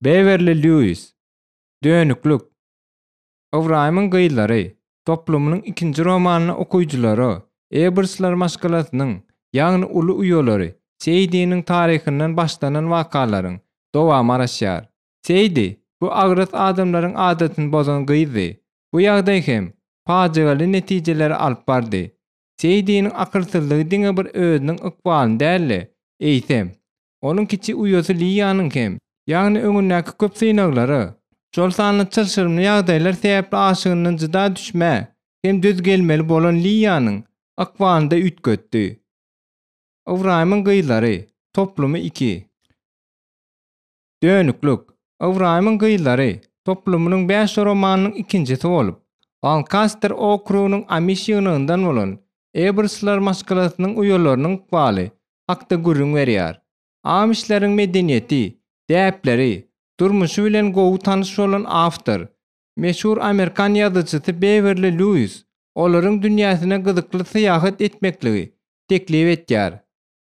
Bewerli Lýuis. Dönüklik. Ybraýymyň gyzlary toplumynyň ikinji romanyny okyjylara Ebersler maşgalasynyň, ýagny uly uýalary Seýdiniň taryhyndan başlanan wakalaryň dowamy garaşýar. Seýdi bu agras adamlaryň adatyny bozan gyzdy. Bu ýagdaý hem pajygaly netijelere alyp bardy. Seýdiniň akylsyzlygy diňe bir özüniň ykbalyny däl-de, eýsem, onuň kiçi uýasy Liýanyň hem, ýagny öňündäki köp synaglara, şol sanda çylşyrymly ýagdaýlar sebäpli aşygyndan jyda düşmä hem döz gelmeli bolan Liýanyň ykbalyny-da üýtgetdi. Ybraýymyň gyzlary, toplumy iki. Dönüklik, Ybraýymyň gyzlary toplumynyň bäş romanynyň ikinjisi bolup, Lankaster okrugynyň Amiş ýygnagyndan bolan Ebersler maşgalasynyň uýalarynyň ykbaly hakda gürrüň berýär. Amişleriň medeniýeti, däpleri, durmuşy bilen gowy tanyş bolan awtor, meşhur amerikan ýazyjysy Bewerli Lýuis olaryň dünýäsine gyzykly syýahat etmekligi teklip etýär.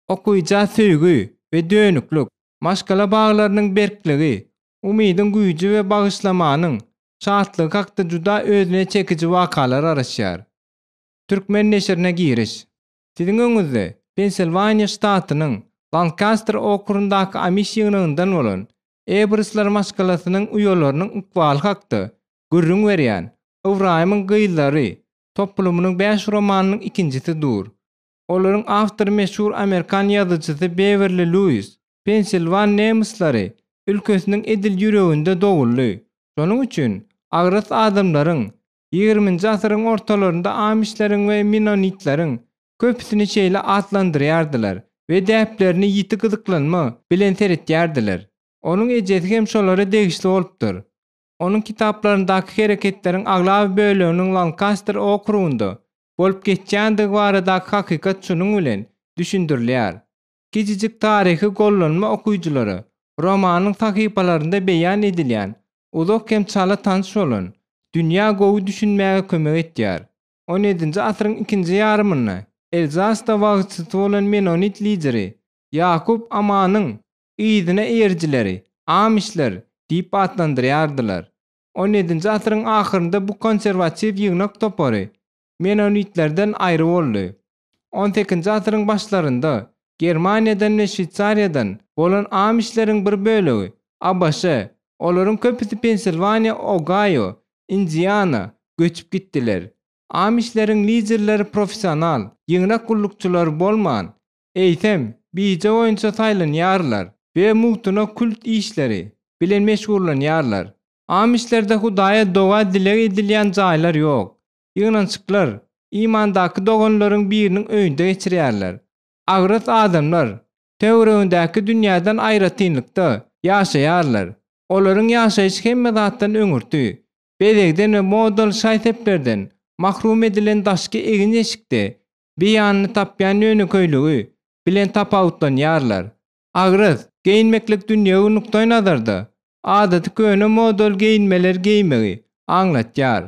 Okyja söýgi we dönüklik, maşgala baglarynyň berkligi, umydyň güýji we bagyşlamanyň şatlygy hakda juda özüne çekiji wakalar garaşýar. Türkmen neşirine giriş. Siziň öňüňizde Pensilwaniýa ştatynyň Lankaster okrugyndaky Amiş ýygnagyndan bolan Ebersler maşgalasynyň uýalarynyň ykbaly hakda gürrüň berýän Ybraýymyň gyzlary toplumynyň bäş romanynyň ikinjisi dur. Olaryň awtory meşhur amerikan ýazyjysy Bewerli Lýuis Pensilwan nemisleri ülkesiniň edil ýüreginde doguldy. Şonuň üçin agras adamlaryň ýigriminji asyryň ortalarynda amişleriň we mennonitleriň köpüsini şeýle atlandyrýardylar we däplerine ýiti gyzyklanma bilen seretýärdiler. Onuň ejesi hem şolara degişli bolupdyr. Onuň kitaplaryndaky hereketleriň aglaba böleginiň Lankaster okrugynda bolup geçýändigi baradaky hakykat şunuň bilen düşündirilýär. Kiçijik taryhy gollanma okyjylara romanyň sahypalarynda beýan edilýän uzak hem çala tanyş bolan dünýä gowy düşünmäge kömek etýär. On ýedinji asyryň ikinji ýarymynda Elzasda wagyzçysy bolan menonit lideri Ýakup Amanyň yzyna eýerijileri amişler diýip atlandyrýardylar. On ýedinji asyryň ahyrynda bu konserwatiw ýygnak topary menonitlerden aýry boldy. On sekizinji asyryň başlarynda Germaniýadan we Şweýsariýadan bolan amişleriň bir bölegi ABŞ, olaryň köpüsi Pensilwaniýa, Ogaýo, Indiana, göçüp gitdiler. Amişleriň liderleri professional ýygnak gullukçylary bolman, eýsem, bije boýunça saýlanýarlar we mugtuna kult işleri bilen meşgullanýarlar. Amişlerde Hudaýa doga-dileg edilýän jaýlar ýok. Ýygnanyşyklar imandaky doganlaryň biriniň öýünde geçirýärler. Agras adamlar töweregindäki dünýäden aýratynlykda ýaşaýarlar. Olaryň ýaşaýşy hemme zatdan öňürti, bezegden we modaly şaý-seplerden mahrum edilen daşky egin-eşikde beýanyny tapýan ýönekeýligi bilen tapawutlanýarlar. Agras geýinmeklik dünýewi nukdaýnazarda adaty köne modaly geýinmeleri geýmegi aňlatýar.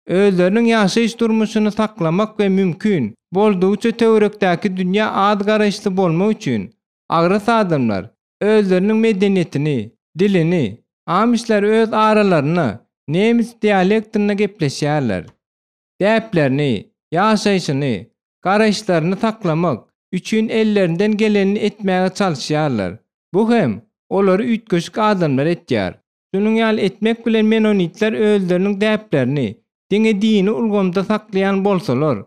Özleriniň ýaşaýyş durmuşyny saklamak we mümkin boldugyça töwerekdäki dünýä az garaýyşly bolmak üçin agras adamlar özleriniň medeniýetini, dilini, amişler öz aralarynda nemis dialektinde gepleşýärler. Däplerini, ýaşaýşyny, garaýyşlaryny saklamak üçin ellerinden gelenini etmäge çalyşýarlar. Bu hem olary üýtgeşik adamlar etýär. Şunuň ýaly etmek bilen menonitler özleriniň däplerini diňe dini ulgamda saklaýan bolsalar,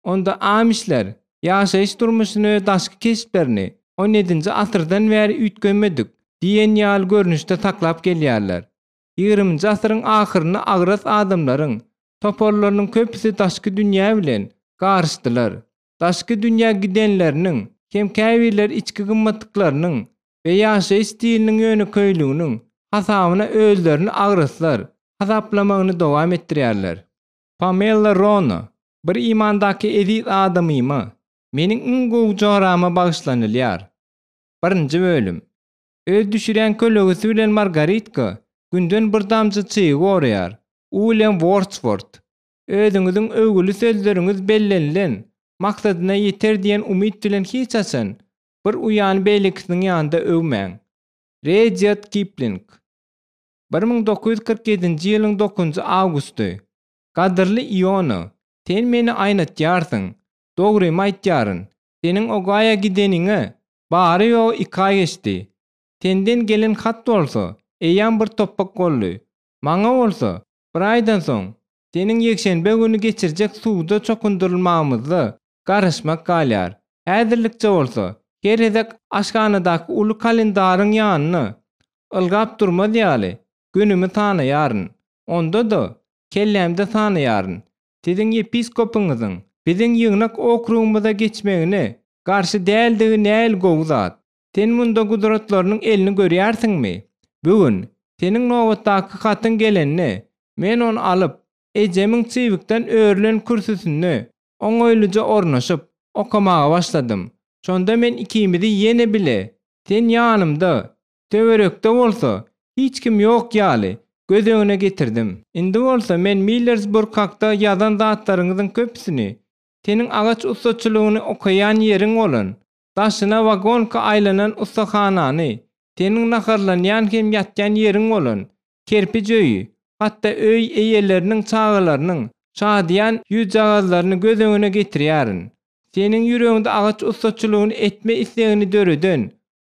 onda amişler ýaşaýyş durmuşyny we daşky keşplerini on ýedinji asyrdan bäri üýtgemedik diýen ýaly görnüşde saklap gelýärler. Ýigriminji asyryň ahyrynda agras adamlaryň toparlarynyň köpüsi daşky dünýä bilen garyşdylar. Daşky dünýä gidenleriniň hem käbirleri içki gymmatlyklarynyň we ýaşaýyş stiliniň ýönekeýliginiň hasabyna özlerini agraslar hasaplamagyny dowam etdirýärler. Pamela Rona, bir imandaky eziz adamyma, meniň iň gowy jorama bagyşlanylýar. Birinji bölüm. Öz düşürýän kölegesi bilen Margaritka günden bir damja çygy goraýar. Uilýam Wordswort. Özüňiziň öwgüli sözleriňiz bellenilen maksadyna ýeter diýen umyt bilen hiç haçan bir uýany beýlekisiniň ýanynda öwmäň. Redýard Kipling. 1947-nji ýylyň dokuzynjy awgusty. Gadyrly Iona, sen meni aýnatýarsyň. Dogrymy aýtýaryn, seniň Ogaýa gideniňe bary-ýogy iki aý geçdi. Senden gelen hat bolsa, eýýäm bir topbak boldy. Maňa bolsa, bir aýdan soň, seniň ýekşenbe güni geçirjek suwda çokundyrylmagymyzda garaşmak galýar. Häzirlikçe bolsa, her gezek aşhanadaky uly kalendaryň ýanyna ylgap durmaz ýaly, günümi sanaýaryn. Onda-da, kellämde sanaýaryn. Siziň ýepiskopyňyzyň biziň ýygnak okrugymyza geçmegine garşy däldigi nähili gowy zat! Sen munda gudratlarynyň elini görýärsiňmi? Bu gün, seniň nobatdaky hatyň gelende, men ony alyp, ejemiň çybykdan örülen kürsüsinde oňaýlyja ornaşyp, okamaga başladym. Şonda men ikimizi ýene bile, sen ýanymda, töwerekde bolsa, hiç kim ýok ýaly, göz öňüne getirdim. Indi bolsa men Millersburg hakda ýazan zatlaryňyzyň köpüsini, seniň agaç ussaçylygyny okaýan ýeriň bolan, daşyna wagonka aýlanan ussahanany, seniň naharlanýan hem ýatýan ýeriň bolan, kerpiç öýi, hatda öý eýeleriniň çagalarynyň şadyýan ýüzjagazlaryny göz öňüne getirýärin. Seniň ýüregiňde agaç ussaçylygyny etme islegini döreden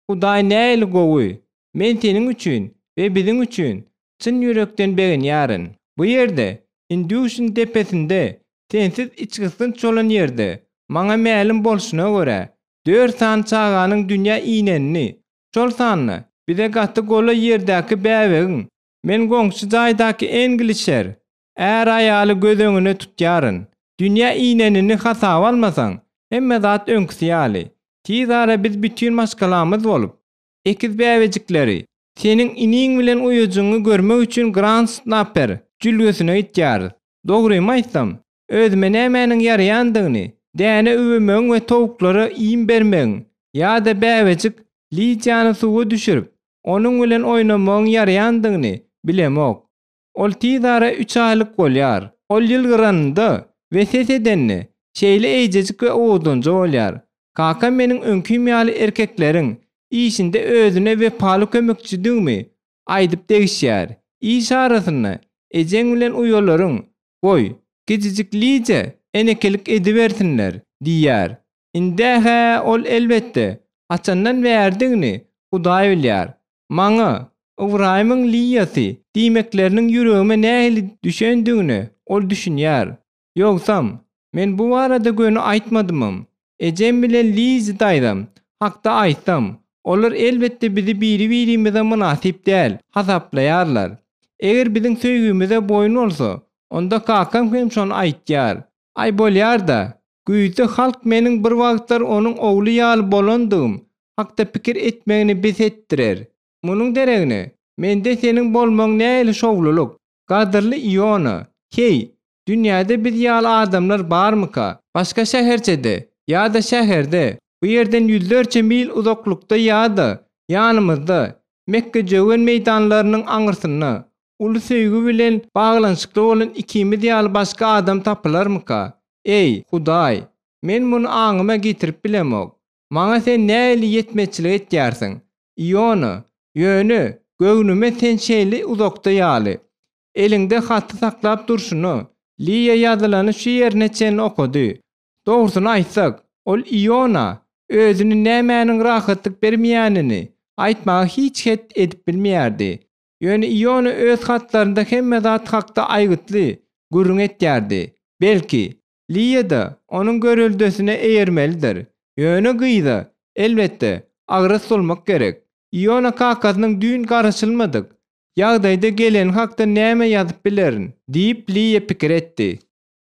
Hudaý nähili gowy! Men seniň üçin we biziň üçin çyn ýürekden begenýärin. Bu ýerde, Indýuşin depesinde, sensiz içgysgynç bolan ýerde, maňa mälim bolşuna görä, dört sany çaganyň dünýä inenini, şol sanda bize gaty golaý ýerdäki bäbegiň, men goňşy jaýdaky Englişer är-aýaly göz öňüne tutýaryn, dünýä inenini hasaba almasaň, hemme zat öňküsi ýaly. Tiz ara biz bütin maşgalamyz bolup, ekiz bäbejikleri, seniň iniň bilen uýajygyňy görmek üçin Grand Snapper jülgesine gitýäris. Dogrymy aýtsam, özüme nämäniň ýaraýandygyny, däne üwemegiň we towuklara iým bermegiň ýa-da bäbejik Lidiýany suwa düşürip, onuň bilen oýnamagyň ýaraýandygyny bilemok. Ol tiz ara üç aýlyk bolýar. Ol ýylgyranynda we ses edende, şeýle eýjejik we owadanja bolýar. Kakam meniň öňkim ýaly erkekleriň işinde özüne wepaly kömekçidigimi aýdyp degişýär. Iş arasynda ejeň bilen uýalaryň, goý, kiçijik Lidiýa enekelik edibersinler diýýär. Indä-hä ol elbetde, haçandan bäridigini Hudaý bilýär. Maňa, Ybraýymyň Liýasy diýmekleriniň ýüregime nähili düşendigine ol düşünýär. Ýogsam, men bu barada göni aýtmadymam. Ejem bilen Lizi daýzam hakda aýtsam, olar elbetde bizi biri-birimize mynasyp däl hasaplaýarlar. Eger biziň söýgimize boýun bolsa, onda kakam hem şony aýtýar. Aý bolýar-da, güýzde halk meniň bir wagtlar onuň ogly ýaly bolandygym hakda pikir etmegini bes etdirer. Munuň deregine, mende seniň bolmagyň nähili şowlulyk, gadyrly Iona, heý, dünýäde biz ýaly adamlar barmyka? Başga şäherçede ýa-da şäherde, bu ýerden ýüzlerçe mil uzaklykda ýa-da ýanymyzda, mekgejöwen meýdanlarynyň aňyrsynda, Uly söýgi bilen baglanyşykly bolan ikimiz ýaly başga adam tapylarmyka? Eý, Hudaý! Men muny aňyma getirip bilemok. Maňa sen nähili ýetmezçilik etýärsiň? Iona, ýöne, göwnüme sen şeýle uzakda ýaly. Elinde haty saklap durşuna, Liýa ýazylany şu ýerine çenli okady. Dogrusyny aýtsak, ol Iona özüni nämäniň rahatlyk bermeýänini aýtmaga hiç het edip bilmeýärdi. Ýöne Iona öz hatlarynda hemme zat hakda aýgytly gürrüň etýärdi. Belki, Liýa-da onuň göreldesine eýermelidir. Ýöne gyza, elbetde, agras bolmak gerek. Iona kakasynyň düýn garaşylmadyk ýagdaýda geleni hakda näme ýazyp bilerin? diýip, Liýa pikir etdi.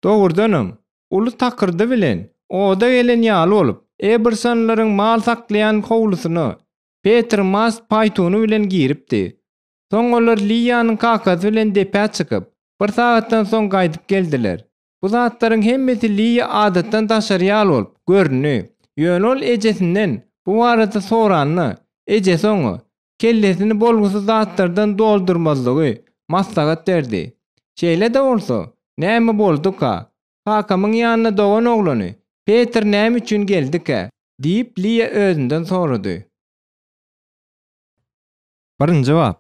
Dogrudanam, uly takyrdy bilen oda gelen ýaly bolup, Ebersonlaryň mal saklaýan howlusyna Petr mast paýtuny bilen giripdi. Soň olar Liýanyň kakasy bilen depä çykyp, bir sagatdan soň gaýdyp geldiler. Bu zatlaryň hemmesi Liýa adatdan daşary ýaly bolup göründi. Ýöne ol ejesinden bu barada soranda, ejesi oňa kellesini bolgusyz zatlardan doldurmazlygy maslahat berdi. Şeýle-de bolsa, näme bolduka? Kakamyň ýanyna dogan oglany Petr näme üçin geldikä? Diýip, Liýa özünden sorady. Birinji bap.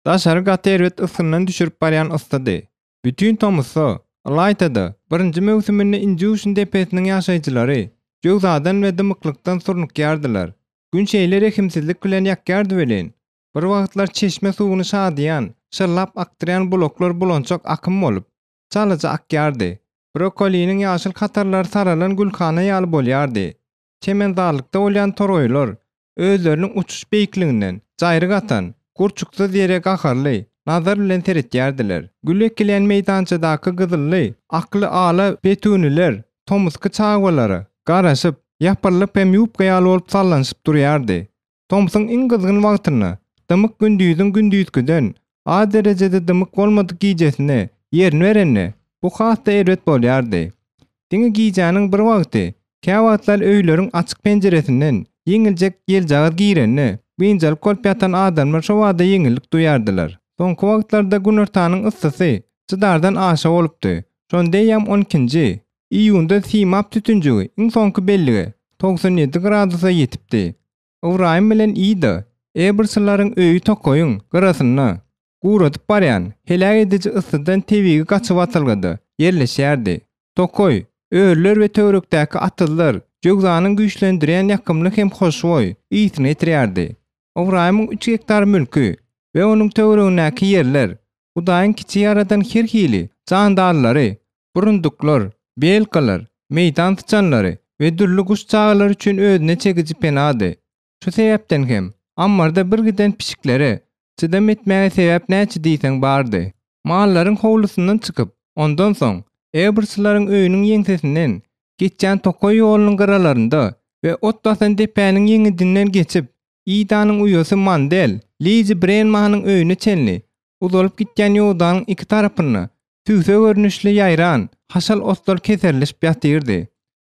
Daşary gaty erbet ysgyndan düşürip barýan yssydy. Bütin tomusda, ylaýta-da, birinji möwsüminde Indýuşin depesiniň ýaşaýjylary jöwzadan we dymyklykdan surnukýardylar. Gün şeýle rehimsizlik bilen ýakýardy welin, bir wagtlar çeşme suwuny şadyýan, şyrlap akdyrýan bulaklar bulançak akym bolup, çalaja akýardy. Brokoliniň ýaşyl hatarlary saralan gülhana ýaly bolýardy. Çemenzarlykda bolýan toraýlar özleriniň uçuş beýikliginden jaýryk atan, gurçuksyz ýere gaharly nazar bilen seretýärdiler. Gül ekilýän meýdançadaky gyzylly, akly ala petuniler tomusky çagbalara garaşyp, ýapyrylyp hem ýubka ýaly bolup sallanyşyp durýardy. Tomsuň iň gyzgyn wagtynda, dymyk gündüziň gündizkiden az derejede dymyk bolmadyk gijesine ýerini berende, bu has-da erbet bolýardy. Diňe gijäniň bir wagty, käwagtlar öýleriň açyk penjiresinden ýeňiljek ýeljagaz girende, biynjalyk bolup ýatan adamlar şobada ýeňillik duýardylar. Soňky wagtlarda günortanyň yssysy çydardan aşa bolupdy. Şonda eýýäm on ikinji iýunda simap tütünjigi iň soňky bellige, 97 gradusa ýetipdi. Ybraýym bilen Ida Eberslaryň öýi tokaýyň gyrasynda, guradyp barýan, heläk ediji yssydan tebigy gaçybatalgada ýerleşýärdi. Tokaý, örüler we töwerekdäki atyzlar jöwzanyň güýçlendirýän ýakymly hem hoşboý ysyny getirýärdi. Ybraýymyň üç gektar mülki we onuň töweregindäki ýerler Hudaýyň kiçi ýaradan her hili jandarlary, burunduklar, belkalar, meýdan syçanlary we dürli guş çagalary üçin özüne çekiji penady. Şu sebäpden hem, ammarda birgiden pişiklere çydam etmäge sebäp näçe diýseň bardy. Mallaryň howlusyndan çykyp, ondan soň, Eberslaryň öýüniň ýeňsesinden geçýän tokaý ýolunyň gyralarynda we ot basan depäniň ýeňidinden geçip, Idanyň uýasy Mandel, Lizi Brenmanyň öýüne çenli uzalyp gitýän ýodanyň iki tarapynda sübse görnüşli ýaýran haşal otlar keserilişip ýatyrdy.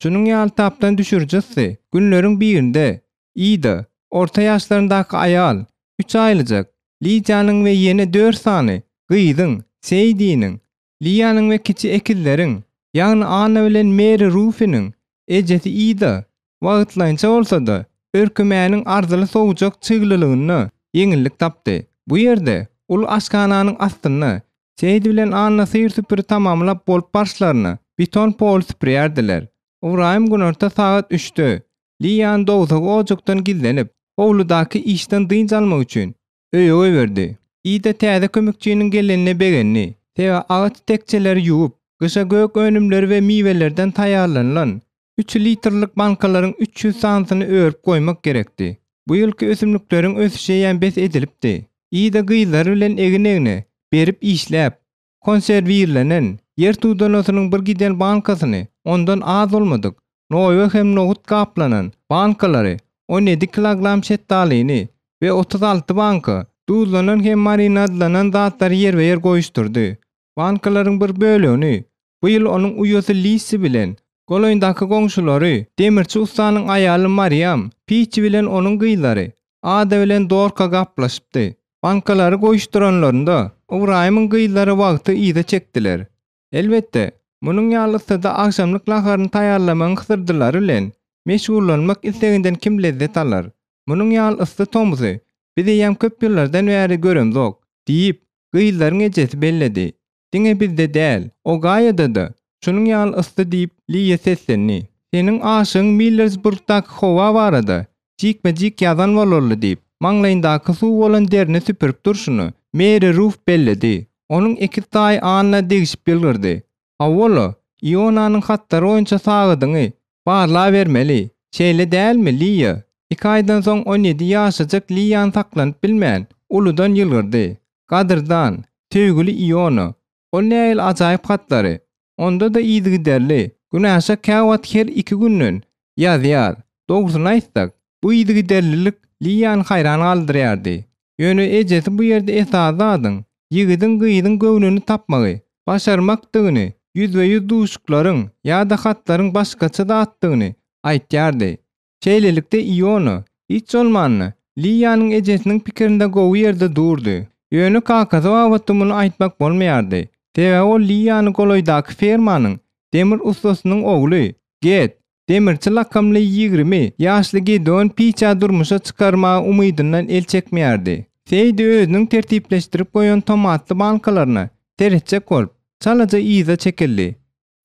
Şunuň ýaly tapdan düşüriji yssy günleriň birinde Ida, orta ýaşlaryndaky aýal, üç aýlyjak Lidiýanyň we ýene dört sany gyzyň, Seýdiniň, Liýanyň we kiçi ekizleriň, ýagny Anna bilen Meri Rufiniň ejesi Ida, wagtlaýynça bolsa-da, ürkümäniň arzyly sowujak çyglylygynda ýeňillik tapdy. Bu ýerde, uly aşhananyň astynda, Seýdi bilen Anna syr-süpüri tamamlap bolup barşlaryna, beton poly süpürýärdiler. Ybraýym günorta sagat üçde, Liýany dowzahy ojakdan gizlenip, howludaky işden dynç almak üçin, öýe goýberdi. Ida täze kömekçiniň gelenine begendi. Sebäbi agaç tekjeleri ýuwup, gyşa gök önümleri we miwelerden taýýarlanylan üç litrlik bankalaryň 300 sanysyny örüp goýmak gerekdi. Bu ýylky ösümlikleriň ösüşi eýýäm bes edilipdi. Ida gyzlary bilen egin-egne berip işläp, konserwirlenen ýer tudanasynyň bir giden bankasyny, ondan az bolmadyk, noýba hem nohut gaplanan bankalary, 17 kilogram şetdalyny we 36 banka duzlanan hem marinadlanan zatlary ýerbe-ýer goýuşdyrdy. Bankalaryň bir bölegini bu ýyl onuň uýasy Lissi bilen golaýyndaky goňşulary, demirçi ussanyň aýaly Mariam, Piçi bilen onuň gyzlary, Ada bilen Dorka gaplaşypdy. Bankalary goýuşdyranlarynda, Ybraýymyň gyzlary wagty yza çekdiler. Elbetde, munuň ýaly yssyda agşamlyk naharyny taýýarlamagyň hysyrdylary bilen meşgullanmak isleginden kim lezzet alar? Munuň ýaly yssy tomusy biz eýýäm köp ýyllardan bäri göremzok, diýip, gyzlaryň ejesi belledi. Diňe bizde däl, Ogaýada-da şunuň ýaly yssy diýip, Liýa seslendi. Seniň aşygyň Millersburgdaky howa barada jikme-jik ýazan bolarly diýip, maňlaýyndaky suw bolan derini süpürip durşuna, Meri Ruf belledi. Onuň ekiz taýy Anna degişip ýylgyrdy. Hawa-la, Ionanyň hatlary boýunça sagadyňy barlabermeli, şeýle dälmi, Liýa? Iki aýdan soň 17 ýaşajyk Liýany saklanyp bilmän, uludan ýylgyrdy. Gadyrdan, söýgüli Iona, ol nähili ajaýyp hatlary, onda-da yzygiderli, günaşa käwagt her iki günden, ýazýar. Dogrusyny aýtsak, bu yzygiderlilik Liýany haýran galdyrýardy. Ýöne ejesi bu ýerde esasy zadyň, ýigidiň gyzyň göwnüni tapmagy başarmakdygyny, ýüzbe-ýüz duşuklaryň ýa-da hatlaryň başgaça zatdygyny aýtýardy. Şeýlelikde Iona, hiç bolmanda, Liýanyň ejesiniň pikirinde gowy ýerde durdy. Ýöne kakasy babatda muny aýtmak bolmaýardy. Sebäbi ol Liýany golaýdaky fermanyň demir ussasynyň ogly, Get, demirçi lakamly 20 ýaşly Gedeon Piçä durmuşa çykarmaga umydyndan el çekmeýärdi. Seýdi özüniň tertipleşdirip goýan tomatly bankalaryna seretjek bolup, çalaja yza çekildi.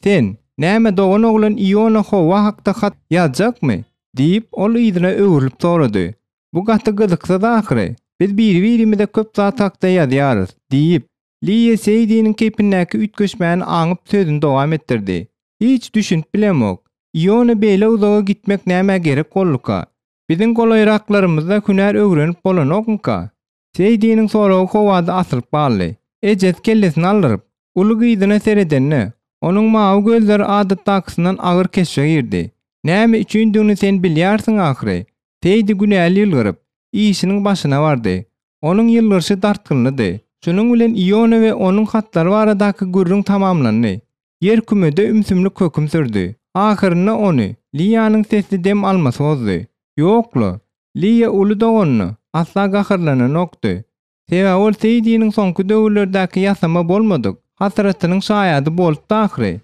Sen, näme dogan oglan Iona Howa hakda hat ýazjakmy? diýip, ol yzyna öwrülip sorady. Bu gaty gyzyksyz ahyry. Biz biri-birimize köp zat hakda ýazýarys, diýip, Liýa Seýdiniň keýpindäki üýtgeşmäni aňyp sözüni dowam etdirdi. Hiç düşünip bilemok. Iona beýle uzaga gitmek nämä gerek bolduka? Biziň golaýraklarymyzda hünär öwrenip bolanokmyka? Seýdiniň soragy howada asylyp galdy. Ejesi kellesini aldyryp, uly gyzyna seredende, onuň mawy gözleri adatdakysyndan agyr keşbe girdi. Näme üçindigini sen bilýärsiň ahyry. Seýdi günäli ýylgyryp, işiniň başyna bardy. Onuň ýylgyryşy dartgynlydy. Şunuň bilen Iona we onuň hatlary baradaky gürrüň tamamlandy. Ýer kümede ümsümlik höküm sürdi. Ahyrynda ony Liýanyň sesli dem almasy bozdy. Ýok-la, Liýa uly doganyna asla gaharlananokdy. Sebäbi ol Seýdiniň soňky döwürlerdäki ýasama bolmadyk hasratynyň şaýady bolupdy ahyry.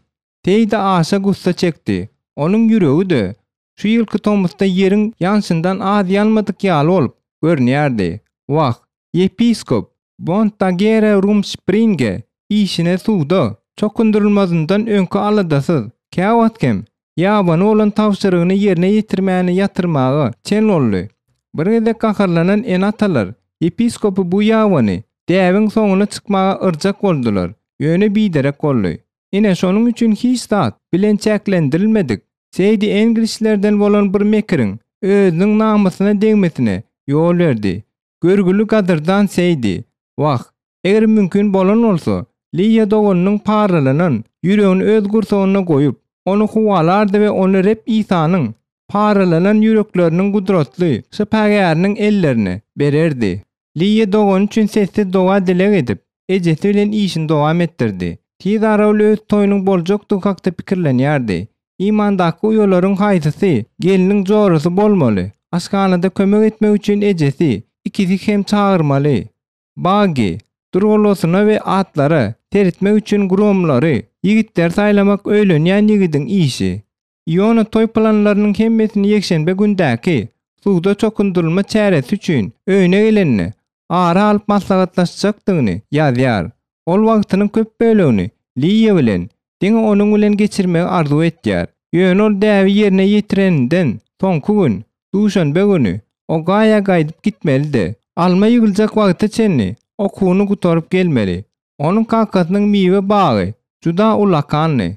Seýdi aşa gussa çekdi. Onuň ýüregi-de şu ýylky tomusda ýeriň ýanşyndan az ýanmadyk ýaly bolup görünýärdi. Wah, ýepiskop Bontagere Rumspringe işine suwda çokundyrylmazyndan öňki aladasyz, käwagt hem ýabany bolan tabşyrygyny ýerine ýetirmäni ýatyrmaga çen boldy. Bir gezek gaharlanan ene-atalar ýepiskopy bu ýabany däbiň soňuna çykmaga yrjak boldular, ýöne biderek boldy. Ine, şonuň üçin hiç zat bilen çäklendirilmedik Seýdi Englişlerden bolan bir mekiriň özüniň namysyna degmesine ýol berdi. Görgüli gadyrdan Seýdi, Wah, eger mümkin bolan bolsa, Liýa doganynyň paralanan ýüregini öz gursagynda goýup, ony howalardy we ony Reb Isanyň paralanan ýürekleriniň gudratly şypagäriniň ellerine bererdi. Liýa dogany üçin sessiz doga-dileg edip, ejesi bilen işini dowam etdirdi. Tiz ara ol öz toýunyň boljakdygy hakda pikirlenýärdi. Imandaky uýalaryň haýsysy gelniň jorasy bolmaly? Aşhanada kömek etmek üçin ejesi, ikisi hem çagyrmaly. Baggy, durgalasyna we atlara seretmek üçin gromlary, ýigitleri saýlamak öýlenýän ýigidiň işi. Iona toý planlarynyň hemmesini ýekşenbe gündäki suwda çokundyrylma çäresi üçin öýüne gelende ara alyp maslahatlaşjakdygyny ýazýar. Ol wagtynyň köp bölegini Liýa bilen, diňe onuň bilen geçirmegi arzuw etýär. Ýöne ol däbi ýerine ýetireninden soňky gün, duşenbe güni, Ogaýa gaýdyp gitmelidi. Alma ýygyljak wagta çenli okuwyny gutaryp gelmeli. Onuň kakasynyň miwe bagy juda ullakandy.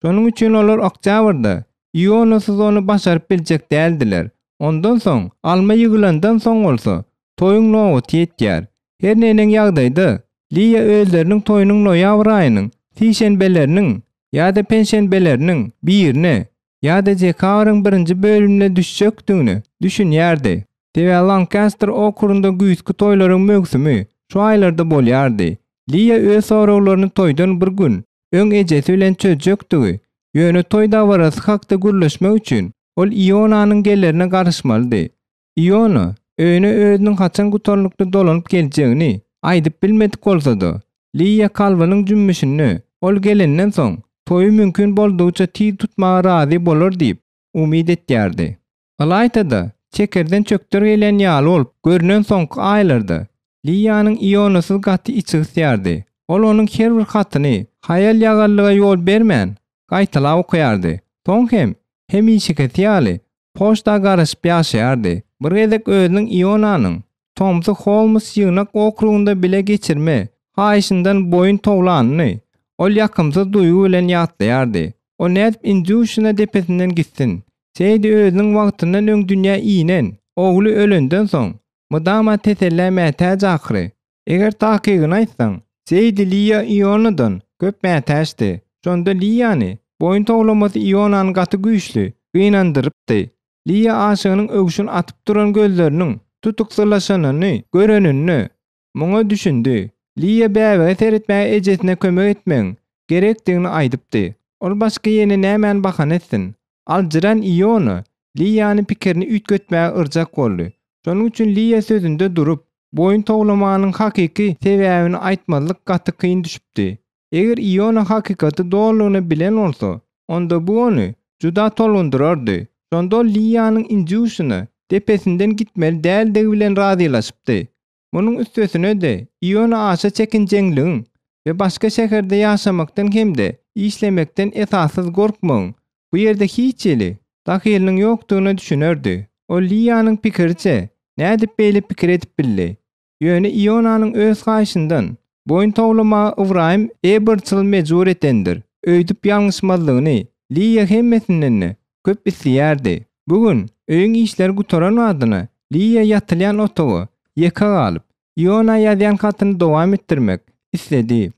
Şonuň üçin olar oktýabrda Ionasyz ony başaryp biljek däldiler. Ondan soň, alma ýygylandan soň bolsa, toýuň nobaty ýetýär. Her neneň ýagdaýda, Liýa özleriniň toýunyň noýabr aýynyň sişenbeleriniň ýa-da penşenbeleriniň birine ýa-da dekabryň birinji bölümine düşjekdigine düşünýärdi. Sebäbi Lankaster okrugynda güýzki toýlaryň möwsümi şu aýlarda bolýardy. Liýa öz soraglaryny toýdan bir gün öň ejesi bilen çözjekdigi, ýöne toý dabarasy hakda gürleşmek üçin ol Ionanyň gelerine garaşmalydy. Iona öýüne özüniň haçan gutarnykly dolanyp geljegini aýdyp bilmedik bolsa-da, Liýa kalbynyň jümmüşinde ol gelenden soň toýy mümkin boldugyça tiz tutmaga razy bolar diýip umyt etýärdi. Ylaýta-da, çekerden çökder gelýän ýaly bolup görnen soňky aýlarda Liýanyň Ionasyz gaty içi gysýardy. Ol onuň her bir hatyny haýal-ýagallyga ýol bermän, gaýtalap okaýardy. Soň hem, hemişekisi ýaly, poçta garaşyp ýaşaýardy. Bir gezek özüniň Ionanyň tomsy Holms ýygnak okrugynda bile geçirme haýyşyndan boýun towlanyny ol ýakymsyz duýgy bilen ýatlaýardy. Ol nädip Indýuşina depesinden gitsin? Seýdi özüniň wagtyndan öň dünýä inen ogly ölenden soň, mydama tesellä mätäç ahyry. Eger takygyny aýtsaň, Seýdi Liýa Ionadan köp mätäçdi. Şonda Liýany boýun towlamasy Ionany gaty güýçli gynandyrypdy. Liýa aşygynyň öwşün atyp duran gözleriniň tutuksylaşanyny göreninde, muňa düşündi. Liýa bäbege seretmäge ejesine kömek etmegiň gerekdigini aýdypdy. Ol başga ýene nämäni bahana etsin? Aljyran Iona Liýany pikirini üýtgetmäge yrjak boldy. Şonuň üçin Liýa sözünde durup, boýun towlamanyň hakyky sebäbini aýtmazlyk gaty kyn düşüpdi. Eger Iona hakykaty dolulygyna bilen bolsa, onda bu ony juda tolgundyrardy. Şonda ol Liýanyň Indýuşina depesinden gitmeli däldigi bilen razylaşypdy. Munuň üstesine-de, Iona aşa çekinjeňligiň we başga şäherde ýaşamakdan hem-de işlemekden esassyz gorkmagyň bu ýerde hiç hili dahylynyň ýokdugyna düşünerdi. Ol Liýanyň pikiriçe, nädip beýle pikir edip bildi? Ýöne Ionanyň öz haýyşyndan boýun towlamaga Ybraýym Ebertsl mejbur edendir öýdüp ýalňyşmazlygyny Liýa hemmesinden-de köp isleýärdi. Bu gün öýüň işleri gutaran badyna Liýa ýatylýan otaga ýeke galyp, Iona ýazýan hatyny dowam etdirmek isledi.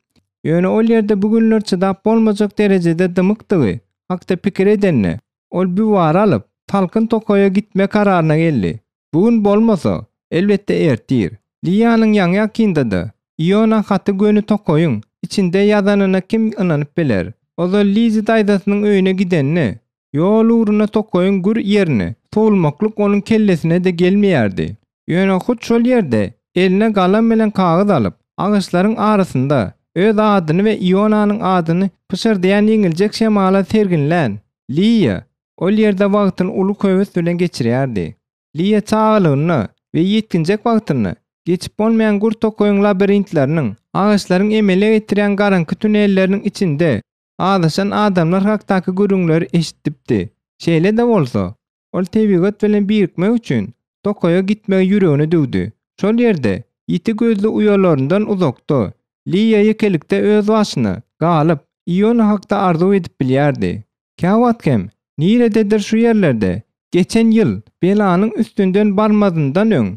Ýöne ol ýerde bu günler çydap bolmajak derejede dymykdygy hakda pikir edende, ol býuwary alyp, salkyn tokaýa gitme kararyna geldi. Bu gün bolmasa, elbetde ertir. Liýanyň ýaňy-ýakynda-da Iona haty göni tokaýyň içinde ýazanyna kim ynanyp biler? Ozal Lizi daýzasynyň öýüne gidende, ýol ugruna tokaýyň gür ýerine sowulmaklyk onuň kellesine-de gelmeýärdi. Ýöne hut şol ýerde eline galam bilen kagyz alyp, agaçlaryň arasynda öz adyny we Ionanyň adyny pyşyrdaýan ýeňiljek şemala serginlän Liýa Ol ýerde wagtyny uly höwes bilen geçirýärdi. Liýa çagalygynda we ýetginjek wagtynda geçip bolmaýan gür tokaýyň labirintleriniň, agaçlaryň emele getirýän garaňky tunelleriniň içinde azaşan adamlar hakdaky gürrüňleri eşidipdi. Şeýle-de bolsa, ol tebigat bilen birikmek üçin tokaýa gitmegi ýüregine düwdi. Şol ýerde, ýiti gözli uýalaryndan uzakda, Liýa ýekelikde özbaşyna galyp, Iona hakda arzuw edip bilýärdi. Käwagt hem, nirededir şu ýerlerde, geçen ýyl, belanyň üstünden barmazyndan öň,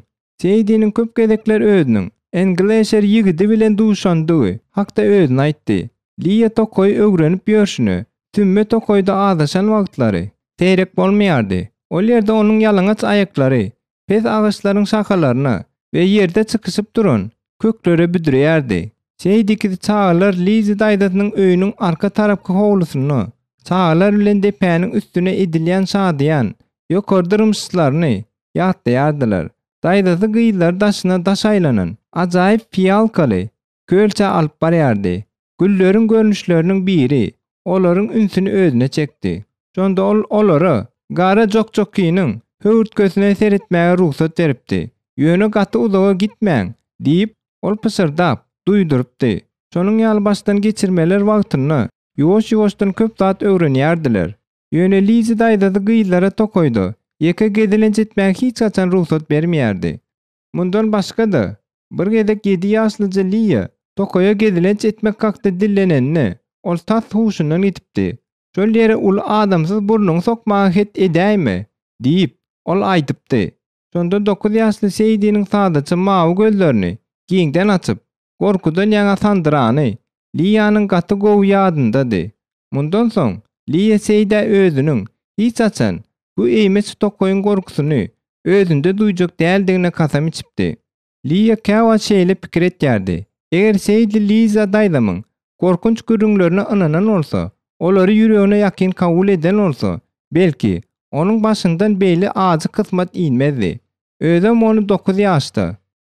Seýdiniň köp gezekler özüniň Engleşer ýigidi bilen duşandygy hakda özüne aýtdy. Liýa tokaýy öwrenip ýörşüne, sümme tokaýda azaşan wagtlary seýrek bolmaýardy. Ol ýerde onuň ýalaňaç aýaklary pes agaçlaryň şahalaryna we ýerde çykyşyp duran köklere büdreýärdi. Şeýdikisi çagalar Lizi daýzasynyň öýüniň arka tarapky howlusynda çagalar bilen depäniň üstüne edilýän şadyýan ýokary dyrmyşlaryny ýatlaýardylar. Daýzasy gyzlary daşyna daş aýlanan ajaýyp fiýalkaly kölçä alyp barýardy. Gülleriň görnüşleriniň biri olaryň ünsüni özüne çekdi. Şonda ol olara gara jokjokynyň höwürtgesine seretmäge rugsat beripdi. Ýöne gaty uzaga gitmäň, diýip, ol pyşyrdap, duýdurypdy. Şonuň ýaly başdan geçirmeler wagtynda ýuwaş-ýuwaşdan köp zat öwrenýärdiler. Ýöne Lizi daýzasy gyzlara tokaýda ýeke gezelenç etmäge hiç haçan rugsat bermeýärdi. Mundan başga-da, bir gezek ýedi ýaşlyja Liýa tokaýa gezelenç etmek hakda dillenende, ol tas huşundan gidipdi. Şol ýere uly adamsyz burnuňy sokmaga het edäýme! diýip, ol aýdypdy. Şonda dokuz ýaşly Seýdiniň sadaça mawy gözlerini giňden açyp, gorkudan ýaňa sandyrany Liýanyň gaty gowy ýadyndady. Mundan soň Liýa Seýdä özüniň hiç haçan bu eýmeç tokaýyň gorkusyny özünde duýjak däldigine kasam içipdi. Liýa käwagt şeýle pikir etýärdi, Eger Seýdi Liza daýzamyň gorkunç gürrüňlerine ynanan bolsa, olary ýüregine ýakyn kabul eden bolsa, belki, onuň başyndan beýle ajy kysmat inmezdi. Özem ony dokuz ýaşda,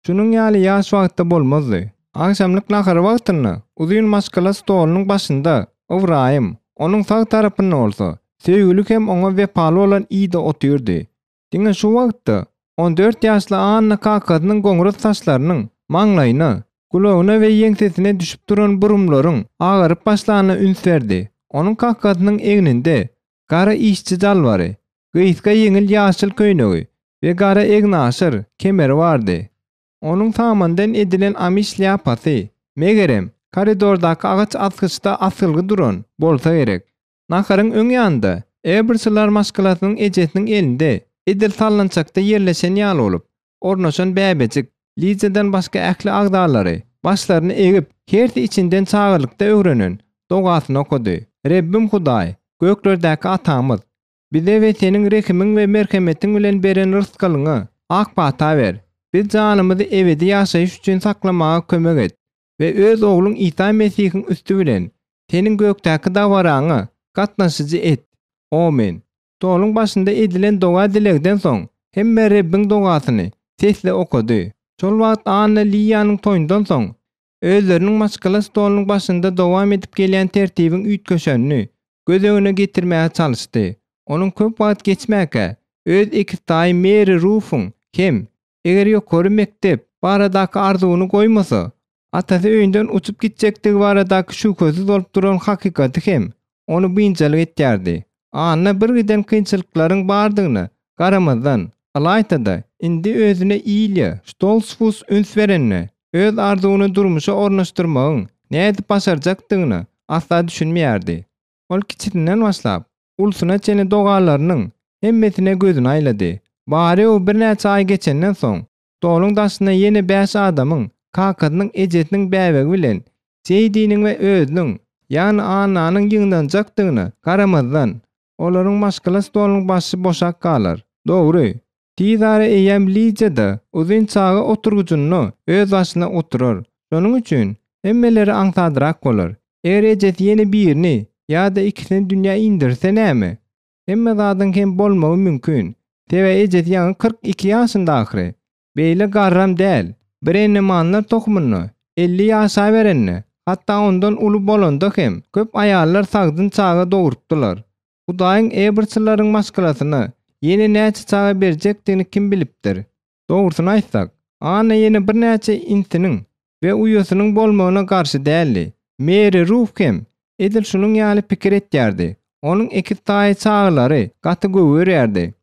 şunuň ýaly ýaş wagtda bolmazdy. Agşamlyk nahary wagtynda uzyn maşgala stolunyň başynda Ybraýym, onuň sag tarapynda bolsa, söýgüli hem oňa wepaly bolan Ida otyrdy. Diňe şu wagtda on dört ýaşly Anna kakasynyň goňras saçlarynyň maňlaýyna, gulagyna we ýeňsesine düşüp duran burumlaryň agaryp başlanyna üns berdi. Onuň kakasynyň egninde gara işçi jalbary, gysga ýeňil ýaşyl köýnegi we gara egnaşyr kemeri bardy. Onuň samandan edilen amiş şlýapasy, megerem, koridordaky agaç asgyçda asylgy duran bolsa gerek. Naharyň öň ýanynda Ebersler maşgalasynyň ejesiniň elinde edil sallançakda ýerleşen ýaly bolup, ornaşan bäbejik Lizadan başga ähli agzalary başlaryny egip, hersi içinden çagalykda öwrenen dogasyny okady, Rebbim Hudaý, göklerdäki Atamyz, bize we Seniň rehimiň we merhemetiň bilen beren rysgalyňa ak pata ber. Biz janymyzy ebedi ýaşaýyş üçin saklamaga kömek et we Öz Ogluň Isa Mesihiň üsti bilen Seniň gökdäki dabaraňa gatnaşyjy et. Omyn. Stoluň başynda edilen doga-dilegden soň, hemme Rebbiň dogasyny sesli okady. Şol wagt Anna Liýanyň toýundan soň, özleriniň maşgala stolunyň başynda dowam edip gelýän tertibiň üýtgeşenini göz öňüne getirmäge çalyşdy. Onuň köp wagt geçmäkä, öz ekiztaýy Meri Rufuň hem. Eger ýokary mekdep baradaky arzuwyny goýmasa, atasy öýünden uçup gitjekdigi baradaky şübhesiz bolup duran hakykaty hem ony biynjalyk etýärdi. Anna birgiden kynçylyklaryň bardygyna garamazdan, ylaýta-da, indi özüne Ilýa Ştolsfus üns berende, öz arzuwyny durmuşa ornaşdyrmagyň nädip başarjakdygyna asla düşünmeýärdi. Ol kiçisinden başlap, ulusyna çenli doganlarynyň hemmesine gözüni aýlady. Bary-ýogy birnäçe aý geçenden soň, stoluň daşynda ýene bäş adamyň, kakasynyň ejesiniň bäbegi bilen Seýdiniň we özüniň, ýagny Annanyň ýygnanjakdygyna garamazdan, olaryň maşgala stolunyň başy boşap galar. Dogry, Tiz ara eýýäm Lidiýa-da uzyn çaga oturgyjynda özbaşyna oturar. Şonuň üçin hemmelere aňsadrak bolar. Eger ejesi ýene birini ýa-da ikisini dünýä indirse näme? Hemme zadyň hem bolmagy mümkin. Sebäbi ejesi ýaňy 42 ýaşynda ahyry. Beýle garram däl. Brennemanlar tohumynda 50 ýaşaberende, hatda ondan uly bolanda hem köp aýallar sagdyn çaga dogrupdylar. Hudaýyň Eberçileriň maşgalasyna ýene näçe çaga berjekdigini kim bilipdir? Dogrusyny aýtsak, Anna ýene birnäçe inisiniň we uýasynyň bolmagyna garşy däldi. Meri Ruf hem edil şunuň ýaly pikir etýärdi. Onuň ekiz taýy çagalary gaty gowy görýärdi.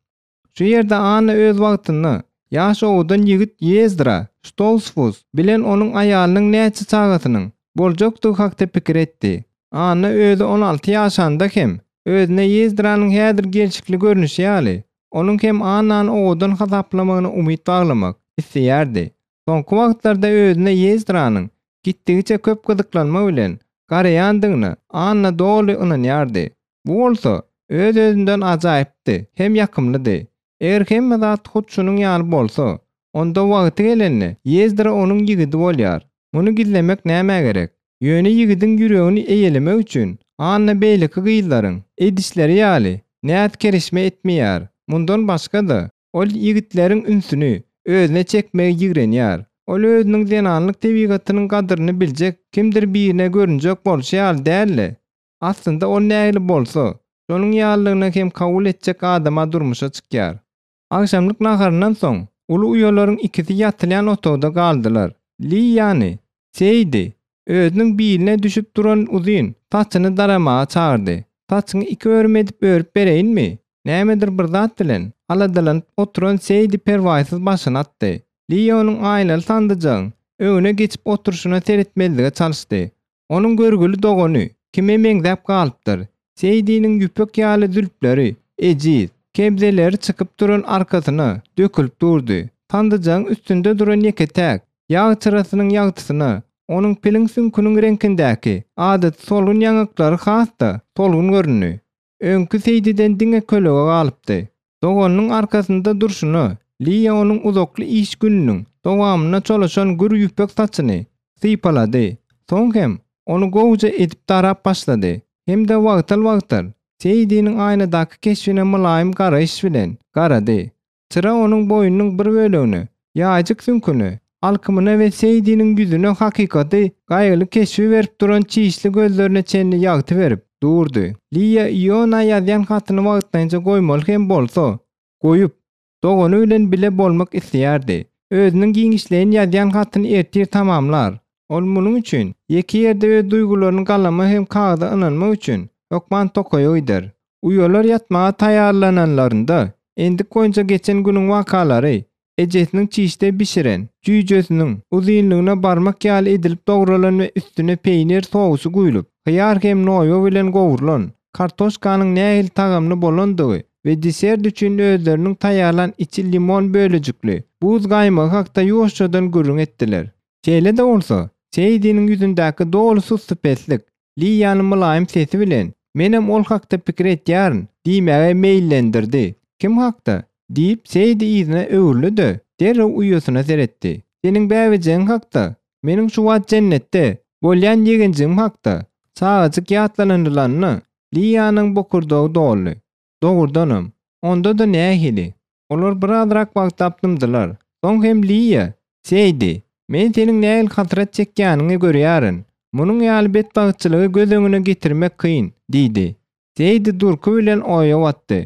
Şu ýerde Anna öz wagtynda ýaş owadan ýigit Ýezdra Ştolsfus bilen onuň aýalynyň näçe çagasynyň boljakdygy hakda pikir etdi. Anna özi 16 ýaşanda hem özüne Ýezdranyň häzir gelşikli görnüşi ýaly, onuň hem Annany owadan hasaplamagyna umyt baglamak isleýärdi. Soňky wagtlarda özüne Ýezdranyň gitdigiçe köp gyzyklanma bilen garaýandygyna Anna doly ynanýardy. Bu bolsa öz-özünden ajaýypdy hem ýakymlydy. Eger hemme zat hut şunuň ýaly bolsa, onda wagty gelende Ýezdra onuň ýigidi bolýar. Muny gizlemek nämä gerek? Ýöne ýigidiň ýüregini eýelemek üçin Anna beýleki gyzlaryň edişleri ýaly näz-kereşme etmeýär. Mundan başga-da, ol ýigitleriň ünsüni özüne çekmegi ýigrenýär. Ol özüniň zenanlyk tebigatynyň gadyryny biljek kimdir birine görünjek bolşy ýaly däl-de, Aslynda ol nähili bolsa, şonuň ýalylygyna hem kabul etjek adama durmuşa çykýar. Agşamlyk naharyndan soň, uly uýalaryň ikisi ýatylýan otagda galdylar. Liýany, Seýdi, özüniň biline düşüp duran uzyn saçyny daramaga çagyrdy. Saçyňy iki örüm edip örüp bereýinmi? Nämedir bir zat bilen aladalanyp oturan Seýdi perwaýsyz başyny atdy. Liýa onuň aýnaly sandyjagyň öňüne geçip oturyşyna seretmezlige çalyşdy. Onuň görgüli dogany kime meňzäp galypdyr? Seýdiniň ýüpek ýaly zülpleri ejiz, kebzeleri çykyp duran arkasyna dökülip durdy. Sandyjagyň üstünde duran ýeke-täk ýag çyrasynyň ýagtysyna onuň piliň süňküniň reňkindäki adaty solgun ýaňaklary has-da solgun göründi. Öňki Seýdiden diňe kölege galypdy. Doganynyň arkasynda durşuna, Liýa onuň uzakly iş gününiň dowamynda çolaşan gür ýüpek saçyny sypalady. Soň hem ony gowuja edip darap başlady hem-de wagtal-wagtal Seýdiniň aýnadaky keşbine mylaýym garaýyş bilen garady. Çyra onuň boýnunyň bir bölegini, ýaýjyk süňküni, alkymyna we Seýdiniň ýüzüne hakykaty gaýgyly keşbi berip duran çişli gözlerine çenli ýagty berip durdy. Liýa Iona ýazýan hatyny wagtlaýynça goýmaly hem bolsa, goýup, dogany bilen bile bolmak isleýärdi. Özüniň giňişleýin ýazýan hatyny ertir tamamlar. Ol munuň üçin ýeke ýerde öz duýgularyny galama hem kagyza ynanmak üçin hökman tokaýa gider. Uýalar ýatmaga taýýarlananlarynda, endik boýunça geçen günüň wakalary, ejesiniň çişde bişiren jüýjesiniň uzynlygyna barmak ýaly edilip dogralan we üstüne peýnir sousy guýlup, hyýar hem noýba bilen gowrulan kartoşkanyň nähili tagamly bolandygy we desert üçin özleriniň taýýarlan içi limon bölejikli buz gaýmagy hakda ýuwaşjadan gürrüň etdiler. Şeýle-de bolsa, Seýdiniň ýüzündäki doly sussupeslik Liýany mylaýym sesi bilen, Menem ol hakda pikir etýärin diýmäge meýillendirdi. Kim hakda? diýip, Seýdi yzyna öwrüldi-de, derrew uýasyna seretdi. Seniň bäbejegiň hakda, meniň şu wagt jennetde bolýan ýegenjigim hakda. Çagajyk ýatlanylanda, Liýanyň bokurdagy doldy. Dogrudanam, onda-da nähili? Olar birazrak wagtlap dymdylar. Soň hem Liýa, Seýdi, men seniň nähili hasrat çekýäniňi görýärin. Munuň ýaly betbagtçylygy göz öňüne getirmek kyn, diýdi. Seýdi durky bilen oýa batdy.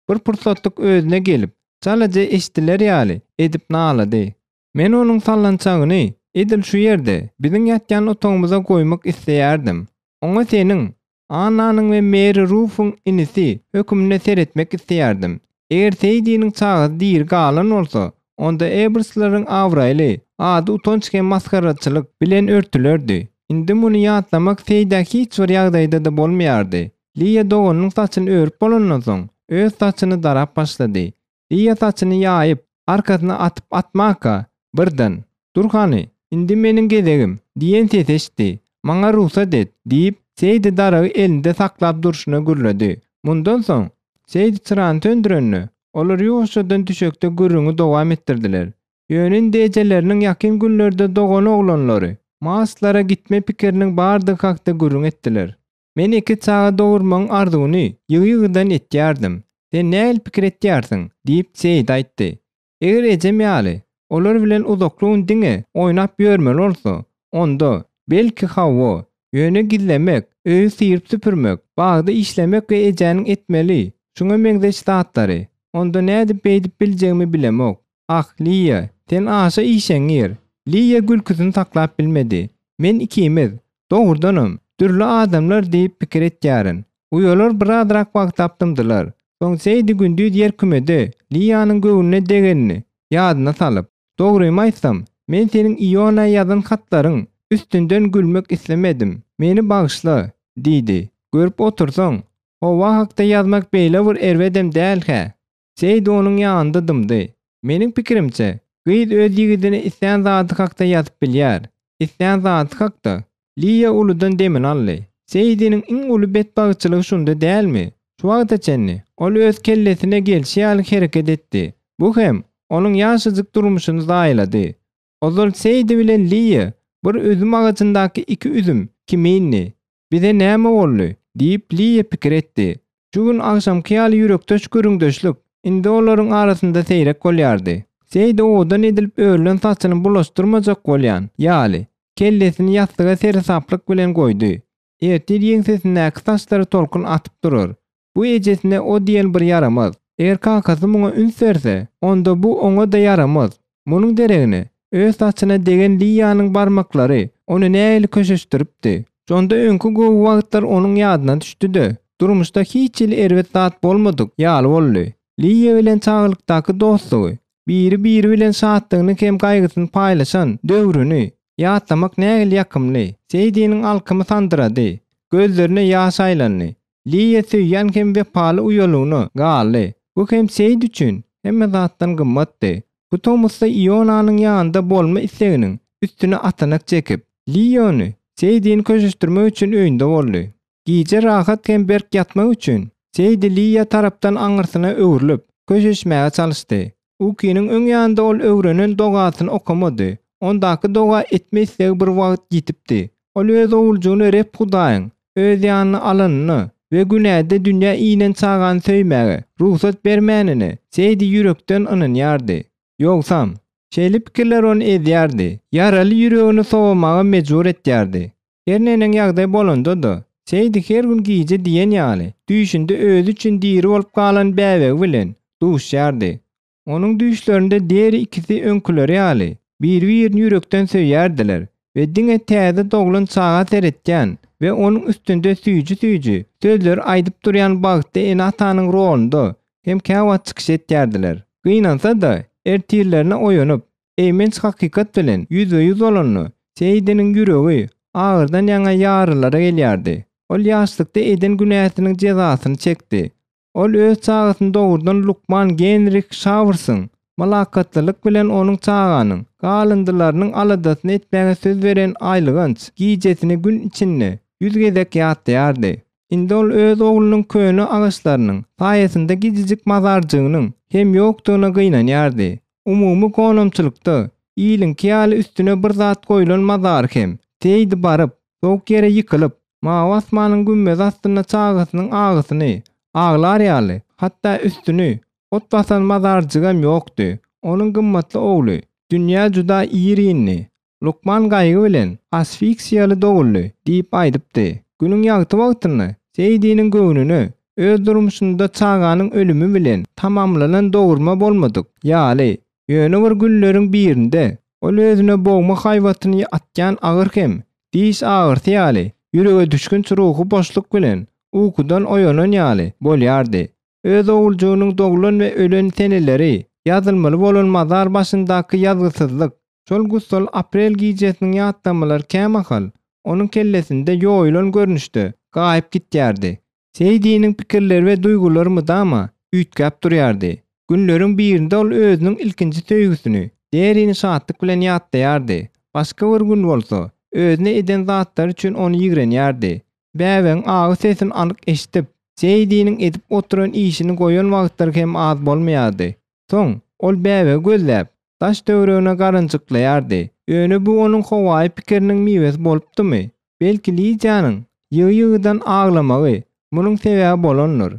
Bir pursatlyk özüne gelip, Çalaja eşdiler ýaly edip nalady. Men onuň sallançagyny edil şu ýerde, biziň ýatýan otagymyza goýmak isleýärdim. Oňa seniň, Annanyň we Meri Rufuň inisi höküminde seretmek isleýärdim. Eger Seýdiniň çagasy diri galan bolsa, onda Ebersleriň abraýly ady utanç hem masgaraçylyk bilen örtülerdi. Indi muny ýatlamak Seýdä hiç bir ýagdaýda-da bolmaýardy. Liýa doganynyň saçyny örüp bolandan soň, öz saçyny darap başlady. Liýa saçyny ýaýyp, arkasyna atyp atmaka, birden, Dur hany, indi meniň gezegim, diýen sesi eşitdi. Maňa rugsat et, diýip, Seýdi daragy elinde saklap durşuna gürledi. Mundan soň, Seýdi çyrany söndürende, olar ýuwaşjadan düşekde gürrüňi dowam etdirdiler. Ýöne indi ejeleriniň ýakyn günlerde doganoglanlary Marslara gitme pikiriniň bardygy hakda gürrüň etdiler. Men ekiz çaga dogurmagyň arzuwyny ýygy-ýygydan etýärdim. Sen nähili pikir etýärsiň? diýip, Seýit aýtdy. Eger ejem ýaly, olar bilen uzakly gün diňe oýnap ýörmeli bolsa, onda, belki, hawa, ýöne gizlemek, öýi syryp-süpürmek, bagda işlemek we ejäniň etmeli şuňa meňzeş zatlary, onda nädip beýdip biljegimi bilemok. Ah, Liýa, sen aşa işeňňir. Liýa gülküsini saklap bilmedi. Men ikimiz, dogrudanam, dürli adamlar diýip pikir etýärin. Uýalar birazrak wagtlap dymdylar. Soň Seýdi gündiz ýerkümede Liýanyň göwnüne degenini ýadyna salyp, Dogrymy aýtsam, men seniň Iona ýazan hatlaryň üstünden gülmek islemedim. Meni bagyşla, diýdi. Görüp otursaň, howa hakda ýazmak beýle bir erbedem däl-hä. Seýdi onuň ýanynda dymdy. Meniň pikirimçe, gyz öz ýigidine islän zady hakda ýazyp bilýär. Islän zady hakda. Liýa uludan demini aldy. Seýdiniň iň uly betbagtçylygy şunda dälmi? Şu wagta çenli ol öz kellesine gelşi ýaly hereket etdi. Bu hem onuň ýaşajyk durmuşyny zaýalady. Ozal Seýdi bilen Liýa bir üzüm agajyndaky iki üzüm kimindi. Bize näme boldy? diýip, Liýa pikir etdi. Şu gün agşamky ýaly ýürekdeş gürrüňdeşlik indi olaryň arasynda seýrek bolýardy. Seýdi owadan edilip örülen saçyny bulaşdyrmajak bolýan ýaly, kellesini ýassyga seresaplyk bilen goýdy. Ertir ýeňsesindäki saçlary tolkun atyp durar. Bu ejesine o diýen bir ýaramaz. Eger kakasy muňa üns berse, onda bu oňa-da ýaramaz. Munuň deregine, öz saçyna degen Liýanyň barmaklary ony nähili köşeşdiripdi. Şonda öňki gowy wagtlar onuň ýadyna düşdi-de, durmuşda hiç hili erbet zat bolmadyk ýaly boldy. Liýa bilen çagalykdaky dostlugy, biri-biri bilen şatlygyny hem gaýgysyny paýlaşan döwrüni ýatlamak nähili ýakymly. Seýdiniň alkymy sandyrady, gözlerine ýaş aýlandy. Liýa söýýän hem wepaly uýalygyna galdy. Bu hem Seýd üçin hemme zatdan gymmatdy. Bu tomusda Ionanyň ýanynda bolma isleginiň üstüne atanak çekip, Liýa ony Seýdini köşeşdirmek üçin öýünde boldy. Gije rahat hem berk ýatmak üçin Seýdi Liýa tarapdan aňyrsyna öwrülip, köşeşmäge çalyşdy. Ukynyň öň ýanynda ol öwrenen dogasyny okamady. Ondaky doga etme islegi bir wagt ýitipdi. Ol öz oguljygyny Reb Hudaýyň öz ýanyna alanyna we günäde dünýä inen çagany söýmäge rugsat bermänine Seýdi ýürekden ynanýardy. Ýogsam, şeýle pikirler ony ezýärdi, ýaraly ýüregini sowamaga mejbur etýärdi. Her neneň ýagdaý bolanda-da, Seýdi her gün gije diýen ýaly, düýşünde özi üçin diri bolup galan bäbegi bilen duşýardy. Onuň düýşlerinde deri ikisi öňküleri ýaly, biri-birini ýürekden söýýärdiler we diňe täze doglan çaga seretýän we onuň üstünde süýji-süýji sözleri aýdyp durýan bagtly ene-atanyň rolunda hem käwagt çykyş etýärdiler. Gynansa-da, ertirlerine oýanyp, eýmenç hakykat bilen ýüzbe-ýüz bolanda, Seýdiniň ýüregi agyrdan ýaňa ýarylara gelýärdi. Ol ýaşlykda eden günäsiniň jezasyny çekdi. Ol öz çagasyny dogurdan lukman Genrih Şawersiň mylakatlylyk bilen onuň çaganyň galyndylarynyň aladasyny etmäge söz beren aýylganç gijesini gün içinde ýüz gezek ýatlaýardy. Indi ol öz oglunyň köne agaçlarynyň saýasynda gijijik mazarjygynyň hem ýokdugyna gynanýardy. Umumy gonamçylykda iliňki ýaly üstüne bir zat goýlan mazary hem Seýdi baryp, sowuk ýere ýykylyp, mawy asmanyň gümmezi astynda çagasynyň agysyny aglar ýaly, hatda üstüni ot basan mazarjygam ýokdy. Onuň gymmatly ogly dünýä juda ir indi. Lukman gaýgy bilen, Asfiksiýaly doguldy, diýip aýdypdy. Günüň ýagty wagtynda Seýdiniň göwnüne. Öz durmuşynda çaganyň ölümi bilen tamamlanan dogurma bolmadyk ýaly, ýöne bir günleriň birinde ol özüne bogma haýbatyny atýan agyr hem diş agyrysy ýaly ýüregedüşgünç ruhy boşluk bilen ukudan oýanan ýaly bolýardy. Öz oguljygynyň doglan we ölen seneleri ýazylmaly bolan mazar başyndaky ýazgysyzlyk, şol gussaly aprel gijesiniň ýatlamalary kämahal onuň kellesinde ýoýulan görnüşde gaýyp gitýärdi. Seýdiniň pikirleri we duýgulary mydama üýtgäp durýardy. Günleriň birinde ol özüniň ilkinji söýgüsini, Derini şatlyk bilen ýatlaýardy. Başga bir gün bolsa, özüne eden zatlary üçin ony ýigrenýärdi. Bäbegiň agy sesini anyk eşidip, Seýdiniň edip oturan işini goýan wagtlary hem az bolmaýardy. Soň, ol bäbegi gözläp, daş-töweregine garynjyklaýardy. Ýöne bu onuň howaýy pikiriniň miwesi bolupdymy? Belki Lidiýanyň ýygy-ýygydan aglamagy munuň sebäbi bolandyr.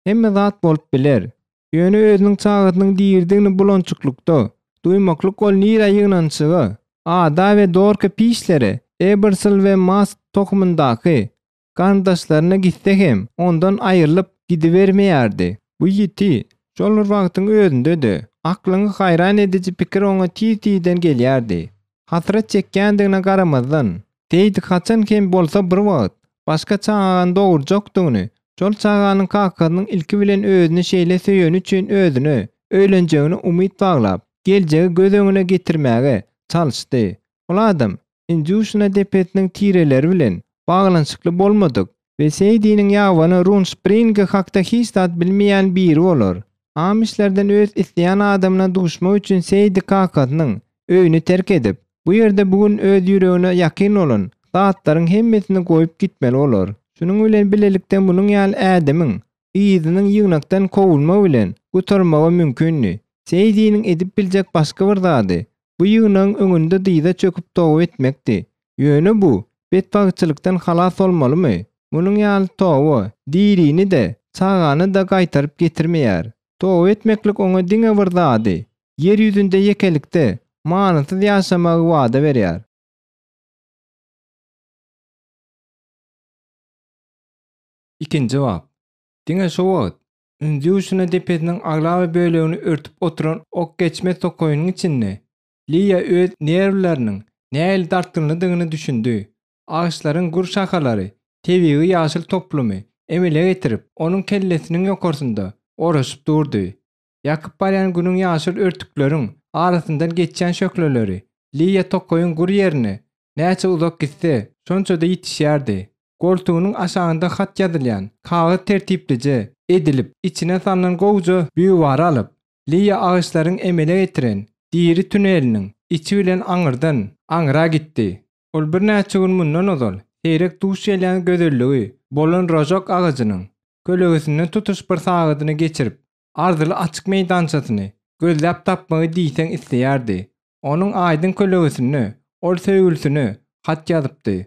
Hemme zat bolup biler. Ýöne özüniň çagasynyň diridigini bulançyklykda duýmaklyk ol nirä ýygnanyşyga, ada we dorka pişlere, Ebersol we Mast tohumyndaky garyndaşlaryna gitse hem ondan aýrylyp gidibermeýärdi. Bu ýiti, şol bir wagtyň özünde-de, aklyňy haýran ediji pikir oňa tiz-tizden gelýärdi. Hasrat çekýändigine garamazdan, Seýdi haçan hem bolsa bir wagt başga çagany dogurjakdygyny, şol çaganyň kakasynyň ilki bilen özüni şeýle söýeni üçin özüne öýlenjegine umyt baglap, geljegi göz öňüne getirmäge çalyşdy. Ol adam Indýuşina depesiniň tireleri bilen baglanyşykly bolmadyk we Seýdiniň ýabany Runspringi hakda hiç zat bilmeýän biri bolar. Amişlerden öz isleýän adamyna duşmak üçin Seýdi kakasynyň öýüni terk edip, bu ýerde bu gün öz ýüregine ýakyn bolan zatlaryň hemmesini goýup gitmeli bolar. Şunuň bilen bilelikde munuň ýaly ädimiň yzynyň ýygnakdan kowulma bilen gutarmagy mümkindi. Seýdiniň edip biljek başga bir zady, bu ýygnagyň öňünde dyza çöküp toba etmekdi. Ýöne bu betbagtçylykdan halas bolmalymy? Munuň ýaly toba dirini-de, çagany-da gaýtaryp getirmeýär. Toba etmeklik oňa diňe bir zady, ýer ýüzünde ýekelikde, manysyz ýaşamagy wada berýär. Ikinji bap. Diňe şo wagt, Ünzýuşina depesiniň aglaba bölegini örtüp oturan Okgeçmez tokaýynyň içinde Liýa öz nerwleriniň nähili dartgynlydygyna düşündi. Agaçlaryň gür şahalary tebigy ýaşyl toplumy emele getirip, onuň kellesiniň ýokarsynda oraşyp durdy. Ýakyp barýan günüň ýaşyl örtükleriň arasyndan geçýän şöhleleri Liýa tokaýyň gür ýerine näçe uzak gitse, şonça-da ýitişýärdi. Goltugynyň aşagynda hat ýazylýan kagyz tertiplije edilip, içine salnan gowuja býuwary alyp, Liýa agaçlaryň emele getiren diri tuneliniň içi bilen aňyrdan aňra gitdi. Ol birnäçe gün mundan ozal seýrek duş gelýän gözelligi bolan rožok agajynyň kölegesinden tutuş bir sagadyny geçirip, arzyly açyk meýdançasyny gözläp tapmagy diýseň isleýärdi. Onuň aýdyň kölegesinde ol söýgülisine hat ýazypdy.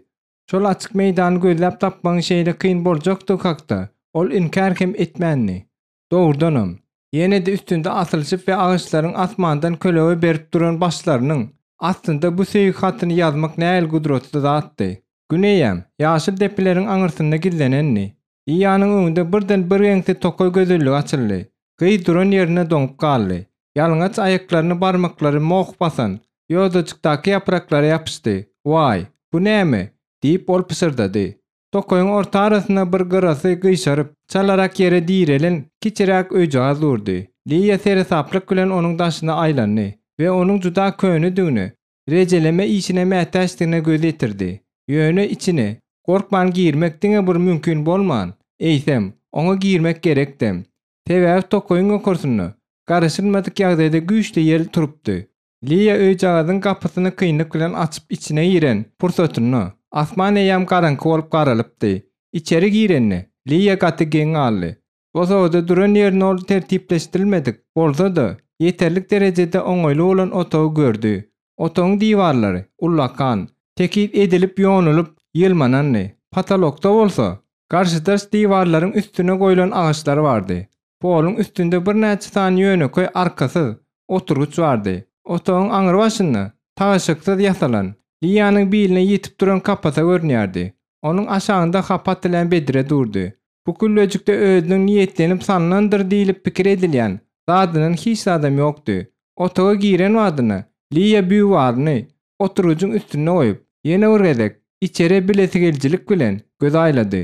Şol açyk meýdany gözläp tapmagyň şeýle kyn boljakdygy hakda ol inkär hem etmändi. Dogrudanam, ýene-de üstünde asylyşyp we agaçlaryň asmandan kölege berip duran başlarynyň astynda bu söýgi hatyny ýazmak nähili gudratly zatdy. Gün eýýäm ýaşyl depeleriň aňyrsynda gizlenendi. Iýanyň öňünde birden birgeňsi tokaý gözelligi açyldy. Gyz duran ýerinde doňup galdy. Ýalňaç aýaklaryny barmaklary moh basan ýodajykdaky ýapraklara ýapyşdy. Waý, bu näme? diýip, ol pyşyrdady. Tokaýyň orta arasynda bir gyrasy gyşaryp, çalarak ýere direlen kiçiräk öýjagaz durdy. Liýa seresaplyk bilen onuň daşyna aýlandy we onuň juda könedigine, rejeleme işine mätäçdigine göz ýetirdi. Ýöne içine gorkman girmek diňe bir mümkin bolman, eýsem, oňa girmek gerekdem. Sebäbi tokaýyň ýokarsynda garaşylmadyk ýagdaýda güýçli ýel turupdy. Liýa öýjagazyň gapysyny kynlyk bilen açyp içine giren pursatynda, asman eýýäm garaňky bolup garalypdy. Içeri girende, Liýa gaty geň galdy. Bosagada duran ýerinde ol tertipleşdirilmedik bolsa-da, ýeterlik derejede oňaýly bolan otagy gördi. Otagyň diwarlary ullakan, tekiz edilip ýonulyp ýylmanandy. Potolokda bolsa, garşydaş diwarlaryň üstüne goýlan agaçlar bardy. Poluň üstünde birnäçe sany ýönekeý arkasyz oturgyç bardy. Otagyň aňry başynda tagaşyksyz ýasalan, Liýanyň biline ýetip duran kapasa görünýärdi. Onuň aşagynda hapa atylýan bedre durdy. Bu küllejikde özüniň niýetlenip salnandyr diýlip pikir edilýän zadyndan hiç zadam ýokdy. Otaga giren badyna Liýa býuwaryny oturgyjyň üstünde goýup, ýene bir gezek içere bilesigelijilik bilen göz aýlady.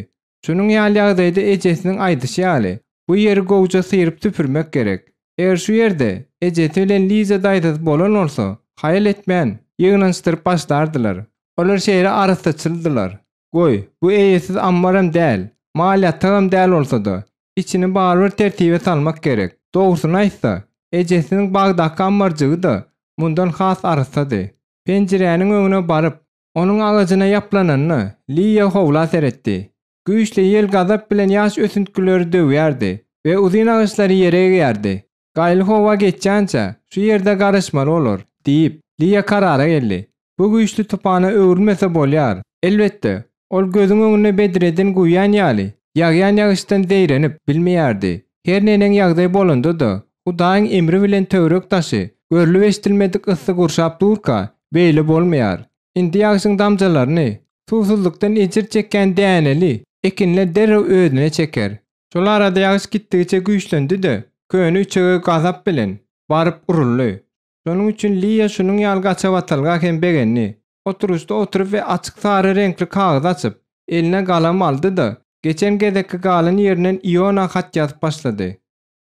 Şunuň ýaly ýagdaýda ejesiniň aýdyşy ýaly, bu ýeri gowja syryp-süpürmek gerek. Eger şu ýerde ejesi bilen Liza daýzasy bolan bolsa, haýal etmän, ýygnanyşdyryp başlardylar. Olar şeýle arassaçyldylar. Goý, bu eýesiz ammaram däl, mal ýatagam däl bolsa-da, içini barybir tertibe salmak gerek. Dogrusyny aýtsa, ejesiniň bagdaky ammarjygy-da mundan has arassady. Penjiräniň öňüne baryp, onuň agajyna ýaplananda, Liýa howla seretdi. Güýçli ýel gazap bilen ýaş ösüntgileri döwýärdi we uzyn agaçlary ýere egýärdi. Gaýly howa geçýänçä, şu ýerde garaşmaly bolar, diýip, Liýa karara geldi. Bu güýçli tupana öwrülmese bolýar. Elbetde, ol gözüň öňünde bedreden guýýan ýaly, ýagýan ýagyşdan zeýrenip bilmeýärdi. Her neneň ýagdaý bolanda-da, Hudaýyň emri bilen töwerek-daşy görlüp-eşidilmedik yssy gurşap durka, beýle bolmaýar. Indi ýagşyň damjalaryny suwsuzlykdan ejir çekýän däneli ekinler derrew özüne çeker. Şol arada ýagyş gitdigiçe güýçlendi-de, köne üçege gazap bilen baryp uruldy. Şonuň üçin Liýa şunuň ýaly gaçabatalga hem begendi. Oturyşda oturyp we açyk sary reňkli kagyzy açyp, eline galam aldy-da, geçen gezekki galan ýerinden Iona hat ýazyp başlady.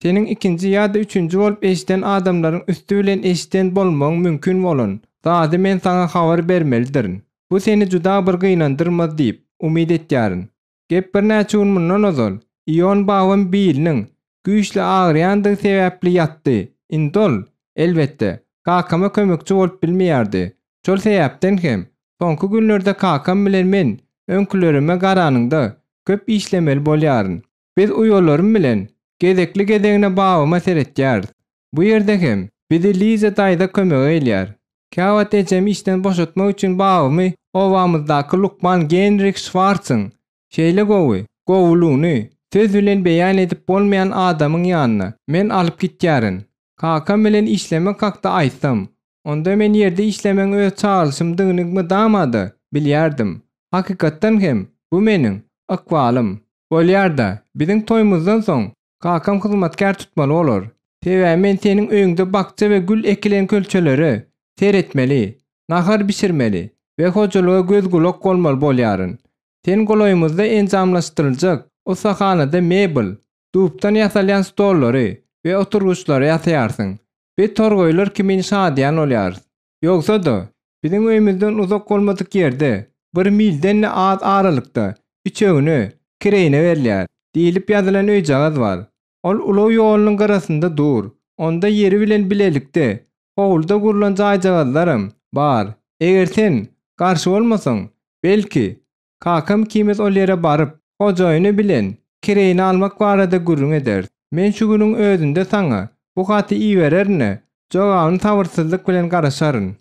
Seniň ikinji ýa-da üçünji bolup eşiden adamlaryň üsti bilen eşiden bolmagyň mümkin bolan zady men saňa habar bermelidirin. Bu seni juda bir gynandyrmaz diýip, umyt etýärin. Gep birnäçe gün mundan ozal, Ion babam biliniň güýçli agyrýandygy sebäpli ýatdy. Indi ol, elbetde, kakama kömekçi bolup bilmeýärdi. Şol sebäpden hem, soňky günlerde kakam bilen men öňkülerime garanyňda köp işlemeli bolýaryn. Biz uýalarym bilen gezekli-gezegine babama seretýäris. Bu ýerde hem bizi Liza daýza kömege gelýär. Käwagt ejemi işden boşatmak üçin babamy obamyzdaky lukman Genrih Şwartsyň şeýle gowy, gowulygyny söz bilen beýan edip bolmaýan adamyň ýanyna men alyp gitýärin. Kakam bilen işlemek hakda aýtsam, onda men ýerde işlemegiň öz çagyryşymdygyny mydama-da bilýärdim. Hakykatdan hem, bu meniň ykbalym. Bolýar-da, biziň toýumyzdan soň kakam hyzmatkär tutmaly bolar. Sebäbi men seniň öýüňde bakja we gül ekilen kölçelere seretmeli, nahar bişirmeli we hojalyga göz-gulak bolmaly bolýaryn. Sen golaýymyzda enjamlaşdyryljak ussahanada mebel, dubdan ýasalýan stollary we oturgyçlary ýasaýarsyň. Biz torgaýlar kimin şadyýan bolýarys. Ýogsa-da, biziň öýümizden uzak bolmadyk ýerde, bir milden-de az aralykda üçegine kireýine berilýär diýlip ýazylan öýjagaz bar. Ol ulag ýolunyň gyrasynda dur. Onda ýeri bilen bilelikde howluda gurlan jaýjagazlaram bar. Eger sen garşy bolmasaň, belki, kakam ikimiz ol ýere baryp, hojaýyny bilen kireýine almak barada gürrüň ederis. Men şu günüň özünde saňa bu haty ibererin-de, jogabyny sabyrsyzlyk bilen garaşaryn.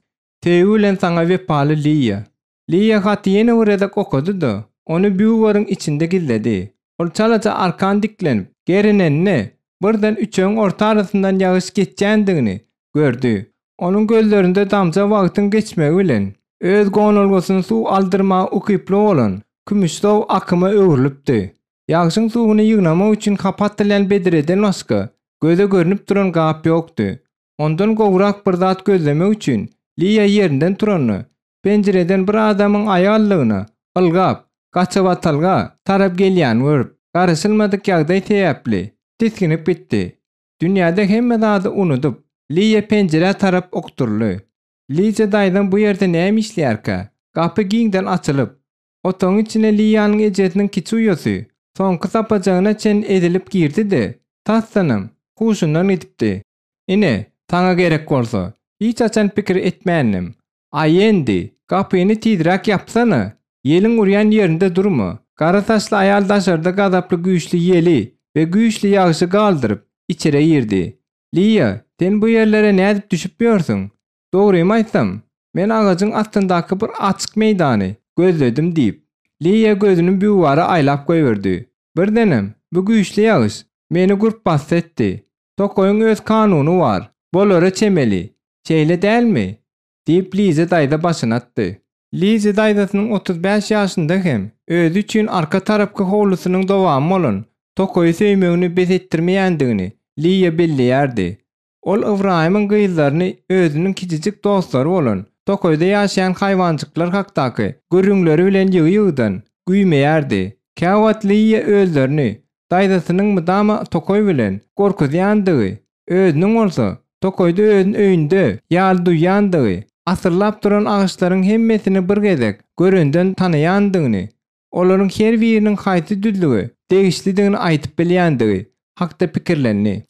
Söýgi bilen saňa wepaly Liýa. Liýa haty ýene bir gezek okady-da, ony býuwaryň içinde gizledi. Ol çalaja arkan diklenip, gerinende, birden üçegiň orta arasyndan ýagyş geçýändigini gördi. Onuň gözlerinde damja wagtyň geçmegi bilen, öz gonalgasyny suw aldyrmaga ukyply bolan kümüşsow akyma öwrülipdi. Ýagşyň suwuny ýygnamak üçin hapa atylýan bedreden başga, göze görnüp duran gap ýokdy. Ondan gowrak bir zat gözlemek üçin Liýa ýerinden turanda, penjireden bir adamyň aýallygyna ylgap, gaçybatalga tarap gelýänini görüp, garaşylmadyk ýagdaý sebäpli tisginip gitdi. Dünýäde hemme zady unudyp, Liýa penjirä tarap okduryldy. Liza daýzam bu ýerde näme işleýärkä? Gapy giňden açylyp, otagyň içine Liýanyň ejesiniň kiçi uýasy, soňky sapajagyna çenli ezilip girdi-de, tasdanam, huşundan gidipdi. Ine, saňa gerek bolsa, hiç haçan pikir etmändim. Aýendi, gapyny tizräk ýapsana! Ýeliň urýan ýerinde durma. Gara saçly aýal daşarda gazaply güýçli ýeli we güýçli ýagşy galdyryp, içere girdi. Liýa, sen bu ýerlere nädip düşüp ýörsüň? Dogrymy aýtsam, men agajyň astyndaky bir açyk meýdany gözledim diýip, Liýa gözüni býuwara aýlap goýberdi. Birdenem, bu güýçli ýagyş meni gürpbasdy etdi. Tokaýyň öz kanuny bar, bolara çemeli, şeýle dälmi? diýip, Liza daýza başyny atdy. Lizi daýzasynyň 35 ýaşynda hem özi üçin arka tarapky howlusynyň dowamy bolan tokaýy söýmegini bes etdirmeýändigini Liýa belleýärdi. Ol Ybraýymyň gyzlaryny özüniň kiçijik dostlary bolan, tokaýda ýaşaýan haýwanjyklar hakdaky gürrüňleri bilen ýygy-ýygydan güýmeýärdi. Käwagt Liýa özlerini daýzasynyň mydama tokaý bilen gorkuzýandygy, özüniň bolsa tokaýda özüni öýünde ýaly duýýandygy, asyrlap duran agaçlaryň hemmesini bir gezek görenden tanaýandygyny, olaryň her biriniň haýsy düzlüge degişlidigini aýdyp bilýändigi hakda pikirlendi.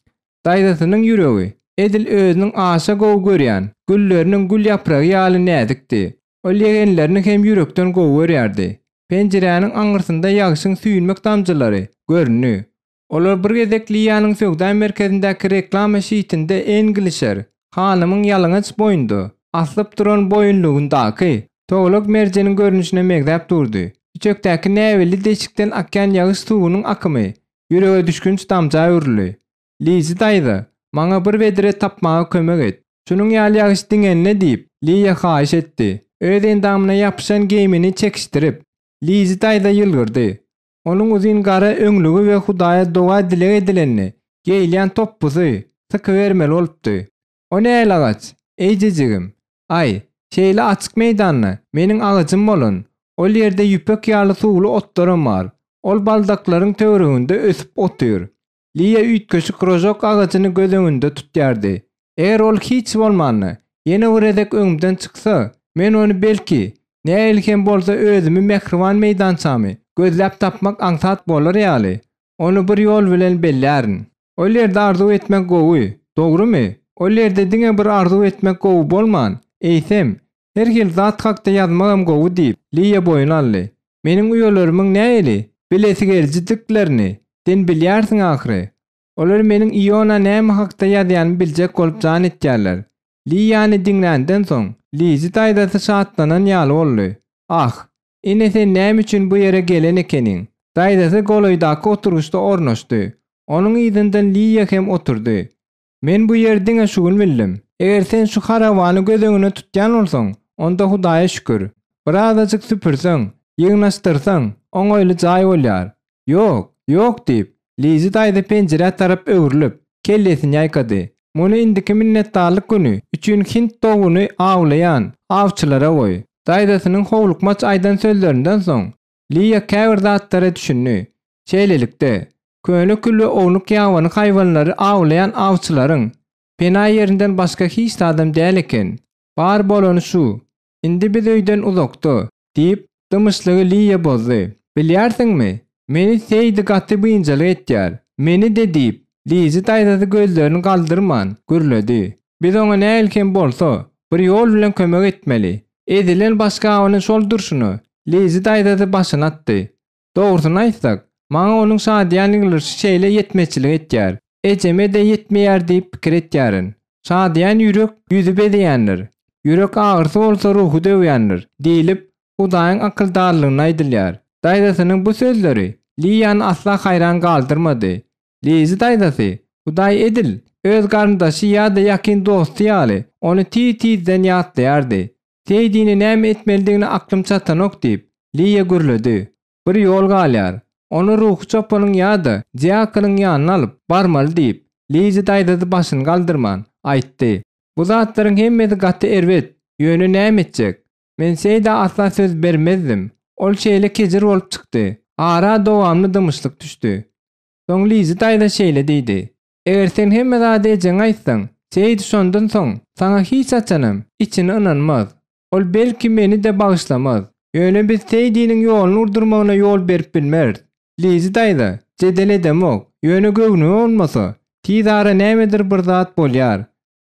Daýzasynyň ýüregi edil özüniň aşa gowy görýän gülleriniň gül ýapragy ýaly näzikdi. Ol ýegenlerini hem ýürekden gowy görýärdi. Penjiräniň aňyrsynda ýagşyň süýnmek damjalary göründi. Olar bir gezek Liýanyň söwda merkezindäki reklama şitinde Englişer hanymyň ýalaňaç boýunda aslyp duran boýunlygyndaky togalak merjeniň görnüşine megzäp durdy. Üçekdäki näbelli deşikden akýan ýagyş suwunyň akymy ýürege düşgünç damja öwrüldi. Lizi daýza, maňa bir bedre tapmaga kömek et. Şunuň ýaly ýagyş diňende diýip, Liýa haýyş etdi. Öz endamyna ýapyşan geýmini çekişdirip, Lizi daýza ýylgyrdy. Onuň uzyn gara öňlügi we Hudaýa doga-dileg edilende geýilýän topbusy sykybermeli bolupdy. O nähili agaç, eýjejigim? Aý, şeýle açyk meýdanda meniň agajym bolan, ol ýerde ýüpek ýaly suwly otlaram bar. Ol baldaklaryň töwereginde ösüp otyr. Liýa üýtgeşik rožok agajyny göz öňünde tutýardy. Eger ol hiç bolmanda, ýene bir gezek öňümden çyksa, men ony belki, nähili hem bolsa özümi mähriban meýdançamy gözläp tapmak aňsat bolar ýaly, ony bir ýol bilen bellärin. Ol ýerde arzuw etmek gowy, dogrumy? Ol ýerde diňe bir arzuw etmek gowy bolman, eýsem, her hili zat hakda ýazmagam gowy diýip, Liýa boýun aldy. Meniň uýalarymyň nähili bilesigelijidiklerini sen bilýärsiň ahyry. Olar meniň Iona näme hakda ýazýanymy biljek bolup jan etýärler. Liýany diňländen soň, Lizi daýzasy şatlanan ýaly boldy. Ah, ine sen näme üçin bu ýere gelen ekeniň. Daýzasy golaýdaky oturgyçda ornaşdy. Onuň yzyndan Liýa hem oturdy. Men bu ýeri diňe şu gün bildim. Eger sen şu harabany göz öňüne tutýan bolsaň, onda Hudaýa şükür. Birazajyk süpürseň, ýygnaşdyrsaň, oňaýly jaý bolýar. Ýok, ýok diýip, Lizi daýza penjirä tarap öwrülip, kellesini ýaýkady. Muny indiki minnetdarlyk güni üçin hind towugyny awlaýan awçylara goý. Daýzasynyň howlukmaç aýdan sözlerinden soň, Liýa käbir zatlara düşündi. Şeýlelikde, köne külbe ownuk ýabany haýwanlary awlaýan awçylaryň pena ýerinden başga hiç zadam däl eken. Bar bolany şu. Indi biz öýden uzakda, diýip, dymyşlygy Liýa bozdy. Bilýärsiňmi, meni Seýdi gaty biynjalyk etýär. Meni-de, diýip, Lizi daýzasy gözlerini galdyrman, gürledi. Biz oňa nähili hem bolsa, bir ýol bilen kömek etmeli. Ezilen başgabyny şol durşuna, Lizi daýzasy başyny atdy. Dogrusyny aýtsak, maňa onuň şadyýan ýylgyryşy şeýle ýetmezçilik etýär. Ejeme-de ýetmeýär diýip pikir etýärin. Şadyýan ýürek ýüzi bezeýändir. Ýürek agyrysy bolsa ruhy döwýändir, diýlip, Hudaýyň akyldarlygynda aýdylýar. Daýzasynyň bu sözleri Liýany asla haýran galdyrmady. Lizi daýzasy, Hudaý edil, öz garyndaşy ýa-da ýakyn dosty ýaly, ony tiz-tizden ýatlaýardy. Seýdini näme etmelidigine aklym çatanok diýip, Liýa gürledi. Bir ýol galýar. Ony ruhy çopanyň ýa-da diakonyň ýanyna alyp barmaly diýip, Lizi daýzasy başyny galdyrman, aýtdy. Bu zatlaryň hemmesi gaty erbet, ýöne näme etjek? Men Seýdä asla söz bermezdim. Ol şeýle kejir bolup çykdy. Ara dowamly dymyşlyk düşdi. Soň Lizi daýza şeýle diýdi, Eger sen hemme zady ejeňe aýtsaň, Seýdi şondan soň saňa hiç haçanam içini ynanmaz. Ol belki meni-de bagyşlamaz. Ýöne biz Seýdiniň ýoluny urdurmagyna ýol berip bilmeris. Lizi daýza, jedel edemok, ýöne göwnüme bolmasa, tiz ara nämedir bir zat bolýar.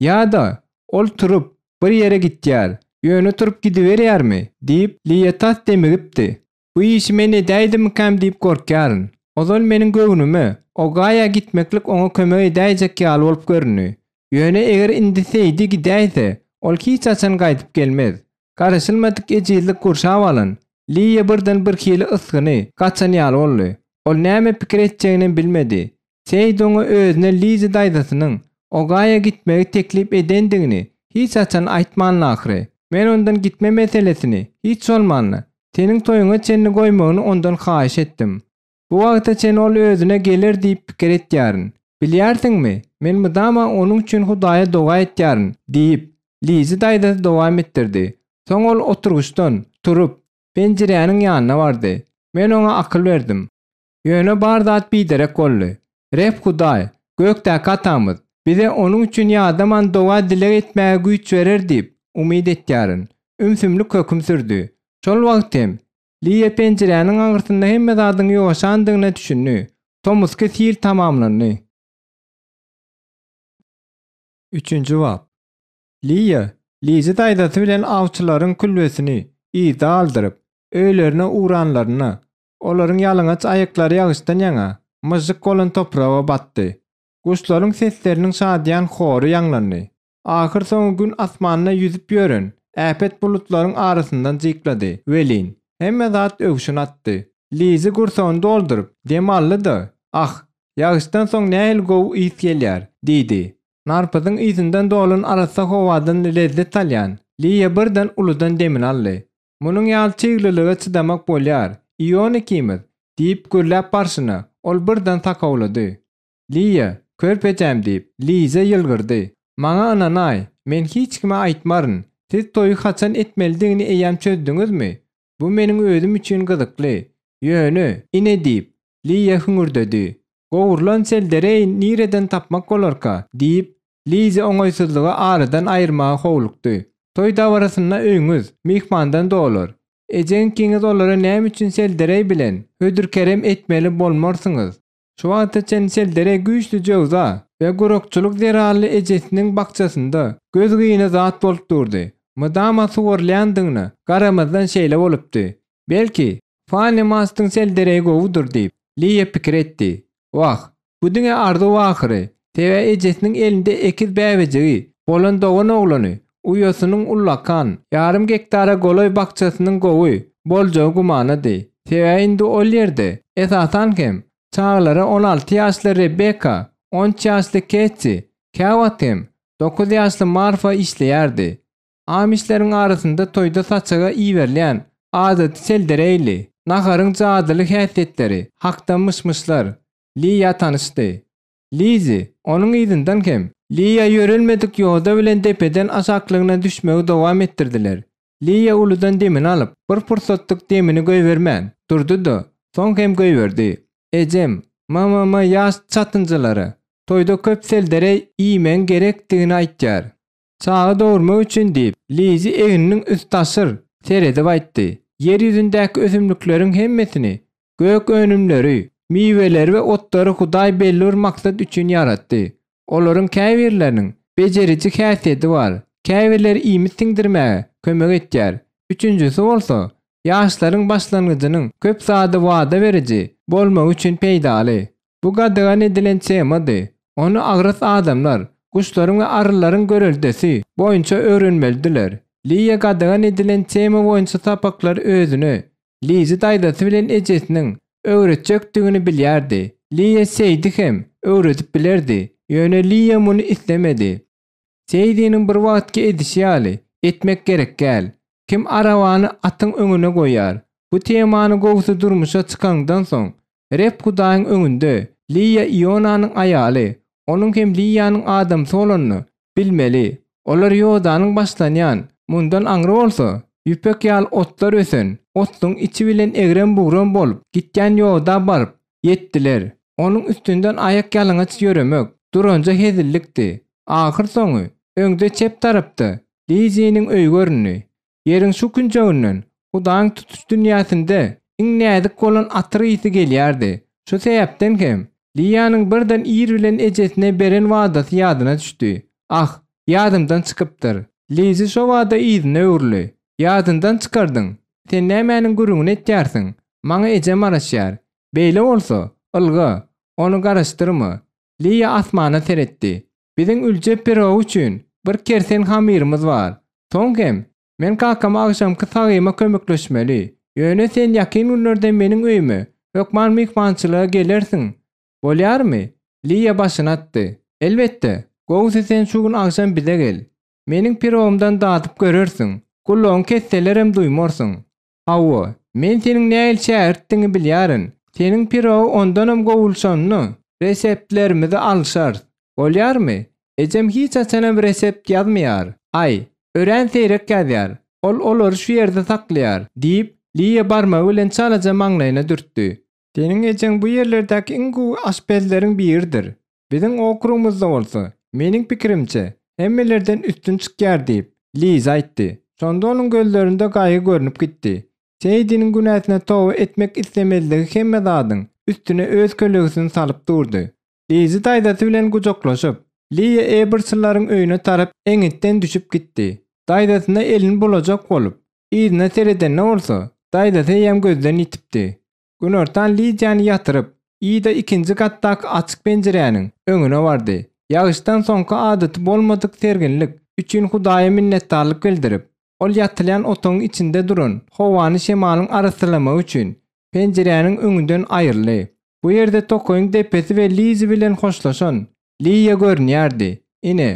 Ýa-da ol turup, bir ýere gitýär. Ýöne turup gidiberýärmi? diýip, Liýa tas demigipdi. Bu işi men edäýdimmikäm diýip gorkýaryn. Ozal meniň göwnüme, Ogaýa gitmeklik oňa kömek edäýjek ýaly bolup göründi. Ýöne eger indi Seýdi gidäýse, ol hiç haçan gaýdyp gelmez. Garaşylmadyk ejizlik gurşap alan Liýa birden birhili ysgyny gaçan ýaly boldy. Ol näme pikir etjeginem bilmedi. Seýdi oňa özüne Lizi daýzasynyň Ogaýa gitmegi teklip edendigini hiç haçan aýtmandy ahyry. Men ondan gitme meselesini, hiç bolmanda, seniň toýuňa çenli goýmagyny ondan haýyş etdim. Bu wagta çenli ol özüne geler diýip pikir etýärin. Bilýärsiňmi, men mydama onuň üçin Hudaýa doga etýärin, diýip, Lizi daýzasy dowam etdirdi. Soň ol oturgyçdan turup, penjiräniň ýanyna bardy. Men oňa akyl berdim. Ýöne bar zat biderek boldy. Reb Hudaý, gökdäki Atamyz, bize Onuň üçin ýadaman doga-dileg etmäge güýç berer diýip, umyt etýärin. Ümsümlik höküm sürdi. Şol wagt hem, Liýa penjiräniň aňyrsynda hemme zadyň ýogaşandygyna düşündi. Tomusky sil tamamlandy. Üçünji bap. Liýa, Lizi daýzasy bilen awçylaryň külbesini yzda galdyryp, öýlerine ugranlarynda, olaryň ýalaňaç aýaklary ýagyşdan ýaňa myžžyk bolan topraga batdy. Guşlaryň sesleriniň şadyýan hory ýaňlandy. Ahyrsoňy gün asmanda ýüzüp ýören äpet bulutlaryň arasyndan jyklady welin, hemme zat öwşün atdy. Lizi gursagyny dolduryp, dem aldy-da, Ah, ýagyşdan soň nähili gowy ys gelýär! diýdi. Narpyzyň ysyndan dolan arassa howadan lezzet alýan Liýa birden uludan demini aldy. Munuň ýaly çyglylyga çydamak bolýar, Ion ikimiz! diýip gürläp barşyna, ol birden sakawlady. Liýa, körpejäm diýip, Liza ýylgyrdy. Maňa ynanaý, men hiç kime aýtmaryn. Siz toýy haçan etmelidigini eýýäm çözdüňizmi? Bu meniň özüm üçin gyzykly. Ýöne, ine diýip, Liýa hüňürdedi. Gowrulan seldereýi nireden tapmak bolarka? diýip, Liza oňaýsyzlygy aradan aýyrmaga howlukdy. Toý dabarasynda öýüňiz myhmandan dolar. Ejeň ikiňiz olara näme üçin seldereý bilen hödür-kerem etmeli bolmarsyňyz? Şu wagta çenli seldereý güýçli jöwza we gurakçylyk zerarly ejesiniň bakjasynda göz gyna zat bolup durdy. Mydama suwarylýandygyna garamazdan şeýle bolupdy. Belki, Fanni Mastyň seldereýi gowudyr diýip, Liýa pikir etdi. Wah, bu diňe arzuw ahyry, sebäbi ejesiniň elinde ekiz bäbejigi bolan dogan oglany uýasynyň ullakan, ýarym gektara golaý bakjasynyň gowy boljagy gümanady. Sebäbi indi ol ýerde, esasan hem, çagalara 16 ýaşly Rebeka, on üç ýaşly Ketsi, käwagt hem, dokuz ýaşly Marfa işleýärdi. Amişleriň arasynda toýda saçaga iberilýän adaty seldereýli naharyň jadyly häsiýetleri hakda myş-myşlar Liýa tanyşdy. Lizi, onuň yzyndan hem Liýa ýörelmedik ýoda bilen depeden aşaklygyna düşmegi dowam etdirdiler. Liýa uludan demini alyp, bir pursatlyk demini goýbermän durdy-da, soň hem goýberdi. Ejem, MMM ýaş çatynjalara toýda köp seldereý iýmegiň gerekdigini aýtýar. Çaga dogurmak üçin diýip, Lizi egniniň üstaşyr seredip aýtdy. Ýer ýüzündäki ösümlikleriň hemmesini, gök önümleri, miweleri we otlary Hudaý belli bir maksat üçin ýaratdy. Olaryň käbirleriniň bejeriji häsiýeti bar, käbirleri iýmit siňdirmäge kömek etýär, üçünjisi bolsa, ýaşlaryň başlangyjynyň köp zady wada beriji bolmagy üçin peýdaly. Bu gadagan edilen temady. Ony agras adamlar, guşlaryň we arylaryň göreldesi boýunça öwrenmelidiler. Liýa gadagan edilen tema boýunça sapaklary özüne, Lizi daýzasy bilen ejesiniň, öwretjekdigini bilýärdi. Liýa Seýdi hem öwredip bilerdi, ýöne Liýa muny islemedi. Seýdiniň bir wagtky edişi ýaly etmek gerek däl. Kim arabany atyň öňüne goýar? Bu temany gowusy durmuşa çykaňdan soň, Reb Hudaýyň öňünde Liýa Ionanyň aýaly, onuň hem Liýanyň adamsy bolanyny bilmeli. Olar ýodanyň başlanýan, mundan aňry bolsa, ýüpek ýaly otlar ösen, otluň içi bilen egrem-bugram bolup gitýän ýoda baryp ýetdiler. Onuň üstünden aýak ýalaňaç ýöremek duranja hezillikdi. Ahyrsoňy, öňde çep tarapda Liziniň öýi göründi. Ýeriň şu künjeginden Hudaýyň tutuş dünýäsinde iň näzik bolan atyr ysy gelýärdi. Şu sebäpden hem, Liýanyň birden ir bilen ejesine beren wadasy ýadyna düşdi. Ah, ýadymdan çykypdyr. Lizi şo bada yzyna öwrüldi. Ýadyndan çykardyň. Sen nämäniň gürrüňini etýärsiň? Maňa ejem garaşýar. Beýle bolsa, ylga, ony garaşdyrma. Liýa asmana seretdi. Biziň ülje pirogy üçin bir kersen hamyrymyz bar. Soň hem, men kakama agşamky sagyma kömekleşmeli. Ýöne sen ýakyn günlerde meniň öýüme hökman myhmançylyga gelersiň. Bolýarmy? Liýa başyny atdy. Elbetde, gowusy sen şu gün agşam bize gel. Meniň pirogymdan dadyp görersiň. Gulagyňy kesselerem duýmarsyň. Hawa, men seniň nähili şägirtdigiňi bilýärin. Seniň pirogy ondanam gowulşanda, reseptlerimizi alşarys. Bolýarmy? Ejem hiç haçanam resept ýazmaýar. Aý, örän seýrek ýazýar. Ol olary şu ýerde saklaýar, diýip, Liýa barmagy bilen çalaja maňlaýyna dürtdi. Seniň ejeň bu ýerlerdäki iň gowy aşpezleriň biridir. Biziň okrugymyzda bolsa, meniň pikirimçe, hemmelerden üstün çykýar diýip, Liza aýtdy. Şonda onuň gözlerinde gaýgy görnüp gitdi. Seýdiniň günäsine toba etmek islemezligi hemme zadyň üstüne öz kölegesini salyp durdy. Lizi daýzasy bilen gujaklaşyp, Liýa Eberslaryň öýüne tarap eňňitden düşüp gitdi. Daýzasyna elini bulajak bolup, yzyna seredende bolsa, daýzasy eýýäm gözden ýitipdi. Günortan Lidiýany ýatyryp, Ida ikinji gatdaky açyk penjiräniň öňüne bardy. Ýagyşdan soňky adaty bolmadyk serginlik üçin Hudaýa minnetdarlyk bildirip, ol ýatylýan otagyň içinde duran howany şemalyň arassalamagy üçin penjiräniň öňünden aýryldy. Bu ýerde tokaýyň depesi we Lizi bilen hoşlaşan Liýa görünýärdi. Ine,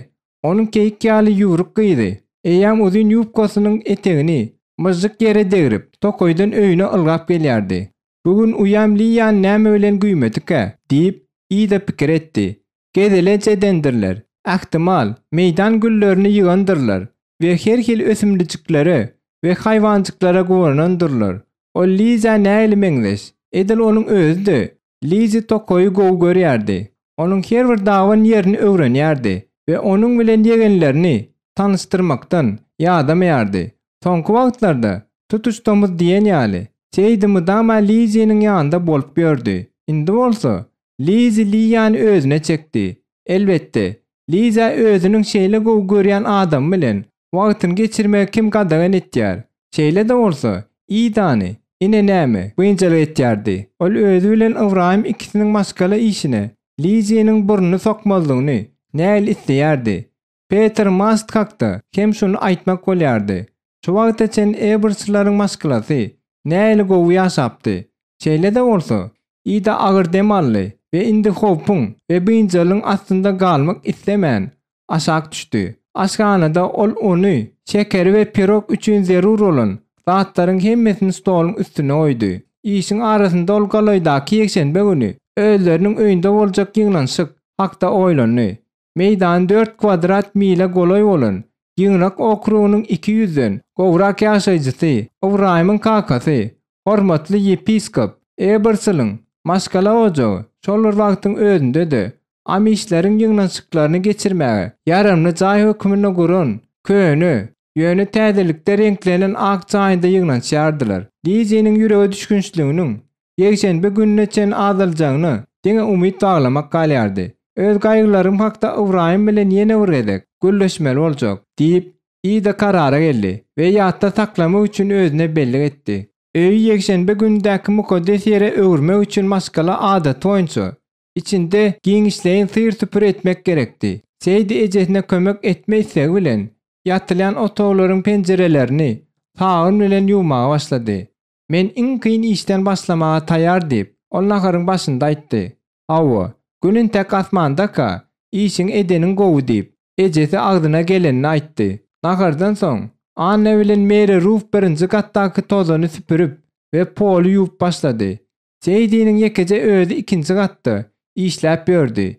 onuň keýik ýaly ýüwrük gyzy, eýýäm uzyn ýubkasynyň etegini myžžyk ýere degrip, tokaýdan öýüne ylgap gelýärdi. Bu gün uýam Liýany näme bilen güýmedikä? diýip, Ida pikir etdi. Gezelenç edendirler. Ähtimal, meýdan güllerini ýygandyrlar we her hili ösümlijiklere we haýwanjyklara guwanandyrlar. Ol Lizä nähili meňzeş! Edil onuň özi-de Lizi tokaýy gowy görýärdi. Onuň her bir daban ýerini öwrenýärdi we onuň bilen ýegenlerini tanyşdyrmakdan ýadamaýardy. Soňky wagtlarda tutuş tomus diýen ýaly, Seýdi mydama Liziniň ýanynda bolup ýördi. Indi bolsa, Lizi Liýany özüne çekdi. Elbetde, Liza özüniň şeýle gowy görýän adamy bilen wagtyny geçirmegi kim gadagan etýär? Şeýle-de bolsa, Idany, ine näme, biynjalyk etýärdi. Ol özi bilen Ybraýym ikisiniň maşgala işine Liziniň burnuny sokmazlygyny nähili isleýärdi. Peter Mast hakda hem şuny aýtmak bolýardy. Şu wagta çenli Eberslaryň maşgalasy nähili gowy ýaşapdy. Şeýle-de bolsa, Ida agyr dem aldy we indi howpuň we biynjalygyň astynda galmak islemän, aşak düşdi. Aşhanada ol uny, şekeri we pirog üçin zerur bolan zatlaryň hemmesini stoluň üstüne goýdy. Işiň arasynda ol golaýdaky ýekşenbe güni özleriniň öýünde boljak ýygnanyşyk hakda oýlandy. Meýdany dört kwadrat mile golaý bolan Ýygnak okrugynyň iki ýüzden gowrak ýaşaýjysy Ybraýymyň kakasy, hormatly ýepiskop Eberseliň maşgala ojagy şol bir wagtyň özünde-de amişleriň ýygnanyşyklaryny geçirmäge ýaramly jaý hökmünde guran köne, ýöne täzelikde reňklenen ak jaýynda ýygnanyşýardylar. Liziniň ýürege düşgünçliginiň Ýekşenbe gününe çenli azaljagyna diňe umyt baglamak galýardy. Öz gaýgylarym hakda Ybraýym bilen ýene bir gezek gürleşmeli boljak, diýip, Ida karara geldi we ýatda saklamak üçin özüne bellik etdi. Öýi ýekşenbe günündäki mukaddes ýere öwürmek üçin maşgala adaty boýunça, içinde giňişleýin syr-süpür etmek gerekdi. Seýdi ejesine kömek etme islegi bilen, ýatylýan otaglaryň penjirelerini sabyn bilen ýuwmaga başlady. Men iň kyn işden başlamaga taýýar diýip, ol naharyň başynda aýtdy. Hawa, Gün entek asmandaka, işiňi edeniň gowy diýip, ejesi agzyna gelenini aýtdy. Nahardan soň, Anna bilen Meri Ruf birinji gatdaky tozany süpürip we poly ýuwup başlady. Seýdiniň ýekeje özi ikinji gatda işläp ýördi.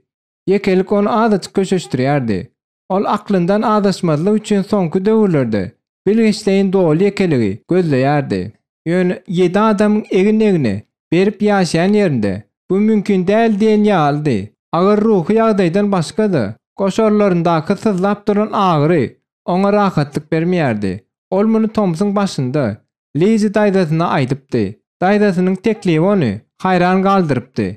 Ýekelik ony azajyk köşeşdirýärdi. Ol aklyndan azaşmazlyk üçin soňky döwürlerde bilgeşleýin doly ýekeligi gözleýärdi. Ýöne ýedi adamyň egin-egne berip ýaşaýan ýerinde bu mümkin däl diýen ýalydy. Agyr ruhy ýagdaýdan başga-da, goşarlaryndaky syzlap duran agyry oňa rahatlyk bermeýärdi. Ol muny tomsuň başynda Lizi daýzasyna aýdypdy. Daýzasynyň teklibi ony haýran galdyrypdy.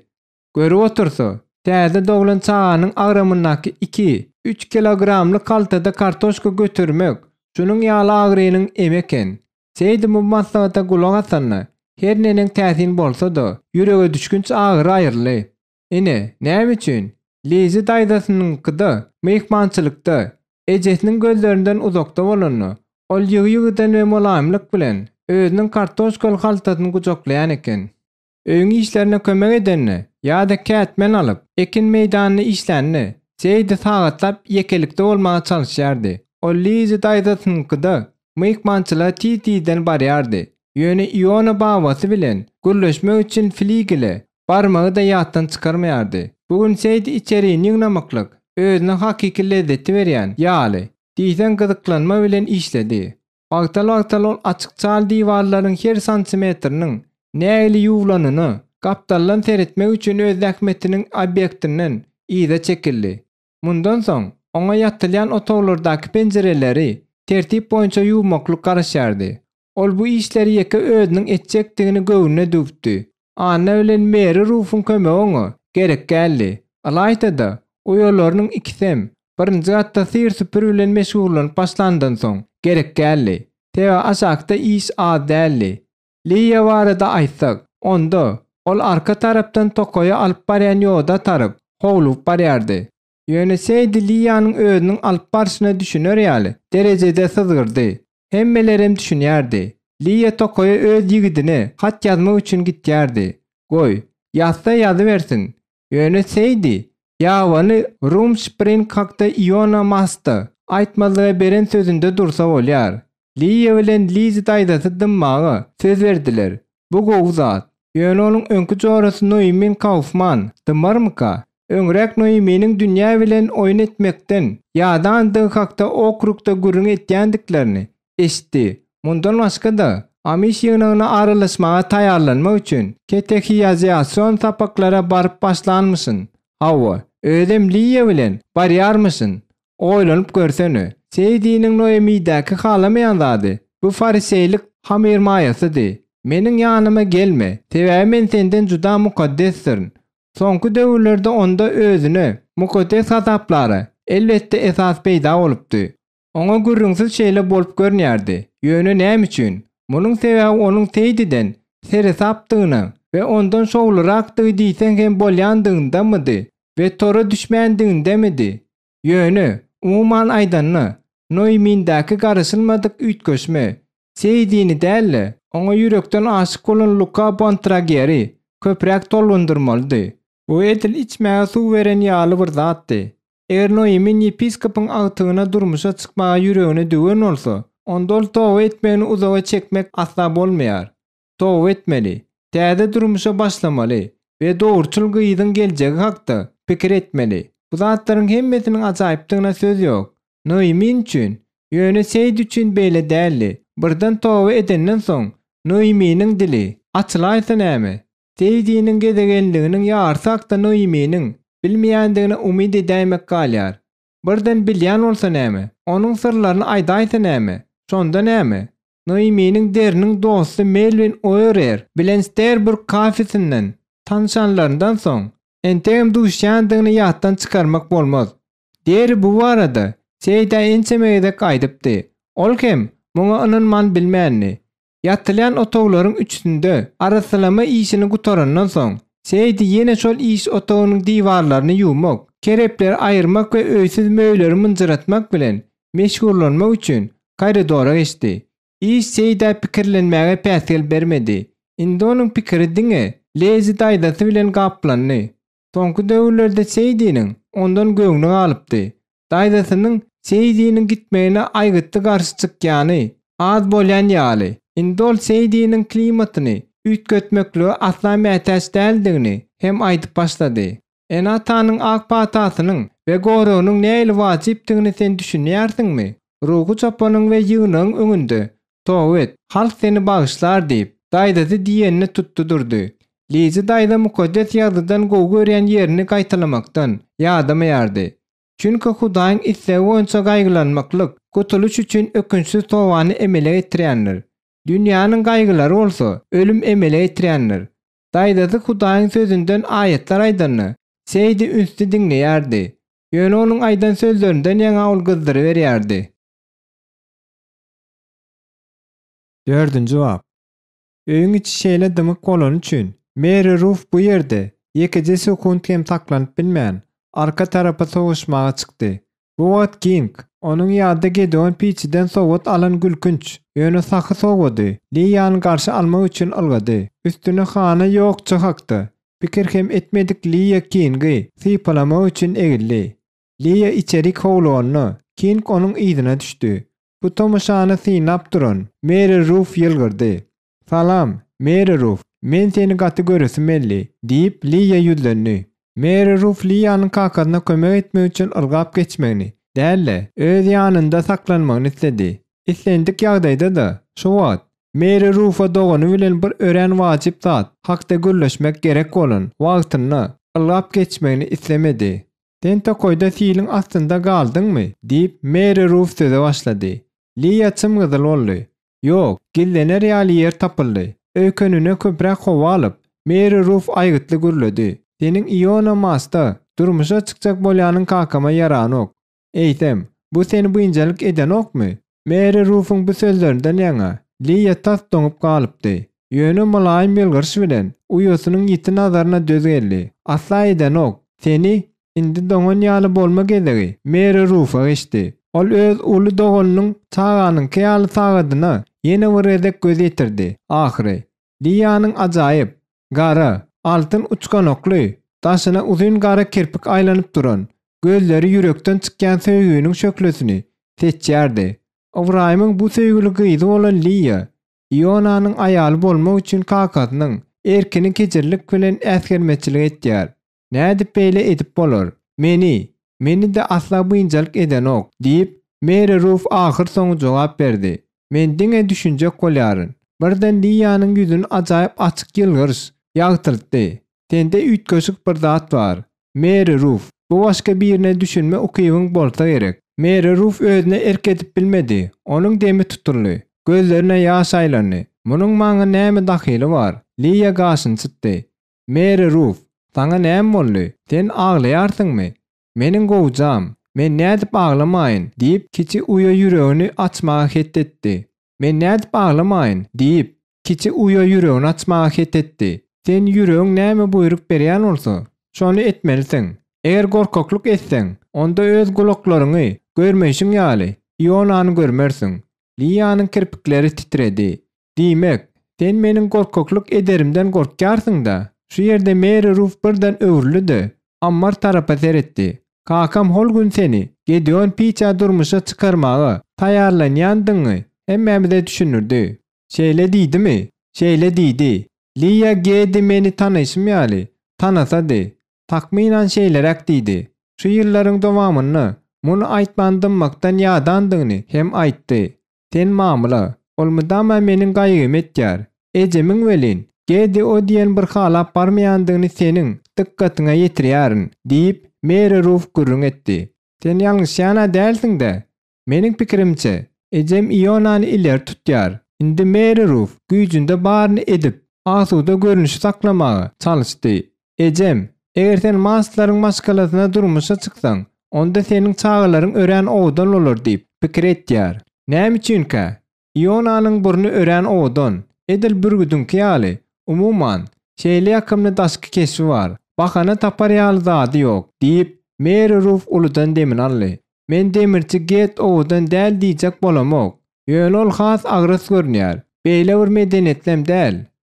Görüp otursa, täze doglan çaganyň agramyndaky iki, üç kilogramlyk haltada kartoşka götermek şunuň ýaly agyrynyň emi eken. Seýdi bu maslahata gulak asanda, her neneň täsin bolsa-da, ýüregedüşgünç agyry aýryldy. Ine, näme üçin, Lizi daýzasynyňkyda myhmançylykda, ejesiniň gözlerinden uzakda bolanda, ol ýygy-ýygydan we mylaýymlyk bilen özüniň kartoşkaly haltasyny gujaklaýan eken. Öýüň işlerine kömek edende ýa-da kätmen alyp, ekin meýdanynda işlände, Seýdi sagatlap ýekelikde bolmaga çalyşýardy. Ol Lizi daýzasynyňkyda. Myhmançylyga tiz-tizden barýardy. Ýöne Iona babasy bilen gürleşmek üçin fligele barmagy-da ýatdan çykarmaýardy. Bu gün Seýdi içerini ýygnamaklyk özüne hakyky lezzeti berýän ýaly, diýseň gyzyklanma bilen işledi. Wagtal-wagtal ol açyk çal diwarlaryň her santimetriniň nähili ýuwlanyna gapdaldan seretmek üçin öz zähmetiniň obýektinden yza çekildi. Mundan soň, oňa ýatylýan otaglardaky penjireleri tertip boýunça ýuwmaklyk garaşýardy. Ol bu işleri ýeke özüniň etjekdigini göwnüne düwüpdi. Anna bilen Meri Rufuň kömegi oňa gerek däldi. Ylaýta-da, uýalarynyň ikisem birinji gatda syr-süpür bilen meşgullanyp başlandan soň, gerek däldi. Sebäbi aşakda iş az däldi. Liýa barada aýtsak, onda, ol arka tarapdan tokaýa alyp barýan ýoda taryp, howlugyp barýardy. Ýöne Seýdi Liýanyň özüniň alyp barşyna düşüner ýaly derejede syzgyrdy. Hemmelerem düşünýärdi. Liýa tokaýa öz ýigidine hat ýazmak üçin gitýärdi. Goý, ýazsa ýazybersin. Ýöne Seýdi ýabany Rumspring hakda Iona Masta aýtmazlyga beren sözünde dursa bolýar. Liýa bilen Lizi daýzasy dymmaga söz berdiler. Bu gowy zat. Ýöne onuň öňki jorasy Noýmin Kaufman dymarmyka? Öňräk Noýminiň dünýä bilen oýun etmekden ýadandygy hakda okrugda gürrüň etýändiklerini eşitdi. Mundan başga-da, Amiş ýygnagyna aralaşmaga taýýarlanmak üçin ketehiýaziasion sapaklara baryp başlanmyşyn. Hawa, özem Liýa bilen barýarmyşyn. Oýlanyp görsene, Seýdiniň Noemidäki halamaýan zady, bu fariseýlik hamyrmaýasydy. Meniň ýanyma gelme, sebäbi men senden juda mukaddesdirin. Soňky döwürlerde onda özüne mukaddes hasaplara, elbetde, esas peýda bolupdy. Oňa gürrüňsiz şeýle bolup görünýärdi. Ýöne näme üçin? Munuň sebäbi onuň Seýdiden seresapdygyna we ondan şowlurakdygy diýseň hem bolýandygyndamydy we tora düşmändigindemidi? Ýöne, umuman aýdanda, Noýmindäki garaşylmadyk üýtgeşme, Seýdini däl-de, oňa ýürekden aşyk bolan Luka Bontrageri köpräk tolgundyrmalydy. Bu edil içmäge suw beren ýaly bir zatdy. Eger Noýmin ýepiskopyň agtygyna durmuşa çykmaga ýüregine düwen bolsa, onda ol toba etmegini uzaga çekmek asla bolmaýar. Toba etmeli, täze durmuşa başlamaly we dogruçyl gyzyň geljegi hakda pikir etmeli. Bu zatlaryň hemmesiniň ajaýypdygyna söz ýok. Noýmin üçin, ýöne Seýdi üçin beýle däldi. Birden toba edenden soň, Noýminiň dili açylaýsa näme? Seýdiniň gezegenliginiň ýarysy hakda Noýminiň bilmeýändigine umyt edäýmek galýar. Birden bilýän bolsa näme? Onuň syrlaryny aýdaýsa näme? Şonda näme? Noýminiň deriniň dosty Melwin Oerer bilen Sterburg kafesinden tanyşanlaryndan soň, entegem duşýandygyny ýatdan çykarmak bolmaz. Deri bu barada Seýdä ençeme gezek aýdypdy. Ol hem muňa ynanman bilmändi. Ýatylýan otaglaryň üçüsinde arassalama işini gutarandan soň, Seýdi ýene şol iş otagynyň diwarlaryny ýuwmak, kerepleri aýyrmak we öýsüz möýleri mynjyratmak bilen meşgullanmak üçin koridora geçdi. Iş Seýdä pikirlenmäge päsgel bermedi. Indi onuň pikiri diňe Lezi daýzasy bilen gaplandy. Soňky döwürlerde Seýdiniň ondan göwni galypdy. Daýzasynyň Seýdiniň gitmegine aýgytly garşy çykýany az bolýan ýaly, indi ol Seýdiniň klimatyny üýtgetmeklige asla mätäç däldigini hem aýdyp başlady. Ene-atanyň ak patasynyň we goragynyň nähili wajypdygyny sen düşünýärsiňmi? Ruhy çopanyň we ýygnagyň öňünde toba et, halk seni bagyşlar diýip, daýzasy diýenini tutdy durdy. Lizi daýza Mukaddes Ýazgydan gowy görýän ýerini gaýtalamakdan ýadamaýardy. Çünki Hudaýyň islegi boýunça gaýgylanmaklyk gutulyş üçin ökünçsiz tobany emele getirýändir. Dünýäniň gaýgylary bolsa ölüm emele getirýändir. Daýzasy Hudaýyň Sözünden aýatlar aýdanda, Seýdi ünsli diňleýärdi. Ýöne onuň aýdan sözlerinden ýaňa ol gyzdyryberýärdi. Dördünji bap. Öýüň içi şeýle dymyk bolany üçin, Meri Ruf bu ýerde ýekeje sekunt hem saklanyp bilmän, arka tarapa sowaşmaga çykdy. Bu wagt King, onuň ýa-da Gedeon Piçiden sowgat alan gülkünç, ýöne sahy sowgady Liýany garşy almak üçin ylgady. Üstüne hana ýokça hakda pikir hem etmedik Liýa Kingi sypalamak üçin egildi. Liýa içerik howluganda, King onuň yzyna düşdi. Bu tomaşany synlap duran Meri Ruf ýylgyrdy. Salam, Meri Ruf, men seni gaty göresim geldi, diýip, Liýa ýüzlendi. Meri Ruf Liýanyň kakasyna kömek etmek üçin ylgap geçmegini däl-de, öz ýanynda saklanmagyny isledi. Islendik ýagdaýda-da, şu wagt, Meri Rufa dogany bilen bir örän wajyp zat hakda gürleşmek gerek bolan wagtynda ylgap geçmegini islemedi. Sen tokaýda siliň astynda galdyňmy? diýip, Meri Ruf söze başlady. Liýa çym-gyzyl boldy. Ýok, gizlener ýaly ýer tapyldy. Öýkenine köpräk howa alyp, Meri Ruf aýgytly gürledi. Seniň Iona Masta durmuşa çykjak bolýanyň kakama ýaranok. Eýsem, bu seni biynjalyk edenokmy? Meri Rufuň bu sözlerinden ýaňa, Liýa tas doňup galypdy. Ýöne mylaýym ýylgyryş bilen, uýasynyň ýiti nazaryna döz geldi. Asla edenok. Seni Indi doňan ýaly bolma gezegi Meri Rufa geçdi. Ol öz uly doganynyň çaganyňky ýaly sagadyna ýene bir gezek göz ýetirdi. Ahyry, Liýanyň ajaýyp, gara, altyn uçganokly, daşyna uzyn gara kirpik aýlanyp duran, gözleri ýürekden çykýan söýginiň şöhlesini seçýärdi. Ybraýymyň bu söýgüli gyzy bolan Liýa Ionanyň aýaly bolmak üçin kakasynyň erkini kejirlik bilen äsgermezçilik etýär. Nädip beýle edip bolar? Meni, meni-de asla biynjalyk edenok, diýip, Meri Ruf ahyrsoňy jogap berdi. Men diňe düşünjek bolýaryn. Birden Liýanyň ýüzüni ajaýyp açyk ýylgyryş ýagtyltdy. Sende üýtgeşik bir zat bar, Meri Ruf. Bu başga birine düşünme ukybyň bolsa gerek. Meri Ruf özüne erk edip bilmedi. Onuň demi tutuldy. Gözlerine ýaş aýlandy. Munuň maňa näme dahyly bar? Liýa gaşyny çytdy. Meri Ruf, saňa näme boldy? Sen aglaýarsyňmy? Meniň gowjam, men nädip aglamaýyn? diýip, kiçi uýa ýüregini açmaga het etdi. Men nädip aglamaýyn? diýip, kiçi uýa ýüregini açmaga het etdi. Sen ýüregiň näme buýruk berýän bolsa, şony etmelisiň. Eger gorkaklyk etseň, onda öz gulaklaryňy görmeýşiň ýaly, Ionany görmersiň. Liýanyň kirpikleri titredi. Diýmek, sen meniň gorkaklyk ederimden gorkýarsyň-da? Şu ýerde Meri Ruf birden öwrüldi-de, ammar tarapa seretdi. Kakam hol gün seni Gedeon Piçä durmuşa çykarmaga taýýarlanýandygyňy hemmämize düşündirdi. Şeýle diýdimi? Şeýle diýdi. Liýa Gedi meni tanaýşym ýaly, tanasady. Takmynan şeýleräk diýdi. Şu ýyllaryň dowamynda muny aýtman dymmakdan ýadandygyny hem aýtdy. Sen mamla, ol mydama meniň gaýgymy etýär. Ejemiň welin, Gedi o diýen bir halap barmaýandygyny seniň dykgatyňa ýetirýärin, diýip, Meri Ruf gürrüň etdi. Sen ýalňyşýan-a dälsiň-dä? Meniň pikirimçe, ejem Ionany ileri tutýar. Indi Meri Ruf güýjünde baryny edip, asuda görnüşi saklamaga çalyşdy. Ejem, eger sen Mastlaryň maşgalasyna durmuşa çyksaň, onda seniň çagalaryň örän owadan bolar diýip, pikir etýär. Näme üçinkä? Ionanyň burny örän owadan, edil bürgüdiňki ýaly. Umuman, şeýle ýakymly daşky keşbi bar. Bahana tapar ýaly zady ýok, diýip, Meri Ruf uludan demini aldy. Men demirçi Get owadan däl diýjek bolamok. Ýöne ol has agras görünýär. Beýle bir medeniýetlem däl.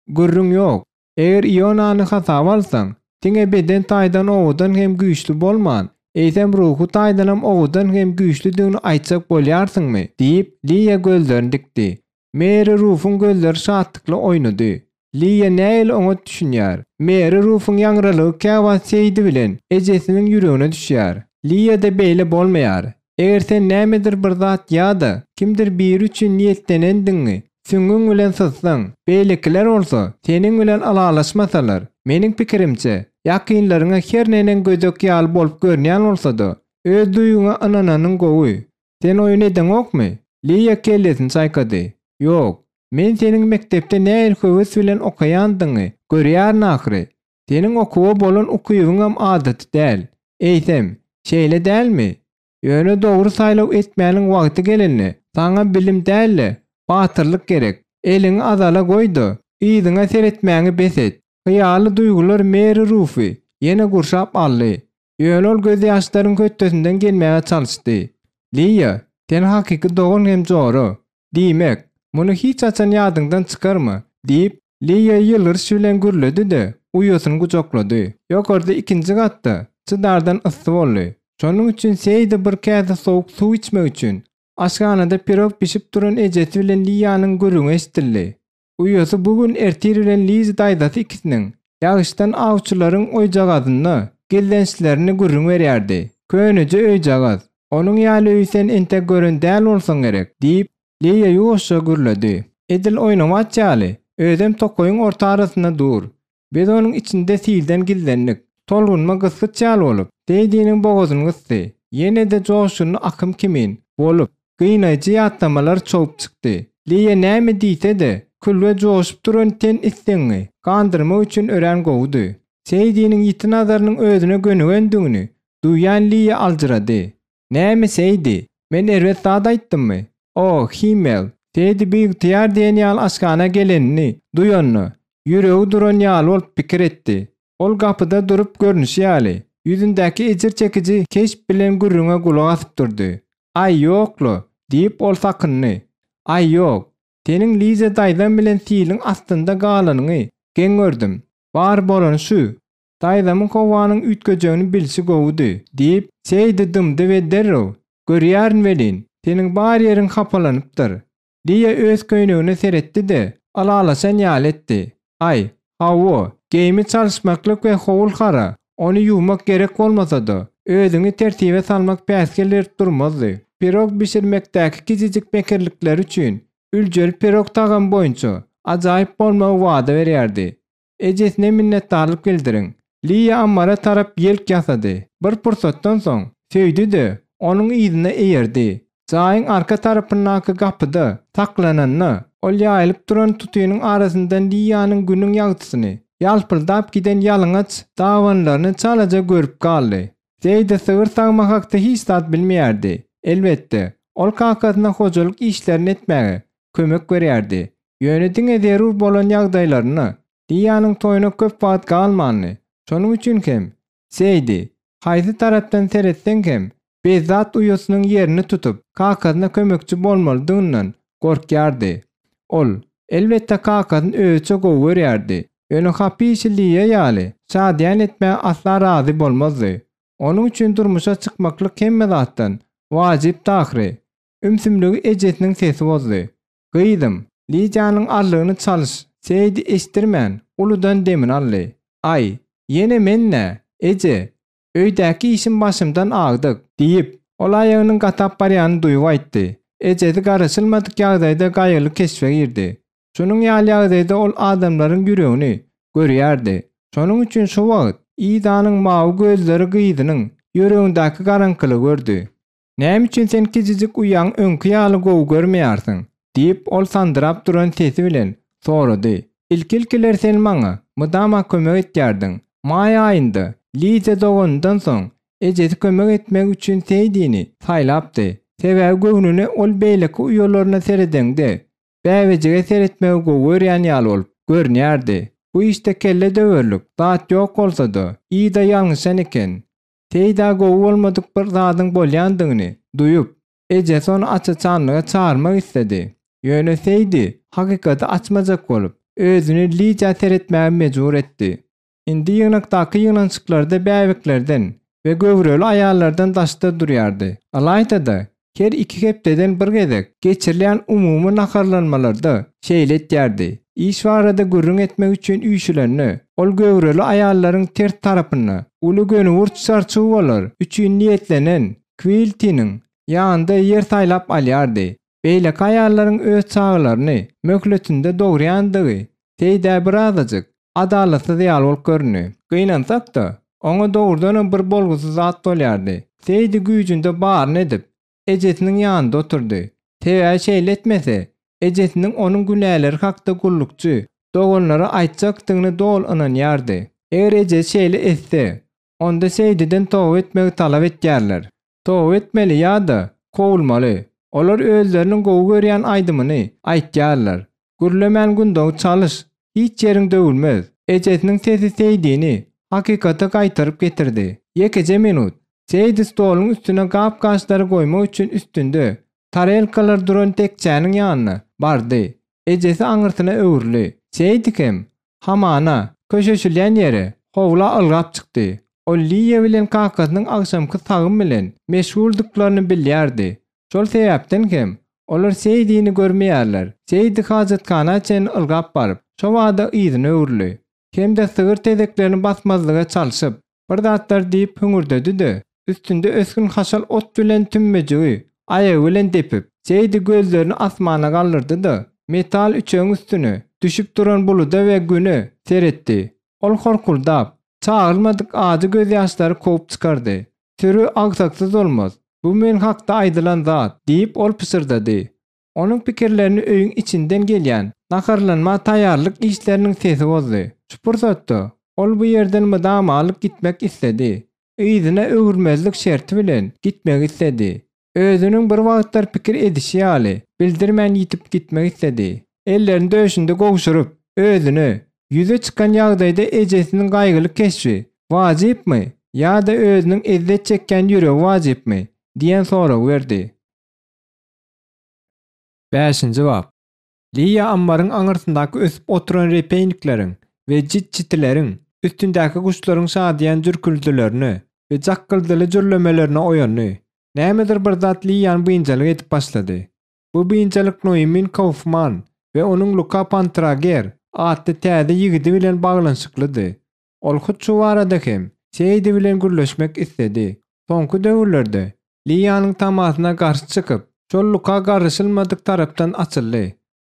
Gürrüň ýok. Eger Ionany hasaba alsaň, diňe beden taýdan owadan hem güýçli bolman, eýsem ruhy taýdanam owadan hem güýçlüdigini aýtjak bolýarsyňmy? diýip, Liýa gözlerini dikdi. Meri Rufuň gözleri şatlykly oýnady. Liýa nähili oňat düşünýär. Meri Rufuň ýaňralygy käwagt Seýdi bilen ejesiniň ýüregine düşýär. Liýada beýle bolmaýar. Eger sen nämedir bir zat ýa-da kimdir biri üçin niýetlenendigiňi süňňüň bilen syzsaň, beýlekiler bolsa seniň bilen ylalaşmasalar, meniň pikirimçe, ýakynlaryňa her neneň gödek ýaly bolup görünýän bolsa-da, öz duýgyňa ynananyň gowy. Sen oýun edeňokmy? Liýa kellesini çaýkady. Ýok. Men seniň mekdepde nähili höwes bilen okaýandygyňy görýärin ahyry. Seniň okuwa bolan ukybyňam adaty däl. Eýsem, şeýle dälmi? Ýöne dogry saýlaw etmäniň wagty gelende, saňa bilim däl-de, batyrlyk gerek. Eliňi azala goý-da, yzyňa seretmäňi bes et. Hyýaly duýgular Meri Rufy ýene gurşap aldy. Ýöne ol gözýaşlaryň hötdesinden gelmäge çalyşdy. Liýa, sen hakyky dogan hem jora. Diýmek, muny hiç haçan ýadyňdan çykarma, diýip, Liýa ýylgyryş bilen gürledi-de, uýasyny gujaklady. Ýokarda ikinji gatda çydardan yssy boldy. Şonuň üçin Seýdi bir käse sowuk suw içmek üçin. Aşhanada pirog bişip duran ejesi bilen Liýanyň gürrüňi eşidildi. Uýasy bu gün ertir bilen Lizi daýzasy ikisiniň ýagyşdan awçylaryň oýjagazynda gizlenişlerini gürrüň berýärdi. Köneje öýjagaz. Onuň ýaly öýi sen entek gören däl bolsaň gerek, diýip, Liýa ýuwaşja gürledi. Edil oýnawaç ýaly, özem tokaýyň orta arasynda dur. Biz onuň içinde silden gizlendik. Tolgunma gysgyç ýaly bolup, Seýdiniň bogazyny gysdy. Ýene-de joşgunly akym kimin bolup, gynaýjy ýatlamalar çowup çykdy. Liýa näme diýse-de, külbe joşup duran ten islegiňi gandyrmak üçin örän gowudy. Seýdiniň ýiti nazarynyň özüne gönügendigini duýan Liýa aljyrady. Näme Seýdi? Men erbet zat aýtdymmy? O, Himmel! Seýdi biygtyýar diýen ýaly aşhana gelenini duýanda, ýüregi duran ýaly bolup pikir etdi. Ol gapyda durup görnüşi ýaly, ýüzündäki ejir çekiji keşp bilen gürrüňe gulak asyp durdy. Aý, ýok-la, diýip, ol sakyndy. Aý, ýok. Seniň Liza daýzam bilen siliň astynda galanyňy geň gördüm. Bar bolany şu. Daýzamyň howanyň üýtgejegini bilşi gowudy, diýip, Seýdi dymdy we derrew, Görýärin welin, seniň bar ýeriň hapalanypdyr. Liýa öz köýnegine seretdi-de, ylalaşan ýaly etdi. Aý, hawa, geýimi çalyşmaklyk we howul-hara, ony ýuwmak gerek bolmasa-da, özüňi tertibe salmak päsgel berip durmazdy. Pirog bişirmekdäki kiçijik mekirlikleri üçin üljeli pirog tagamy boýunça ajaýyp bolmagy wada berýärdi. Ejesine minnetdarlyk bildiriň. Liýa ammara tarap ýelk ýasady. Bir pursatdan soň, söýdi-de, onuň yzyna eýerdi. Jaýyň arka tarapyndaky gapyda saklananda, ol ýaýylyp duran tutynyň arasyndan Liýanyň günüň ýagtysyny ýalpyldap giden ýalaňaç dabanlaryny çalaja görüp galdy. Zeýdi sygyr sagmak hakda hiç zat bilmeýärdi. Elbetde, ol kakasyna hojalyk işlerini etmäge kömek berýärdi. Ýöne diňe zerur bolan ýagdaýlarynda. Diýanyň toýuna köp wagt galmandy. Şonuň üçin hem, Seýdi, haýsy tarapdan seretseň hem, bezzat uýasynyň ýerini tutup, kakasyna kömekçi bolmalydygyndan gorkýardy. Ol, elbetde, kakasyny özüçe gowy görýärdi. Ýöne hapa işi Liýa ýaly şadyýan etmäge asla razy bolmazdy. Onuň üçin durmuşa çykmaklyk hemme zatdan wajypdy ahyry. Ümsümligi ejesiniň sesi bozdy. Gyzym, Lidiýanyň arlygyny çalyş, Seýdi eşitdirmän, uludan demini aldy. Aý, ýene men-dä, eje. Öýdäki işim başymdan agdyk, diýip, ol aýagynyň gatap barýanyny duýup aýtdy. Ejesi garaşylmadyk ýagdaýda gaýgyly keşbe girdi. Şunuň ýaly ýagdaýda ol adamlaryň ýüregini görýärdi. Şonuň üçin şu wagt Idanyň mawy gözleri gyzynyň ýüregindäki garaňkylygy gördi. Näme üçin sen kiçijik uýaňy öňki ýaly gowy görmeýärsiň? diýip, ol sandyrap duran sesi bilen sorady. Ilki-ilkiler sen maňa mydama kömek etýärdiň. Maý aýynda Liza doganyndan soň, ejesi kömek etmek üçin Seýdini saýlapdy. Sebäbi göwnüne ol beýleki uýalaryna seredeňde, bäbejige seretmegi gowy görýän ýaly bolup görünýärdi. Bu işde kelle döwerlik zat ýok bolsa-da, Ida ýalňyşan eken. Seýdä gowy bolmadyk bir zadyň bolýandygyny duýup, ejesi ony aç-açanlyga çagyrmak isledi. Ýöne Seýdi hakykaty açmajak bolup, özüni Lidiýa seretmäge mejbur etdi. Indi ýygnakdaky ýygnanyşyklarda bäbeklerden we göwreli aýallardan daşda durýardy. Ylaýta-da, Her iki hepdeden bir gezek geçirilýän umumy naharlanmalarda şeýle etýärdi. Iş barada gürrüň etmek üçin üýşülende, ol göwreli aýallaryň ters tarapynda, uly gönüburç çarçuwalar üçin niýetlenen kwiltiniň ýanynda ýer saýlap alýardy. Beýleki aýallaryň öz çagalaryny möhletinde dogurýandygy Seýdä birazajyk adalatsyz ýaly bolup göründi. Gynansak-da, oňa dogrudanam bir bolgusyz zat bolýardy. Seýdi güýjünde baryny edip, ejesiniň ýanynda oturdy. Sebäbi şeýle etmese, ejesiniň onuň günäleri hakda gullukçy doganlara aýtjakdygyny doly ynanýardy. Eger ejesi şeýle etse, onda Seýdiden toba etmegi talap etýärler. Toba etmeli ýa-da kowulmaly. Olar özleriniň gowy görýän aýdymyny aýtýarlar. Gürlemän gundagy çalyş, hiç ýeriň döwülmez. Ejesiniň sesi Seýdini hakykata gaýtaryp getirdi. Ýekeje minut. Seýdi stoluň üstüne gap-gaçlary goýmak üçin üstünde tarelkalar duran tekjäniň ýanyna bardy. Ejesi aňyrsyna öwrüldi. Seýdi hem, hamana, köşeşilýän ýere, howla ylgap çykdy. Ol Liýa bilen kakasynyň agşamky sagym bilen meşguldyklaryny bilýärdi. Şol sebäpden hem, olar Seýdini görmeýärler. Seýdi hajathana çenli ylgap baryp, şobada yzyna öwrüldi. Hem-de sygyr tezeklerini basmazlyga çalşyp, bir zatlar diýip hüňürdedi-de, üstünde ösgün haşal ot bilen tümmejigi aýagy bilen depip, Seýdi gözlerini asmana galdyrdy-da, metal üçegiň üstüne düşüp duran buluda we Güne seretdi. Ol horkuldap, çagyrylmadyk ajy gözýaşlary kowup çykardy. Süri agsaksyz bolmaz. Bu men hakda aýdylan zat, diýip, ol pyşyrdady. Onuň pikirlerini öýüň içinden gelýän naharlanma taýýarlyk işleriniň sesi bozdy. Şu pursatda ol bu ýerden mydamalyk gitmek isledi. Yzyna öwürmezlik şerti bilen gitmek isledi. Özüniň bir wagtlar pikir edişi ýaly, bildirmän ýitip gitmek isledi. Ellerini döşünde gowşuryp, özüne, ýüze çykan ýagdaýda ejesiniň gaýgyly keşbi wajypmy ýa-da özüniň ezzet çekýän ýüregi wajypmy diýen soragy berdi. Bäşinji bap. Liýa ammaryň aňyrsyndaky ösüp oturan repeýnikleriň we jit-çitileriň üstündäki guşlaryň şadyýan jürküldilerine we jakgyldyly jürlemelerine oýandy. Nämedir bir zat Liýany biynjalyk edip başlady. Bu biynjalyk Noemin Kaufman we onuň Luka Pantrager atly täze ýigidi bilen baglanyşyklydy. Ol hut şu barada hem Seýdi bilen gürleşmek isledi. Soňky döwürlerde Liýanyň tamasyna garşy çykyp, şol luka garyşylmadyk tarapdan açyldy.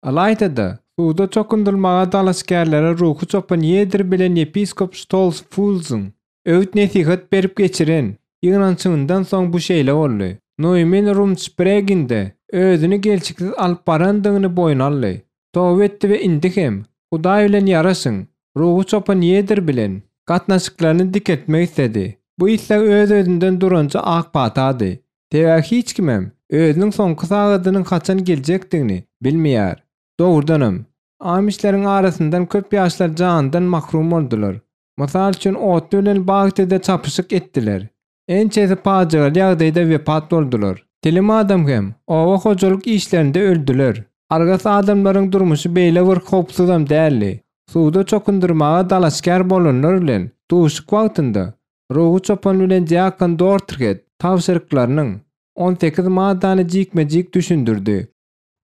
Ylaýta-da, suwda çokundyrylmaga dalaşgärlere ruhy çopan Ýedr bilen ýepiskop Ştols Fulzyň öwüt-nesihat berip geçiren ýygnanyşygyndan soň bu şeýle boldy. Noemin Rumtspreginde özüni gelşiksiz alyp barandygyny boýun aldy. Toba etdi we indi hem, Hudaý bilen ýaraşyň, ruhy çopan Ýedr bilen gatnaşyklaryny dikeltmek isledi. Bu isleg öz-özünden duranja ak patady. Sebäbi hiç kimem özüniň soňky sagadynyň haçan geljekdigini bilmeýär. Dogrudanam, amişleriň arasyndan köp ýaşlar janyndan mahrum boldular. Mysal üçin, otly bilen Bagtede çapyşyk etdiler. Ençesi pajygaly ýagdaýda wepat boldular. Telim adam hem oba hojalyk işlerinde öldüler. Argas adamlaryň durmuşy beýle bir howpsuzam däldi. Suwda çokundyrmaga dalaşgär bolanlar bilen duşuk wagtynda ruhy çopan bilen diakon Dortrhet tabşyryklarynyň 18 maddany jikme-jik düşündirdi.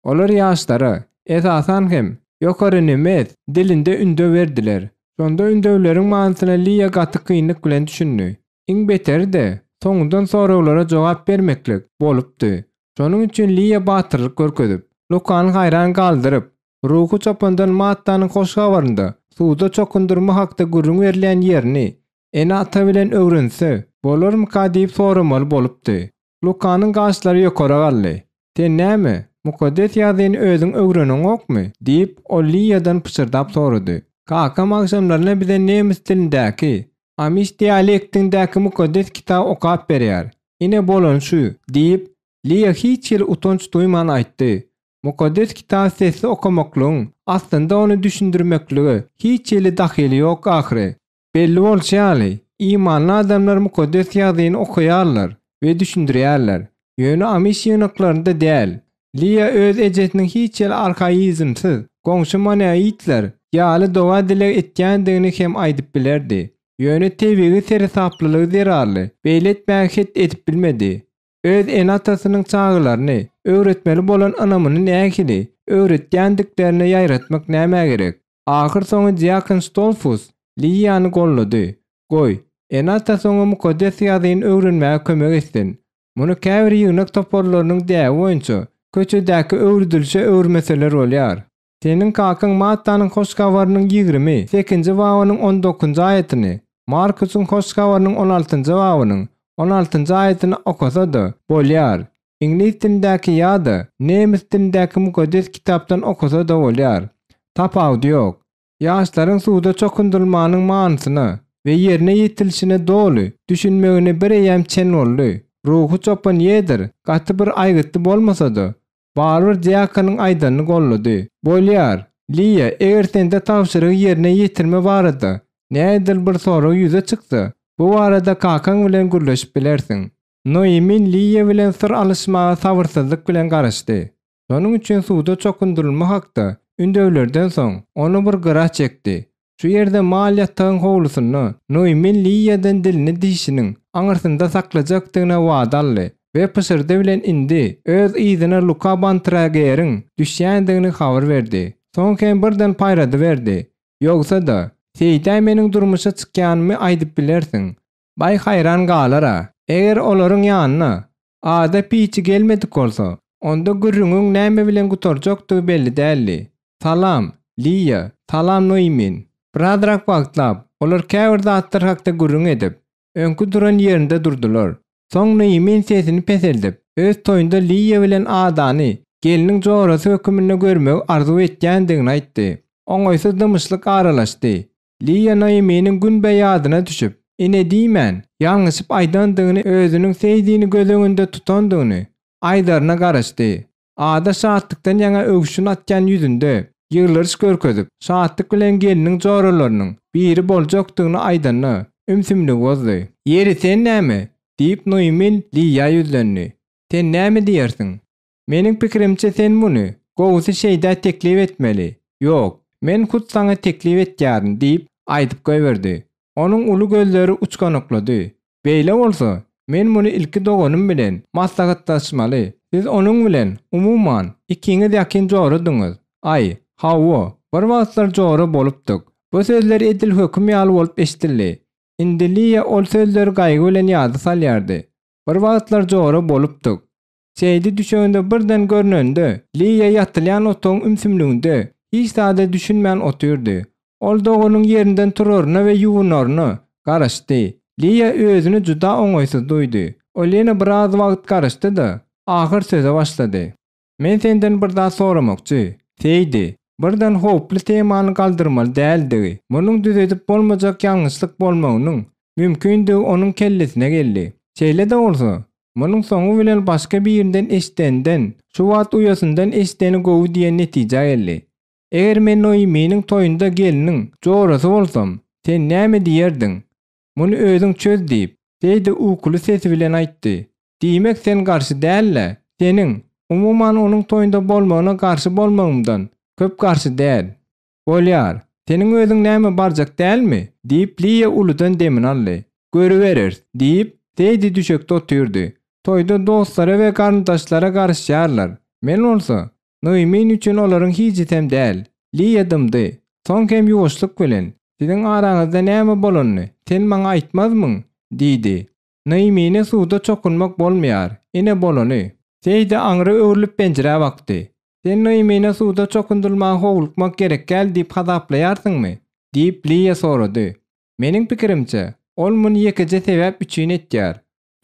Olar ýaşlara, esasan hem, ýokary nemes dilinde ündew berdiler. Şonda ündewleriň manysyna Liýa gaty kynlyk bilen düşündi. Iň beteri-de, soňundan soraglara jogap bermeklik bolupdy. Şonuň üçin Liýa batyrlyk görkezip, Lukany haýran galdyryp, ruhy çopandan Mattanyň Hoş Habarynda suwda çokundyrma hakda gürrüň berilýän ýerini ene-ata bilen öwrense bolarmyka diýip soramaly bolupdy. Lukanyň gaşlary ýokary galdy. Sen näme, Mukaddes Ýazgyny özüň öwreneňokmy? diýip, ol Liýadan pyşyrdap sorady. Kakam agşamlaryna bize nemes dilindäki, amiş dialektindäki Mukaddes Kitaby okap berýär. Ine bolany şu, diýip, Liýa hiç hili utanç duýman aýtdy. Mukaddes Kitaby sesli okamaklygyň aslynda ony düşündirmeklige hiç hili dahyly ýok ahyry. Belli bolşy ýaly, imanly adamlar Mukaddes Ýazgyny okaýarlar we düşündirýärler, ýöne amiş ýygnaklarynda däl. Liýa öz ejesiniň hiç hili arhaizmsiz, goňşy moneaitler ýaly doga-dileg etýändigini hem aýdyp bilerdi. Ýöne tebigy seresaplylygy zerarly beýle etmäge het edip bilmedi. Öz ene-atasynyň çagalaryny öwretmeli bolan ynamyny nähili öwretýändiklerini ýaýratmak nämä gerek? Ahyrsoňy diakon Stolfus Liýany gollady. Goý, ene-atasy oňa Mukaddes Ýazgyny öwrenmäge kömek etsin. Muny käbir ýygnak toparlarynyň däbi boýunça köçedäki öwredilişe öwürmeseler bolýar. Seniň kakaň Mattanyň Hoş Habarynyň 28-nji babynyň on dokuzynjy aýatyny, Markusyň Hoş Habarynyň on altynjy babynyň on altynjy aýatyny okasa-da bolýar. Iňlis dilindäki ýa-da nemes dilindäki Mukaddes Kitapdan okasa-da bolýar. Tapawudy ýok. Ýaşlaryň suwda çokundyrylmanyň manysyna we ýerine ýetirilişine doly düşünmegine bireýýäm çen boldy. Ruhy çopan Ýeder gaty bir aýgytly bolmasa-da, barybir diakonyň aýdanyny gollady. Bolýar, Liýa, eger sende tabşyrygy ýerine ýetirme barada nähilidir bir sorag ýüze çyksa, bu barada kakaň bilen gürleşip bilersiň. Noemin Liýa bilen syr alyşmaga sabyrsyzlyk bilen garaşdy. Şonuň üçin suwda çokundyrylma hakda ündewlerden soň, ony bir gyra çekdi. Şu ýerde mal ýatagyň howlusynda Noemin Liýadan dilini dişiniň aňyrsynda saklajakdygyna wada aldy. we pyşyrdy bilen indi öz yzyna Luka Bontrageriň düşýändigini habar berdi. Soň hem birden paýrady berdi. Ýogsa-da, Seýdä meniň durmuşa çykýanymy aýdyp bilersiň. Baý haýran galar-a. Eger olaryň ýanyna Ada piçi gelmedik bolsa, onda gürrüňiň näme bilen gutarjakdygy belli däldi. Salam, Liýa, salam Noýmin. Birazrak wagtlap, olar käbir zatlar hakda gürrüň edip, öňki duran ýerinde durdular. Soň Noýmin sesini peseldip, öz toýunda Liýa bilen Adany gelniň jorasy höküminde görmegi arzuw etýändigini aýtdy. Oňaýsyz dymyşlyk aralaşdy. Liýa Noeminiň günbe ýadyna düşüp, ene diýmän, ýalňyşyp aýdandygyny özüniň Seýdini göz öňünde tutandygyny aýdaryna garaşdy. Ada şatlykdan ýaňa öwşün atýan ýüzünde ýyglyryş görkezip, şatlyk bilen gelniň joralarynyň biri boljakdygyny aýdanda, ümsümligi bozdy. Ýeri sen näme? diýip Noemin Liýa ýüzlendi. Sen näme diýersiň? Meniň pikirimçe sen muny, gowusy şeýdä teklip etmeli. Ýok, men hut saňa teklip etýärin, diýip, aýdyp goýberdi. Onuň uly gözleri uçganaklady. Beýle bolsa, men muny ilki doganym bilen maslahatlaşmaly. Siz onuň bilen, umuman, ikiňiz ýakyn joradyňyz. Aý, hawa, bir wagtlar jora bolupdyk. Bu sözler edil höküm ýaly bolup eşidildi. Indi Liýa ol sözleri gaýgy bilen ýada salýardy. Bir wagtlar jora bolupdyk. Seýdi düşeginde birden görnende, Liýa ýatylýan otagyň ümsümliginde hiç zada düşünmän otyrdy. Ol doganyň ýerinden turaryna we ýuwunaryna garaşdy. Liýa özüni juda oňaýsyz duýdy. Ol ýene biraz wagt garaşdy-da, ahyr söze başlady. Men senden bir zat soramakçy, Seýdi. Birden howply temany galdyrmaly däldigi, munuň düzedip bolmajak ýalňyşlyk bolmagynyň mümkindigi onuň kellesine geldi. Şeýle-de bolsa, Munuň soňy bilen başga birinden eşidenden, şu wagt uýasyndan eşideni gowy diýen netijä geldi. Eger men Noýminiň toýunda gelniň jorasy bolsam, sen näme diýerdiň? Muny özüň çöz diýip, Seýdi ukuly sesi bilen aýtdy. Diýmek sen garşy däl-le? Seniň, umuman onuň toýunda bolmagyna garşy bolmagymdan köp garşy däl. Bolýar. Seniň özüň näme barjak dälmi? diýip, Liýa uludan demini aldy. Görübereris, diýip, Seýdi düşekde otyrdy. Toýda dostlara we garyndaşlara garyşýarlar. Men bolsa, Noýmin üçin olaryň hijisem däl. Liýa dymdy. Soň hem ýuwaşlyk bilen, Siziň araňyzda näme bolanyny sen maňa aýtmazmyň? diýdi. Noýmine suwda çokunmak bolmaýar. Ine bolany. Seýdi aňry öwrülip penjirä bakdy. Sen Noýmine suwda çokundyrylmaga howlukmak gerekgäl diýip hasaplaýarsyňmy? diýip, Liýa sorady. Meniň pikirimçe, ol muny ýekeje sebäp üçin etýär.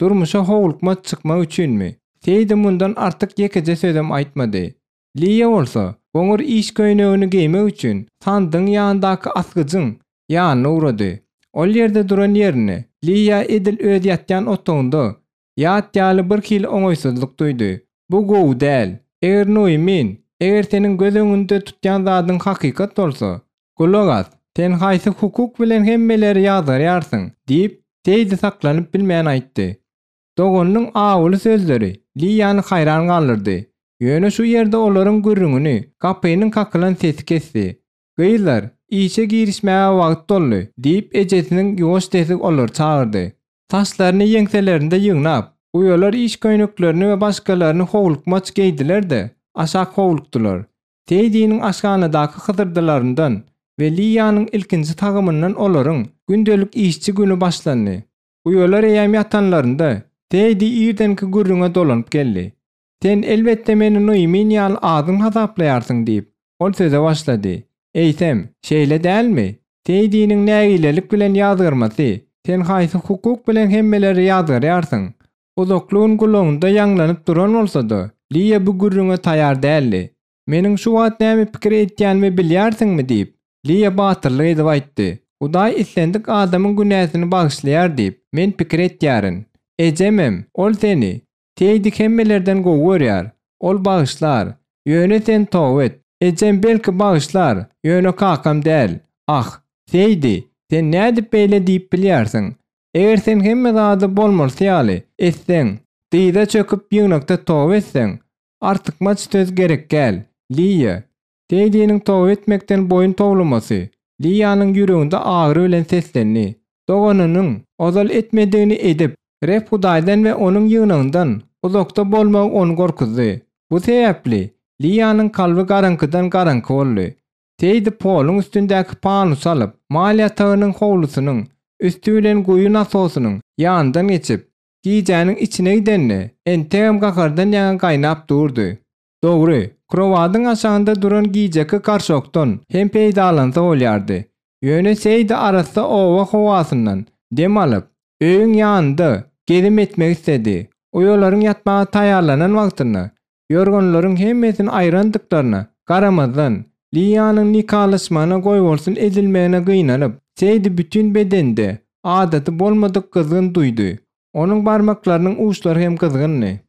Durmuşa howlukmaç çykmak üçinmi? Seýdi mundan artyk ýekeje sözem aýtmady. Liýa bolsa, goňur iş köýnegini geýmek üçin sandygyň ýanyndaky asgyjyň ýanyna ugrady. Ol ýerde duran ýerinde Liýa edil öz ýatýan otagynda Ýat ýaly bir hili oňaýsyzlyk duýdy. Bu gowy däl. Eger Noýmin, eger seniň göz öňünde tutýan zadyň hakykat bolsa, gulak as, sen haýsy hukuk bilen hemmeleri ýazgarýarsyň? diýip, Seýdi saklanyp bilmän aýtdy. Doganynyň awuly sözleri Liýany haýran galdyrdy. Ýöne şu ýerde olaryň gürrüňini gapynyň kakylan sesi kesdi. Gyzlar, işe girişmäge wagt doldy, diýip, ejesiniň ýuwaş sesi olary çagyrdy. Saçlaryny ýeňselerinde ýygnap, uýalar iş köýneklerini we başgalaryny howlukmaç geýdiler-de, aşak howlukdylar. Seýdiniň aşhanadaky hysyrdylaryndan we Liýanyň ilkinji tagamyndan olaryň gündelik işçi güni başlandy. Uýalar eýýäm ýatanlarynda, Seýdi irdenki gürrüňe dolanyp geldi. Sen, elbetde, meni Noýmin ýaly azgyn hasaplaýarsyň, diýip, ol söze başlady. Eýsem, şeýle dälmi? Seýdiniň nägilelik bilen ýazgarmasy, Sen haýsy hukuk bilen hemmeleri ýazgarýarsyň? Uzakly gün gulagynda ýaňlanyp duran bolsa-da, Liýa bu gürrüňe taýar däldi. Meniň şu wagt näme pikir edýänimi bilýärsiňmi? diýip, Liýa batyrlyk edip aýtdy. Hudaý islendik adamyň günäsini bagyşlaýar diýip, men pikir etýärin. Ejemem, ol seni, Seýdi hemmelerden gowy görýär. Ol bagyşlar. Ýöne sen toba et. Ejem belki bagyşlar, ýöne kakam däl. Ah, Seýdi, sen nädip beýle diýip bilýärsiň? Eger sen hemme zady bolmalysy ýaly etseň, dyza çöküp ýygnakda toba etseň, artykmaç söz gerekgäl, Liýa. Seýdiniň toba etmekden boýun towlamasy Liýanyň ýüreginde agyry bilen seslendi. Doganynyň ozal etmedigini edip, Reb Hudaýdan we Onuň ýygnagyndan. uzakda bolmagy ony gorkuzdy. Bu sebäpli Liýanyň kalby garaňkydan garaňky boldy. Seýdi poluň üstündäki panusy alyp, mal ýatagynyň howlusynyň üsti bilen guýy nasosynyň ýanyndan geçip, gijäniň içine gidende, entegem gahardan ýaňa gaýnap durdy. Dogry, krowadyň aşagynda duran gijeki garşokdan hem peýdalansa bolýardy. Ýöne Seýdi arassa oba howasyndan dem alyp, öýüň ýanynda gezim etmek isledi. Uýalaryň ýatmaga taýýarlanan wagtynda Ýorganlaryň hemmesini aýrandyklaryna garamazdan, Liýanyň nikalaşmagyna goýbolsun edilmegine gynanyp, Seýdi bütin bedeninde adaty bolmadyk gyzgyn duýdy. Onuň barmaklarynyň uçlary hem gyzgyndy.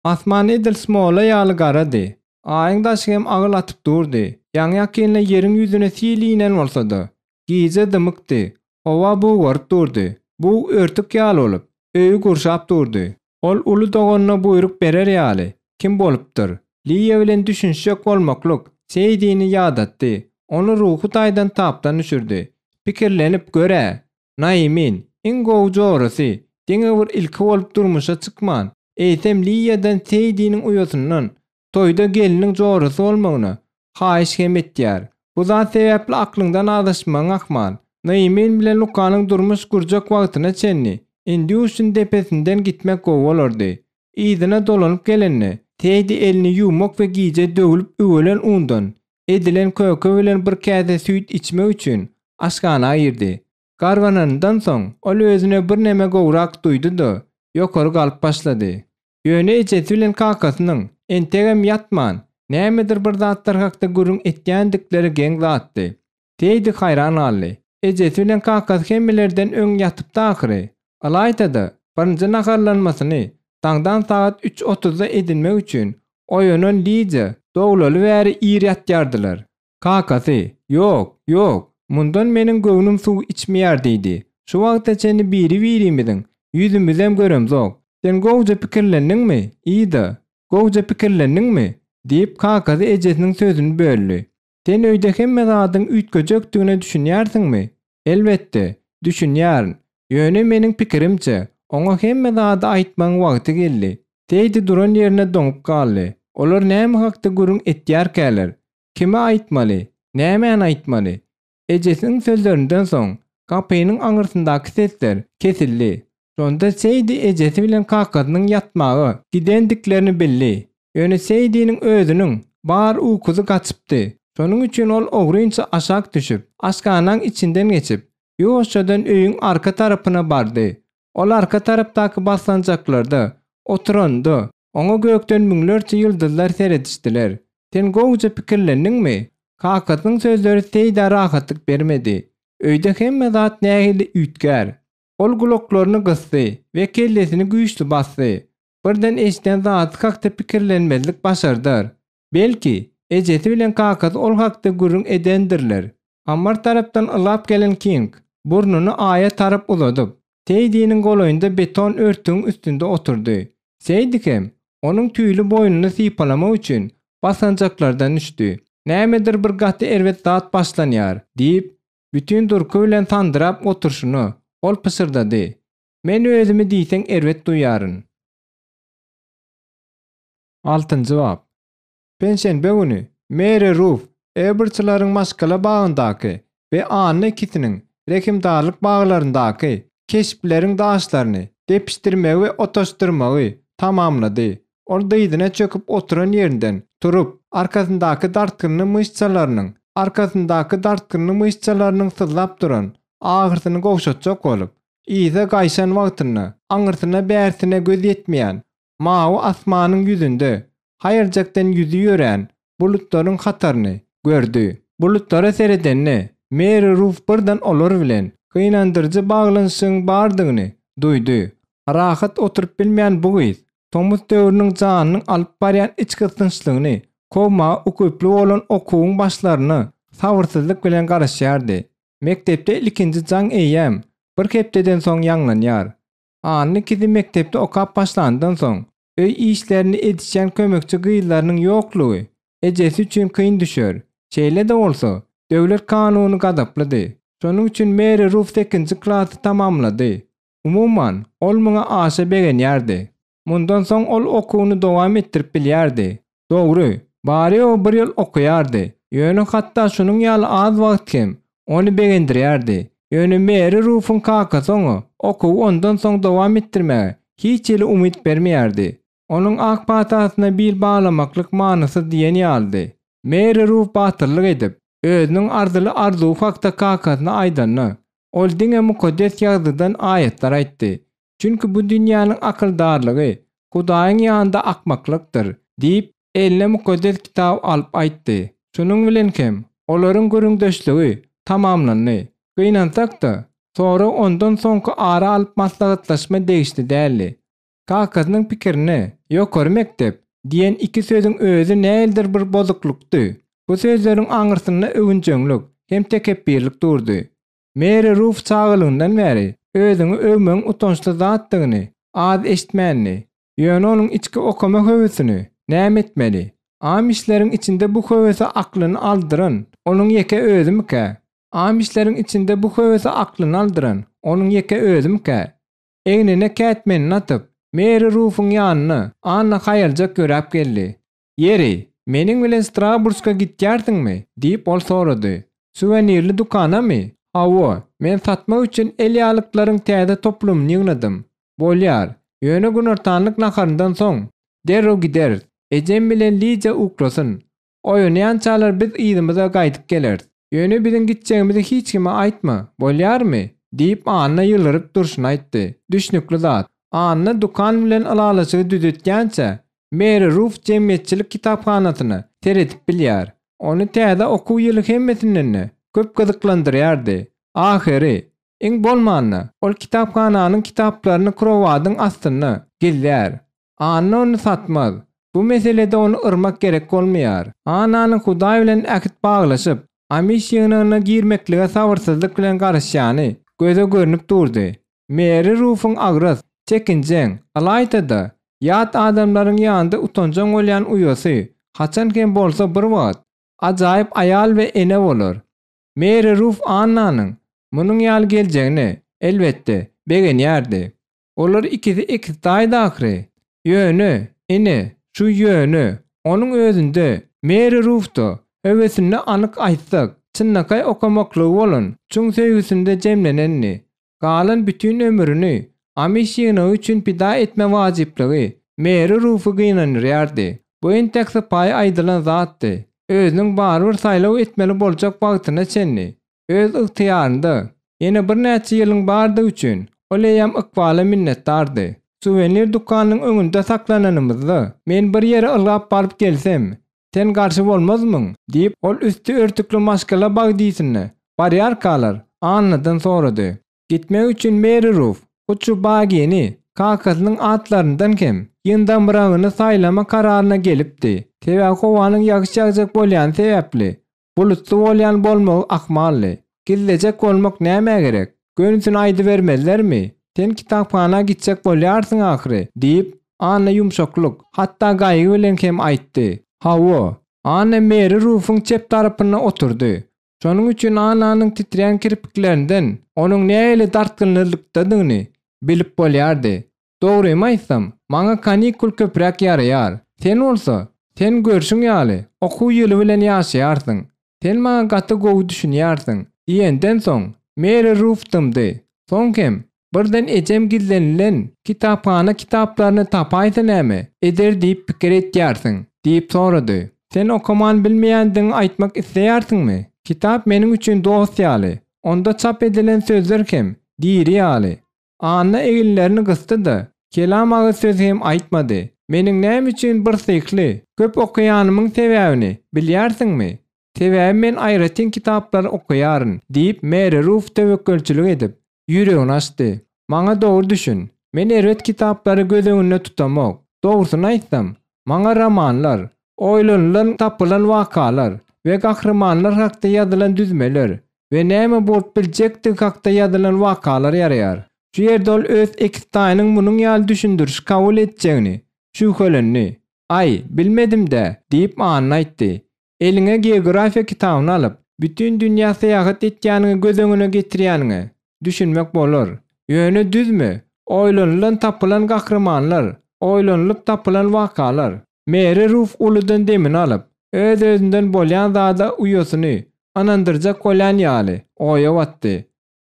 Asman edil smola ýaly garady. Aýyň daşy hem agyl atyp durdy. Ýaňy-ýakynda ýeriň ýüzüne sil inen bolsa-da, gije dymykdy. Howa bugaryp durdy. Bug örtük ýaly bolup, öýi gurşap durdy. Ol uly doganyna buýruk berer ýaly, kim bolupdyr? Liýa bilen düşünişjek bolmaklyk Seýdini ýadatdy, ony ruhy taýdan tapdan düşürdi. Pikirlenip gör-ä, Naýmin, iň gowy jorasy, diňe bir ilki bolup durmuşa çykman, eýsem Liýadan Seýdiniň uýasyndan toýda gelniň jorasy bolmagyna haýyş hem etýär. Bu zat sebäpli aklyňdan azaşmagyň ahmal. Naýmin bilen Lukanyň durmuş gurjak wagtyna çenli Indýuşin depesinden gitmek gowy bolardy. Yzyna dolanyp gelende, Teddi elini ýuwmak we gije döwlüp üwelen undan edilen köke bilen bir käse süýt içmek üçin aşhana girdi. Garbananyndan soň, ol özüne birneme gowrak duýdy-da, ýokary galyp başlady. Ýöne ejesi bilen kakasynyň entegem ýatman, nämedir bir zatlar hakda gürrüň etýändikleri geň zatdy. Seýdi haýran galdy. Ejesi bilen kakasy hemmelerden öň ýatypdy ahyry. Ylaýta-da, birinji naharlanmasyny daňdan sagat üç otuzda edinmek üçin oýanan Lidiýa doglaly bäri ir ýatýardylar. Kakasy, Ýok, ýok, mundan meniň göwnüm suw içmeýär diýdi. Şu wagta çenli biri-birimiziň ýüzümizem göremzok. Sen gowja pikirlendiňmi, Ida? Gowja pikirlendiňmi? diýip, kakasy ejesiniň sözüni böldi. Sen öýde hemme zadyň üýtgejekdigine düşünýärsiňmi? Elbetde, düşünýärin. Ýöne meniň pikirimçe, oňa hemme zady aýtmagyň wagty geldi. Seýdi duran ýerinde doňup galdy. Olar näme hakda gürrüň etýärkäler? Kime aýtmaly? Nämäni aýtmaly? Ejesiniň sözlerinden soň, gapynyň aňyrsyndaky sesler kesildi. Şonda Seýdi ejesi bilen kakasynyň ýatmaga gidendiklerini bildi. Ýöne Seýdiniň özüniň bar ukusy gaçypdy. Şonuň üçin ol ogrynça aşak düşüp, aşhanaň içinden geçip, ýuwaşjadan öýüň arka tarapyna bardy. Ol arka tarapdaky basgançaklarda oturanda, oňa gökden müňlerçe ýyldyzlar seredişdiler. Sen gowuja pikirlendiňmi? Kakasynyň sözleri Seýdä rahatlyk bermedi. Öýde hemme zat nähili üýtgär. Ol gulaklaryny gysdy we kellesini güýçli basdy. Birden eşiden zady hakda pikirlenmezlik başardar. Belki, ejesi bilen kakasy ol hakda gürrüň edendirler. Ammar tarapdan ylgap gelen King, burnuny Aýa tarap uzadyp, Seýdiniň golaýynda beton örtügiň üstünde oturdy. Seýdi hem, onuň tüýli boýnuny sypalamak üçin, basgançaklardan düşdi. Nämedir bir gaty erbet zat başlanýar, diýip, bütin durky bilen sandyrap oturyşyna, ol pyşyrdady. Men özümi diýseň erbet duýýaryn. Altynjy bap. Penşenbe güni Meri Ruf Eberçleriň maşgala bagyndaky we Anna ikisiniň rehimdarlyk baglaryndaky keşpleriň daşlaryny depişdirmegi we otaşdyrmagy tamamlady. Ol dyzyna çöküp oturan ýerinden turup, arkasyndaky dartgynly myşsalarynyň arkasyndaky dartgynly myşsalarynyň syzlap duran agyrsyny gowşatjak bolup, yza gaýşan wagtynda aňyrsyna-bärsine göz ýetmeýän Mawy asmanyň ýüzünde haýyrjakdan ýüzi ýörän bulutlaryň hataryny gördi. Bulutlara seredende, Meri Ruf birden olar bilen gynandyryjy baglanyşygyň bardygyny duýdy. Rahat oturyp bilmeýän bu gyz tomus döwrüniň janynyň alyp barýan içgysgynçlygyny kowmaga ukyply bolan okuwyň başlaryna sabyrsyzlyk bilen garaşýardy. Mekdepde ilkinji jaň eýýäm bir hepdeden soň ýaňlanýar. Anna ikisi mekdepde okap başlandan soň, öý işlerini edişýän kömekçi gyzlarynyň ýoklugy ejesi üçin kyn düşer. Şeýle-de bolsa, döwlet kanuny gazaplydy. Şonuň üçin Meri Ruf sekizinji klasy tamamlady. Umuman, ol muňa aşa begenýärdi. Mundan soň ol okuwyny dowam etdirip bilýärdi. Dogry, bary-ýogy bir ýyl okaýardy, ýöne hatda şunuň ýaly az wagt hem ony begendirýärdi. Ýöne Meri Rufuň kakasy oňa okuwy ondan soň dowam etdirmäge hiç hili umyt bermeýärdi. Onuň ak patasyna bil baglamaklyk manysyz diýen ýalydy. Meri Ruf batyrlyk edip, özüniň arzyly arzuwy hakda kakasyna aýdanda, ol diňe Mukaddes Ýazgydan aýatlar aýtdy. Çünki bu dünýäniň akyldarlygy Hudaýyň ýanynda akmaklykdyr diýip, eline Mukaddes Kitaby alyp aýtdy. Şunuň bilen hem olaryň gürrüňdeşligi tamamlandy. Gynansak-da, sorag ondan soňky ara alyp maslahatlaşma degişli däldi. Kakasynyň pikirine, ýokary mekdep diýen iki sözüň özi nähilidir bir bozuklykdy. Bu sözleriň aňyrsynda öwünjeňlik hem tekepbirlik durdy. Meri Ruf çagalygyndan bäri özüňi öwmegiň utançly zatdygyny az eşitmändi. Ýöne onuň içki okama höwesini näme etmeli? Amişleriň içinde bu höwese aklyny aldyran onuň ýeke özümikä? Amişleriň içinde bu höwese aklyny aldyran onuň ýeke özümikä? Egnine kätmenini atyp, Meri Rufuň ýanyna Anna haýaljak ýöräp geldi. Ýeri, meniň bilen Straburska gitýärsiňmi? diýip, ol sorady. Suwenirli dükanamy? Hawa, men satmak üçin elýaglyklaryň täze toplumyny ýygnadym. Bolýar, ýöne günortanlyk naharyndan soň, derrew gideris. Ejem bilen Lidiýa uklasyn. Oýanýançalar biz yzymyza gaýdyp geleris. Ýöne biziň gitjegimizi hiç kime aýtma, bolýarmy? diýip, Anna ýylgyryp durşuna aýtdy. Düşnükli zat. Anna dükan bilen ylalaşygy düzetýänçä, Meri Ruf jemgyýetçilik kitaphanasyna seredip bilýär. Ony täze okuw ýyly hemmesinden-de köp gyzyklandyrýardy. Ahyry, iň bolmanda, ol kitaphananyň kitaplaryny krowadyň astynda gizlär. Anna ony satmaz. Bu meselede ony yrmak gerek bolmaýar. Annanyň Hudaý bilen ähit baglaşyp, Amiş ýygnagyna girmeklige sabyrsyzlyk bilen garaşýany göze görnüp durdy. Meri Rufuň agras, çekinjeň, ylaýta-da, ýat adamlaryň ýanynda utanjaň bolýan uýasy, haçan hem bolsa bir wagt, ajaýyp aýal we ene bolar. Meri Ruf Annanyň munuň ýaly geljegine, elbetde, begenýärdi. Olar ikisi ekiztaýdy ahyry. Ýöne, ine, şu ýöne, onuň özünde, Meri Rufda, höwesinde anyk aýtsak, çynlakaý okamaklygy bolan çuň söýgüsinde jemlenendi. Galan bütin ömrüni Amiş ýygnagy üçin pida etme wajyplygy Meri Rufy gynandyrýardy. Bu entek sypaýy aýdylan zatdy. Özüniň barybir saýlaw etmeli boljak wagtyna çenli öz ygtyýarynda ýene birnäçe ýylyň bardygy üçin ol eýýäm ykbala minnetdardy. Suwenir dükanynyň öňünde saklananymyzda, men bir ýere ylgap baryp gelsem, sen garşy bolmazmyň? diýip, ol üsti örtükli maşgala bagdisine barýarkalar, Annadan sorady. Gitmek üçin Meri Ruf hut şu bagini kakasynyň atlaryndan hem ýyndamragyny saýlama kararyna gelipdi. Sebäbi howanyň ýagyş ýagjak bolýany sebäpli, Bulutly bolýan bolmagy ahmaldy. Gizlejek bolmak nämä gerek? Gönüsini aýdybermezlermi? Sen kitaphana gitjek bolýarsyň ahyry, diýip, Anna ýumşaklyk, hatda gaýgy bilen hem aýtdy. Hawa. Anna Meri Rufuň çep tarapynda oturdy. Şonuň üçin Annanyň titreýän kirpiklerinden onuň nähili dartgynlylykdadygyny bilip bolýardy. Dogrymy aýtsam, maňa kanikul köpräk ýaraýar. Sen bolsa, sen görşüň ýaly, okuw ýyly bilen ýaşaýarsyň. Sen maňa gaty gowy düşünýärsiň, diýenden soň, Meri Ruf dymdy. Soň hem, birden ejem gizlenilen kitaphana kitaplaryny tapaýsa näme eder diýip pikir etýärsiň? diýip sorady. Sen okaman bilmeýändigiňi aýtmak isleýärsiňmi? Kitap meniň üçin dost ýaly. Onda çap edilen sözler hem diri ýaly. Anna eginlerini gysdy-da, kelam agyz söz hem aýtmady. Meniň näme üçin birsyhly, köp okaýanymyň sebäbini bilýärsiňmi? Sebäbi men aýratyn kitaplary okaýaryn, diýip, Meri Ruf töwekgelçilik edip, ýüregini açdy. Maňa dogry düşün. Men erbet kitaplary göz öňünde tutamok. Dogrusyny aýtsam, maňa romanlar, oýlanylan tapylan wakalar we gahrymanlar hakda ýazylan düzmeler we näme bolup biljekdigi hakda ýazylan wakalar ýaraýar. Şu ýerde ol öz ekiztaýynyň munuň ýaly düşündirişi kabul etjegini şübhelendi. Aý, bilmedim-dä, diýip, Anna aýtdy. Eliňe geografiýa kitabyny alyp, bütin dünýä syýahat etýäniňi göz öňüne getirýäniňe düşünmek bolar. Ýöne düzme, oýlanylan tapylan gahrymanlar. Oýlanylyp tapylan wakalar. Meri Ruf uludan demini alyp, öz-özünden bolýan zada uýasyny ynandyrjak bolýan ýaly, oýa batdy.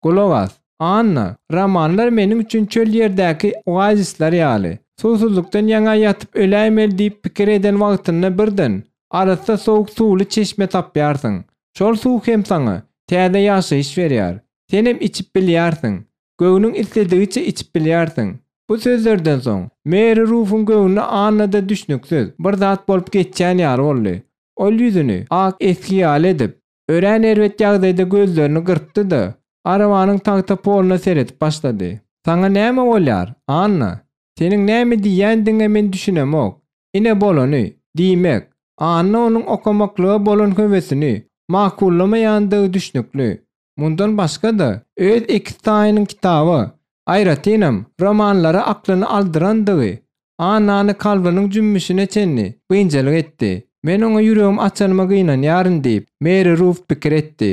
Gulak as, Anna, romanlar meniň üçin çöl ýerdäki oazisler ýaly. Suwsuzlykdan ýaňa ýatyp öläýmeli diýip pikir eden wagtynda birden, arassa sowuk suwly çeşme tapýarsyň. Şol suw hem saňa täze ýaşaýyş berýär. Senem içip bilýärsiň. Göwnüň isledigiçe içip bilýärsiň. Bu sözlerden soň, Meri Rufuň göwnüne Annada düşnüksiz bir zat bolup geçýän ýaly boldy. Ol ýüzüni ak esgi ýaly edip, örän erbet ýagdaýda gözlerini gyrpdy-da, arabanyň tagta poluna seredip başlady. Saňa näme bolýar, Anna? Seniň näme diýýändigiňe men düşünemok. Ine bolany, diýmek, Anna onuň okamaklyga bolan höwesini makullamaýandygy düşnükli. Mundan başga-da, öz ekiztaýynyň kitaba, aýratynam, romanlara aklyny aldyrandygy Annany kalbynyň jümmüşine çenli biynjalyk etdi. Men oňa ýüregimi açanyma gynanýaryn diýip, Meri Ruf pikir etdi.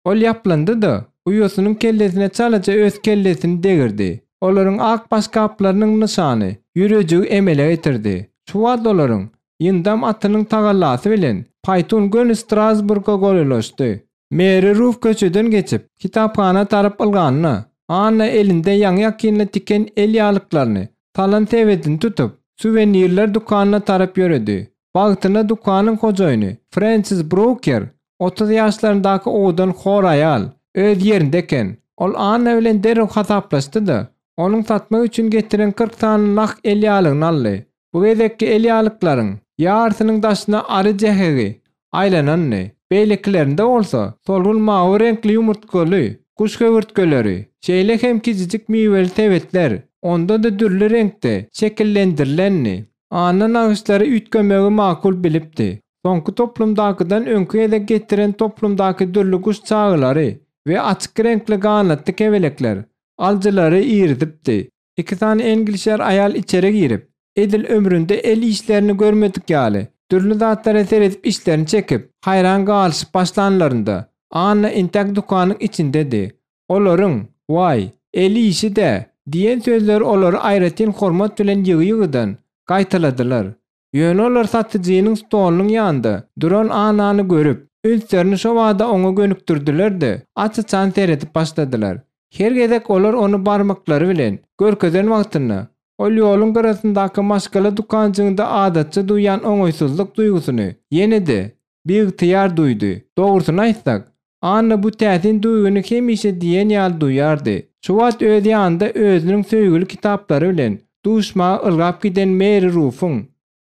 Ol ýaplandy-da, uýasynyň kellesine çalaja öz kellesini degirdi. Olaryň ak başgaplarynyň nyşany, ýürejigi emele getirdi. Şu wagt olaryň ýyndam atynyň tagallasy bilen paýtun göni Strasburga golaýlaşdy. Meri Ruf köçeden geçip, kitaphana tarap ylganda, Anna elinde ýaňy-ýakynda tiken el ýaglyklaryny salan sebedini tutup, suwenirler dükanyna tarap ýöredi. Bagtyna dükanyň hojaýyny Frensis Bruker, 30 ýaşlaryndaky owadan hor aýal, öz ýerinde eken. Ol Anna bilen derrew hasaplaşdy-da, onuň satmak üçin getiren 40 sany nah el ýaglygyny aldy. Bu gezekki elýalyklaryň ýarysynyň daşyna ary jähegi aýlanandy, beýlekilerinde bolsa solgun mawy reňkli ýumurtgaly guş höwürtgeleri, şeýle hem kiçijik miweli sebetler, onda-da dürli reňkde şekillendirilendi. Anna nagyşlary üýtgemegi makul bilipdi. Soňky toplumdakydan öňki gezek getiren toplumdaky dürli guş çagalary we açyk reňkli ganatly kebelekler alyjylary irizipdi. Iki sany englişer aýal içeri girip, edil ömründe el işlerini görmedik ýaly, dürli zatlara seredip işlerini çekip, haýran galyşyp başlanlarynda, Anna entäk dükanyň içindedi. Olaryň, Waý, el işi-dä! diýen sözleri olary aýratyn hormat bilen ýygy-ýygydan gaýtaladylar. Ýöne olar satyjynyň stolunyň ýanynda duran Annany görüp, ünslerini şobada oňa gönükdirdiler-de, aç-açan seredip başladylar. Her gezek olar ony barmaklary bilen görkezen wagtynda, ol ýoluň gyrasyndaky maşgala dükanjygynda adatça duýýan oňaýsyzlyk duýgusyny ýene-de biygtyýar duýdy. Dogrusyny aýtsak, Anna bu täsin duýgyny hemişe diýen ýaly duýardy. Şu wagt öz ýanynda özüniň söýgüli kitaplary bilen duşmaga ylgap giden Meri Rufuň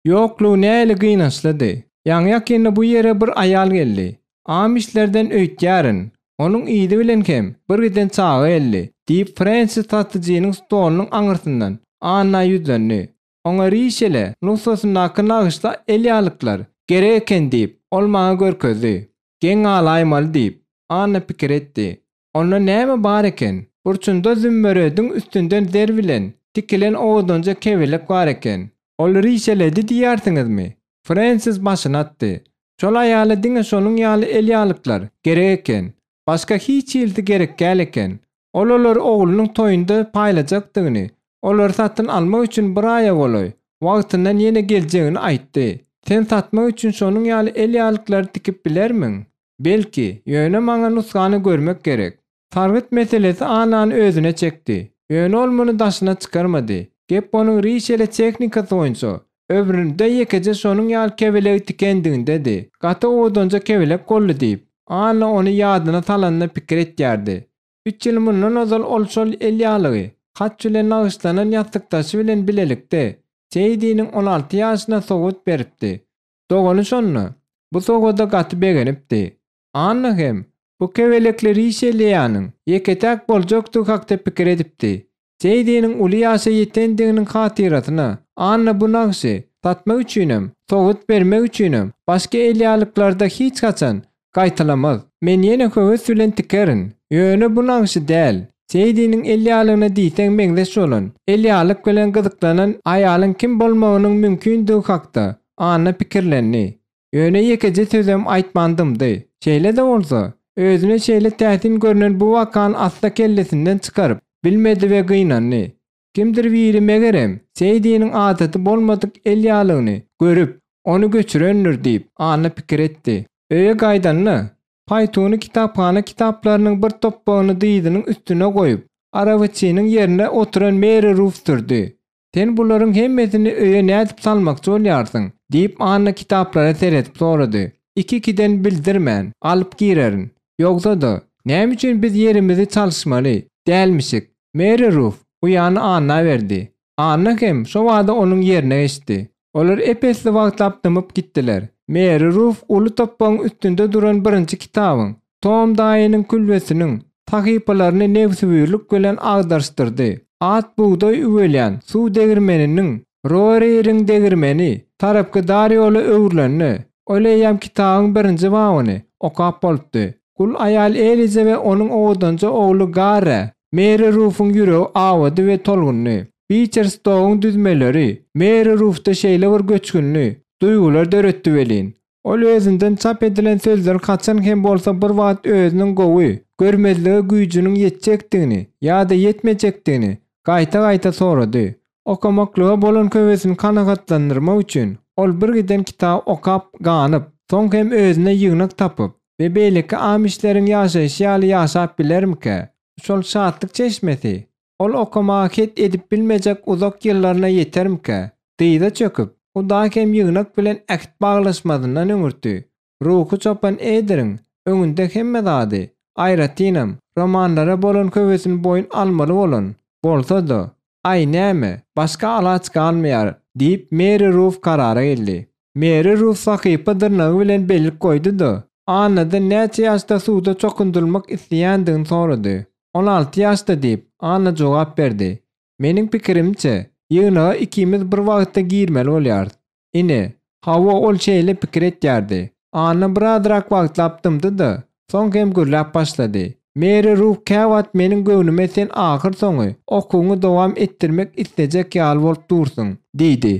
ýoklugy nähili gynançlydy. Ýaňy-ýakynda bu ýere bir aýal geldi. Amişlerden öýtýärin. Onuň yzy bilen hem bir giden çaga geldi, diýip, Frensis satyjynyň stolunyň aňyrsyndan Anna ýüzlendi. Oňa rişele nusgasyndaky nagyşly elýalyklar gerek eken diýip, ol maňa görkezdi. Geň galaýmaly diýip, Anna pikir etdi. Onda näme bar eken? Burçunda zümmerediň üstünden zer bilen tikilen owadanja kebelek bar eken. Ol rişeledi diýýärsiňizmi? Frensis başyny atdy. Şol aýala diňe şonuň ýaly elýalyklar gerek eken. Başga hiç hilisi gerek däl eken. Ol olary oglunyň toýunda paýlajakdygyny, olary satyn almak üçin bir aýa golaý wagtyndan ýene geljegini aýtdy. Sen satmak üçin şonuň ýaly elýalyklary tikip bilermiň? Belki, ýöne maňa nusgany görmek gerek. Sargyt meselesi Annany özüne çekdi. Ýöne ol muny daşyna çykarmady. Gep onuň rişeli tehnikasy boýunça ömründe ýekeje şonuň ýaly kebelegi tikendigindedi. Gaty owadanja kebelek boldy diýip, Anna ony ýadyna salanda pikir etýärdi. Üç ýyl mundan ozal ol şol elýalygy, haç bilen nagyşlanan ýassykdaşy bilen bilelikde, Seýdiniň 16 ýaşyna sowgat beripdi. Dogany şonda bu sowgada gaty begenipdi. Anna hem bu kebelekli Rişelýäniň ýeke-täk boljakdygy hakda pikir edipdi. Seýdiniň uly ýaşa ýetendiginiň hatyrasyna Anna bu nagşy satmak üçinem, sowgat bermek üçinem başga elýalyklarda hiç haçan gaýtalamaz. Men ýene höwes bilen tikerin. Ýöne bu nagşy däl. Seýdiniň elýalygyna diýseň meňzeş bolan, elýalyk bilen gyzyklanan aýalyň kim bolmagynyň mümkindigi hakda Anna pikirlendi. Ýöne ýekeje sözem aýtman dymdy. Şeýle-de bolsa, özüne şeýle täsin görnen bu wakany asla kellesinden çykaryp bilmedi we gynandy. Kimdir biri megerem, Seýdiniň adaty bolmadyk el ýalygyny görüp, ony göçürendir diýip, Anna pikir etdi. Öýe gaýdanda, paýtuny kitaphana kitaplarynyň bir topbagyny dyzynyň üstüne goýup, arabaçynyň ýerinde oturan Meri Ruf sürdi. Sen bularyň hemmesini öýe nädip salmakçy bolýarsyň? diýip, Anna kitaplara seredip sorady. Iki-ikiden bildirmän, alyp girerin. Ýogsa-da, näme üçin biz ýerimizi çalyşmaly dälmişik? Meri Ruf uýany Anna berdi. Anna hem şo bada onuň ýerine geçdi. Olar ep-esli wagtlap dymyp gitdiler. Meri Ruf uly topbagyň üstünde duran birinji kitabyň, Tom daýynyň külbesiniň sahypalaryny nebsewürlik bilen agdaryşdyrdy. At bugdaý üwelýän suw degirmeniniň, Roreriň degirmeni, tarapky dar ýola öwrülende, ol eýýäm kitabyň birinji babyny okap bolupdy. Gul aýal Eliza we onuň owadanja ogly Garrä Meri Rufuň ýüregi awady we tolgundy. Biçer Stoguň düzmeleri Meri Rufda şeýle bir göçgünli duýgular döretdi welin, Ol özünden çap edilen sözleri haçan hem bolsa bir wagt özüniň gowy görmezlige güýjüniň ýetjekdigini ýa-da ýetmejekdigini gaýta-gaýta sorady. Okamaklyga bolan höwesini kanagatlandyrmak üçin ol birgiden kitap okap ganyp, soň hem özüne ýygnak tapyp we beýleki amişleriň ýaşaýşy ýaly ýaşap bilermikä? Şol şatlyk çeşmesi Ol okamaga het edip bilmejek uzak ýyllaryna ýetermikä? Dyza çöküp, Hudaý hem ýygnak bilen äht baglaşmazyndan öňürti, ruhy çopan Ederiň öňünde hemme zady, aýratynam, romanlara bolan höwesini boýun almaly bolan bolsa-da, Aý, näme, başga alaç galmaýar, diýip, Meri Ruf karara geldi. Meri Ruf sahypa dyrnagy bilen bellik goýdy-da, Annadan näçe ýaşda suwda çokundyrylmak isleýändigini sorady. 16 ýaşda diýip, Anna jogap berdi. Meniň pikirimçe, ýygnaga ikimiz bir wagtda girmeli bolýarys. Ine, hawa ol şeýle pikir etýärdi. Anna birazrak wagtlap dymdy-da, soň hem gürläp başlady. Meri Ruf käwagt meniň göwnüme sen ahyrsoňy okuwyňy dowam etdirmek islejek ýaly bolup dursuň, diýdi.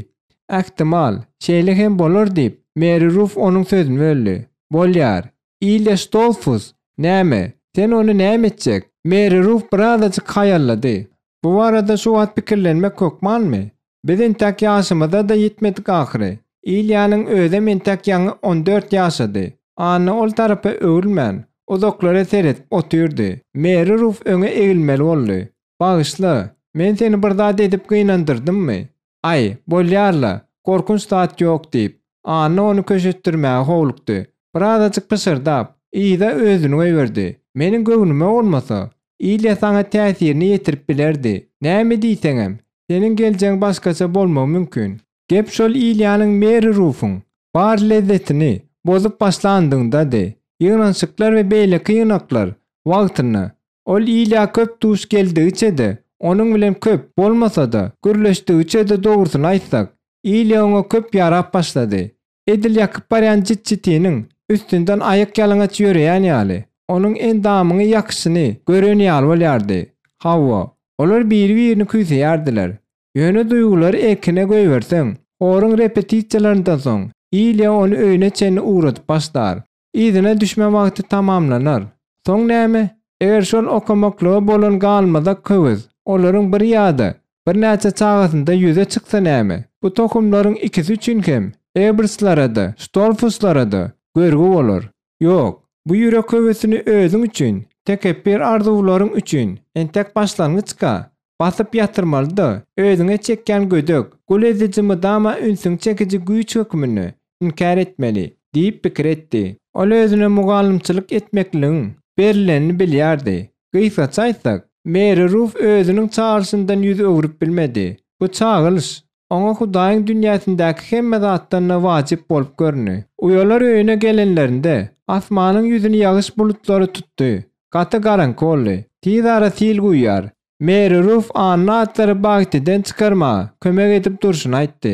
Ähtimal, şeýle hem bolar diýip, Meri Ruf onuň sözüni böldi. Bolýar. Ilýa Stolfus, näme, sen ony näme etjek? Meri Ruf birazajyk haýallady. Bu barada şu wagt pikirlenmek hökmanmy? Biz entäk ýaşymyza-da ýetmedik ahyry. Ilýanyň özem entäk ýaňy 14 ýaşady. Anna ol tarapa öwrülmän, uzaklara seredip otyrdy. Meri Ruf öňe egilmeli boldy. Bagyşla, men seni bir zat edip gynandyrdymmy? Aý, bolýar-la, gorkunç zat ýok diýip, Anna ony köşeşdirmäge howlukdy. Birazajyk pyşyrdap, yza özüni goýberdi. Meniň göwnüme bolmasa, Ilýa saňa täsirini ýetirip bilerdi. Näme diýseňem, seniň geljegiň başgaça bolmagy mümkin. Gep şol Ilýanyň Meri Rufuň bar lezzetini bozup başlandygyndady. Ýygnanyşyklar we beýleki ýygnaklar wagtynda Ol Ilýa köp duş geldigiçe-de, onuň bilen köp, bolmasa-da, gürleşdigiçe-de dogrusyny aýtsak, Ilýa oňa köp ýarap başlady. Edil ýakyp barýan jit-jitiniň üstünden aýakýalaňaç ýöreýän ýaly, onuň endamyňy ýakyşyny gören ýaly bolýardy. Hawa, olar biri-birini küýseýärdiler. Ýöne duýgulary erkine goýberseň, horuň repetisiýalaryndan soň, Ilýa ony öýüne çenli ugradyp başlar. Yzyna düşme wagty tamamlanar. Soň näme? Eger şol okamaklyga bolan galmazak höwes olaryň bir ýa-da birnäçe çagasynda ýüze çyksa näme? Bu tohumlaryň ikisi üçin hem, Eberslara-da, Stolfuslara-da görgi bolar. Ýok, bu ýürek höwesini özüň üçin, tekepbir arzuwlaryň üçin entek başlangyçka basyp ýatyrmaly-da, özüňe çekýän gödek, gul ediji mydama ünsüňi çekiji güýç hökmünde inkär etmeli diýip pikir etdi. Ol özüne mugallymçylyk etmekligiň berlenini bilýärdi. Gysgaça aýtsak, Meri Ruf özüniň çagyryşyndan ýüz öwrüp bilmedi. Bu çagyryş oňa Hudaýyň dünýäsindäki hemme zatdan-da wajyp bolup göründi. Uýalar öýüne gelenlerinde, asmanyň ýüzüni ýagyş bulutlary tutdy. Gaty garaňky boldy. Tizara sil guýýar. Meri Ruf Anna atlary bagtiden çykarmaga kömek edip durşuny aýtdy.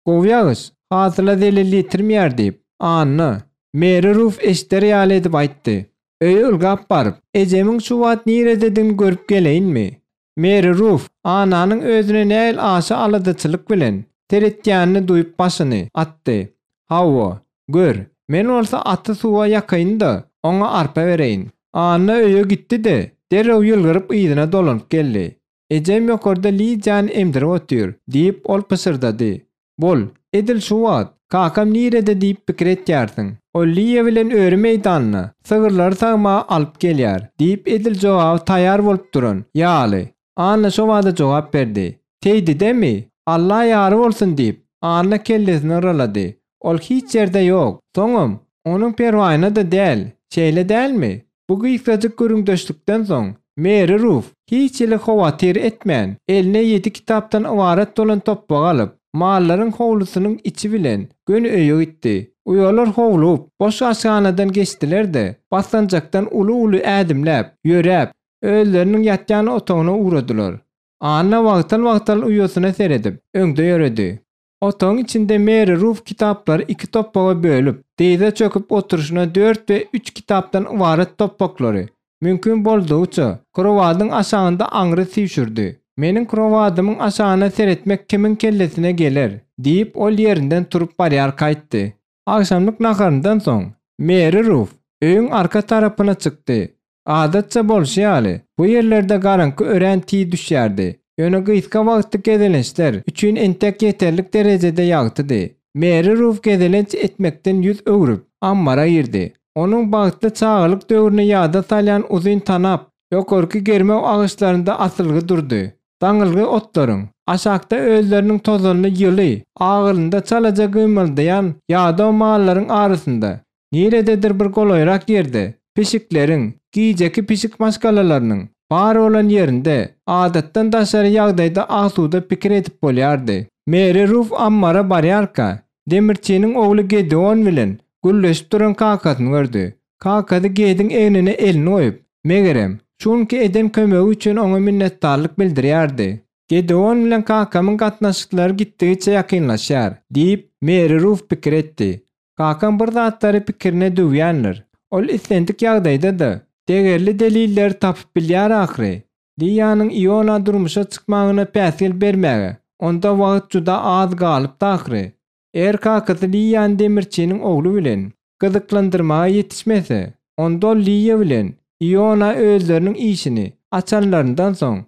Gowy ýagyş, hasyla zelel ýetirmeýär diýip, Anna, Meri Ruf eşder ýaly edip aýtdy. Öýe ylgap baryp, ejemiň şu wagt nirededigini görüp geleýinmi? Meri Ruf, Annanyň özüne nähili aşa aladaçylyk bilen seretýänini duýup başyny atdy. Hawa, gör, men bolsa aty suwa ýakaýyn-da, oňa arpa bereýin. Anna öýe gitdi-de, derrew ýylgyryp yzyna dolanyp geldi. Ejem ýokarda Lidiýany emdirip otyr, diýip, ol pyşyrdady. Bol, edil şu wagt, kakam nirede diýip pikir etýärsiň. Ol Liýa bilen öri meýdanyna, sygyrlary sagmaga alyp gelýär, diýip, edil jogaby taýýar bolup duran ýaly, Anna şo bada jogap berdi. Seýdidemi? Alla ýary bolsun diýip, Anna kellesini yralady. Ol hiç ýerde ýok. Soňam, onuň perwaýyna-da däl, şeýle dälmi? Bu gysgajyk gürrüňdeşlikden soň, Meri Ruf hiç hili howatyr etmän, eline ýedi kitapdan ybarat bolan topbagy alyp, mallaryň howlusynyň içi bilen göni öýe gitdi. Uýalar howlugyp, boş aşhanadan geçdiler-de, basgançakdan uly-uly ädimläp, ýöräp, özleriniň ýatýan otagyna ugradylar. Anna wagtal-wagtal uýasyna seredip, öňde ýöredi. Otagyň içinde Meri Ruf kitaplary iki topbaga bölüp, dyza çöküp oturyşyna dört we üç kitapdan ybarat topbaklary, mümkin boldugyça, krowadyň aşagynda aňry süýşürdi. Meniň krowadymyň aşagyna seretmek kimiň kellesine geler? diýip, ol ýerinden turup barýarka aýtdy. Agşamlyk naharyndan soň, Meri Ruf öýüň arka tarapyna çykdy. Adatça bolşy ýaly, bu ýerlerde garaňky örän tiz düşýärdi. Ýöne gysga wagtlyk gezelençler üçin entek ýeterlik derejede ýagtydy. Meri Ruf gezelenç etmekden ýüz öwrüp, ammara girdi. Onuň bagtly çagalyk döwrüni ýada salýan uzyn tanap ýokarky germew agaçlarynda asylgy durdy. Daňylgy otlaryň, aşakda özleriniň tozanly ýyly agylynda çalaja gymyldaýan ýadaw mallaryň arasynda Nirededir bir golaýrak ýerde pişikleriň, gijeki pişik maşgalalarynyň, bar bolan ýerinde adatdan daşary ýagdaýda asuda pikir edip bolýardy. Meri Ruf ammara barýarka, demirçiniň ogly Gedeon bilen gürleşip duran kakasyny gördi. Kakasy Gediň egnine elini goýup, megerem, şu günki eden kömegi üçin oňa minnetdarlyk bildirýärdi. Gedeon bilen kakamyň gatnaşyklary gitdigiçe ýakynlaşýar, diýip, Meri Ruf pikir etdi. Kakam bir zatlary pikirine düwýändir. Ol islendik ýagdaýda-da, degerli delilleri tapyp bilýär ahyry. Liýanyň Iona durmuşa çykmagyna päsgel bermäge onda wagt juda az galypdy ahyry. Eger kakasy Liýany demirçiniň ogly bilen gyzyklandyrmaga ýetişmese, onda ol Liýa bilen Iona özleriniň işini açanlaryndan soň,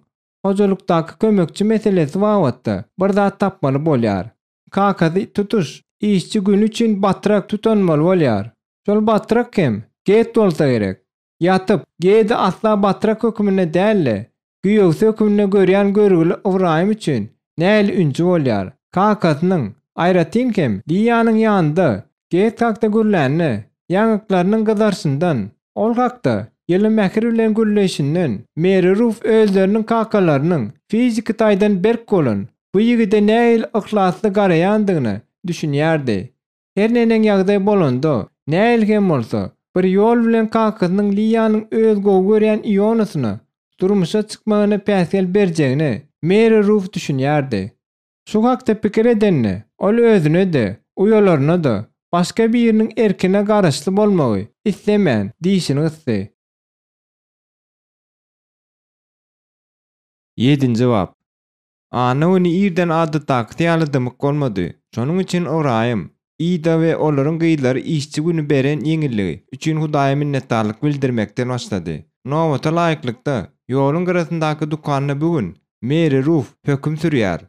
hojalykdaky kömekçi meselesi babatda bir zat tapmaly bolýar. Kakasy tutuş işçi güni üçin batrak tutunmaly bolýar. Şol batrak hem Ged bolsa gerek. Ýatyp, Gedi asla batrak hökmünde däl-de, güýewsi hökmünde görýän görgüli Ybraýym üçin nähili ünji bolýar. Kakasynyň, aýratyn hem Liýanyň ýanynda Ged hakda gürlände, ýaňaklarynyň gyzaryşyndan, ol hakda ýyly mähir bilen gürleýşinden Meri Ruf özleriniň kakalarynyň fiziki taýdan berk bolan bu ýigide nähili yhlasly garaýandygyna düşünýärdi. Her neneň ýagdaý bolanda, nähili hem bolsa, bir ýol bilen kakasynyň Liýanyň öz gowy görýän Ionasyna durmuşa çykmagyna päsgel berjegine Meri Ruf düşünýärdi. Şu hakda pikir edende, ol özüne-de, uýalaryna-da başga biriniň erkine garaşly bolmagy islemän, dişini gysdy. Ýedinji bap. Anna güni irden adatdakysy ýaly dymyk bolmady. Şonuň üçin Ybraýym, Ida we olaryň gyzlary işçi güni beren ýeňilligi üçin Hudaýa minnetdarlyk bildirmekden başlady. Nobata laýyklykda, ýoluň gyrasyndaky dükanda bu gün Meri Ruf höküm sürýär.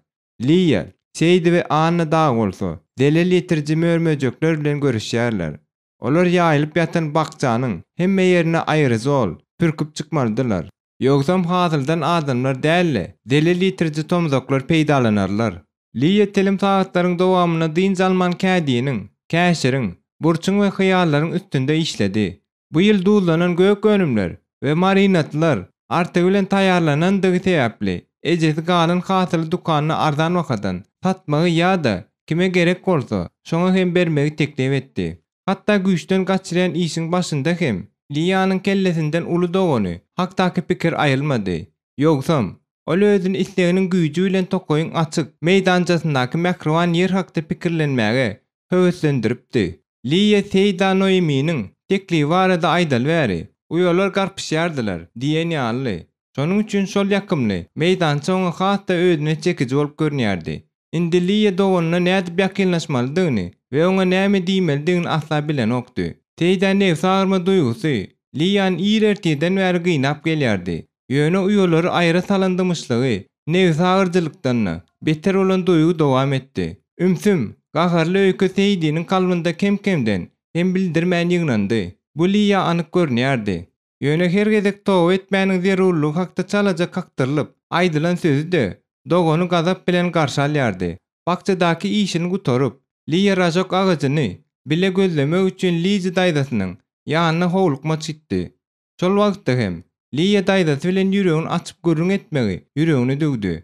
Liýa, Seýdi we Anna dagy bolsa, zelel ýetiriji mör-möjekler bilen göreşýärler. Olar ýaýylyp ýatan bakjanyň hemme ýerine aerozol pürküp çykmalydylar. Ýogsam hasyldan adamlar däl-de, zelel ýetiriji tomzaklar peýdalanarlar. Liýa telim sagatlaryň dowamynda dynç alman kädiniň, käşiriň, burçuň we hyýarlaryň üstünde işledi. Bu ýyl duzlanan gök önümler we marinadlar artygy bilen taýýarlanandygy sebäpli, ejesi galan hasyly dükanda arzan bahadan satmagy ýa-da kime gerek bolsa, şoňa hem bermegi teklip etdi. Hatda güýçden gaçyrýan işiň başynda hem Liýanyň kellesinden uly dogany hakdaky pikir aýrylmady. Ýogsam, ol özüni isleginiň güýji bilen tokaýyň açyk meýdançasyndaky mähriban ýer hakda pikirlenmäge höweslendiripdi. Liýa Seýda Noeminiň teklibi barada aýdaly bäri, uýalar garpyşýardylar diýen ýalydy. Şonuň üçin şol ýakymly meýdança oňa has-da özüne çekiji bolup görünýärdi. Indi Liýa doganyna nädip ýakynlaşmalydygyny we oňa näme diýmelidigini asla bilenokdy. Seýdä nebsagyrma duýgusy Liýany ir ertirden bäri gynap gelýärdi. Ýöne uýalary aýra salan dymyşlygy, nebsiagyrjylykdan-da beter bolan duýgy dowam etdi. Ümsüm, gaharly öýke Seýdiniň kalbynda kem-kemden hem bildirmän ýygnandy. Bu Liýa anyk görünýärdi. Ýöne her gezek toba etmäniň zerurlygy hakda çalaja kakdyrylyp aýdylan sözi-de dogany gazap bilen garşy alýardy. Bakjadaky işini gutaryp, Liýa ražok agajyny bile gözlemek üçin Lizi daýzasynyň ýanyna howlukmaç gitdi. Şol wagtda hem Liýa daýzasy bilen ýüregini açyp gürrüň etmegi ýüregine düwdi.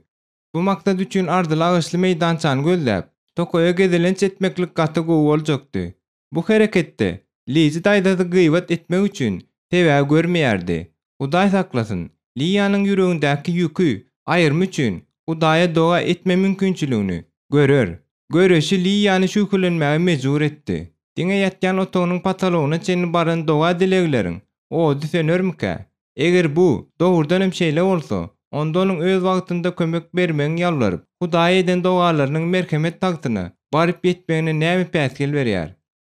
Bu maksat üçin arzyly agaçly meýdançany gözläp, tokaýa gezelenç etmeklik gaty gowy boljakdy. Bu hereketde Lizi daýzasy gybat etmek üçin sebäbi görmeýärdi. Hudaý saklasyn, Liýanyň ýüregindäki ýüki aýyrma üçin Hudaýa doga etme mümkinçiligini görer. Göreşi Liýany şübhelenmäge mejbur etdi. Diňe ýatýan otagynyň potologyna çenli baran doga-dilegleriň ody sönermikä? Eger bu, dogrudan hem şeýle bolsa, onda onuň öz wagtynda kömek bermegiň ýalbaryp, Hudaýa eden dogalarynyň merhemet tagtyna baryp ýetmegine näme päsgel berýär?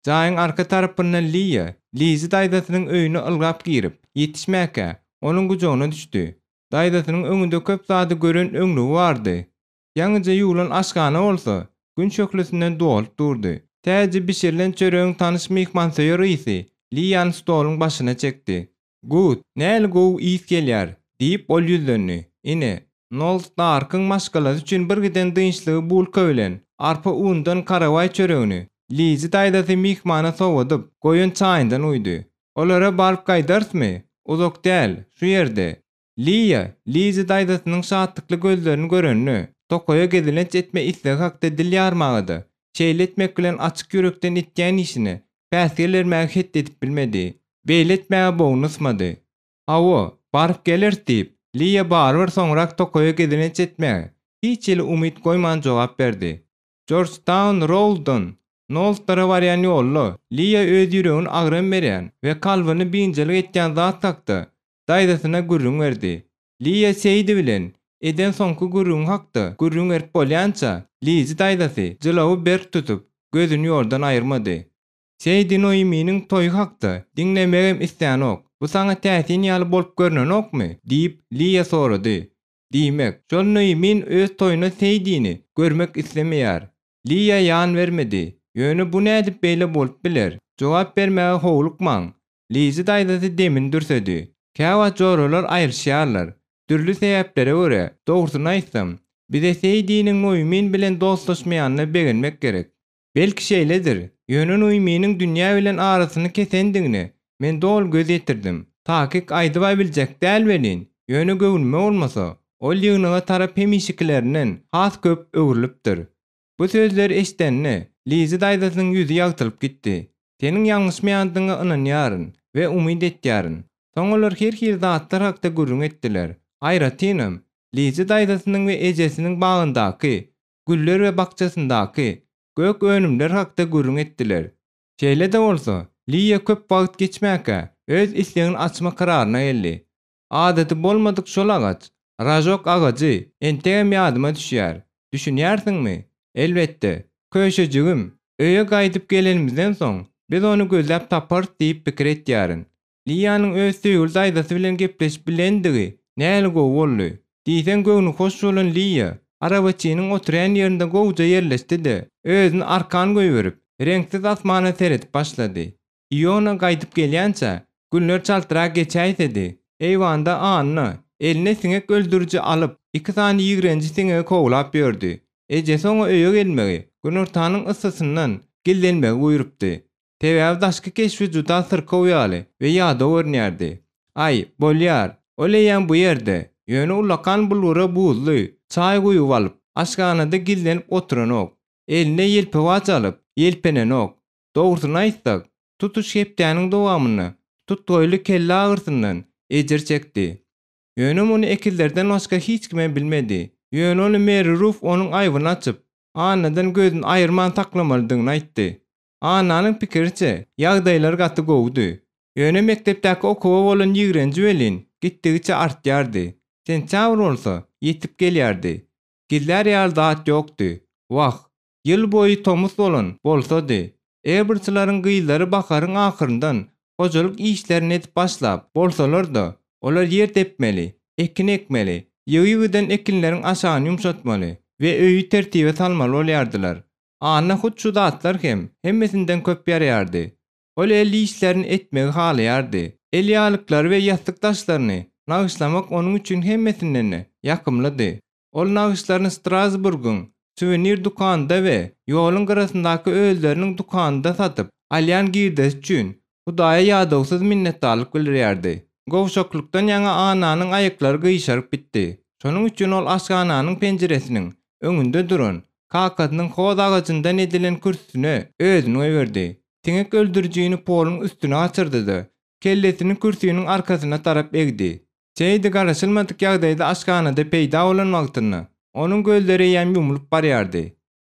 Jaýyň arka tarapyndan Liýa, Lizi daýzasynyň öýüne ylgap girip, ýetişmäkä, onuň gujagyna düşdi. Daýzasynyň öňünde köp zady gören öňlügi bardy. Ýaňyja ýuwlan aşhana bolsa, Gün şöhlesinden dolup durdy. Täze bişirilen çöregiň tanyş myhmansöýer ysy Liýany stoluň başyna çekdi. Gut, näli gowy ys gelýär, diýip, ol ýüzlendi. Ine, Nol Starkyň maşgalasy üçin birgiden dynçlygy bulka bilen, arpa undan karawaý çöregini Lizi daýzasy myhmana sowadyp goýan çaýyndan guýdy. Olara baryp gaýdarysmy? Uzak däl, şu ýerde. Liýa, Lizi daýzasynyň şatlykly gözlerini görende, tokaýa gezelenç etme islegi hakda dil ýarmaga-da, şeýle etmek bilen açyk ýürekden etýän işine päsgel bermäge het edip bilmedi. Beýle etmäge bogny ysmady. Hawa, baryp geleris diýip, Liýa barybir soňrak tokaýa gezelenç etmäge hiç hili umyt goýman jogap berdi. Jorjtaun Rouddan Nolslara barýan ýolda Liýa öz ýüregine agram berýän we kalbyny biynjalyk etýän zat hakda daýzasyna gürrüň berdi. Liýa Seýdi bilen eden soňky gürrüňi hakda gürrüň berip bolýança, Lizi daýzasy jylawy berk tutup, gözüni ýoldan aýyrmady. Seýdi Noýminiň toýy hakda diňlemegem islänok. Bu saňa täsin ýaly bolup görnenokmy? diýip, Liýa sorady. Diýmek, şol Noýmin öz toýuna Seýdini görmek islemeýär. Liýa ýan bermedi. Ýöne bu nädip beýle bolup biler? Jogap bermäge howlukmaň. Lizi daýzasy demini dürsedi. Käwagt joralar aýryşýarlar. Dürli sebäplere görä, dogrusyny aýtsam, bize Seýdiniň Noýmin bilen dostlaşmaýanyna begenmek gerek. Belki şeýledir, ýöne Noýminiň dünýä bilen arasyny kesendigine men doly göz ýetirdim. Takyk aýdyb-a biljek däl welin, ýöne göwnüme bolmasa, ol ýygnaga tarap hemişekilerinden has köp öwrülipdir. Bu sözleri eşidende, Lizi daýzasynyň ýüzi ýagtylyp gitdi. Seniň ýalňyşmaýandygyňa ynanýaryn we umyt etýärin. Soň olar her hili zatlar hakda gürrüň etdiler. Aýratynam, Lizi daýzasynyň we ejesiniň bagyndaky güller we bakjasyndaky gök önümler hakda gürrüň etdiler. Şeýle-de bolsa, Liýa köp wagt geçmäkä, öz islegini açma kararyna geldi. Adaty bolmadyk şol agaç, ražok agajy entegem ýadyma düşýär. Düşünýärsiňmi? Elbetde, köşejigim, öýe gaýdyp gelenimizden soň, biz ony gözläp taparys diýip pikir etýärin. Liýanyň öz söýgüli daýzasy bilen gepleşip bilendigi nähili gowy boldy. Diýseň göwnühoş bolan Liýa, arabaçynyň oturýan ýerinde gowuja ýerleşdi-de, özüni arkan goýberip, reňksiz asmana seredip başlady. Iona gaýdyp gelýänçä, günler çaltrak geçäýsedi. Eýwanda Anna, eline siňek öldüriji alyp, iki sany ýigrenji siňegi kowlap ýördi. Ejesi oňa öýe gelmegi, günortanyň yssysyndan gizlenmegi buýrupdy. Sebäbi daşky keşbi juda syrkaw ýaly we ýadaw görünýärdi. Aý, bolýar. Ol eýýäm bu ýerde. Ýöne ullakan bulgura buzly çaý guýup alyp, aşhanada gizlenip oturanok. Eline ýelpewaç alyp, ýelpenenok. Dogrusyny aýtsak, tutuş hepdäniň dowamynda tutgaýly kelle agyrysyndan ejir çekdi. Ýöne muny ekizlerden başga hiç kimem bilmedi. Ýöne ony Meri Ruf onuň aýbyny açyp, Annadan gözüni aýyrman saklamalydygyny aýtdy. Annanyň pikiriçe, ýagdaýlary gaty gowudy. Ýöne mekdepdäki okuwa bolan ýigrenji welin, gitdigiçe artýardy. Sentýabr bolsa, ýetip gelýärdi. Gizlär ýaly zat ýokdy. Wah, ýyl boýy tomus bolan bolsady. Ebrçilaryň gyzlary baharyň ahyryndan hojalyk işlerini edip başlap bolsalar-da, olar ýer depmeli. Ekin ekmeli, ýygy-ýygydan ekinleriň aşagyny ýumşatmaly we öýi tertibe salmaly bolýardylar. Anna hut şu zatlar hem hemmesinden köp ýaraýardy. Ol el işlerini etmegi halaýardy. El ýalyklary we ýassyk daşlaryny nagyşlamak onuň üçin hemmesinden-de ýakymlydy. Ol nagyşlaryny Strasburgyň suwenir dükanynda we ýoluň gyrasyndaky özleriniň dükanynda satyp alýan girdesi üçin Hudaýa ýadawsyz minnetdarlyk bildirýärdi. Gowşaklykdan ýaňa Annanyň aýaklary gyşaryp gitdi. Şonuň üçin ol aşhananyň penjiresiniň öňünde duran, kakasynyň hoz agajyndan edilen kürsüsine özüni goýberdi. Siňek öldürijini poluň üstüne gaçyrdy-da, kellesini kürsiniň arkasyna tarap egdi. Seýdi garaşylmadyk ýagdaýda aşhanada peýda bolan wagtynda, onuň gözleri eýýäm ýumlup barýardy.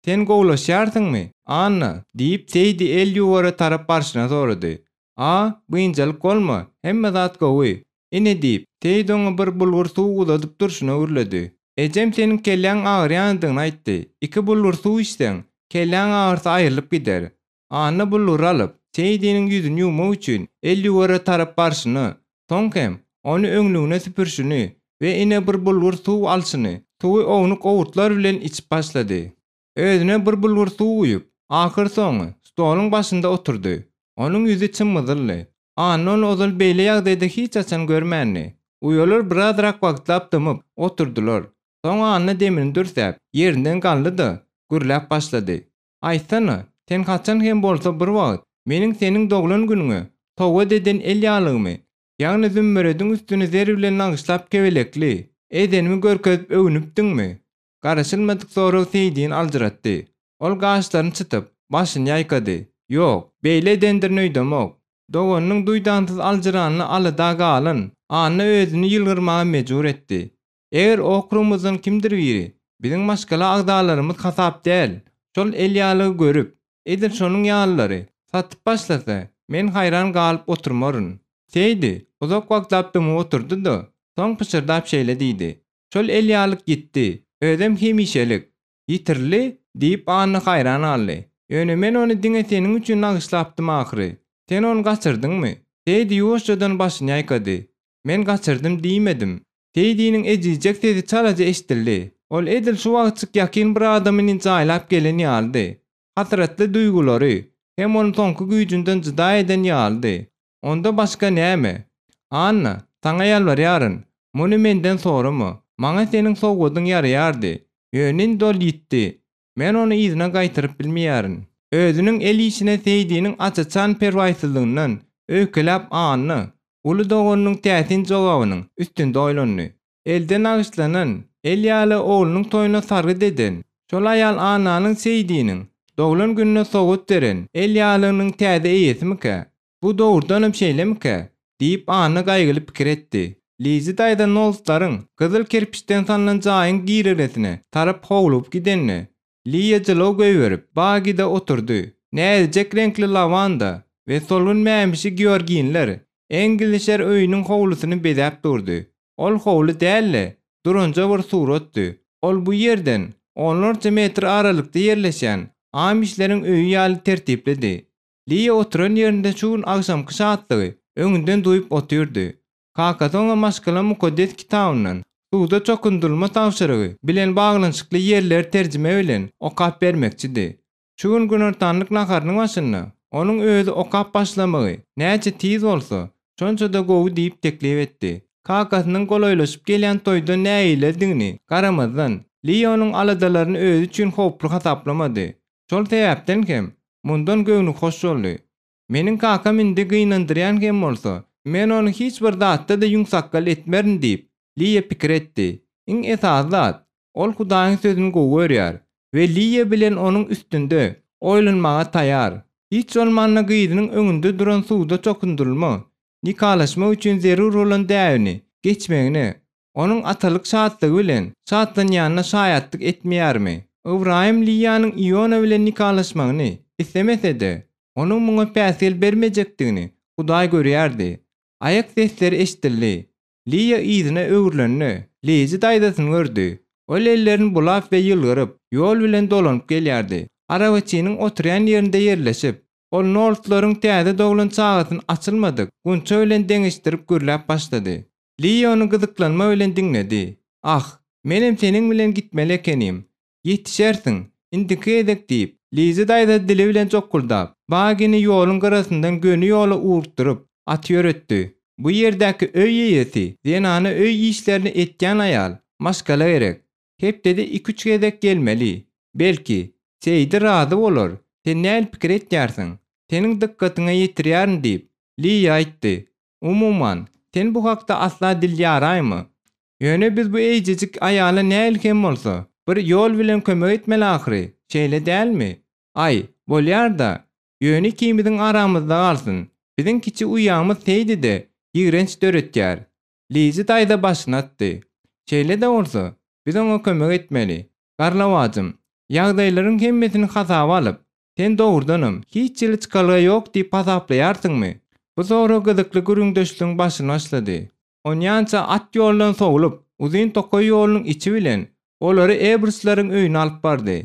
Sen gowulaşýarsyňmy, Anna? diýip, Seýdi el ýuwara tarap barşyna sorady. A, biynjalyk bolma, hemme zat gowy. Ine diýip, Seýdi oňa bir bulgur suw uzadyp durşuna gürledi. Ejem seniň kelläň agyrýandygyny aýtdy. Iki bulgur suw içseň, kelläň agyrysy aýrylyp gider. Anna bulgury alyp, Seýdiniň ýüzüni ýuwmak üçin el ýuwara tarap barşyny, soň hem ony öňlügine süpürşini we ine bir bulgur suw alşyny, suwy ownuk owurtlar bilen içip başlady. Özüne bir bulgur suw guýup, ahyrsoňy stoluň başynda oturdy. Onuň ýüzi çym-gyzyldy. Anna ony ozal beýle ýagdaýda hiç haçan görmändi. Uýalar birazrak wagtlap dymyp, oturdylar. Soň Anna demini dürsäp, ýerinden galdy-da, gürläp başlady. Aýtsana, sen haçan hem bolsa bir wagt meniň seniň doglan günüňe sowgat eden el ýaglygymy, ýagny zümmerediň üstüni zer bilen nagyşlap kebelekli edenimi görkezip öwünipdiňmi? Garaşylmadyk sorag Seýdini aljyratdy. Ol gaşlaryny çytyp, başyny ýaýkady. Ýok, beýle edendirin öýdemok. Doganynyň duýdansyz aljyranyna alada galan Anna özüni ýylgyrmaga mejbur etdi. Eger okrugymyzdan kimdir biri, biziň maşgala agzalarymyz hasap däl, şol elýalygy görüp, edil şonuň ýalylary satyp başlasa, men haýran galyp oturmaryn. Seýdi uzak wagtlap dymyp oturdy-da, soň pyşyrdap şeýle diýdi, Şol elýalyk ýitdi, özem hemişelik. Ýitirildi? diýip, Anna haýran galdy. Ýöne men ony diňe seniň üçin nagyşlapdym ahyry. Sen ony gaçyrdyňmy? Seýdi ýuwaşjadan başyny ýaýkady. Men gaçyrdym diýmedim. Seýdiniň ejizjek sesi çalaja eşidildi. Ol edil şu wagtjyk ýakyn bir adamyny jaýlap gelen ýalydy. Hasratly duýgulary hem ony soňky güýjünden jyda eden ýalydy. Onda başga näme? Anna, saňa ýalbarýaryn, muny menden sorama. Maňa seniň sowgadyň ýaraýardy. Ýöne indi ol ýitdi. Men ony yzyna gaýtaryp bilmeýärin. Özüniň el işine Seýdiniň aç-açan perwaýsyzlygyndan öýkeläp Anna uly doganynyň täsin jogabynyň üstünde oýlandy. Elde nagyşlanan, el ýaly oglunyň toýuna sargyt eden, şol aýal Annanyň Seýdiniň doglan gününe sowgat beren el ýalygynyň täze eýesimikä? Bu dogrudanam şeýlemikä? diýip, Anna gaýgyly pikir etdi. Lizi daýza Nolslaryň gyzyl kerpiçden salnan jaýyň girelgesine tarap howlugyp gidende, Liýa jylaw goýberip, bagide oturdy. Näzijek reňkli lawanda we solgun mämişi georginler Englişer öýüniň howlusyny bezäp durdy. Ol howly däl-de, duranja bir suratdy. Ol bu ýerden onlarça metr aralykda ýerleşýän Amişleriň öýi ýaly tertiplidi. Liýa oturan ýerinde şu gün agşamky şatlygy öňünden duýup otyrdy. Kakasy oňa maşgala Mukaddes Kitabyndan suwda çokundyrylma tabşyrygy bilen baglanyşykly ýerleri terjime bilen okap bermekçidi. Şu gün günortanlyk naharynyň başynda onuň özi okap başlamagy näçe tiz bolsa, şonça-da gowy diýip teklip etdi. Kakasynyň golaýlaşyp gelýän toýdan nägiledigini garamazdan, Liýa onuň aladalaryny özi üçin howply hasaplamady. Şol sebäpden hem, mundan göwni hoş boldy. Meniň kakam indi gynandyrýan hem bolsa, men ony hiç bir zatda-da ýüňsakgal etmerin diýip, Liýa pikir etdi. Iň esasy zat, ol Hudaýyň Sözüni gowy görýär we Liýa bilen onuň üstünde oýlanmaga taýar. Hiç bolmanda gyzynyň öňünde duran suwda çokundyrylma, nikalaşmak üçin zerur bolan däbini geçmegine Onuň atalyk şatlygy bilen şatlanýanyna şaýatlyk etmeýärmi? Ybraýym Liýanyň Iona bilen nikalaşmagyny islemese-de, onuň muňa päsgel bermejekdigini Hudaý görýärdi. Aýak sesleri eşidildi. Liýa yzyna öwrülende, Leýzi daýzasyny gördi. Ol ellerini bulap we ýylgyryp, ýol bilen dolanyp gelýärdi. Arabaçynyň oturýan ýerinde ýerleşip, ol Noltlaryň täze doglan çagasyny açylmadyk gunça bilen deňeşdirip gürläp başlady. Liýa ony gyzyklanma bilen diňledi. Ah, menem seniň bilen gitmeli ekenim. Ýetişersiň, indiki gezek diýip, Liza daýza dili bilen jokguldap, bagini ýoluň gyrasyndan göni ýola ugrukdyryp, aty ýöretdi. Bu ýerdäki öý eýesi, zenana öý işlerini etýän aýal, maşgala gerek. Hepdede iküç gezek gelmeli. Belki, Seýdi razy bolar. Sen nähili pikir etýärsiň? Seniň dykgatyňa ýetirýärin diýip, Liýa aýtdy. Umuman, sen bu hakda asla dil ýaraýma. Ýöne biz bu eýjejik aýala nähili hem bolsa, bir ýol bilen kömek etmeli ahyry, şeýle dälmi? Aý, bolýar-da. Ýöne ikimiziň aramyzda galsyn. Biziň kiçi uýamyz Seýdi-de ýigrenç döretýär. Lizi daýza başyny atdy. Şeýle-de bolsa, biz oňa kömek etmeli. Garlawajym, ýagdaýlaryň hemmesini hasaba alyp, sen dogrudanam, hiç hili çykalga ýok diýip hasaplaýarsyňmy? Bu sorag gyzykly gürrüňdeşligiň başyny başlady. Onýança at ýoldan sowlup, uzyn tokaý ýolunyň içi bilen olary Ebrslaryň öýüne alyp bardy.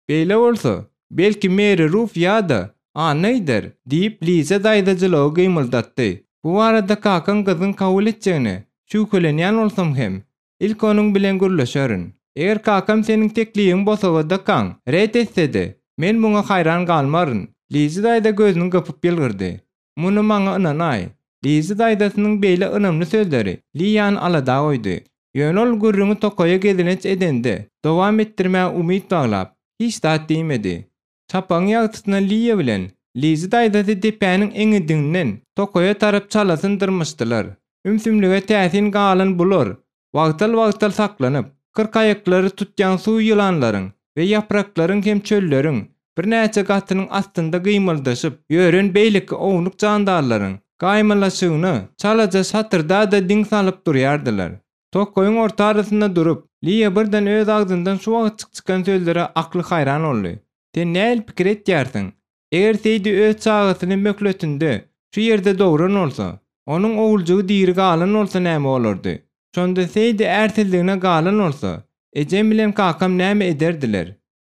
Beýle bolsa, belki Meri Ruf ýa-da Anna gider, diýip, Liza daýza jylawy gymyldatdy. Bu barada kakaň gyzgyn kabul etjegine şübhelenýän bolsam hem, ilki onuň bilen gürleşerin. Eger kakam seniň teklibiňi bosagadakaň ret etse-de, men muňa haýran galmaryn. Liza daýza gözüni gypyp ýylgyrdy. Muny maňa ynanaý. Lizi daýzasynyň beýle ynamly sözleri Liýany alada goýdy. Ýöne ol gürrüňi tokaýa gezelenç edende dowam etdirmäge umyt baglap, hiç zat diýmedi. Çapagyň ýagtysyna Liýa bilen Lizi daýzasy depäniň eňňidinden tokaýa tarap çalasyn dyrmyşdylar. Ümsümlige täsin galan bular Wagtal-wagtal saklanyp, kyrkaýaklary tutýan suw ýylanlaryň we ýapraklaryň hem çölleriň birnäçe gatynyň astynda gymyldaşyp ýören beýleki ownuk jandarlaryň gaýmalaşygyna çalaja şatyrda-da diň salyp durýardylar. Tokaýyň ortarasynda durup, Liýa birden öz agzyndan şu wagtjyk çykan sözlere akly haýran boldy. Sen nähili pikir etýärsiň? Eger Seýdi öz çagasyny möhletinde şu ýerde dogran bolsa, onuň oguljygy diri galan bolsa näme bolardy? Şonda Seýdi ärsizligine galan bolsa, ejem bilen kakam näme ederdiler?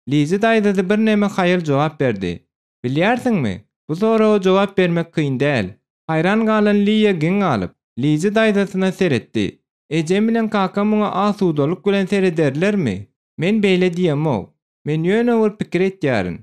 Lizi daýzasy birneme haýal jogap berdi. Bilýärsiňmi, bu soraga jogap bermek kyn däl. Haýran galan Liýa geň galyp, Lizi daýzasyna seretdi. Ejem bilen kakam muňa asudalyk bilen serederlermi? Men beýle diýemok. Men ýöne bir pikir etýärin.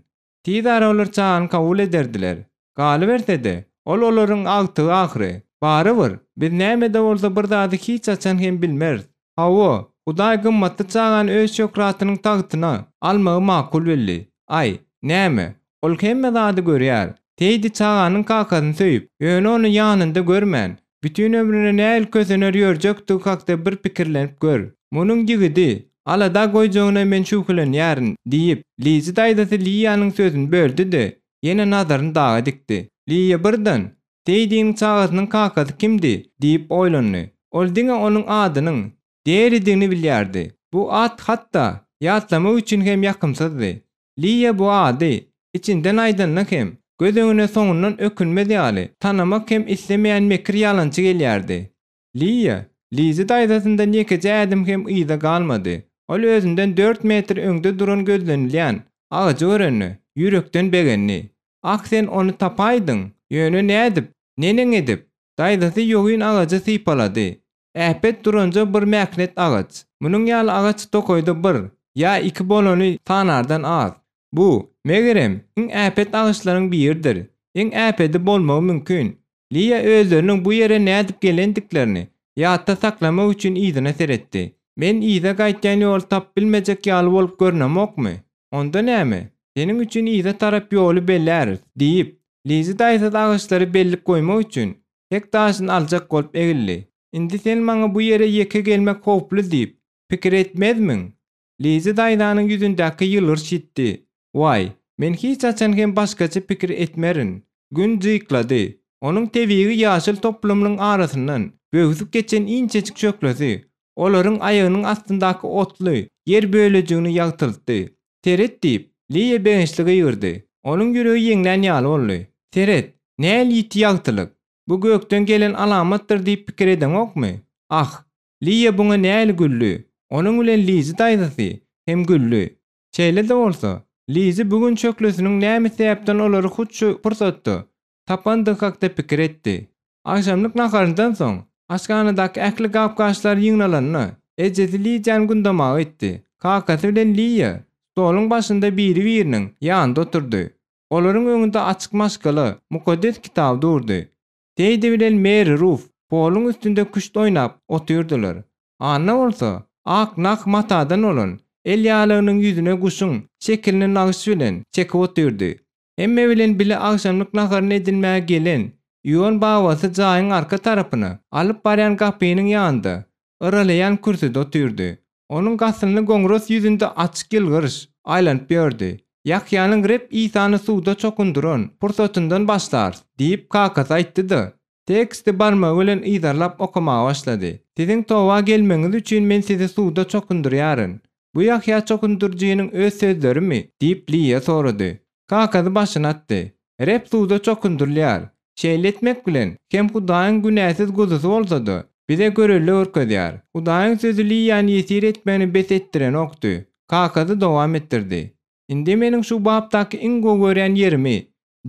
Tiz ara olar çagany kabul ederdiler. Galyberse-de, ol olaryň agtygy ahyry. Barybir, biz näme-de bolsa bir zady hiç haçan hem bilmeris. Hawa, Hudaý gymmatly çagany öz şöhratynyň tagtyna almagy makul bildi. Aý, näme, ol hemme zady görýär. Teýdi çaganyň kakasyny söýüp, ýöne ony ýanynda görmän, Bütin ömrüne nähili kösener ýörjekdigi hakda bir pikirlenip gör. Munuň ýigidi alada goýjagyna men şübhelenýärin, diýip, Lizi daýzasy Liýanyň sözüni böldi-de, ýene nazaryny daga dikdi. Liýa birden, Seýdiniň çagasynyň kakasy kimdi? diýip oýlandy. Ol diňe onuň adynyň Deridigini bilýärdi. Bu at hatda ýatlamak üçin hem ýakymsyzdy. Liýa bu ady içinden aýdanda hem, göz öňüne soňundan ökünmez ýaly, tanamak hem islemeýän mekir ýalançy gelýärdi. Liýa, Lizi daýzasyndan ýekeje ädim hem yza galmady. Ol özünden dört metr öňde duran gözlenilýän agajy görende, ýürekden begendi. Ah, sen ony tapaýdyň! Ýöne nädip, neneň edip? Daýzasy ýogyn agajy sypalady. Äpet duranja bir mähnet agaç. Munuň ýaly agaç tokaýda bir, ýa iki bolany sanardan az. Bu, megerem, iň äpet agaçlaryň biridir. Iň äpedi bolmagy mümkin. Liýa özleriniň bu ýere nädip gelendiklerini ýatda saklamak üçin yzyna seretdi. Men yza gaýtýan ýoly tapyp bilmejek ýaly bolup görünemokmy? Onda näme, seniň üçin yza tarap ýoly belläris, diýip, Lizi daýzasy agaçlary bellik goýmak üçin hek daşyny aljak bolup egildi. Indi sen maňa bu ýere ýeke gelmek howply diýip, pikir etmezmiň? Lizi daýzanyň ýüzündäki ýylgyryş ýitdi. Waý, men hiç haçan hem başgaça pikir etmerin. Gün jyklady. Onuň tebigy ýaşyl toplumynyň arasyndan böwsüp geçen inçejik şöhlesi olaryň aýagynyň astyndaky otly ýer bölejigini ýagtyltdy. Seret diýip, Liýa begençli gygyrdy. Onuň ýüregi ýeňlän ýaly boldy. Seret, näl ýiti ýagtylyk! Bu gökden gelen alamatdyr diýip pikir edeňokmy? Ah, Liýa buňa näl güldi! Onuň bilen Lizi daýzasy hem güldi. Şeýle-de bolsa, Lizi bu gün şöhlesiniň näme sebäpden olary hut şu pursatda tapandygy hakda pikir etdi. Agşamlyk naharyndan soň, Aşhanadaky ähli gap-gaçlar ýygnalanda, ejesi Lidiýany gundamaga gitdi. Kakasy bilen Liýa stoluň başynda biri-biriniň ýanynda oturdy. Olaryň öňünde açyk maşgala Mukaddes Kitaby durdy. Teýdi bilen Meri Ruf poluň üstünde küşt oýnap otyrdylar. Anna bolsa ak nah matadan bolan el ýalygynyň ýüzüne guşuň şekilini nagyş bilen çekip otyrdy. Hemme bilen bile agşamlyk naharyny edinmäge gelen Ion babasy jaýyň arka tarapyna alyp barýan gapynyň ýanynda yralaýan kürsüde otyrdy. Onuň gasynly goňras ýüzünde açyk ýylgyryş aýlanyp ýördi. Ýahýanyň Reb Isany suwda çokundyran pursatyndan başlarys, diýip, kakasy aýtdy-da, teksti barmagy bilen yzarlap okamaga başlady. Siziň toba gelmegiňiz üçin men sizi suwda çokundyrýaryn. Bu Ýahýa çokundyryjynyň öz sözlerimi? diýip, Liýa sorady. Kakasy başyny atdy. Reb suwda çokundyrylýar. Şeýle etmek bilen, hem Hudaýyň günäsiz guzusy bolsa-da, bize görelde görkezýär. Hudaýyň sözi Liýany ýesir etmegini bes etdirenokdy. Kakasy dowam etdirdi. Indi meniň şu bapdaky iň gowy görýän ýerimi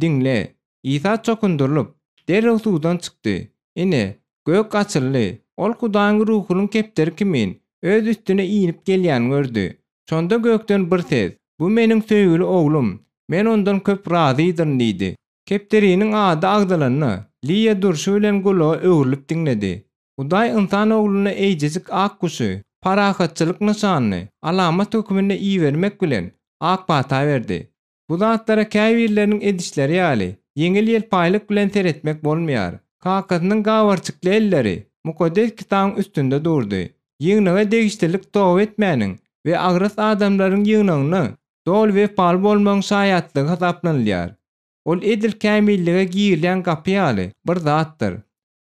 diňle. Isa çokundyrylyp, derrew suwdan çykdy. Ine, gök açyldy. Ol Hudaýyň Ruhunyň kepderi kimin Öz üstüne inip gelýänini gördi. Şonda gökden bir ses, Bu meniň söýgüli Oglum, Men Ondan köp razydyryn diýdi. Kepderiniň ady agzalanda, Liýa durşy bilen gulaga öwrülip diňledi. Hudaý ynsan ogluna eýjejik ak guşy, parahatçylyk nyşanyny, alamat hökmünde ibermek bilen, ak pata berdi. Bu zatlara käbirleriniň edişleri ýaly, ýeňil-ýelpaýlyk bilen seretmek bolmaýar. Kakasynyň gabarçykly elleri Mukaddes Kitabyň üstünde durdy. Ýygnaga degişlilik toba etmäniň we agras adamlaryň ýygnagyna doly wepaly bolmagyň şaýatlygy hasaplanylýar. Ol edil kämillige girilýän gapy ýaly bir zatdyr.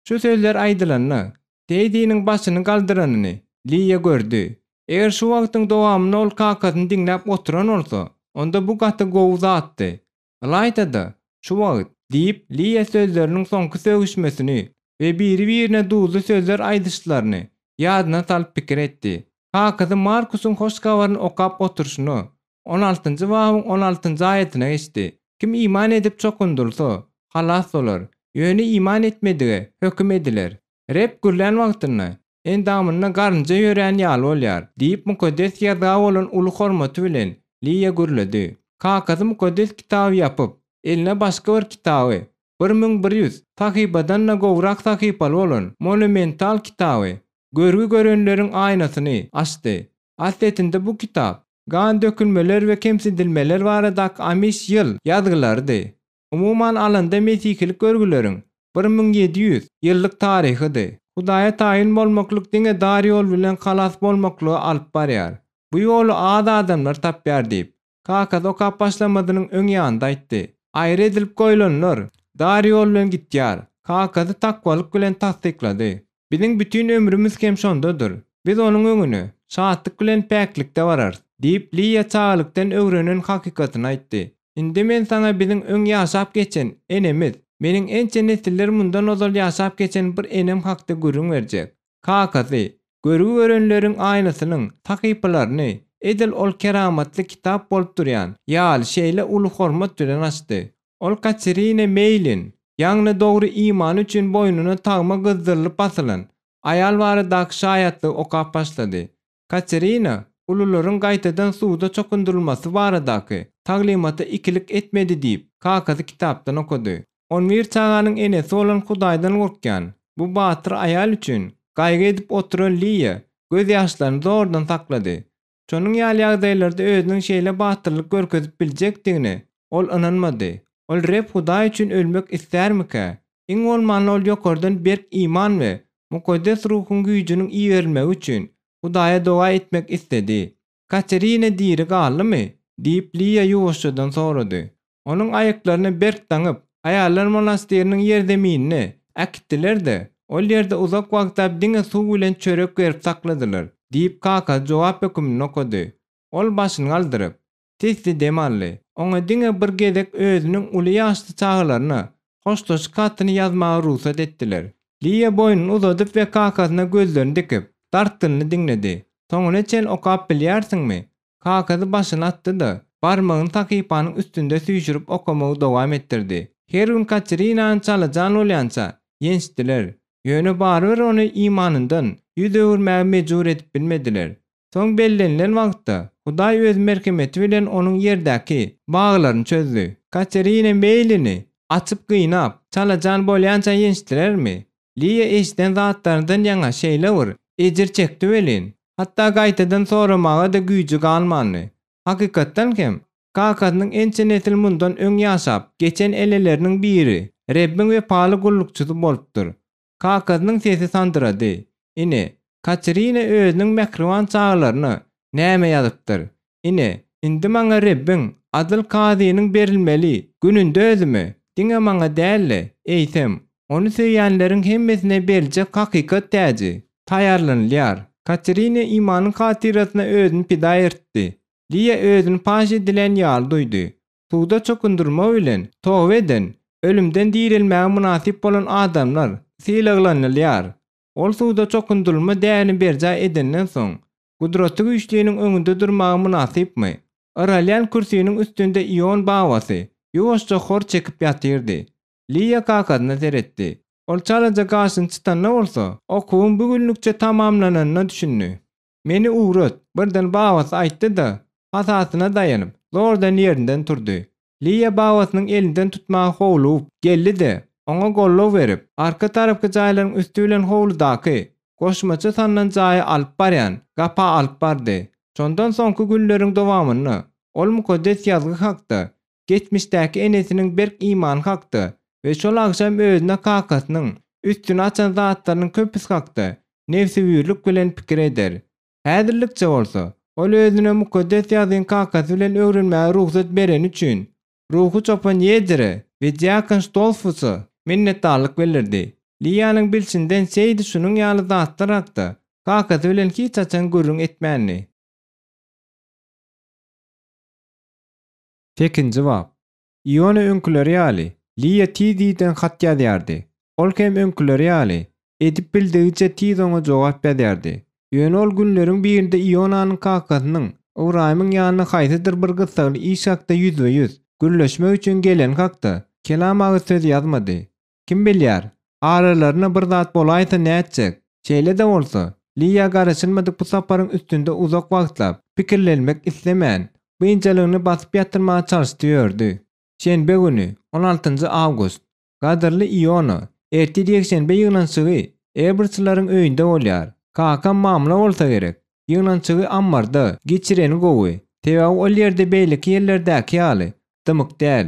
Şu sözler aýdylanda, Teýdiniň başyny galdyranyny Liýa gördi. Eger şu wagtyň dowamynda ol kakasyny diňläp oturan bolsa, onda bu gaty gowy zatdy. Ylaýta-da, şu wagt, diýip, Liýa sözleriniň soňky sögüşmesini we biri-birine duzly sözler aýdyşlaryny ýadyna salyp pikir etdi. Kakasy Markusyň hoş habaryny okap oturyşyna, On altynjy babyň on altynjy aýatyna geçdi. Kim iman edip çokundyrylsa, halas bolar, ýöne iman etmedige höküm ediler. Reb gürlän wagtynda, endamynda garynja ýörän ýaly bolýar, diýip Mukaddes Ýazga bolan uly hormaty bilen Liýa gürledi. Kakasy Mukaddes Kitaby ýapyp, eline başga bir kitaby, 1100 sahypadan-da gowrak sahypaly bolan monumental kitaby, Görgi görenleriň aýnasyny açdy. Asletinde bu kitap, gan dökülmeler we kemsidilmeler baradaky Amiş ýyl ýazgylarydy. Umuman alanda mesihilik görgüleriň 1700 ýyllyk taryhydy. Hudaýa taýyn bolmaklyk diňe dar ýol bilen halas bolmaklyga alyp barýar. Bu ýoly az adamlar tapýar diýip, kakasy okap başlamazynyň öň ýanynda aýtdy. Aýry edilip goýlanlar dar ýol bilen gitýär. Kakasy takwalyk bilen tassyklady. Biziň bütin ömrümiz hem şondadyr. Biz onuň öňüne şatlyk bilen päklikde bararys, diýip, Liýa çagalykdan öwrenen hakykatyny aýtdy. Indi men saňa biziň öň ýaşap geçen enemiz, meniň ençe nesiller mundan ozal ýaşap geçen bir enem hakda gürrüň berjek. Kakasy, görgi görenleriň aýnasynyň sahypalaryny edil ol keramatly kitap bolup durýan ýaly şeýle uly hormat bilen açdy. Ol Katerina Meýlin, ýagny dogry imany üçin boýnuna tagma gyzdyrylyp asylan aýal baradaky şaýatlygy okap başlady. Katerina ulularyň gaýtadan suwda çokundyrylmasy baradaky taglymata ikilik etmedi diýip, kakasy kitapdan okady. On bir çaganyň enesi bolan Hudaýdan gorkýan bu batyr aýal üçin gaýgy edip oturan Liýa gözýaşlaryny zordan saklady. Şonuň ýaly ýagdaýlarda özüniň şeýle batyrlyk görkezip biljekdigine ol ynanmady. Ol Reb Hudaý üçin ölmek islärmikä? Iň bolmanda ol ýokardan berk iman we Mukaddes Ruhuň güýjüniň iberilmegi üçin Hudaýa doga etmek isledi. Katerina diri galdymy? diýip, Liýa ýuwaşjadan sorady. Onuň aýaklaryny berk daňyp, aýallar monastyrynyň ýerzeminine äkitdiler-de, ol ýerde uzak wagtlap diňe suw bilen çörek berip sakladylar, diýip, kakasy jogap höküminde okady. Ol başyny galdyryp, sesli dem aldy. Oňa diňe bir gezek özüniň uly ýaşly çagalaryna hoşlaşyk hatyny ýazmaga rugsat etdiler. Liýa boýnuny uzadyp we kakasyna gözlerini dikip, dartgynly diňledi. Soňuna çenli okap bilýärsiňmi? Kakasy başyny atdy-da, barmagyny sahypanyň üstünde süýşürip okamagy dowam etdirdi. Her gün Katerinany çalajan bolýança, ýençdiler. Ýöne barybir ony imanyndan ýüz öwürmäge mejbur edip bilmediler. Soň bellenilen wagtda Hudaý öz merhemeti bilen onuň ýerdäki baglaryny çözdi. Katerina Meýlini açyp gynap, çalajan bolýança ýençdilermi? Liýa eşiden zatlaryndan ýaňa şeýle bir ejir çekdi welin, hatda gaýtadan soramaga-da güýji galmandy. Hakykatdan hem, kakasynyň ençe nesil mundan öň ýaşap geçen eneleriniň biri Rebbiň wepaly gullukçysy bolupdyr. Kakasynyň sesi sandyrady. Ine, Katerina özüniň mähriban çagalaryna näme ýazypdyr, Ine, indi maňa Rebbiň, adyl Kazynyň berilmeli gününde özüme, diňe maňa däl-de, eýsem, Ony söýýänleriň hemmesine beriljek hakykat täji taýýarlanylýar. Katerina imanyň hatyrasyna özüni pida ertdi. Liýa özüni paş edilen ýaly duýdy. Suwda çokundyrma bilen toba eden, ölümden direlmäge mynasyp bolan adamlar sylaglanylýar. Ol suwda çokundyrylma däbini berjaý edenden soň, Gudratygüýçliniň öňünde durmaga mynasypmy? Yralýan kürsiniň üstünde Ion babasy ýuwaşja hor çekip ýatyrdy. Liýa kakasyna seretdi. Ol çalaja gaşyny çytanda bolsa, okuwyň bu günlükçe tamamlananyna düşündi. Meni ugrat, birden babasy aýtdy-da, hasasyna daýanyp, zordan ýerinden turdy. Liýa babasynyň elinden tutmaga howlugyp geldi-de, oňa goldaw berip, arka tarapky jaýlaryň üsti bilen howludaky, goşmaça salnan jaýa alyp barýan gapa alyp bardy. Şondan soňky günleriň dowamynda ol Mukaddes Ýazgy hakda, geçmişdäki enesiniň berk imany hakda we şol agşam özüne kakasynyň üstüni açan zatlarynyň köpüsi hakda nebsewürlik bilen pikir eder. Häzirlikçe bolsa, ol özüne Mukaddes Ýazgyny kakasy bilen öwrenmäge rugsat bereni üçin, ruhy çopan Ýedere we diakon Ştolfusa minnetdarlyk bildirdi. Liýanyň bilşinden Seýdi şunuň ýaly zatlar hakda kakasy bilen hiç haçan gürrüň etmändi. Sekinji bap. Iona öňküleri ýaly, Liýa tiz-tizden hat ýazýardy. Ol hem öňküleri ýaly, edip bildigiçe tiz oňa jogap ýazýardy. Ýöne ol günleriň birinde Ionanyň kakasynyň Ybraýymyň ýanyna haýsydyr bir gyssagly iş hakda ýüzbe-ýüz gürleşmek üçin geleni hakda kelam agyz söz ýazmady. Kim bilýär, aralarynda bir zat bolaýsa nätjek? Şeýle-de bolsa, Liýa garaşylmadyk bu saparyň üstünde uzak wagtlap pikirlenmek islemän, biynjalygyny basyp ýatyrmaga çalyşdy ýördi. Şenbe güni, on altynjy awgust. Gadyrly Iona, ertir ýekşenbe ýygnanyşygy Ebertsleriň öýünde bolýar. Kakam mamla bolsa gerek. Ýygnanyşygy ammarda geçireni gowy, sebäbi ol ýerde beýleki ýerlerdäki ýaly dymyk däl.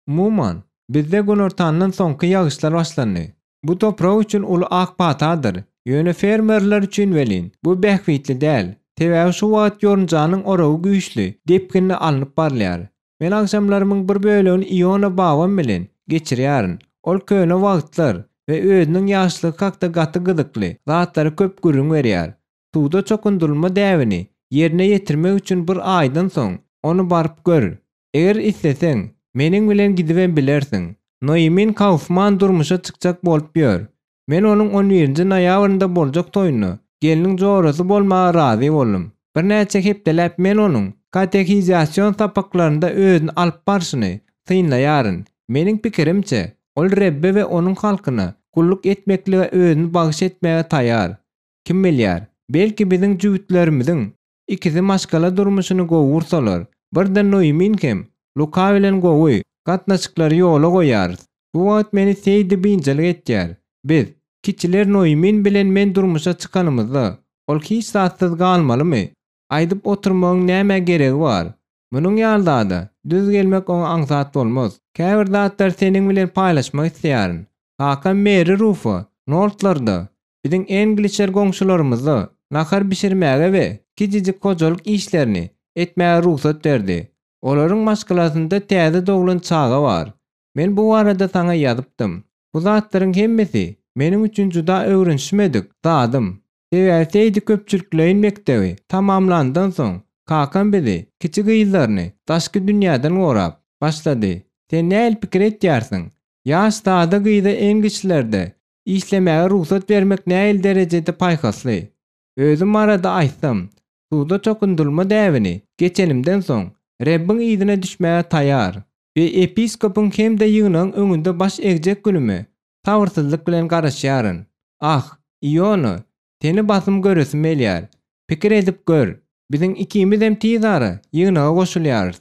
Umuman, bizde günortandan soňky ýagyşlar başlandy. Bu toprak üçin uly ak patadyr, ýöne fermerler üçin welin, bu bähbitli däl. Sebäbi şu wagt ýorunjanyň oragy güýçli, depginli alnyp barylýar. Men agşamlarymyň bir bölegini Iona babam bilen geçirýärin. Ol köne wagtlar we özüniň ýaşlygy hakda gaty gyzykly zatlary köp gürrüň berýär. Suwda çokundyrylma däbini ýerine ýetirmek üçin bir aýdan soň ony baryp gör. Eger isleseň, meniň bilen gidibem bilersiň. Noýemin Kaufman durmuşa çykjak bolup ýör. Men onuň on birinji noýabrynda boljak toýunda gelniň jorasy bolmaga razy boldum. Birnäçe hepdeläp men onuň katehizasion sapaklarynda özüni alyp barşyny synlaýaryn. Meniň pikirimçe, ol Rebbe we Onuň halkyna gulluk etmeklige özüni bagyş etmäge taýýar. Kim bilýär, belki biziň jübütlerimiziň Ikisi maşgala durmuşyny gowy gursalar, birden Noýmin hem Luka bilen gowy gatnaşyklary ýola goýarys. Bu wagt meni Seýdi biynjalyk etýär. Biz, kiçiler Noýmin bilen men durmuşa çykanymyzda, ol hiç zatsyz galmalymy? Aýdyp oturmagyň nämä geregi bar? Munuň ýaly zada düz gelmek oňa aňsat bolmaz. Käbir zatlary seniň bilen paýlaşmak isleýärin. Kakam Meri Rufa, Noltlarda, Biziň englişer goňşularymyzda nahar bişirmäge we kiçijik hojalyk işlerini etmäge rugsat berdi. Olaryň maşgalasynda täze doglan çaga bar. Men bu barada saňa ýazypdym. Bu zatlaryň hemmesi meniň üçin juda öwrenişmedik zadym. Sebäbi Seýdi köpçülikleýin mekdebi tamamlandan soň, kakam bizi, kiçi gyzlaryny daşky dünýäden gorap başlady. Sen nähili pikir etýärsiň? Ýaş sada gyza englişlerde Işlemäge rugsat bermek nähili derejede paýhasly? Özüm barada aýtsam, suwda çokundyrylma däbini geçenimden soň, Rebbiň yzyna düşmäge taýýar we episkopyň hem-de ýygnagyň öňünde baş egjek günüme sabyrsyzlyk bilen garaşýaryn. Ah, Iona, seni basym göresim gelýär. Pikir edip gör, biziň ikimizem tizara ýygnaga goşulýarys.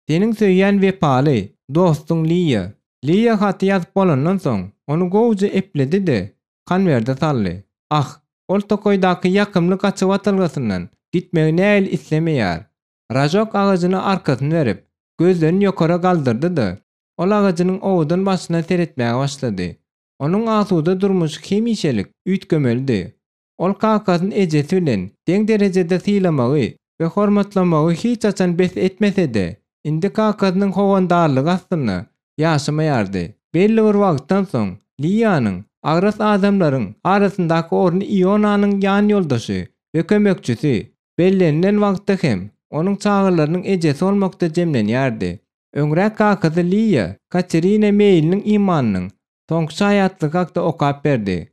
Seniň söýýän wepaly dostuň Liýa. Liýa haty ýazyp bolandan soň, ony gowuja epledi-de, konwerde saldy. Ah, ol tokaýdaky ýakymly gaçybatalgasyndan gitmegi nähili islemeýär. Ražok agajyna arkasyny berip, gözlerini ýokara galdyrdy-da, ol agajynyň owadan başyna seretmäge başlady. Onuň asuda durmuşy hemişelik üýtgemelidi. Ol kakasyny ejesi bilen deň derejede sylamagy we hormatlamagy hiç haçan bes etmese-de, indi kakasynyň howandarlygy astynda ýaşamaýardy. Belli bir wagtdan soň, Liýanyň agras adamlaryň arasyndaky orny Ionanyň ýanýoldaşy we kömekçisi, bellenilen wagtda hem onuň çagalarynyň ejesi bolmakda jemlenýärdi. Öňräk kakasy Liýa Katerina Meýliniň imanynyň soňky şaýatlygy hakda okap berdi.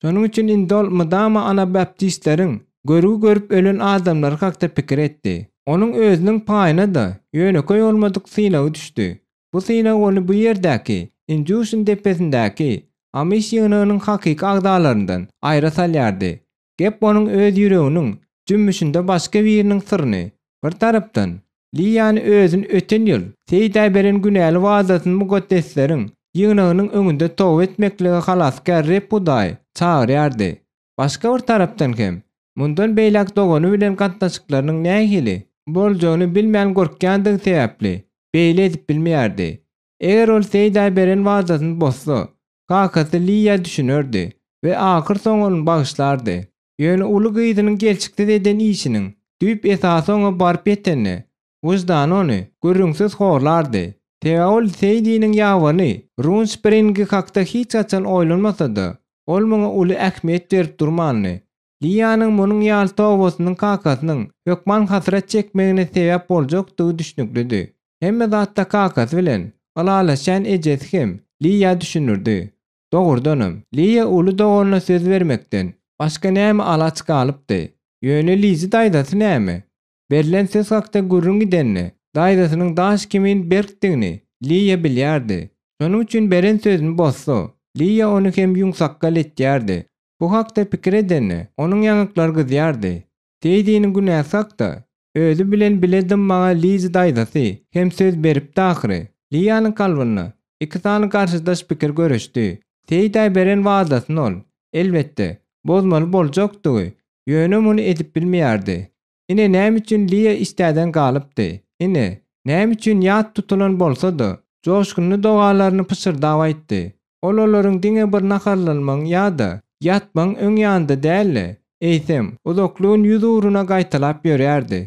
Şonuň üçin indi ol mydama anabaptistleriň görgi görüp ölen adamlary hakda pikir etdi. Onuň özüniň paýyna-da ýönekeý bolmadyk synagy düşdi. Bu synag ony bu ýerdäki, Injuşin depesindäki Amiş ýygnagynyň hakyky agzalaryndan aýra salýardy. Gep onuň öz ýüreginiň jümmüşinde başga biriniň syryny, bir tarapdan, Liýany özüni öten ýyl Seýdä beren günäli wadasyny mukaddesleriň ýygnagynyň öňünde toba etmeklige Halasgär Reb Hudaý çagyrýardy. Başga bir tarapdan hem, mundan beýläk dogany bilen gatnaşyklarynyň nähili boljagyny bilmän gorkýandygy sebäpli, beýle edip bilmeýärdi. Eger ol Seýdä beren wadasyny bozsa, kakasy Liýa düşünerdi we ahyrsoňy ony bagyşlardy. Ýöne uly gyzynyň gelşiksiz eden işiniň düýp esasy oňa baryp ýetende, wyždany ony gürrüňsiz horlardy. Sebäbi ol Seýdiniň ýabany Runspringi hakda hiç haçan oýlanmasa-da, ol muňa uly ähmiýet berip durmandy. Liýanyň munuň ýaly tobasynyň kakasynyň hökman hasrat çekmegine sebäp boljakdygy düşnüklidi. Hemme zatda kakasy bilen ylalaşýan ejesi hem Liýa düşündirdi. Dogrudanam, Liýa uly doganyna söz bermekden başga näme alaç galypdy? Ýöne Lizi daýzasy näme? Berlen söz hakda gürrüň gidende, daýzasynyň daş kimin berkdigini Liýa bilýärdi. Şonuň üçin beren sözüni bozsa, Liýa ony hem ýüňsakgal etýärdi. Bu hakda pikir edende, onuň ýaňaklary gyzýardy. Seýdiniň günäsi hakda özi bilen bile dymmaga Lizi daýzasy hem söz beripdi ahyry. Liýanyň kalbynda iki sany garşydaş pikir göreşdi. Seýdä beren wadasyny ol, elbetde, bozmaly boljakdygy, ýöne muny edip bilmeýärdi. Ine näme üçin Liýa işdäden galypdy. Ine, näme üçin ýat tutulan bolsa-da, joşgunly dogalaryny pyşyrdap aýtdy. Ol olaryň diňe bir naharlanmagyň ýa-da ýatmagyň öň ýanynda däl-de, eýsem, uzakly gün ýüzugruna gaýtalap ýörärdi.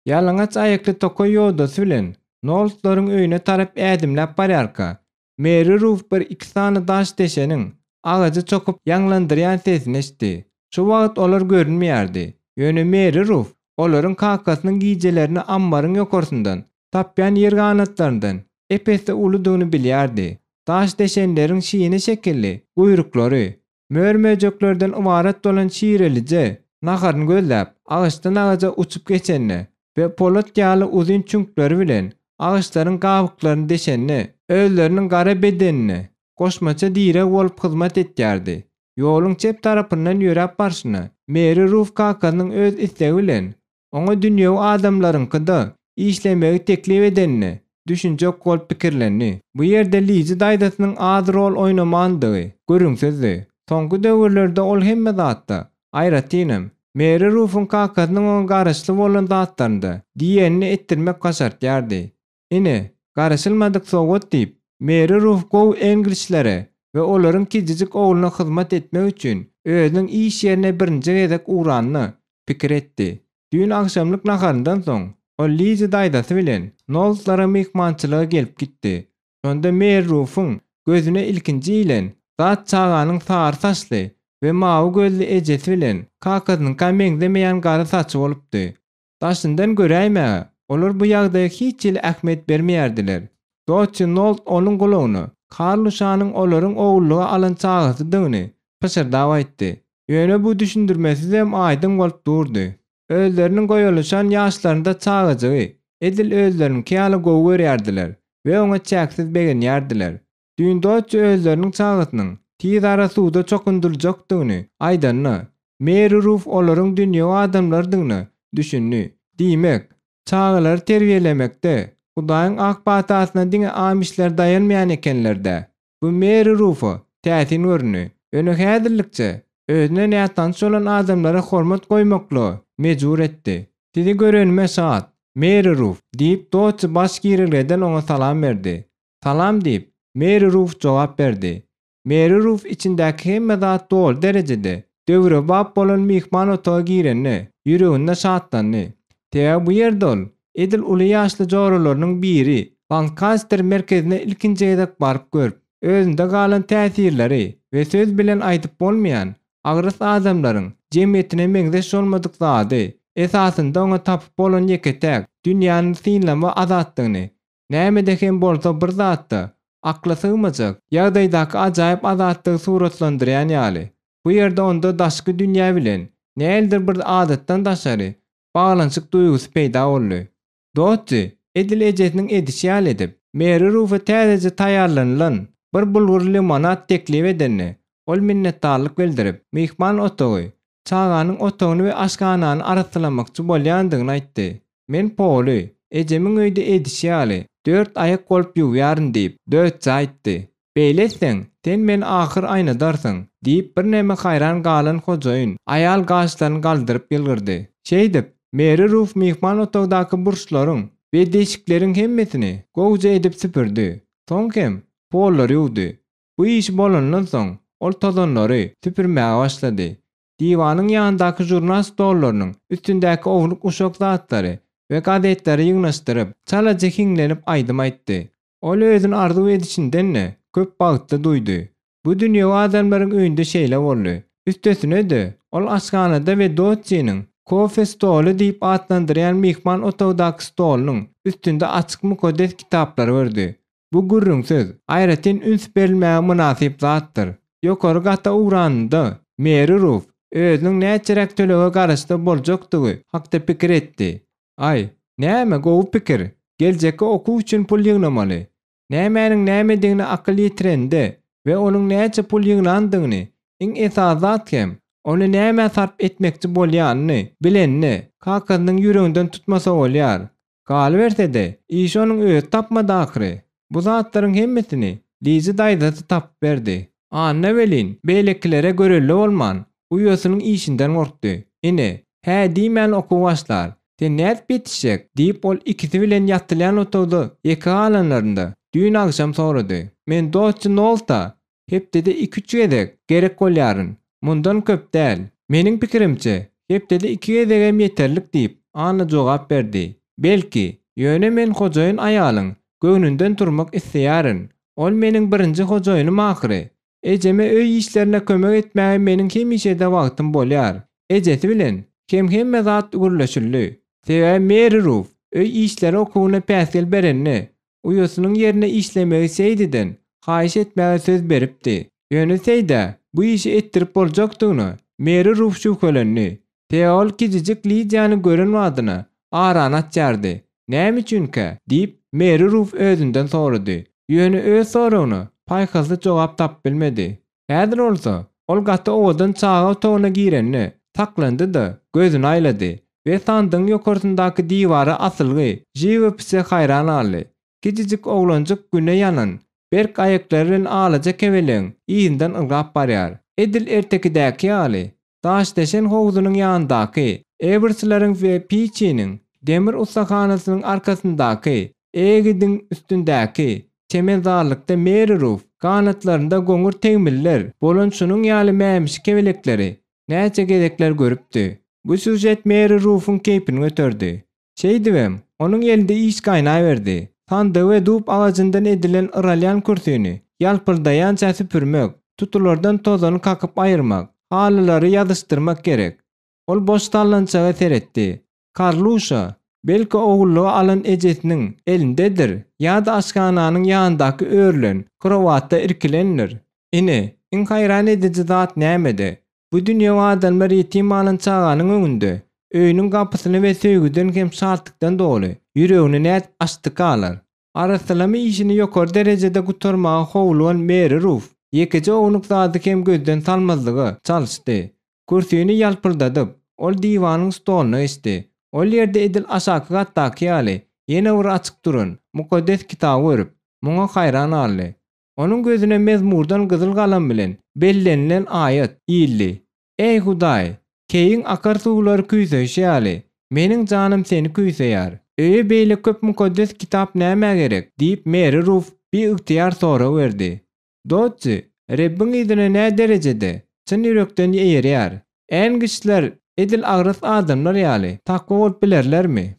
Ýalaňaç aýakly tokaý ýodasy bilen Noltlaryň öýüne tarap ädimläp barýarka, Meri Ruf bir-iki sany daş deşeniň agajy çokup ýaňlandyrýan sesini eşitdi. Şu wagt olar görünmeýärdi. Ýöne Meri Ruf olaryň kakasynyň gijelerine ammaryň ýokarsyndan tapýan ýerganatlaryndan ep-esli uludygyny bilýärdi. Daş deşenleriň şine şekilli guýruklary, mör-möjeklerden ybarat bolan şirelije naharyny gözläp, agaçdan agaja uçup geçende we polat ýaly uzyn çüňkleri bilen agaçlaryň gabyklaryny deşende, özleriniň gara bedenine goşmaça direg bolup hyzmat etýärdi. Ýoluň çep tarapyndan ýöräp barşyna, Meri Ruf kakasynyň öz islegi bilen Oňa dünýewi adamlaryňkyda işlemegi teklip edenine düşünjek bolup pikirlendi. Bu ýerde Lizi daýzasynyň az rol oýnamandygy gürrüňsizdi. Soňky döwürlerde ol hemme zatda, aýratynam, Meri Rufuň kakasynyň oňa garaşly bolan zatlarynda diýenini etdirmek başartýardy. Ine, garaşylmadyk sowgat diýip, Meri Ruf gowy Englislere we olaryň kijijik ogluna hyzmat etmek üçin özüniň iş ýerine birinji gezek ugranda pikir etdi. Düýn agşamlyk naharyndan soň, ol Lizi daýzasy bilen Nolslara myhmançylyga gelip gitdi. Şonda Meri Rufuň gözüne ilkinji ilen zat çaganyň sary saçly we mawy gözli ejesi bilen kakasynyňka meňzemeýän gara saçy bolupdy. Daşyndan göräýmäge, olar bu ýagdaýa hiç hili ähmiýet bermeýärdiler. Dotçi Nold onuň gulagyna Karluşanyň olaryň ogullyga alan çagasydygyny pyşyrdap aýtdy. Ýöne bu düşündirmesizem aýdyň bolup durdy. Özleriniň goýalyşan ýaşlarynda çagajygy edil özleriniňki ýaly gowy görýärdiler we oňa çäksiz begenýärdiler. Düýn Dotçi özleriniň çagasynyň. Tizara suwda çokundyryljakdygyny aýdanda, Meri Ruf olaryň dünýewi adamlardygyna düşündi. Diýmek, çagalary terbiýelemekde Hudaýyň ak patasyna diňe amişler daýanmaýan ekenler-dä. Bu Meri Rufa täsin göründi. Ýöne häzirlikçe özüne nätanyş bolan adamlara hormat goýmaklyga mejbur etdi. Sizi görenime şat, Meri Ruf, diýip, Dotsi baş girelgeden oňa salam berdi. Salam, diýip, Meri Ruf jogap berdi. Meri Ruf içindäki hemme zat doly derejede döwrebap bolan myhman otaga girende, ýüreginde şatlandy. Sebäbi bu ýerde ol, edil uly ýaşly joralarynyň biri Lankaster merkezine ilkinji gezek baryp görüp, özünde galan täsirleri we söz bilen aýdyp bolmaýan, agras adamlaryň jemgyýetine meňzeş bolmadyk zady, esasynda oňa tapyp bolan ýeke-täk dünýäni synlama azatlygyny Nämede hem bolsa bir zatda, akla sygmajak ýagdaýdaky ajaýyp azatlygy suratlandyrýan ýaly. Bu ýerde onda daşky dünýä bilen nähilidir bir adatdan daşary baglanyşyk duýgusy peýda boldy. Dotti, edil ejesiniň edişi ýaly edip, Meri Rufa täzeje taýýarlanylan bir bulgur limonad teklip edende, ol minnetdarlyk bildirip, myhman otagy, çaganyň otagyny we aşhanany arassalamakçy bolýandygyny aýtdy. Men poly, ejemiň öýde edişi ýaly, dört aýak bolup ýuwýaryn diýip, Dötje aýtdy. Beýle etseň, sen meni ahyr aýnadarsyň, diýip, birneme haýran galan hojaýyn aýal gaşlaryny galdyryp ýylgyrdy. Şeýdip, Meri Ruf myhman otagdaky burçlaryň we deşikleriň hemmesini gowuja edip süpürdi. Soň hem pollary ýuwdy. Bu iş bolandan soň, ol tozanlary süpürmäge başlady. Diwanyň ýanyndaky žurnal stollarynyň üstündäki ownuk-uşak zatlary we gazetleri ýygnaşdyryp, çalaja hiňlenip aýdym aýtdy. Ol özüni arzuw edişinden-de köp bagtly duýdy. Bu dünýewi adamlaryň öýünde şeýle boldy. Üstesine-de, ol aşhanada we Dotsiniň kofe stoly diýip atlandyrýan myhman otagdaky stolunyň üstünde açyk mukaddes kitaplary gördi. Bu gürrüňsiz, aýratyn üns berilmäge mynasyp zatdyr. Ýokary gata ugranynda, Meri Ruf özüniň näçeräk tölege garaşsa boljakdygy hakda pikir etdi. Aý, näme, gowy pikir. Geljekki okuw üçin pul ýygnamaly. Nämäniň nämedigine akyl ýetirende we onuň näçe pul ýygnandygyny, iň esasy zat hem, ony nämä sarp etmekçi bolýanyny bilende, kakasynyň ýüreginden tutmasa bolýar. Galyberse-de, işi onuň özi tapmady ahyry. Bu zatlaryň hemmesini Lizi daýzasy tapyp berdi. Anna welin, beýlekilere görelde bolman, uýasynyň işinden gorkdy. Ine, hä diýmän okuw başlar. Sen nädip ýetişjek? diýip, ol ikisi bilen ýatylýan otagda ýeke galanlarynda, düýn agşam sorady. Men Dotçy Nolta Hepdede iki-üç gezek gerek bolýaryn. Mundan köp däl. Meniň pikirimçe, hepdede iki gezegem ýeterlik diýip, Anna jogap berdi. Belki, ýöne men hojaýyn aýalyň göwnünden turmak isleýärin. Ol meniň birinji hojaýynym ahyry. Ejeme öý işlerine kömek etmäge meniň hemişe-de wagtym bolýar. Ejesi bilen hem hemme zat gürleşildi. Sebäbi Meri Ruf öý işleri okuwyna päsgel berende, Uýasynyň ýerine işlemegi Seýdiden haýyş etmäge söz beripdi. Ýöne Seýdä bu işi etdirip boljakdygyna Meri Ruf şübhelendi. Sebäbi ol kiçijik Lidiýany gören badyna arany açýardy. Näme üçinkä? diýip, Meri Ruf özünden sorady. Ýöne öz soragyna paýhasly jogap tapyp bilmedi. Häzir bolsa, ol gaty owadan çaga otagyna girende, saklandy-da, gözüni aýlady we sandygyň ýokarsyndaky diwara asylgy žiwopise haýran galdy. Kiçijik oglanjyk güne ýanan, berk aýaklary bilen alaja kebelegiň yzyndan ylgap barýar. Edil ertekidäki ýaly, Daşdeşen howzunyň ýanyndaky, Ewersleriň we Piçiniň demir ussahanasynyň arkasyndaky, Egidiň üstündäki çemenzarlykda Meri Ruf ganatlarynda goňur tegmiller bolan şunuň ýaly mämişi kebelekleri näçe gezekler görüpdi. Bu sýužet Meri Rufuň keýpini göterdi. Şeýdibem, onuň elinde iş gaýnaberdi. Sandygy we dub agajyndan edilen yralýan kürsini ýalpyldaýança süpürmek, tutulardan tozany kakyp aýyrmak, halylary ýazyşdyrmak gerek. Ol boş sallançaga seretdi. Karluşa, belki ogullyga alan ejesiniň elindedir ýa-da aşhananyň ýanyndaky örülen krowatda irkilendir. Ine, iň haýran ediji zat nämede? Bu dünýewi adamlar ýetim galan çaganyň öňünde öýüniň gapysyny we söýgüden hem şatlykdan doly ýüregini nädip açdykalar? Arassalama işini ýokary derejede gutarmaga howlugan Meri Ruf. ýekeje ownuk zady hem gözden salmazlyga çalyşdy. Kürsini ýalpyldadyp, ol diwanyň stoluna geçdi. Ol ýerde edil aşaky gatdaky ýaly, ýene bir açyk duran Mukaddes Kitaby görüp, muňa haýran galdy. Onuň gözüne Mezmurdan gyzyl galam bilen bellenilen aýat ildi, Eý, Hudaý, keýigiň akar suwlary küýseýşi ýaly, meniň janym Seni küýseýär. Öýe beýle köp Mukaddes Kitap nämä gerek? diýip, Meri Ruf biygtyýar sorag berdi. Dotsi, Rebbiň yzyna nä derejede çyn ýürekden eýerýär? Engiçler edil agras adamlar ýaly takwa bolup bilerlermi?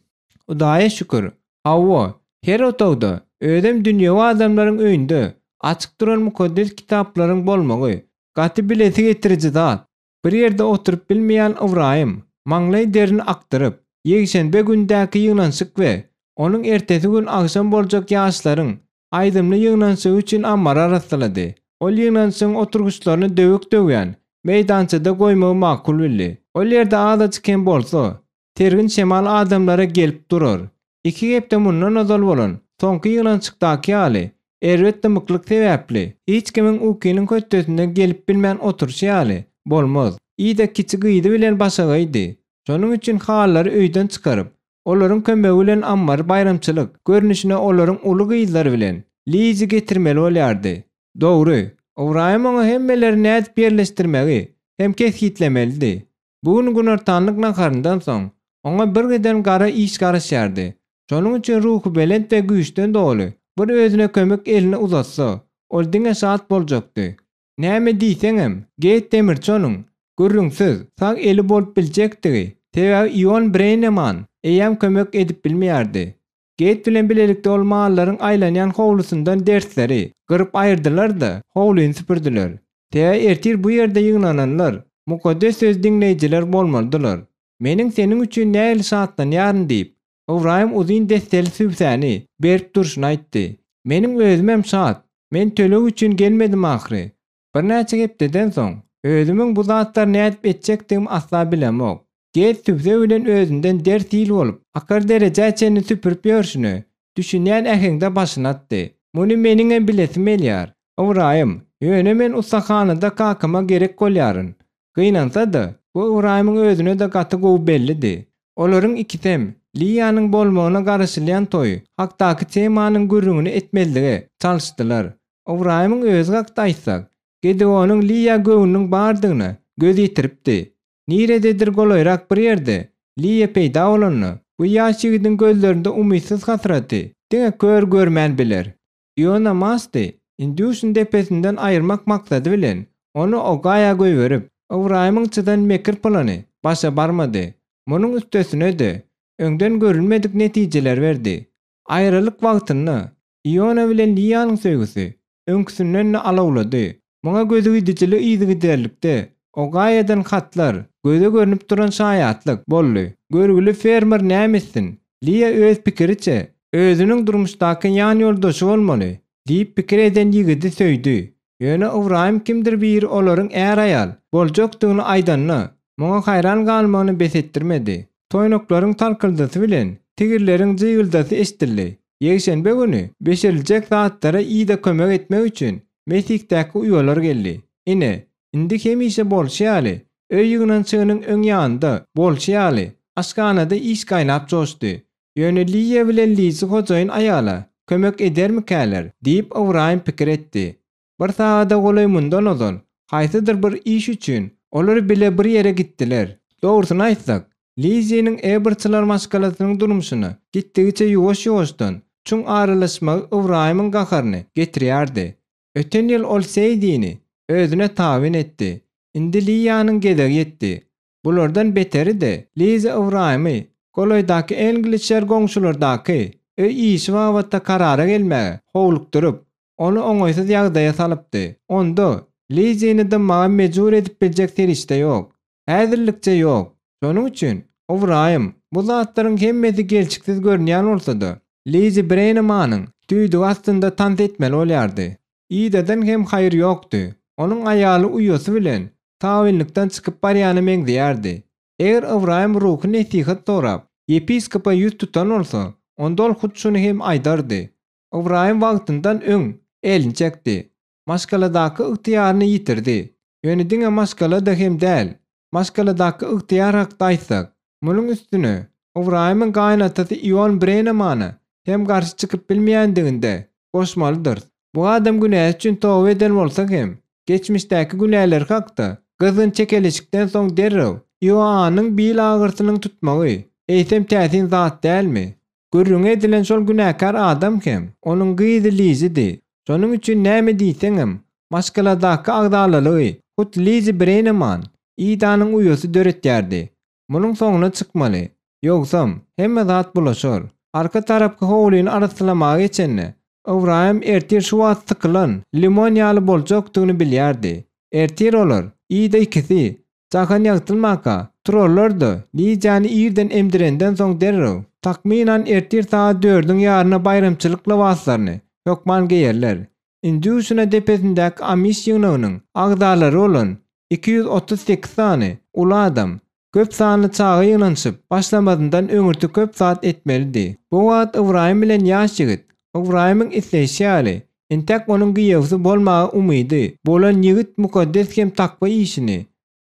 Hudaýa şükür, hawa, her otagda, özem dünýewi adamlaryň öýünde açyk duran mukaddes kitaplaryň bolmagy gaty bilesi getiriji zat. Bir ýerde oturyp bilmeýän Ybraýym maňlaý derini akdyryp, ýekşenbe gündäki ýygnanyşyk we onuň ertesi gün agşam boljak ýaşlaryň aýdymly ýygnanyşygy üçin ammary arassalady. Ol ýygnanyşygyň oturgyçlaryny döwük döwýän meýdançada goýmagy makul bildi. Ol ýerde azajyk hem bolsa, Sergin şemal adamlara gelip durar. Iki hepde mundan ozal bolan soňky ýygnanyşykdaky ýaly, erbet dymyklyk sebäpli, hiç kimiň ukynyň hötdesinden gelip bilmän oturyşy ýaly, bolmaz. Ida kiçi gyzy bilen başagaýdy. Şonuň üçin halylary öýden çykaryp, olaryň kömegi bilen ammary baýramçylyk görnüşine olaryň uly gyzlary bilen Lizi getirmeli bolýardy. Dogry, Ybraýym oňa hemmeleri nädip ýerleşdirmegi hem kesgitlemelidi. Bu gün günortanlyk naharyndan soň, oňa birgiden gara iş garaşýardy. Şonuň üçin ruhubelent we güýçden doly bir özüne kömek elini uzatsa, ol diňe şat boljakdy. Näme diýseňem, Geýt demirçi onuň, gürrüňsiz, sag eli bolup biljekdigi, sebäbi Ion Breýneman eýýäm kömek edip bilmeýärdi. Geýt bilen bilelikde ol mallaryň aýlanýan howlusyndan dersleri gyryp aýyrdylar-da, howlyny süpürdiler. Sebäbi ertir bu ýerde ýygnananlar mukaddes söz diňleýjiler bolmalydylar. Meniň seniň üçin nähili şatlanýaryn diýip, Ybraýym uzyn desseli sübsäni berip durşuna aýtdy. Meniň özümem şat. Men töleg üçin gelmedim ahyry. Birnäçe hepdeden soň, özümiň bu zatlary nädip etjekdigimi asla bilemok. Gez sübse bilen özünden der sil bolup, akar derejä çenli süpürip ýörşüne, düşünýän äheňde başyny atdy. Muny meniňem bilesim gelýär, Ybraýym, ýöne men ussahanada kakama gerek bolýaryn. Gynansa-da, bu Ybraýymyň özüne-de gaty gowy bellidi. Olaryň ikisem Liýanyň bolmagyna garaşylýan toýy hakdaky temanyň gürrüňini etmezlige çalyşdylar. Ybraýymyň özi hakda aýtsak, Gedeonyň Liýa göwnüniň bardygyna göz ýetiripdi. Nirededir golaýrak bir ýerde Liýa peýda bolanda, bu ýaş ýigidiň gözlerinde umytsyz hasraty diňe kör görmän biler. Iona Masty Indýuşin depesinden aýyrmak maksady bilen, ony Ogaýa goýberip, Ybraýymyň çyzan mekir plany başa barmady. Munuň üstesine-de, öňden görülmedik netijeler berdi. Aýralyk wagtynda Iona bilen Liýanyň söýgüsi öňküsinden-de alawlady. Muňa gözügidijili yzygiderlikde Ogaýadan hatlar, göze görnüp duran şaýatlyk boldy. Görgüli fermer näme etsin? Liýa öz pikiriçe, özüniň durmuşdaky ýan ýoldaşy bolmaly diýip pikir eden ýigidi söýdi. Ýöne Ybraýym kimdir biri olaryň är-aýal boljakdygyny aýdanda, muňa haýran galmagyny bes etdirmedi. Toýnaklaryň tarkyldysy bilen tigirleriň jygyldasy eşidildi. Ýekşenbe güni bişiriljek zatlara Ida kömek etmek üçin Mesihdaky uýalar geldi. Ine, indi hemişe bolşy ýaly, öý ýygnanyşygynyň öň ýanynda bolşy ýaly, aşhanada iş gaýnap joşdy. Ýöne Liýa bilen Lizi hojaýyn aýala kömek edermikäler diýip Ybraýym pikir etdi. Bir sagada golaý mundan ozal, haýsydyr bir iş üçin olar bile bir ýere gitdiler. Dogrusyny aýtsak, Liziniň Ebertler maşgalasynyň durmuşyna gitdigiçe ýuwaş-ýuwaşdan çuň aralaşmagy Ybraýymyň gaharyny getirýärdi. Öten ýyl ol Seýdini özüne tabyn etdi. Indi Liýanyň gezegi ýetdi. Bulardan beteri-de, Liza Ybraýymy golaýdaky Englişer goňşulardaky öý işi babatda karara gelmäge howlukdyryp, ony oňaýsyz ýagdaýa salypdy. Onda, Lizini dymmaga mejbur edip biljek serişde ýok. Häzirlikçe ýok. Şonuň üçin, Ybraýym, bu zatlaryň hemmesi gelşiksiz görünýän bolsa-da, Lizi Breýnemanyň tüýdügi astynda tans etmeli bolýardy. Idadan hem haýyr ýokdy. Onuň aýaly uýasy bilen tabynlykdan çykyp barýana meňzeýärdi. Eger Ybraýym ruhy nesihat sorap, ýepiskopa ýüz tutan bolsa, onda ol hut şuny hem aýdardy. Ybraýym wagtyndan öň elini çekdi. maşgaladaky ygtyýaryny ýitirdi. Ýöne diňe maşgala-da hem däl. Maşgaladaky ygtyýar hakda aýtsak, munuň üstüne Ybraýymyň gaýynatasy Ion Brenemana hem garşy çykyp bilmeýändigini-de goşmalydyrys. Bu adam günäsi üçin toba eden bolsa hem, geçmişdäki günäleri hakda gyzgyn çekeleşikden soň derrew Ioannyň bil agyrsynyň tutmagy eýsem täsin zat dälmi? Gürrüňi edilen şol günäkär adam hem onuň gyzy Lizidi. Şonuň üçin näme diýseňem, maşgaladaky agzalalygy hut Lizi Breneman, Idanyň uýasy döretýärdi. Munuň soňuna çykmaly. Ýogsam, hemme zat bulaşar. Arka tarapky howlyny arassalamaga geçende, Ybraýym ertir şu wagt sykylan limon ýaly boljakdygyny bilýärdi. Ertir olar, Ida ikisi, Jahan ýagtylmaka, turarlar-da, Lidiýany irden emdirenden soň derrew, takmynan ertir sagat dördüň ýaryna baýramçylyk lybaslaryny hökman geýerler. Indýuşina depesindäki Amiş ýygnagynyň agzalary bolan 238 sany uly adam, köp sanly çaga ýygnanyşyp başlamazyndan öňürti köp zat etmelidi. Bu wagt Ybraýym bilen ýaş ýigit, Ybraýymyň isleýşi ýaly, Entek onuň giýewsi bolmaga umydy bolan ýigit mukaddes hem takwa işini,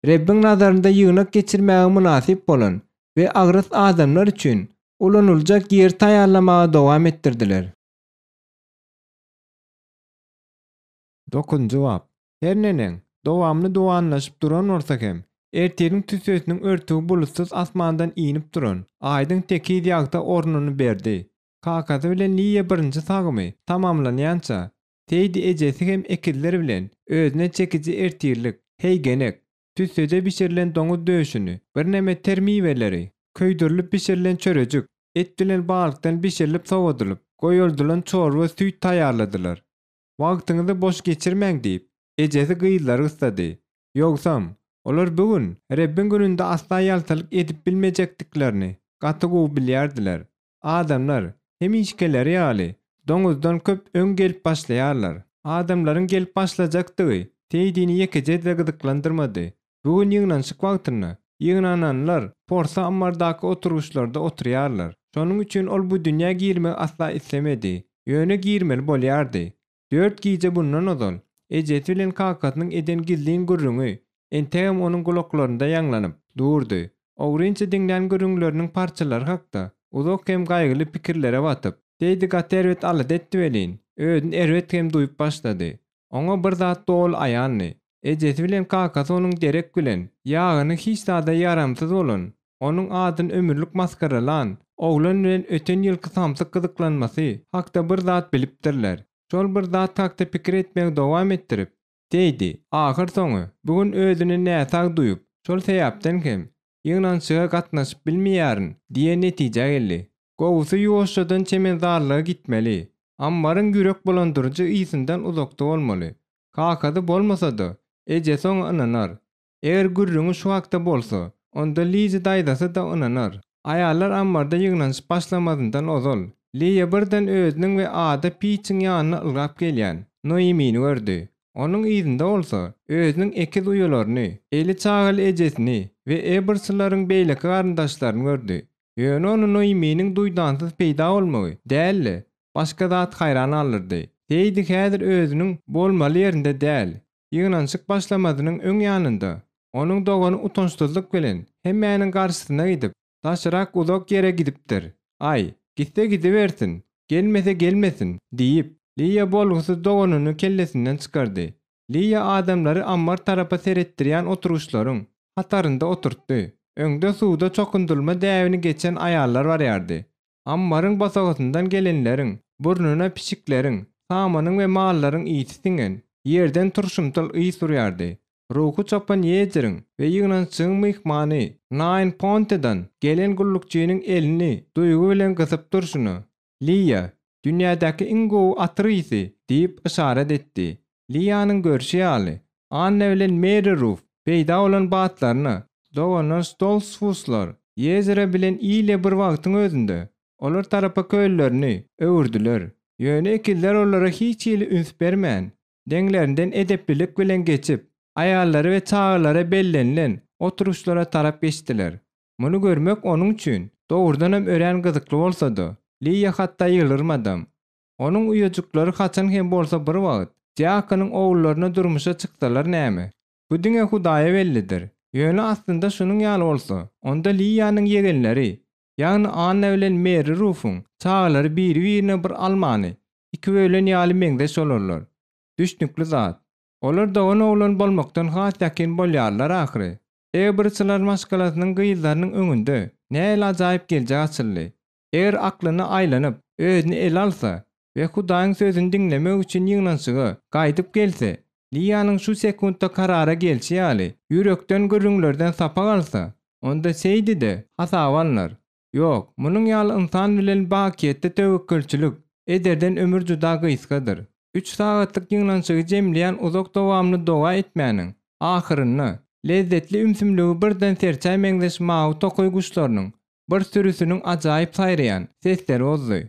Rebbiň nazarynda ýygnak geçirmäge mynasyp bolan we agras adamlar üçin ulanyljak ýeri taýýarlamaga dowam etdirdiler. Dokuzynjy bap. Her neneň, dowamly duwanlaşyp duran bolsa hem, ertiriň tüssesiniň örtügi bulutsyz asmandan inip duran, aýdyň tekiz ýagta ornuny berdi. Kakasy bilen Liýa birinji sagymy tamamlanýança, Seýdi ejesi hem ekizler bilen özüne çekiji ertirlik, heýgenek, tüssede bişirilen doňuz döşüni, birneme ter miweleri, köýdürilip bişirilen çörejik, et bilen balykdan bişirilip sowadylyp, goýaldylan çorba süýt taýýarladylar. Wagtyňyzy boş geçirmäň diýip, ejesi gyzlary gyssady. Ýogsam, olar bu gün Rebbiň gününde asla ýaltalyk edip bilmejekdiklerini gaty gowy bilýärdiler. Adamlar, hemişekileri ýaly, doňuzdan köp öň gelip başlaýarlar. Adamlaryň gelip başlajakdygy Seýdini ýekeje-de gyzyklandyrmady. Bu gün ýygnanyşyk wagtynda ýygnananlar porsa ammardaky oturgyçlarda oturýarlar. Şonuň üçin ol bu dünýä girmegi asla islemedi. Ýöne girmeli bolýardy. Dört gije bundan ozal, ejesi bilen kakasynyň eden gizlin gürrüňi entegem onuň gulaklarynda ýaňlanyp durdy. Ogrynça diňlän gürrüňleriniň parçalary hakda uzak hem gaýgyly pikirlere batyp, Seýdi gaty erbet alada etdi welin, özüni erbet hem duýup başlady. Oňa bir zat doly aýandy. Ejesi bilen kakasy onuň derek bilen, ýagyny hiç zada ýaramsyz bolan, onuň adyny ömürlik masgaralan oglan bilen öten ýylky samsyk gyzyklanmasy hakda bir zat bilipdirler. Şol bir zat hakda pikir etmegi dowam etdirip, Seýdi, ahyrsoňy, bu gün özüni näsag duýup, şol sebäpden hem, ýygnanyşyga gatnaşyp bilmeýärin diýen netijä geldi. Gowusy ýuwaşjadan çemenzarlyga gitmeli. Ammaryň ýürek bulandyryjy ysyndan uzakda bolmaly. Kakasy bolmasa-da, ejesi oňa ynanar. Eger gürrüňi şu hakda bolsa, onda Lizi daýzasy-da ynanar. Aýallar ammarda ýygnanyşyp başlamazyndan ozal, Liýa birden özüniň we Ada Piçiň ýanyna ylgap gelýän Noemini gördi. Onuň yzynda bolsa, özüniň ekiz uýalaryny, eli çagaly ejesini we Ebersllaryň beýleki garyndaşlaryny gördi. Ýöne ony Noeminiň duýdansyz peýda bolmagy däl-de, başga zat haýran galdyrdy. Seýdi häzir özüniň bolmaly ýerinde däl. Ýygnanyşyk başlamazynyň öň ýanynda, onuň dogany utançsyzlyk bilen hemmäniň garşysyna gidip, daşyrak uzak ýere gidipdir. Aý, gitse gidibersin, gelmese gelmesin, diýip, Liýa bolgusyz doganyny kellesinden çykardy. Liýa adamlary ammar tarapa seretdirýän oturgyçlaryň hatarynda oturtdy. Öňde suwda çokundyrylma däbini geçen aýallar barýardy. Ammaryň bosagasyndan gelenleriň burnuna pişikleriň, samanyň we mallaryň ysy siňen, ýerden turşumtyl ys urýardy. Ruhy çopan Ýejiriň we ýygnanyşygyň myhmany Naýn Pontedan gelen gullukçynyň elini duýgy bilen gysyp durşuna, Liýa, dünýädäki iň gowy atyr ysy, diýip yşarat etdi. Liýanyň görşi ýaly, Anna bilen Meri Ruf peýda bolan batlaryna, doganlar Stolsfuslar, Ýezera bilen Ilýa bir wagtyň özünde olar tarapa köllerini öwürdiler. Ýöne ekizler olara hiç hili üns bermän, deňlerinden edeplilik bilen geçip, aýallara we çagalara bellenilen oturyşlara tarap geçdiler. Muny görmek onuň üçin, dogrudanam örän gyzykly bolsa-da, Liýa hatda ýylgyrmadam. Onuň uýajyklary haçan hem bolsa bir wagt. Diakonyň ogullaryna durmuşa çyksalar näme? Bu diňe Hudaýa bellidir. Ýöne aslynda şunuň ýaly bolsa, onda Liýanyň ýegenleri, ýagny Anna bilen Meri Rufuň çagalary biri-birine bir almany iki bölen ýaly meňzeş bolarlar. Düşnükli zat. Olar dogan-oglan bolmakdan has ýakyn bolýarlar ahyry. Ebrçiler maşgalasynyň gyzlarynyň öňünde nähili ajaýyp geljek açyldy. Eger aklyna aýlanyp, özüni ele alsa we Hudaýyň sözüni diňlemek üçin ýygnanyşyga gaýdyp gelse, Liýanyň şu sekuntda karara gelşi ýaly, ýürekden gürrüňlerden sapak alsa, onda Seýdi-de hasaba alnar. Ýok, munuň ýaly ynsan bilen bakyýetde töwekgelçilik ederden ömür juda gysgadyr. Üç sagatlyk ýygnanyşygy jemleýän uzak dowamly doga etmäniň ahyrynda, lezzetli ümsümligi birden serçä meňzeş mawy tokaý guşlarynyň bir sürüsiniň ajaýyp saýraýan sesleri bozdy.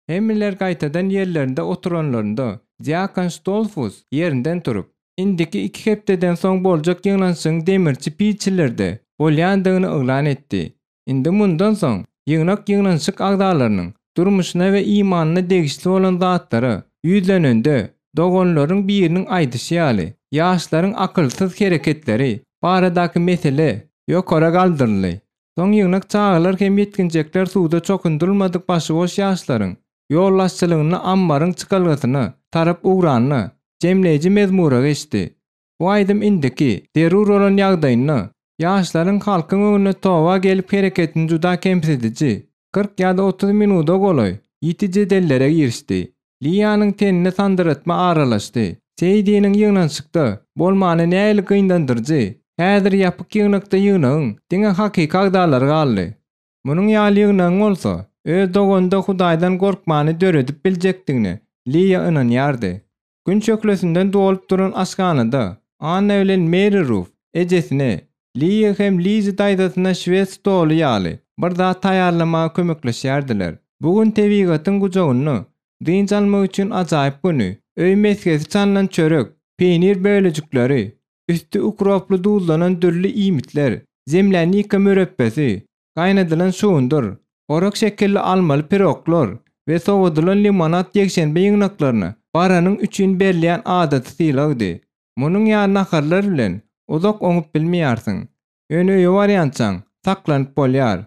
Hemmeler gaýtadan ýerlerinde oturanlarynda, diakon Stolfus ýerinden turup, indiki iki hepdeden soň boljak ýygnanyşygyň demirçi Pitçilerde bolýandygyny yglan etdi. Indi mundan soň ýygnak ýygnanyşyk agzalarynyň durmuşyna we imanyna degişli bolan zatlara ýüzlenende, doganlaryň biriniň aýdyşy ýaly, ýaşlaryň akylsyz hereketleri baradaky mesele ýokara galdyryldy. Soň ýygnak çagalar hem ýetginjekler suwda çokundyrylmadyk başyboş ýaşlaryň ýolbaşçylygynda ammaryň çykalgasyna tarap ugranda, jemleýji mezmura geçdi. Bu aýdym indiki, zerur bolan ýagdaýynda, ýaşlaryň halkyň öňünde toba gelip hereketini juda kemsidiji, 40 ýa-da 30 minuda golaý, ýiti jedellere girişdi. Liýanyň tenine sandyratma aralaşdy. Seýdiniň ýygnanyşykda bolmany nähili gynandyryjy, häzir ýapyk ýygnakda ýygnagyň diňe hakyky agzalary galdy. Munuň ýaly ýygnagyň bolsa, öz doganynda Hudaýdan gorkmany döredip biljekdigine Liýa ynanýardy. Gün şöhlesinden dolup duran aşhanada Anna bilen Meri Ruf ejesine, Liýa hem Lizi daýzasyna şwed stoly ýaly bir zat taýýarlamaga kömekleşýärdiler. Bu gün tebigatyň gujagynda dynç almak üçin ajaýyp güni. Öý mesgesi çalnan çörek, peýnir bölejikleri, üsti ukroply duzlanan dürli iýmitler, zemlýanika mürepbesi, gaýnadylan şugundyr, orak şekilli almaly piroglar we sowadylan limonad ýekşenbe ýygnaklaryna baranyň üçin berilýän adaty sylagdy. Munuň ýaly naharlar bilen uzak oňup bilmeýärsiň. Ýöne öýe barýançaň, saklanyp bolýar.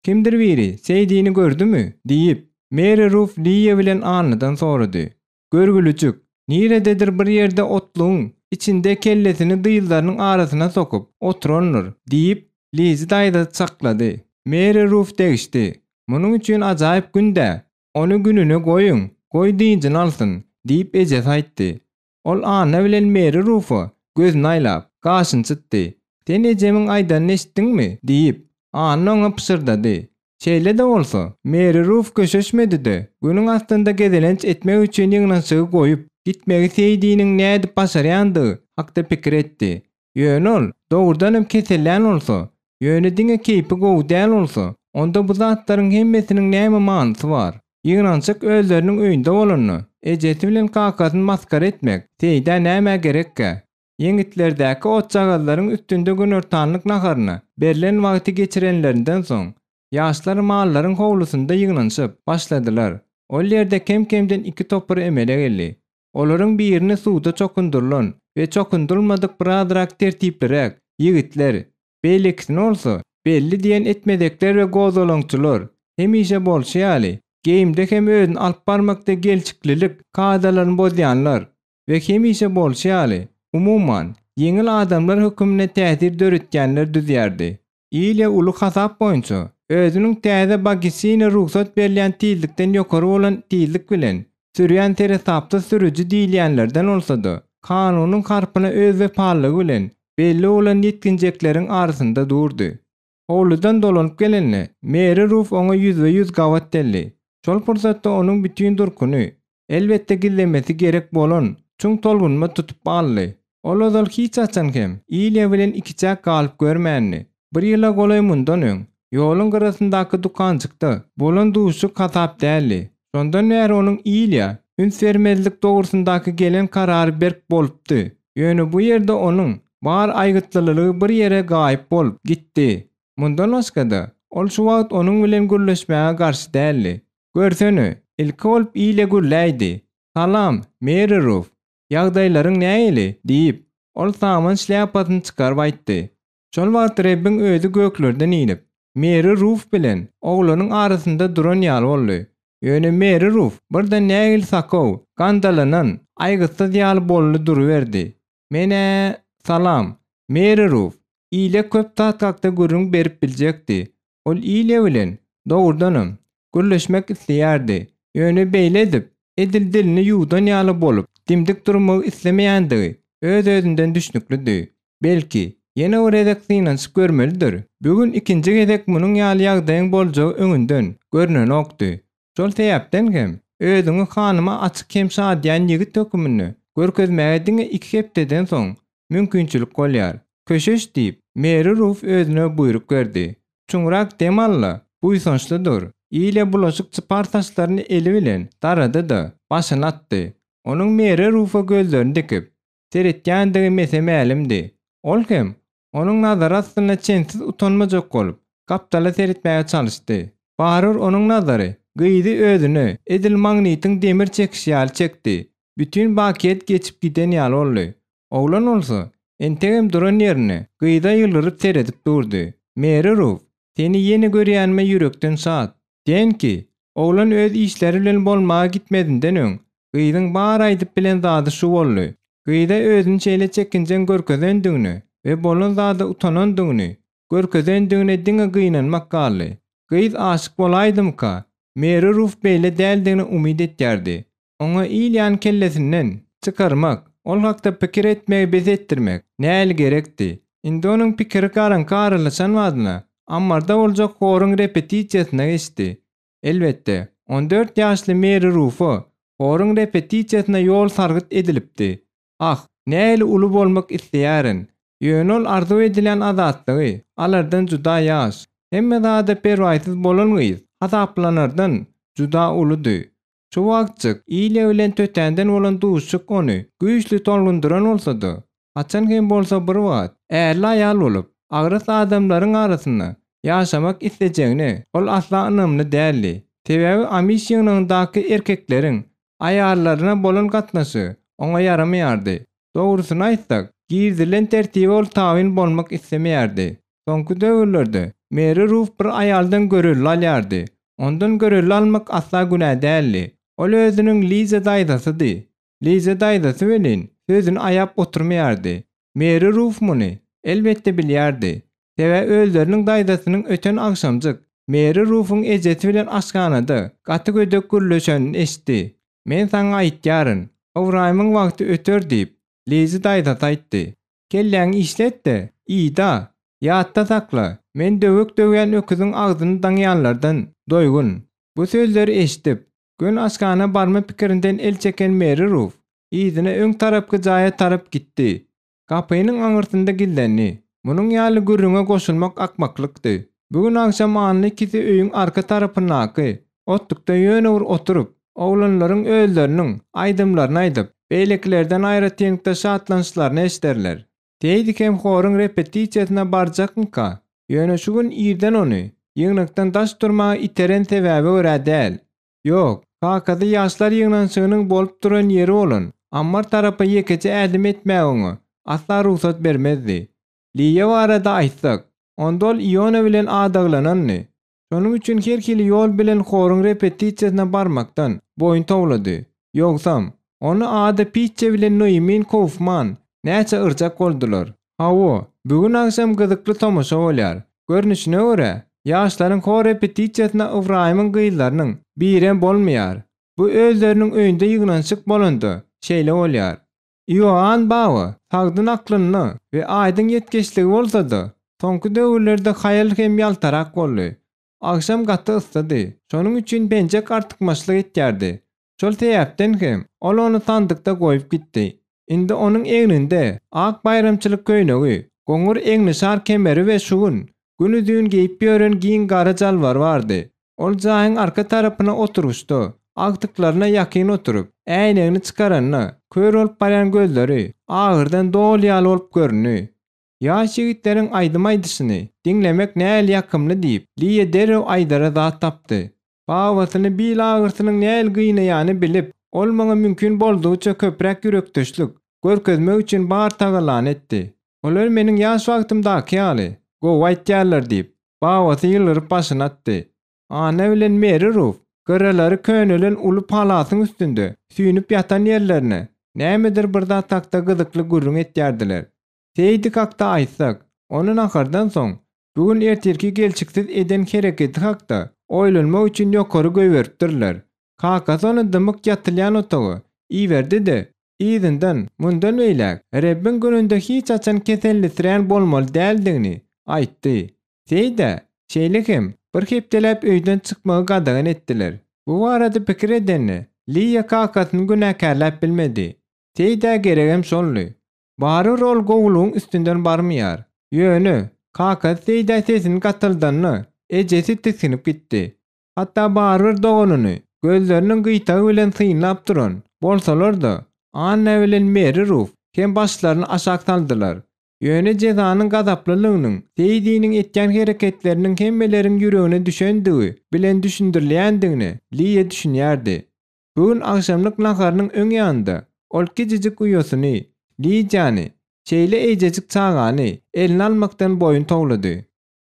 Kimdir biri Seýdini gördümi? diýip, Meri Ruf Liýa bilen Annadan sorady. Görgülijik, nirededir bir ýerde otlugyň içinde kellesini dyzlarynyň arasyna sokup oturandyr, diýip, Lizi daýza çaklady. Meri Ruf degişdi. Munuň üçin ajaýyp gün-dä. Ony gününe goýuň, goý dynjyny alsyn, diýip ejesi aýtdy. Ol Anna bilen Meri Rufa gözüni aýlap, gaşyny çytdy. Sen ejemiň aýdanyny eşitdiňmi? diýip, Anna oňa pyşyrdady. Şeýle-de bolsa, Meri Ruf köşeşmedi-de, günüň astynda gezelenç etmek üçin ýygnanyşygy goýup, gitmegi Seýdiniň nädip başarýandygy hakda pikir etdi. Ýöne ol, dogrudanam kesellän bolsa, ýöne diňe keýpi gowy däl bolsa, onda bu zatlaryň hemmesiniň näme manysy bar? Ýygnanyşyk özleriniň öýünde bolanda, ejesi bilen kakasyny masgara etmek Seýdä nämä gerekkä? Ýeňitlerdäki otjagazlaryň üstünde günortanlyk naharyna berlen wagty geçirenlerinden soň, ýaşlar mallaryň howlusynda ýygnanyşyp başladylar. Ol ýerde kem-kemden iki topar emele geldi. Olaryň birini suwda çokundyrylan we çokundyrylmadyk birazrak tertipliräk ýigitler, beýlekisini bolsa, belli diýen etmezekler we gozgalaňçylar, hemişe bolşy ýaly, geýimde hem özüni alyp barmakda gelşiklilik kadalaryny bozýanlar we hemişe bolşy ýaly, umuman, ýeňil adamlar höküminde täsir döretýänler düzýärdi. Ilýa uly hasap boýunça, özüniň täze baggisine rugsat berilýän tizlikden ýokary bolan tizlik bilen sürýän seresapsyz sürüji diýilýänlerden bolsa-da, kanunyň harpyna öz wepalylygy bilen belli bolan ýetginjekleriň arasynda durdy. Howludan dolanyp gelende, Meri Ruf oňa ýüzbe-ýüz gabat geldi. Şol pursatda onuň bütin durkuny, elbetde gizlemesi gerek bolan çuň tolgunma tutup aldy. Ol ozal hiç haçan hem Ilýa bilen ikiçäk galyp görmändi. Bir ýyla golaý mundan öň, ýoluň gyrasyndaky dükanjykda bolan duşuşyk hasap däldi. Şondan bäri onuň Ilýa üns bermezlik dogrusyndaky gelen karary berk bolupdy. Ýöne bu ýerde onuň bar aýgytlylygy bir ýere gaýyp bolup gitdi. Mundan başga-da, ol şu wagt onuň bilen gürleşmäge garşy däldi. Görsene, ilki bolup Ilýa gürläýdi. Salam, Meri Ruf. Ýagdaýlaryň nähili? diýip, ol saman şlýapasyny çykaryp aýtdy. Şol wagt Rebbiň özi göklerden inip, Meri Ruf bilen oglanyň arasynda duran ýaly boldy. Ýöne Meri Ruf birden nähili sakaw, gandalanan, aýgytsyz ýaly boldy duruberdi. Men-ä, Salam, Meri Ruf, ile köp zat hakda gürrüň berip biljekdi. Ol Ilýa bilen, dogrudanam, gürleşmek isleýärdi. Ýöne beýle edip, edil dilini ýuwdan ýaly bolup, dimdik durmagy islemeýändigi öz-özünden düşnüklidi. Belki, ýene bir gezek synanyşyp görmelidir? Bu gün ikinji gezek munuň ýaly ýagdaýyň boljagy öňünden görnenokdy. Şol sebäpden hem, özüňi hanyma açyk hem şadyýan ýigit höküminde görkezmäge diňe iki hepdeden soň mümkinçilik bolýar. Köşeş diýip, Meri Ruf özüne buýruk berdi. Çuňrak dem al-da, buýsançly dur. Ile bulaşyk çypar saçlaryny eli bilen darady-da, başyny atdy. Onuň Meri Rufa gözlerini dikip, seretýändigi mese-mälimdi. Ol hem, onuň nazary astynda çensiz utanmajak bolup, gapdala seretmäge çalyşdy. Barybir onuň nazary gyzy özüne edil magnitiň demir çekişi ýaly çekdi. Bütin bakyýet geçip giden ýaly boldy. Oglan bolsa, entegem duran ýerinde gyza ýylgyryp seredip durdy. Meri Ruf, seni ýene görýänime ýürekden şat. Denki, oglan öz işleri bilen bolmaga gitmezinden öň, gyzyň bar aýdyp bilen zady şu boldy. Gyza özüni şeýle çekinjeň görkezendigine we bolan zada utanandygyny görkezendigine diňe gynanmak galdy. Gyz aşyk bolaýdymyka? Meri Ruf beýle däldigine umyt etýärdi. Oňa Ilýany kellesinden çykarmak, ol hakda pikir etmegi bes etdirmek näl gerekdi? Indi onuň pikiri garaňky aralaşan badyna, ammarda boljak horuň repetisiýasyna geçdi. Elbetde, 14 ýaşly Meri Rufa horuň repetisiýasyna ýol sargyt edilipdi. Ah, nähili uly bolmak isleýärin! Ýöne ol arzuw edilýän azatlygy alardan juda ýaş, hemme zada perwaýsyz bolan gyz hasaplanardan juda uludy. Şu wagtjyk Ilýa bilen tötänden bolan duşuşyk ony güýçli tolgundyran bolsa-da, haçan hem bolsa bir wagt ärli-aýal bolup, agras adamlaryň arasynda ýaşamak islejegine ol asla ynamly däldi. Sebäbi Amiş ýygnagyndaky erkekleriň aýallaryna bolan gatnaşygy oňa ýaramaýardy. Dogrusyny aýtsak, girizilen tertibe ol tabyn bolmak islemeýärdi. Soňky döwürlerde Meri Ruf bir aýaldan görelde alýardy. Ondan görelde almak asla günä däldi. Ol özüniň Liza daýzasydy. Liza daýzasy welin, sözüni aýap oturmaýardy. Meri Ruf muny, elbetde, bilýärdi. Sebäbi özleriniň daýzasynyň öten agşamjyk Meri Rufuň ejesi bilen aşhanada gaty gödek gürleşenini eşitdi. Men saňa aýtýaryn, Ybraýymyň wagty öter diýip, Liza daýzasy aýtdy. Kelläňi işlet-de, Ida! Ýatda sakla, men döwek döwýän öküziň agzyny daňýanlardan doýgun. Bu sözleri eşidip, göni aşhana barma pikirinden el çeken Meri Ruf, yzyna öň tarapky jaýa tarap gitdi. Gapynyň aňyrsynda gizlendi. Munuň ýaly gürrüňe goşulmak akmaklykdy. Bu gün agşam Anna ikisi öýüň arka tarapyndaky otlukda ýöne bir oturyp, oglanlaryň özleriniň aýdymlaryny aýdyp, beýlekilerden aýratynlykda şatlanyşlaryny eşiderler. Teýdi hem horuň repetisiýasyna barjakmyka? Ýöne şu gün irden ony ýygnakdan daş durmaga iteren sebäbe görä däl. Ýok, kakasy ýaşlar ýygnanyşygynyň bolup duran ýeri bolan ammar tarapa ýekeje ädim etmäge oňa asla rugsat bermezdi. Liýa barada aýtsak, onda ol Iona bilen adaglanandy. Şonuň üçin her hili ýol bilen horuň repetisiýasyna barmakdan boýun towlady. Ýogsam, ony Ada Pitçe bilen Noýemin Koufman näçe yrjak boldular. Hawa, bu gün agşam gyzykly tomaşa bolýar. Görnüşine görä, ýaşlaryň hor repetisiýasyna Ybraýymyň gyzlarynyň birem bolmaýar. Bu özleriniň öýünde ýygnanyşyk bolanda şeýle bolýar. Ioann baba sagdyn aklynda we aýdyň ýetgeçligi bolsa-da, soňky döwürlerde haýal hem ýaltarak boldy. Agşam gaty yssydy, şonuň üçin penjek artykmaçlyk etýärdi. Şol sebäpden hem ol ony sandykda goýup gitdi. Indi onuň egninde ak baýramçylyk köýnegi, goňur egnişar kemeri we şu gün günuzyn geýip ýören giň gara jalbary bardy. Ol jaýyň arka tarapyna oturgyçda, agtyklaryna ýakyn oturyp, äýnegini çykaranda, kör bolup barýan gözleri agyrdan doly ýaly bolup göründi. Ýaş ýigitleriň aýdym aýdyşyny diňlemek nähili ýakymly diýip, Liýa derrew aýdara zat tapdy. Babasyny bil agyrsynyň nähili gynaýany bilip, Ol muňa mümkin boldugyça köpräk ýürekdeşlik görkezmek üçin bar tagallany etdi. Olar meniň ýaş wagtymdaky ýaly, gowy aýtýarlar diýip, babasy ýylgyryp başyny atdy. Anna bilen Meri Ruf gyralary könelen uly palasyň üstünde süýnüp ýatan ýerlerine nämedir bir zat hakda gyzykly gürrüň etýärdiler. Seýdik hakda aýtsak, ony nahardan soň, bu gün ertirki gelşiksiz eden hereketi hakda oýlanmak üçin ýokary goýberipdirler. Kakasy ony dymyk ýatylýan otaga iberdi-de, yzyndan, mundan beýläk, Rebbiň gününde hiç haçan kesellisirän bolmaly däldigini aýtdy. Seýdä, şeýle hem, bir hepdeläp öýden çykmagy gadagan etdiler. Bu barada pikir edende, Liýa kakasyny günäkärläp bilmedi. Seýdä geregem şoldy. Barybir ol gowulygyň üstünden barmaýar. Ýöne, kakasy Seýdä sesini gatyldanda, ejesi tisginip gitdi. Hatda barybir doganyny gözleriniň gyýtagy bilen synlap duran bolsalar-da, Anna bilen Meri Ruf hem başlaryny aşak saldylar. Ýöne jezanyň gazaplylygynyň Seýdiniň etýän hereketleriniň hemmeleriň ýüregine düşendigi bilen düşündirilýändigine Liýa düşünýärdi. Bu gün agşamlyk naharynyň öň ýanynda ol kiçijik uýasyny, Lidiýany, şeýle eýjejik çagany eline almakdan boýun towlady.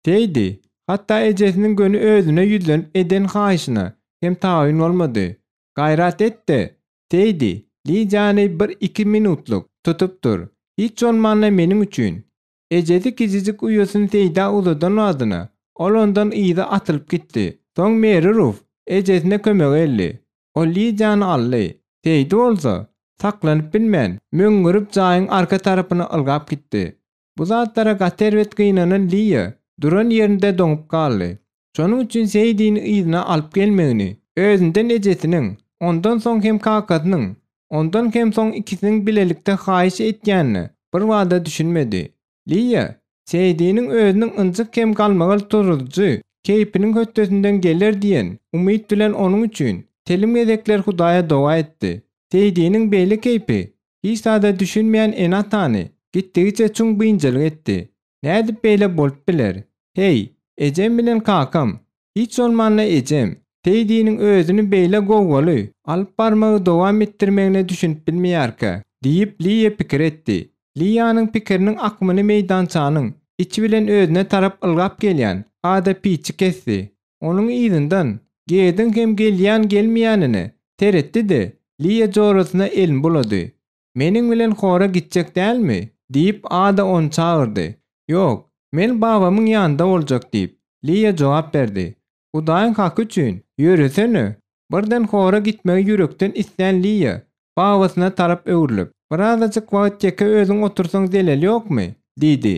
Seýdi, hatda ejesiniň göni özüne ýüzlenip eden haýyşyna hem tabyn bolmady. Gaýrat et-de, Seýdi, Lidiýany bir-iki minutlyk tutup dur. Hiç bolmanda meniň üçin. Ejesi kiçijik uýasyny Seýdä uzadan badyna, ol ondan yza atylyp gitdi. Soň Meri Ruf ejesine kömege geldi. Ol Lidiýany aldy. Seýdi bolsa, saklanyp bilmän, möňňürip jaýyň arka tarapyna ylgap gitdi. Bu zatlara gaty erbet gynanan Liýa duran ýerinde doňup galdy. Şonuň üçin Seýdini yzyna alyp gelmegini, özünden ejesiniň, ondan soň hem kakasynyň, ondan hem soň ikisiniň bilelikde haýyş etýänine birbada düşünmedi. Liýa, Seýdiniň özüniň ynjyk hem galmagal turuzjy keýpiniň hötdesinden geler diýen umyt bilen onuň üçin telim gezekler Hudaýa doga etdi. Seýdiniň beýle keýpi hiç zada düşünmeýän ene-atany gitdigiçe çuň biynjalyk etdi. Nädip beýle bolup biler? Heý, ejem bilen kakam, hiç bolmanda ejem, Seýdiniň özüni beýle gowgaly alyp barmagy dowam etdirmegine düşünip bilmeýärkä? diýip, Liýa pikir etdi. Liýanyň pikiriniň akymyny meýdançanyň içi bilen özüne tarap ylgap gelýän Ada Piçi kesdi. Onuň yzyndan Gediň hem gelýän-gelmeýänine seretdi-de, Liýa jorasyna elini bulady. Meniň bilen hora gitjek dälmi? diýip, Ada ony çagyrdy. Ýok, men babamyň ýanynda boljak diýip, Liýa jogap berdi. Hudaýyň haky üçin, ýöresene! Birden hora gitmegi ýürekden islän Liýa, babasyna tarap öwrülip, Birazajyk wagt ýeke özüň otursaň zeleli ýokmy? diýdi.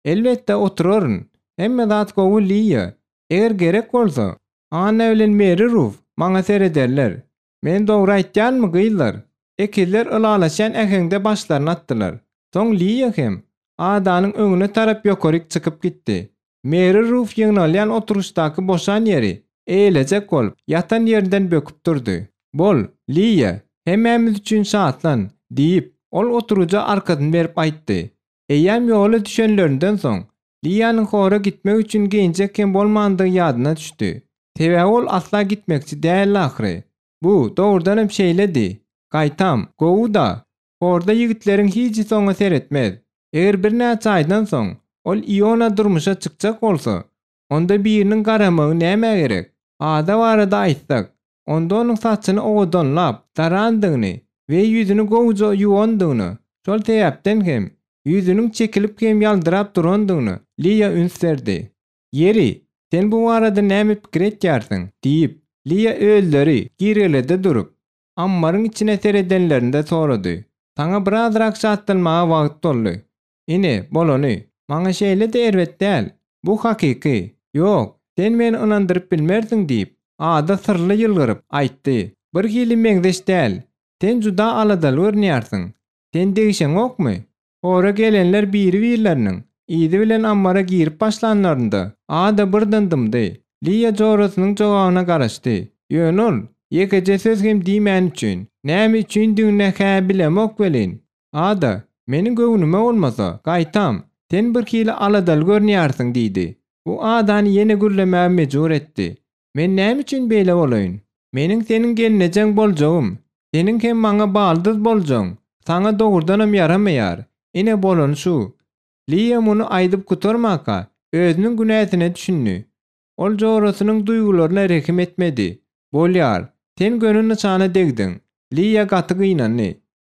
Elbetde, oturaryn. Hemme zat gowy, Liýa. Eger gerek bolsa, Anna bilen Meri Ruf maňa serederler. Men dogry aýtýanmy, gyzlar? Ekizler ylalaşýan äheňde başlaryny atdylar. Soň Liýa hem Adanyň öňüne tarap ýokaryk çykyp gitdi. Meri Ruf ýygnalýan oturyşdaky boşan ýeri eýelejek bolup, ýatan ýerinden böküp durdy. Bol, Liýa, hemmämiz üçin şatlan, diýip, ol oturyja arkasyny berip aýtdy. Eýýäm ýola düşenlerinden soň, Liýanyň hora gitmek üçin geýinjek hem bolmandygy ýadyna düşdi. Sebäbi ol asla gitmekçi däldi ahyry. Bu, dogrudanam şeýledi. Gaýtam, gowy-da. Horda ýigitleriň hijisi oňa seretmez. Eger birnäçe aýdan soň, ol Iona durmuşa çykjak bolsa, onda biriniň garamagy nämä gerek? Ada barada aýtsak, onda onuň saçyny owadanlap darandygyny we ýüzüni gowuja ýuwandygyna, şol sebäpden hem, ýüzüniň çekilip hem ýaldyrap durandygyna Liýa üns berdi. Ýeri, sen bu barada näme pikir etýärsiň? diýip, Liýa özleri girelgede durup, ammaryň içine seredenlerinde sorady. Saňa birazrak şatlanmaga wagt boldy. Ine, bolany. Maňa şeýle-de erbet däl. Bu hakyky. Ýok, sen meni ynandyryp bilmersiň diýip, Ada syrly ýylgyryp, aýtdy. Birhili meňzeş däl. Sen juda aladaly görünýärsiň. Sen degişeňokmy? Hora gelenler biri-birleriniň yzy bilen ammara girip başlanlarynda, Ada birden dymdy. Liýa jorasynyň jogabyna garaşdy. Ýöne ol, ýekeje söz hem diýmäni üçin, näme üçindigini-hä bilemok welin, Ada, meniň göwnüme bolmasa, gaýtam, sen birhili aladaly görünýärsiň diýdi. Bu Adany ýene gürlemäge mejbur etdi. Men näme üçin beýle bolaýyn? Meniň seniň gelnejeň boljagym. Seniň hem maňa baldyz boljaň saňa dogrudanam ýaramaýar. Ine bolany şu. Liýa muny aýdyp gutarmaka, özüniň günäsine düşündi. Ol jorasynyň duýgularyna rehim etmedi. Bolýar, sen göni nyşana degdiň. Liýa gaty gynandy.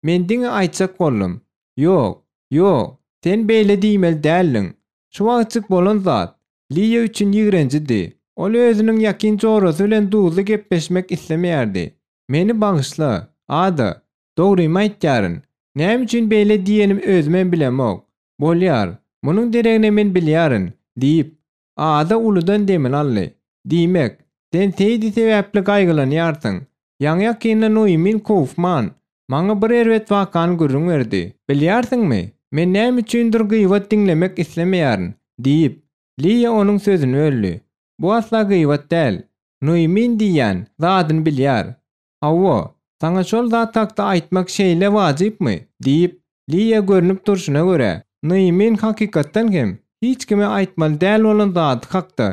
Men diňe aýtjak boldum. Ýok, ýok, sen beýle diýmeli däldiň. Şu wagtjyk bolan zat, Liýa üçin ýigrenjidi. Ol özüniň ýakyn jorasy bilen duzly gepleşmek islemeýärdi. Meni bagyşla, Ada. Dogrymy aýtýaryn. Näme üçin beýle diýenimi özümem bilemok. Bolýar, munuň deregine men bilýärin, diýip, Ada uludan demini aldy. Diýmek, sen Seýdi sebäpli gaýgylanýarsyň. Ýaňy-ýakynda Noýmin Koufman maňa bir erbet wakany gürrüň berdi. Bilýärsiňmi, men näme üçindir gybat diňlemek islemeýärin, diýip, Liýa onuň sözüni böldi. Bu asla gybat däl. Noýmin diýýän zadyny bilýär. Hawa, saňa şol zat hakda aýtmak şeýle wajypmy? diýip, Liýa görnüp durşuna görä, Noýmin hakykatdan hem hiç kime aýtmaly däl bolan zady hakda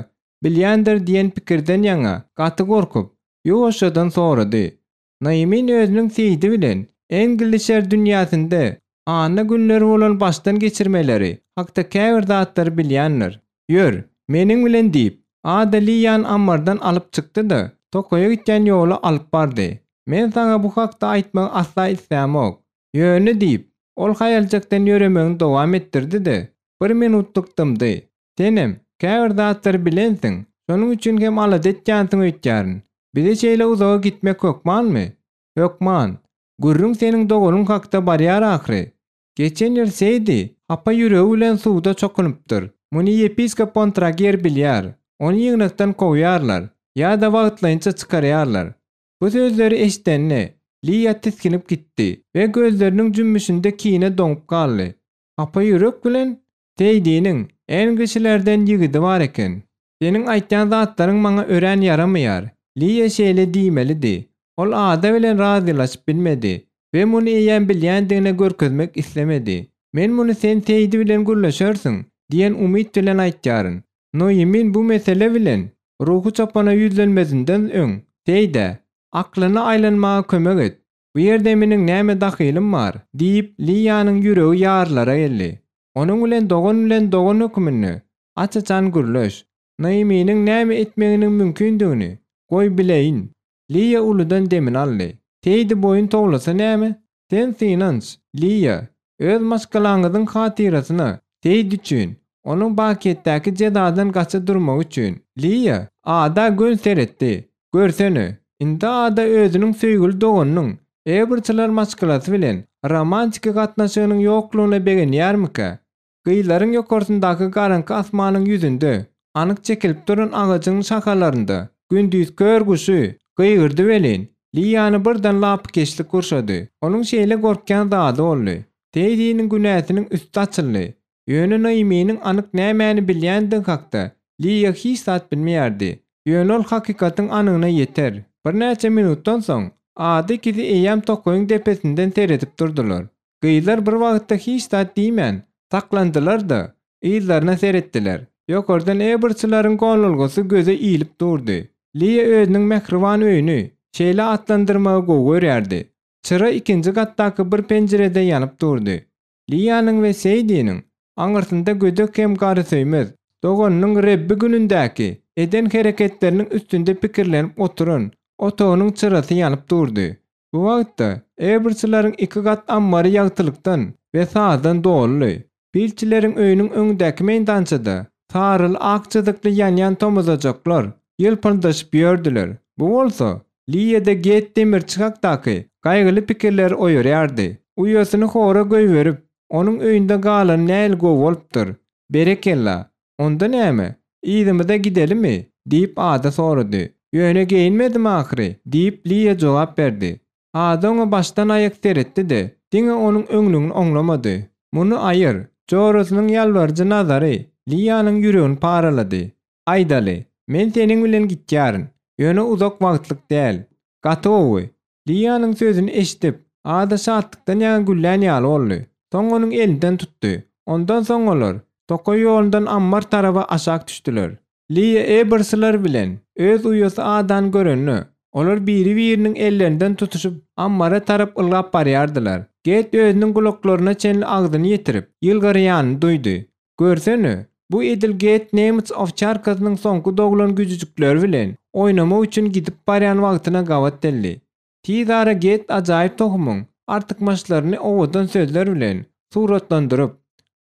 bilýändir diýen pikirden ýaňa gaty gorkup, ýuwaşjadan sorady. Naýmin özüniň Seýdi bilen Englişer dünýäsinde anna günleri bolan başdan geçirmeleri hakda käbir zatlary bilýändir. Ýör, meniň bilen diýip, Ada Liýany ammardan alyp çykdy-da, tokaýa gitýän ýola alyp bardy. Men saňa bu hakda aýtmagy asla islämok. Ýöne diýip, ol haýaljakdan ýöremegini dowam etdirdi-de, bir minutlyk dymdy. Senem, käbir zatlary bilensiň, şonuň üçin hem alada etýänsiň öýtýärin. Bize şeýle uzaga gitmek hökmanmy? Hökman. Gürrüň seniň doganyň hakda barýar ahyry. Geçen ýyl Seýdi hapa ýüregi bilen suwda çokunypdyr. Muny ýepiskop Bontrager bilýär. Ony ýygnakdan kowýarlar ýa-da wagtlaýynça çykarýarlar. Bu sözleri eşidende, Liýa tisginip gitdi we gözleriniň jümmüşinde kine doňup galdy. Hapa ýürek bilen? Seýdiniň Englişilerden ýigidi bar eken. Seniň aýtýan zatlaryň maňa örän ýaramaýar. Liýa şeýle diýmelidi. Ol Ada bilen razylaşyp bilmedi we muny eýýäm bilýändigine görkezmek islemedi. Men muny sen Seýdi bilen gürleşersiň diýen umyt bilen aýtýaryn. Noýemin bu mesele bilen ruhy çopana ýüzlenmezinden öň, Seýdä, aklyna aýlanmaga kömek et. Bu ýerde meniň näme dahylym bar? diýip, Liýanyň ýüregi ýarylara geldi. Onuň bilen dogan bilen dogan höküminde aç-açan gürleş. Naiminiň näme etmeginiň mümkindigini, goý, bileýin. Liýa uludan demini aldy. Seýdi boýun towlasa näme? Sen synanç, Liýa. Öz maşgalaňyzyň hatyrasyna, Seýdi üçin, onuň bakyýetdäki jezadan gaça durmagy üçin. Liýa Ada göni seretdi. Görsene, indi Ada özüniň söýgüli doganynyň Ebertler maşgalasy bilen romantiki gatnaşygynyň ýoklugyna begenýärmikä? Gyzlaryň ýokarsyndaky garaňky asmanyň ýüzünde anyk çekilip duran agajyň şahalarynda gündiz kör guşy gygyrdy welin, Liýany birden lapykeçlik gurşady. Onuň şeýle gorkýan zady boldy. Teýdiniň günäsiniň üsti açyldy. Ýöne Naiminiň anyk nämäni bilýändigi hakda Liýa hiç zat bilmeýärdi. Ýöne ol hakykatyň anygyna ýeter. Birnäçe minutdan soň, Ada ikisi eýýäm tokaýyň depesinden seredip durdular. Gyzlar bir wagtda hiç zat diýmän, saklandylar-da, yzlaryna seretdiler. Ýokardan Eberçileriň gonalgasy göze ilip durdy. Liýa özüniň mähriban öýüni şeýle atlandyrmagy gowy görýärdi. Çyra ikinji gatdaky bir penjirede ýanyp durdy. Liýanyň we Seýdiniň aňyrsynda gödek hem garysöýmez doganynyň Rebbi günündäki eden hereketleriniň üstünde pikirlenip oturan otagynyň çyrasy ýanyp durdy. Bu wagtda Eberçileriň iki gat ammary ýagtylykdan we sazdan doludy. Pilçileriň öýüniň öňündäki meýdançada saryly-ak çyzykly ýanýan tomuzajaklar ýylpyldaşyp ýördüler. Bu bolsa Liýada Get demirçi hakdaky gaýgyly pikirleri oýarýardy. Uýasyny hora goýberip, onuň öýünde galany nähili gowy bolupdyr. Berekella! Onda näme, yzymyza gidelimi? diýip, Ada sorady. Ýöne geýinmedim ahyry, diýip, Liýa jogap berdi. Ada oňa başdan-aýak seretdi-de, diňe onuň öňlügini oňlamady. Muny aýyr! Jorasynyň ýalbaryjy nazary Liýanyň ýüregini paralady. Aýdaly, men seniň bilen gitýärin, ýöne uzak wagtlyk däl. Gaty gowy. Liýanyň sözüni eşidip, Ada şatlykdan ýaňa güllän ýaly boldy. Soň onuň elinden tutdy. Ondan soň olar tokaý ýolundan ammar taraba aşak düşdüler. Liýa Ebersler bilen öz uýasy Adany görende, Olar biri-biriniň ellerinden tutuşyp, ammara tarap ylgap barýardylar. Get özüniň gulaklaryna çenli agzyny ýetirip, ýylgyrýanyny duýdy. Görsene, bu edil Get nemes owçarkasynyň soňky doglan güjüjikleri bilen oýnamak üçin gidip barýan wagtyna gabat geldi. Tizara Get ajaýyp tohumyň artykmaçlaryny owadan sözler bilen suratlandyryp,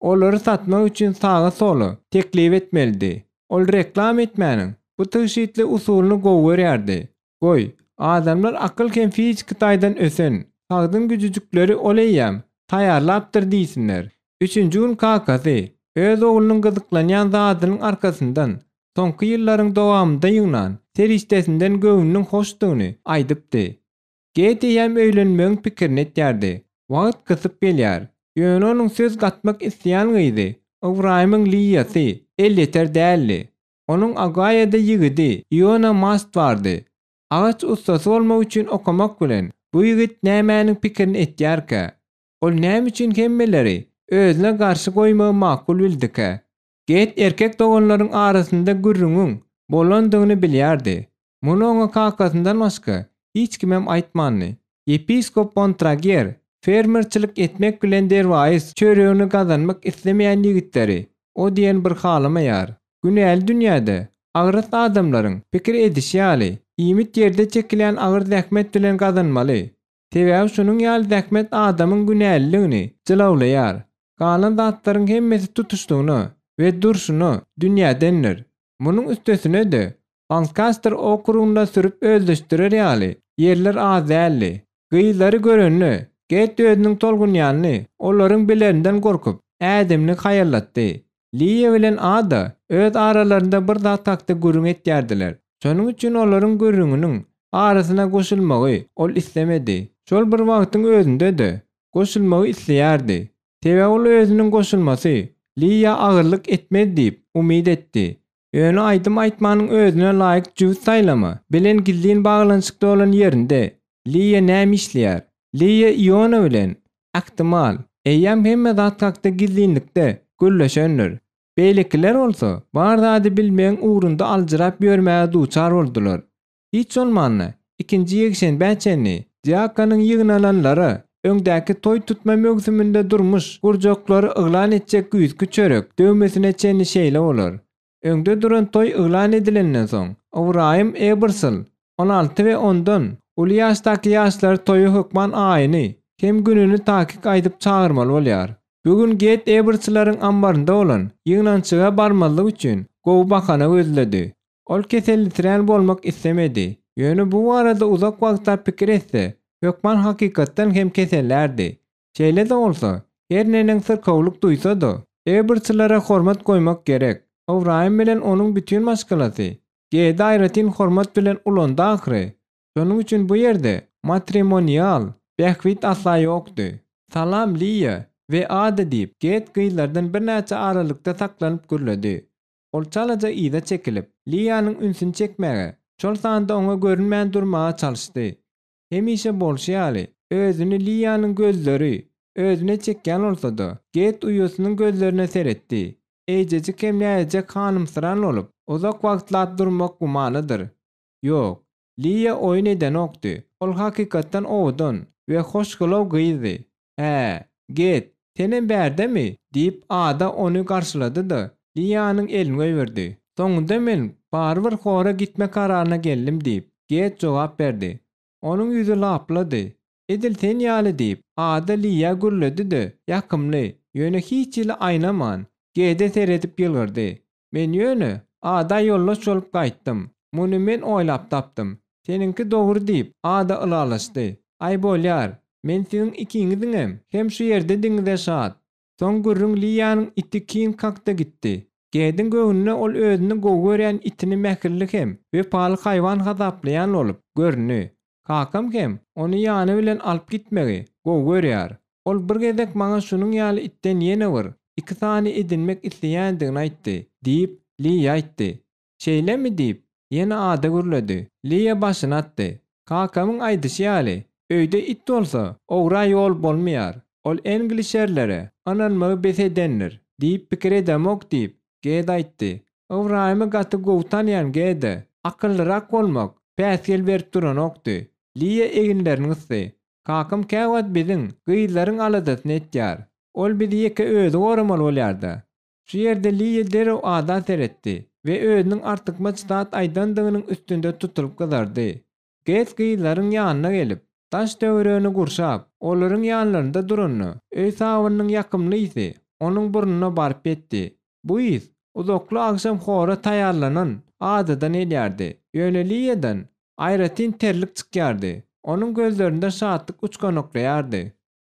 olary satmak üçin saga-sola teklip etmelidi. Ol reklama etmäniň bu tygşytly usulyny gowy görýärdi. Goý, adamlar akyl hem fiziki taýdan ösen, sagdyn güjüjikleri ol eýýäm taýýarlapdyr diýsinler. Üçünji gün kakasy öz oglunyň gyzyklanýan zadynyň arkasyndan soňky ýyllaryň dowamynda ýygnan serişdesinden göwnüniň hoşdugyny aýdypdy. Get eýýäm öýlenmegiň pikirini etýärdi. Wagt gysyp gelýär. Ýöne onuň söz gatmak isleýän gyzy, Ybraýymyň Liýasy elýeter däldi. Onuň Agaýada ýigidi Iona Mast bardy. Agaç ussasy bolmak üçin okamak bilen, bu ýigit nämäniň pikirini etýärkä? Ol näme üçin hemmeleri özüne garşy goýmagy makul bildikä? Get erkek doganlaryň arasynda gürrüňiň bolandygyny bilýärdi. Muny oňa kakasyndan başga hiç kimem aýtmandy. Ýepiskop Bontrager fermerçilik etmek bilen derwaýys çöregini gazanmak islemeýän ýigitleri o diýen bir halamaýar. Günäli dünýäde agras adamlaryň pikir edişi ýaly, iýmit ýerde çekilýän agyr zähmet bilen gazanmaly. Sebäbi şunuň ýaly zähmet adamyň günäliligini jylawlaýar. Galan zatlaryň hemmesi tutuşlygyna we durşuna dünýädendir. Munuň üstesine-de, Lankaster okrugynda sürüp özleşdirer ýaly ýerler az däldi. Gyzlary görende, Get özüniň tolgunýanyny olaryň bilerinden gorkup, ädimini haýallatdy. Liýa bilen Ada öz aralarynda bir zat hakda gürrüň etýärdiler. Şonuň üçin olaryň gürrüňiniň arasyna goşulmagy ol islemedi. Şol bir wagtyň özünde-de, goşulmagy isleýärdi. Sebäbi ol özüniň goşulmasy Liýa agyrlyk etmez diýip umyt etdi. Ýöne aýdym aýtmanyň özüne laýyk jübüt saýlama bilen gizlin baglanyşykda bolan ýerinde Liýa näme işleýär? Liýa Iona bilen, ähtimal, eýýäm hemme zat hakda gizlinlikde gürleşendir. Beýlekiler bolsa, bar zady bilmegiň ugrunda aljyrap ýörmäge duçar boldular. Hiç bolmanda, ikinji ýekşenbä çenli diakonyň ýygnananlara öňdäki toý tutma möwsüminde durmuş gurjaklary yglan etjek güýzki çörek döwmesine çenli şeýle bolar. Öňde duran toý yglan edilenden soň, Ybraýym Ebersol 16 we ondan uly ýaşdaky ýaşlary toýa hökman aýyny hem gününi takyk aýdyp çagyrmaly bolýar. Bu gün Get Ebersolaryň ambarynda bolan ýygnanyşyga barmazlyk üçin gowy bahana gözledi. Ol kesellisirän bolmak islemedi. Ýöne bu barada uzak wagtlap pikir etse, hökman hakykatdan hem kesellärdi. Şeýle-de bolsa, her neneň syrkawlyk duýsa-da, Ebertslere hormat goýmak gerek. Ybraýym bilen onuň bütin maşgalasy Gedi aýratyn hormat bilen ulandy ahyry. Şonuň üçin bu ýerde matrimonial bähbit asla ýokdy. Salam, Liýa we Ada diýip, Ged gyzlardan birnäçe aralykda saklanyp gürledi. Ol çalaja yza çekilip, Liýanyň ünsüni çekmäge, şol sanda oňa görünmän durmaga çalyşdy. Hemişe bolşy ýaly, özüni Liýanyň gözleri özüne çekýän bolsa-da, Get uýasynyň gözlerine seretdi. Eýjejik hem näzijek hanymsyran bolup, uzak wagtlap durmak gümanadyr. Ýok, Liýa oýun edenokdy. Ol hakykatdan owadan we hoşgylaw gyzdy. Hä, Get, senem bärdemi? diýip, Ada ony garşylady-da, Liýanyň elini goýberdi. Soňunda men barybir hora gitme kararyna geldim diýip, Get jogap berdi. Onuň ýüzi laplady. Edil sen ýaly diýip, Ada Liýa gürledi-de, ýakymly, ýöne hiç hili aýnaman, Gede seredip ýylgyrdy. Men ýöne Ada ýoldaş bolup gaýtdym. Muny men oýlap tapdym. Seniňki dogry diýip, Ada ylalaşdy. Aý bolýar. Men siziň ikiňiziňem hem şu ýerdedigiňize şat. Soň gürrüň Liýanyň iti King hakda gitdi. Gediň göwnüne ol özüni gowy görýän itini mähirli hem wepaly haýwan hasaplaýan bolup göründi. Kakam hem ony ýany bilen alyp gitmegi gowy görýär. Ol bir gezek maňa şunuň ýaly itden ýene bir, iki sany edinmek isleýändigini aýtdy, diýip, Liýa aýtdy. Şeýlemi? diýip, ýene Ada gürledi. Liýa başyny atdy. Kakamyň aýdyşy ýaly, öýde it bolsa, ogra ýol bolmaýar. Ol englişerlere ynanmagy bes edendir diýip pikir edemok diýip, Ged aýtdy. Ybraýymy gaty gowy tanýan Gede, akyllyrak bolmak. päsgel berip duranokdy. Liýa eginlerini gysdy. Kakam käwagt biziň, gyzlaryň aladasyny etýär. Ol bizi ýeke özi goramaly bolýar-da. Şu ýerde Liýa derrew Ada seretdi we özüniň artykmaç zat aýdandygynyň üstünde tutulyp gyzardy. Ged gyzlaryň ýanyna gelip, daş-töweregini gurşap, olaryň ýanlarynda duranda, öý sabynynyň ýakymly ysy onuň burnuna baryp ýetdi. Bu ys uzakly agşam hora taýýarlanan adadan gelýärdi. Ýöne Liýadan aýratyn terlik çykýardy. Onuň gözlerinde şatlyk uçganaklaýardy.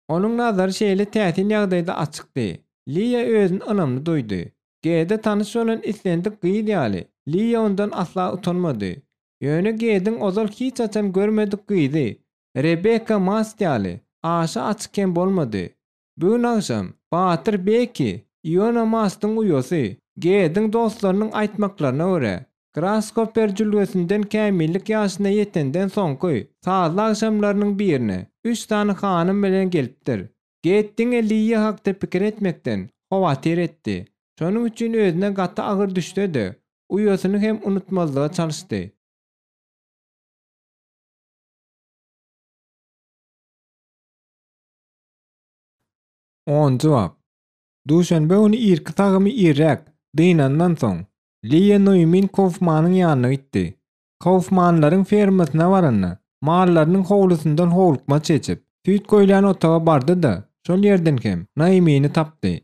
Onuň nazary şeýle täsin ýagdaýda açykdy. Liýa özüni ynamly duýdy. Gede tanyş bolan islendik gyz ýaly, Liýa ondan asla utanmady. Ýöne Gediň ozal hiç haçan görmedik gyzy, Rebekka Mast ýaly, aşa açyk hem bolmady. Bu gün agşam, batyr Beki, Iona Mastyň uýasy, Gediň dostlarynyň aýtmaklaryna görä, Graskoper jülgesinden kämillik ýaşyna ýetenden soňky sazly agşamlarynyň birine üç sany hanym bilen gelipdir. Ged diňe Liýa hakda pikir etmekden howatyr etdi. Şonuň üçin özüne gaty agyr düşse-de, uýasyny hem unutmazlyga çalyşdy. Onunjy bap. Duşenbe güni irki sagymy irräk dynandan soň, Liýa Noýmin Kaufmanyň ýanyna gitdi. Kaufmanlaryň fermasyna baranda, mallarynyň howlusyndan howlukmaç geçip, süýt goýulýan otaga bardy-da, şol ýerden hem Noýmini tapdy.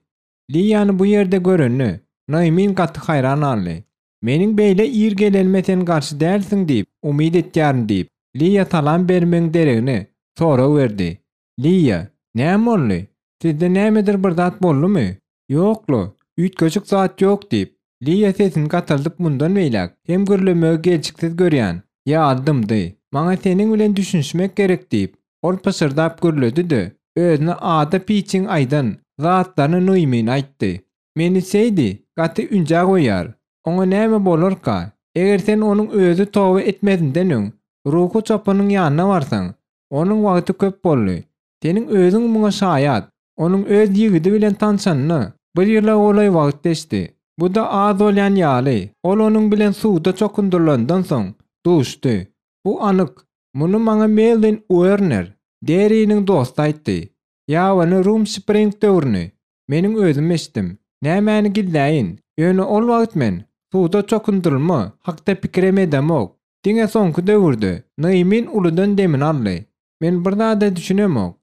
Liýany bu ýerde görende, Noýmin gaty haýran galdy. Meniň beýle ir gelenime sen garşy dälsiň diýip, umyt etýärin diýip, Liýa salam bermegiň deregine, sorag berdi. Liýa, näme boldy? Sizde nämedir bir zat boldumy? Ýok-la, üýtgeşik zat ýok diýip, Liýa sesini gataldyp mundan beýläk hem gürlemegi gelşiksiz görýän ýaly dymdy. Maňa seniň bilen düşünişmek gerek diýip, ol pyşyrdap gürledi-de, özüne Ada Piçiň aýdan zatlaryny Nuýmine aýtdy. Meni Seýdi gaty ünjä goýýar. Oňa näme bolarka? Eger sen onuň özi toba etmezinden öň ruhy çopanyň ýanyna barsaň, Onuň wagty köp boldy. Seniň özüň muňa şaýat. Onuň öz ýigidi bilen tanşanyna bir ýyla golaý wagt geçdi. Bu-da az bolýan ýaly, ol onuň bilen suwda çokundyrylandan soň duşdy. Bu anyk. Muny maňa Melwin Uerner, Derriniň dosty aýtdy. Ýabany Rum Spring döwrüni meniň özüm eşitdim. Nämäni gizläýin, ýöne ol wagt men suwda çokundyrylma hakda pikirem edemok. Diňe soňky döwürde Nyýmin uludan demini aldy. Men bir zada düşünemok.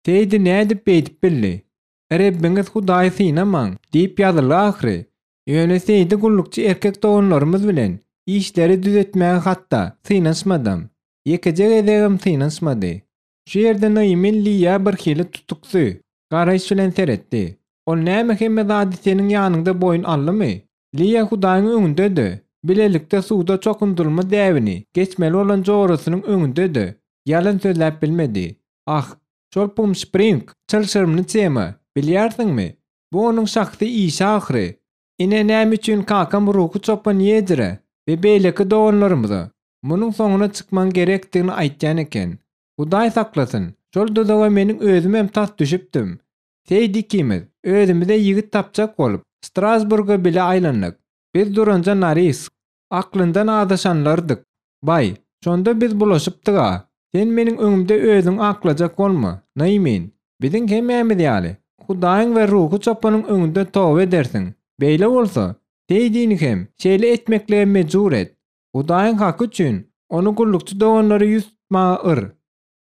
Seýdi nädip beýdip bildi? Rebbiňiz Hudaýy synamaň diýip ýazylgy ahyry. Ýöne Seýdi gullukçy erkek doganlarymyz bilen işleri düzetmäge hatda synanyşmadam. Ýekeje gezegem synanyşmady. Şu ýerde Nyýmin Liýa birhili tutuksy garaýyş bilen seretdi. Ol näme hemme zady seniň ýanyňda boýun aldymy? Liýa Hudaýyň öňünde-de, bilelikde suwda çokundyrylma däbini geçmeli bolan jorasynyň öňünde-de ýalan sözläp bilmedi. Ah, şol Pumspring çylşyrymly tema, bilýärsiňmi? Bu onuň şahsy işi ahyry. Ine näme üçin kakam ruhy çopan Ýejire we beýleki doganlarymyza munuň soňuna çykmagyň gerekdigini aýtýan eken. Hudaý saklasyn, şol duzaga meniň özümem tas düşüpdim. Seýdi ikimiz, özümize ýigit tapjak bolup, Strasburga bile aýlandyk. Biz duranja Naris, aklyndan azaşanlardyk. Baý, şonda biz bulaşypdyg-a. Sen meniň öňümde özüňi aklajak bolma, Naýmin. Biziň hemmämiz ýaly, Hudaýyň we ruhy çopanyň öňünde toba edersiň. Beýle bolsa, Seýdini hem şeýle etmeklige mejbur et. Hudaýyň haky üçin, ony gullukçy doganlara ýüz tutmaga yr.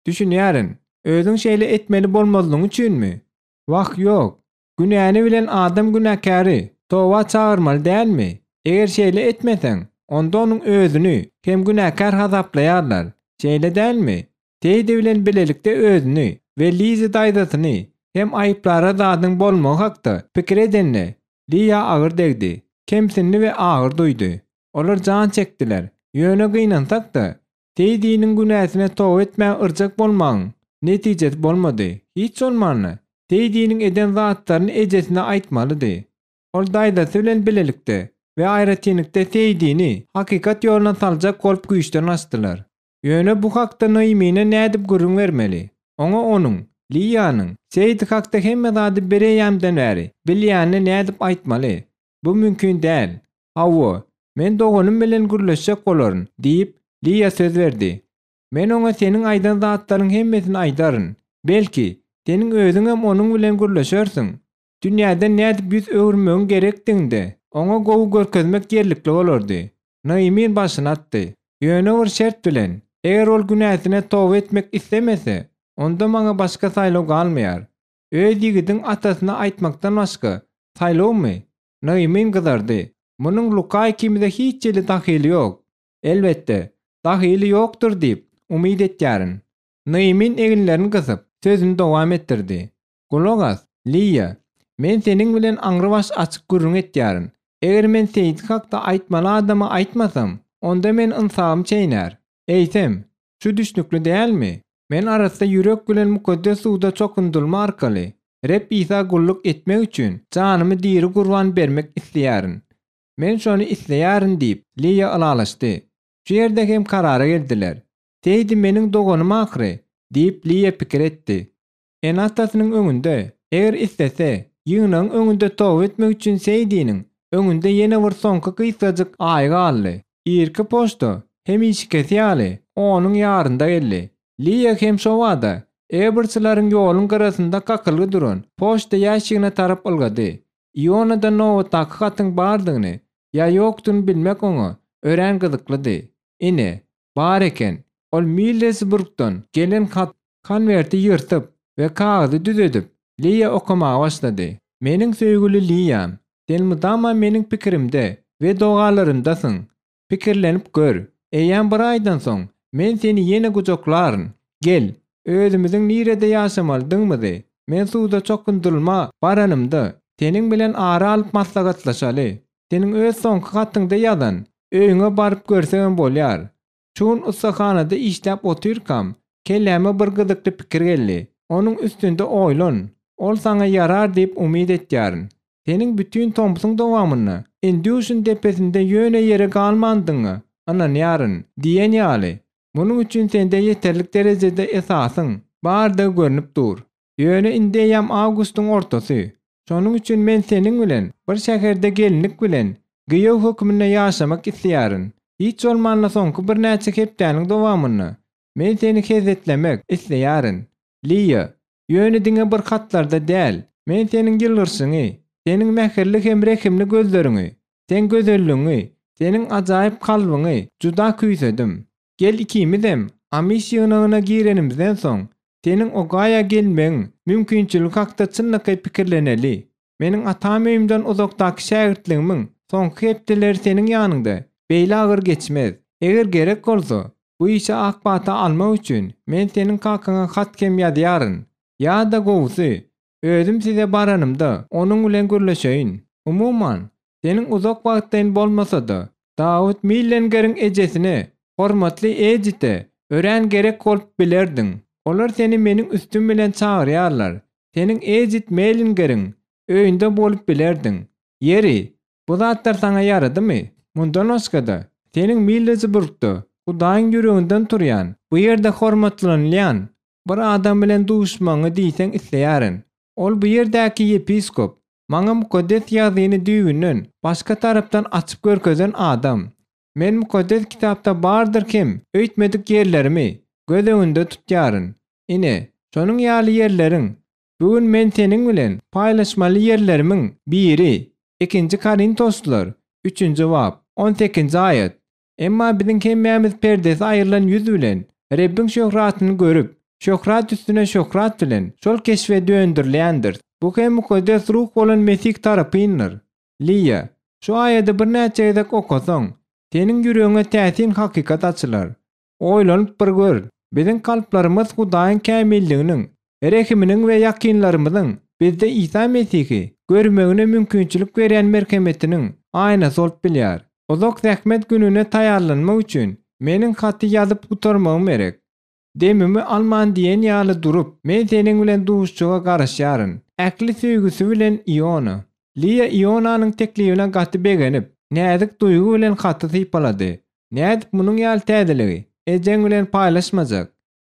Düşünýärin. Özüň şeýle etmeli bolmazlygyň üçinmi? Wah, ýok. Günäni bilen adam günäkäri toba çagyrmaly dälmi? Eger şeýle etmeseň, onda onuň özüni hem günäkär hasaplaýarlar. Şeýle dälmi? Seýdi bilen bilelikde özüni we Lizi daýzasyny hem aýyplara zadyň bolmagy hakda pikir edende, Liýa agyr degdi. Kemsindi we agyr duýdy. Olar jan çekdiler. Ýöne gynansak-da, Seýdiniň günäsine toba etmäge yrjak bolmagyň netijesi bolmady. Hiç bolmanda, Seýdiniň eden zatlaryny ejesine aýtmalydy. Ol daýzasy bilen bilelikde we aýratynlykda Seýdini hakykat ýoluna saljak bolup güýçden gaçdylar. Ýöne bu hakda Noýmine nädip gürrüň bermeli? Oňa onuň, Liýanyň, Seýdi hakda hemme zady bireýýämden bäri bilýänini nädip aýtmaly? Bu mümkin däl. Hawa, men doganym bilen gürleşjek bolaryn, diýip, Liýa söz berdi. Men oňa seniň aýdan zatlaryň hemmesini aýdaryn. Belki, seniň özüňem onuň bilen gürleşersiň. Dünýäden nädip ýüz öwürmegiň gerekdigini-de oňa gowy görkezmek ýerlikli bolardy. Noemin başyny atdy. Ýöne bir şert bilen, eger ol günäsine toba etmek islemese, onda maňa başga saýlaw galmaýar. Öz ýigidiň atasyna aýtmakdan başga saýlawmy? Noemin gyzardy. Munuň Luka ikimize hiç hili dahyly ýok. Elbetde, dahyly ýokdur diýip, umyt etýärin. Noemin eginlerini gysyp, sözüni dowam etdirdi. Gulak as, Liýa. Men seniň bilen aňrybaş açyk gürrüň etýärin. Eger men Seýdi hakda aýtmaly adama aýtmasam, onda meni ynsabym çeýnär. Eýsem, şu düşnükli dälmi? Men arassa ýürek bilen mukaddes suwda çokundylma arkaly Reb Isa gulluk etmek üçin janymy diri gurban bermek isleýärin. Men şony isleýärin diýip, Liýa ylalaşdy. Şu ýerde hem karara geldiler. Seýdi meniň doganym ahyry, diýip, Liýa pikir etdi. Ene-atasynyň öňünde, eger islese, ýygnagyň öňünde toba etmek üçin Seýdiniň öňünde ýene bir soňky gysgajyk aý galdy. Irki poçta, hemişekisi ýaly, onuň ýarynda geldi. Liýa hem şobada Eberçileriň ýoluň gyrasynda kakylgy duran poçta ýaşigine tarap ylgady. Ionada nobatdaky hatyň bardygyny ýa ýokdugyny bilmek oňa örän gyzyklydy. Ine, Bar eken. Ol Millesburgdan gelen hat konwerti ýyrtyp we kagyzy düzedip, Liýa okamaga başlady. Meniň söýgüli Liýam, sen mydama meniň pikirimde we dogalarymdasyň. Pikirlenip gör, eýýäm bir aýdan soň, men seni ýene gujaklaryn. Gel, özümiziň nirede ýaşamalydygymyzy, men suwda çokundyrylma baranymda, seniň bilen ara alyp maslahatlaşaly. Seniň öz soňky hatyňda ýazan öýüňe baryp görsegem bolýar. Şu gün ussahanada işläp otyrkam, kelläme bir gyzykly pikir geldi. Onuň üstünde oýlan. Ol saňa ýarar diýip umyt etýärin. Seniň bütin tomsuň dowamynda Indýuşin depesinde ýöne ýere galmandygyňa ynanýaryn diýen ýaly. Munuň üçin sende ýeterlik derejede esasyň bardygy görnüp dur. Ýöne indi eýýäm awgustyň ortasy. Şonuň üçin men seniň bilen bir şäherde gelinlik bilen giýew hökmünde ýaşamak isleýärin. Hiç bolmanda soňky birnäçe hepdäniň dowamynda men seni hezzetlemek isleýärin. Liýa, ýöne diňe bir hatlarda däl, men seniň ýylgyrşyňy, seniň mähirli hem rehimli gözleriňi, seň gözelligiňi, seniň ajaýyp kalbyňy juda küýsedim. Gel ikimizem Amiş ýygnagyna girenimizden soň, seniň Ogaýa gelmegiň mümkinçiligi hakda çynlakaý pikirleneli. Meniň atam öýümden uzakdaky şägirtligimiň soňky hepdeleri seniň ýanyňda beýle agyr geçmez. Eger gerek bolsa, bu işe ak pata almak üçin men seniň kakaňa hat hem ýazýaryn. Ýa-da gowusy, özüm size baranymda onuň bilen gürleşeýin. Umuman, Seniň uzak wagtlaýyn bolmasa-da, Dawut Millengeriň ejesine, hormatly Edite örän gerek bolup bilerdiň. Olar seni meniň üstüm bilen çagyrýarlar. Seniň Edit Mellingeriň öýünde bolup bilerdiň. Ýeri, bu zatlar saňa ýaradymy? Mundan başga-da, seniň Millesburgda Hudaýyň ýüreginden turýan, bu ýerde hormatlanylýan bir adam bilen duşmagyňy diýseň isleýärin. Ol bu ýerdäki ýepiskop, maňa Mukaddes Ýazgyny düýbünden başga tarapdan açyp görkezen adam. Men Mukaddes Kitapda bardyr hem öýtmedik ýerlerimi göz öňünde tutýaryn. Ine, şonuň ýaly ýerleriň, bu gün men seniň bilen paýlaşmaly ýerlerimiň biri, Ikinji Korintoslylar, üçünji bap, on sekizinji aýat. Emma biziň hemmämiz perdesi aýrylan ýüz bilen Rebbiň şöhratyny görüp, şöhrat üstüne şöhrat bilen şol keşbe döndürilýändiris. Bu hem Mukaddes Ruh bolan Mesih tarapyndyr. Liýa, şu aýady birnäçe gezek okasaň, seniň ýüregiňe täsin hakykat açylar. Oýlanyp bir gör, biziň kalplarymyz Hudaýyň kämilliginiň, rehiminiň we ýakynlarymyzyň bizde Isa Mesihi görmegine mümkinçilik berýän merhemetiniň aýnasy bolup bilýär. Uzak zähmet gününe taýýarlanmak üçin meniň haty ýazyp gutarmagym gerek. Demimi alman diýen ýaly durup, men seniň bilen duşuşyga garaşýaryn. Ähli söýgüsi bilen Iona. Liýa Ionanyň teklibine gaty begenip, näzik duýgy bilen haty sypalady. Nädip munuň ýaly täzeligi ejeň bilen paýlaşmajak?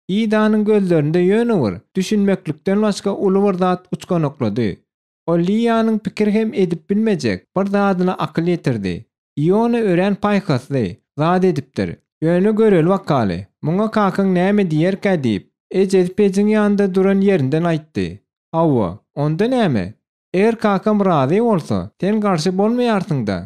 Idanyň gözlerinde ýöne bir düşünmeklikden başga uly bir zat uçganaklady. Ol Liýanyň pikir hem edip bilmejek bir zadyna akyl ýetirdi. Iona örän paýhasly zat edipdir. Ýöne göreli bakaly, muňa kakaň näme diýerkä diýip, ejesi pejiň ýanynda duran ýerinden aýtdy. Hawa, onda näme? Eger kakam razy bolsa, sen garşy bolmaýarsyň-da?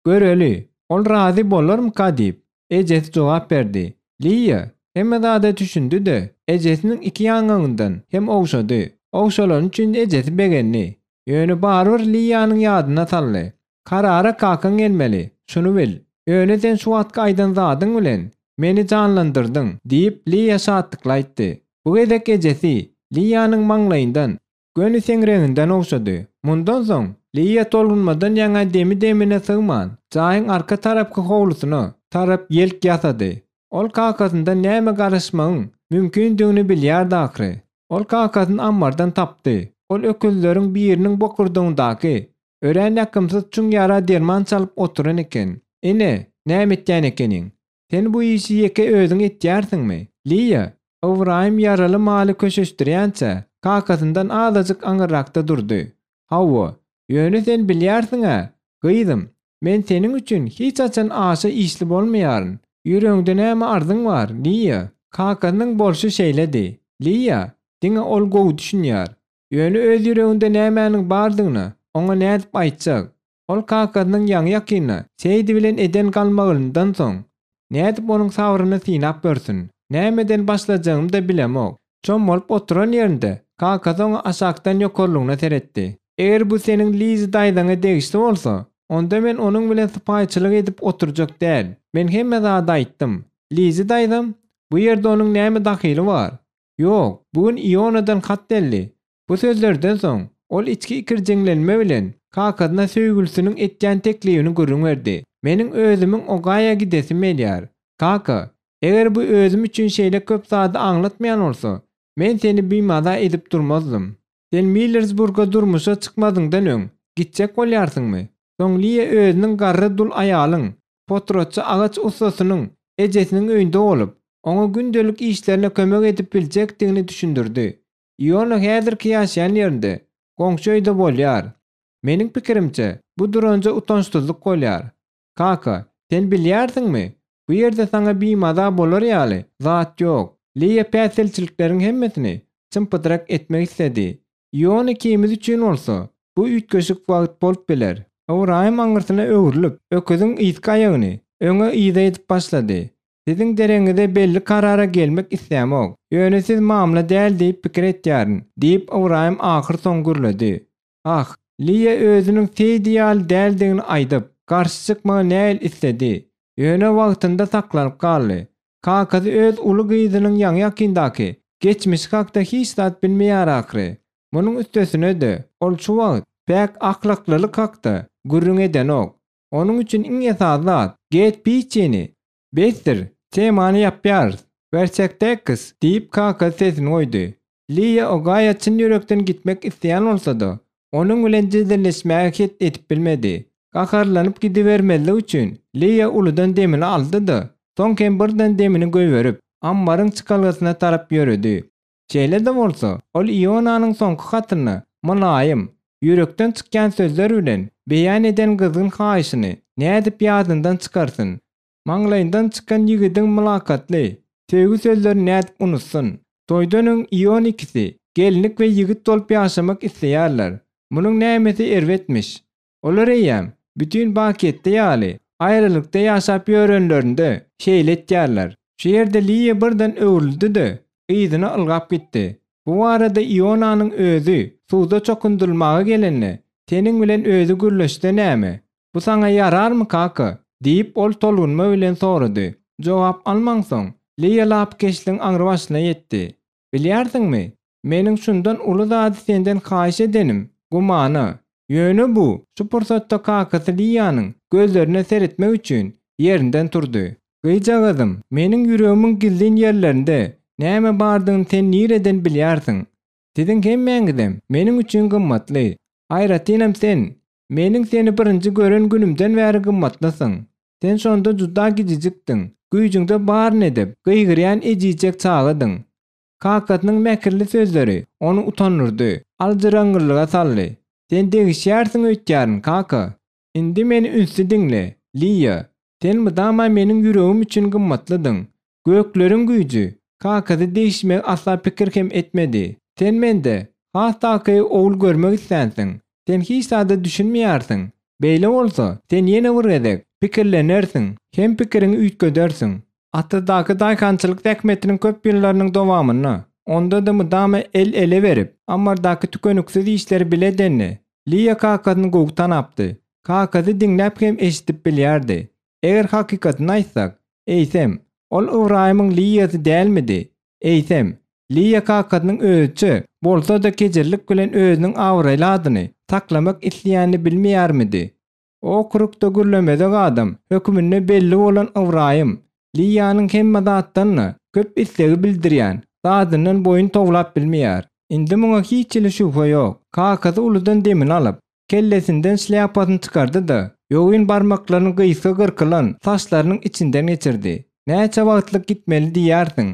Göreli, ol razy bolarmyka diýip, ejesi jogap berdi. Liýa hemme zada düşündi-de, ejesiniň iki ýaňagyndan hem ogşady. Ogşalany üçin ejesi begendi. Ýöne barybir Liýanyň ýadyna saldy. Karara kakaň gelmeli, şuny bil. Ýöne sen şu wagtky aýdan zadyň bilen meni janlandyrdyň, diýip, Liýa şatlykly aýtdy. Bu gezek ejesi Liýanyň maňlaýyndan, göni seňreginden ogşady. Mundan soň, Liýa tolgunmadan ýaňa demi-demine sygman, jaýyň arka tarapky howlusyna tarap ýelk ýasady. Ol kakasyndan näme garaşmagyň mümkindigini bilýärdi ahyry. Ol kakasyny ammardan tapdy. Ol öküzleriň biriniň bokurdagyndaky örän ýakymsyz çuň ýara derman çalyp oturan eken. Ene, näme etýän ekeniň? Sen bu işi ýeke özüň etýärsiňmi? Liýa, Ybraýym ýaraly maly köşeşdirýänçä, kakasyndan azajyk aňyrrakda durdy. Hawa, ýöne sen bilýärsiň-ä, gyzym, men seniň üçin hiç haçan aşa işli bolmaýaryn. Ýüregiňde näme arzyň bar, Liýa? Kakasynyň bolşy şeýledi. Liýa, diňe ol gowy düşünýär. Ýöne öz ýüreginde nämäniň bardygyny oňa nädip aýtjak? Ol kakasynyň ýaňy-ýakynda Seýdi bilen eden galmagalyndan soň, nädip onuň sabryny synap görsün? Nämeden başlajagymy-da bilemok. Çommalyp oturan ýerinde kakasy oňa aşakdan ýokarlygyna seretdi. Eger bu seniň Lizi daýzaňa degişli bolsa, onda men onuň bilen sypaýyçylyk edip oturjak däl. Men hemme zady aýtdym. Lizi daýzam? Bu ýerde onuň näme dahyly bar? Ýok, bu gün Ionadan hat geldi. Bu sözlerden soň, ol içki ikirjiňlenme bilen kakasyna söýgülisiniň etýän teklibini gürrüň berdi. Meniň özümiň Ogaýa gidesim gelýär. Kaka, eger bu özüm üçin şeýle köp zady aňlatmaýan bolsa, men seni bimaza edip durmazdym. Sen Millersburga durmuşa çykmazyňdan öň gitjek bolýarsyňmy? Soň Liýa özüniň garry dul aýalyň, potratçy agaç ussasynyň ejesiniň öýünde bolup, oňa gündelik işlerine kömek edip biljekdigini düşündirdi. Iona häzirki ýaşaýan ýerinde, goňşy öýde bolýar. Meniň pikirimçe, bu duranja utançsyzlyk bolýar. Kaka, sen bilýärsiňmi, bu ýerde saňa bimaza bolar ýaly zat ýok. Liýa päsgelçilikleriň hemmesini çym-pytrak etmek isledi. Iona ikimiz üçin bolsa, bu üýtgeşik wagt bolup biler. Ybraýym aňyrsyna öwrülip, öküziň yzky aýagyny öňe-yza edip başlady. Siziň deregiňize belli karara gelmek islämok. Ýöne siz mamla däl diýip pikir etýärin, diýip, Ybraýym ahyrsoňy gürledi. Ah, Liýa özüniň Seýdi ýaly däldigini aýdyp, garşy çykmagy näil isledi. Ýöne wagtynda saklanyp galdy. Kakasy öz uly gyzynyň ýaňy-ýakyndaky geçmişi hakda hiç zat bilmeýär ahyry. Munuň üstesine-de, ol şu wagt päk ahlaklylyk hakda gürrüň edenok. Onuň üçin iň esasy zat, Get piçini! Besdir, temany ýapýarys. Werçekdekis, diýip, kakasy sesini goýdy. Liýa Ogaýa çyn ýürekden gitmek isleýän bolsa-da, onuň bilen jedelleşmäge het edip bilmedi. Gaharlanyp gidibermezlik üçin, Liýa uludan demini aldy-da, soň hem birden demini goýberip, ammaryň çykalgasyna tarap ýöredi. Şeýle-de bolsa, ol Ionanyň soňky hatynda mylaýym, ýürekden çykýan sözler bilen beýan eden gyzgyn haýyşyny nädip ýadyndan çykarsyn? Maňlaýyndan çykan ýigidiň mylakatly, söýgi sözlerini nädip unutsyn? Toýdan öň Ion ikisi gelinlik we ýigit bolup ýaşamak isleýärler. Munuň nämesi erbetmiş? Olar eýýäm, bütin Bakyýetde ýaly, aýralykda ýaşap ýörenlerinde şeýle etýärler. Şu ýerde Liýa birden öwrüldi-de, yzyna ylgap gitdi. Bu barada Ionanyň özi suwda çokundyrylmaga gelende, seniň bilen özi gürleşse näme? Bu saňa ýararmy, kaka? diýip, ol tolgunma bilen sorady. Jogap almansoň, Liýa lapykeçligiň aňrybaşyna ýetdi. Bilýärsiňmi, meniň şundan uly zady senden haýyş edenim, gumana. Ýöne bu, şu pursatda kakasy Liýanyň gözlerine seretmek üçin ýerinden turdy. Gyzjagazym, meniň ýüregimiň gizlin ýerlerinde näme bardygyny sen nireden bilýärsiň? Siziň hemmäňizem meniň üçin gymmatly. Aýratynam sen, meniň seni birinji gören günümden bäri gymmatlysyň. Sen şonda juda gijijikdiň, güýjüňde baryny edip, gygyrýan ejizjek çagadyň. Kakasynyň mähirli sözleri ony utandyrdy, aljyraňňyrlyga saldy. Sen degişýärsiň öýtýärin, kaka. Indi meni ünsli diňle, Liýa. Sen mydama meniň ýüregim üçin gymmatlydyň. Gökleriň güýji, kakasy degişmegi asla pikir hem etmedi. Sen mende, has takygy ogul görmek islänsiň. Sen hiç zada düşünmeýärsiň. Beýle bolsa, sen ýene bir gezek pikirlenersiň hem pikiriňi üýtgedersiň. Atyzdaky daýhançylyk zähmetiniň köp ýyllarynyň dowamynda, onda-da mydama el-ele berip, ammardaky tükeniksiz işleri bile edende, Liýa kakasyny gowy tanapdy. Kakasy diňläp hem eşidip bilýärdi. Eger hakykatyny aýtsak, eýsem, ol Ybraýymyň Liýasy dälmidi? Eýsem, Liýa kakasynyň özüçe bolsa-da kejirlik bilen özüniň abraýly adyny saklamak isleýänini bilmeýärmidi? Okrugda gürlemezek adam höküminde belli bolan Ybraýym, Liýanyň hemme zatdan-da köp islegi bildirýän zadyndan boýun towlap bilmeýär. Indi muňa hiç hili şübhe ýok. Kakasy uludan demini alyp, kellesinden şlýapasyny çykardy-da, ýogyn barmaklaryny gysga gyrkylan saçlarynyň içinden geçirdi. Näçe wagtlyk gitmeli diýýärsiň?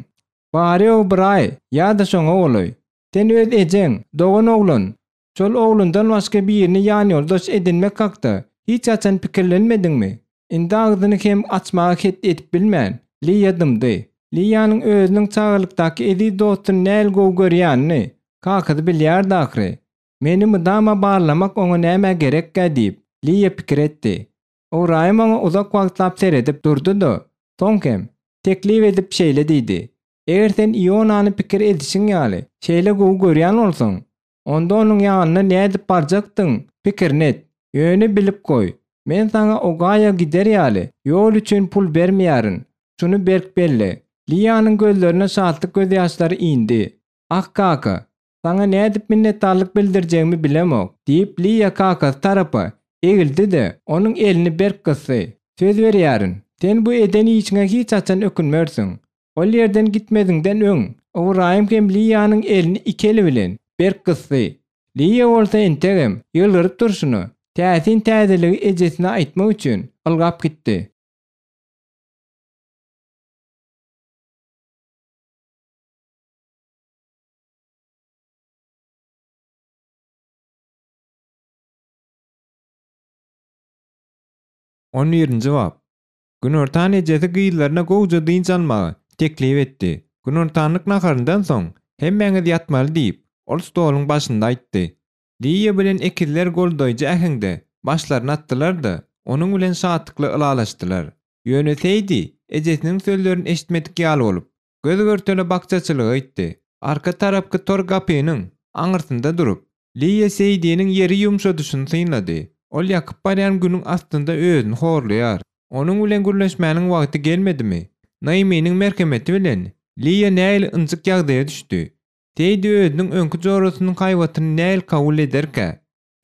Bary-ýogy bir aý ýa-da şoňa golaý. Sen öz ejeň, dogan oglan, şol oglundan başga birini ýanýoldaş edinmek hakda hiç haçan pikirlenmediňmi? Indi agzyny hem açmaga het edip bilmän, Liýa dymdy. Liýanyň özüniň çagalykdaky eziz dostuny nähili gowy görýänini kakasy bilýärdi ahyry. Meni mydama barlamak oňa nämä gerekkä diýip, Liýa pikir etdi. Ybraýym oňa uzak wagtlap seredip durdy-da, soň hem, teklip edip şeýle diýdi, Eger sen Ionany pikir edişiň ýaly, şeýle gowy görýän bolsaň, onda onuň ýanyna nädip barjakdygyň pikirini et. Ýöne bilip goý, men saňa Ogaýa gider ýaly, ýol üçin pul bermeýärin. Şuny berk belle. Liýanyň gözlerine şatlyk gözýaşlary indi. Ah, kaka, Saňa nädip minnetdarlyk bildirjegimi bilemok, diýip, Liýa kakasy tarapa egildi-de, onuň elini berk gysdy. Söz berýärin, sen bu eden işiňe hiç haçan ökünmersiň. Ol ýerden gitmeziňden öň, Ybraýym hem Liýanyň elini iki eli bilen berk gysdy. Liýa bolsa entegem ýylgyryp durşuna, täsin täzeligi ejesine aýtmak üçin ylgap gitdi. On birinji bap. Günortan ejesi gyzlaryna gowuja dynç almagy teklip etdi. Günortanlyk naharyndan soň, hemmäňiz ýatmaly diýip, ol stoluň başynda aýtdy. Liýa bilen ekizler goldaýjy äheňde başlaryny atdylar-da, onuň bilen şatlykly ylalaşdylar. Ýöne Seýdi ejesiniň sözlerini eşitmedik ýaly bolup, Göz-görtele bakjaçylyga gitdi. Arka tarapky tor gapynyň aňyrsynda durup, Liýa Seýdiniň ýeri ýumşadyşyny synlady. Ol ýakyp barýan günüň astynda özüni horlaýar. Onuň bilen gürleşmäniň wagty gelmedimi? Naiminiň merhemeti bilen Liýa nähili ynjyk ýagdaýa düşdi. Seýdi özüniň öňki jorasynyň haýbatyny nähili kabul ederkä?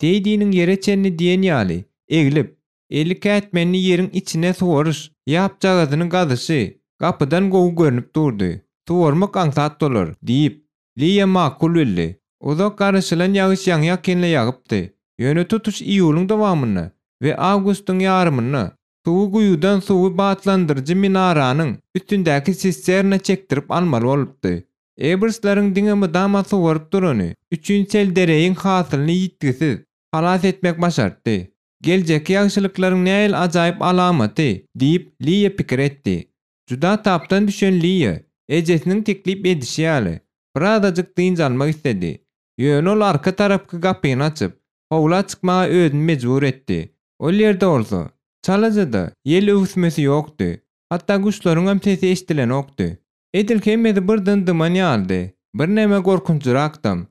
Seýdiniň ýere çenli diýen ýaly eglip, Eli kätmenli ýeriň içine suwaryş ýapjagazyny gazyşy gapydan gowy görnüp durdy. Suwarmak aňsat bolar, diýip, Liýa makul bildi. Uzak garaşylan ýagyş ýaňy-ýakynda ýagypdy. Ýöne tutuş iýulyň dowamynda we awgustyň ýarymynda suwy guýudan suwy batlandyryjy minaranyň üstündäki sisterna çekdirip almaly bolupdy. Ebersleriň diňe mydama suwaryp durany üçin seldereýiň hasylyny ýitgisiz halas etmek başartdy. Geljekki ýagşylyklaryň nähili ajaýyp alamaty! diýip, Liýa pikir etdi. Juda tapdan düşen Liýa, ejesiniň teklip edişi ýaly, birazajyk dynç almak isledi. Ýöne ol arka tarapky gapyny açyp, howla çykmaga özüni mejbur etdi. Ol ýerde bolsa, çalaja-da ýel öwüsmesi ýokdy. Hatda guşlaryňam sesi eşidilenokdy. Edil hemmesi birden dyman ýalydy. Birneme gorkunjyrakdam.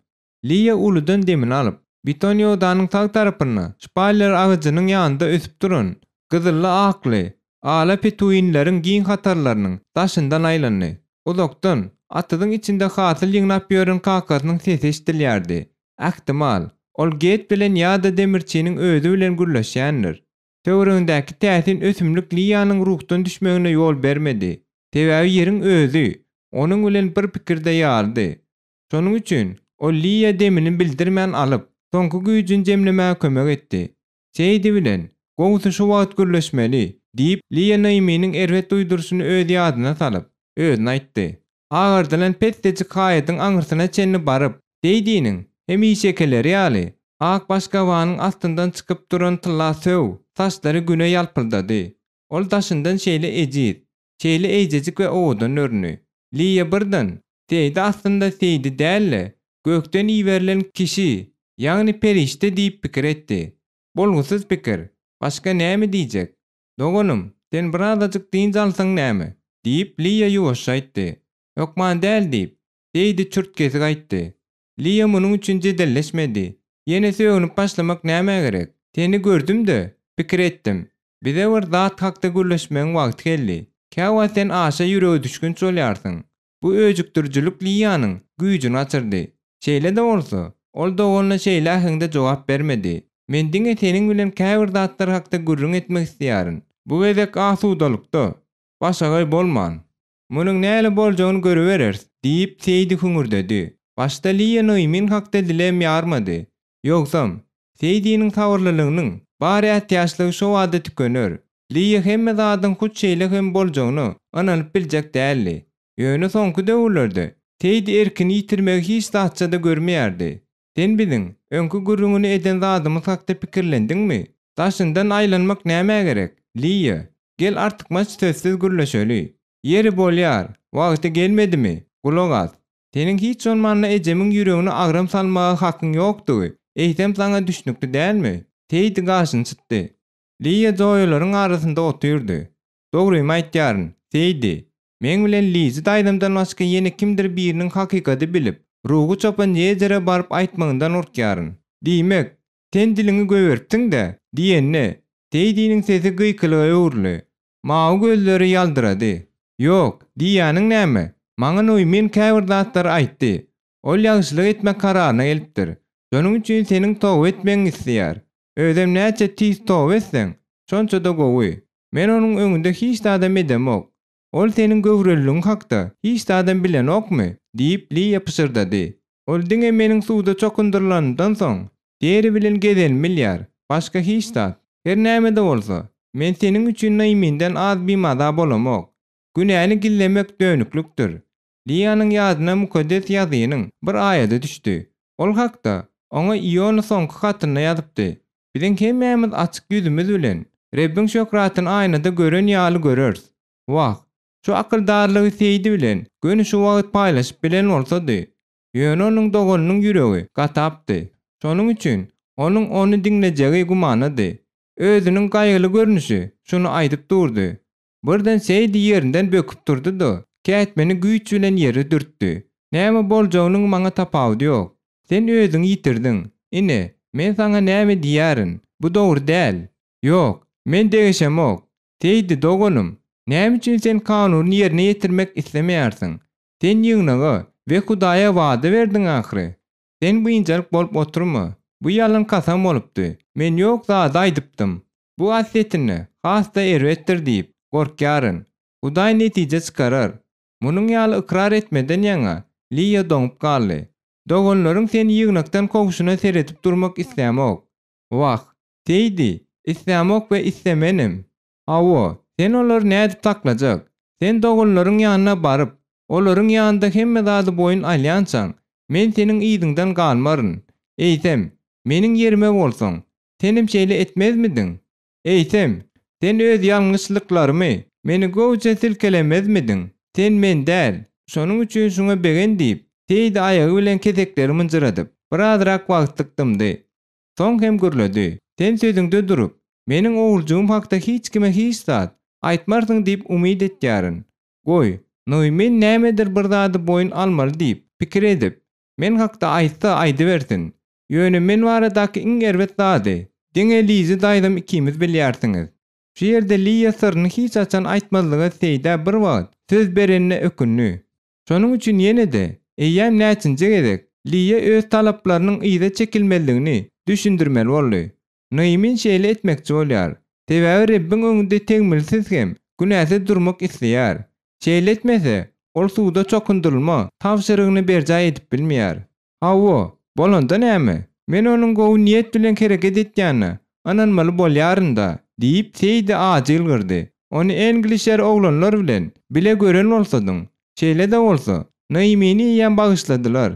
Liýa uludan demini alyp, beton ýodanyň sag tarapynda, şpaller agajynyň ýanynda ösüp duran, gyzylly-akly, ala petuinleriň giň hatarlarynyň daşyndan aýlandy. Uzakdan, atyzyň içinde hasyl ýygnap ýören kakasynyň sesi eşidilýärdi. Ähtimal, ol Get bilen ýa-da demirçiniň özi bilen gürleşýändir. Töweregindäki täsin ösümlik Liýanyň ruhdan düşmegine ýol bermedi. Sebäbi ýeriň özi onuň bilen bir pikirde ýalydy. Şonuň üçin ol Liýa demini bildirmän alyp, soňky güýjüni jemlemäge kömek etdi. Seýdi bilen, gowusy şu wagt gürleşmeli, diýip, Liýa Naiminiň erbet duýduryşyny öz ýadyna salyp, özüne aýtdy. Agardylan pessejik haýadyň aňyrsyna çenli baryp, Seýdiniň, hemişekileri ýaly, ak başgabanyň astyndan çykyp duran tylla söw saçlary güne ýalpyldady. Ol daşyndan şeýle ejiz, şeýle eýjejik we owadan göründi. Liýa birden, Seýdi aslynda Seýdi däl-de, gökden iberilen kişi, ýagny perişde diýip pikir etdi. Bolgusyz pikir. Başga näme diýjek? Doganym, sen birazajyk dynç alsaň näme? diýip, Liýa ýuwaşja aýtdy. Hökman däl diýip, Seýdi çürt-kesik aýtdy. Liýa munuň üçin jedelleşmedi. Ýene sögünip başlamak nämä gerek? Seni gördüm-de, pikir etdim. Bize bir zat hakda gürleşmegiň wagty geldi. Käwagt sen aşa ýüregedüşgünç bolýarsyň. Bu öjükdirijilik Liýanyň güýjüni gaçyrdy. Şeýle-de bolsa, ol doganyna şeýle äheňde jogap bermedi. Men diňe seniň bilen käbir zatlar hakda gürrüň etmek isleýärin. Bu gezek asudalykda, başagaý bolman. Munuň näle boljagyny görübereris, diýip, Seýdi hüňürdedi. Başda Liýa Noýmin hakda dilem ýarmady. Ýogsam, Seýdiniň sabyrlylygynyň bar ätiýaçlygy şo bada tükener. Liýa hemme zadyň hut şeýle hem boljagyna ynanyp biljek däldi. Ýöne soňky döwürlerde Seýdi erkini ýitirmegi hiç zatça-da görmeýärdi. Sen biziň öňki gürrüňini eden zadymyz hakda pikirlendiňmi? Daşyndan aýlanmak nämä gerek, Liýa? Gel artykmaç sözsüz gürleşeli. Ýeri bolýar, wagty gelmedimi? Gulak as. Seniň hiç bolmanda ejemiň ýüregine agram salmaga hakyň ýokdugy, eýsem saňa düşnükli dälmi? Seýdi gaşyny çytdy. Liýa joýalaryň arasynda otyrdy. Dogrymy aýtýaryn, Seýdi. Meň bilen Lizi daýzamdan başga ýene kimdir biriniň hakykaty bilip, ruhy çopan Ýezere baryp aýtmagyndan gorkýaryn. Diýmek, sen diliňi goýberipsiň-dä? diýende, Seýdiniň sesi gykylyga öwrüldi. Mawy gözleri ýaldyrady. Ýok, diýýäniň näme? Maňa Noýmin käbir zatlary aýtdy. Ol ýagşylyk etmek kararyna gelipdir. Şonuň üçin seniň toba etmegiňi isleýär. Özem näçe tiz toba etseň, şonça-da gowy. Men onuň öňünde hiç zadam edemok. Ol seniň göwreliligiň hakda hiç zadam bilenokmy? diýip, Liýa pyşyrdady. Ol diňe meniň suwda çokundyrylanymdan soň, deri bilen gezenimi bilýär, başga hiç zat. Her näme-de bolsa, men seniň üçin Naýminden az bimaza bolamok. Günäni gizlemek dönüklikdir. Liýanyň ýadyna Mukaddes Ýazgynyň bir aýady düşdi. Ol hakda oňa Iona soňky hatynda ýazypdy, Biziň hemmämiz açyk ýüzümiz bilen Rebbiň şöhratyny aýnada gören ýaly göreris. Wah, şu akyldarlygy Seýdi bilen göni şu wagt paýlaşyp bilen bolsady! Ýöne onuň doganynyň ýüregi gatapdy. Şonuň üçin onuň ony diňlejegi gümanady. Özüniň gaýgyly görnüşi şuny aýdyp durdy. Birden Seýdi ýerinden böküp turdy-da, kätmeni güýç bilen ýere dürtdi. Näme boljagynyň maňa tapawudy ýok. Sen özüňi ýitirdiň. Ine, men saňa näme diýýärin. Bu dogry däl. Ýok, men degişemok. Seýdi, doganym, näme üçin sen kanuny ýerine ýetirmek islemeýärsiň? Sen ýygnaga we Hudaýa wada berdiň ahyry. Sen biynjalyk bolup oturma. Bu ýalan kasam bolupdy. Men ýok zady aýdypdym. Bu aslyýetinde has-da erbetdir diýip, gorkýaryn. Hudaý netije çykarar. Munuň ýaly ykrar etmeden ýaňa Liýa doňup galdy. Doganlaryň seni ýygnakdan kowşuna seredip durmak islämok. Wah, Seýdi, islämok we islemenem. Hawa, sen olary nädip saklajak? Sen doganlaryň ýanyna baryp, olaryň ýanynda hemme zady boýun alýançaň, men seniň yzyňdan galmaryn. Eýsem, meniň ýerime bolsaň, Senem şeýle etmezmidiň? Eýsem, sen öz ýalňyşlyklarymy meni gowja silkelemezmidiň? Sen men däl, şonuň üçin şuňa begen diýip, Seýdi aýagy bilen kesekleri mynjyradyp, birazrak wagtlyk dymdy. Soň hem gürledi, Sen sözüňde durup, meniň oguljygym hakda hiç kime hiç zat aýtmarsyň diýip umyt etýärin. Goý, Noýmin nämedir bir zady boýun almaly diýip, pikir edip, men hakda aýtsa aýdybersin. Ýöne men baradaky iň erbet zady diňe Lizi daýzam ikimiz bilýärsiňiz. Şu ýerde Liýa syryny hiç haçan aýtmazlyga Seýdä bir wagt söz berenine ökündi. Şonuň üçin ýene-de, eýýäm näçinji gezek, Liýa öz talaplarynyň yza çekilmezligini düşündirmeli boldy. Noýmin şeýle etmekçi bolýar, sebäbi Rebbiň öňünde tegmilsiz hem günäsiz durmak isleýär. Şeýle etmese, ol suwda çokundyrylma tabşyrygyny berjaý edip bilmeýär. Hawa, bolanda näme? Men onuň gowy niýet bilen hereket etýänine ynanmaly bolýaryn-da, diýip, Seýdi ajy ýylgyrdy. Ony englişer oglanlar bilen bile gören bolsadyň. Şeýle-de bolsa, Naimini eýýäm bagyşladylar.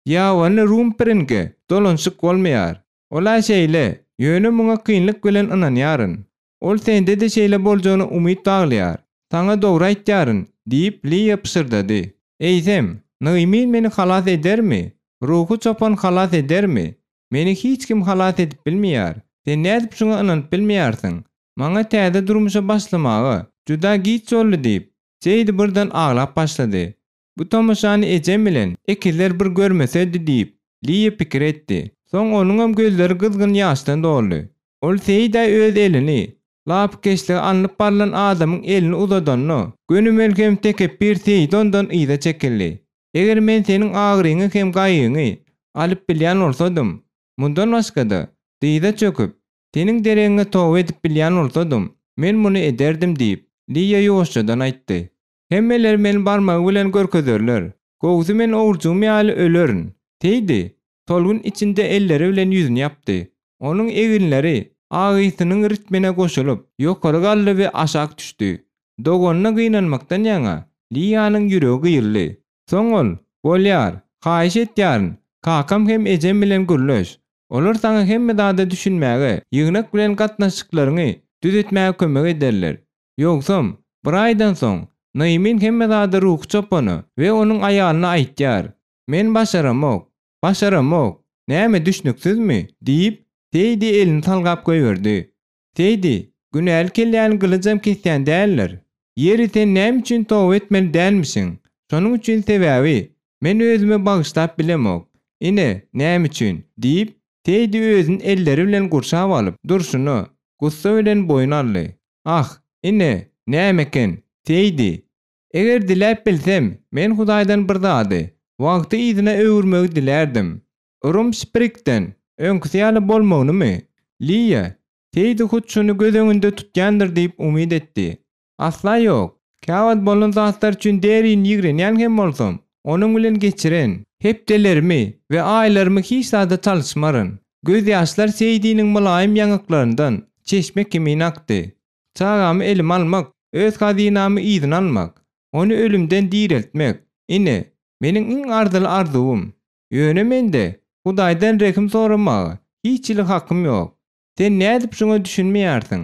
Ýabany Rumpringe dolanyşyk bolmaýar. Ol-a şeýle, ýöne muňa kynlyk bilen ynanýaryn. Ol sende-de şeýle boljagyna umyt baglaýar. Saňa dogry aýtýaryn, diýip, Liýa pyşyrdady. Eýsem, Nyýmin meni halas edermi? Ruhy çopan halas edermi? Meni hiç kim halas edip bilmeýär. Sen nädip şuňa ynanyp bilmeýärsiň? Maňa täze durmuşa başlamaga juda giç boldy diýip, Seýdi birden aglap başlady. Bu tomaşany ejem bilen ekizler bir görmesedi diýip, Liýa pikir etdi. Soň onuňam gözleri gyzgyn ýaşdan doldy. Ol Seýdä öz elini, lapykeçlige alnyp barlan adamyň elini uzadanda, gönümel hem tekepbir Seýdi ondan yza çekildi. Eger men seniň agyryňy hem gaýgyňy alyp bilýän bolsadym, mundan başga-da, dyza çöküp, seniň deregiňe toba edip bilýän bolsadym, men muny ederdim diýip, Liýa ýuwaşjadan aýtdy. Hemmeler meni barmagy bilen görkezerler. Gowusy men owurjygym ýaly ölerin. Seýdi, tolgun içinde elleri bilen ýüzüni ýapdy. Onuň eginleri agysynyň ritmine goşulyp, ýokary galdy we aşak düşdi. Doganyna gynanmakdan ýaňa Liýanyň ýüregi gyýyldy. Soň ol, Bolýar, haýyş etýärin, kakam hem ejem bilen gürleş. Olar saňa hemme zada düşünmäge, ýygnak bilen gatnaşyklaryňy düzetmäge kömek ederler. Ýogsam, bir aýdan soň, Nyýmin hemme zady ruhy çopana we onuň aýalyna aýtýar. Men başaramok. Başaramok. Näme, düşnüksizmi? diýip, Seýdi elini salgap goýberdi. Seýdi, günäli kelläni gylyjam kesýän däldir. Ýeri sen näme üçin toba etmeli dälmişiň? Şonuň üçin sebäbi, men özümi bagyşlap bilemok. Ine, näme üçin, diýip, Seýdi özüni elleri bilen gurşap alyp, durşuna, gussa bilen boýun aldy. Ah, ine, näme eken, Seýdi! Eger diläp bilsem, men Hudaýdan bir zady, wagty yzyna öwürmegi dilärdim. Rumsprikden öňküsi ýaly bolmagynymy? Liýa, Seýdi hut şuny göz öňünde tutýandyr diýip umyt etdi. Asla ýok. Käwagt bolan zatlar üçin Derini ýigrenýän hem bolsam, onuň bilen geçiren hepdelerimi we aýlarymy hiç zada çalyşmaryn. Gözýaşlar Seýdiniň mylaýym ýaňaklaryndan çeşme kimin akdy. Çagamy elime almak, öz hazynamy yzyna almak, ony ölümden direltmek, ine, meniň iň arzyly arzuwym. Ýöne mende Hudaýdan rehim soramaga hiç hili hakym ýok. Sen nädip şuňa düşünmeýärsiň?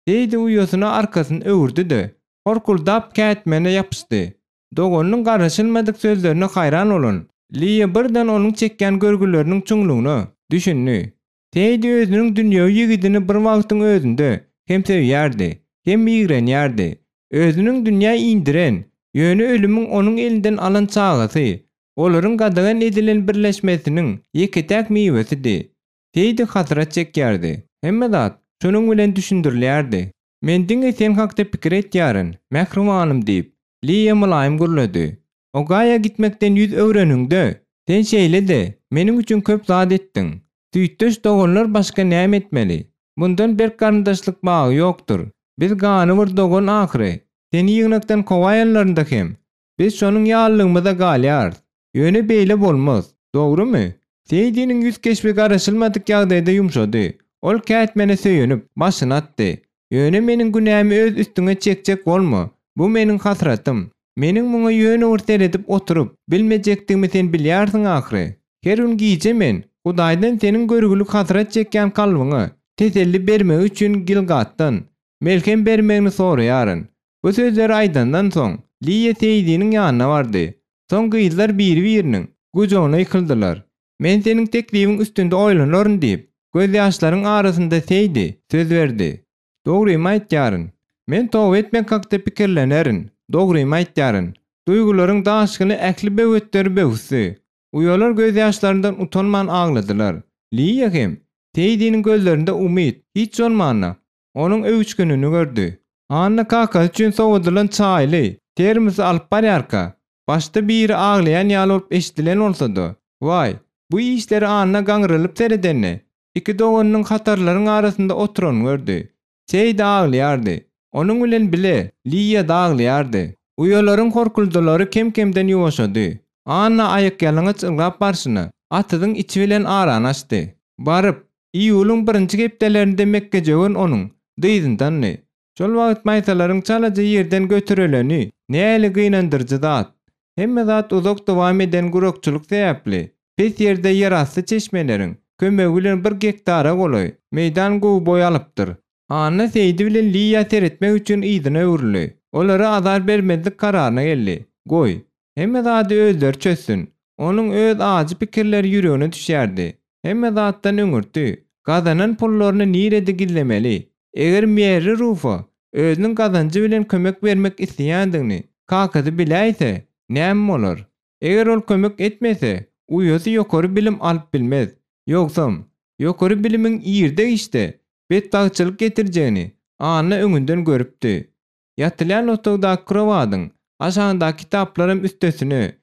Seýdi uýasyna arkasyny öwürdi-de, horkuldap kätmene ýapyşdy. Doganynyň garaşylmadyk sözlerine haýran bolan Liýa birden onuň çekýän görgüleriniň çuňlugyna düşündi. Seýdi özüniň dünýewi ýigidini bir wagtyň özünde hem söýýärdi, hem ýigrenýärdi. Özüniň dünýä indiren, ýöne ölümiň onuň elinden alan çagasy, olaryň gadagan edilen birleşmesiniň ýeke-täk miwesidi. Seýdi hasrat çekýärdi. Hemme zat şonuň bilen düşündirilýärdi. Men diňe sen hakda pikir etýärin, mähribanym diýip, Liýa mylaýym gürledi. Ogaýa gitmekden ýüz öwreniňde, sen şeýle-de meniň üçin köp zat etdiň. Süýtdeş doganlar başga näme etmeli? Mundan berk garyndaşlyk bagy ýokdur. Biz ganybir dogan ahyry. Seni ýygnakdan kowaýanlarynda hem, biz şonuň ýalylygymyza galýarys. Ýöne beýle bolmaz. Dogrumy? Seýdiniň ýüz keşbi garaşylmadyk ýagdaýda ýumşady. Ol kätmene söýenip, başyny atdy. Ýöne meniň günämi öz üstüňe çekjek bolma. Bu meniň hasratym. Meniň muňa ýöne bir seredip oturyp bilmejekdigimi sen bilýärsiň ahyry. Her gün gije men Hudaýdan seniň görgüli hasrat çekýän kalbyňa teselli bermegi üçin Gilgatdan melhem bermegini soraýaryn. Bu sözleri aýdandan soň, Liýa Seýdiniň ýanyna bardy. Soň gyzlar biri-biriniň gujagyna ýykyldylar. Men seniň teklibiň üstünde oýlanaryn diýip, gözýaşlaryň arasynda Seýdi söz berdi. Dogrymy aýtýaryn. Men toba etmek hakda pikirlenerin. Dogrymy aýtýaryn. Duýgularyň daşgyny ähli böwetleri böwüsdi. Uýalar gözýaşlaryndan utanman agladylar. Liýa hem Seýdiniň gözlerinde umyt, hiç bolmanda, Onuň öwüşginini gördi. Anna kakasy üçin sowadylan çaýly termosy alyp barýarka, başda biri aglaýan ýaly bolup eşidilen bolsa-da, waý, bu işlere Anna gaňrylyp seredende, iki doganynyň hatarlaryň arasynda oturanyny gördi. Seýdi aglaýardy. Onuň bilen bile Liýa-da aglaýardy. Uýalaryň horkuldylary kem-kemden ýuwaşady. Anna aýakýalaňaç ylgap barşyna, atyzyň içi bilen arany açdy. Baryp, Iýulyň birinji hepdelerinde mekgejöwen onuň dyzyndandy. Şol wagt maýsalaryň çalaja ýerden göterileni nähili gynandyryjy zat! Hemme zat uzak dowam eden gurakçylyk sebäpli, pes ýerde ýerasty çeşmeleriň kömegi bilen bir gektara golaý meýdan gowy boý alypdyr. Anna Seýdi bilen Liýa seretmek üçin yzyna öwrüldi. Olara azar bermezlik kararyna geldi. Goý, hemme zady özleri çözsün. Onuň öz ajy pikirleri ýüregine düşýärdi. Hemme zatdan öňürti, gazanan pullaryny nirede gizlemeli? Eger Merri Rufa özüniň gazanjy bilen kömek bermek isleýändigini kakasy biläýse, näme bolar? Eger ol kömek etmese, uýasy ýokary bilim alyp bilmez. Ýogsam, ýokary bilimiň irde-giçde betbagtçylyk getirjegini Anna öňünden görüpdi. Ýatylýan otagdaky krowadyň aşagyndaky kitaplaram üstesine,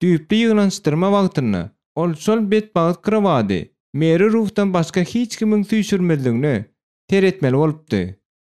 düýpli ýygnanyşdyrma wagtynda ol şol betbagt krowady Meri Rufdan başga hiç kimiň süýşürmezligine seretmeli bolupdy.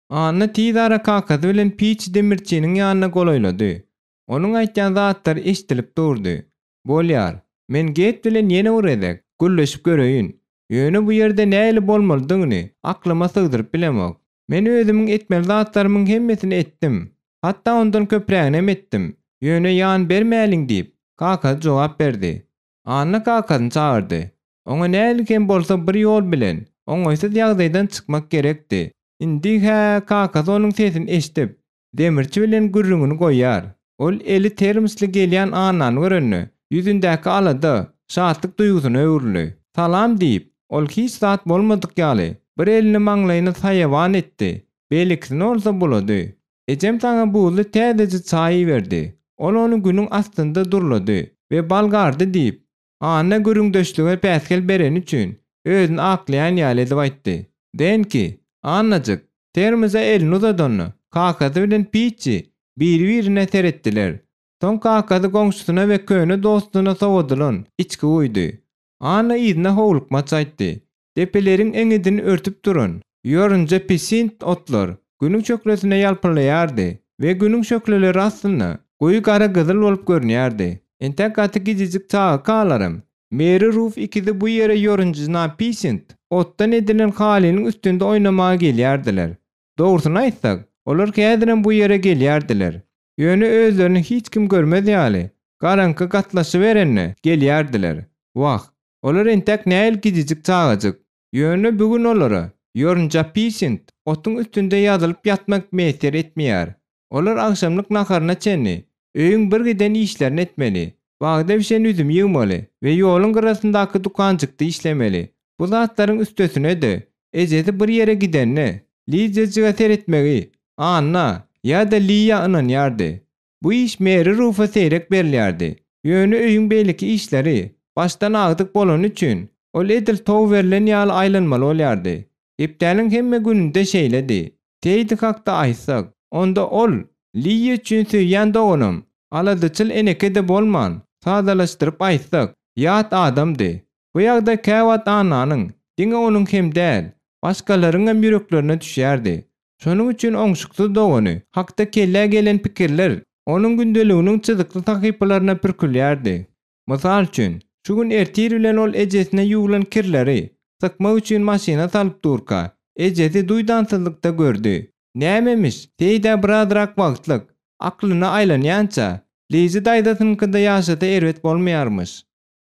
Anna tizara kakasy bilen Piçi demirçiniň ýanyna golaýlady. Onuň aýtýan zatlary eşidilip durdy. Bolýar. Men Get bilen ýene bir gezek gürleşip göreýin. Ýöne bu ýerde nähili bolmalydygyny aklyma sygdyryp bilemok. Men özümiň etmeli zatlarymyň hemmesini etdim. Hatda ondan köpräginem etdim. Ýöne ýan bermäliň diýip, kakasy jogap berdi. Anna kakasyny çagyrdy. Oňa nähili hem bolsa bir ýol bilen oňaýsyz ýagdaýdan çykmak gerekdi. Indi-hä kakasy onuň sesini eşidip, Demirçi bilen gürrüňini goýýar. Ol eli termosly gelýän Annany görende, ýüzündäki alada şatlyk duýgusyna öwrüldi. Salam diýip, ol hiç zat bolmadyk ýaly, bir elini maňlaýyna saýawan etdi, beýlekisini bolsa bulady. Ejem saňa buzly täzeje çaý iberdi. Ol ony günüň astynda durlady we bal gardy diýip, Anna gürrüňdeşlige päsgel bereni üçin özüni aklaýan ýaly edip aýtdy. Denki, Annajyk, termosa elini uzadanda, kakasy bilen Pitçi biri-birine seretdiler. Soň kakasy goňşusyna we köne dostuna sowadylan içgi guýdy. Anna yzyna howlukmaç aýtdy. Depeleriň eňňidini örtüp duran ýorunja pisint otlar Günüň şöhlesine ýalpyllaýardy we Günüň şöhleleri astynda goýy gara gyzyl bolup görünýärdi. Entäk gaty gijijik çagakalaram Meri Ruf ikisi bu ýere ýorunjyna pisint otdan edilen halynyň üstünde oýnamaga gelýärdiler. Dogrusyny aýtsak, olar häzirem bu ýere gelýärdiler. Ýöne özlerini hiç kim görmez ýaly, garaňky gatlaşyberende gelýärdiler. Wah, Olar entäk nähili gijijik çagajyk. Ýöne bu gün olara ýorunjapisint otuň üstünde ýazylyp ýatmak miýesser etmeýär. Olar agşamlyk naharyna çenli öýüň bir giden işlerini etmeli, bagda bişen üzümi ýygmaly we ýoluň gyrasyndaky dükanjykda işlemeli. Bu zatlaryň üstesine-de, ejesi bir ýere gidende, Lidiýajyga seretmegi Anna ýa-da Liýa ynanýardy. Bu iş Meri Rufa seýrek berilýärdi. Ýöne öýüň beýleki işleri başdan agdyk bolany üçin, ol edil tow berlen ýaly aýlanmaly bolýardy. Hepdäniň hemme gününde şeýledi. Teýdi hakda aýtsak, onda ol Liýa üçin söýýän doganam, aladaçyl eneke-de bolman, sadalaşdyryp aýtsak, ýat adamdy. Bu ýagdaý käwagt Annanyň, diňe onuň hem däl, başgalaryňam ýüreklerine düşýärdi. Şonuň üçin oňşuksyz dogany hakda kellä gelen pikirler onuň gündeliginiň çyzykly sahypalaryna pürkülýärdi. Mysal üçin, şu gün ertir bilen ol ejesine ýuwlan kirleri sykmak üçin maşyna salyp durka, ejesi duýdansyzlykda gördi. Nämemiş, Seýdä birazrak wagtlyk, aklyna aýlanýança, Lizi daýzasynyňkyda ýaşasa erbet bolmaýarmyş.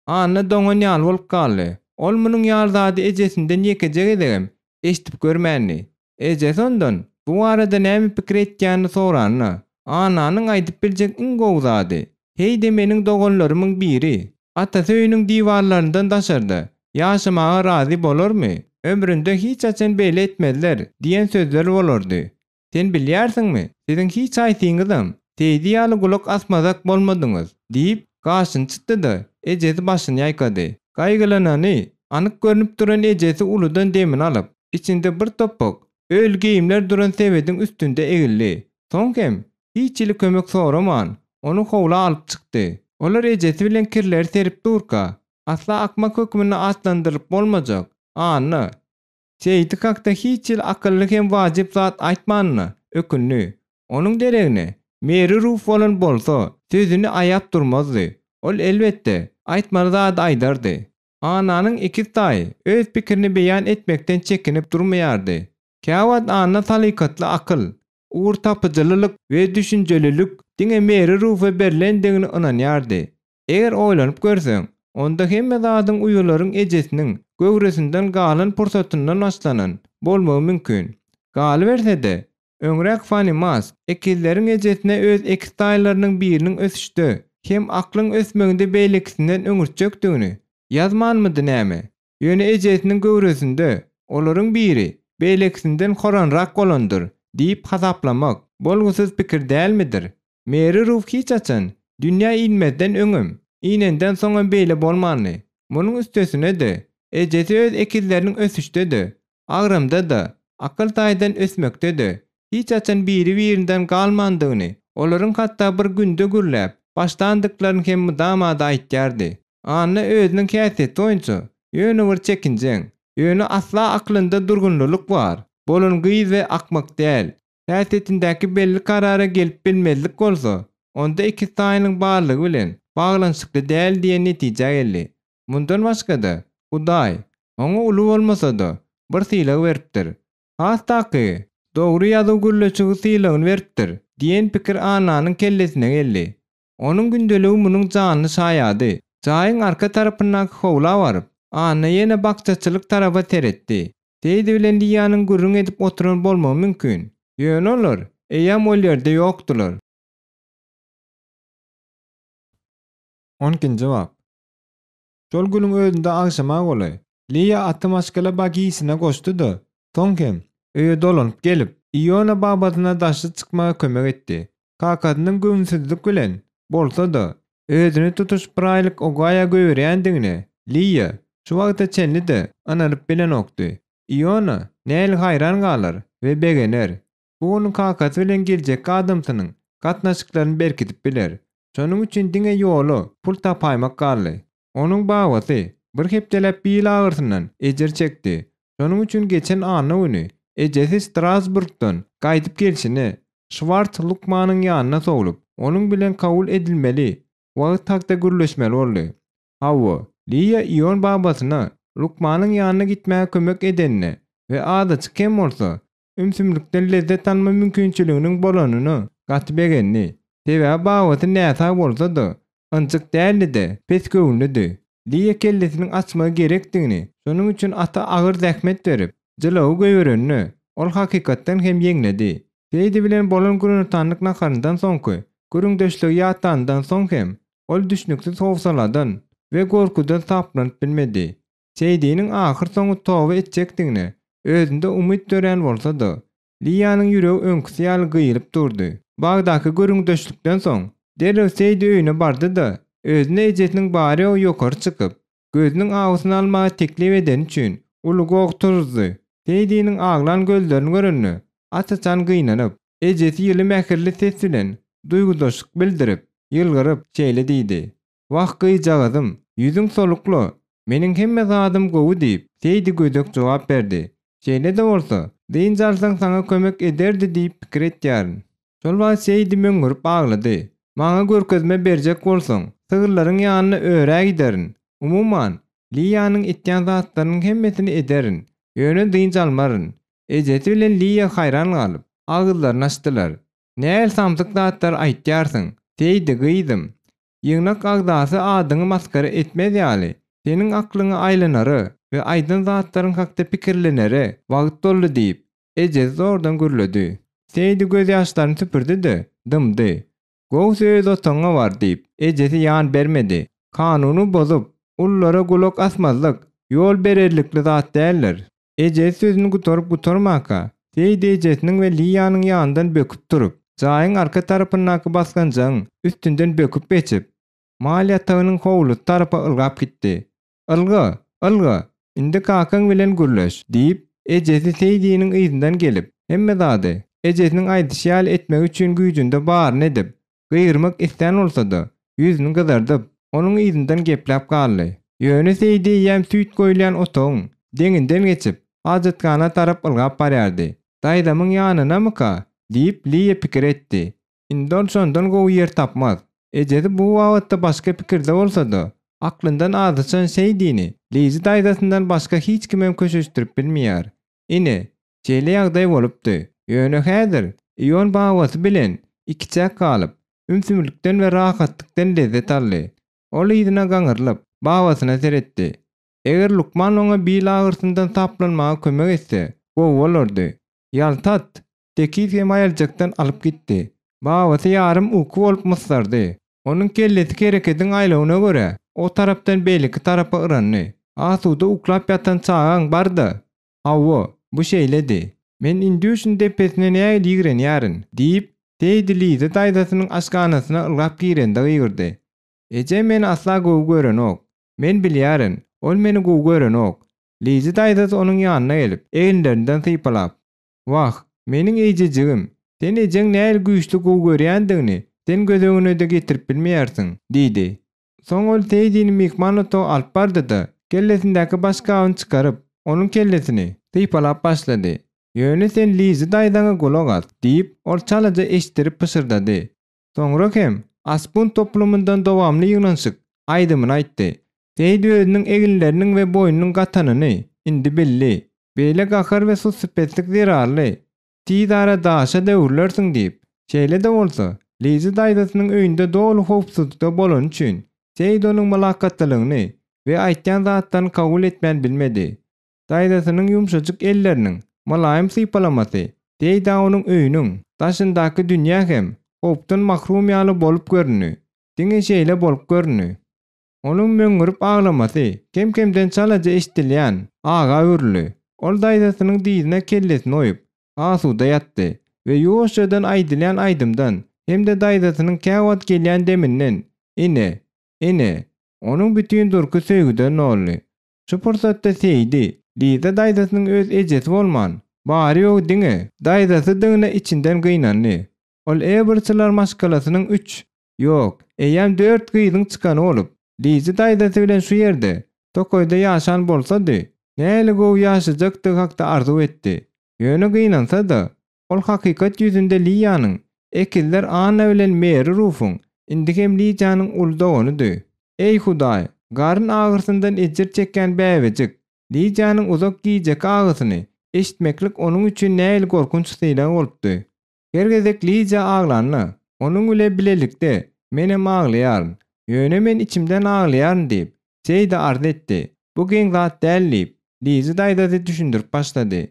Anna doňan ýaly bolup galdy. Ol munuň ýaly zady ejesinden ýekeje gezegem eşidip görmändi. Ejesi ondan bu barada näme pikir etýänini soranda, Annanyň aýdyp biljek iň gowy zady, Heý-de meniň doganlarymyň biri atasy öýüniň diwarlaryndan daşarda ýaşamaga razy bolarmy? Ömründe hiç haçan beýle etmezler diýen sözler bolardy. Sen bilýärsiňmi, siziň hiç haýsyňyzam Seýdi ýaly gulak asmazak bolmadyňyz, diýip, gaşyny çytdy-da, ejesi başyny ýaýkady. Gaýgylanany anyk görnüp duran ejesi uludan demini alyp, içinde bir topak öl geýimler duran sebediň üstünde egildi. Soň hem, hiç hili kömek soraman, ony howla alyp çykdy. Olar ejesi bilen kirleri serip durka, asla akmak hökmünde atlandyrylyp bolmajak Anna, Seýdi hakda hiç hili akylly hem wajyp zat aýtmanyna ökündi. Onuň deregine Meri Ruf bolan bolsa, sözüni aýap durmazdy. Ol elbetde, aýtmaly zady aýdardy. Annanyň ekiz taýy öz pikirini beýan etmekden çekinip durmaýardy. Käwagt Anna salykatly akyl, ugurtapyjylylyk we düşünjelilik diňe Meri Rufa berlendigini ynanýardy. Eger oýlanyp görseň, onda hemme zadyň uýalaryň ejesiniň göwresinden galan pursatyndan başlanan bolmagy mümkin. Galyberse-de, öňräk Fanni Mask ekizleriň ejesine öz ekiz taýlarynyň biriniň ösüşde hem aklyň ösmeginde beýlekisinden öňürtjekdigini ýazmanmydy näme? Ýöne ejesiniň göwresinde olaryň biri beýlekisinden horanrak bolandyr diýip hasaplamak bolgusyz pikir dälmidir? Meri Ruf hiç haçan dünýä inmezden öňem, inenden soňam beýle bolmandy. Munuň üstesine-de, ejesi öz ekizleriniň ösüşde-de, agramda-da, akyl taýdan ösmekde-de hiç haçan biri-birinden galmandygyny, olaryň hatda bir günde gürläp başlandyklaryny hem mydama-da aýtýardy. Anna özüniň häsiýeti boýunça ýöne bir çekinjeň, ýöne asla aklynda durgunlylyk bar bolan gyz we akmak däl. Häsiýetindäki belli karara gelip bilmezlik bolsa, onda ikitaýynyň barlygy bilen baglanyşykly däl diýen netijä geldi. Mundan başga-da, Hudaý, oňa uly bolmasa-da, bir sylag beripdir. Has takygy, dogry ýazuw gürleşigi sylagyny beripdir diýen pikir Annanyň kellesine geldi. Onuň gündeligi munuň janly şaýady. Jaýyň arka tarapyndaky howla baryp, Anna ýene bakjaçylyk tarapa seretdi. Seýdi bilen Liýanyň gürrüň edip oturan bolmagy mümkin. Ýöne olar eýýäm ol ýerde ýokdular. On ikinji bap. Şol günüň özünde agşama golaý, Liýa aty maşgala bagisine goşdy-da, soň hem, öýe dolanyp gelip, Iona babasyna daşy çykmaga kömek etdi. Kakasynyň göwünsizlik bilen bolsa-da, özüni tutuş bir aýlyk Ogaýa goýberýändigine Liýa şu wagta çenli-de ynanyp bilenokdy. Iona nähili haýran galar we begener! Bu onuň kakasy bilen geljekki adamsynyň gatnaşyklaryny berkidip biler. Şonuň üçin diňe ýola pul tapaýmak galdy. Onuň babasy bir hepdeläp bil agyrysyndan ejir çekdi. Şonuň üçin geçen anna güni ejesi Strasburgdan gaýdyp gelşine Şwarts lukmanyň ýanyna sowlup, onuň bilen kabul edilmeli wagt hakda gürleşmeli boldy. Hawa, Liýa Ion babasyna lukmanyň ýanyna gitmäge kömek edenine we azajyk hem bolsa, ümsümlikden lezzet alma mümkinçiliginiň bolanyna gaty begendi. Sebäbi babasy näsag bolsa-da, ynjyk däldi-de, pesgöwünlidi. Liýa kellesiniň açmagy gerekdigini, şonuň üçin ata agyr zähmet berip, jylawy goýberende, ol hakykatdan hem ýeňledi. Seýdi bilen bolan günortanlyk naharyndan soňky gürrüňdeşligi ýatlanyndan soň hem, ol düşnüksiz howsaladan we gorkudan saplanyp bilmedi. Seýdiniň ahyrsoňy toba etjekdigine özünde umyt dörän bolsa-da, Liýanyň ýüregi öňküsi ýaly gyýylyp durdy. Bagdaky gürrüňdeşlikden soň, derrew Seýdi öýüne bardy-da, özüne ejesiniň bary-ýogy ýokary çykyp, gözüniň awusyny almaga teklip edeni üçin uly goh turuzdy. Seýdiniň aglan gözlerini görende, aç-açan gynanyp, ejesi ýyly mähirli ses bilen duýgudaşlyk bildirip, ýylgyryp, şeýle diýdi, Wah, gyzjagazym, ýüzüň solukla, meniň hemme zadym gowy diýip, Seýdi gödek jogap berdi. Şeýle-de bolsa, dynç alsaň saňa kömek ederdi diýip pikir etýärin. Şol wagt Seýdi möňňürip aglady. Maňa görkezme berjek bolsaň, sygyrlaryň ýanyna örä giderin. Umuman, Liýanyň etýän zatlarynyň hemmesini ederin, ýöne dynç almaryn. Ejesi bilen Liýa haýran galyp, agyzlaryny açdylar. Näl samsyk zatlar aýtýarsyň, Seýdi, gyzym. Ýygnak agzasy adyňy masgara etmez ýaly, seniň aklyňa aýlanara we aýdan zatlaryň hakda pikirlenere wagt boldy diýip, ejesi zordan gürledi. Seýdi gözýaşlaryny süpürdi-de, dymdy. Gowusy öz otagyňa bar diýip, ejesi ýan bermedi. Kanuny bozup, ululara gulak asmazlyk ýol bererlikli zat däldir. Ejesi sözüni gutaryp-gutarmanka, Seýdi ejesiniň we Liýanyň ýanyndan böküp turup, jaýyň arka tarapyndaky basgançagyň üstünden böküp geçip, mal ýatagynyň howlusy tarapa ylgap gitdi. Ylga, ylga, indi kakaň bilen gürleş, diýip, ejesi Seýdiniň yzyndan gelip, hemme zady ejesiniň aýdyşy ýaly etmegi üçin güýjünde baryny edip, Gygyrmak islän bolsa-da, ýüzüni gyzardyp, onuň yzyndan gepläp galdy. Ýöne Seýdi eýýäm süýt goýulýan otagyň deňinden geçip, hajathana tarap ylgap barýardy. Daýzamyň ýanynamyka? diýip, Liýa pikir etdi. Indi ol şondan gowy ýer tapmaz. Ejesi bu babatda başga pikirde bolsa-da, aklyndan azaşan Seýdini Lizi daýzasyndan başga hiç kimem köşeşdirip bilmeýär. Ine, şeýle ýagdaý bolupdy. Ýöne häzir Ion babasy bilen ikiçäk galyp, ümsümlikden we rahatlykdan lezzet aldy. Ol yzyna gaňrylyp, babasyna seretdi. Eger lukman oňa bil agyrsyndan saplanmaga kömek etse, gowy bolardy. Ýalta at tekiz hem aýaljakdan alyp gitdi. Babasy ýarym uky bolup myslardy. Onuň kellesi herekediň aýlawyna görä, o tarapdan beýleki tarapa yrandy. Asuda uklap ýatan çagaň bar-da! Hawa, bu şeýledi. Men Indýuşin depesine nähili ýigrenýärin! diýip, Seýdi Liza daýzasynyň aşhanasyna ylgap girende gygyrdy. Ejem meni asla gowy görenok. Men bilýärin, ol meni gowy görenok. Lizi daýzasy onuň ýanyna gelip, eginlerinden sypalap, Wah, meniň eýjejigim, sen ejeň nähili güýçli gowy görýändigini sen göz öňüne-de getirip bilmeýärsiň, diýdi. Soň ol Seýdini myhman otaga alyp bardy-da, kellesindäki başgabyny çykaryp, onuň kellesini sypalap başlady. Ýöne sen Lizi daýzaňa gulak as, diýip, ol çalaja eşitdirip pyşyrdady. Soňra hem Aspun toplumyndan dowamly ýygnanyşyk aýdymyny aýtdy. Seýit özüniň eginleriniň we boýnunyň gatanyny indi bildi. Beýle gahar we sussypeslik zerarly tiz ara daşa-da öwrülersiň diýip, şeýle-de bolsa, Lizi daýzasynyň öýünde doly howpsuzlykda bolany üçin, Seýit onuň mylakatlylygyny we aýtýan zatlaryny kabul etmän bilmedi. Daýzasynyň ýumşajyk elleriniň mylaýym sypalamasy Seýdä onuň öýüniň daşyndaky dünýä hem howpdan mahrum ýaly bolup göründi. Diňe şeýle bolup göründi. Onuň möňňürip aglamasy kem-kemden çalaja eşidilýän aga öwrüldi. Ol daýzasynyň dyzyna kellesini goýup, asuda ýatdy we ýuwaşjadan aýdylýan aýdymdan hem-de daýzasynyň käwagt gelýän deminden, ine, ine, onuň bütin durky söýgüden doldy. Şu pursatda Seýdi, Liza daýzasynyň öz ejesi bolman, bary-ýogy diňe daýzasydygyna içinden gynandy. Ol Eberçiler maşgalasynyň üç, ýok, eýýäm dört gyzyň çykany bolup, Liza daýzasy bilen şu ýerde, tokaýda ýaşan bolsady, nähili gowy ýaşajakdygy hakda arzuw etdi. Ýöne gynansa-da, ol hakykat ýüzünde Liýanyň, ekizler Anna bilen Meri Rufuň, indi hem Lidiýanyň uly doganydy. Eý, Hudaý, garyn agyrsyndan ejir çekýän bäbejik, Lidiýanyň uzak gijeki agysyny eşitmeklik onuň üçin nähili gorkunç sylag bolupdy. Her gezek Lidiýa aglanda, onuň bile bilelikde menem aglaýaryn. Ýöne men içimden aglaýaryn diýip, Seýdi arz etdi. Bu geň zat däl diýip, Lizi daýzasy düşündirip başlady.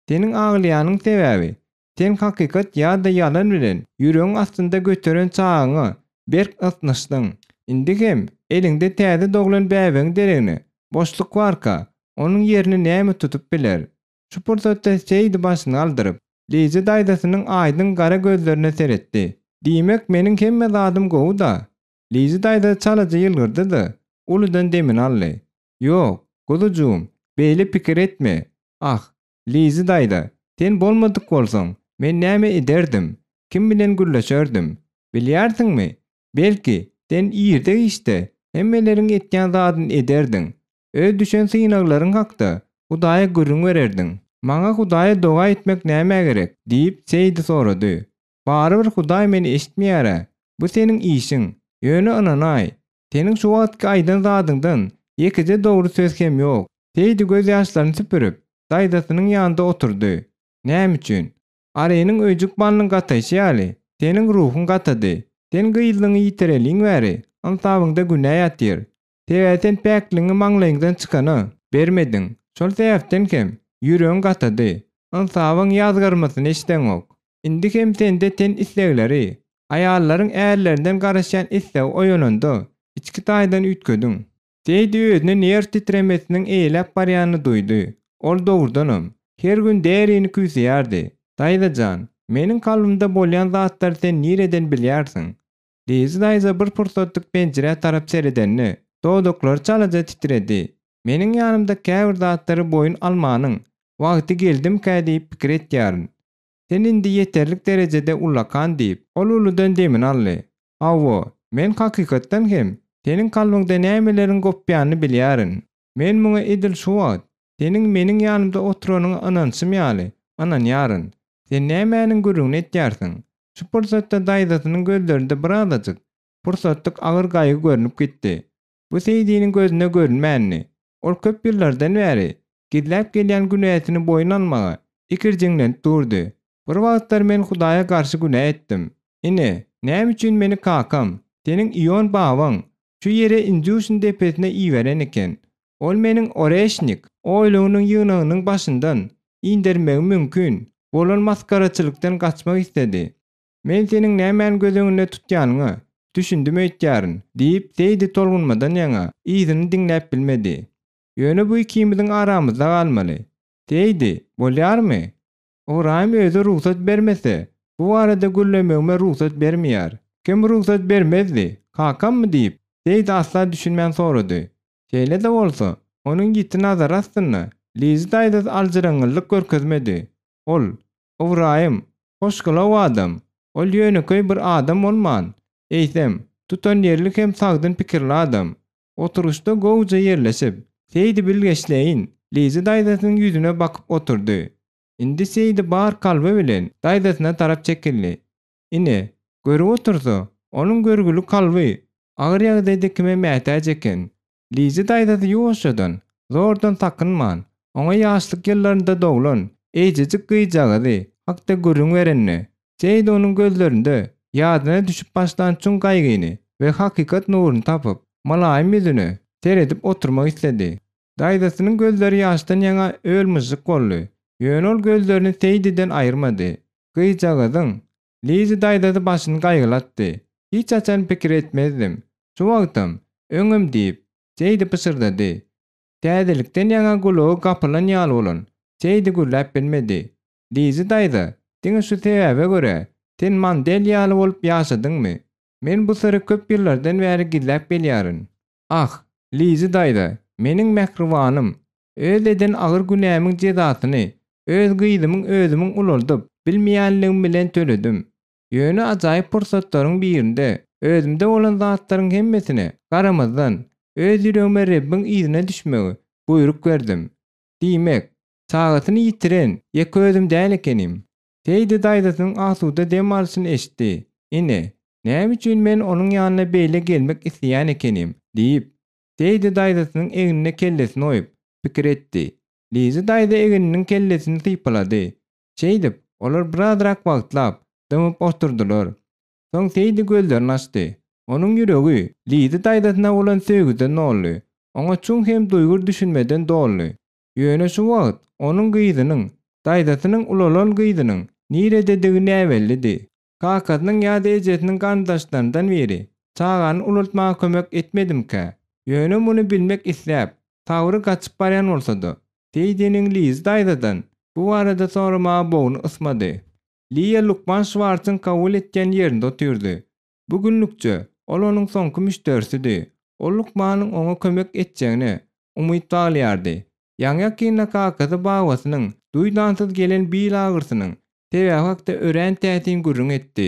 Seniň aglaýanyň sebäbi, sen hakykat ýa-da ýalan bilen ýüregiň astynda göteren çagaňa berk ysnyşdyň. Indi hem eliňde täze doglan bäbegiň deregine boşluk barka, onuň ýerini näme tutup biler? Şu pursatda Seýdi başyny galdyryp, Liza daýzasynyň aýdyň gara gözlerine seretdi. Diýmek, meniň hemme zadym gowy-da? Liza daýza çalaja ýylgyrdy-da, uludan demini aldy. Ýok, guzujygym, beýle pikir etme. Ah, Lizi daýza, sen bolmadyk bolsaň, men näme ederdim, kim bilen gürleşerdim? Bilýärsiňmi, belki, sen irde-giçde hemmeleriň etýän zadyny ederdiň. Öz düşen synaglaryň hakda Hudaýa gürrüň bererdiň. Maňa Hudaýa doga etmek nämä gerek? diýip, Seýdi sorady. Barybir Hudaý meni eşitmeýär-ä. Bu seniň işiň. Ýöne ynanaý, seniň şu wagtky aýdan zadyňdan ýekeje dogry söz hem ýok. Seýdi gözýaşlaryny süpürip, daýzasynyň ýanynda oturdy. Näme üçin? Arynyň öýjük balynyň gataýşy ýaly, seniň ruhuň gatady. Sen gyzlygyňy ýitireliň bäri, ynsabyňda günä ýatyr. Sebäbi sen päkligiňi maňlaýyňdan çykana bermediň. Şol sebäpden hem ýüregiň gatady. Ynsabyň ýazgarmasyny eşideňok. Indi hem sende ten islegleri, aýallaryň ärlerinden garaşýan islegi oýananda, içki taýdan üýtgediň. Seýdi özüne nerw titremesiniň eýeläp barýanyny duýdy. Ol dogrudanam, her gün därini küýseýärdi. Daýza jan, meniň kalbymda bolýan zatlary sen nireden bilýärsiň? Lizi daýza bir pursatlyk penjirä tarap seredende, dodaklary çalaja titredi. Meniň ýanymda käbir zatlary boýun almanyň wagty geldimikä diýip pikir etýärin. Sen indi ýeterlik derejede ullakan diýip, ol uludan demini aldy. Hawa, men hakykatdan hem seniň kalbyňda nämeleriň gopýanyny bilýärin. Men muňa edil şu wagt, seniň meniň ýanymda oturanyňa ynanyşym ýaly, ynanýaryn. Sen nämäniň gürrüňini etýärsiň? Şu pursatda daýzasynyň gözlerinde birazajyk, pursatlyk agyr gaýgy görnüp gitdi. Bu Seýdiniň gözüne görünmändi. Ol köp ýyllardan bäri gizläp gelýän günäsini boýun almaga ikirjiňlenip durdy. Bir wagtlar men Hudaýa garşy günä etdim. Ine, näme üçin meni kakam, seniň Ion babaň, şu ýere Indýuşin depesine iberen eken. Ol meniň Oreşnik oýlugynyň ýygnagynyň başyndan indermegi mümkin. bolan masgaraçylykdan gaçmak isledi. Men seniň nämäni göz öňünde tutýanyňa düşündim öýtýärin, diýip, Seýdi tolgunmadan ýaňa yzyny diňläp bilmedi. Ýöne bu ikimiziň aramyzda galmaly. Seýdi, bolýarmy? Ybraýym özi rugsat bermese, bu barada gürlemegime rugsat bermeýär. Kim rugsat bermezdi, kakammy diýip, Seýdi asla düşünmän sorady. Şeýle-de bolsa, onuň ýiti nazary astynda Lizi daýzasy aljyraňňylyk görkezmedi. Ol, Ybraýym, hoşgylaw adam. Ol ýönekeý bir adam bolman, eýsem, tutanýerli hem sagdyn pikirli adam. Oturyşda gowuja ýerleşip, Seýdi bilgeşleýin Lizi daýzasynyň ýüzüne bakyp oturdy. Indi Seýdi bar kalby bilen daýzasyna tarap çekildi. Ine, görüp otursa, onuň görgüli kalby agyr ýagdaýda kime mätäç eken. Lizi daýzasy ýuwaşjadan, zordan sakynman, oňa ýaşlyk ýyllarynda doglan eýjejik gyzjagazy hakda gürrüň berende, Seýdi onuň gözlerinde ýadyna düşüp başlan çuň gaýgyny we hakykat nuruny tapyp, mylaýym ýüzüne seredip oturmak isledi. Daýzasynyň gözleri ýaşdan ýaňa öl-myžžyk boldy, ýöne ol gözlerini Seýdiden aýyrmady. Gyzjagazyň, Lizi daýzasy başyny gaýgyly atdy. Hiç haçan pikir etmezdim. Şu wagtam, öňem diýip, Seýdi pyşyrdady. Täzelikden ýaňa gulagy gapylan ýaly bolan Seýdi gürläp bilmedi. Lizi daýza, diňe şu sebäbe görä, sen Mandel ýaly bolup ýaşadyňmy? Men bu syry köp ýyllardan bäri gizläp gelýärin. Ah, Lizi daýza, meniň mähribanym, öz eden agyr günämiň jezasyny öz gyzymyň özümiň ulaldyp bilmeýänligim bilen töledim. Ýöne ajaýyp pursatlaryň birinde özümde bolan zatlaryň hemmesine garamazdan, öz ýüregime Rebbiň yzyna düşmegi buýruk berdim. Diýmek, Çagasyny ýitiren ýeke özüm däl ekenim. Seýdi daýzasynyň asuda dem alşyny eşitdi. Ine, näme üçin men onuň ýanyna beýle gelmek isleýän ekenim, diýip, Seýdi daýzasynyň egnine kellesini goýup, pikir etdi. Lizi daýza egniniň kellesini sypalady. Şeýdip, olar birazrak wagtlap, dymyp oturdylar. Soň Seýdi gözlerini açdy. Onuň ýüregi Lizi daýzasyna bolan söýgüden doldy. Oňa çuň hem duýgur düşünmeden doldy. Ýöne şu wagt onuň gyzynyň, daýzasynyň ulalan gyzynyň nirededigi näbellidi. Kakasynyň ýa-da ejesiniň garyndaşlaryndan biri çagany ulaltmaga kömek etmedimikä? Ýöne muny bilmek isläp, sabry gaçyp barýan bolsa-da, Seýdiniň Liz daýzadan bu barada soramaga bogny ysmady. Liýa lukman Şwarsyň kabul etýän ýerinde otyrdy. Bu günlükçe ol onuň soňky müşderisidi. Ol lukmanyň oňa kömek etjegine umyt baglaýardy. Ýaňy-ýakynda kakasy babasynyň duýdansyz gelen bil agyrsynyň sebäbi hakda örän täsin gürrüň etdi.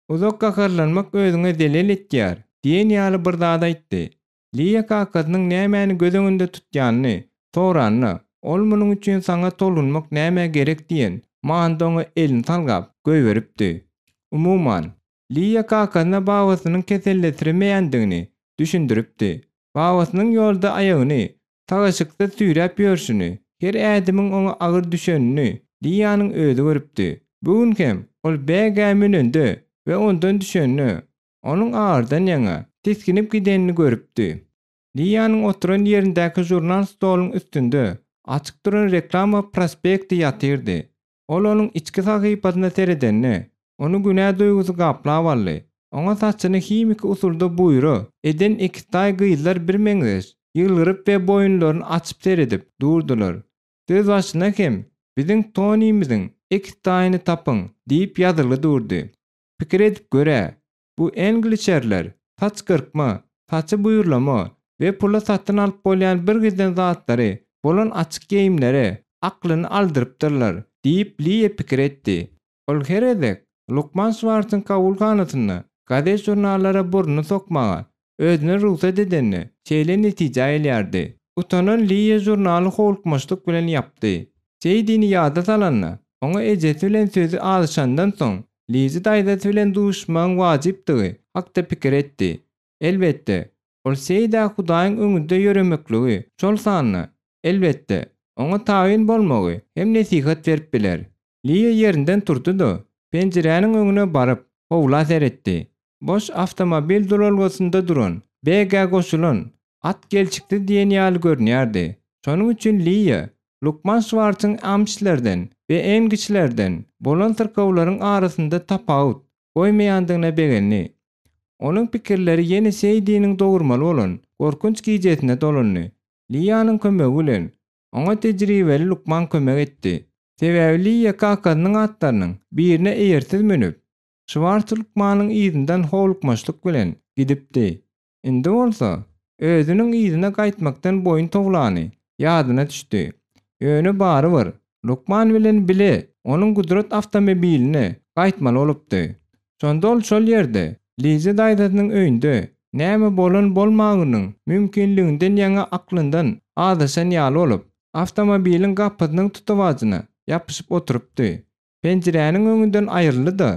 Uzak gaharlanmak özüňe zelel etýär diýen ýaly bir zat aýtdy. Liýa kakasynyň nämäni göz öňünde tutýanyny soranda, ol munuň üçin saňa tolgunmak nämä gerek diýen manyda oňa elini salgap goýberipdi. Umuman, Liýa kakasyna babasynyň kesellesiremeýändigini düşündiripdi. Babasynyň ýolda aýagyny tagaşyksyz süýräp ýörşüni, her ädimiň oňa agyr düşenini Liýanyň özi görüpdi. Bu gün hem ol bägä münende we ondan düşende, onuň agyrydan ýaňa tisginip gidenini görüpdi. Liýanyň oturan ýerindäki žurnal stoluň üstünde açyk duran reklama prospekti ýatyrdy. Ol onuň içki sahypasyna seredende, ony günä duýgusy gaplap aldy. Oňa saçyny himiki usulda buýra eden ekiztaý gyzlar birmeňzeş ýylgyryp we boýunlaryny açyp seredip durdular. Sözbaşyna hem Biziň Tonimiziň ekiztaýyny tapyň diýip ýazylgy durdy. Pikir edip gör-ä, bu engliçerler saç gyrkma, saçy buýurlama we pula satyn alyp bolýan birgiden zatlary bolan açyk geýimlere aklyny aldyrypdyrlar diýip Liýa pikir etdi. Ol her gezek lukman Şwarsyň kabulhanasynda gazet-žurnallara burnuny sokmaga özüne rugsat edende şeýle netijä gelýärdi. Utanan Liýa žurnaly howlukmaçlyk bilen ýapdy. Seýdini ýada salanda, oňa ejesi bilen sözi alyşandan soň, Lizi daýzasy bilen duşuşmagyň wajypdygy hakda pikir etdi. Elbetde, ol Seýdä Hudaýyň öňünde ýöremekligi, şol sanda, elbetde, oňa tabyn bolmagy hem nesihat berip biler. Liýa ýerinden turdy-da, penjiräniň öňüne baryp, howla seretdi. Boş awtomobil duralgasynda duran BG goşulan at gelşiksiz diýen ýaly görünýärdi. Şonuň üçin Liýa. Lukman Şwartsyň amşlerden we engiçlerden bolan syrkawlaryň arasynda tapawut goýmaýandygyna begendi. Onuň pikirleri ýene Seýdiniň dogurmaly bolan gorkunç gijesine dolandy. Liýanyň kömegi bilen, oňa tejribeli lukman kömek etdi. Sebäbi Liýa kakasynyň atlarynyň birine eýersiz münüp, Şwarts lukmanyň yzyndan howlukmaçlyk bilen gidipdi. Indi bolsa, özüniň yzyna gaýtmakdan boýun towlany ýadyna düşdi. Ýöne barybir, lukman bilen bile onuň gudrat awtomobiline gaýtmaly bolupdy. Şonda ol şol ýerde, Liza daýzasynyň öýünde näme bolan-bolmagynyň mümkinliginden ýaňa aklyndan azaşan ýaly bolup, awtomobiliň gapysynyň tutawajyna ýapyşyp oturypdy. Penjiräniň öňünden aýryldy-da,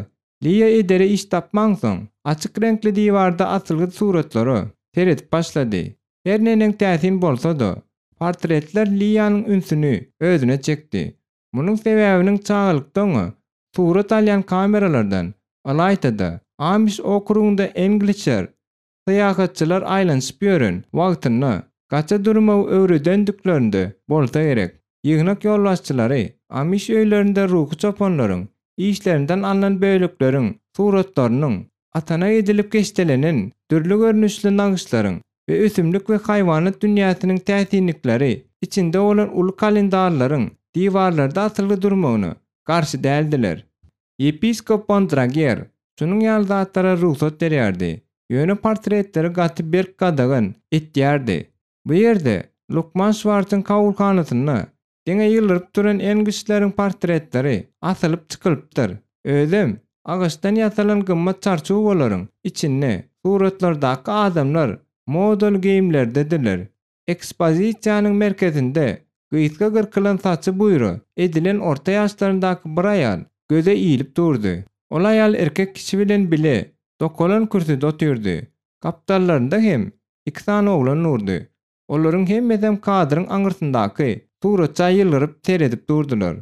Liýa edere iş tapmansoň, açyk reňkli diwarda asylgy suratlara seredip başlady. Her neneň täsin bolsa-da, portretler Liýanyň ünsüni özüne çekdi. Munuň sebäbiniň çagalykda oňa surat alýan kameralardan, ylaýta-da, Amiş okrugynda Engliçer syýahatçylar aýlanyşyp ýören wagtynda gaça durmagy öwredendiklerinde bolsa gerek. Ýygnak ýolbaşçylary Amiş öýlerinde ruhy çopanlaryň işlerinden alnan bölekleriň suratlarynyň, atanak edilip keşdelenen dürli görnüşli nagyşlaryň we ösümlik we haýwanat dünýäsiniň täsinlikleri içinde bolan uly kalendarlaryň diwarlarda asylgy durmagyna garşy däldiler. Ýepiskop Bondrager şunuň ýaly zatlara rugsat berýärdi, ýöne portretleri gaty berk gadagan etýärdi. Bu ýerde, lukman Şwartyň kabulhanasynda diňe ýylgyryp duran Englisleriň portretleri asylyp çykylypdyr. Özem, agaçdan ýasalan gymmat çarçuwalaryň içinde suratlardaky adamlar modaly geýimlerdediler. Ekspozisiýanyň merkezinde gysga gyrkylan saçy buýra edilen orta ýaşlaryndaky bir aýal göze ilip durdy. Ol aýal erkek kişi bilen bile dokalan kürsüde otyrdy. Gapdallarynda hem iki sany oglan durdy. Olaryň hemmesem kadryň aňyrsyndaky suratça ýylgyryp seredip durdular.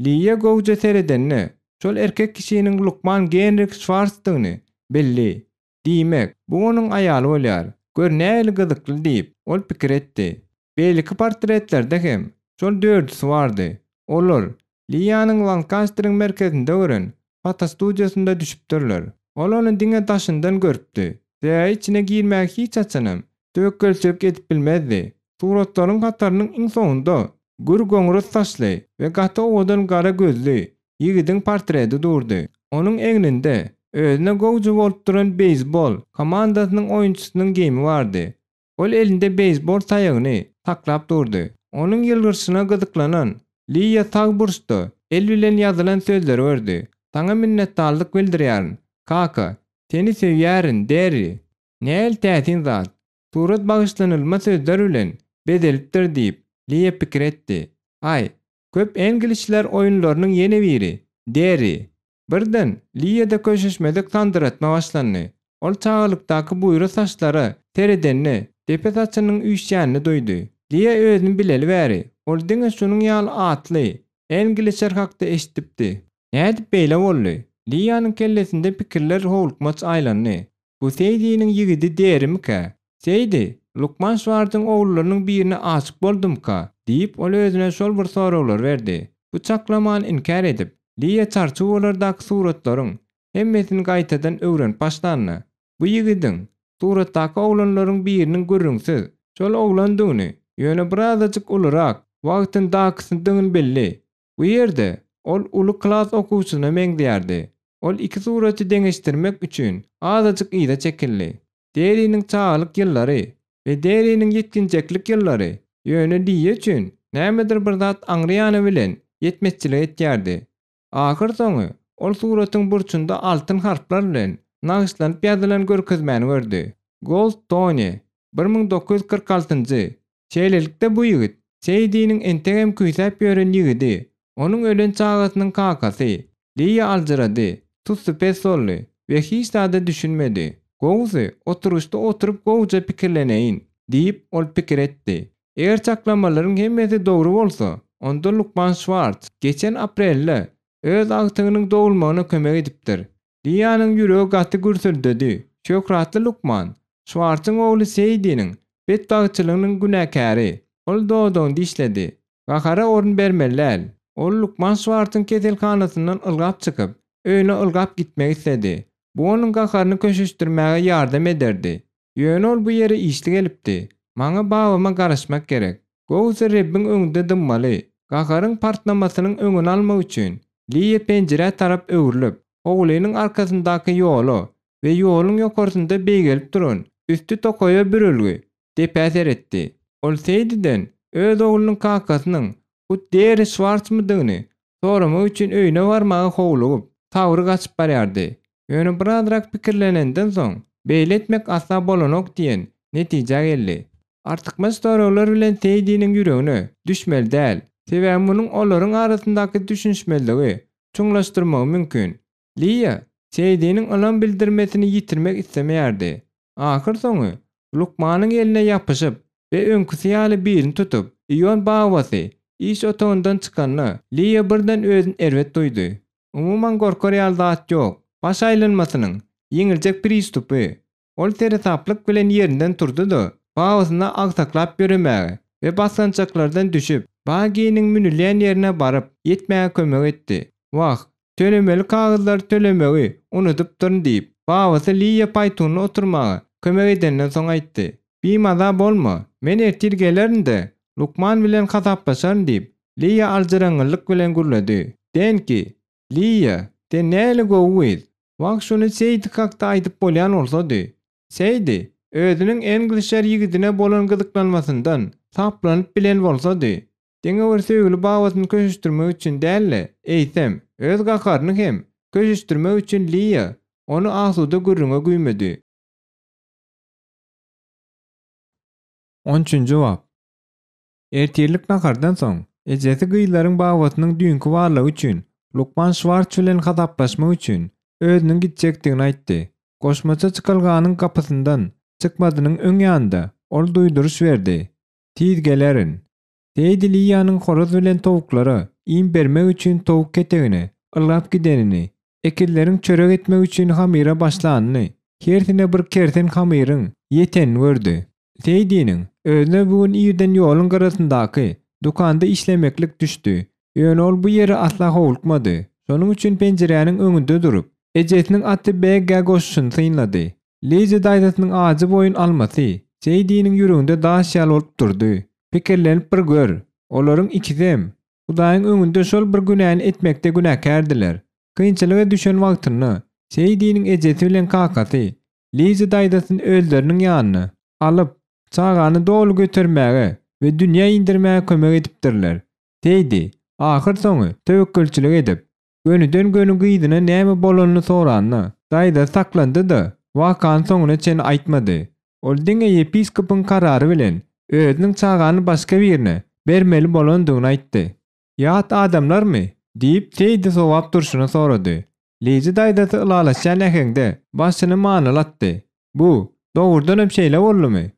Liýa gowja seredende, şol erkek kişiniň lukman Genrik Şwarsdygyny bildi. Diýmek, bu onuň aýaly bolýar. Gör nähili gyzykly diýip, ol pikir etdi. Beýleki portretlerde hem şol dördüsi bardy. Olar Liýanyň Lankasteriň merkezinde gören fotostudiýasynda düşüpdirler. Ol ony diňe daşyndan görüpdi. Sebäbi içine girmäge hiç haçanam töwekgelçilik edip bilmezdi. Suratlaryň hatarynyň iň soňunda gür goňras saçly we gaty owadan gara gözli ýigidiň portreti durdy. Onuň egninde özüne gowja bolup duran beýsbol komandasynyň oýunçysynyň geýimi bardy. Ol elinde beýsbol taýagyny saklap durdy. Onuň ýylgyryşyna gyzyklanan Liýa sag burçda el bilen ýazylan sözleri gördi, Saňa minnetdarlyk bildirýärin, kaka. Seni söýýärin, Derri. Nähili täsin zat! Surat bagyşlanylma sözler bilen bezelipdir diýip, Liýa pikir etdi. Aý, köp englişler oýunlarynyň ýene biri, Derri. Birden, Liýada köşeşmedik sandyratma başlandy. Ol çagalykdaky buýra saçlara seredende, depe saçynyň üýşýänini duýdy. Liýa özüni bileli bäri, ol diňe şunuň ýaly atly englişler hakda eşidipdi. Nädip beýle boldy? Liýanyň kellesinde pikirler howlukmaç aýlandy. Bu Seýdiniň ýigidi Derimikä? Seýdi, lukman Şwartyň ogullarynyň birine aşyk boldumyka? diýip, ol özüne şol bir soraglary berdi. Bu çaklamany inkär edip, Liýa çarçuwalardaky suratlaryň hemmesini gaýtadan öwrenip başlanda, bu ýigidiň suratdaky oglanlaryň biriniň gürrüňsiz şol oglandygyny, ýöne birazajyk ulurak wagtyndakysydygyny bildi. Bu ýerde ol uly klas okuwçysyna meňzeýärdi. Ol iki suraty deňeşdirmek üçin azajyk yza çekildi. Deriniň çagalyk ýyllary we Deriniň ýetginjeklik ýyllary ýöne Liýa üçin nämedir bir zat aňry ýany bilen ýetmezçilik etýärdi. Ahyrsoňy ol suratyň burçunda altyn harplar bilen nagyşlanyp ýazylan görkezmäni gördi. Gold Tony, 1946-njy Şeýlelikde bu ýigit, Seýdiniň entegem küýsäp ýören ýigidi, onuň ölen çagasynyň kakasy, Liýa aljyrady, sussupes boldy we hiç zada düşünmedi. Gowusy, oturyşda oturyp gowuja pikirleneýin, diýip, ol pikir etdi. Eger çaklamalaryň hemmesi dogry bolsa, onda lukman Şwarts geçen aprelde öz agtygynyň dogulmagyna kömek edipdir. Liýanyň ýüregi gaty gürsüldedi. Şöhratly lukman, Şwartyň ogly Seýdiniň betbagtçylygynyň günäkäri. Ol dodagyny dişledi. Gahara orun bermeli däl. Ol lukman Şwartyň keselhanasyndan ylgap çykyp, öýüne ylgap gitmek isledi. Bu onuň gaharyny köşeşdirmäge ýardam ederdi. Ýöne ol bu ýere işli gelipdi. Maňa babama garaşmak gerek. Gowusy Rebbiň öňünde dymmaly. Gaharyň partlamasynyň öňüni almak üçin, Liýa penjirä tarap öwrülip, howlynyň arkasyndaky ýola we ýoluň ýokarsynda beýgelip duran, üsti tokaýa bürülgi depä seretdi. Ol Seýdiden öz oglunyň kakasynyň hut Derri Şwartsmydygyny soramak üçin öýüne barmaga howlugyp, sabry gaçyp barýardy. Ýöne birazrak pikirlenenden soň, beýle etmek asla bolanok diýen netijä geldi. Artykmaç soraglar bilen Seýdiniň ýüregine düşmeli däl, sebäbi munuň olaryň arasyndaky düşünişmezligi çuňlaşdyrmagy mümkin. Liýa Seýdiniň ynam bildirmesini ýitirmek islemeýärdi. Ahyrsoňy, lukmanyň eline ýapyşyp we öňküsi ýaly birini tutup, Ion babasy iş otagyndan çykanda, Liýa birden özüni erbet duýdy. Umuman gorkar ýaly zat ýok. Baş aýlanmasynyň ýeňiljek pristupy. Ol seresaplyk bilen ýerinden turdy-da, babasyna agsaklap ýöremäge we basgançaklardan düşüp, baginiň münülýän ýerine baryp ýetmäge kömek etdi. Wah, tölemeli kagyzlary tölemegi unudypdyryn diýip, babasy Liýa paýtunda oturmaga kömek edenden soň aýtdy. Bimaza bolma, men ertir gelerin-de, lukman bilen hasaplaşaryn diýip, Liýa aljyraňňylyk bilen gürledi. Denki, Liýa, sen nähili gowy gyz. Wah, şuny Seýdi hakda aýdyp bolýan bolsady. Seýdi, özüniň Englişer ýigidine bolan gyzyklanmasyndan saplanyp bilen bolsady. Diňe bir söýgüli babasyny köşeşdirmek üçin däl-de, eýsem, öz gaharyny hem köşeşdirmek üçin Liýa ony asuda gürrüňe güýmedi. On üçünji bap. Ertirlik nahardan soň, ejesi gyzlaryň babasynyň düýnki barlagy üçin lukman Şwarts bilen hasaplaşmak üçin özüniň gitjekdigini aýtdy. Goşmaça çykalganyň gapysyndan çykmazynyň öň ýanynda ol duýduryş berdi, Tiz gelerin. Seýdi Liýanyň horaz bilen towuklara iým bermek üçin towuk ketegine ylgap gidenini, ekizleriň çörek etmek üçin hamyra başlanyny, hersine bir kersen hamyryň ýetenini gördi. Seýdiniň özüne bu gün irden ýoluň gyrasyndaky dükanda işlemeklik düşdi. Ýöne ol bu ýere asla howlukmady. Şonuň üçin penjiräniň öňünde durup, ejesiniň aty Beggä goşuşyny synlady. Liza daýzasynyň ajy boýun almasy Seýdiniň ýüreginde daş ýaly bolup durdy. Pikirlenip bir gör, olaryň ikisem Hudaýyň öňünde şol bir günäni etmekde günäkärdiler. Kynçylyga düşen wagtynda Seýdiniň ejesi bilen kakasy Liza daýzasyny özleriniň ýanyna alyp, çagany doly götermäge we dünýä indirmäge kömek edipdirler. Seýdi, ahyrsoňy, töwekgelçilik edip, gönüden-göni gyzyna näme bolanyny soranda, daýzasy saklandy-da, wakany soňuna çenli aýtmady. Ol diňe ýepiskopyň karary bilen özüniň çagany başga birine bermeli bolandygyny aýtdy. Ýat adamlarmy? diýip, Seýdi sowap durşuna sorady. Liza daýzasy ylalaşýan äheňde başyny manyly atdy. Bu, dogrudanam şeýle boldumy?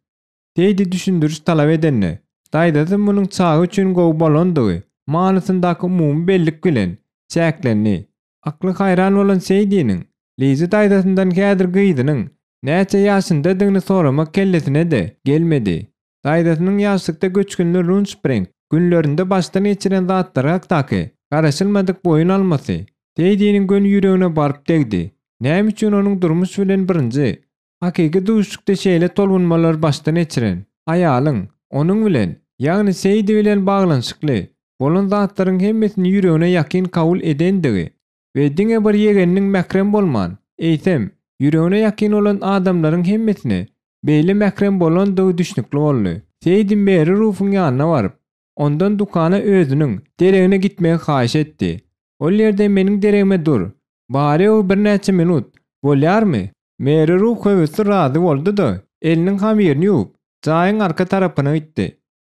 Seýdi düşündiriş talap edende, daýzasy munuň çaga üçin gowy bolandygy manysyndaky umumy bellik bilen çäklendi. Akly haýran bolan Seýdiniň Liza daýzasyndan häzir gyzynyň näçe ýaşyndadygyny soramak kellesine-de gelmedi. Daýzasynyň ýaşlykda göçgünli Runspring günlerinde başdan geçiren zatlary hakdaky garaşylmadyk boýun almasy Seýdiniň göni ýüregine baryp degdi. Näme üçin onuň durmuş bilen birinji, hakyky duşuşykda şeýle tolgunmalary başdan geçiren aýalyň onuň bilen, ýagny Seýdi bilen baglanyşykly bolan zatlaryň hemmesini ýüregine ýakyn kabul edendigi we diňe bir ýegeniniň mährem bolman, eýsem, ýüregine ýakyn bolan adamlaryň hemmesine beýle mährem bolandygy düşnükli boldy. Seýdi Meri Rufuň ýanyna baryp, ondan dükana özüniň deregine gitmegi haýyş etdi. Ol ýerde meniň deregime dur. Bary-ýogy birnäçe minut, bolýarmy? Meri Ruf höwesli razy boldy-da, eliniň hamyryny ýuwup, jaýyň arka tarapyna gitdi.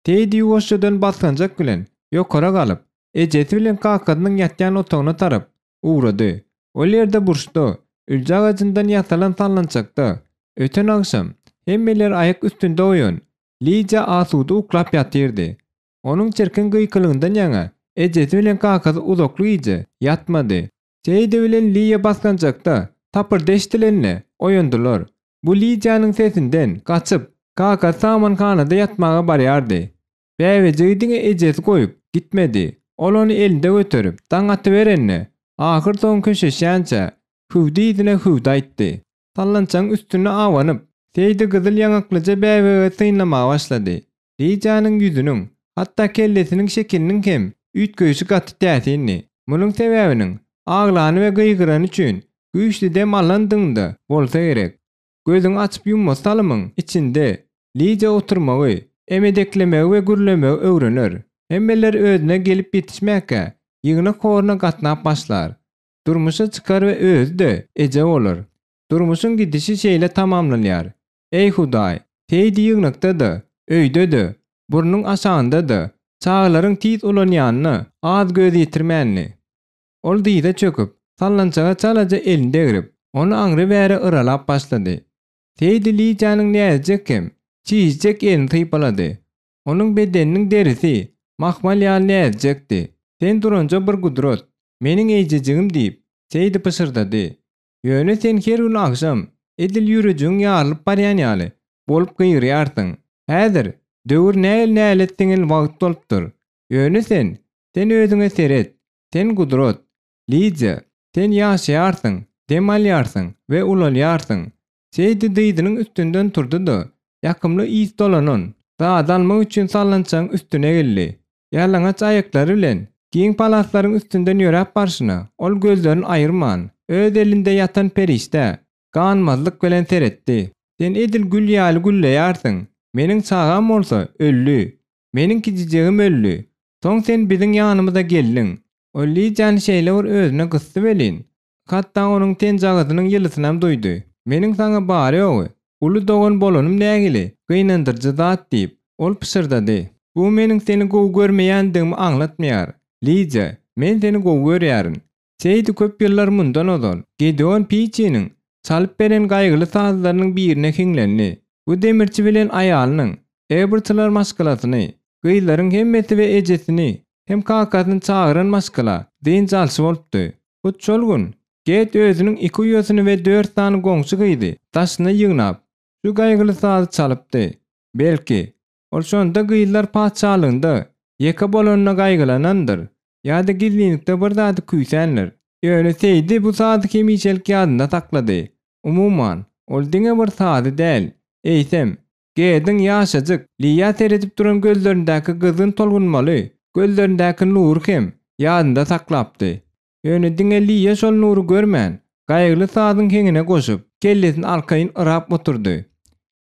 Seýdi ýuwaşjadan basgançak bilen ýokara galyp, ejesi bilen kakasynyň ýatýan otagyna tarap ugrady. Ol ýerde burçda, ülje agajyndan ýasalan sallançakda, öten agşam hemmeleri aýak üstünde goýan Lidiýa asuda uklap ýatyrdy. Onuň çirkin gykylygyndan ýaňa ejesi bilen kakasy uzakly gije ýatmady. Seýdi bilen Liýa basgançakda tapyrdy eşidilende oýandylar. Bu Lidiýanyň sesinden gaçyp, kakasy samanhanada ýatmaga barýardy. Bäbejigi diňe ejesi goýup, Gitmedi. Ol ony elinde göterip, daň atyberende, ahyrsoňy köşeşýänçä, hüwdi yzyna hüwdi aýtdy. Sallançagyň üstünde abanyp, Seýdi gyzyl ýaňaklyja bäbegi synlamaga başlady. Lijanyň ýüzüniň, hatda kellesiniň şekiliniň hem üýtgeýşi gaty täsindi. Munuň sebäbiniň, aglany we gygyrany üçin güýçli dem alandygynda bolsa gerek. Gözüňi açyp ýummasy salymyň içinde Lidiýa oturmagy, emedeklemegi we gürlemegi öwrener. Hemmeler özüne gelip ýetişmäkä, ýygnak horuna gatnap başlar. Durmuşa çykar we özi-de eje bolar. Durmuşyň gidişi şeýle tamamlanýar. Eý Hudaý, Seýdi ýygnakda-da, öýde-de, burnuň aşagynda-da, çagalaryň tiz ulanýanyna az göz ýetirmändi. Ol dyza çöküp, sallançaga çalaja elini degrip, ony aňry-bäri yralap başlady. Seýdi Lidiýanyň näzijek hem çişjek elini sypalady. Onuň bedeniniň derisi mahmal ýaly näzijekdi. Sen duranja bir gudrat, meniň eýjejigim diýip, Seýdi pyşyrdady. Ýöne sen her gün agşam, edil ýürejigiň ýarylyp barýan ýaly, bolup gygyrýarsyň. Häzir, döwür nähili nälet siňen wagt bolupdyr. Ýöne sen, sen özüňe seret. Sen gudrat. Lidiýa, sen ýaşaýarsyň, dem alýarsyň we ulalýarsyň. Seýdi dyzynyň üstünden turdy-da, ýakymly ys dolanan zady almak üçin sallançagyň üstüne egildi. Ýalaňaç aýaklary bilen giň palaslaryň üstünden ýöräp barşyna, ol gözlerini aýyrman, öz elinde ýatan perişdä ganmazlyk bilen seretdi. Sen edil gül ýaly gülleýärsiň, meniň çagam bolsa öldi. Meniň kijijegim öldi. Soň sen biziň ýanymyza geldiň. Ol Lidiýany şeýle bir özüne gysdy welin, hatda onuň tenjagazynyň ýylysynam duýdy. Meniň saňa bary-ýogy uly dogan bolanym nähili gynandyryjy zat diýip, ol pyşyrdady. Bu meniň seni gowy görmeýändigimi aňlatmaýar. Lidiýa, men seni gowy görýärin. Seýdi köp ýyllar mundan ozal Gedeon Piçiniň çalyp beren gaýgyly sazlarynyň birine hiňlendi. Bu demirçi bilen aýalynyň, Ebertler maşgalasyny, gyzlaryň hemmesi we ejesini hem kakasyny çagyran maşgala dynç alşy bolupdy. Hut şol gün Ged özüniň iki uýasyny we dört sany goňşy gyzy daşyna ýygnap, şu gaýgyly sazy çalypdy. Belki, ol şonda gyzlar patyşalygynda ýeke bolanyna gaýgylanandyr ýa-da gizlinlikde bir zady küýsändir. Ýöne Seýdi bu sazy hemişelik ýadynda saklady. Umuman, ol diňe bir sazy däl, eýsem, Gediň ýaşajyk Liýa seredip duran gözlerindäki gyzgyn tolgunmaly gözlerindäki nury hem ýadynda saklapdy. Ýöne diňe Liýa şol nury görmän, gaýgyly sazyň heňine goşup, kellesini arkaýyn yrap oturdy.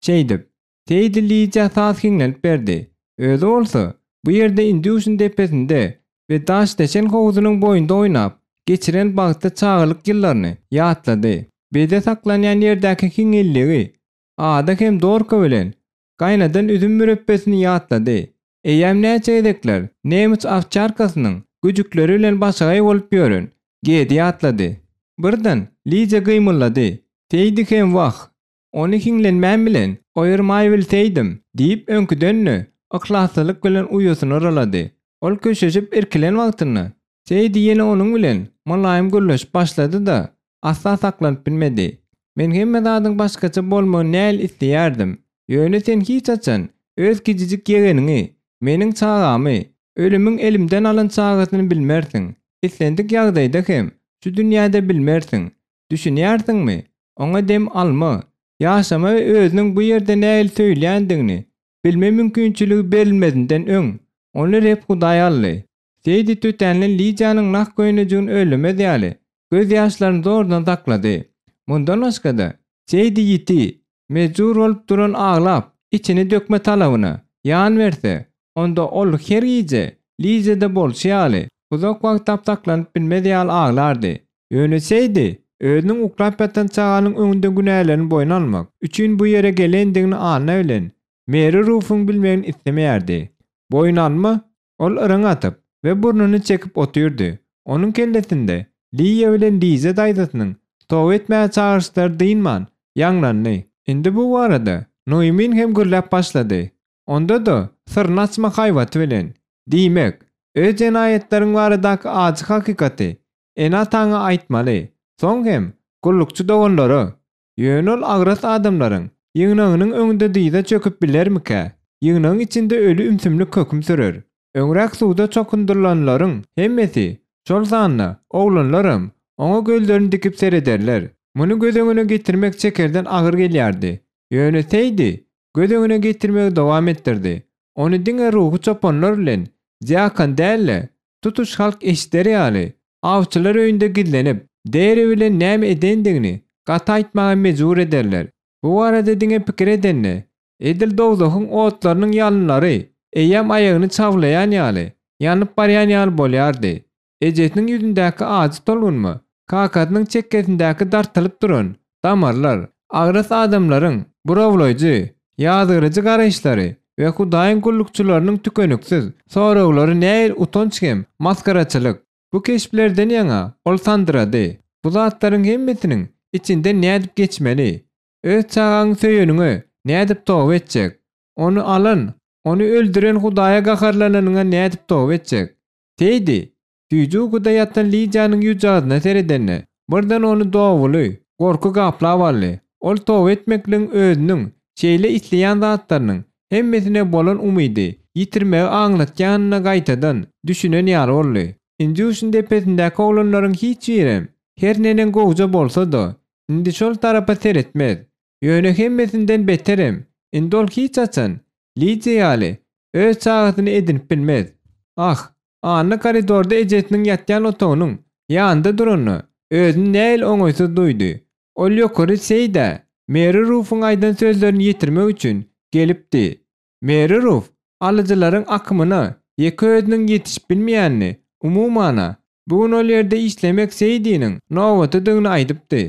Şeýdip, Seýdi Lidiýa saz hiňlenip berdi. Özi bolsa, bu ýerde Indýuşyň depesinde we Daşdeşen howzunyň boýunda oýnap, geçiren bagtly çagalyk ýyllaryny ýatlady. Bede saklanýan ýerdäki hiňňilligi, ada hem dorka bilen gaýnadan üzüm mürepbesini ýatlady. Eýýäm näçe gezekler nemes owçarkasynyň güjükleri bilen başagaý bolup ýören Gedi ýatlady. Birden Lidiýa gymyldady. Seýdi hem wah, Ony hiňlenmän bilen oýurmaýbilseýdim, diýip öňküden-de yhlaslylyk bilen uýasyny yralady. Ol köşeşip irkilen wagtynda, Seýdi ýene onuň bilen mylaýym gürleşip başlady-da, asla saklanyp bilmedi. Men hemme zadyň başgaça bolmagyny näl isleýärdim. Ýöne sen hiç haçan öz kijijik ýegeniňi, meniň çagamy, ölümiň elimden alan çagasyny bilmersiň. Islendik ýagdaýda hem şu dünýäde bilmersiň. Düşünýärsiňmi? Oňa dem alma, ýaşama we özüniň bu ýerde nähili söýülýändigini bilme mümkinçiligi berilmezinden öň, ony Reb Hudaý aldy. Seýdi tötänli Lidiýanyň nah köýnejigini öllemez ýaly, gözýaşlaryny zordan saklady. Mundan başga-da, Seýdi ýiti, mejbur bolup duran aglap, içini dökme talabyna ýan berse, onda ol her gije Lidiýada bolşy ýaly, uzak wagtlap saklanyp bilmez ýaly aglardy. Ýöne Seýdi özüniň uklap ýatan çaganyň öňünde günälerini boýun almak üçin bu ýere gelendigini Anna bilen Meri Rufuň bilmegini islemeýärdi. Boýun alma? Ol yraň atyp we burnuny çekip otyrdy. Onuň kellesinde Liýa bilen Liza daýzasynyň toba etmäge çagyryşlary dynman ýaňlandy. Indi bu barada Noýmin hem gürläp başlady. Onda-da syryny açmak haýbaty bilen. Diýmek, öz jenaýatlaryň baradaky ajy hakykaty ene-ataňa aýtmaly, soň hem gullukçy doganlara. Ýöne ol agras adamlaryň ýygnagynyň öňünde dyza çöküp bilermikä? Ýygnagyň içinde öli ümsümlik höküm sürer. Öňräk suwda çokundyrylanlaryň hemmesi, şol sanda oglanlaram, oňa gözlerini dikip serederler. Muny göz öňüne getirmek çekerden agyr gelýärdi. Ýöne Seýdi göz öňüne getirmegi dowam etdirdi. Ony diňe ruhy çopanlar bilen diakon däl-de, tutuş halk eşider ýaly, awçylar öýünde gizlenip, Deri bilen näme edendigini gaty aýtmaga mejbur ederler. Bu barada diňe pikir edende, edil dowzahyň otlarynyň ýalynlary eýýäm aýagyny çawlaýan ýaly, ýanyp barýan ýaly bolýardy. Ejesiniň ýüzündäki ajy tolgunma, kakasynyň çekgesindäki dartylyp duran damarlar, agras adamlaryň burawlaýjy, ýazgyryjy garaýyşlary we Hudaýyň gullukçylarynyň tükeniksiz soraglary nähili utanç hem masgaraçylyk! Bu keşplerden ýaňa ol sandyrady. Bu zatlaryň hemmesiniň içinden nädip geçmeli? Öz çagaňy söýeniňe nädip toba etjek? Ony alan, ony öldüren Hudaýa gaharlananyňa nädip toba etjek? Seýdi, süýji ukuda ýatan Lidiýanyň ýüzjagazyna seredende, birden ony dowuly gorky gaplap aldy. Ol toba etmekligiň özüniň şeýle isleýän zatlarynyň hemmesine bolan umydy ýitirmegi aňlatýanyna gaýtadan düşünen ýaly boldy. Indýuşyň depesindäki oglanlaryň hiç birem, her neneň gowja bolsa-da, indi şol tarapa seretmez. Ýöne hemmesinden beterem, indi ol hiç haçan Lidiýa ýaly öz çagasyny edinip bilmez. Ah, Anna koridorda ejesiniň ýatýan otagynyň ýanynda duranda, özüni nähili oňaýsyz duýdy. Ol ýokary Seýdä Meri Rufuň aýdan sözlerini ýetirmek üçin gelipdi. Meri Ruf alyjylaryň akymyna ýeke özüniň ýetişip bilmeýänini, umuman-a, bu gün ol ýerde işlemek Seýdiniň nobatydygyny aýdypdy.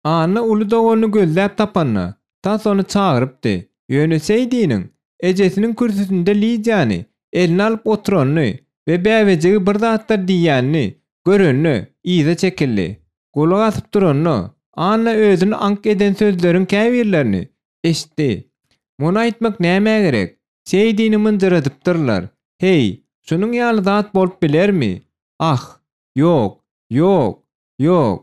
Anna uly doganyny gözläp tapanda, tas ony çagyrypdy. Ýöne Seýdiniň ejesiniň kürsüsinde Lidiýany eline alyp oturanyny we bäbejigi bir zatlar diýýänini görende, yza çekildi. Gulak asyp duranda, Anna özüni aňk eden sözleriň käbirlerini eşitdi. Muny aýtmak nämä gerek? Seýdini mynjyradypdyrlar. Heý, şunuň ýaly zat bolup bilermi? Ah, ýok, ýok, ýok!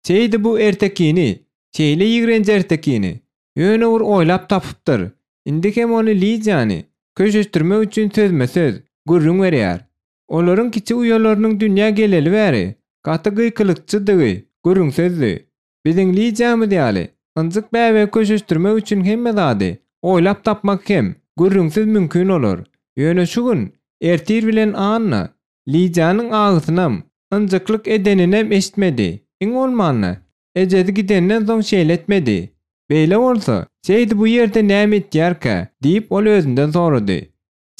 Şeýdi bu ertekini, şeýle ýigrenji ertekini, ýöne bir oýlap tapypdyr. Indi hem ony Lidiýany köşeşdirmek üçin sözme-söz gürrüň berýär. Olaryň kiçi uýalarynyň dünýä geleli bäri gaty gykylykçydygy gürrüňsizdi. Biziň Lidiýamyz ýaly ynjyk bäbegi köşeşdirmek üçin hemme zady oýlap tapmak hem gürrüňsiz mümkin bolar. Ýöne şu gün ertir bilen Anna Lidiýanyň agysynam, ynjyklyk edeninem eşitmedi. Iň bolmanda, ejesi gidenden soň şeýle etmedi. Beýle bolsa, Seýdi bu ýerde näme etýärkä? diýip, ol özünden sorady.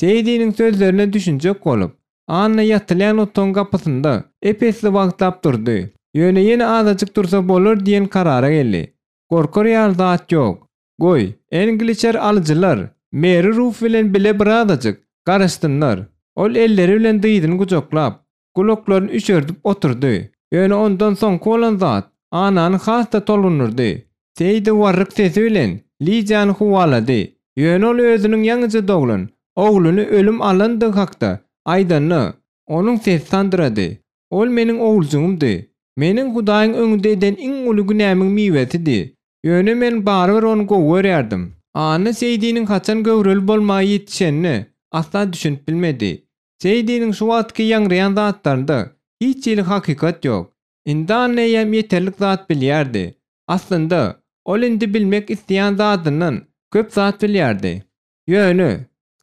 Seýdiniň sözlerine düşünjek bolup, Anna ýatylýan otagyň gapysynda ep-esli wagtlap durdy. Ýöne ýene azajyk dursa bolar diýen karara geldi. Gorkar ýaly zat ýok. Goý, engliçer alyjylar Meri Ruf bilen bile birazajyk garaşsynlar. Ol elleri bilen dyzyny gujaklap, gulaklaryny üşerdip oturdy. Ýöne ondan soňky bolan zat Annany has-da tolgundyrdy. Seýdi warryk sesi bilen Lidiýany huwalady. Ýöne ol özüniň ýaňyja doglan ogluny ölüm alandygy hakda aýdanda, onuň sesi sandyrady. Ol meniň oguljygymdy. Meniň Hudaýyň öňünde eden iň uly günämiň miwesidi. Ýöne men barybir ony gowy görýärdim. Anna Seýdiniň haçan göwreli bolmaga ýetişenine asla düşünip bilmedi. Seýdiniň şu wagtky ýaňraýan zatlarynda hiç hili hakykat ýok. Indi Anna eýýäm ýeterlik zat bilýärdi. Aslynda, ol indi bilmek isleýän zadyndan köp zat bilýärdi. Ýöne,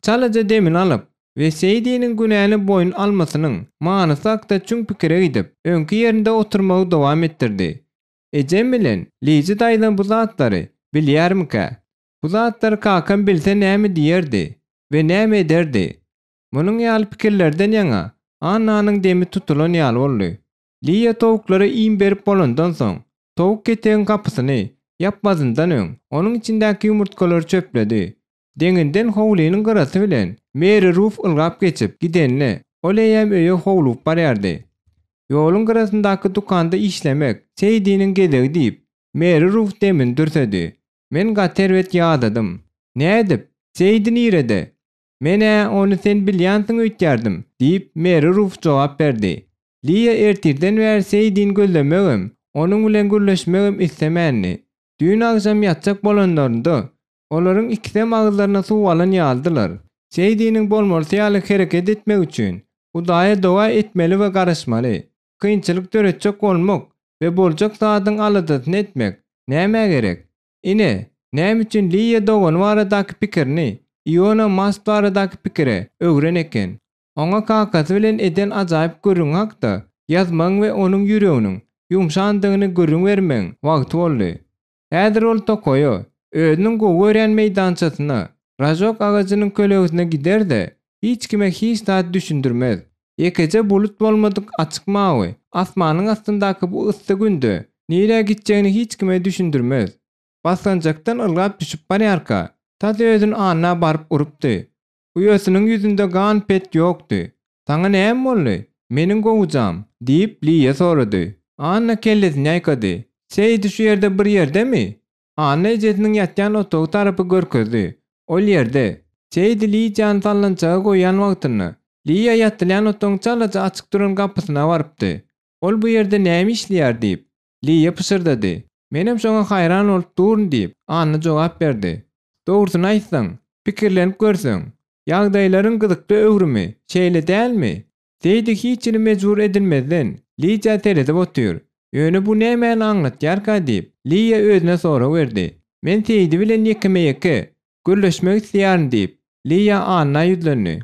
çalaja demini alyp we Seýdiniň günäni boýun almasynyň manysy hakda çuň pikire gidip, öňki ýerinde oturmagy dowam etdirdi. Ejem bilen Liji daýzam bu zatlary bilýärmikä? Bu zatlary kakam bilse näme diýerdi we näme ederdi? Munuň ýaly pikirlerden ýaňa Annanyň demi tutulan ýaly boldy. Liýa towuklara iým berip bolandan soň, towuk ketegiň gapysyny ýapmazyndan öň, onuň içindäki ýumurtgalary çöpledi. Deňinden howlynyň gyrasy bilen Meri Ruf ylgap geçip gidende, ol eýýäm öýe howlugyp barýardy. Ýoluň gyrasyndaky dükanda işlemek Seýdiniň gezegi diýip, Meri Ruf demini dürsedi. Men gaty erbet ýadadym. Nädip? Seýdi nirede? Men-ä ony sen bilýänsiň öýtýärdim, diýip, Meri Ruf jogap berdi. Liýa ertirden bäri Seýdini gözlemegem, onuň bilen gürleşmegem islemändi. Düýn agşam ýatjak bolanlarynda, Olaryň ikisem agyzlaryna suw alan ýalydylar. Seýdiniň bolmalysy ýaly hereket etmegi üçin, Hudaýa doga etmeli we garaşmaly. Kynçylyk döretjek bolmak we boljak zadyň aladasyny etmek nämä gerek? Ine, näme üçin Liýa dogany baradaky pikirini Iona Mast baradaky pikire öwren eken. Oňa kakasy bilen eden ajaýyp gürrüňi hakda ýazmagyň we onuň ýüreginiň ýumşandygyny gürrüň bermegiň wagty boldy. Häzir ol tokaýa, özüniň gowy görýän meýdançasyna, ražok agajynyň kölegesine gider-de, hiç kime hiç zat düşündirmez. Ýekeje bulut bolmadyk açyk mawy asmanyň astyndaky bu yssy günde nirä gitjegini hiç kime düşündirmez. Basgançakdan ylgap düşüp barýarka, tas özüni Anna baryp urupdy. Uýasynyň ýüzünde gan-pet ýokdy. Saňa näme boldy, meniň gowujam? diýip, Liýa sorady. Anna kellesini ýaýkady. Seýdi şu ýerde bir ýerdemi? Anna ejesiniň ýatýan otagy tarapy görkezdi. Ol ýerde. Seýdi Lidiýany sallançaga goýýan wagtynda, Liýa ýatylýan otagyň çalaja açyk duran gapysyna barypdy. Ol bu ýerde näme işleýär diýip, Liýa pyşyrdady. Menem şoňa haýran bolup durun diýip, Anna jogap berdi. Dogrusyny aýtsaň, pikirlenip görseň, ýagdaýlaryň gyzykly öwrümi, şeýle dälmi? Seýdi hiç hili mejbur edilmezden, Lidiýa seredip otyr. Ýöne bu nämäni aňlatýarka diýip, Liýa özüne sorag berdi. Men Seýdi bilen ýekeme-ýeke gürleşmek isleýärin diýip, Liýa Anna ýüzlendi.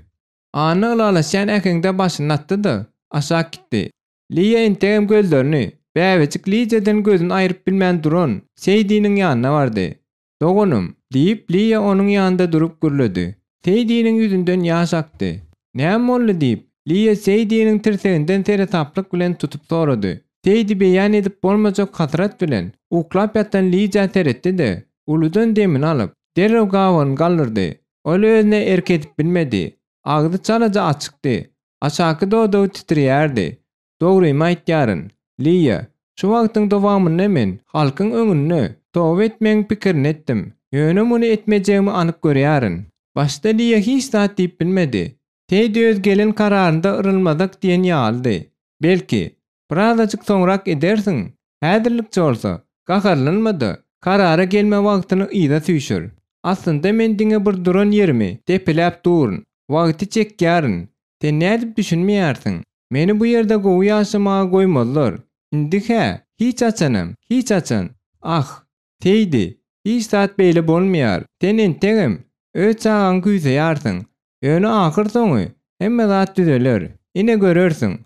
Anna ylalaşýan äheňde başyny atdy-da, aşak gitdi. Liýa entegem gözlerini, bäbejik Lidiýadan gözüni aýryp bilmän duran Seýdiniň ýanyna bardy. Doganym, diýip, Liýa onuň ýanynda durup gürledi. Seýdiniň ýüzünden ýaş akdy. Näme boldy? diýip, Liýa Seýdiniň tirseginden seresaplyk bilen tutup sorady. Seýdi beýan edip bolmajak hasrat bilen uklap ýatan Lidiýa seretdi-de, uludan demini alyp, derrew gabagyny galdyrdy. Ol özüne erk edip bilmedi. Agzy çalaja açykdy. Aşaky dodagy titreýärdi. Dogrymy aýtýaryn, Liýa, şu wagtyň dowamynda men halkyň öňünde toba etmegiň pikirini etdim, ýöne muny etmejegimi anyk görýärin. Başda Liýa hiç zat diýip bilmedi. Teddi öz gelen kararynda yrylmazak diýen ýalydy. Belki, birazajyk soňrak edersiň? Häzirlikçe bolsa, gaharlanma-da, karara gelme wagtyny yza süýşür. Aslynda men diňe bir duran ýerimi depeläp durun, wagty çekýärin. Sen nädip düşünmeýärsiň? Meni bu ýerde gowy ýaşamaga goýmazlar. Indi-hä, hiç haçanam, hiç haçan. Ah, Seýdi, hiç zat beýle bolmaýar. Sen entegem öz çagaňy küýseýärsiň. Ýöne ahyrsoňy hemme zat düzeler. Ine görersiň.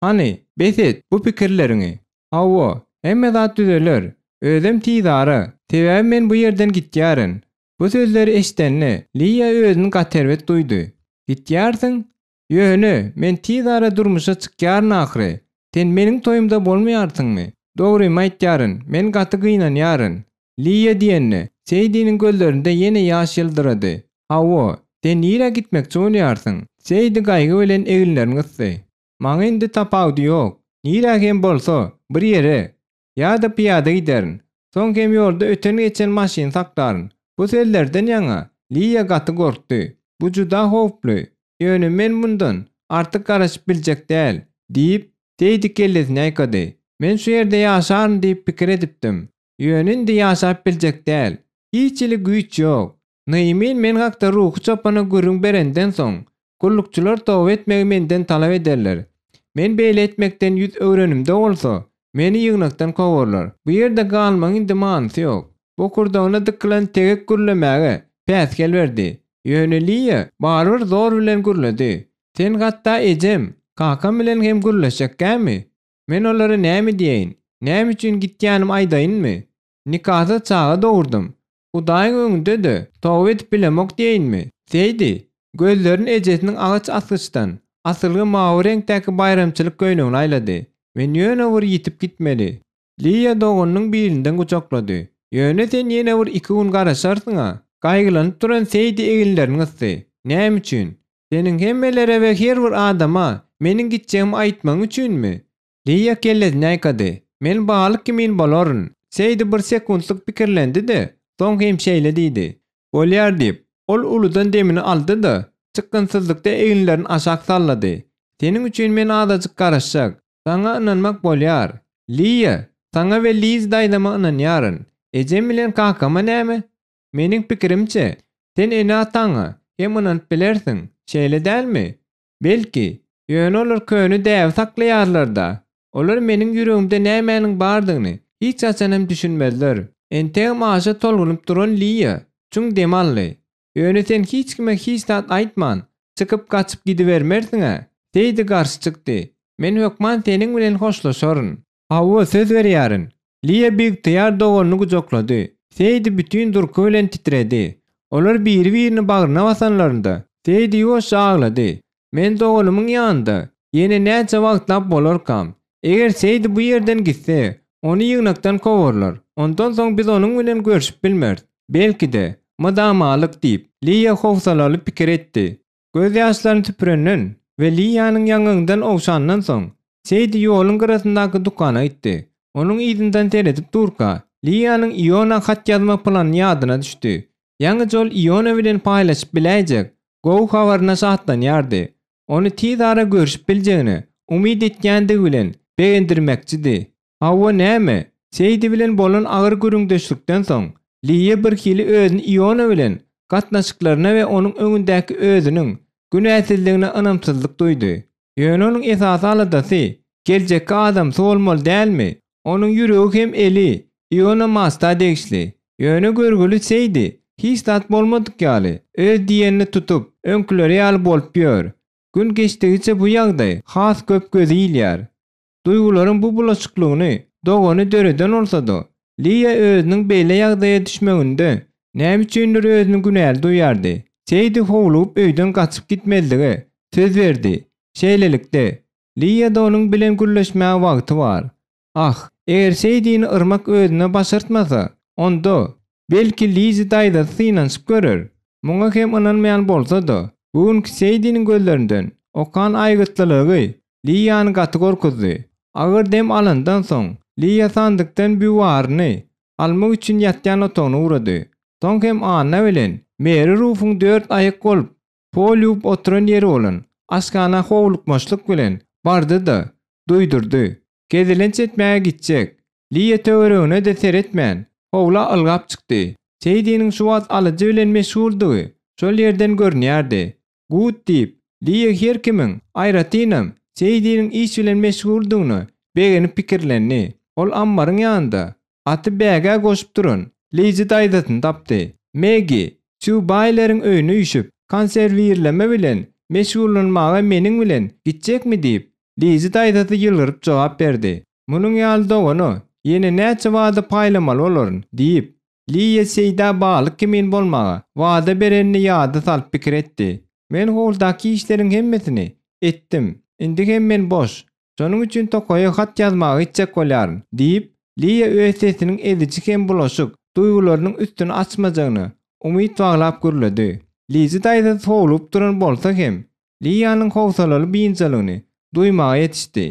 Hany, bes et bu pikirleriňi. Hawa, hemme zat düzeler. Özem tizara. Sebäbi men bu ýerden gitýärin. Bu sözleri eşidende, Liýa özüni gaty erbet duýdy. Gitýärsiň? Ýöne, men tizara durmuşa çykýaryn ahyry. Sen meniň toýumda bolmaýarsyňmy? Dogrymy aýtýaryn, men gaty gynanýaryn. Liýa diýende, Seýdiniň gözlerinde ýene ýaş ýyldyrady. Hawa, sen nirä gitmekçi bolýarsyň? Seýdi gaýgy bilen eginlerini gysdy. Maňa indi tapawudy ýok. Nirä hem bolsa, bir ýere. Ýa-da pyýada giderin. Soň hem ýolda öten-geçen maşyny saklaryn. Bu sözlerden ýaňa Liýa gaty gorkdy. Bu juda howply. Ýöne men mundan artyk garaşyp biljek däl, diýip, Seýdi kellesini ýaýkady. Men şu ýerde ýaşaryn diýip pikir edipdim. Ýöne indi ýaşap biljek däl. Hiç hili güýç ýok. Nyýmin men hakda ruhy çopana gürrüň berenden soň, gullukçylar toba etmegi menden talap ederler. Men beýle etmekden ýüz öwrenimde bolsa, meni ýygnakdan kowarlar. Bu ýerde galmagyň indi manysy ýok. Bokurdagyna dykylan tegek gürlemäge päsgel berdi. Ýöne Liýa barybir zor bilen gürledi. Sen hatda ejem, kakam bilen hem gürleşjekkämi? Men olara näme diýeýin? Näme üçin gitýänimi aýdaýynmy? Nikasyz çaga dogurdym. Hudaýyň öňünde-de toba edip bilemok diýeýinmi? Seýdi, gözlerini ejesiniň agaç asgyçdan asylgy mawy reňkdäki baýramçylyk köýnegine aýlady. Men ýöne bir ýitip gitmeli. Liýa doganynyň bilinden gujaklady. Ýöne sen ýene bir iki gün garaşarsyň-a? Gaýgylanyp duran Seýdi eginlerini gysdy. Näme üçin? Seniň hemmelere we her bir adama meniň gitjegimi aýtmagyň üçinmi? Liýa kellesini ýaýkady. Men balyk kimin bolaryn. Seýdi bir sekuntlyk pikirlendi-de, soň hem şeýle diýdi. Bolýar diýip, ol uludan demini aldy-da, çykgynsyzlykda eginlerini aşak sallady. Seniň üçin men azajyk garaşjak. Saňa ynanmak bolýar. Liýa, saňa we Liz daýzama ynanýaryn. Ejem bilen kakama näme? Meniň pikirimçe, sen ene-ataňa. hem ynanyp bilersiň, şeýle dälmi? Belki, ýöne olar köne däbi saklaýarlar-da. Olar meniň ýüregimde nämäniň bardygyny hiç haçan hem düşünmezler. Entegem aşa tolgunyp duran Liýa çuň dem aldy. Ýöne sen hiç kime hiç zat aýtman, çykyp gaçyp gidibermersiň-ä? Seýdi garşy çykdy. Men hökman seniň bilen hoşlaşaryn. Hawa, söz berýärin. Liýa biygtyýar doganyny gujaklady. Seýdi bütin durky bilen titredi. Olar biri-birini bagryna basanlarynda, Seýdi ýuwaşja aglady. Men doganymyň ýanynda ýene näçe wagtlap bolarkam? Eger Seýdi bu ýerden gitse, ony ýygnakdan kowarlar. Ondan soň biz onuň bilen görşüp bilmeris. Belki-de, mydamalyk diýip, Liýa howsalaly pikir etdi. Gözýaşlaryny süpürenden we Liýanyň ýaňagyndan ogşandan soň, Seýdi ýoluň gyrasyndaky dükana gitdi. Onuň yzyndan seredip durka, Liýanyň Iona hat ýazma plany ýadyna düşdi. Ýaňyja ol Iona bilen paýlaşyp biläýjek gowy habaryna şatlanýardy. Ony tiz ara görşüp biljegine umyt etýändigi bilen begendirmekçidi. Hawa näme, Seýdi bilen bolan agyr gürrüňdeşlikden soň, Liýa birhili özüni Iona bilen gatnaşyklaryna we onuň öňündäki özüniň günäsizligine ynamsyzlyk duýdy. Ýöne onuň esasy aladasy geljekki adamsy bolmaly dälmi? Onuň ýüregi hem eli Iona Masta degişli. Ýöne görgüli Seýdi hiç zat bolmadyk ýaly, öz diýenini tutup, öňküleri ýaly bolup ýör. Gün geçdigiçe bu ýagdaý has köp göze ilýär. Duýgularyň bu bulaşyklygyny dogany döreden bolsa-da, Liýa özüniň beýle ýagdaýa düşmeginde näme üçindir özüni günäli duýýardy. Seýdi howlugyp öýden gaçyp gitmezlige söz berdi. Şeýlelikde, Liýada onuň bilen gürleşmäge wagty bar. Ah, eger Seýdini yrmak özüne başartmasa, onda, belki Lizi daýzasy synanyşyp görer. Muňa hem ynanmaýan bolsa-da, bu günki Seýdiniň gözlerinden okan aýgytlylygy Liýany gaty gorkuzdy. Agyr dem alandan soň, Liýa sandykdan býuwaryny almak üçin ýatýan otagyna ugrady. Soň hem Anna bilen Meri Rufuň dört aýak bolup, pol ýuwup oturan ýeri bolan aşhana howlukmaçlyk bilen bardy-da, duýdurdy. Gezelenç etmäge gitjek. Liýa töweregine-de seretmän, howla ylgap çykdy. Seýdiniň şu wagt alyjy bilen meşguldygy şol ýerden görünýärdi. Gut diýip, Liýa her kimiň, aýratynam, Seýdiniň iş bilen meşguldygyna begenip pikirlendi. Ol ammaryň ýanynda aty bägä goşup duran Lizi daýzasyny tapdy. Megi, Sýu Baýleriň öýüne üýşüp, konserwirleme bilen meşgullanmaga meniň bilen gitjekmi diýip, Lizi daýzasy ýylgyryp jogap berdi. Munuň ýaly dogana ýene näçe wada paýlamaly bolaryn? diýip, Liýa Seýdä balyk kimin bolmaga wada berenini ýada salyp pikir etdi. Men howludaky işleriň hemmesini etdim. Indi hem men boş. Şonuň üçin tokaýa hat ýazmaga gitjek bolýaryn, diýip, Liýa öz sesiniň eziji hem bulaşyk duýgularynyň üstüni açmajagyna umyt baglap gürledi. Lizi daýzasy howlugyp duran bolsa hem, Liýanyň howsalaly biynjalygyny duýmaga ýetişdi.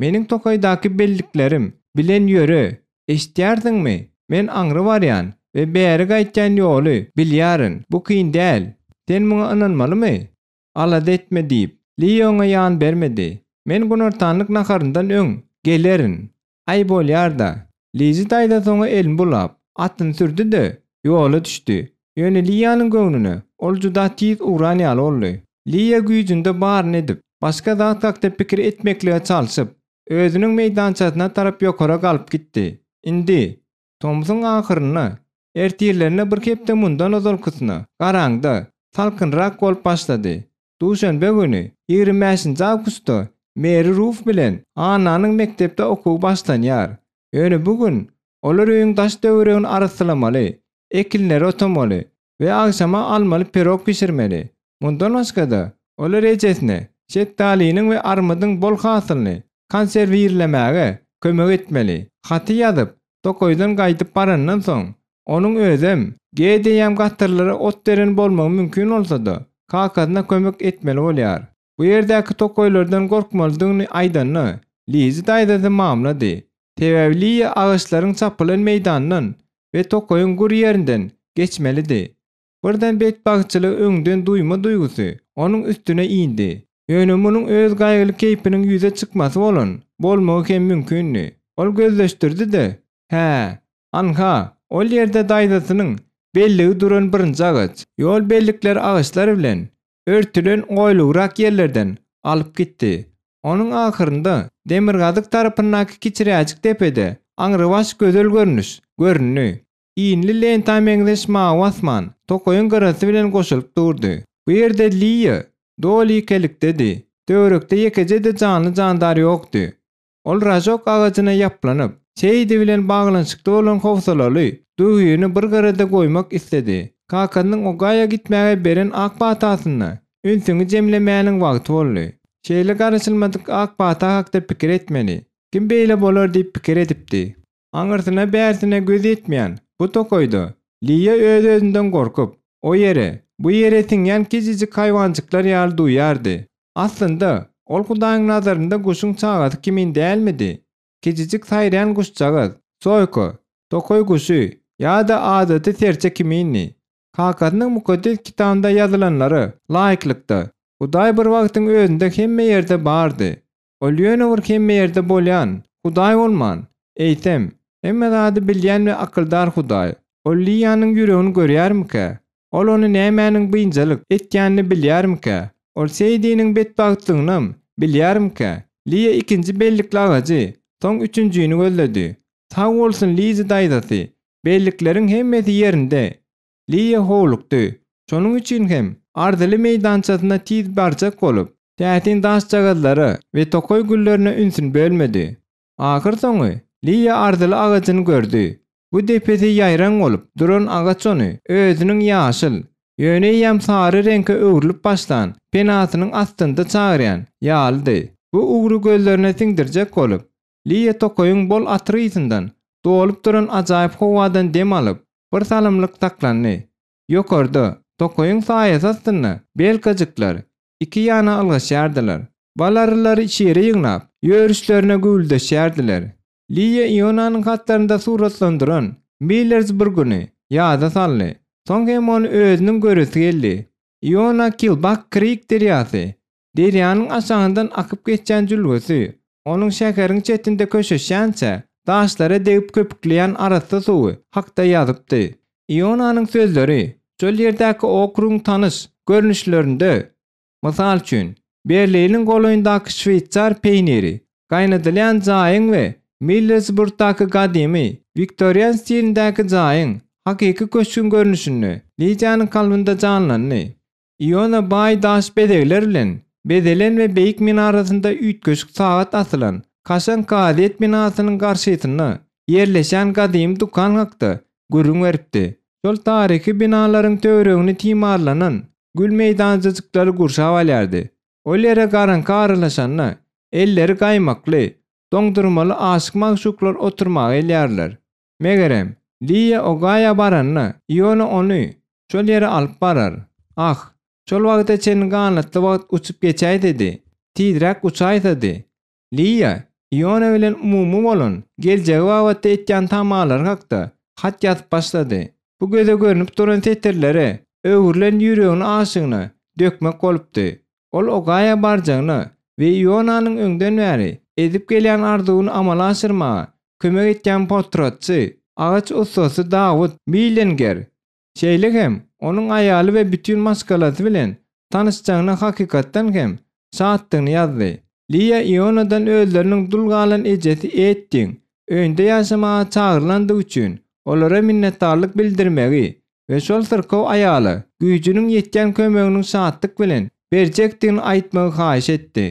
Meniň tokaýdaky belliklerim bilen ýöre, eşidýärsiňmi? Men aňry barýan we bäri gaýtýan ýoly bilýärin, bu kyn däl. Sen muňa ynanmalymy? Alada etme diýip, Liýa oňa ýan bermedi. Men günortanlyk naharyndan öň gelerin. Aý bolýar-da. Lizi daýza soňa elini bulap, atyny sürdi-de, ýola düşdi. Ýöne Liýanyň göwnüne ol juda tiz ugran ýaly boldy. Liýa güýjünde baryny edip, başga zat hakda pikir etmeklige çalşyp, özüniň meýdançasyna tarap ýokara galyp gitdi. Indi, tomsuň ahyrynda, ertirlerine bir hepde mundan ozalkysyna garaňda, salkynrak bolup başlady. Duşenbe güni, 25-nji awgustda Meri Ruf bilen Annanyň mekdepde okuwy başlanýar. Ýöne bu gün olar öýüň daş-töweregini arassalamaly, ekinleri otamaly we agşama almaly pirog bişirmeli. Mundan başga-da, olar ejesine şetdalynyň we armydyň bol hasylyny konserwirlemäge kömek etmeli. Haty ýazyp, tokaýdan gaýdyp barandan soň, onuň özem GDM gatyrlara ot beren bolmagy mümkin bolsa-da, kakasyna kömek etmeli bolýar. Bu ýerdäki tokaýlardan gorkmalydygyny aýdanda, Lizi daýzasy mamlady. Sebäbi Liýa agaçlaryň çapylan meýdanyndan we tokaýyň gür ýerinden geçmelidi. Birden betbagtçylygy öňden duýma duýgusy onuň üstüne indi. Ýöne munuň öz gaýgyly keýpiniň ýüze çykmasy bolan bolmagy hem mümkindi. Ol gözleşdirdi-de, Hä, anha, ol ýerde daýzasynyň. Belligi duran birinji agaç, ýol bellikleri agaçlar bilen örtülen oýlugrak ýerlerden alyp gitdi. Onuň ahyrynda demirgazyk tarapyndaky kiçiräjik depede aňrybaş gözel görnüş göründi. Inli lenta meňzeş mawy asman tokaýyň gyrasy bilen goşulyp durdy. Bu ýerde Liýa doly ýekelikdedi. Töwerekde ýekeje-de janly-jandar ýokdy. Ol ražok agajyna ýaplanyp, Seýdi bilen baglanyşykly bolan howsalaly duýgyny bir gyrada goýmak isledi. Kakasynyň Ogaýa gitmäge beren ak patasynda ünsüňi jemlemäniň wagty boldy. Şeýle garaşylmadyk ak pata hakda pikir etmeli. Kim beýle bolar diýip pikir edipdi. Aňyrsyna-bärsine göz ýetmeýän bu tokaýda Liýa öz-özünden gorkup, o ýere, bu ýere siňýän kiçijik haýwanjyklar ýaly duýýardy. Aslynda, ol Hudaýyň nazarynda guşuň çagasy kimin dälmidi? Kiçijik saýraýan guşjagaz, soýka, tokaý guşy ýa-da adaty serçe kimindi. Kakasynyň Mukaddes Kitabynda ýazylanlara laýyklykda, Hudaý bir wagtyň özünde hemme ýerde bardy. Ol ýöne bir hemme ýerde bolýan Hudaý bolman, eýsem, hemme zady bilýän we akyldar Hudaý. Ol Liýanyň ýüregini görýärmikä? Ol ony nämäniň biynjalyk etýänini bilýärmikä? Ol Seýdiniň betbagtlygynam bilýärmikä? Liýa ikinji bellikli agajy, soň üçünjini gözledi. Sag bolsun Lizi daýzasy, bellikleriň hemmesi ýerinde. Liýa howlukdy. Şonuň üçin hem arzyly meýdançasyna tiz barjak bolup, täsin daşjagazlara we tokaý güllerine ünsüni bölmedi. Ahyrsoňy, Liýa arzyly agajyny gördi. Bu depesi ýaýraň bolup duran agaç ony özüniň ýaşyl, ýöne eýýäm sary reňke öwrülip başlan penasynyň astynda çagyrýan ýalydy. Bu ugry gözlerine siňdirjek bolup, Liýa tokaýyň bol atyr ysyndan dolup duran ajaýyp howadan dem alyp, bir salymlyk saklandy. Ýokarda, tokaýyň saýasy astynda belkajyklar iki ýana ylgaşýardylar. Balarylary şire ýygnap, ýörüşlerine güwldeşýärdiler. Liýa Ionanyň hatlarynda suratlandyran Millersburgyny ýada saldy. Soň hem ony özüniň göresi geldi. Iona Kilbak Krik derýasy Derýanyň aşagyndan akyp geçýän jülgesi, onuň şäheriň çetinde köşeşýänçä, daşlara degip köpükleýän arassa suwy hakda ýazypdy. Ionanyň sözleri şol ýerdäki okrugyň tanyş görnüşlerinde, mysal üçin, Berliniň golaýyndaky şweýsar peýniri gaýnadylýan jaýyň we Millesburgdaky gadymy wiktorian stilindäki jaýyň hakyky köşgüň görnüşinde Lidiýanyň kalbynda janlandy. Iona baý daş bezegler bilen bezelen we beýik minarasynda üýtgeşik sagat asylan kaşaň kazyýet binasynyň garşysynda ýerleşýän gadymy dükan hakda gürrüň beripdi. Şol taryhy binalaryň töweregini timarlanan gül meýdançajyklary gurşap alýardy. Ol ýere garaňky aralaşanda, elleri gaýmakly, doňdurmaly aşyk-magşuklar oturmaga gelýärler. Megerem, Liýa Ogaýa baranda, Iona ony şol ýere alyp barar. Ah, şol wagta çenli ganatly wagt uçup geçäýsedi, tizräk uçaýsady! Liýa Iona bilen umumy bolan geljegi babatda etýän tamalary hakda hat ýazyp başlady. Bu göze görnüp duran setirlere öwrülen ýüregini aşygyna dökmek bolupdy. Ol Ogaýa barjagyna we Ionanyň öňden bäri edip gelýän arzuwyny amala aşyrmaga kömek etýän potratçy, agaç ussasy Dawut Millenger, şeýle hem onuň aýaly we bütin maşgalasy bilen tanyşjagyna hakykatdan hem şatdygyny ýazdy. Liýa Ionadan özleriniň dul galan ejesi Ettiň öýünde ýaşamaga çagyrylandygy üçin olara minnetdarlyk bildirmegi we şol syrkaw aýala güýjüniň ýetýän kömeginiň şatlyk bilen berjekdigini aýtmagy haýyş etdi.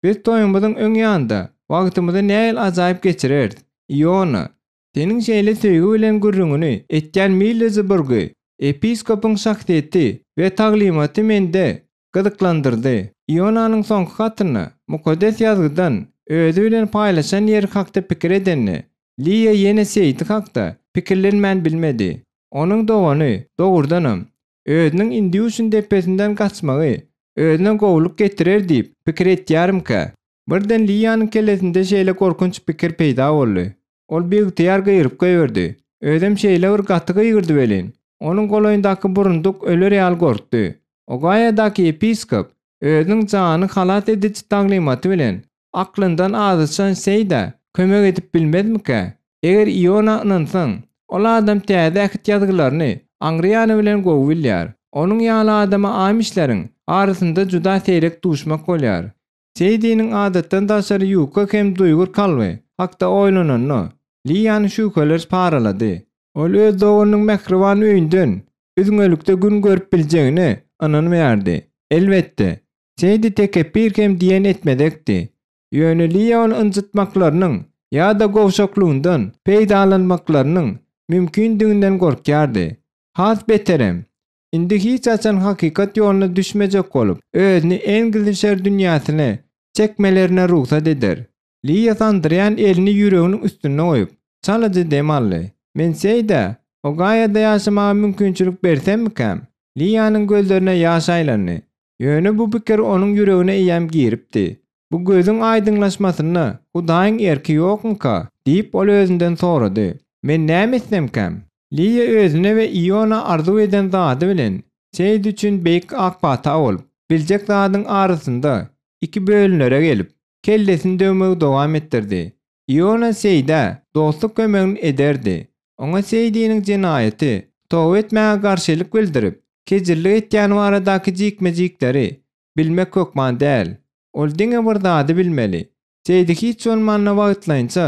Biz toýumyzyň öň ýanynda wagtymyzy nähili ajaýyp geçireris, Iona! Seniň şeýle söýgi bilen gürrüňini etýän Millesburgy episkopyň şahsyýeti we taglymaty mende gyzyklandyrdy. Ionanyň soňky hatynda Mukaddes Ýazgydan özi bilen paýlaşan ýeri hakda pikir edende, Liýa ýene Seýdi hakda pikirlenmän bilmedi. Onuň dogany, dogrudanam, özüniň Indýuşin depesinden gaçmagy özüne gowulyk getirer diýip pikir etýärmikä? Birden Liýanyň kellesinde şeýle gorkunç pikir peýda boldy. Ol biygtyýar gygyryp goýberdi. Özem şeýle bir gaty gygyrdy welin, onuň golaýyndaky burundyk öler ýaly gorkdy. Ogaýadaky ýepiskop özüniň janyny halas ediji taglymaty bilen aklyndan azaşan Seýdä kömek edip bilmezmikä? Eger Iona ynansaň, ol adam Täze Ähit ýazgylaryny. aňry ýany bilen gowy bilýär. Onuň ýaly adama amişleriň arasynda juda seýrek duşmak bolýar. Seýdiniň adatdan daşary ýuka hem duýgur kalby hakda oýlananda, Liýany şübheler paralady. Ol öz doganynyň mähriban öýünden üzňelikde gün görüp biljegine ynanmaýardy. Elbetde, Seýdi tekepbir hem diýen etmezekdi. Ýöne Liýa ony ynjytmaklarynyň ýa-da gowşaklygyndan peýdalanmaklarynyň mümkindiginden gorkýardy. Has beterem, indi hiç haçan hakykat ýoluna düşmejek bolup, özüni Englişer dünýäsine çekmelerine rugsat eder. Liýa sandyraýan elini ýüreginiň üstünde goýup, çalaja dem aldy. Men Seýdä Ogaýada ýaşamaga mümkinçilik bersemmikäm? Liýanyň gözlerine ýaş aýlandy. Ýöne bu pikir onuň ýüregine eýýäm giripdi. Bu gözüň aýdyňlaşmasynda Hudaýyň erki ýokmyka? diýip, ol özünden sorady. Men näme etsemkäm? Liýa özüne we Iona arzuw eden zady bilen Seýd üçin beýik ak pata bolup biljek zadyň arasynda iki bölünere gelip, kellesini döwmegi dowam etdirdi. Iona Seýdä dostluk kömegini ederdi. Oňa Seýdiniň jenaýaty, toba etmäge garşylyk bildirip, kejirlik etýäni baradaky jikme-jikleri bilmek hökman däl. Ol diňe bir zady bilmeli, Seýdi hiç bolmanda wagtlaýynça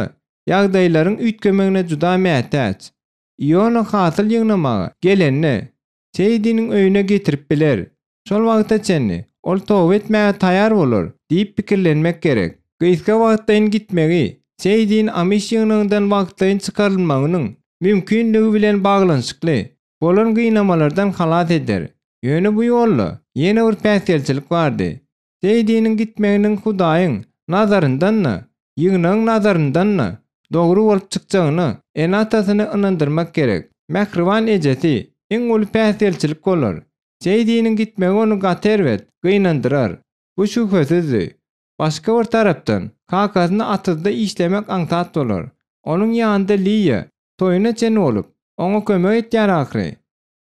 ýagdaýlaryň üýtgemegine juda mätäç. Iona hasyl ýygnamaga gelende, Seýdiniň öýüne getirip biler. Şol wagta çenli ol toba etmäge taýar bolar diýip pikirlenmek gerek. Gysga wagtlaýyn gitmegi Seýdin Amiş ýygnagyndan wagtlaýyn çykarylmagynyň mümkinligi bilen baglanyşykly bolan gynamalardan halas eder. Ýöne bu ýolda ýene bir päsgelçilik bardy. Seýdiniň gitmeginiň Hudaýyň nazaryndan-da, ýygnagyň nazaryndan-da dogry bolup çykjagyna ene-atasyny ynandyrmak gerek. Mähriban ejesi iň uly päsgelçilik bolar. Seýdiniň gitmegi ony gaty erbet gynandyrar. Bu şübhesizdi. Başga bir tarapdan, kakasyna atyzda işlemek aňsat bolar. Onuň ýanynda Liýa toýuna çenli bolup, oňa kömek etýär ahyry.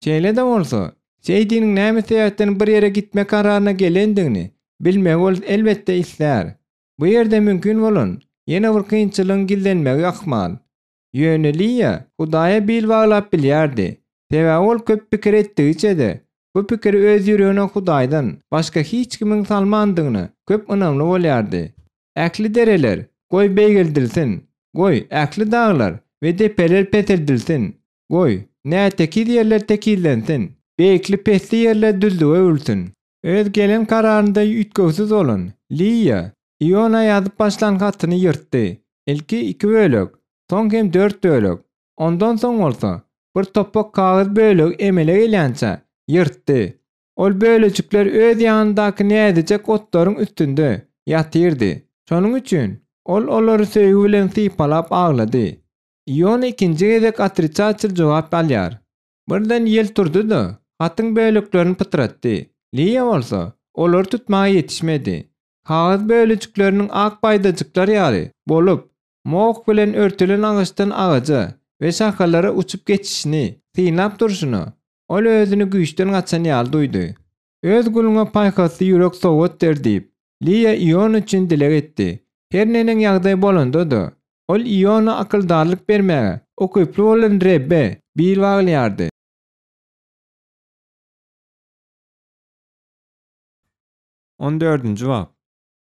Şeýle-de bolsa, Seýdiniň näme sebäpden bir ýere gitme kararyna gelendigini bilmegi ol elbetde islär. Bu ýerde mümkin bolan ýene bir kynçylygyň gizlenmegi ahmal. Ýöne Liýa Hudaýa bil baglap bilýärdi, sebäbi ol köp pikir etdigiçe-de, bu pikiri öz ýüregine Hudaýdan başga hiç kimiň salmandygyna köp ynamly bolýardy. Ähli dereler, goý, beýgeldilsin, goý, ähli daglar we depeler peseldilsin, Goý, nätekiz ýerler tekizlensin, beýikli-pesli ýerler düzlüge öwrülsin. Öz gelen kararynda üýtgewsiz bolan Liýa Iona ýazyp başlan hatyny ýyrtdy. Ilki iki bölek, soň hem dört bölek, ondan soň bolsa bir topbak kagyz bölegi emele gelýänçä ýyrtdy. Ol bölejikler öz ýanyndaky näzijek otlaryň üstünde ýatyrdy. Şonuň üçin ol olary söýgi bilen sypalap aglady. Iona ikinji gezek otrisatel jogap alýar. Birden ýel turdy-da, hatyň böleklerini pytratdy. Liýa bolsa, olary tutmaga ýetişmedi. Kagyz bölejikleriniň ak baýdajyklar ýaly bolup, moh bilen örtülen agaçdan agaja we şahalara uçup geçişini synlap durşuna, ol özüni güýçden gaçan ýaly duýdy. Öz guluňa paýhasly ýürek sowgat ber diýip, Liýa Iona üçin dileg etdi. Her neneň ýagdaý bolanda-da, ol Iona akyldarlyk bermäge ukyply bolan Rebbe bil baglaýardy. On dördünji bap.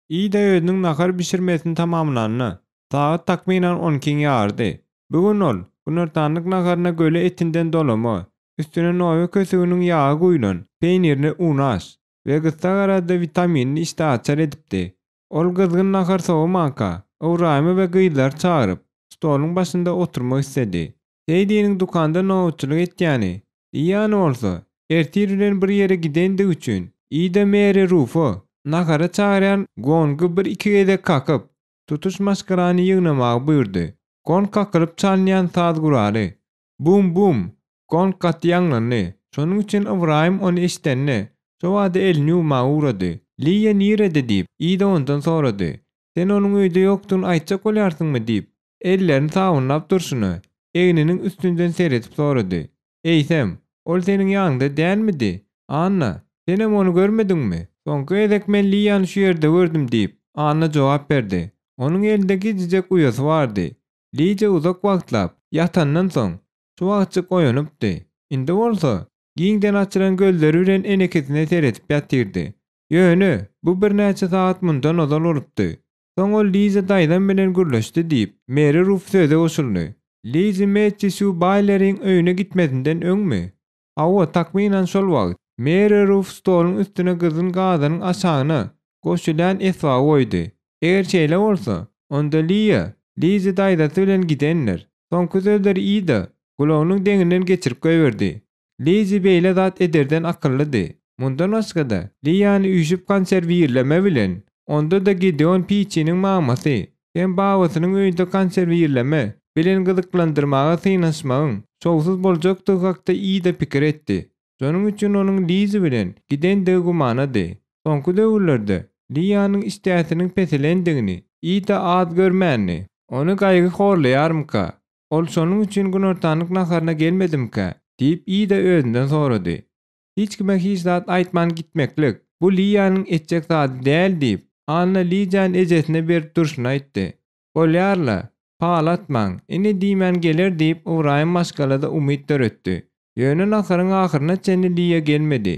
Ida özüniň nahar bişirmesini tamamlanda, sagat takmynan on ikiň ýarydy. Bu gün ol günortanlyk naharyna göle etinden dolama, üstüne noýba kösüginiň ýagy guýlan peýnirli unaş we gyssagarada witaminli işdäaçar edipdi. Ol gyzgyn nahar sowamanka, Ybraýymy we gyzlary çagyryp, stoluň başynda oturmak isledi. Seýdiniň dükanda nobatçylyk etýäni, Diýýäni bolsa, ertir bilen bir ýere gidendigi üçin, Ida Meri Rufa nahara çagyrýan gongy bir-iki gezek kakyp, tutuş maşgalany ýygnamagy buýurdy. Gong kakylyp çalynýan saz guraly. Bum-bum! Gong gaty ýaňlandy. Şonuň üçin Ybraýym ony eşidende, şo bada elini ýuwmaga ugrady. Liýa nirede diýip, Ida ondan sorady. Sen onuň öýde ýokdugyny aýtjak bolýarsyňmy? diýip, ellerini sabynlap durşuna, egniniň üstünden seredip sorady. Eýsem, ol seniň ýanyňda dälmidi? Anna, senem ony görmediňmi? Soňky gezek men Liýany şu ýerde gördüm, diýip, Anna jogap berdi. Onuň elinde gijijek uýasy bardy. Lidiýa uzak wagtlap ýatandan soň, şu wagtjyk oýanypdy. Indi bolsa, giňden açylan gözleri bilen enekesine seredip ýatyrdy. Ýöne, bu birnäçe sagat mundan ozal bolupdy. Soň ol Liza daýzam bilen gürleşdi diýip, Meri Ruf söze goşuldy. Lizi Metti Sýu Baýleriň öýüne gitmezinden öňmi? Hawa, takmynan şol wagt. Meri Ruf stoluň üstüne gyzgyn gazanyň aşagyna goşulýan esbaby goýdy. Eger şeýle bolsa, onda Liýa Lizi daýzasy bilen gidendir. Soňky sözleri Ida gulagynyň deňinden geçirip goýberdi. Lizi beýle zat ederden akyllydy. Mundan başga-da, Liýany üýşüp konserwirleme bilen, onda-da Gedeon Piçiniň mamasy hem babasynyň öýünde konserwirleme bilen gyzyklandyrmaga synanyşmagyň şowsuz boljakdygy hakda Ida pikir etdi. Şonuň üçin onuň Lizi bilen gidendigi gümanady. Soňky döwürlerde Liýanyň işdäsiniň peselendigini Ida az görmändi. Ony gaýgy horlaýarmyka? Ol şonuň üçin günortanlyk naharyna gelmedimikä? diýip, Ida özünden sorady. Hiç kime hiç zat aýtman gitmeklik, bu Liýanyň etjek zady däl diýip, Anna Lidiýany ejesine berip durşuna aýtdy. Bolýar-la, pal atmaň, ine diýmän geler diýip, Ybraýym maşgalada umyt döretdi. Ýöne naharyň ahyryna çenli Liýa gelmedi.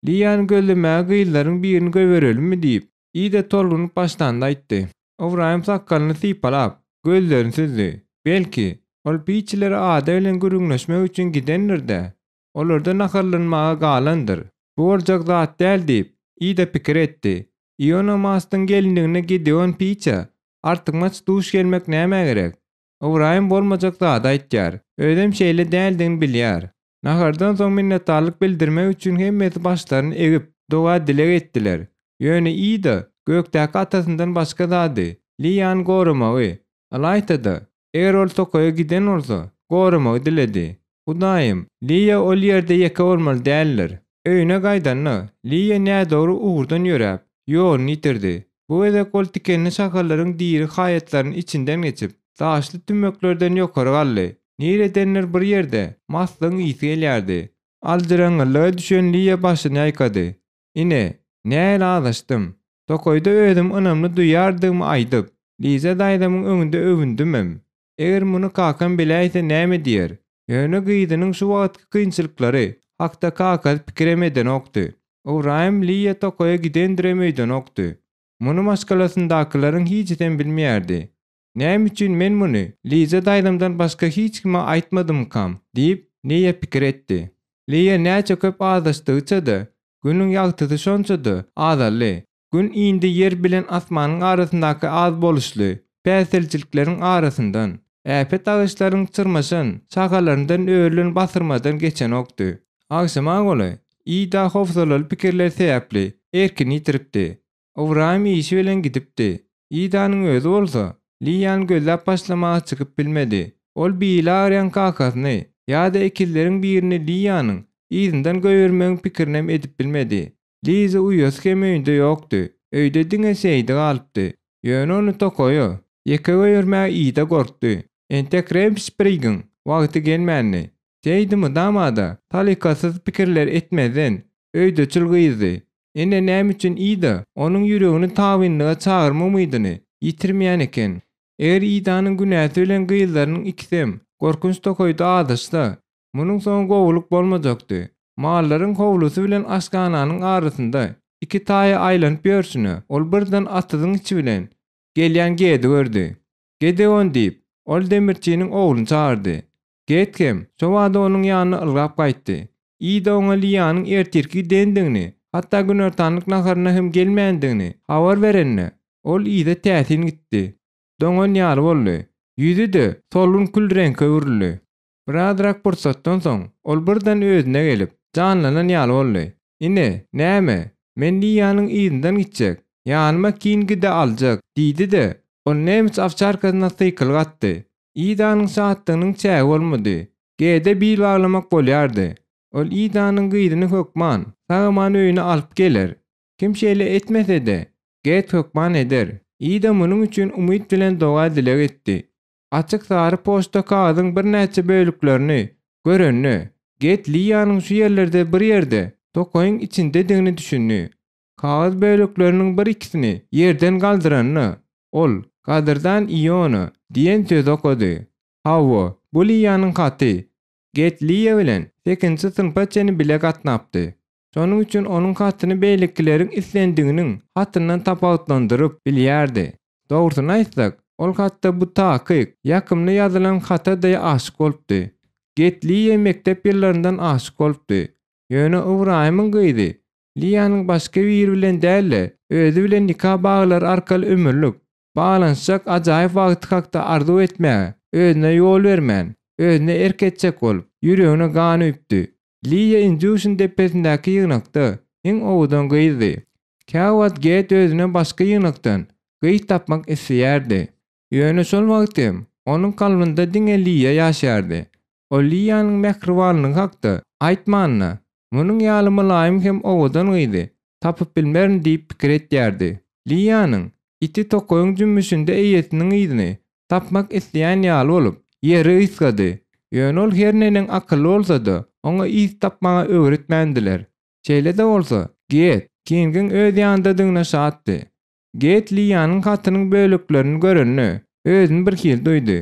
Liýany gözlemäge gyzlaryň birini goýberelimi diýip, Ida tolgunyp başlanda aýtdy. Ybraýym sakgalyny sypalap, gözlerini süzdi. Belki, ol piçilere ada bilen gürrüňleşmek üçin gidendir-dä? Olarda naharlanmaga galandyr. Bu boljak zat däl diýip, Ida pikir etdi. Iona Mastyň gelinligine Gedeon piçä artykmaç duş gelmek nämä gerek? Ybraýym bolmajak zady aýtýar. Özem şeýle däldigini bilýär. Nahardan soň minnetdarlyk bildirmek üçin hemmesi başlaryny egip, doga-dileg etdiler. Ýöne Ida gökdäki atasyndan başga zady, Liýany goramagy, ylaýta-da, eger ol tokaýa giden bolsa, goramagy diledi. Hudaýym, Liýa ol ýerde ýeke bolmaly däldir. Öýüne gaýdanda, Liýa nädogry ugurdan ýöräp, ýoluny ýitirdi. Bu gezek ol tikenli şahalaryň diri haýatlarynyň içinden geçip, daşly tümmeklerden ýokary galdy. Niredendir bir ýerde maslygyň ysy gelýärdi. Aljyraňňylyga düşen Liýa başyny ýaýkady. Ine, nähili azaşdym. Tokaýda özümi ynamly duýardygymy aýdyp, Liza daýzamyň öňünde öwündimem. Eger muny kakam biläýse näme diýer? Ýöne gyzynyň şu wagtky kynçylyklary hakda kakasy pikirem edenokdy. Ybraýym Liýa tokaýa gidendirem öýdenokdy. Muny maşgalasyndakylaryň hiçisem bilmeýärdi. Näme üçin men muny Liza daýzamdan başga hiç kime aýtmadymkam? diýip, Liýa pikir etdi. Liýa näçe köp azaşdygyça-da, günüň ýagtysy şonça-da azaldy. Gün indi ýer bilen asmanyň arasyndaky az boluşly päsgelçilikleriň arasyndan, äpet agaçlaryň çyrmaşan şahalaryndan örülen basyrmadan geçenokdy. Agşama golaý, Ida howsalaly pikirler sebäpli erkini ýitiripdi. Ybraýym işi bilen gidipdi. Idanyň özi bolsa, Liýany gözläp başlamaga çykyp bilmedi. Ol bili agyrýan kakasyny ýa-da ekizleriň birini Liýanyň yzyndan goýbermegiň pikirinem edip bilmedi. Liza uýasy hem öýünde ýokdy. Öýde diňe Seýdi galypdy. Ýöne ony tokaýa, ýeke goýbermäge Ida gorkdy. Entek Remsprigiň wagty gelmändi. Seýdi mydama-da salykasyz pikirler etmezden, öýdeçil gyzdy. Ine näme üçin Ida onuň ýüregini tabynlyga çagyrma umydyny ýitirmeýän eken. Eger Idanyň günäsi bilen gyzlarynyň ikisem gorkunç tokaýda azaşsa, Munuň soňy gowulyk bolmajakdy. Mallaryň howlusy bilen aşhananyň arasynda iki taýa aýlanyp ýörşüne, ol birden atyzyň içi bilen gelýän Gedi gördi. Gedeon diýip, ol demirçiniň ogluny çagyrdy. Ged hem şo bada onuň ýanyna ylgap gaýtdy. Ida oňa Liýanyň ertirki gidendigini, hatda günortanlyk naharyna hem gelmändigini habar berende, ol yza täsin gitdi. Doňan ýaly boldy. Ýüzi-de solgun kül reňke öwrüldi. Birazrak pursatdan soň, ol birden özüne gelip, janlanan ýaly boldy. Ine, näme, men Liýanyň yzyndan gitjek, ýanyma Kingi-de aljak, diýdi-de, ol nemes owçarkasyna sykylyk atdy. Idanyň şatlygynyň çägi bolmady. G-de bil baglamak bolýardy. Ol Idanyň gyzyny hökman, sag-aman öýüne alyp geler. Kim şeýle etmese-de, G hökman eder. Ida munuň üçin umyt bilen doga-dileg etdi. Açyk sary poçta kagyzyň birnäçe bölüklerini görende, Get Liýanyň şu ýerlerde bir ýerde, tokaýyň içindedigini düşündi. Kagyz bölekleriniň bir-ikisini ýerden galdyranda, ol, Gadyrdan Iona diýen sözi okady. Hawa, bu Liýanyň haty. Get Liýa bilen sekizinji synpa çenli bile gatnapdy. Şonuň üçin onuň hatyny beýlekileriň islendiginiň hatyndan tapawutlandyryp bilýärdi. Dogrusyny aýtsak, ol hatda bu takyk, ýakymly ýazylan hata-da aşyk bolupdy. Get Liýa mekdep ýyllaryndan aşyk bolupdy. Ýöne Ybraýymyň gyzy Liýanyň başga biri bilen däl-de, özi bilen nika baglary arkaly ömürlik baglanyşjak ajaýyp wagty hakda arzuw etmäge özüne ýol bermän, özüne erk etjek bolup, ýüregine gan üýpdi. Liýa Indýuşin depesindäki ýygnakda iň owadan gyzdy. Käwagt Get özüne başga ýygnakdan gyz tapmak isleýärdi. Ýöne şol wagt hem onuň kalbynda diňe Liýa ýaşaýardy. Ol Liýanyň mähribanlygy hakda aýtmanda, munuň ýaly mylaýym hem owadan gyzy tapyp bilmerin diýip pikir etýärdi. Liýanyň iti tokaýyň jümmüşinde eýesiniň yzyny tapmak isleýän ýaly bolup, ýeri ysgady. Ýöne ol her neneň akylly bolsa-da, oňa yz tapmagy öwretmändiler. Şeýle-de bolsa, Get, Kingiň öz ýanyndadygyna şatdy. Get Liýanyň hatynyň böleklerini görende, özüni birhili duýdy.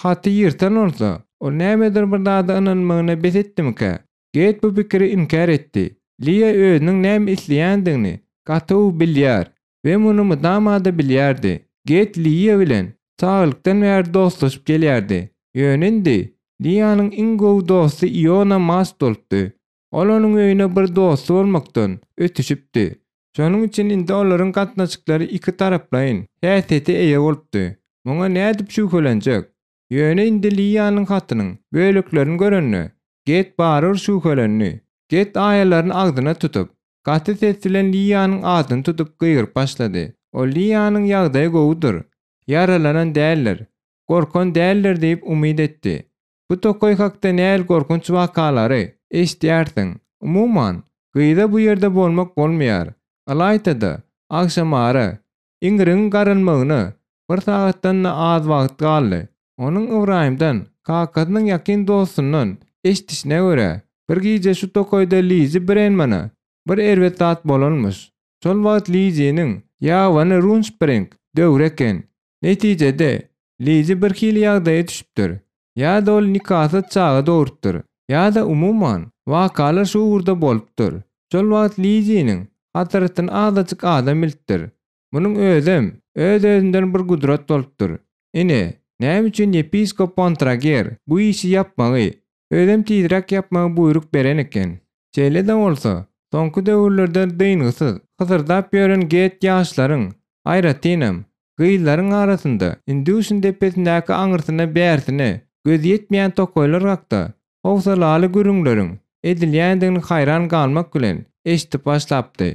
Haty ýyrtan bolsa, ol nämedir bir zada ynanmagyna bes etdimikä? Get bu pikiri inkär etdi. Liýa özüniň näme isleýändigini gaty gowy bilýär we muny mydama-da bilýärdi. Get Liýa bilen çagalykdan bäri dostlaşyp gelýärdi. Ýöne indi Liýanyň iň gowy dosty Iona mast bolupdy. Ol onuň öýüne bir dosty bolmakdan ötüşipdi. Şonuň üçin indi olaryň gatnaşyklary ikitaraplaýyn häsiýete eýe bolupdy. Muňa nädip şübhelenjek? Ýöne indi Liýanyň hatynyň böleklerini görende, Get barybir şübhelendi. Get aýalaryny agzyna tutup, gaty ses bilen Liýanyň adyny tutup gygyryp başlady. Ol Liýanyň ýagdaýy gowudyr, ýaralanan däldir, gorkan däldir diýip umyt etdi. Bu tokaý hakda nähili gorkunç wakalary eşidýärsiň. Umuman, gyza bu ýerde bolmak bolmaýar. Ylaýta-da, agşamara, iňrigiň garalmagyna bir sagatdan-da az wagt galdy. Onuň Ybraýymdan, kakasynyň ýakyn dostundan eşidişine görä, bir gije şu tokaýda Lizi Brenmana bir erbet zat bolanmyş. Şol wagt Liziniň ýabany Runspring döwri eken. Netijede, Lizi birhili ýagdaýa düşüpdir. Ýa-da ol nikasyz çaga dogrupdyr. Ýa-da umuman, wakalar şu ugurda bolupdyr. Şol wagt Liziniň hasratyny azajyk adam bilipdir. Munuň özem öz-özünden bir gudrat bolupdyr. Ine, näme üçin ýepiskop Bontrager bu işi ýapmagy, özem tizräk ýapmagy buýruk beren eken. Şeýle-de bolsa, soňky döwürlerde dyngysyz hysyrdap ýören get ýaşlaryň, aýratynam, gyzlaryň arasynda Induşin depesindäki aňyrsyna-bärsine göz ýetmeýän tokaýlar hakda howsalaly gürrüňleriň edilýändigini haýran galmak bilen eşidip başlapdy.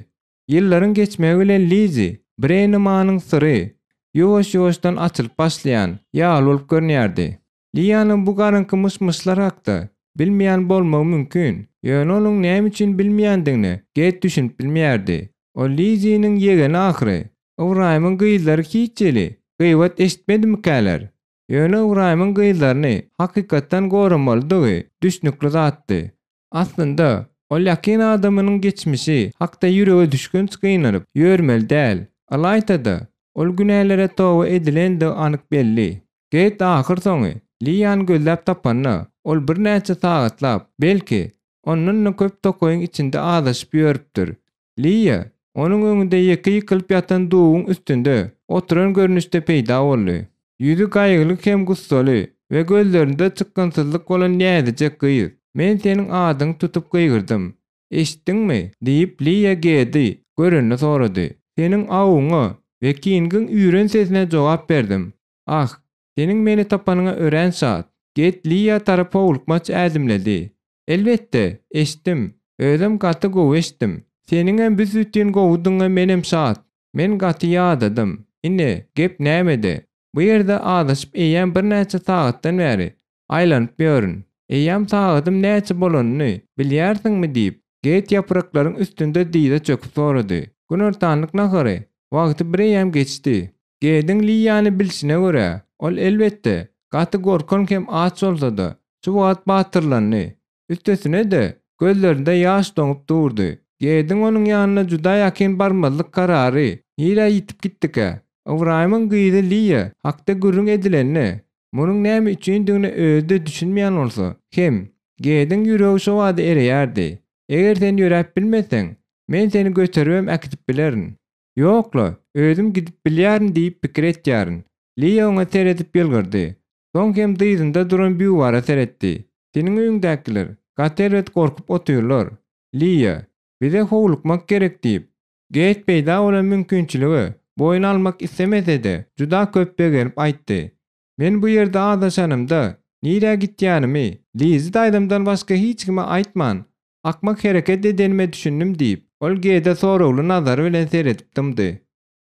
Ýyllaryň geçmegi bilen Lizi Breýnemanyň syry ýuwaş-ýuwaşdan açylyp başlaýan ýaly bolup görünýärdi. Liýanyň bu garaňky myş-myşlar hakda bilmeýän bolmagy mümkin, ýöne onuň näme üçin bilmeýändigine Get düşünip bilmeýärdi. Ol Liziniň ýegeni ahyry. Ybraýymyň gyzlary hiç hili gybat eşitmedimikäler? Ýöne Ybraýymyň gyzlaryny hakykatdan goramalydygy düşnükli zatdy. Aslynda, ol ýakyn adamynyň geçmişi hakda ýürege düşgünç gynanyp ýörmeli däl. Ylaýta-da, ol günälere toba edilendigi anyk belli. Geýt ahyrsoňy Liýany gözläp tapanda, ol birnäçe sagatlap, belki, ondan-da köp tokaýyň içinde azaşyp ýörüpdir. Liýa onuň öňünde ýeke ýykylyp ýatan dubuň üstünde oturan görnüşde peýda boldy. Ýüzi gaýgyly hem gussaly we gözlerinde çykgynsyzlyk bolan näzijek gyz, Men seniň adyňy tutup gygyrdym. Eşitdiňmi? diýip, Liýa Gedi görende sorady. Seniň awuňa we Kingiň üýren sesine jogap berdim. Ah, seniň meni tapanyňa örän şat. Ged Liýa tarap howlukmaç ädimledi. Elbetde, eşitdim. Özem gaty gowy eşitdim. Seniňem büs-bütin gowudygyňa menem şat. Men gaty ýadadym. Ine, gep nämede? Bu ýerde azaşyp eýýäm birnäçe sagatdan bäri aýlanyp ýörün. Eýýäm sagadym näçe bolanyny bilýärsiňmi diýip, Geýt ýapraklaryň üstünde dyza çöküp sorady. Günortanlyk nahary wagty bireýýäm geçdi. Geýdiň Liýany bilşine görä, ol elbetde, gaty gorkan hem aç bolsa-da, şu wagt batyrlandy. Üstesine-de, gözlerinde ýaş doňup durdy. Gediň onuň ýanyna juda ýakyn barmazlyk karary nirä ýitip gitdikä? Ybraýymyň gyzy Liýa hakda gürrüň edilende, munuň näme üçindigine özi-de düşünmeýän bolsa, hem. Gediň ýüregi şo bada ereýärdi. Eger sen ýöräp bilmeseň, men seni göteribem äkidip bilerin. Ýok-la, özüm gidip bilýärin diýip pikir etýärin. Liýa oňa seredip ýylgyrdy. Soň hem dyzynda duran Býuwara seretdi. Seniň öýüňdäkiler gaty erbet gorkup otyrlar. Liýa, bize howlukmak gerek diýip, Geýt peýda bolan mümkinçiligi boýun almak islemese-de, juda köp begenip aýtdy. Men bu ýerde azaşanymda, nirä gitýänimi Lizi daýzamdan başga hiç kime aýtman, akmak hereket edenime düşündim diýip, ol Gede soragly nazary bilen seredip dymdy.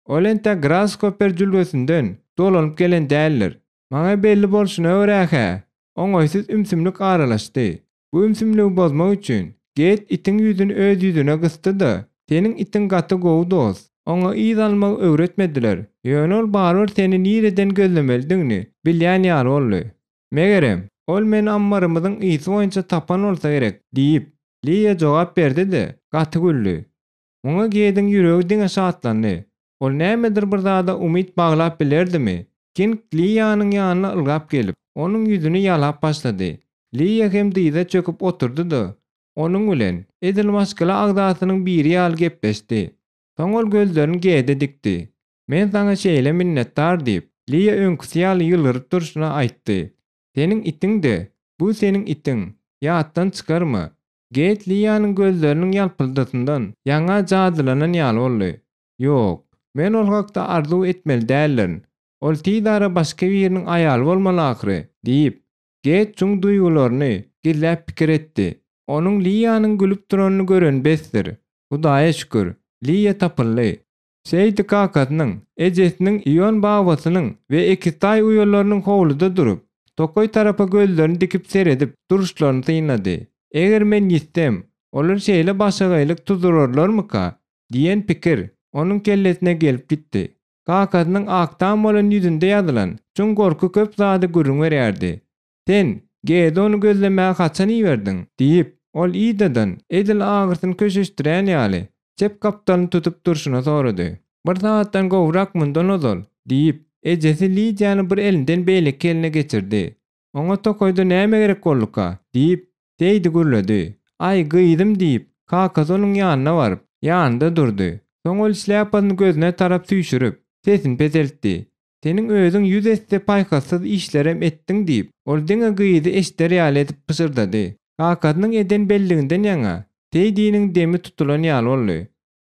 Ol entek Graskoper jülgesinden dolanyp gelen däldir. Maňa belli bolşuna görä-hä, oňaýsyz ümsümlik aralaşdy. Bu ümsümligi bozmak üçin, Geýt itiň ýüzüni öz ýüzüne gysdy-da, Seniň itiň gaty gowy dost. Oňa yz almagy öwretmediler, ýöne ol barybir seni nireden gözlemelidigini bilýän ýaly boldy. Megerem, ol meni ammarymyzyň ysy boýunça tapan bolsa gerek, diýip, Liýa jogap berdi-de, gaty güldi. Muňa Gediň ýüregi diňe şatlandy. Ol nämedir bir zada umyt baglap bilerdimi? King Liýanyň ýanyna ylgap gelip, onuň ýüzüni ýalap başlady. Liýa hem dyza çöküp oturdy-da, onuň bilen, edil maşgala agzasynyň biri ýaly gepleşdi. Soň ol gözlerini Gede dikdi. Men saňa şeýle minnetdar diýip, Liýa öňküsi ýaly ýylgyryp durşuna aýtdy. Seniň itiň-de, bu seniň itiň, ýatdan çykarma. Geýt Liýanyň gözleriniň ýalpyldysyndan ýaňa jadylanan ýaly boldy. Ýok, men ol hakda arzuw etmeli däldirin. Ol tizara başga biriniň aýaly bolmaly ahyry, diýip, Geýt çuň duýgularyny gizläp pikir etdi. Onuň Liýanyň gülüp duranyny göreni besdir. Hudaýa şükür, Liýa tapyldy. Seýdi kakasynyň, ejesiniň Ion babasynyň we ekiztaý uýalarynyň howluda durup, tokaý tarapa gözlerini dikip seredip duruşlaryny synlady. Eger men ýitsem, olar şeýle başagaýlyk tuzurarlarmyka? diýen pikir onuň kellesine gelip gitdi. Kakasynyň aktam bolan ýüzünde ýazylan çuň gorky köp zady gürrüň berýärdi. Sen Gedony gözlemäge haçan iberdiň? diýip, ol Idadan, edil agyrsyny köşeşdirýän ýaly, çep gapdalyny tutup durşuna sorady. Bir sagatdan gowrak mundan ozal, diýip, ejesi Lidiýany bir elinden beýleki eline geçirdi. Oňa tokaýda näme gerek bolduka? diýip, Seýdi gürledi. Aý, gyzym, diýip, kakasy onuň ýanyna baryp, ýanynda durdy. Soň ol şlýapasyny gözüne tarap süýşürip, sesini peseltdi. Seniň özüň ýüz esse paýhassyz işlerem etdiň diýip, ol diňe gyzy eşder ýaly edip pyşyrdady. Kakasynyň eden belliginden ýaňa Seýdiniň demi tutulan ýaly boldy.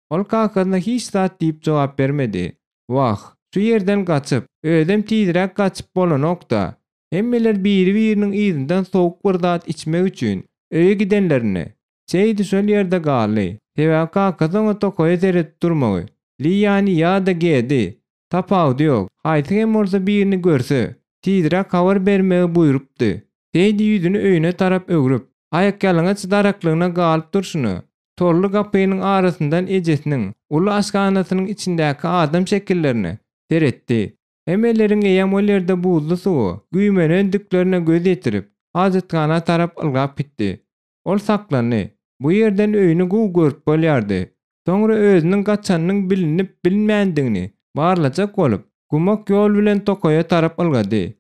Ol kakasyna hiç zat diýip jogap bermedi. Wah, şu ýerden gaçyp, özem tizräk gaçyp bolanok-da. Hemmeler biri-biriniň yzyndan sowuk bir zat içmek üçin öýe gidenlerinde, Seýdi şol ýerde galdy. Sebäbi kakasy oňa tokaýa seredip durmagy, Liýany ýa-da Gedi, tapawudy ýok, haýsy hem bolsa birini görse, tizräk habar bermegi buýrupdy. Seýdi ýüzüni öýüne tarap öwrüp, aýakýalaňaç daraklygyna galyp durşuna, torly gapynyň arasyndan ejesiniň uly aşhanasynyň içindäki adam şekillerine seretdi. Hemmeleriň eýýäm ol ýerde buzly suwa güýmenendiklerine göz ýetirip, hajathana tarap ylgap gitdi. Ol saklandy. Bu ýerden öýüni gowy görüp bolýardy. Soňra özüniň gaçanynyň bilinip-bilinmändigini barlajak bolup, gumak ýol bilen tokaýa tarap ylgady.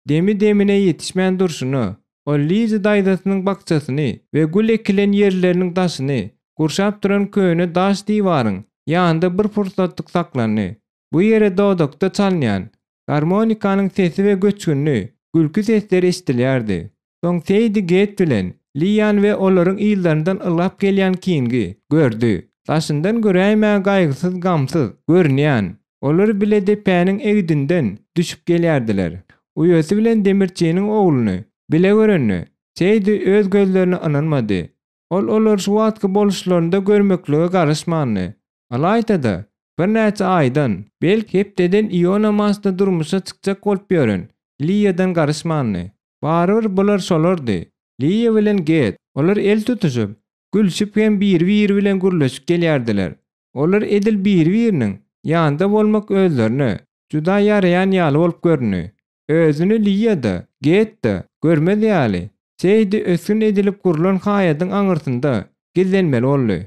Demi-demine ýetişmän durşuna, ol Liza daýzasynyň bakjasyny we gül ekilen ýerleriniň daşyny gurşap duran köne daş diwaryň ýanynda bir pursatlyk saklandy. Bu ýere dodakda çalynýan garmonikanyň sesi we göçgünli gülki sesleri eşidilýärdi. Soň Seýdi Get bilen Liýany we olaryň yzlaryndan ylgap gelýän Kingi gördi. Daşyndan göräýmäge gaýgysyz-gamsyz görünýän olar bile depäniň egdinden düşüp gelýärdiler. Uýasy bilen demirçiniň ogluny bile görende, Seýdi öz gözlerine ynanmady. Ol olary şu wagtky boluşlarynda görmeklige garaşmandy. Ylaýta-da, birnäçe aýdan, belki hepdeden Iona Marsda durmuşa çykjak bolup ýören Liýadan garyşmandy. Barybir bular şolardy. Liýa bilen Get, olar el tutuşyp, gülşüp hem biri-biri bilen gürleşip gelýärdiler. Olar edil biri-biriniň ýanynda bolmak özlerine juda ýaraýan ýaly bolup göründi. Özüni Liýa-da, Get-de görmez ýaly, Seýdi ösgün edilip gurlan haýadyň aňyrsynda gizlenmeli boldy.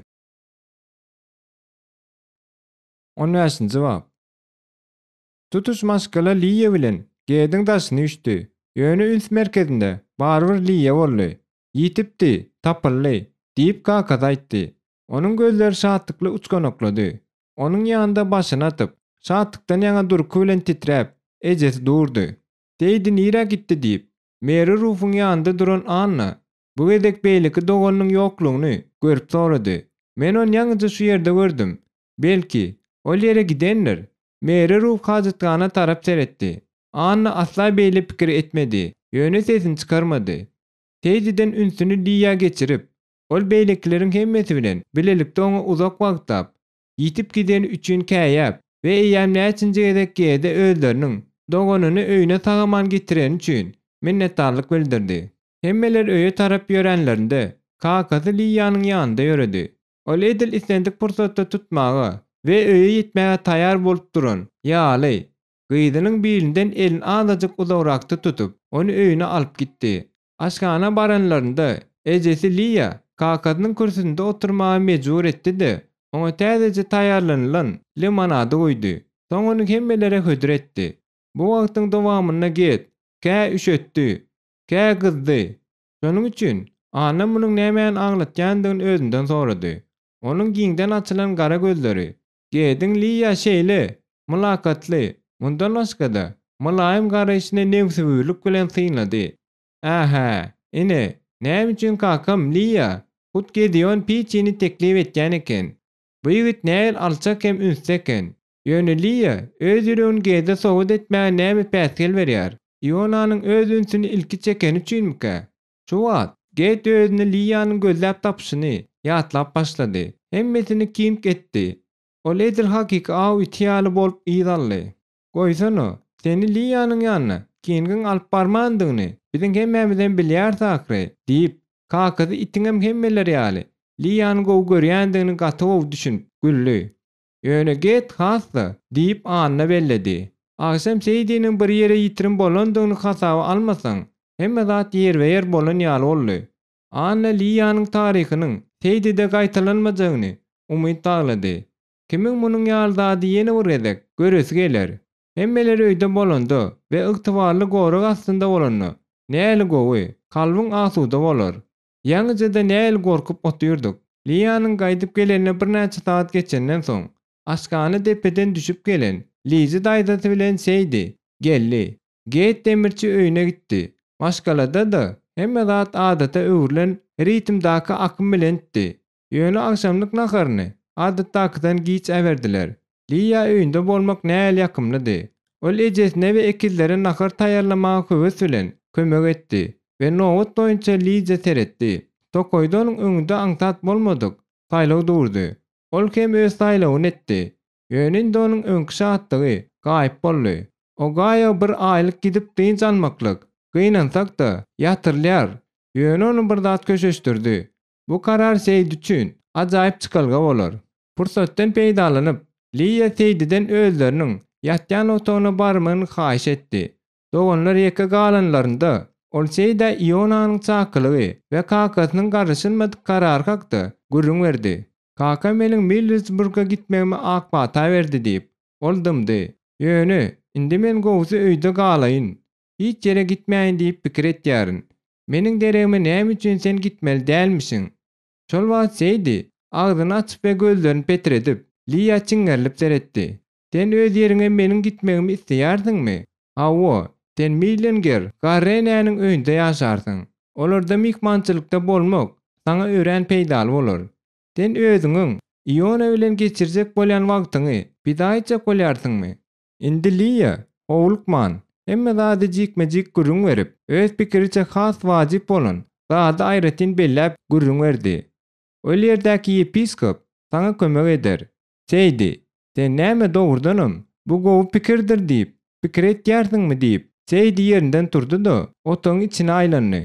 On bäşinji bap. Tutuş maşgala Liýa bilen Gediň daşyny üýşdi. Ýöne üns merkezinde barybir Liýa boldy. Ýitipdi, tapyldy, diýip kakasy aýtdy. Onuň gözleri şatlykly uçganaklady. Onuň ýanynda başyny atyp, şatlykdan ýaňa durky bilen titräp, ejesi durdy. Seýdi nirä gitdi diýip, Meri Rufuň ýanynda duran Anna bu gezek beýleki doganynyň ýoklugyny görüp sorady. Men ony ýaňyja şu ýerde gördüm. Belki, ol ýere gidendir? Meri Ruf hajathana tarap seretdi. Anna asla beýle pikir etmedi, ýöne sesini çykarmady. Seýdiden ünsüni Liýa geçirip, ol beýlekileriň hemmesi bilen bilelikde oňa uzak wagtlap, ýitip gideni üçin käýäp we eýýäm näçinji gezek Gede özleriniň doganyny öýüne sag-aman getireni üçin minnetdarlyk bildirdi. Hemmeler öýe tarap ýöränlerinde, kakasy Liýanyň ýanynda ýöredi. Ol edil islendik pursatda tutmaga we öýe ýetmäge taýýar bolup duran ýaly, gyzynyň bilinden elini azajyk uzagrakda tutup, ony öýüne alyp gitdi. Aşhana baranlarynda, ejesi Liýa kakasynyň kürsüsinde oturmaga mejbur etdi-de, oňa täzeje taýýarlanylan limonady guýdy. Soň ony hemmelere hödür etdi. Bu wagtyň dowamynda Ged kä üşetdi, kä gyzdy. Şonuň üçin Anna munuň nämäni aňlatýandygyny özünden sorady. Onuň giňden açylan gara gözleri Gediň Liýa şeýle mylakatly, mundan başga-da, mylaýym garaýşyny nebsewürlik bilen synlady. Ä-hä, ine, näme üçin kakam Liýa hut Gedeon Piçini teklip etýän eken. Bu ýigit nähili alçak hem ünsli eken. Ýöne Liýa öz ýüregini Gede sowgat etmäge näme päsgel berýär? Ionanyň öz ünsüni ilki çekeni üçinmikä? Şu wagt Ged özüni Liýanyň gözläp tapyşyny ýatlap başlady. Hemmesini King etdi. Ol edil hakyky aw iti ýaly bolup yz aldy. Goýsana, seni Liýanyň ýanyna Kingiň alyp barmandygyny biziň hemmämizem bilýäris ahyry, diýip, kakasy itiňem hemmeler ýaly Liýany gowy görýändigini gaty gowy düşünip, güldi. Ýöne Ged hassa, diýip, Anna belledi. Agşam Seýdiniň bir ýere ýitirim bolandygyny hasaba almasaň, hemme zat ýerbe-ýer bolan ýaly boldy. Anna Liýanyň taryhynyň Seýdide gaýtalanmajagyny umyt baglady. Kimiň munuň ýaly zady ýene bir gezek göresi geler? Hemmeler öýde bolanda we ygtybarly gorag astynda bolanda, nähili gowy, kalbyň asuda bolar. Ýaňyja-da nähili gorkup otyrdyk. Liýanyň gaýdyp gelenine birnäçe sagat geçenden soň, aşhana depeden düşüp gelen Lizi daýzasy bilen Seýdi geldi. Geýt demirçi öýüne gitdi. Maşgalada-da hemme zat adata öwrülen ritmdaki akym bilentdi. Ýöne agşamlyk naharyny adatdakydan giç äberdiler. Liýa öýünde bolmak nähili ýakymlydy. Ol ejesine we ekizlere nahar taýýarlamaga höwes bilen kömek etdi we nobat boýunça Liza seretdi. Tokaýda onuň öňünde aňsat bolmadyk saýlaw durdy. Ol hem öz saýlawyny etdi. Ýöne indi onuň öňki şatlygy gaýyp boldy. Ogaýo bir aýlyk gidip dynç almaklyk, gynansak-da, ýatyrylýar. Ýöne ony bir zat köşeşdirdi. Bu karar Seýdi üçin ajaýyp çykalga bolar. Pursatdan peýdalanyp, Liýa Seýdiden özleriniň ýatýan otagyna barmagyny haýyş etdi. Doganlar ýeke galanlarynda, ol Seýdä Ionanyň çakylygy we kakasynyň garyşylmadyk karary hakda gürrüň berdi. Kakam meniň Millersburga gitmegime ak pata berdi diýip, ol dymdy. Ýöne, indi men gowusy öýde galaýyn, hiç ýere gitmäýin diýip pikir etýärin. Meniň deregime näme üçin sen gitmeli dälmişiň? Şol wagt Seýdi agzyny açyp we gözlerini petredip, Liýa çiňňerilip seretdi. Sen öz ýeriňe meniň gitmegimi isleýärsiňmi? Hawa, sen Millenger garry enäniň öýünde ýaşarsyň. Olarda myhmançylykda bolmak saňa örän peýdaly bolar. Sen özüňiň Iona bilen geçirjek bolýan wagtyňy pida etjek bolýarsyňmy? Indi Liýa howlukman, hemme zady jikme-jik gürrüň berip, öz pikiriçe has wajyp bolan zady aýratyn belläp gürrüň berdi. Ol ýerdäki ýepiskop saňa kömek eder. Seýdi, sen näme dogrudanam, bu gowy pikirdir diýip, pikir etýärsiňmi diýip, Seýdi ýerinden turdy-da, otagyň içine aýlandy.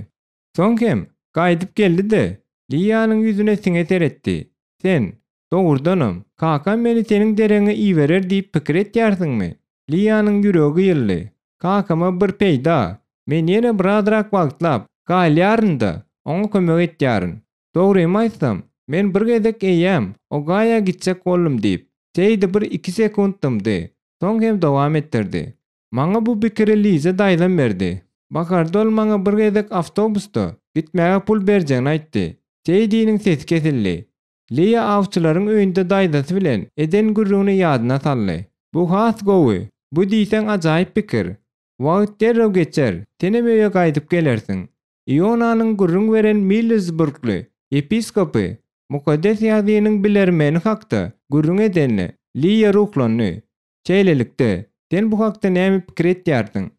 Soň hem gaýdyp geldi-de, Liýanyň ýüzüne siňe seretdi. Sen, dogrudanam, kakam meni seniň deregiňe iberer diýip pikir etýärsiňmi? Liýanyň ýüregi gyýyldy. Kakama bir peýda, men ýene birazrak wagtlap galýaryn-da, oňa kömek etýärin. Dogrymy aýtsam, men bir gezek eýýäm Ogaýa gitjek boldum diýip, Seýdi bir-iki sekunt dymdy. Soň hem dowam etdirdi. Maňa bu pikiri Liza daýzam berdi. Baharda ol maňa bir gezek awtobusda gitmäge pul berjegini aýtdy. Seýdiniň sesi kesildi. Liýa awçylaryň öýünde daýzasy bilen eden gürrüňini ýadyna saldy. Bu has gowy. Bu diýseň ajaýyp pikir. Wagt derrew geçer, senem öýe gaýdyp gelersiň. Ionanyň gürrüň beren Millsburgly ýepiskopy Mukaddes Ýazgynyň bilermeni hakda gürrüň edende, Liýa ruhlandy. Şeýlelikde, sen bu hakda näme pikir etýärsiň?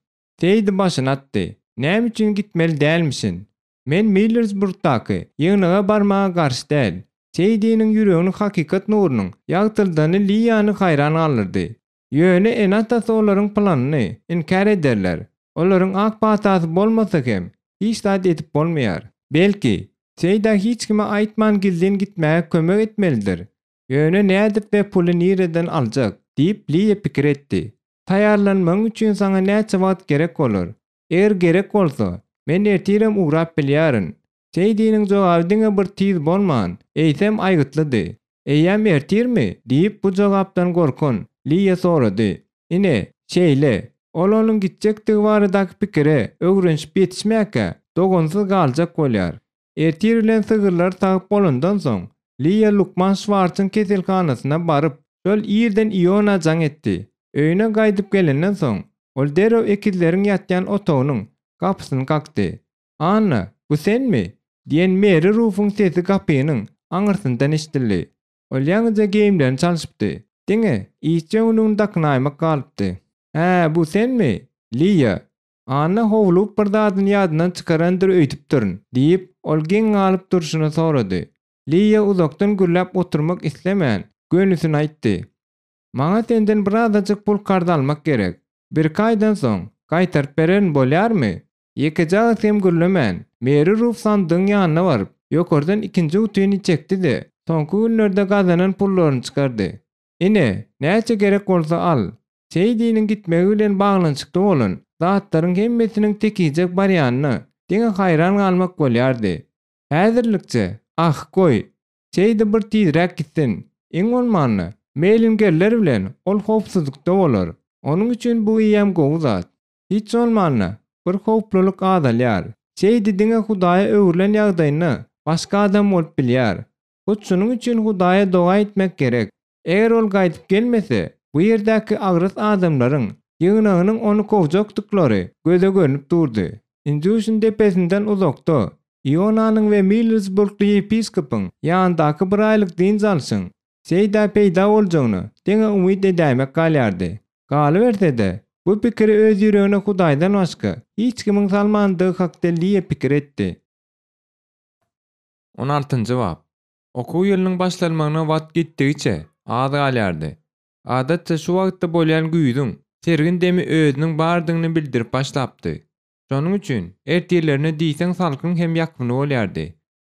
Seýdi başyny atdy. Näme üçin gitmeli dälmişin? Men Millersburgdaky ýygnaga barmaga garşy däl. Seýdiniň ýüregini hakykat nurunyň ýagtyldany Liýany haýran galdyrdy. Ýöne ene-atasy olaryň planyny inkär ederler. Olaryň ak patasy bolmasa hem, hiç zat edip bolmaýar. Belki, Seýdä hiç kime aýtman gizlin gitmäge kömek etmelidir. Ýöne nädip we puly nireden aljak? diýip, Liýa pikir etdi. Taýýarlanmagyň üçin saňa näçe wagt gerek bolar? Eger gerek bolsa, men ertirem ugrap bilýärin. Seýdiniň jogaby diňe bir tiz bolman, eýsem aýgytlydy. Eýýäm ertirmi? diýip, bu jogapdan gorkan Liýa sorady. Ine, şeýle. Ol onuň gitjekdigi baradaky pikire öwrenişip ýetişmäkä, dogansyz galjak bolýar. Ertir bilen sygyrlary sagyp bolandan soň, Liýa lukman Şwarsyň keselhanasyna baryp, şol irden Iona jaň etdi. Öýüne gaýdyp gelenden soň, ol derrew ekizleriň ýatýan otagynyň gapysyny kakdy. Anna, bu senmi? diýen Meri Rufuň sesi gapynyň aňyrsyndan eşidildi. Ol ýaňyja geýimlerini çalşypdy. Diňe işçi öňlügini dakynaýmak galypdy. Hä, bu senmi, Liýa? Anna howlugyp bir zadyny ýadyndan çykarandyr öýdüpdirin, diýip, ol geň galyp durşuna sorady. Liýa uzakdan gürläp oturmak islemän, gönüsini aýtdy. Maňa senden birazajyk pul karz almak gerek. Birki aýdan soň, gaýtaryp bererin, bolýarmy? Ýekeje agyz hem gürlemän, Meri Ruf sandygyň ýanyna baryp, ýokardan ikinji gutyny çekdi-de, soňky günlerde gazanan pullaryny çykardy. Ine, näçe gerek bolsa al. Seýdiniň gitmegi bilen baglanyşykly bolan zatlaryň hemmesiniň tekizjek barýanyna diňe haýran galmak bolýardy. Häzirlikçe, ah, goý, Seýdi bir tizräk gitsin. Iň bolmanda, Meýlingerler bilen ol howpsuzlykda bolar. Onuň üçin bu eýýäm gowy zat. Hiç bolmanda, bir howplulyk azalýar. Seýdi diňe Hudaýa öwrülen ýagdaýynda başga adam bolup bilýär. Hut şunuň üçin Hudaýa doga etmek gerek. Eger ol gaýdyp gelmese, bu ýerdäki agras adamlaryň ýygnagynyň ony kowjakdyklary göze görnüp durdy. Induşyň depesinden uzakda, Ionanyň we Millsburgly ýepiskopyň ýanyndaky bir aýlyk dynç alşyň Seýdä peýda boljagyna diňe umyt edäýmek galýardy. Galyberse-de, bu pikiri öz ýüregine Hudaýdan başga hiç kimiň salmandygy hakda Liýa pikir etdi. On altynjy bap. Okuw ýylynyň başlanmagyna wagt gitdigiçe az galýardy. Adatça şu wagtda bolýan güýzüň sergin demi özüniň bardygyny bildirip başlapdy. Şonuň üçin ertirlerine diýseň salkyn hem ýakymly bolýardy.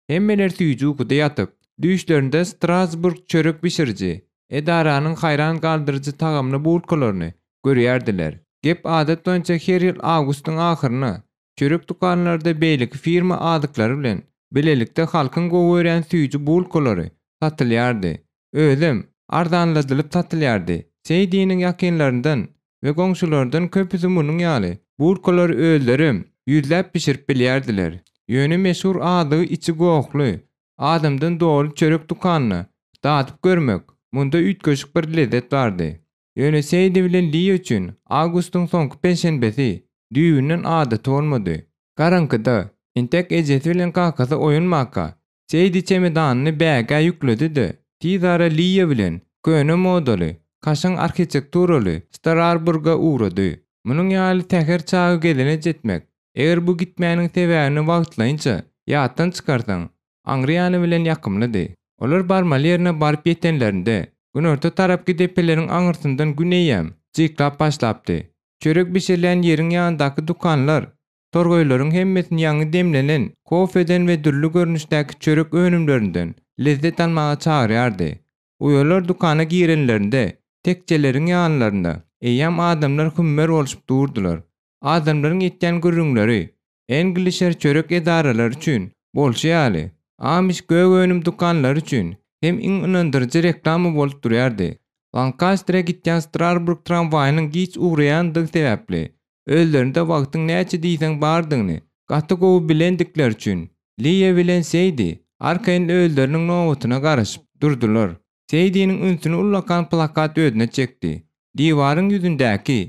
Hemmeler süýji ukuda ýatyp, düýşlerinde Strasburg çörek bişiriji edaranyň haýran galdyryjy tagamly bulkalaryny görýärdiler. Gep adat boýunça her ýyl awgustyň ahyryna Çörek dükanlarda beýleki firma azyklary bilen bilelikde halkyň gowy görýän süýji bulkalary satylýardy. Özem, arzanladylyp satylýardy. Seýdiniň ýakynlaryndan we goňşularyndan köpüsi munuň ýaly bulkalary özlerem ýüzläp bişirip bilýärdiler. Ýöne meşhur azygy içi gohly, adamdan doly çörek dükanyna dadyp görmek, munda üýtgeşik bir lezzet bardy. Ýöne Seýdi bilen Liýa üçin awgustyň soňky penşenbesi düýbünden adaty bolmady. Garaňkyda, entek ejesi bilen kakasy oýanmaka, Seýdi çemedanyny bägä ýükledi-de, tizara Liýa bilen köne modaly, kaşaň arhitekturaly Stararburga ugrady. Munuň ýaly säher çagy gezelenç etmek, eger bu gitmäniň sebäbini wagtlaýynça ýatdan çykarsaň, aňry ýany bilen ýakymlydy. Olar barmaly ýerine baryp ýetenlerinde, günorta tarapky depeleriň aňyrsyndan gün eýýäm jyklap başlapdy. Çörek bişirilýän ýeriň ýanyndaky dükanlar torgaýlaryň hemmesini ýaňy demlenen kofeden we dürli görnüşdäki çörek önümlerinden lezzet almaga çagyrýardy. Uýalar dükana girenlerinde, tekjeleriň ýanlarynda eýýäm adamlar hümmer bolşup durdular. Adamlaryň etýän gürrüňleri Englişer çörek edaralary üçin bolşy ýaly, Amish gök önüm dükanlary üçin hem iň ynandyryjy reklama bolup durýardy. Lankastere gitýän Strarburg tramwaýynyň giç ugraýandygy sebäpli, özlerinde wagtyň näçe diýseň bardygyny gaty gowy bilendikleri üçin, Liýa bilen Seýdi arkaýyn özleriniň nobatyna garaşyp durdular. Seýdiniň ünsüni ullakan plakat özüne çekdi. Diwaryň ýüzündäki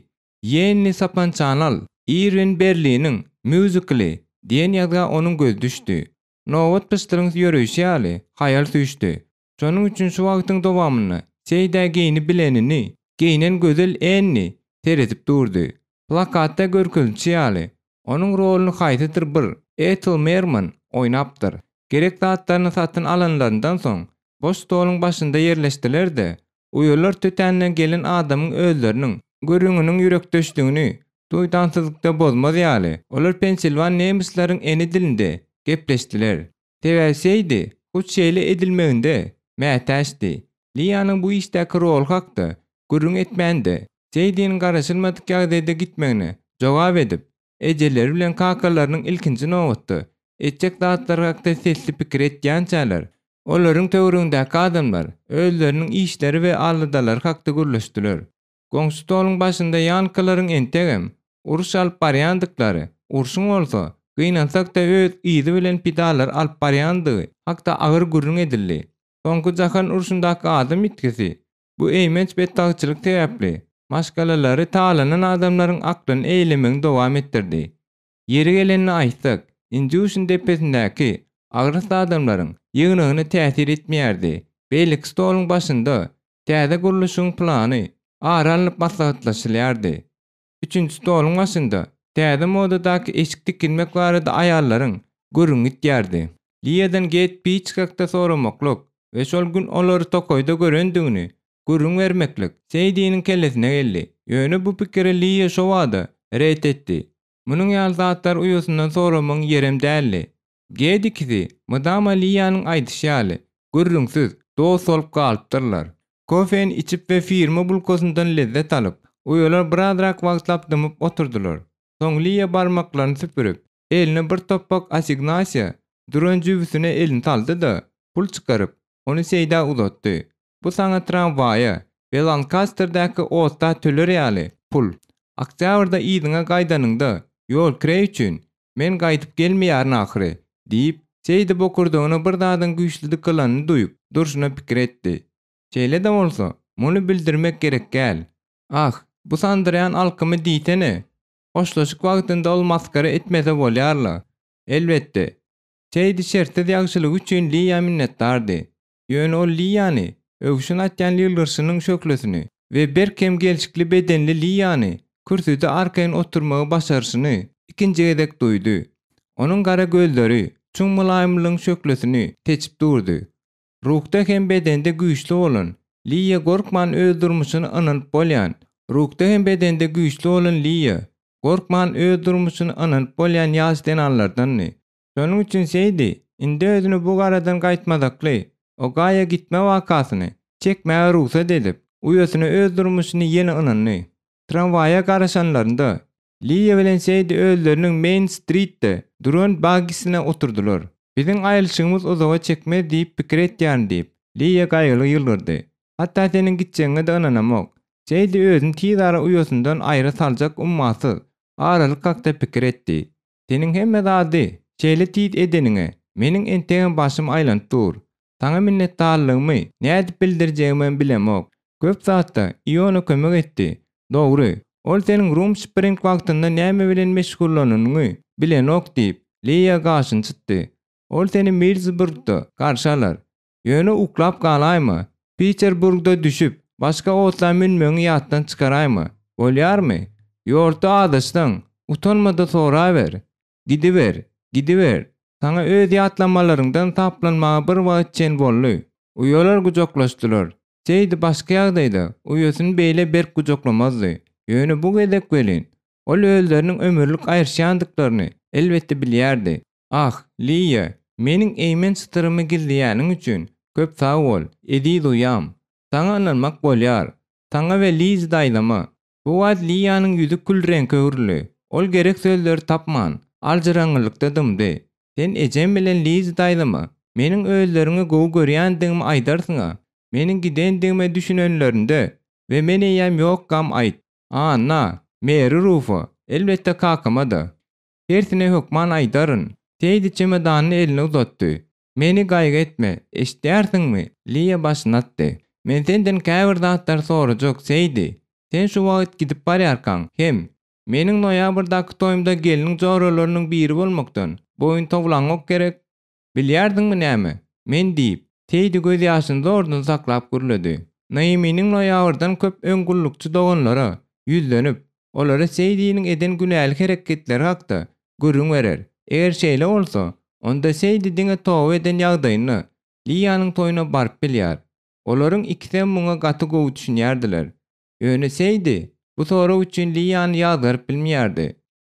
Ýenni sapançany al, Irwin Berliniň mýuzikli diýen ýazga onuň gözi düşdi. Nobat pyşdyryň ýöreýşi ýaly, haýal süýşdi. Şonuň üçin şu wagtyň dowamynda Seýdä geýni bilenini geýnen gözel Enni seredip durdy. Plakatda görkezilişi ýaly, onuň roluny haýsydyr bir Ethel Merman oýnapdyr. Gerek zatlaryny satyn alanlaryndan soň, boş stoluň başynda ýerleşdiler-de, uýalar tötänden gelen adamyň özleriniň gürrüňiniň ýürekdeşligini duýdansyzlykda bozmaz ýaly, olar pensilwan nemisleriň ene dilinde gepleşdiler. Sebäbi Seýdi hut şeýle edilmeginde mätäçdi. Liýanyň bu işdäki roly hakda gürrüň etmände, Seýdiniň garaşylmadyk ýagdaýda gitmegine jogap edip, ejeleri bilen kakalarynyň ilkinji nobatda etjek zatlary hakda sesli pikir etýänçäler, olaryň töweregindäki adamlar özleriniň işleri we aladalary hakda gürleşdiler. Goňşy stoluň başynda ýankalaryň entegem uruş alyp barýandyklary, urşuň bolsa, gynansak-da öz yzy bilen pidalary alyp barýandygy hakda agyr gürrüň edildi. Soňky jahan urşundaky adam ýitgisi, bu eýmenç betbagtçylyk sebäpli, maşgalalary talanan adamlaryň aklyny eýlemegini dowam etdirdi. Ýeri gelende aýtsak, Indýuşin depesindäki agras adamlaryň ýygnagyna täsir etmeýärdi. Beýleki stoluň başynda täze gurluşygyň plany ara alnyp maslahatlaşylýardy. Üçünji stoluň başynda täze modadaky eşik tikinmek barada aýallaryň gürrüňi gitýärdi. Liýadan Get Piç hakda soramaklyk we şol gün olary tokaýda görendigini gürrüň bermeklik Seýdiniň kellesine geldi. Ýöne bu pikiri Liýa şobada ret etdi. Munuň ýaly zatlary uýasyndan soramagyň ýerem däldi. Ged ikisi mydama Liýanyň aýdyşy ýaly, gürrüňsiz, dost bolup galypdyrlar. Kofeni içip we firma bulkasyndan lezzet alyp, uýalar birazrak wagtlap dymyp oturdylar. Soň Liýa barmaklaryny süpürip, eline bir topbak assignasiýa duran jübüsine elini saldy-da, pul çykaryp, ony Seýdä uzatdy. Bu saňa tramwaýa we Lankasterdäki otla töler ýaly pul. Oktýabrda yzyňa gaýdanyňda ýol kireý üçin men gaýdyp gelmeýärin ahyry, diýip, Seýdi bokurdagyna bir zadyň güýçli dykylanyny duýup, durşuna pikir etdi. Şeýle-de bolsa, muny bildirmek gerek däl. Ah, bu sandyraýan alkymy diýsene! Hoşlaşyk wagtynda ol masgara etmese bolýar-la. Elbetde, Seýdi şertsiz ýagşylygy üçin Liýa minnetdardy. Ýöne ol Liýany, öwşün atýan ýylgyrşynyň şöhlesini we berk hem gelşikli bedenli Liýany kürsüde arkaýyn oturmagy başaryşyny ikinji gezek duýdy. Onuň gara gözleri çuň mylaýymlygyň şöhlesini seçip durdy. Ruhda hem bedende güýçli bolan Liýa gorkman öz durmuşyny ynanyp bolýan Ruhda hem bedende güýçli bolan Liýa gorkman öz durmuşyny ynanyp bolýan ýaş zenanlardandy. Şonuň üçin Seýdi indi özüni bu garadan gaýtmazakly Ogaýa gitme wakasyny çekmäge rugsat edip, uýasyna öz durmuşyny ýene ynandy. Tramwaýa garaşanlarynda, Liýa bilen Seýdi özleriniň Meýn-stritde duran baggisine oturdylar. Biziň aýrylyşygymyz uzaga çekmez diýip pikir etýärin diýip, Liýa gaýgyly ýylgyrdy. Hatda seniň gitjegiňe-de ynanamok. Seýdi özüni tizara uýasyndan aýra saljak ummasyz aralyk hakda pikir etdi. Seniň hemme zady şeýle tiz edeniňe meniň entegem başym aýlanyp dur. Saňa minnetdarlygymy nädip bildirjegimem bilemok. Köp zatda Iona kömek etdi. Dogry, ol seniň Rumspring wagtynda näme bilen meşgullanynyňy bilenok diýip, Leýa gaşyny çytdy. Ol seni Milsburgda garşy alar. Ýöne uklap galaýma. Piterburgda düşüp, başga otla münmegiňi ýatdan çykaraýma. Bolýarmy? Ýolda azaşsaň, utanma-da soraber. Gidiber, gidiber. Saňa öz ýatlamalaryňdan saplanmaga bir wagt çen boldy. Uýalar gujaklaşdylar. Seýdi başga ýagdaýda uýasyny beýle berk gujaklamazdy. Ýöne bu gezek welin, ol özleriniň ömürlik aýryşýandyklaryny elbetde bilýärdi. Ah, Liýa, meniň eýmenç syrymy gizleýäniň üçin köp sag bol, eziz uýam. Saňa ynanmak bolýar. Saňa we Lizi daýzama. Bu wagt Liýanyň ýüzi kül reňke öwrüldi. Ol gerek sözleri tapman, aljyraňňylykda dymdy. Sen ejem bilen Lizi daýzama meniň özleriňi gowy görýändigimi aýdarsyň-a. Meniň gidendigime düşünenlerinde we men eýýäm ýokkam aýt. Anna, Meri Rufa. Elbetde kakama-da. Hersine hökman aýdaryn. Seýdi çemodanyny eline uzatdy. Meni gaýgy etme, eşidýärsiňmi? Liýa başyny atdy. Men senden käbir zatlary sorajak, Seýdi. Sen şu wagt gidip barýarkaň, hem, meniň noýabrdaky toýumda gelniň joralarynyň biri bolmakdan boýun towlaňok gerek? Bilýärdiňmi näme? Men diýip, Seýdi gözýaşyny zordan saklap gürledi. Naiminiň noýabrdan köp öň gullukçy doganlara ýüzlenip, olara Seýdiniň eden günäli hereketleri hakda gürrüň berer. Eger şeýle bolsa, onda Seýdi diňe toba eden ýagdaýynda Liýanyň toýuna baryp bilýär. Olaryň ikisem muňa gaty gowy düşünýärdiler. Ýöne Seýdi bu sorag üçin Liýany ýazgaryp bilmeýärdi.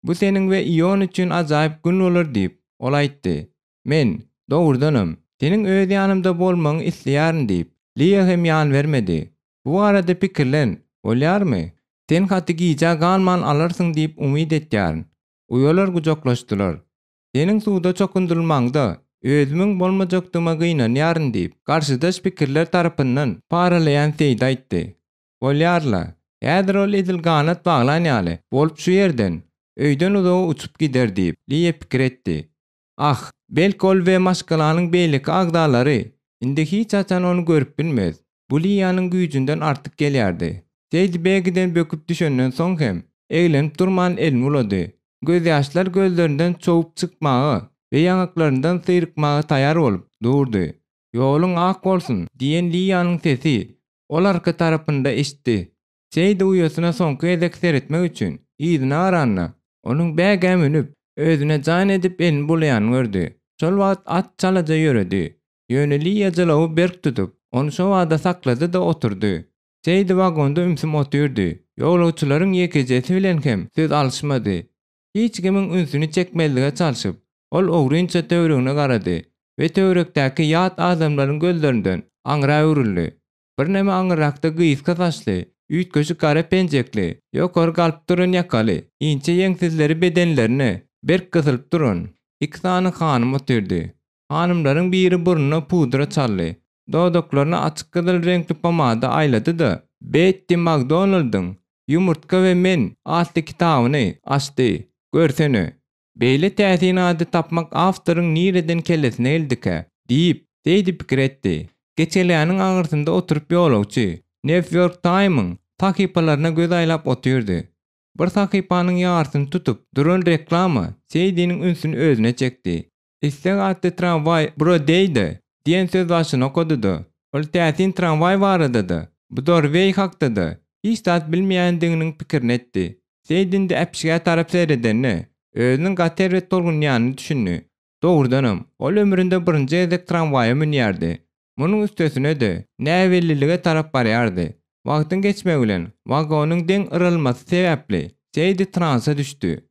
Bu seniň we Ion üçin ajaýyp gün bolar diýip, ol aýtdy. Men, dogrudanam, seniň öz ýanymda bolmagyňy isleýärin diýip, Liýa hem ýan bermedi. Bu barada pikirlen, bolýarmy? Sen haty gijä galman alarsyň diýip umyt etýärin. Uýalar gujaklaşdylar. Seniň suwda çokundyrylmaňda özümiň bolmajakdygyma gynanýaryn diýip, garşydaş pikirler tarapyndan paralaýan Seýdi aýtdy. Bolýar-la, häzir ol edil ganat baglan ýaly bolup şu ýerden, öýden uzaga uçup gider diýip, Liýa pikir etdi. Ah, belki ol we maşgalanyň beýleki agzalary indi hiç haçan ony görüp bilmez. Bu Liýanyň güýjünden artyk gelýärdi. Seýdi Begiden böküp düşenden soň hem, eglenip durman elini bulady. Gözýaşlar gözlerinden çowup çykmaga we ýaňaklaryndan syrykmaga taýar bolup durdy. Ýoluň ak bolsun! Diýen Liýanyň sesi ol arka tarapynda eşitdi. Seýdi uýasyna soňky gezek seretmek üçin yzyna garanda, onuň bägä münüp, özüne jan edip elini bulaýanyny gördi. Şol wagt at çalaja ýöredi. Ýöne Liýa jylawy berk tutup, ony şobada saklady-da oturdy. Seýdi wagonda ümsüm otyrdy. Ýolagçylaryň ýekejesi bilen hem söz alyşmady. Hiç kimiň ünsüni çekmezlige çalşyp, ol ogrynça töweregine garady we töwerekdäki ýat adamlaryň gözlerinden aňra öwrüldi. Birneme aňyrrakda gysga saçly, üýtgeşik gara penjekli, ýokary galyp duran ýakaly, inçe ýeňsizleri bedenlerine berk gysylyp duran iki sany hanym otyrdy. Hanymlaryň biri burnuna pudra çaldy, dodaklaryna açyk gyzyl reňkli pomada aýlady-da, Betti Makdonaldyň Ýumurtga we men atly kitabyny açdy. Görsene, beýle täsin ady tapmak awtoryň nireden kellesine geldikä? diýip, Seýdi pikir etdi. Geçelgäniň aňyrsynda oturyp ýolagçy, Newýork Taýmyň sahypalaryna göz aýlap otyrdy. Bir sahypanyň ýarysyny tutup duran reklama Seýdiniň ünsüni özüne çekdi. Isleg atly tramwaý Brodeýde diýen söz başyny okady-da, ol täsin tramwaý barada-da, Bdorweý hakda-da hiç zat bilmeýändiginiň pikirini etdi. Seýdi indi äpişgä tarap seredende, özüniň gaty erbet tolgunýanyny düşündi. Dogrudanam, ol ömründe birinji gezek tramwaýa münýärdi. Munuň üstesine-de, näbellilige tarap barýardy. Wagtyň geçmegi bilen, wagonyň deň yrylmasy sebäpli, Seýdi transa düşdi.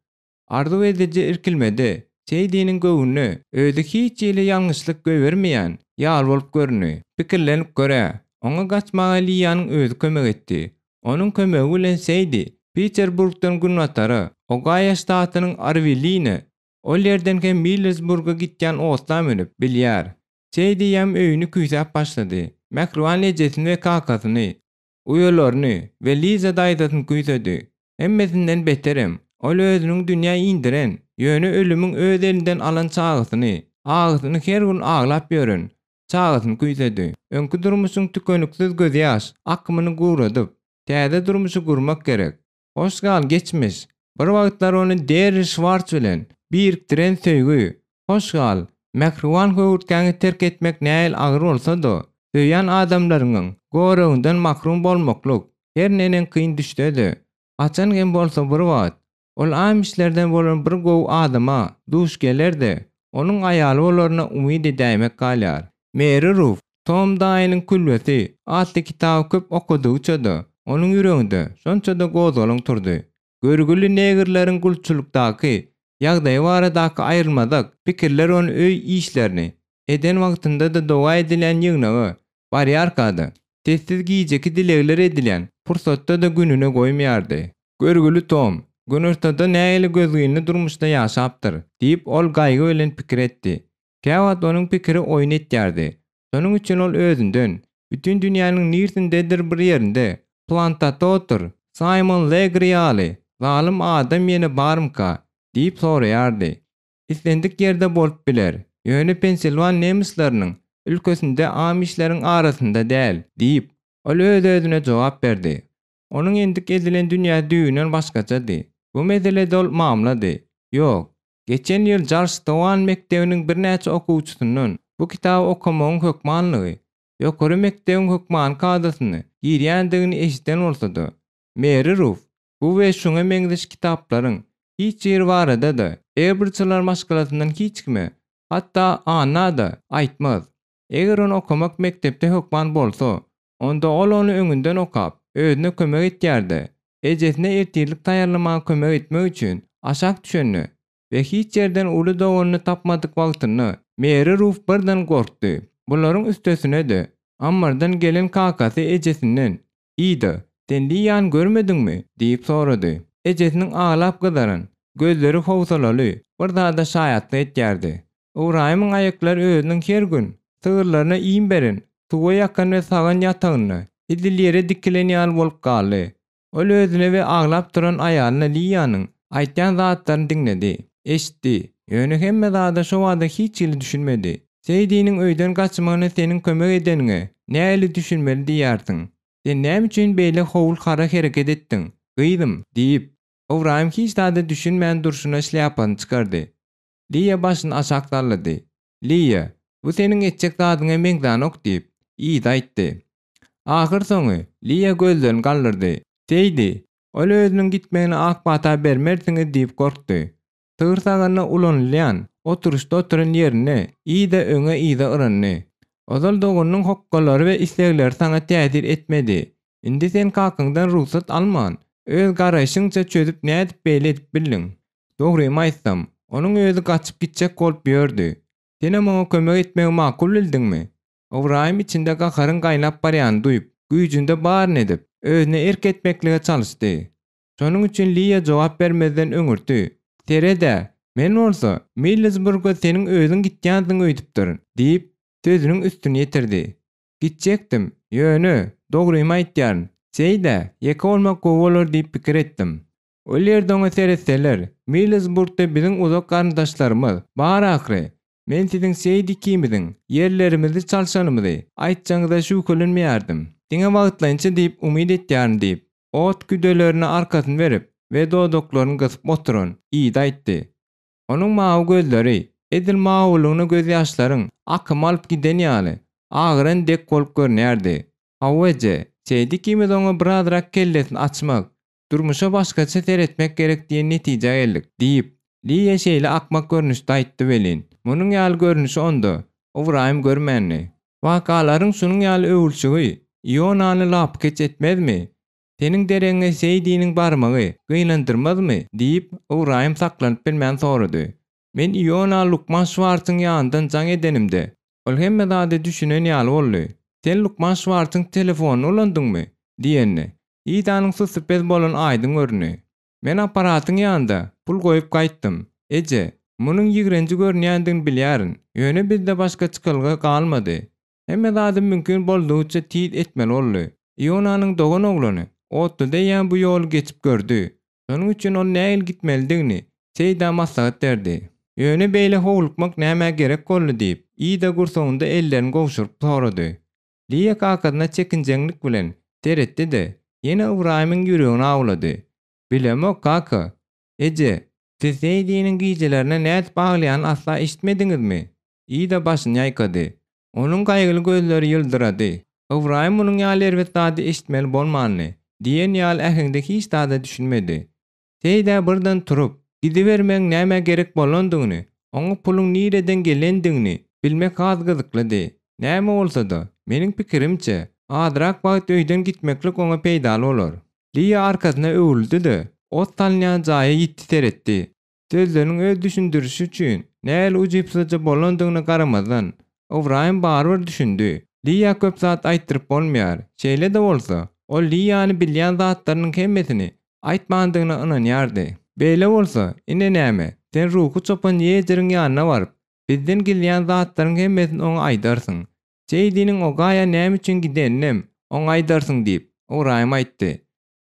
Arzuw ediji irkilmedi. Seýdiniň göwnüne özi hiç hili ýalňyşlyk goýbermeýän ýaly bolup göründi. Pikirlenip gör-ä, oňa gaçmaga Liýanyň özi kömek etdi. Onuň kömegi bilen Seýdi Piterburgdan günbatara, Ogaýa ştatynyň Arwilline, ol ýerden hem Millersburga gitýän otla münüp bilýär. Seýdi hem öýüni küýsäp başlady. Mähriban ejesini we kakasyny, Uýalaryny we Liza daýzasyny küýsedi. Hemmesinden beterem, ol özüniň dünýä indiren, ýöne ölümiň öz elinden alan çagasyny, agysyny her gün aglap ýören, çagasyny küýsedi. Öňki durmuşyň tükeniksiz gözýaş akymyny guradyp, täze durmuşy gurmak gerek. Hoş gal, geçmiş! Bir wagtlar ony Derri Şwarts bilen birikdiren söýgi, hoş gal, mähriban höwürtgäňi terk etmek nähili agyr bolsa-da, söýýän adamlaryňyň goragyndan mahrum bolmaklyk her neneň kyn düşse-de, haçan hem bolsa bir wagt, ol amişlerden bolan bir gowy adama duş geler-de, onuň aýaly bolaryna umyt edäýmek galýar. Meri Ruf, Tom daýynyň külbesi atly kitaby köp okadygyça-da, onuň ýüreginde şonça-da gozgalaň turdy. Görgüli negrleriň gulçulykdaky ýagdaýy baradaky aýrylmazak pikirler ony öý işlerini eden wagtynda-da doga edilýän ýygnaga barýarka-da, sessiz gijeki dilegler edilýän pursatda-da gününe goýmaýardy. Görgüli Tom, günortada nähili gözgyny durmuşda ýaşapdyr, diýip, ol gaýgy bilen pikir etdi. Käwagt onuň pikiri oýun etýärdi. Şonuň üçin ol özünden, bütin dünýäniň nirsindedir bir ýerinde plantatotor Saýmon Legri ýaly. zalym adam ýene barmyka? diýip soraýardy. Islendik ýerde bolup biler, ýöne Pensilwan nemisleriniň ülkesinde amişleriň arasynda däl, diýip, ol öz-özüne jogap berdi. Onuň endik edilen dünýäsi düýbünden başgaçady. Bu meselede ol mamlady. Ýok, geçen ýyl Jarstowan mekdebiniň birnäçe okuwçysyndan bu kitaby okamagyň hökmanlygy, ýokary mekdebiň hökmany kadasyna girýändigini eşiden bolsa-da, Meri Ruf bu we şuňa meňzeş kitaplaryň hiç biri barada-da Ebrçiler maşgalasyndan hiç kime, hatda Anna-da aýtmaz. Eger ony okamak mekdepde hökman bolsa, onda ol ony öňünden okap, özüne kömek etýär-de, ejesine ertirlik taýýarlamaga kömek etmek üçin aşak düşende we hiç ýerden uly doganyny tapmadyk wagtynda Meri Ruf birden gorkdy. Bularyň üstesine-de, ammardan gelen kakasy ejesinden, Ida, sen Liýany görmediňmi? diýip sorady. Ejesiniň aglap gyzaran gözleri howsalaly bir zada şaýatlyk etýärdi. Ybraýymyň aýaklary özüniň her gün sygyrlaryna iým beren, suwa ýakan we sagan ýatagynda, edil ýere dikilen ýaly bolup galdy. Ol özüne we aglap duran aýalyna Liýanyň aýtýan zatlaryny diňledi, eşitdi, ýöne hemme zada şobada hiç hili düşünmedi. Seýdiniň öýden gaçmagyna seniň kömek edeniňe nähili düşünmeli diýýärsiň? Sen näme üçin beýle howul-hara hereket etdiň, gyzym? diýip, Ybraýym hiç zada düşünmän durşuna şlýapasyny çykardy. Liýa başyny aşak sallady. Liýa, bu seniň etjek zadyňa meňzänok diýip, Ida aýtdy. Ahyrsoňy, Liýa gözlerini galdyrdy. Seýdi, ol özüniň gitmegine ak pata bermersiňiz diýip gorkdy. Sygyr saganda ulanylýan oturyşda oturan ýerinde Ida öňe-yza yryndy. Ozal doganynyň hokgalary we islegleri saňa täsir etmedi. Indi sen kakaňdan rugsat alman, öz garaýşyňça çözüp nädip beýle edip bildiň? Dogrymy aýtsam, onuň özi gaçyp gitjek bolup ýördi. Senem oňa kömek etmegi makul bildiňmi? Ybraýym içinde gaharyň gaýnap barýanyny duýup, güýjünde baryny edip, özüne erk etmeklige çalyşdy. Şonuň üçin Liýa jogap bermezden öňürti, Sered-ä, men bolsa, Millsburga seniň özüň gitýänsiň öýdüpdirin, diýip, sözüniň üstüni ýetirdi. Gitjekdim, ýöne, dogrymy aýtýaryn, şeýd-ä, ýeke bolmak gowy bolar diýip pikir etdim. Ol ýerde oňa seretseler, Millsburgda biziň uzak garyndaşlarymyz bar ahyry. Men siziň Seýd ikimiziň ýerlerimizi çalşanymyzy aýtjagyňyza şübhelenmeýärdim. Diňe wagtlaýynça diýip umyt etýärin diýip, ot küdelerine arkasyny berip we dodaklaryny gysyp oturan Ida aýtdy. Onuň mawy gözleri, edil mawulygyna gözýaşlaryň akymy alyp giden ýaly, agyran dek bolup görünýärdi. Hawa eje, Seýd ikimiz oňa birazrak kellesini açmak, Durmuşa başgaça seretmek gerek diýen netijä geldik, diýip, Liýa şeýle akmak görnüşde aýtdy welin, munuň ýaly görnüşi onda Ybraýym görmändi. Wakalaryň şunuň ýaly öwrülişigi Ionany lapykeç etmezmi? Seniň deregiňe Seýdiniň barmagy gynandyrmazmy? diýip, Ybraýym saklanyp bilmän sorady. Men Iona lukman Şwarsyň ýanyndan jaň edenimde, ol hemme zada düşünen ýaly boldy. Sen lukman Şwarsyň telefonyny ulandyňmy? diýende, Idanyň sussupez bolany aýdyň göründi. Men apparatyň ýanynda pul goýup gaýtdym. Eje, munuň ýigrenji görünýändigini bilýärin, ýöne bizde başga çykalga galmady. Hemme zady mümkin boldugyça tiz etmeli boldy. Ionanyň dogan oglany otluda eýýäm bu ýoly geçip gördi. Şonuň üçin ol nähili gitmelidigini Seýdä maslahat berdi. Ýöne beýle howlukmak nämä gerek boldy diýip, Ida gursagynda ellerini gowşuryp sorady. Liýa kakasyna çekinjeňlik bilen seretdi-de, ýene Ybraýymyň ýüregini awlady. Bilemok, kaka. Eje, siz Seýdiniň gijelerine nädip aglaýanyny asla eşitmediňizmi? Ida başyny ýaýkady. Onuň gaýgyly gözleri ýyldyrady. Ybraýym munuň ýaly erbet zady eşitmeli bolmandy diýen ýaly äheňde hiç zada düşünmedi. Seýdä birden turup, gidibermegiň nämä gerek bolandygyny, oňa puluň nireden gelendigini bilmek has gyzyklydy. Näme bolsa-da, meniň pikirimçe, azrak wagt öýden gitmeklik oňa peýdaly bolar. Liýa arkasyna öwrüldi-de, ot salynýan jaýa ýitdi seretdi. Sözleriniň öz düşündirişi üçin nähili ujypsyzja bolandygyna garamazdan, Ybraýym barybir düşündi. Liýa köp zat aýtdyryp bolmaýar. Şeýle-de bolsa, ol Liýany bilýän zatlarynyň hemmesini aýtmandygyna ynanýardy. Beýle bolsa, ine näme, sen ruhy çopan Ýejeriň ýanyna baryp, bizden gizlän zatlaryň hemmesini oňa aýdarsyň. Jeýdiniň Ogaýa näme üçin gideninem oňa aýdarsyň diýip, Ybraýym aýtdy.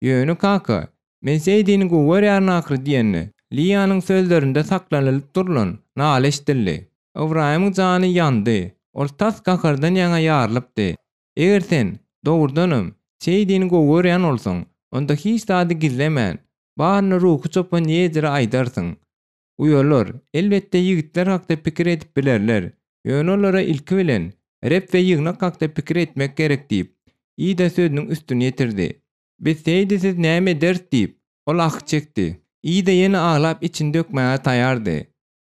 Ýöne, kaka, Men Seýdini gowy görýärin ahyry diýende, Liýanyň sözlerinde saklanylyp durlan nala eşidildi. Ybraýymyň jany ýandy, ol tas gahardan ýaňa ýarylypdy. Eger sen, dogrudanam, Seýdini gowy görýän bolsaň, onda hiç zady gizlemän, baryny ruhy çopan Ýezire aýdarsyň. Uýalar, elbetde, ýigitler hakda pikir edip bilerler, ýöne olara ilki bilen Reb we ýygnak hakda pikir etmek gerek diýip, Ida sözüniň üstüni ýetirdi. Biz Seýdisiz näme ederis diýip, ol ah çekdi. Ida ýene aglap içini dökmäge taýardy.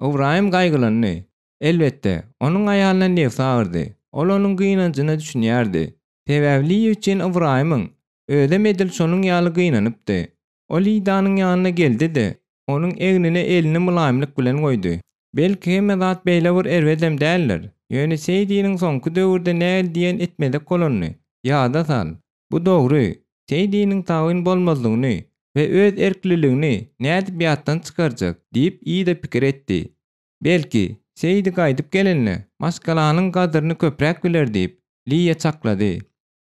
Ybraýym gaýgylandy. Elbetde, onuň aýalyna nebsi agyrdy. Ol onuň gynanjyna düşünýärdi. Sebäbi Liýa üçin Ybraýymyň özem edil şonuň ýaly gynanypdy. Ol Idanyň ýanyna geldi-de, onuň egnine elini mylaýymlyk bilen goýdy. Belki hemme zat beýle bir erbedem däldir, ýöne Seýdiniň soňky döwürde nähili diýen etmezek bolanyny ýada sal. Bu dogry, Seýdiniň tabyn bolmazlygyny we öz erkliligini nädip ýatdan çykarjak diýip Ida pikir etdi. Belki, Seýdi gaýdyp gelende, maşgalanyň gadyryny köpräk biler diýip, Liýa çaklady.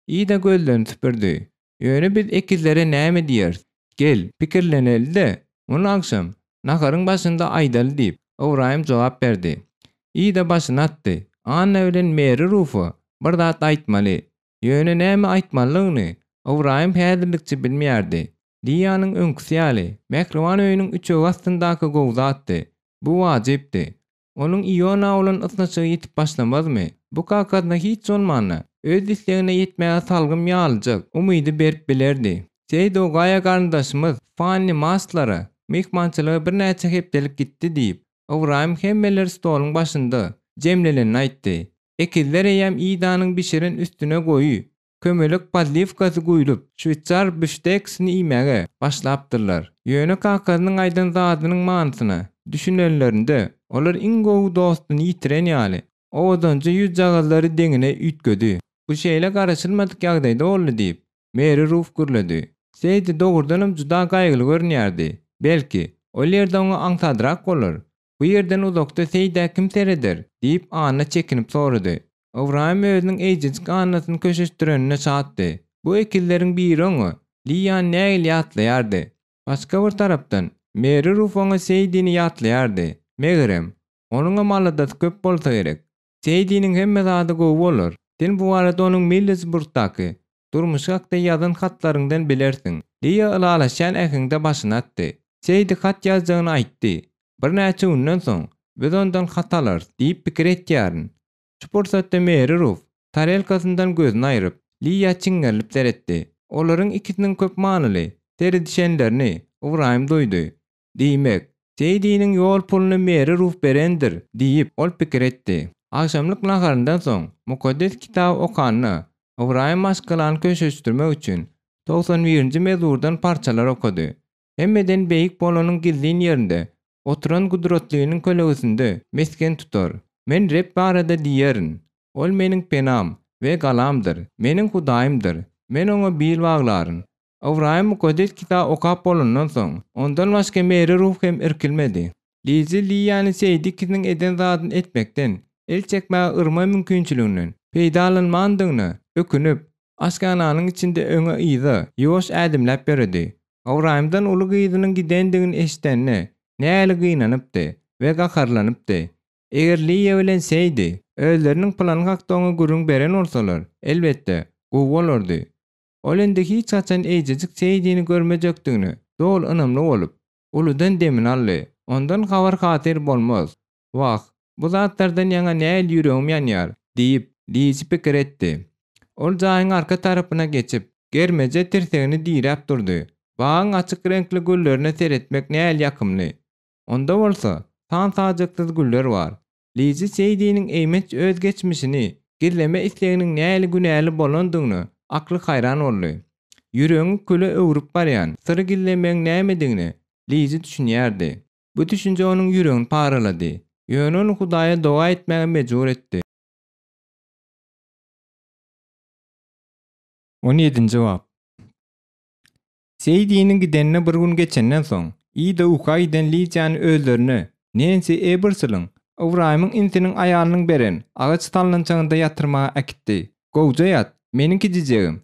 Ida gözlerini süpürdi. Ýöne biz ekizlere näme diýeris? Gel, pikirleneli-de, muny agşam, naharyň başynda aýdaly diýip, Ybraýym jogap berdi. Ida başyny atdy. Anna bilen Meri Rufa bir zat aýtmaly. Ýöne näme aýtmalydygyny Ybraýym häzirlikçe bilmeýärdi. Liýanyň öňküsi ýaly, mähriban öýüniň üçegi astyndaky gowy zatdy. Bu wajypdy. Onuň Iona bolan ysnyşygy ýitip başlamazmy? Bu kakasyna hiç bolmanda, öz islegine ýetmäge salgym ýalyjak umydy berip bilerdi. Seýdi Ogaýa garyndaşymyz Fanni Maslara myhmançylyga birnäçe hepdelik gitdi diýip, Ybraýym hemmeler stoluň başynda jemlenenini aýtdy. Ekizler eýýäm Idanyň bişiren üstüne goýy Kömelek podliwkasy guýlup, şweýsar bifşteksini iýmäge başlapdyrlar. Ýöne kakasynyň aýdan zadynyň manysyna düşünenlerinde, olar iň gowy dostuny ýitiren ýaly, owadanja ýüzjagazlary deňine üýtgedi. Bu şeýle garaşylmadyk ýagdaýda boldy diýip, Meri Ruf gürledi. Seýdi dogrudanam juda gaýgyly görünýärdi. Belki, ol ýerde oňa aňsadrak bolar. Bu ýerden uzakda Seýdä kim sereder? diýip, Anna çekinip sorady. Ybraýym özüniň eýjejik Annasyny köşeşdirenine şatdy. Bu ekizleriň biri oňa Liýany nähili ýatlaýardy. Başga bir tarapdan, Meri Ruf oňa Seýdini ýatlaýardy. Megerem, onuňam aladasy köp bolsa gerek. Seýdiniň hemme zady gowy bolar. Sen bu barada onuň Millsburgdaky durmuşy hakda ýazan hatlaryňdan bilersiň. Liýa ylalaşýan äheňde başyny atdy. Seýdi hat ýazjagyny aýtdy. Birnäçe günden soň, biz ondan hat alarys diýip pikir etýärin. Şu pursatda Meri Ruf tarelkasyndan gözüni aýryp, Liýa çiňňerilip seretdi. Olaryň ikisiniň köp manyly seredişenlerini Ybraýym duýdy. Diýmek, Seýdiniň ýol puluny Meri Ruf berendir, diýip, ol pikir etdi. Agşamlyk naharyndan soň, Mukaddes Kitaby okanda, Ybraýym maşgalany köşeşdirmek üçin, 91-nji mezmurdan parçalar okady. Hemmeden beýik bolanyň gizlin ýerinde, oturan Gudratlynyň kölegesinde mesgen tutar. Men Reb barada diýerin, Ol meniň penam we galamdyr, meniň Hudaýymdyr, men Oňa bil baglaryn. Ybraýym Mukaddes Kitaby okap bolandan soň, ondan başga Meri Ruh hem irkilmedi. Lizi Liýany Seýdi ikisiniň eden zadyny etmekden el çekmäge yrma mümkinçiliginden peýdalanmandygyna ökünip, aşhananyň içinde öňe-yza, ýuwaş ädimläp ýöredi. Ybraýymdan uly gyzynyň gidendigini eşidende, nähili gynanypdy we gaharlanypdy. Eger Liýa bilen Seýdi özleriniň plany hakda oňa gürrüň beren bolsalar, elbetde, gowy bolardy. Ol indi hiç haçan eýjejik Seýdini görmejekdigine doly ynamly bolup, uludan demini aldy. Ondan habar-hatyr bolmaz. Wah, bu zatlardan ýaňa nähili ýüregim ýanýar, diýip, Liji pikir etdi. Ol jaýyň arka tarapyna geçip, germeje tirsegini diräp durdy. Bagyň açyk reňkli güllerine seretmek nähili ýakymly. Onda bolsa, san-sajaksyz güller bar. Liji Seýdiniň eýmenç öz geçmişini gizleme isleginiň nähili günäli bolandygyna akly haýran boldy. Ýüregiňi küle öwrüp barýan syry gizlemegiň nämedigine Liji düşünýärdi. Bu düşünje onuň ýüregini paralady, ýöne ony Hudaýa doga etmäge mejbur etdi. On ýedinji bap. Seýdiniň gidenine bir gün geçenden soň, Ida uka giden Lidiýany özlerine Nensi Ebersiliň, Ybraýymyň inisiniň aýalynyň beren agaç sallançagynda ýatyrmaga äkitdi. Gowja ýat, meniň kijijegim!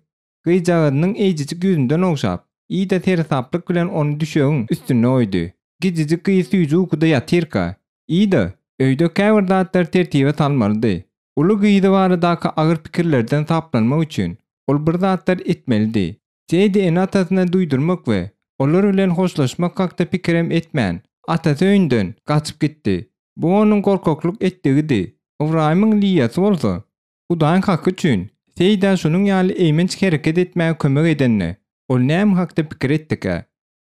Gyzjagazynyň eýjejik ýüzünden ogşap. Ida seresaplyk bilen ony düşegiň üstünde goýdy. Kiçijik gyz süýji ukuda ýatyrka, Ida öýde käbir zatlary tertibe salmalydy. Uly gyzy baradaky agyr pikirlerden saplanmak üçin ol bir zatlar etmelidi. Seýdi ene-atasyna duýdurmak we olar bilen hoşlaşmak hakda pikirem etmän, atasy öýünden gaçyp gitdi. Bu onuň gorkaklyk etdigidi. Ybraýymyň Liýasy bolsa, Hudaýyň haky üçin, Seýdä şunuň ýaly eýmenç hereket etmäge kömek edende, ol näme hakda pikir etdikä?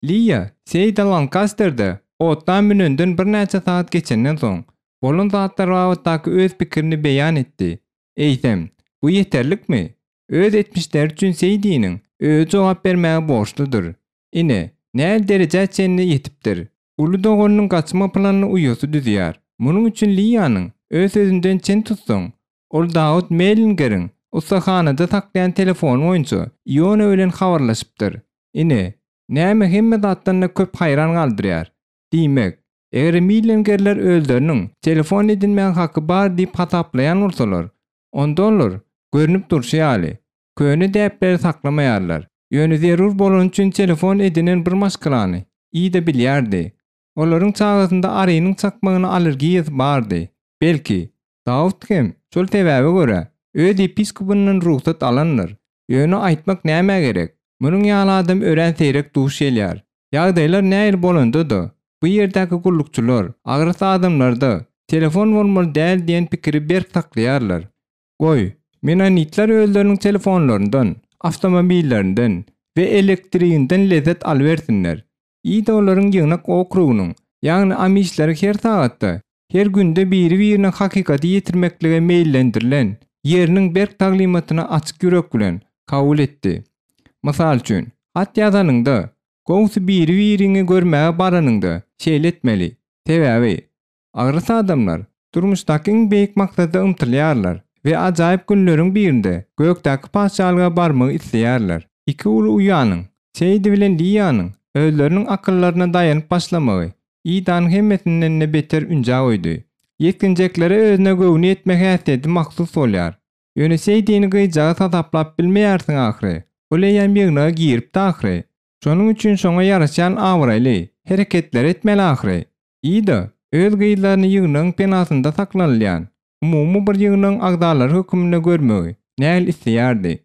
Liýa Seýdä Lankasterde otla münenden birnäçe sagat geçenden soň, bolan zatlar babatdaky öz pikirini beýan etdi. Eýsem, bu ýeterlikmi? Öz etmişleri üçin Seýdiniň özi jogap bermäge borçludyr. Ine, näl derejä çenli ýetipdir. Uly doganynyň gaçma planyny uýasy düzýär. Munuň üçin Liýanyň öz sözünden çen tutsaň, ol Dawut Mellingeriň ussahanada saklaýan telefony boýunça Iona bilen habarlaşypdyr. Ine, näme hemme zatdan-da köp haýran galdyrýar. Diýmek, eger Millingerler özleriniň telefon edinmäge haky bar diýip hasaplaýan bolsalar, onda olar, görnüp durşy ýaly, köne däpleri saklamaýarlar. Ýöne zerur bolany üçin telefon edinen bir maşgalany Ida bilýärdi. Olaryň çagasynda arynyň çakmagyna allergiýasy bardy. Belki, Dawut hem şol sebäbe görä, öz ýepiskopyndan rugsat alandyr. Ýöne aýtmak nämä gerek? Munuň ýaly adam örän seýrek duş gelýär. Ýagdaýlar nähili bolanda-da, bu ýerdäki gullukçylar, agras adamlarda telefon bolmaly däl diýen pikiri berk saklaýarlar. Goý, menonitler özleriniň telefonlaryndan, awtomobillerinden we elektriginden lezzet alybersinler. Ida olaryň ýygnak okrugynyň, ýagny amişleri her sagatda, her günde biri-birine hakykaty ýetirmeklige meýillendirilen ýeriniň berk taglymatyny açyk ýürek bilen kabul etdi. Mysal üçin, hat ýazanyňda, gowusy biri-biriňi görmäge baranyňda şeýle etmeli. Sebäbi, Agras adamlar durmuşdaky iň beýik maksada ymtylýarlar we ajaýyp günleriň birinde gökdäki patyşalyga barmagy isleýärler. Iki uly uýanyň, Seýdi bilen Liýanyň özleriniň akyllaryna daýanyp başlamagy Idanyň hemmesinden-de beter ünjä goýdy. Ýetginjeklere özüne göwni ýetme häsiýeti mahsus bolýar. Ýöne Seýdini gyzjagaz hasaplap bilmeýärsiň ahyry. Ol eýýäm ýygnaga giripdi ahyry. Şonuň üçin şoňa ýaraşýan abraýly hereketleri etmeli ahyry. Ida öz gyzlaryny ýygnagyň penasynda saklanylýan umumy bir ýygnagyň agzalary hökmünde görmegi nähili isleýärdi.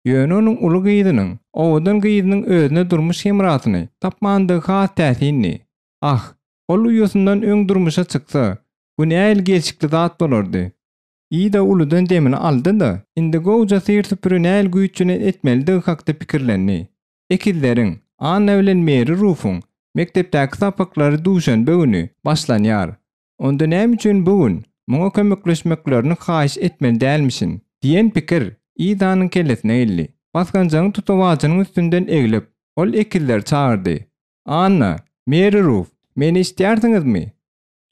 Ýöne onuň uly gyzynyň, owadan gyzynyň özüne durmuş hemrasyny tapmandygy has täsindi. Ah, ol uýasyndan öň durmuşa çyksa, bu nähili gelşikli zat bolardy. Ida uludan demini aldy-da, indi gowja syr-süpüri nähili güýç bilen etmelidigi hakda pikirlendi. Ekizleriň, Anna bilen Meri Rufuň mekdepdäki sapaklary duşenbe güni başlanýar. Onda näme üçin bu gün muňa kömekleşmeklerini haýyş etmeli dälmişin? diýen pikir Idanyň kellesine geldi. Basganjagyň tutawajynyň üstünden eglip, ol ekizleri çagyrdy. Anna, Meri Ruf, meni eşidýärsiňizmi?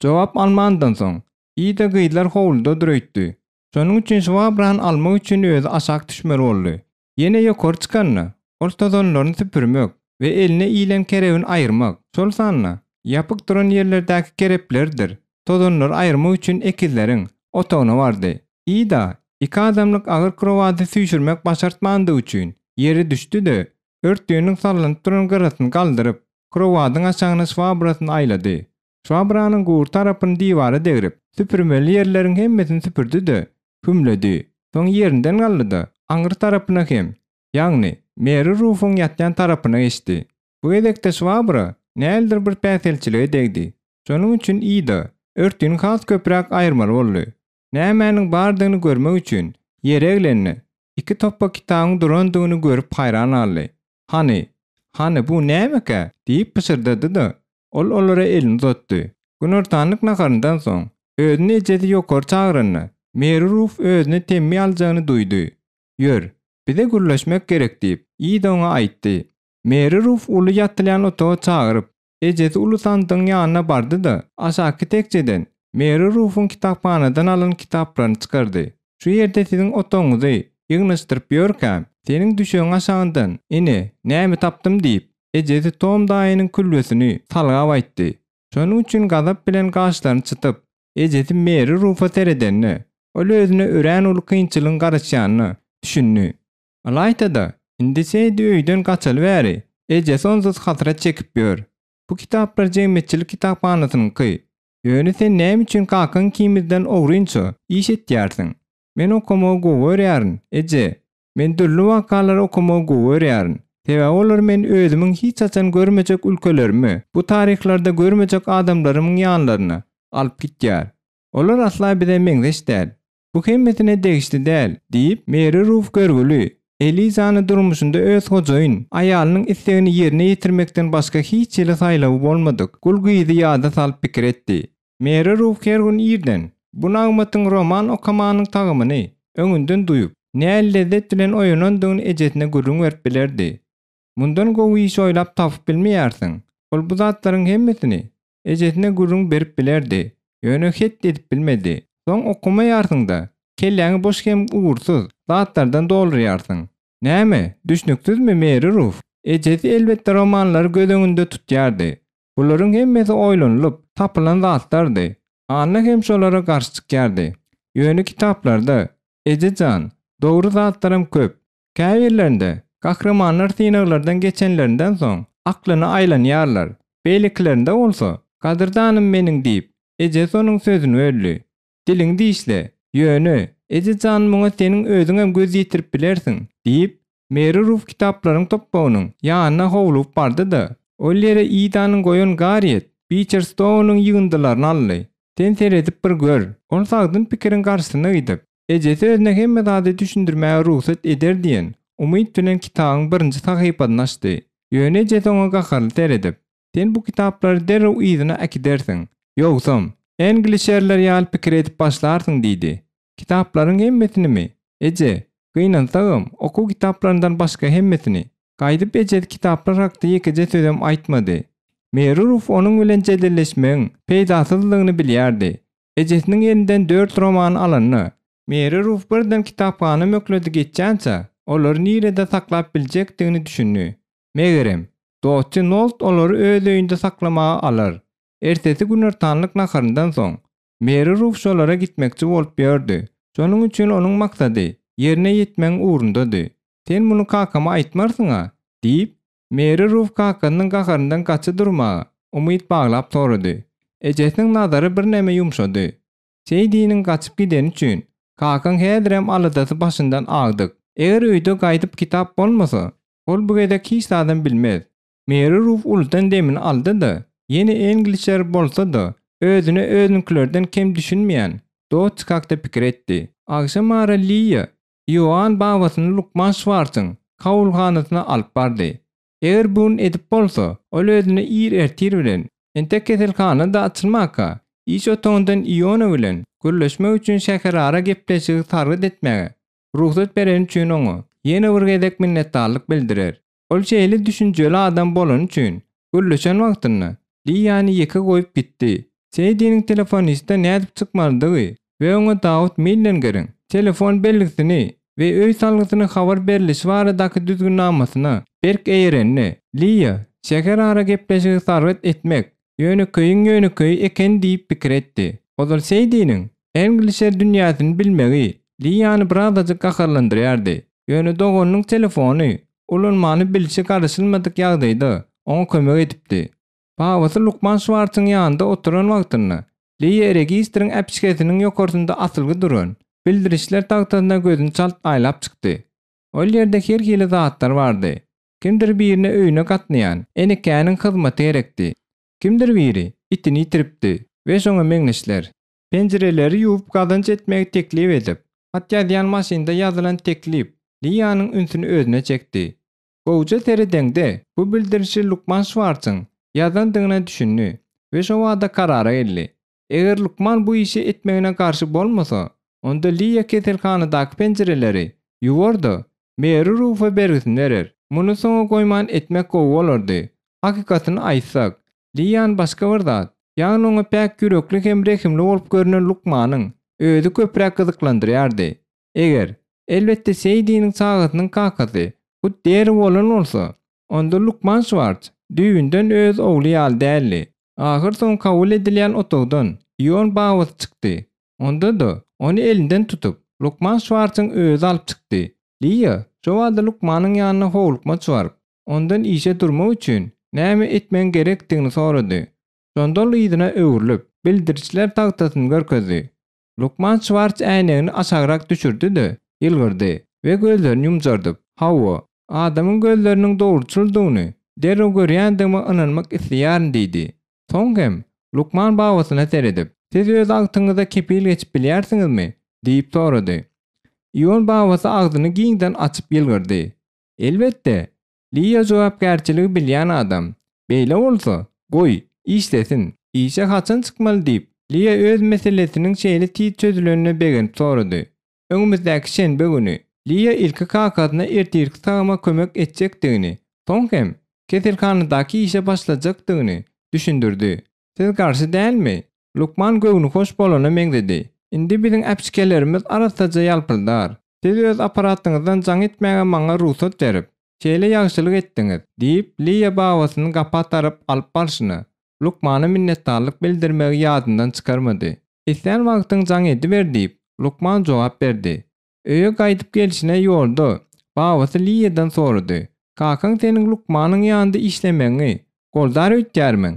Jogap almandan soň, Ida gyzlar howludadyr öýtdi. Şonuň üçin şwabrany almak üçin özi aşak düşmeli boldy. Ýene ýokary çykanda, ol tozanlaryny süpürmek we eline ilen kerebini aýyrmak, şol sanda ýapyk duran ýerlerdäki kerepleridir tozanlary aýyrmak üçin ekizleriň otagyna bardy. Ida iki adamlyk agyr krowaty süýşürmek başartmandygy üçin ýere düşdi-de, örtüginiň sallanyp duran gyrasyny galdyryp, krowatyň aşagyna şwabrasyny aýlady. Şwabranyň gury tarapyny diwara degrip, süpürmeli ýerleriň hemmesini süpürdi-de, hümledi. Soň ýerinden galdy-da, aňry tarapyna hem, ýagny, Meri Rufuň ýatýan tarapyna geçdi. Bu gezekde şwabra nähilidir bir päsgelçilige degdi. Şonuň üçin Ida örtügini has köpräk aýyrmaly boldy. Nämäniň bardygyny görmek üçin ýere eglende, iki topba kitabyň durandygyny görüp haýran galdy. Hany, hany bu nämekä? diýip pyşyrdady-da, ol olara elini uzatdy. Günortanlyk naharyndan soň, özüni ejesi ýokary çagyranda, Meri Ruf özüne temmi aljagyny duýdy. Ýör, bize gürleşmek gerek diýip, Ida oňa aýtdy. Meri Ruf uly ýatylýan otaga çagyryp, ejesi uly sandygyň ýanyna bardy-da, aşaky tekjeden Meri Rufuň kitaphanadan alan kitaplaryny çykardy. Şu ýerde siziň otagyňyzy ýygnaşdyryp ýörkäm, seniň düşegiň aşagyndan, ine, näme tapdym diýip, ejesi Tom daýynyň külbesini salgap aýtdy. Şonuň üçin gazap bilen gaşlaryny çytyp, ejesi Meri Rufa seredende, ol özüne örän uly kynçylygyň garaşýanyna düşündi. Ylaýta-da, indi Sedi öýden gaçaly bäri. Ejesi onsuz hasrat çekip ýör. Bu kitaplar jemgyýetçilik kitaphanasynyňky. Ýöne sen näme üçin kakaň ikimizden ogrynça iş etýärsiň? Men okamagy gowy görýärin, eje. Men dürli wakalary okamagy gowy görýärin. Sebäbi olar meni özümiň hiç haçan görmejek ülkelerime, bu taryhlarda görmejek adamlarymyň ýanlaryna alyp gitýär. Olar asla bize meňzeş däl. Bu hemmesine degişli däl, diýip, Meri Ruf görgüli, Elizany durmuşynda öz hojaýyn aýalynyň islegini ýerine ýetirmekden başga hiç hili saýlawy bolmadyk gul gyzy ýada salyp pikir etdi. Meri Ruf her gün irden bu nagmatyň roman okamanyň tagamyny öňünden duýup, näli lezzet bilen oýanandygyny ejesine gürrüň berip bilerdi. Mundan gowy iş oýlap tapyp bilmeýärsiň. Ol bu zatlaryň hemmesini ejesine gürrüň berip bilerdi, ýöne het edip bilmedi. Soň okamaýarsyň-da, kelläňi boş hem ugursyz zatlardan doldurýarsyň. Näme, düşnüksizmi, Meri Ruf? Ejesi elbetde romanlary göz öňünde tutýardy. Bularyň hemmesi oýlanylyp tapylan zatlardy. Anna hem şolara garşy çykýardy. Ýöne kitaplarda, eje jan, dogry zatlaram köp. Käbirlerinde gahrymanlar synaglardan geçenlerinden soň aklyna aýlanýarlar, beýlekilerinde bolsa, Gadyrdanym meniň diýip, ejesi onuň sözüni böldi. Diliňi dişle, ýöne, eje jan muňa seniň özüňem göz ýetirip bilersiň, diýip, Meri Ruf kitaplaryň topbagynyň ýanyna howlugyp bardy-da, ol ýere Idanyň goýan Garriýet Biçer Stounyň ýygyndylaryny aldy. Sen seredip bir gör. Ol sagdyn pikiriň garşysyna gidip, Ejesi özüne hemme zady düşündirmäge rugsat eder diýen umyt bilen kitabyň birinji sahypasyny açdy. Ýöne ejesi oňa gaharly seredip, Sen bu kitaplary derrew yzyna äkidersiň. Ýogsam, Englişerler ýaly pikir edip başlarsyň diýdi. Kitaplaryň hemmesinimi? Eje, gynansagam, okuw kitaplaryndan başga hemmesini. Gaýdyp ejesi kitaplar hakda ýekeje sözem aýtmady. Meri Ruf onuň bilen jedelleşmegiň peýdasyzlygyny bilýärdi. Ejesiniň elinden dört romany alanda, Meri Ruf birden kitaphana möhleti geçýänçä, olary nirede saklap biljekdigini düşündi. Megerem, Dotti Nolt olary öz öýünde saklamaga alar. Ertesi günortanlyk naharyndan soň, Meri Ruf şolara gitmekçi bolup ýördi. Şonuň üçin onuň maksady ýerine ýetmegiň ugrundady. Sen muny kakama aýtmarsyň-a? diýip, Meri Ruf kakasynyň gaharyndan gaça durmaga umyt baglap sorady. Ejesiniň nazary birneme ýumşady. Seýdiniň gaçyp gideni üçin, kakaň häzirem aladasy başyndan agdyk. Eger öýde gaýdyp kitap bolmasa, ol bu gezek hiç zadam bilmez. Meri Ruf uludan demini aldy-da, ýene englişer bolsa-da, özüne özüniňkilerden kem düşünmeýän Dotçik hakda pikir etdi. Agşamara Liýa Ioann babasyny lukman Şwarsyň kabulhanasyna alyp bardy. Eger bu gün edip bolsa, ol özüne ir ertir bilen, entek keselhana-da açylmaka, iş otagyndan Iona bilen gürleşmek üçin şäherara gepleşigi sargyt etmäge rugsat bereni üçin oňa ýene bir gezek minnetdarlyk bildirer. Ol şeýle düşünjeli adam bolany üçin, gürleşen wagtynda Liýany ýeke goýup gitdi. Seýdiniň telefonistden nädip çykmalydygy we oňa Dawut Millengeriň telefon belgisini we öý salgysyny habar berlişi baradaky düzgünnamasyna berk eýerenine, Liýa şäherara gepleşigi sargyt etmek ýönekeýiň ýönekeýi eken diýip pikir etdi. Ozal Seýdiniň Englişer dünýäsini bilmegi Liýany birazajyk gaharlandyrýardy. Ýöne doganynyň telefony ulanmany bilşi garaşylmadyk ýagdaýda oňa kömek edipdi. Babasy lukman Şwarsyň ýanynda oturan wagtynda Liýa registriň äpişgesiniň ýokarsynda asylgy duran bildirişler tagtasyna gözüni çalt aýlap çykdy. Ol ýerde her hili zatlar bardy. Kimdir birine öýüne gatnaýan enekäniň hyzmaty gerekdi. Kimdir biri itini ýitiripdi we şoňa meňzeşler. Penjireleri ýuwup gazanç etmegi teklip edip, hat ýazýan maşynda ýazylan teklip Liýanyň ünsüni özüne çekdi. Gowuja seredeňde, bu bildirişi lukman Şwarsyň ýazandygyna düşündi we şobada karara geldi. Eger lukman bu işi etmegine garşy bolmasa, onda Liýa keselhanadaky penjireleri ýuwar-da, Meri Rufa bergisini berer. Muny soňa goýman etmek gowy bolardy. Hakykatyny aýtsak, Liýany başga bir zat, ýagny oňa päk ýürekli hem rehimli bolup görnen lukmanyň özi köpräk gyzyklandyrýardy. Eger, elbetde Seýdiniň çagasynyň kakasy hut Derri bolan bolsa, onda lukman Şwarts düýbünden öz ogly ýaly däldi. Ahyrsoňy kabul edilýän otagdan Ion babasy çykdy. Onda-da, ony elinden tutup, lukman Şwartsyň özi alyp çykdy. Liýa şo bada lukmanyň ýanyna howlukmaç baryp. ondan işe durmak üçin näme etmegiň gerekdigini sorady. Şonda ol yzyna öwrülip, bildirişler tagtasyny görkezdi. Lukman Şwarts äýnegini aşagrak düşürdi-de, ýylgyrdy we gözlerini ýumşardyp, Hawa, adamyň gözleriniň dogruçyldygyny derrew görýändigime ynanmak isleýärin diýdi. Soň hem lukman babasyna seredip, Siz öz agtygyňyza kepil geçip bilýärsiňizmi? diýip sorady. Ion babasy agzyny giňden açyp ýylgyrdy. Elbetde, Liýa jogapkärçiligi bilýän adam. Beýle bolsa, goý, işlesin. Işe haçan çykmaly diýip, Liýa öz meselesiniň şeýle tiz çözülenine begenip sorady. Öňümizdäki şenbe güni. Liýa ilki kakasyna ertirki tagama kömek etjekdigini, soň hem keselhanadaky işe başlajakdygyny düşündirdi. Siz garşy dälmi? Lukman göwnühoş bolana meňzedi. Indi biziň äpişgelerimiz arassaja ýalpyldar. Siz öz apparatyňyzdan jaň etmäge maňa rugsat berip, şeýle ýagşylyk etdiňiz, diýip, Liýa babasyny gapa tarap alyp barşyna, lukmana minnetdarlyk bildirmegi ýadyndan çykarmady. Islän wagtyň jaň ediber diýip, lukman jogap berdi. Öýe gaýdyp gelşine ýolda babasy Liýadan sorady, Kakaň seniň lukmanyň ýanynda işlemegiňi goldar öýtýärmiň?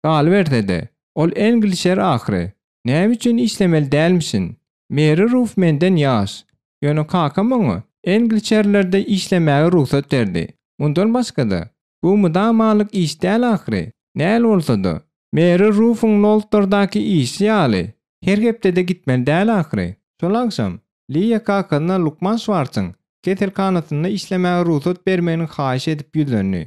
Galyberse-de, ol englişer ahyry. Näme üçin işlemeli dälmişin? Meri Ruf menden ýaş. Ýöne kakam oňa englişerlerde işlemäge rugsat berdi. Mundan başga-da, bu mydamalyk iş däl ahyry. Näl bolsa-da, Meri Rufuň Noltlardaky işi ýaly, her hepdede gitmeli däl ahyry. Şol agşam Liýa kakasyna lukman Şwarsyň keselhanasynda işlemäge rugsat bermegini haýyş edip ýüzlendi.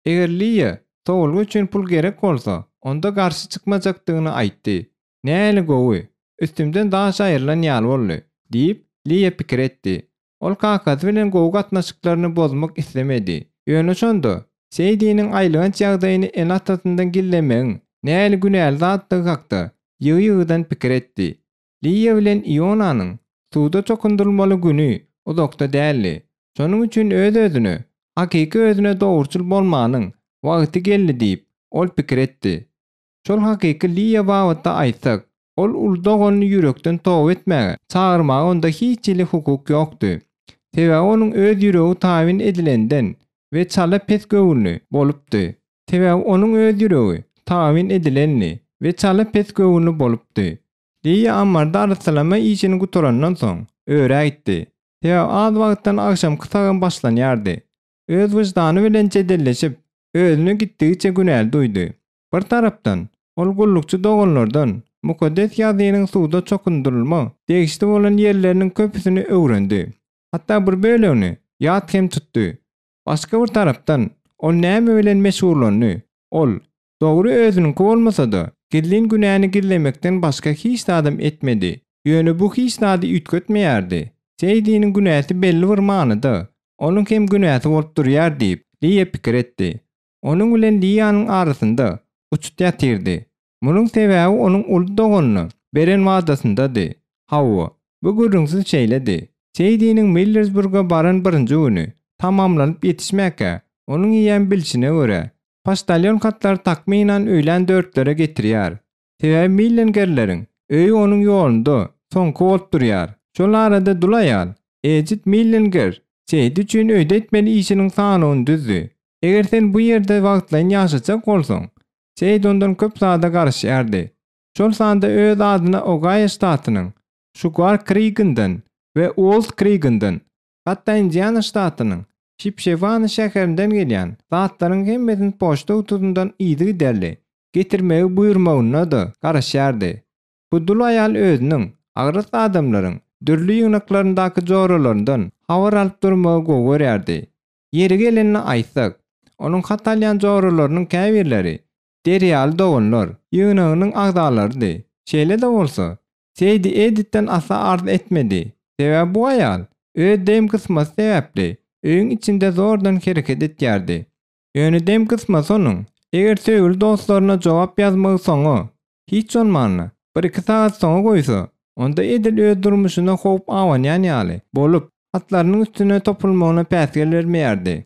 Eger Liýa sowalga üçin pul gerek bolsa, onda garşy çykmajakdygyny aýtdy. Nähili gowy! Üstümden daş aýrylan ýaly boldy, diýip, Liýa pikir etdi. Ol kakasy bilen gowy gatnaşyklaryny bozmak islemedi. Ýöne şonda, Seýdiniň aýylganç ýagdaýyny ene-atasyndan gizlemegiň nähili günäli zatdygy hakda ýygy-ýygydan pikir etdi. Liýa bilen Ionanyň suwda çokundyrylmaly güni uzakda däldi. Şonuň üçin öz-özüne, hakyky özüne dogruçyl bolmanyň wagty geldi diýip, ol pikir etdi. Şol hakyky Liýa babatda aýtsak, ol uly doganyny ýürekden toba etmäge çagyrmaga onda hiç hili hukuk ýokdy. Sebäbi onuň öz ýüregi tabyn edilenden we çala pes göwünli bolupdy. Sebäbi onuň öz ýüregi tabyn edilendi we çala pes göwünli bolupdy. Liýa ammarda arassalama işini gutarandan soň, örä gitdi. Sebäbi az wagtdan agşamky tagam başlanýardy. Öz wyždany bilen jedelleşip, özüni gitdigiçe günäli duýdy. Bir tarapdan, ol gullukçy doganlardan Mukaddes Ýazgynyň suwda çokundyrylma degişli bolan ýerleriniň köpüsini öwrendi. Hatda bir bölegini ýat hem tutdy. Başga bir tarapdan, ol näme bilen meşgullandy? Ol, dogry özüniňki bolmasa-da, gizlin günäni gizlemekden başga hiç zadam etmedi. Ýöne bu hiç zady üýtgetmeýärdi. Seýdiniň günäsi belli bir manyda, onuň hem günäsi bolup durýar diýip, Liýa pikir etdi. Onuň bilen Liýanyň arasynda uçut ýatyrdy. Munuň sebäbi onuň uly doganyna beren wadasyndady. Hawa, bu gürrüňsiz şeýledi. Seýdiniň Millersburga baran birinji güni tamamlanyp ýetişmäkä, onuň eýýäm bilşine görä, poçtalýon hatlary takmynan öýlän dörtlere getirýär. Sebäbi Millengerleriň öýi onuň ýolunda soňky bolup durýar. Şol arada dul aýal, Edit Millenger, Seýdi üçin öýde etmeli işiniň sanawyny düzdi. Eger sen bu ýerde wagtlaýyn ýaşajak bolsaň, Seýdi ondan köp zada garaşýardy. Şol sanda öz adyna Ogaýo ştatynyň Şugar Kriginden we Uolt Kriginden, hatda Indiana ştatynyň Şipşewany şäherinden gelýän zatlaryň hemmesini poçta gutusyndan yzygiderli getirmegi buýurmagyna-da garaşýardy. Bu dul aýal özüniň agras adamlaryň dürli ýygnaklaryndaky joralaryndan habar alyp durmagy gowy görýärdi. Ýeri gelende aýtsak, onuň hat alýan joralarynyň käbirleri Derýaly doganlar ýygnagynyň agzalarydy. Şeýle-de bolsa, Seýdi Editden asla arz etmedi. Sebäbi bu aýal öz dem gysmasy sebäpli öýüň içinde zordan hereket etýärdi. Ýöne dem gysmasy onuň, eger söýgüli dostlaryna jogap ýazmagy soňa, hiç bolmanda, bir-iki sagat soňa goýsa, onda edil öz durmuşyna howp abanýan ýaly bolup, hatlarynyň üstüne topulmagyna päsgel bermeýärdi.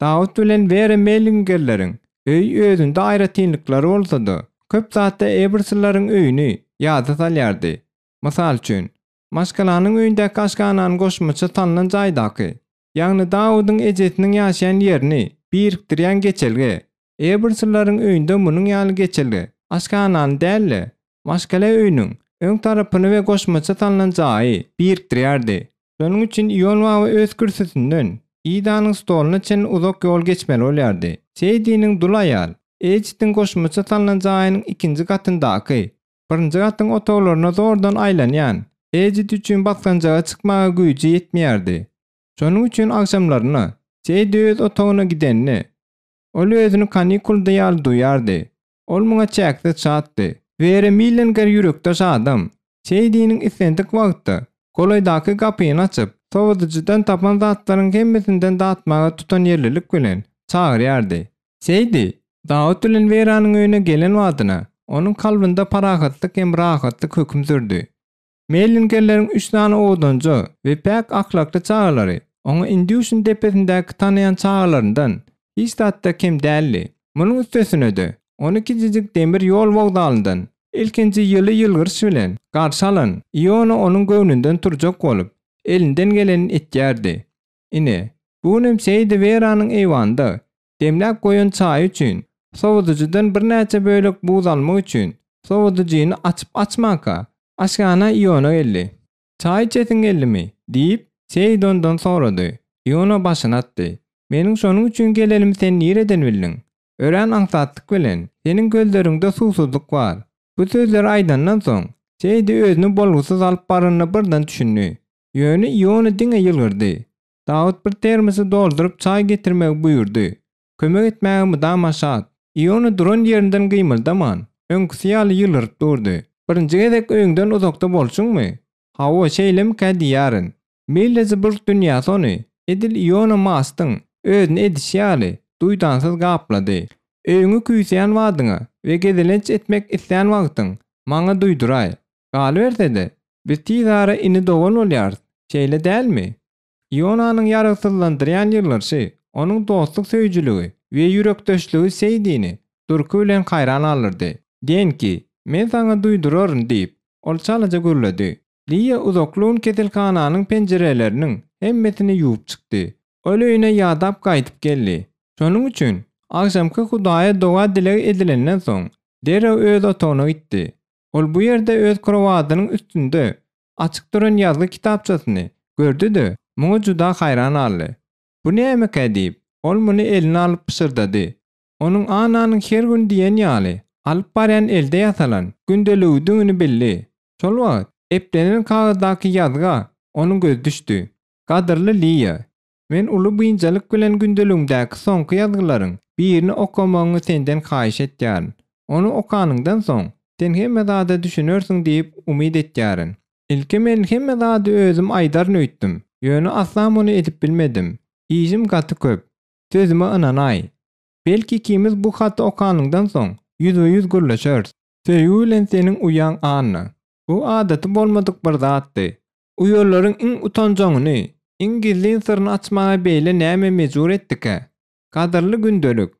Dawut bilen Wera Mellingerleriň öýi özünde aýratynlyklary bolsa-da, köp zatda Eberslaryň öýüni ýada salýardy. Mysal üçin, maşgalanyň öýündäki aşhananyň goşmaça salnan jaýdaky, ýagny Dawudyň ejesiniň ýaşaýan ýerini. birikdirýän geçelge. Eberslaryň öýünde munuň ýaly geçelge aşhanany däl-de, maşgala öýüniň öň tarapyny we goşmaça salnan jaýy birikdirýärdi. Şonuň üçin Ion baba öz kürsüsinden Idanyň stoluna çenli uzak ýol geçmeli bolýardy. Seýdiniň dul aýal, Ejitiň goşmaça salnan jaýynyň ikinji gatyndaky, birinji gatyň otaglaryna zordan aýlanýan Ejit üçin basgançaga çykmaga güýji ýetmeýärdi. Şonuň üçin agşamlaryna Seýdi öz otagyna gidende, ol özüni kanikulda ýaly duýardy. Ol muňa çäksiz şatdy. Wera Millenger ýürekdeş adam. Seýdiniň islendik wagtda golaýdaky gapyny açyp, sowadyjydan tapan zatlaryň hemmesinden datmaga tutanýerlilik bilen çagyrýardy. Seýdi, Dawut bilen Weranyň öýüne gelen badyna, onuň kalbynda parahatlyk hem rahatlyk höküm sürdi. Mellingerleriň üç sany owadanja we päk ahlakly çagalary oňa Indýuşin depesindäki tanaýan çagalaryndan hiç zatda kem däldi. Munuň üstesine-de, ony kiçijik demir ýol wokzalyndan ilkinji ýyly ýylgyryş bilen garşy alan Iona onuň göwnünden turjak bolup, elinden gelenini etýärdi. Ine, bu günem Seýdi Weranyň eýwanda demläp goýan çaýy üçin, sowadyjydan birnäçe bölek buz almak üçin sowadyjyny açyp-açmanka, aşhana Iona geldi. Çaý içesiň geldimi? diýip, Seýdi ondan sorady. Iona başyny atdy. Meniň şonuň üçin gelenimi sen nireden bildiň? Örän aňsatlyk bilen, seniň gözleriňde suwsuzlyk bar. Bu sözleri aýdandan soň, Seýdi özüni bolgusyz alyp baranyna birden düşündi. Ýöne Iona diňe ýylgyrdy. Dawut bir termosy dolduryp çaý getirmegi buýurdy. Kömek etmäge mydama şat. Iona duran ýerinden gymyldaman, öňküsi ýaly ýylgyryp durdy. Birinji gezek öýüňden uzakda bolşuňmy? Hawa, şeýlemikä diýýärin. Millesburg dünýäsi ony, edil Iona Mastyň özüni edişi ýaly, duýdansyz gaplady. Öýüňi küýseýän badyňa we gezelenç etmek islän wagtyň maňa duýduraý. Galyberse-de, biz tizara ini-dogan bolýarys, şeýle dälmi? Ionanyň ýaragsyzlandyrýan ýylgyrşy, onuň dostluk söýüjiligi we ýürekdeşligi Seýdini durky bilen haýran galdyrdy. Denki, men saňa duýduraryn, diýip, ol çalaja gürledi. Liýa uzakly gün keselhananyň penjireleriniň hemmesini ýuwup çykdy. Ol öýüne ýadap gaýdyp geldi. Şonuň üçin, agşamky Hudaýa doga-dileg edilenden soň, derrew öz otagyna gitdi. Ol bu ýerde öz krowadynyň üstünde açyk duran ýazgy kitapçasyny gördi-de, muňa juda haýran galdy. Bu nämekä diýip, ol muny eline alyp pyşyrdady. Onuň Annanyň her gün diýen ýaly alyp barýan elde ýasalan gündeligidigini bildi. Şol wagt eplenen kagyzdaky ýazga onuň gözi düşdi. Gadyrly Liýa! Men uly biynjalyk bilen gündeligimdäki soňky ýazgylaryň birini okamagyňy senden haýyş etýärin. Ony okanyňdan soň, sen hemme zada düşünersiň diýip umyt etýärin. Ilki men hemme zady özüm aýdaryn öýtdüm, ýöne asla muny edip bilmedim. Işim gaty köp. Sözüme ynanaý. Belki ikimiz bu haty okanyňdan soň, ýüzbe-ýüz gürleşeris. Söýgi bilen seniň uýaň Anna. Bu adaty bolmadyk bir zatdy. Uýalaryň iň utanjaňyny, iň gizlin syryny açmaga beýle näme mejbur etdikä? Gadyrly gündelik,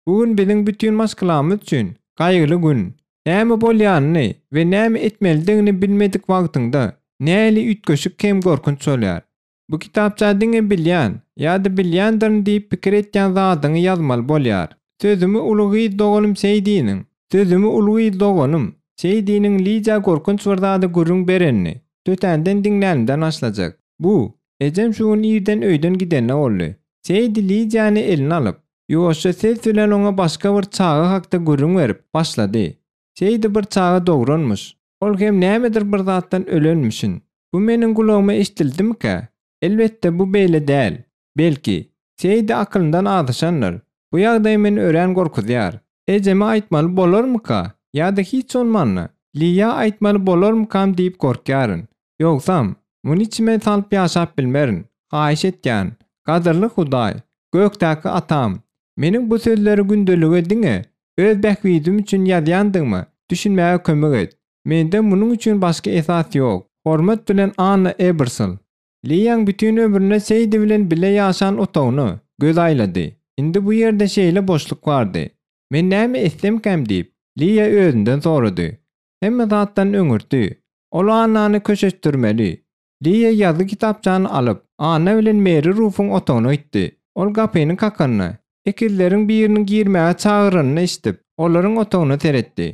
bu gün biziň bütin maşgalamyz üçin gaýgyly gün. Näme bolýanyny we näme etmelidigini bilmedik wagtyňda nähili üýtgeşik hem gorkunç bolýar. Bu kitapça diňe bilýän ýa-da bilýändirin diýip pikir etýän zadyňy ýazmaly bolýar. Sözümi uly gyz doganym Seýdiniň, Sözümi uly gyz doganym Seýdiniň Lidiýa gorkunç bir zady gürrüň berenini tötänden diňlänimden başlajak. Bu, ejem şu gün irden öýden gidende boldy. Seýdi Lidiýany eline alyp, ýuwaşja ses bilen oňa başga bir çaga hakda gürrüň berip başlady. Seýdi bir çaga dogranmyş. Ol hem nämedir bir zatdan ölenmişin. Bu meniň gulagyma eşidildimikä? Elbetde, bu beýle däl. Belki, Seýdi akylyndan azaşandyr. Bu ýagdaý meni örän gorkuzýar. Ejeme aýtmaly bolarmyka ýa-da hiç bolmanda, Liýa aýtmaly bolarmykam diýip gorkýaryn. Ýogsam, muny içime salyp ýaşap bilmerin. Haýyş etýän, gadyrly Hudaý, gökdäki Atam, meniň bu sözleri gündelige diňe öz bähbidim üçin ýazýandygyma düşünmäge kömek et. Mende munuň üçin başga esas ýok. Hormat bilen Anna Ebersol. Liýaň bütin ömrüne Seýdi bilen bile ýaşan otagyna göz aýlady. Indi bu ýerde şeýle boşluk bardy. Men näme etsemkäm diýip, Liýa özünden sorady. Hemme zatdan öňürti, ol Annany köşeşdirmeli. Liýa ýazgy kitapçany alyp, Anna bilen Meri Rufuň otagyna gitdi. Ol gapyny kakanda. Ekizleriň biriniň girmäge çagyranyny eşidip, olaryň otagyna seretdi.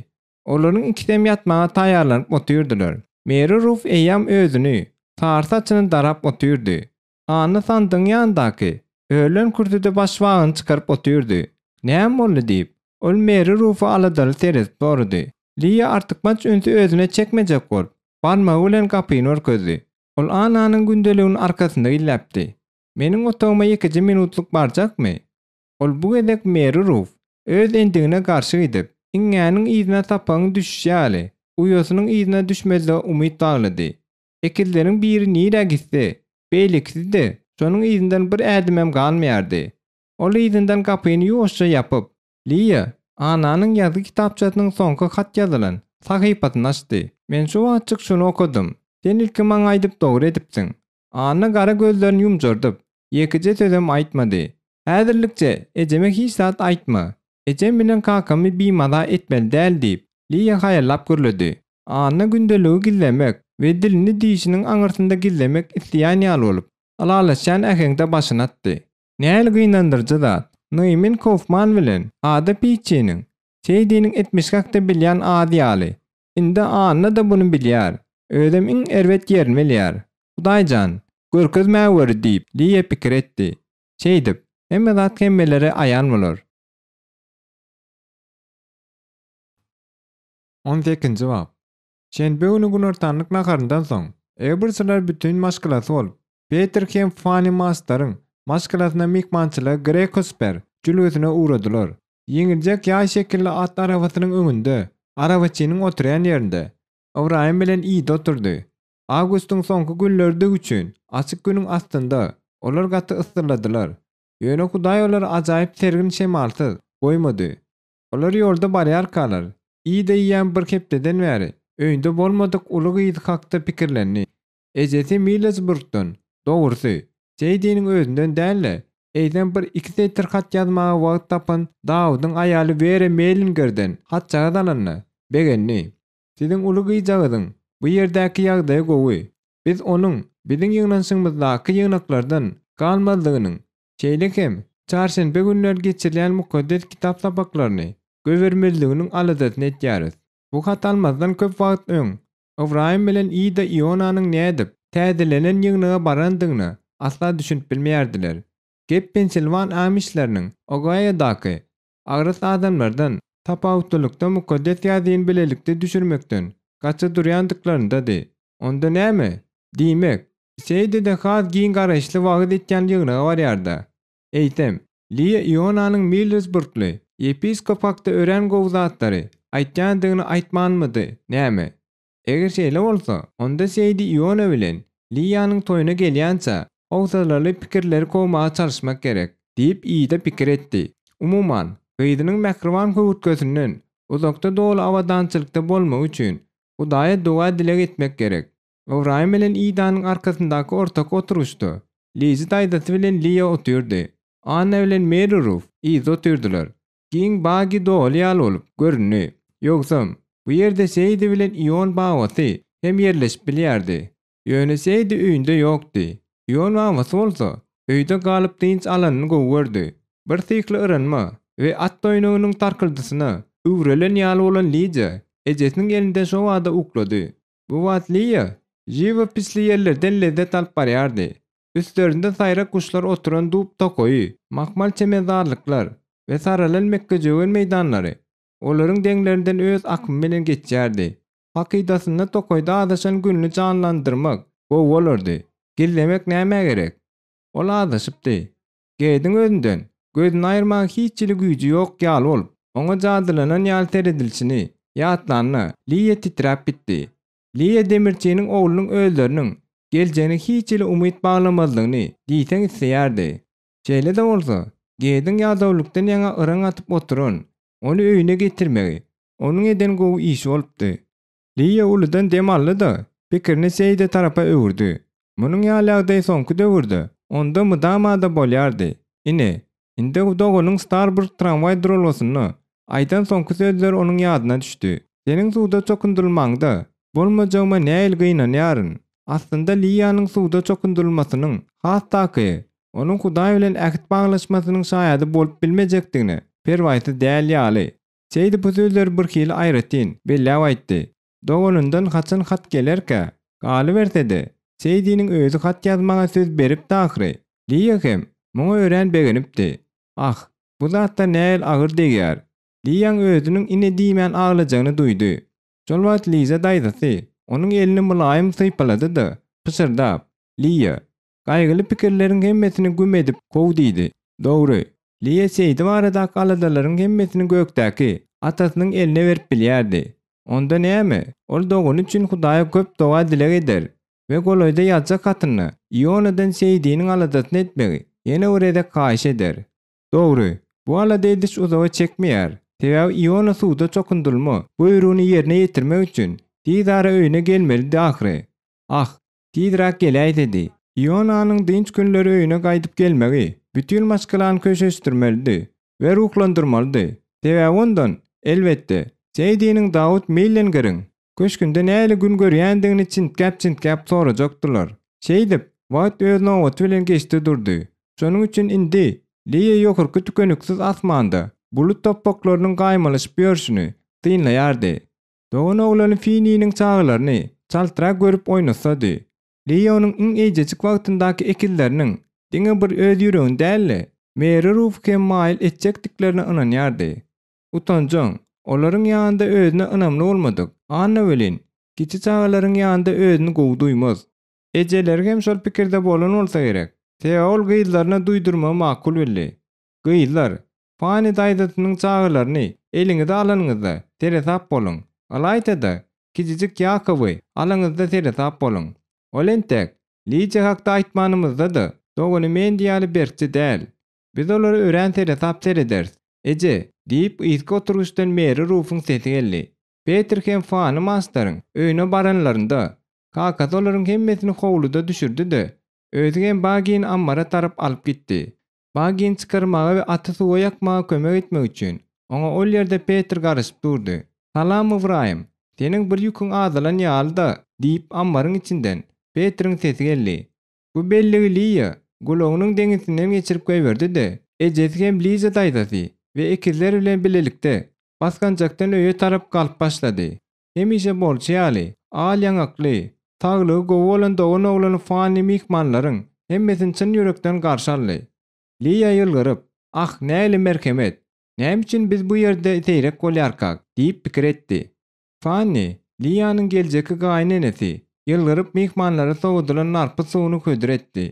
Olaryň ikisem ýatmaga taýýarlanyp otyrdylar. Meri Ruf eýýäm özüni, sary saçyny darap otyrdy. Anna sandygyň ýanyndaky örülen kürsüde başbagyny çykaryp otyrdy. Näme boldy diýip, ol Meri Rufa aladaly seredip sorady. Liýa artykmaç ünsi özüne çekmejek bolup, barmagy bilen gapyny görkezdi. Ol Annanyň gündeligini arkasynda gizläpdi. Meniň otagyma ýekeje minutlyk barjakmy? Ol bu gezek Meri Ruf öz endigine garşy gidip, iňňäniň yzyna sapagyň düşüşi ýaly, uýasynyň yzyna düşmezlige umyt baglady. Ekizleriň biri nirä gitse, beýlekisi-de şonuň yzyndan bir ädimem galmaýardy. Ol yzyndan gapyny ýuwaşja ýapyp, Liýa, Annanyň ýazgy kitapçasynyň soňky hat ýazylan sahypasyny açdy. Men şu wagtjyk şuny okadym. Sen ilki maňa aýdyp dogry edipsiň. Anna gara gözlerini ýumjardyp, ýekeje sözem aýtmady. Häzirlikçe ejeme hiç zat aýtma. Ejem bilen kakamy bimaza etmeli däl diýip, Liýa haýallap gürledi. Anna gündeligi gizlemek we dilini dişiniň aňyrsynda gizlemek isleýän ýaly bolup, ylalaşýan äheňde başyny atdy. Nähili gynandyryjy zat, Noemin Kaufman bilen Ada Pitçiniň Seýdiniň etmişi hakda bilýän az ýaly, indi Anna-da muny bilýär, özem iň erbet ýerini bilýär. Hudaý jan, görkezmäweri diýip, Liýa pikir etdi. Şeýdip, hemme zat hemmelere aýan bolar. On sekizinji bap. Şenbe güni günortanlyk naharyndan soň, Ebersler bütin maşgalasy bolup, Peter hem Fanni Mastaryň maşgalasyna myhmançylyga Grekosper jülgesine ugradylar. Ýeňiljek ýaý şekilli at arabasynyň öňünde, arabaçynyň oturýan ýerinde, Ybraýym bilen Ida oturdy. Awgustyň soňky günleridigi üçin, açyk günüň astynda olar gaty yssyladylar. Ýöne Hudaý olary ajaýyp sergin şemalsyz goýmady. Olar ýolda barýarkalar, Ida eýýäm bir hepdeden bäri öýünde bolmadyk uly gyzy hakda pikirlendi. Ejesi Millesburgdan, dogrusy, Seýdiniň özünden däl-de, eýsem bir iki setir hat ýazmaga wagt tapan Dawudyň aýaly Wera Mellingerden hatjagaz alanyna begendi. Siziň uly gyzjagazyň bu ýerdäki ýagdaýy gowy. Biz onuň biziň ýygnanyşygymyzdaky ýygnaklardan galmazlygynyň, şeýle hem çarşenbe günleri geçirilýän Mukaddes Kitap sapaklaryny goýbermezliginiň aladasyny edýäris. Bu haty almazdan köp wagt öň, Ybraýym bilen Ida Ionanyň nädip täzelenen ýygnaga barandygyna asla düşünip bilmeýärdiler. Gep Pensilwan amişleriniň Ogaýodaky agras adamlardan tapawutlylykda Mukaddes Ýazgyny bilelikde düşürmekden gaça durýandyklaryndady. Onda näme? Diýmek, Seýdi-de has giň garaýyşly wagyz etýän ýygnaga barýar-da. Eýsem, Liýa Ionanyň Millersburgly ýepiskop hakda örän gowy zatlary aýtýandygyny aýtmanmydy näme? Eger şeýle bolsa, onda Seýdi Iona bilen Liýanyň toýuna gelýänçä, howsalaly pikirleri kowmaga çalyşmak gerek, diýip, Ida pikir etdi. Umuman, gyzynyň mähriban höwürtgesinden uzakda doly abadançylykda bolmagy üçin Hudaýa doga-dileg etmek gerek. Ybraýym bilen Idanyň arkasyndaky ortaky oturgyçda Lizi daýzasy bilen Liýa otyrdy. Anna bilen Meri Ruf yzda otyrdylar. Giň bagi doly ýaly bolup göründi. Ýogsam, bu ýerde Seýdi bilen Ion babasy hem ýerleşip bilýärdi. Ýöne Seýdi öýünde ýokdy. Ion babasy bolsa, öýde galyp dynç alanyny gowy gördi. Bir syhly yranma we at toýnagynyň tarkyldysyna üwrelen ýaly bolan Lidiýa ejesiniň elinde şobada uklady. Bu wagt Liýa žiwopisli ýerlerden lezzet alyp barýardy. Üstlerinde saýrak guşlar oturan dub tokaýy, mahmal çemenzarlyklar we saralan mekgejöwen meýdanlary olaryň deňlerinden öz akymy bilen geçýärdi. Hakydasynda tokaýda azaşan gününi janlandyrmak gowy bolardy. Gizlemek nämä gerek? Ol azaşypdy. Gediň özünden gözüni aýyrmaga hiç hili güýji ýok ýaly bolup, oňa jadylanan ýaly seredilişini ýatlanda, Liýa titräp gitdi. Liýa demirçiniň oglunyň özleriniň geljegine hiç hili umyt baglamazlygyny diýseň isleýärdi. Şeýle-de bolsa, Gediň ýadawlykdan ýaňa yraň atyp oturan ony öýüne getirmegi onuň eden gowy işi bolupdy. Liýa uludan dem aldy-da, pikirini Seýide tarapa öwürdi. Munuň ýaly ýagdaý soňky döwürde onda mydama-da bolýardy. Ine, indi doganyň Starburg tramwaý duralgasynda aýdan soňky sözleri onuň ýadyna düşdi. Seniň suwda çokundyrylmaňda bolmajagyma nähili gynanýaryn. Aslynda Liýanyň suwda çokundyrylmasynyň, has takygy. onuň Hudaý bilen ähit baglaşmasynyň şaýady bolup bilmejekdigine perwaýsyz däl ýaly. Seýdi bu sözleri birhili aýratyn, belläp aýtdy. Doganyndan haçan hat gelerkä? Galyberse-de, Seýdiniň özi hat ýazmaga söz beripdi ahyry. Liýa hem muňa örän begenipdi. Ah, bu zatlar nähili agyr degýär. Liýaň özüniň ine diýmän aglajagyny duýdy. Şol wagt Liza daýzasy onuň elini mylaýym sypalady-da, pyşyrdap, Liýa, gaýgyly pikirleriň hemmesini güm edip kow diýdi. Dogry, Liýa Seýdi baradaky aladalaryň hemmesini gökdäki Atasynyň eline berip bilýärdi. Onda näme, ol dogany üçin Hudaýa köp doga-dileg eder we golaýda ýazjak hatynda Ionadan Seýdiniň aladasyny etmegi ýene bir gezek haýyş eder. Dogry, bu alada ediş uzaga çekmeýär, sebäbi Iona suwda çokundyrylma buýrugyny ýerine ýetirmek üçin tiz ara öýüne gelmelidi ahyry. Ah, tizräk geläýsedi! Ionanyň dynç günleri öýüne gaýdyp gelmegi bütin maşgalany köşeşdirmelidi we ruhlandyrmalydy, sebäbi ondan, elbetde, Seýdiniň Dawut Millengeriň Köşgünde nähili gün görýändigini çintgäp-çintgäp sorajakdylar. Şeýdip, wagt öz nobaty bilen geçdi durdy. Şonuň üçin indi Liýa ýokarky tükeniksiz asmanda bulut topbaklarynyň gaýmalaşyp ýörşüni synlaýardy. Doganoglany Fininiň çagalaryny çaltrak görüp oýnatsady. Liýa onuň iň eýjejik wagtyndaky ekizleriniň diňe bir öz ýüregini däl-de, Meri Rufy hem maýyl etjekdiklerine ynanýardy. Utanjaň, olaryň ýanynda özüne ynamly bolmadyk Anna welin, kiçi çagalaryň ýanynda özüni gowy duýmaz. Ejeleri hem şol pikirde bolan bolsa gerek. Sebäbi ol gyzlaryna duýdurmagy makul bildi. Gyzlar, Fani daýzasynyň çagalaryny eliňize alanyňyzda seresap boluň. Ylaýta-da, kiçijik Ýakowy alanyňyzda seresap boluň. Ol entek, Lidiýa hakda aýtmanymyzda-da, dogany Mendi ýaly berkje däl. Biz olara örän seresap serederis, eje, diýip, yzky oturgyçdan Meri Rufuň sesi geldi. Peter hem Fany Masteryň öýüne baranlarynda, kakasy olaryň hemmesini howluda düşürdi-de, özi hem Bagini ammara tarap alyp gitdi. Bagini çykarmaga we aty suwa ýakmaga kömek etmek üçin, oňa ol ýerde Peter garaşyp durdy. Salam, Ybraýym! Seniň bir ýüküň azalan ýaly-da, diýip, ammaryň içinden Petriň sesi geldi. Bu belligi Liýa gulagynyň deňisinden geçirip goýberdi-de, ejesi hem Liza daýzasy we ekizler bilen bilelikde basgançakdan öýe tarap galyp başlady. Hemişe bolşy ýaly, al ýaňakly, saglygy gowy bolan doganoglany Fanni myhmanlaryň hemmesini çyn ýürekden garşy aldy. Liýa ýylgyryp, Ah, nähili merhemet! Näme üçin biz bu ýerde seýrek bolýarkak? diýip pikir etdi. Fanni, Liýanyň geljekki gaýynenesi, ýylgyryp myhmanlara sowadylan narpyz suwuny hödür etdi.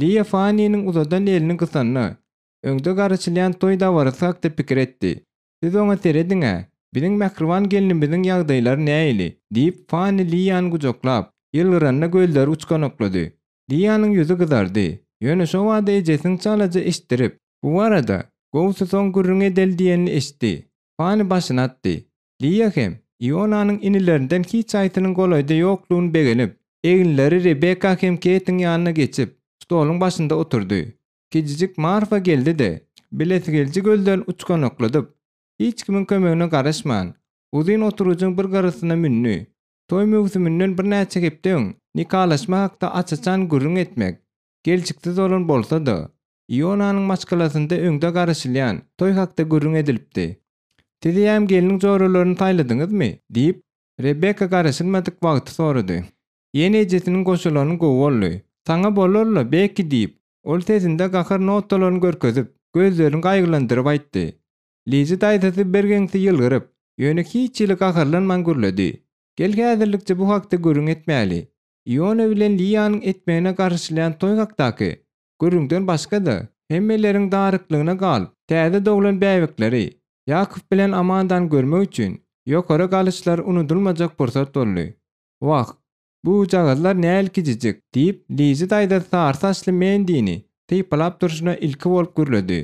Liýa Fanniniň uzadan elini gysanda, öňde garaşylýan toý dabarasy hakda pikir etdi. Siz oňa serediň-ä, biziň mähriban gelnimiziň ýagdaýlary nähili? diýip, Fanni Liýany gujaklap, ýylgyranda gözleri uçganaklady. Liýanyň ýüzi gyzardy. Ýöne şo bada ejesiniň çalaja eşitdirip, Bu barada, gowusy soň gürrüň edeli diýenini eşitdi. Fanni başyny atdy. Liýa hem Ionanyň inilerinden hiç haýsynyň golaýda ýoklugyny begenip, eginleri Rebeka hem Keýtiň ýanyna geçip, stoluň başynda oturdy. Kiçijik Marfa geldi-de, bilesigeliji gözlerini uçganakladyp, hiç kimiň kömegine garaşman, uzyn oturgyjyň bir gyrasyna mündi. Toý möwsüminden birnäçe hepde öň nikalaşma hakda aç-açan gürrüň etmek gelşiksiz bolan bolsa-da, Ionanyň maşgalasynda öňde garaşylýan toý hakda gürrüň edilipdi. Siz eýýäm gelniň joralaryny saýladyňyzmy? diýip, Rebeka garaşylmadyk wagty sorady. Ýene ejesiniň goşulany gowy boldy. Saňa bolar-la, Bekki diýip, ol sesinde gahar notalaryny görkezip, gözlerini gaýgylandyryp aýtdy. Lizi daýzasy birgeňsi ýylgyryp, ýöne hiç hili gaharlanman gürledi. Gel häzirlikçe bu hakda gürrüň etmäli. Iona bilen Liýanyň etmegine garaşylýan toý hakdaky Gürrüňden başga-da, hemmeleriň daryklygyna galyp, täze doglan bäbekleri, Ýakow bilen Amandany görmek üçin ýokary galyşlary unudylmajak pursat boldy. Wah, bu ujagazlar nähili kiçijik! diýip, Lizi daýza sary saçly Mendini sypalap durşuna ilki bolup gürledi.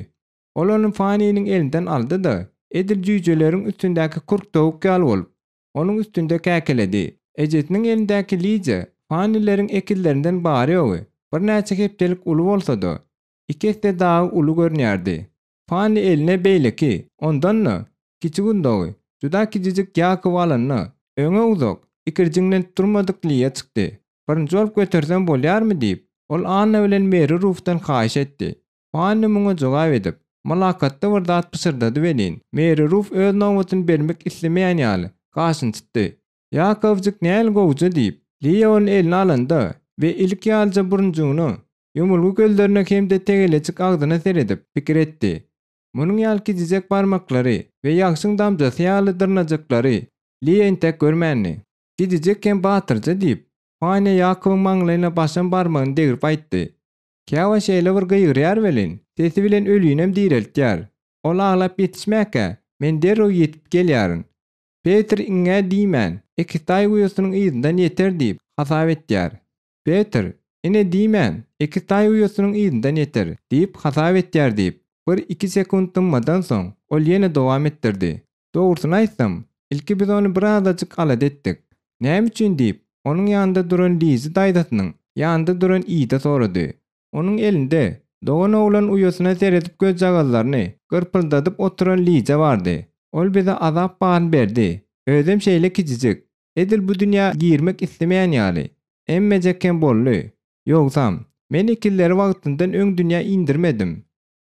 Ol ony Fanniniň elinden aldy-da, edil jüýjeleriň üstündäki kürk towuk ýaly bolup, onuň üstünde käkeledi. Ejesiniň elindäki Liza Fannileriň ekizlerinden bary-ýogy birnäçe hepdelik uly bolsa-da, iki esse dagy uly görünýärdi. Fanni eline beýleki, ondan-da, kiçi gundagy, juda kiçijik Ýakowy alanda, öňe uzak, ikirjiňlenip durmadyk Liýa çykdy. Birinji bolup götersem bolýarmy diýip, Ol Anna bilen Meri Rufdan haýyş etdi. Fanni muňa jogap edip, mylakatly bir zat pyşyrdady welin, Meri Ruf öz nobatyny bermek islemeýän ýaly, gaşyny çytdy. Ýakowjyk näl gowja diýip, Liýa ony eline alanda we ilik ýalyja burunjygyna, ýumulgy gözlerine hem-de tegelejik agzyna seredip, pikir etdi. Munuň ýaly kijijek barmaklary we ýagşyň damjasy ýaly dyrnajyklary Liýa entek görmändi. Kijijek hem batyrja diýip, Fanýa Ýakowyň maňlaýyna başam barmagyny degrip aýtdy. Käwagt şeýle bir gygyrýar welin, sesi bilen ölünem direltýär. Ol aglap ýetişmäkä, men derrew ýetip gelýärin. Petr iňňä diýmän, ekiztaý uýasynyň yzyndan ýeter diýip, hasap etýär. Petr, ine diýmän, ekiztaý uýasynyň yzyndan ýeter, diýip, hasap etýär diýip, bir-iki sekunt dymmadan soň, ol ýene dowam etdirdi. Dogrusyny aýtsam, ilki biz ony birazajyk alada etdik. Näme üçin diýip, onuň ýanynda duran Lizi daýzasynyň ýanynda duran Ida sorady. Onuň elinde dogan oglan uýasyna seredip gözjagazlaryny gyrpyldadyp oturan Liza bardy. Ol bize azap baryny berdi. Özem şeýle kiçijik. Edil bu dünýä girmek islemeýän ýaly. Emmejek hem boldy. Ýogsam, men ekizleri wagtyndan öň dünýä indirmedim.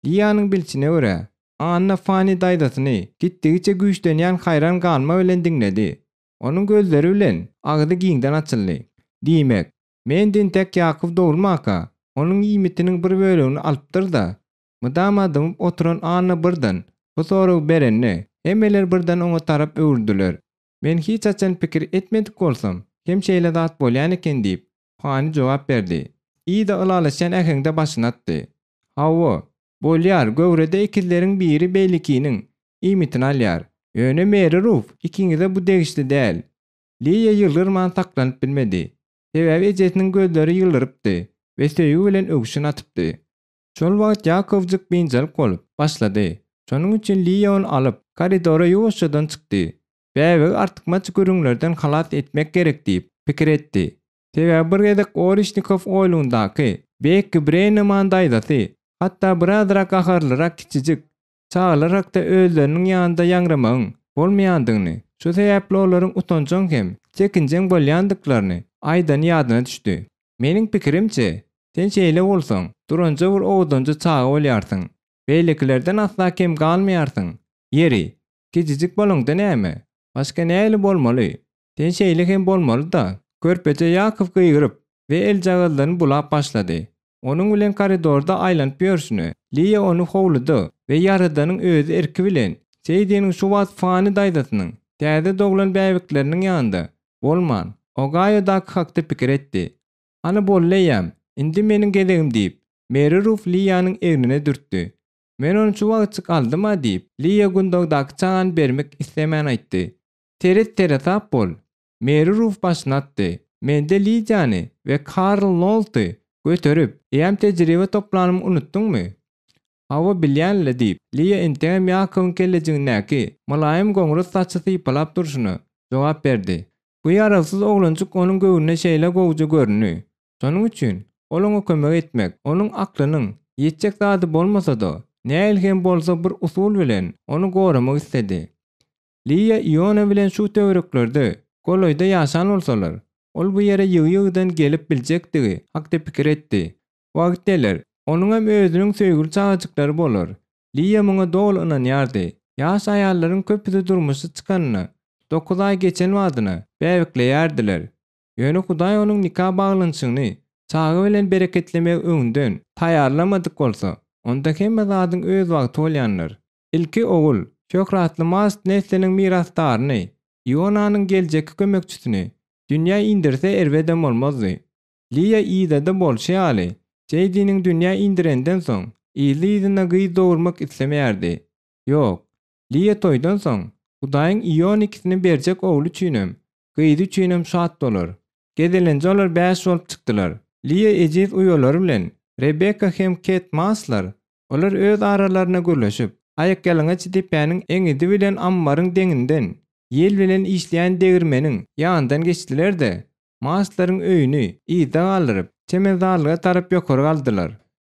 Liýanyň bilşine görä, Anna Fani daýzasyny gitdigiçe güýçlenýän haýran galma bilen diňledi. Onuň gözleri bilen agzy giňden açyldy. Diýmek, Mendi entek Ýakup dogulmaka, onuň iýmitiniň bir bölegini alypdyr-da? Mydama dymyp oturan Anna birden bu soragy berende, hemmeler birden oňa tarap öwrüldiler. Men hiç haçan pikir etmedik bolsam, hem şeýle zat bolýan eken diýip, Fani jogap berdi. Ida ylalaşýan äheňde başyny atdy. Hawa, bolýar, göwrede ekizleriň biri beýlekiniň iýmitini alýar. Ýöne Meri Ruf, ikiňize bu degişli däl. Liýa ýylgyrman saklanyp bilmedi. Sebäbi ejesiniň gözleri ýylgyrypdy we söýgi bilen öwşün atypdy. Şol wagt Ýakowjyk biynjalyk bolup başlady. Şonuň üçin Liýa ony alyp, koridora ýuwaşjadan çykdy. Bäbegi artykmaç gürrüňlerden halas etmek gerek diýip, pikir etdi. Sebäbi bir gezek Oreşnikow oýlugyndaky Bekki Breýneman daýzasy, hatda birazrak gaharlyrak kiçijik çagalar hakda özleriniň ýanynda ýaňramagyň bolmaýandygyny, şu sebäpli olaryň utanjaň hem çekinjeň bolýandyklaryny aýdany ýadyna düşdi. Meniň pikirimçe, sen şeýle bolsaň, duranja bir owadanja çaga bolýarsyň. Beýlekilerden asla kem galmaýarsyň. Ýeri, kiçijik bolaňda näme? Başga nähili bolmaly? Sen şeýle hem bolmaly-da! Körpeje Ýakow gygyryp we eljagazlaryny bulap başlady. Onuň bilen koridorda aýlanyp ýörşüne, Liýa ony howluda we Ýaradanyň özi erki bilen Seýdiniň şu wagt Fani daýzasynyň täze doglan bäbekleriniň ýanynda bolman, Ogaýodaky hakda pikir etdi. Hany boldy eýýäm, indi meniň gezegim diýip, Meri Ruf Liýanyň egnine dürtdi. Men ony şu wagtjyk aldym-a diýip, Liýa gundagdaky çagany bermek islemän aýtdy. Seret seresap bol. Meri Ruf başyny atdy. Mende Lidiýany we Karl Nolty göterip, eýýäm tejribe toplanymy unutdyňmy? Hawa, bilýän-le, diýip, Liýa entegem Ýakowyň kellejigindäki mylaýym goňras saçy sypalap durşuna jogap berdi. Bu ýarawsyz oglanjyk onuň göwnüne şeýle gowuja göründi. Şonuň üçin ol oňa kömek etmek, onuň aklynyň ýetjek zady bolmasa-da, nähili hem bolsa bir usul bilen ony goramak isledi. Liýa Iona bilen şu töwereklerde, golaýda ýaşan bolsalar, ol bu ýere ýygy-ýygydan gelip biljekdigi hakda pikir etdi. Wagt geler, onuňam özüniň söýgüli çagajyklary bolar. Liýa muňa doly ynanýardy. Ýaş aýallaryň köpüsi durmuşa çykanyna dokuz aý geçen badyna bäbekleýärdiler. Ýöne Hudaý onuň nika baglanyşygyny çaga bilen bereketlemegi öňünden taýýarlamadyk bolsa, onda hemme zadyň öz wagty bolýandyr. Ilki ogul, şöhratly Mast nesliniň mirasdaryny, Ionanyň geljekki kömekçisini, dünýä indirse erbedem bolmazdy. Liýa Idada bolşy ýaly, Jeýdiniň dünýä indirenden soň, yzly-yzyna gyz dogurmak islemeýärdi. Ýok, Liýa toýdan soň, Hudaýyň Ion ikisini berjek ogly üçinem, gyzy üçinem şat bolar. Gezelenje olar bäş bolup çykdylar. Liýa ejiz uýalary bilen Rebekka hem Ket Maslar Olar öz aralarynda gürleşip, aýakýalaňaç depäniň eňňidi bilen ammaryň deňinden, ýel bilen işleýän degirmeniň ýanyndan geçdiler-de, Maslaryň öýüni yzda galdyryp, çemenzarlyga tarap ýokary galdylar.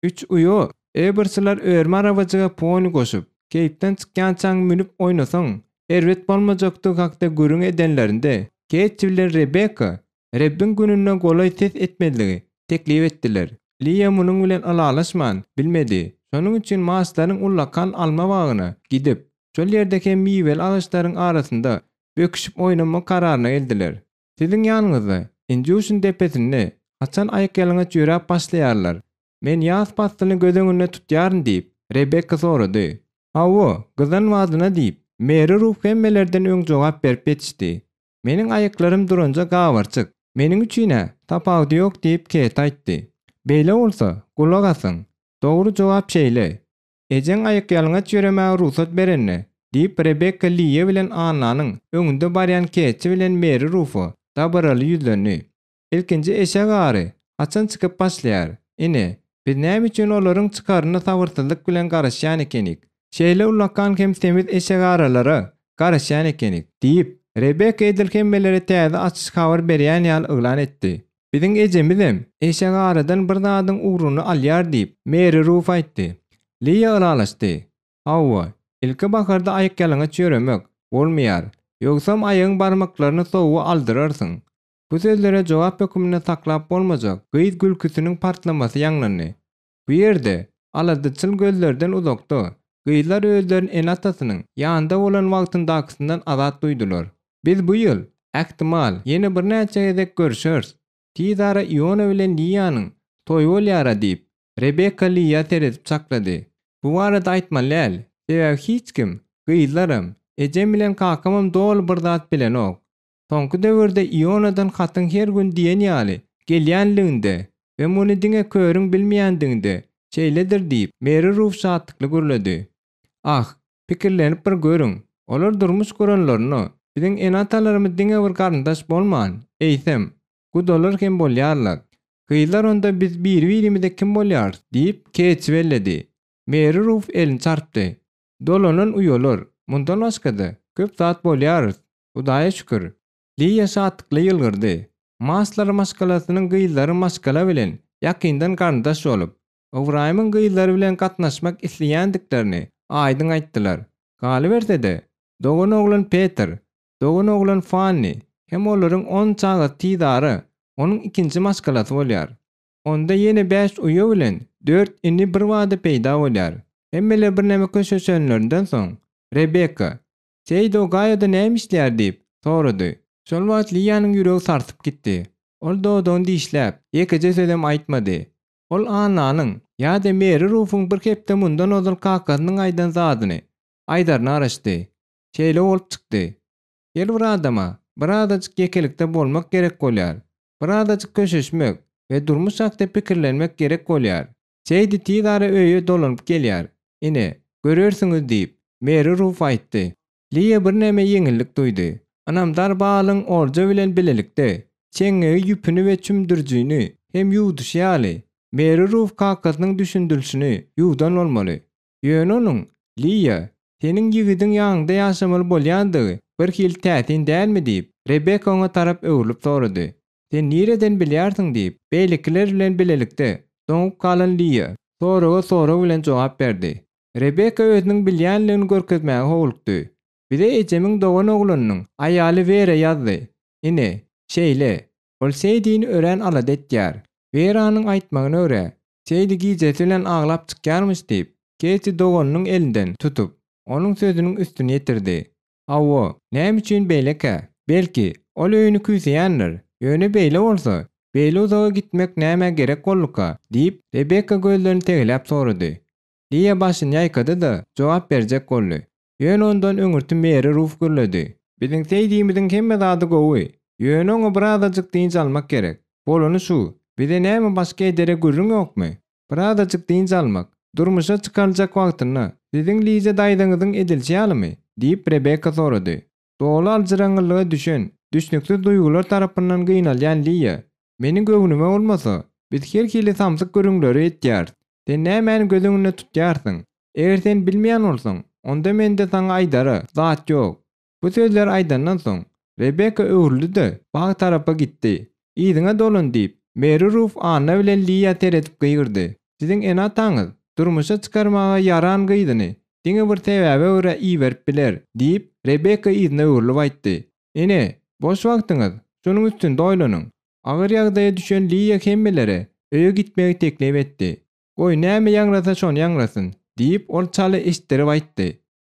Üç uýa Ebersler örme arabajyga poni goşup, keýpden çykýançaň münüp oýnasaň, erbet bolmajakdygy hakda gürrüň edenlerinde, Ketti bilen Rebekka Rebbiň gününe golaý ses etmezligi teklip etdiler. Liýa munuň bilen ylalaşman bilmedi. Şonuň üçin Maslaryň ullakan alma bagyna gidip, şol ýerde hem miweli agaçlaryň arasynda böküşip oýnamak kararyna geldiler. Siziň ýanyňyzda, Injuşin depesinde haçan aýakýalaňaç ýöräp başlaýarlar? Men ýaz paslyny göz öňünde tutýaryn diýip, Rebekka sorady. Hawa, gyzan badyna diýip, Meri Ruf hemmelerden öň jogap berip ýetişdi. Meniň aýaklarym duranja gabarçyk. Meniň üçin-ä tapawudy ýok diýip, Ket aýtdy. Beýle bolsa, gulak asyň. Dogry jogap şeýle. Ejeň aýakýalaňaç ýöremäge rugsat berende, diýip, Rebekka Liýa bilen Annanyň öňünde barýan Ketçi bilen Meri Rufa dabaraly ýüzlendi. Ilkinji eşek ary haçan çykyp başlaýar? Ine, biz näme üçin olaryň çykaryna sabyrsyzlyk bilen garaşýan ekenik. Şeýle ullakan hem semiz eşegarylara garaşýan ekenik, diýip, Rebekka edil hemmelere täze açyş habar berýän ýaly yglan etdi. Biziň ejemizem eşegarydan bir zadyň ugruny alýar diýip, Meri Ruf aýtdy. Liýa ylalaşdy. Hawa, ilki baharda aýakýalaňaç ýöremek bolmaýar. Ýogsam aýagyň barmaklaryny sowuga aldyrarsyň. Bu sözlere jogap hökmünde saklap bolmajak gyz gülküsiniň partlamasy ýaňlandy. Bu ýerde, aladaçyl gözlerden uzakda, gyzlar özlerini ene-atasynyň ýanynda bolan wagtyndakysyndan azat duýdular. Biz bu ýyl, ähtimal, ýene birnäçe gezek görşeris. Tizara Iona bilen Liýanyň toýy bolýar-a diýip, Rebekka Liýa seredip çaklady. Bu barada aýtmaly däl, sebäbi hiç kim, gyzlaram, ejem bilen kakamam doly bir zat bilenok. Soňky döwürde Ionadan hatyň her gün diýen ýaly gelýänliginde we muny diňe körüň bilmeýändiginde şeýledir diýip, Meri Ruf şatlykly gürledi. Ah, pikirlenip bir görüň, olar durmuş guranlarynda biziň ene-atalarymyz diňe bir garyndaş bolman, eýsem, gudalar hem bolýarlar. Gyzlar onda biz biri-birimize kim bolýarys? diýip, Keýtsi belledi. Meri Ruf elini çarpdy. Dolanan uýalar, mundan başga-da, köp zat bolýarys. Hudaýa şükür. Liýa şatlykly ýylgyrdy. Maslar maşgalasynyň gyzlary maşgala bilen ýakyndan garyndaş bolup, Ybraýymyň gyzlary bilen gatnaşmak isleýändiklerini aýdyň aýtdylar. Galyberse-de, doganoglan Peter, doganoglan Fanni hem olaryň on çagasy tizara onuň ikinji maşgalasy bolýar. Onda ýene bäş uýa bilen dört ini birbada peýda bolýar. Hemmeler birneme köşeşenlerinden soň, Rebekka, Seýdi Ogaýoda näme işleýär diýip, sorady. Şol wagt Liýanyň ýüregi sarsyp gitdi. Ol dodagyny dişläp, ýekeje sözem aýtmady. Ol Annanyň ýa-da Meri Rufuň bir hepde mundan ozal kakasynyň aýdan zadyny aýdaryna garaşdy. Şeýle bolup çykdy. Her bir adama birazajyk ýekelikde bolmak gerek bolýar. Birazajyk köşeşmek we durmuş hakda pikirlenmek gerek bolýar. Seýdi tiz ara öýe dolanyp gelýär. Ine, görersiňiz diýip, Meri Ruf aýtdy. Liýa birneme ýeňillik duýdy. Ynamdar balyň olja bilen bilelikde, çeňňegi ýüpüni we çümdürijini hem ýuwduşy ýaly, Meri Ruf kakasynyň düşündirilişini ýuwdan bolmaly. Ýöne onuň, Liýa, seniň ýigidiň ýanyňda ýaşamaly bolýandygy birhili täsin dälmi diýip, Rebekka oňa tarap öwrülip sorady. Sen nireden bilýärsiň diýip, beýlekiler bilen bilelikde doňup galan Liýa soraga sorag bilen jogap berdi. Rebekka özüniň bilýänligini görkezmäge howlukdy. Bize ejemiň doganoglanynyň aýaly Wera ýazdy. Ine, şeýle. Ol Seýdini örän alada etýär. Weranyň aýtmagyna görä, Seýdi gijesi bilen aglap çykýarmyş diýip, Keti doganynyň elinden tutup, onuň sözüniň üstüni ýetirdi. Hawa, näme üçin beýlekä? Belki, ol öýüni küýseýändir. Ýöne beýle bolsa, beýle uzaga gitmek nämä gerek bolduka? diýip, Rebekka gözlerini tegeläp sorady. Liýa başyny ýaýkady-da, jogap berjek boldy. Ýöne ondan öňürti Meri Ruf gürledi. Biziň Seýdimiziň hemme zady gowy. Ýöne oňa birazajyk dynç almak gerek. Bolany şu, bize näme başga edere gürrüň ýokmy? Birazajyk dynç almak, durmuşa çykaryljak wagtynda, siziň Liza daýzaňyzyň edilşi ýalymy? diýip, Rebekka sorady. Doly aljyraňňylyga düşen, düşnüksiz duýgular tarapyndan gynalýan Liýa, Meniň göwnüme bolmasa, biz her hili samsyk gürrüňleri etýäris. Sen nämäni göz öňünde tutýarsyň? Eger sen bilmeýän bolsaň, onda mende saňa aýdara zat ýok. Bu sözleri aýdandan soň, Rebekka öwrüldi-de, bag tarapa gitdi. Yzyňa dolan diýip, Meri Ruf Anna bilen Liýa seredip gygyrdy. Siziň ene-ataňyz durmuşa çykarmaga ýaran gyzyny diňe bir sebäbe görä iberip biler, diýip, Rebekka yzyna öwrülip aýtdy. Ine, boş wagtyňyz şunuň üstünde oýlanyň. Agyr ýagdaýa düşen Liýa hemmelere. öýe gitmegi teklip etdi. Goý, näme ýaňrasa şony ýaňrasyn, diýip, ol çala eşitdirip aýtdy.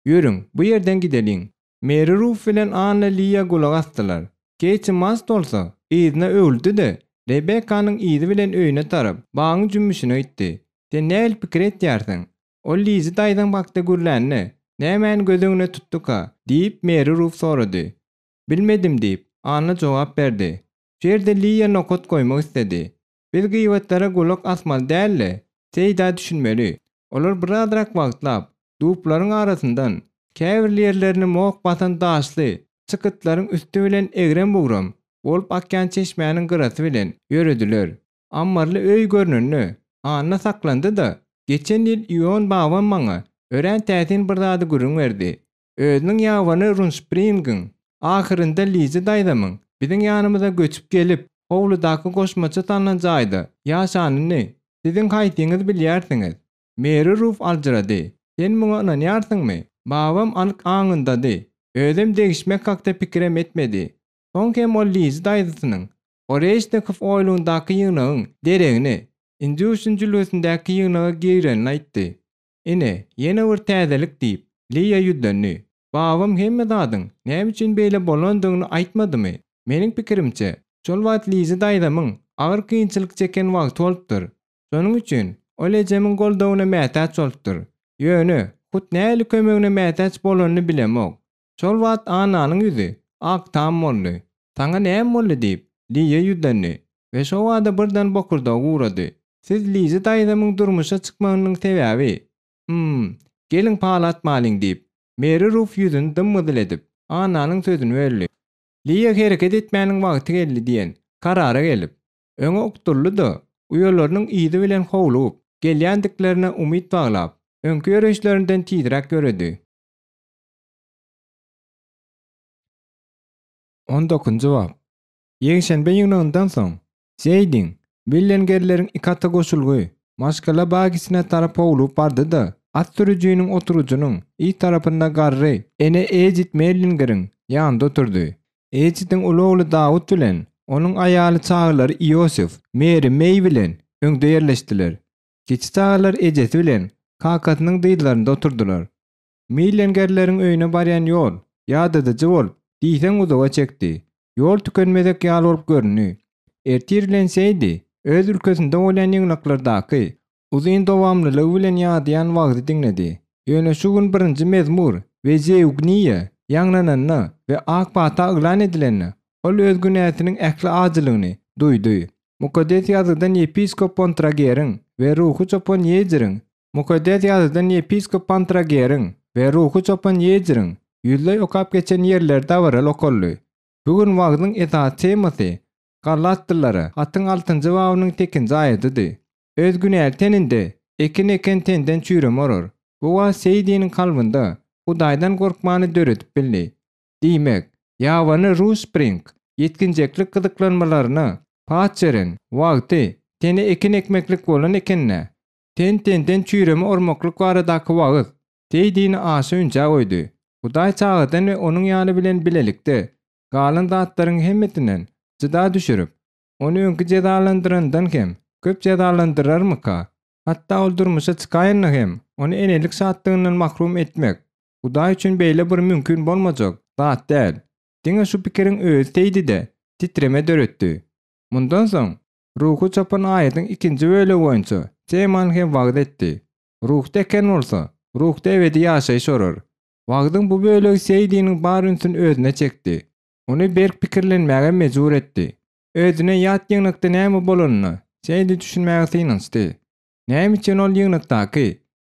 Ýörüň, bu ýerden gideliň. Meri Ruf bilen Anna Liýa gulak asdylar. Keýti Mast bolsa, yzyna öwrüldi-de, Rebekanyň yzy bilen öýüne tarap, bagyň jümmüşine gitdi. Sen nähili pikir etýärsiň? Ol Lizi daýzaň hakda gürlände, nämäni göz öňüne tutduka? diýip, Meri Ruf sorady. Bilmedim, diýip, Anna jogap berdi. Şu ýerde Liýa nokat goýmak isledi. Biz gyýbatlara gulak asmaly däl-de, Seýda düşünmeli. Olar birazrak wagtlap, dublaryň arasyndan, käbir ýerlerini moh basan daşly çykytlaryň üsti bilen egrem-bugram bolup akýan çeşmäniň gyrasy bilen ýörediler. Ammarly öý görnende, Anna saklandy-da, Geçen ýyl Ion babam maňa örän täsin bir zady gürrüň berdi. Özüniň ýabany Runspringiň ahyrynda Lizi daýzamyň biziň ýanymyza göçüp gelip, howludaky goşmaça salnan jaýda ýaşanyny siziň haýsyňyz bilýärsiňiz? Meri Ruf aljyrady. Sen muňa ynanýarsyňmy? Babam anyk aňyndady. Özem degişmek hakda pikirem etmedi. Soň hem ol Lizi daýzasynyň Oreşnikow oýlugyndaky ýygnagyň deregine Indýuşin jülgesindäki ýygnaga girenini aýtdy. Ine, ýene bir täzelik diýip, Liýa ýüzlendi. Babam hemme zadyň näme üçin beýle bolandygyny aýtmadymy? Meniň pikirimçe, şol wagt Liza daýzamyň agyr kynçylyk çeken wagty bolupdyr. Şonuň üçin ol ejemiň goldawyna mätäç bolupdyr. Ýöne, hut nähili kömegine mätäç bolanyny bilemok. Şol wagt Annanyň ýüzi ak tam boldy. Saňa näme boldy diýip, Liýa ýüzlendi we şo bada birden bokurdagy gurady. Siz Liza daýzamyň durmuşa çykmagynyň sebäbi, Hum, geliň pal atmalyň diýip, Meri Ruf ýüzüni dym-gyzyl edip, Annanyň sözüni böldi. Liýa hereket etmäniň wagty geldi diýen karara gelip, öňe okduryldy-da, uýalarynyň yzy bilen howlugyp gelýändiklerine umyt baglap, öňki ýöreýişlerinden tizräk ýöredi. On dokuzynjy bap. Ýekşenbe ýygnagyndan soň, Seýdiň, Willengerleriň iki ata goşulgy, maşgala bagisine tarap howlugyp bardy-da, at sürüjiniň oturgyjynyň yz tarapynda garry ene Edit Mellingeriň ýanynda oturdy. Edidiň uly ogly Dawut bilen onuň aýaly çagalary Iosif, Meri Meý bilen öňde ýerleşdiler. Kiçi çagalar ejesi bilen kakasynyň dyzlarynda oturdylar. Millengerleriň öýüne barýan ýol ýadadyjy bolup, diýseň uzaga çekdi. Ýol tükenmezek ýaly bolup göründi. Ertir bilen Seýdi öz ülkesinde bolýan ýygnaklardaky uzyn dowamlylygy bilen ýadaýan wagzy diňledi. Ýöne şu gün birinji mezmur we Zeugniýa ýaňlananda we ak pata yglan edilende, ol öz günäsiniň ähli ajylygyny duýdy. Mukaddes Ýazgydan ýepiskop Bontrageriň we ruhy çopan Ýejiriň Mukaddes Ýazgydan ýepiskop Pantrageriň we ruhy çopan Ýejiriň ýüzleý okap geçen ýerleri dabaraly okaldy. Bu gün wagzyň esasy temasy Galatlylara hatyň altynjy babynyň sekinji aýadydy. Öz günäli teninde ekin eken tenden çüýreme orar. Bu wagt Seýdiniň kalbynda Hudaýdan gorkmany döredip bildi. Diýmek, ýabany Ruspring ýetginjeklik gyzyklanmalaryna paç beren wagty tene ekin ekmeklik bolan eken-dä. Ten-tenden çüýreme ormaklyk baradaky wagyz Seýdini aşa ünjä goýdy. Hudaý çagadan we onuň ýany bilen bilelikde galan zatlaryň hemmesinden jyda düşürip, ony öňki jezalandyrandan hem köp jezalandyrarmyka? Hatda ol durmuşa çykaýanda hem ony enelik şatlygyndan mahrum etmek Hudaý üçin beýle bir mümkin bolmajak zat däl. Diňe şu pikiriň özi Seýdide titreme döretdi. Mundan soň Ruhy çopan aýatyň ikinji bölegi boýunça temany hem wagyz etdi. Ruhda eken bolsa, ruhda ebedi ýaşaýyş orar. Wagzyň bu bölegi Seýdiniň bar ünsüni özüne çekdi. Ony berk pikirlenmäge mejbur etdi. Özüne ýat ýygnakda näme bolanyna Seýdi düşünmäge synanyşdy. Näme üçin ol ýygnakdaky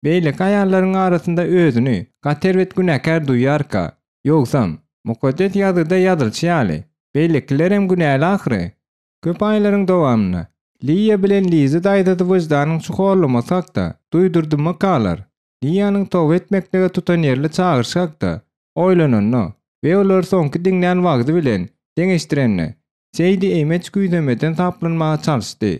beýleki aýallaryň arasynda özüni gaty erbet günäkär duýýarka? Ýogsam, Mukaddes Ýazgyda ýazylyşy ýaly, beýlekilerem günäli ahyry. Köp aýlaryň dowamynda Liýa bilen Liza daýzasy wyždanyň şu horlamasy hakda duýdurdymykalar? Liýanyň toba etmeklige tutanýerli çagyryşy hakda oýlananda we olary soňky diňlän wagzy bilen deňeşdirende, Seýdi eýmenç küýzemeden saplanmaga çalyşdy.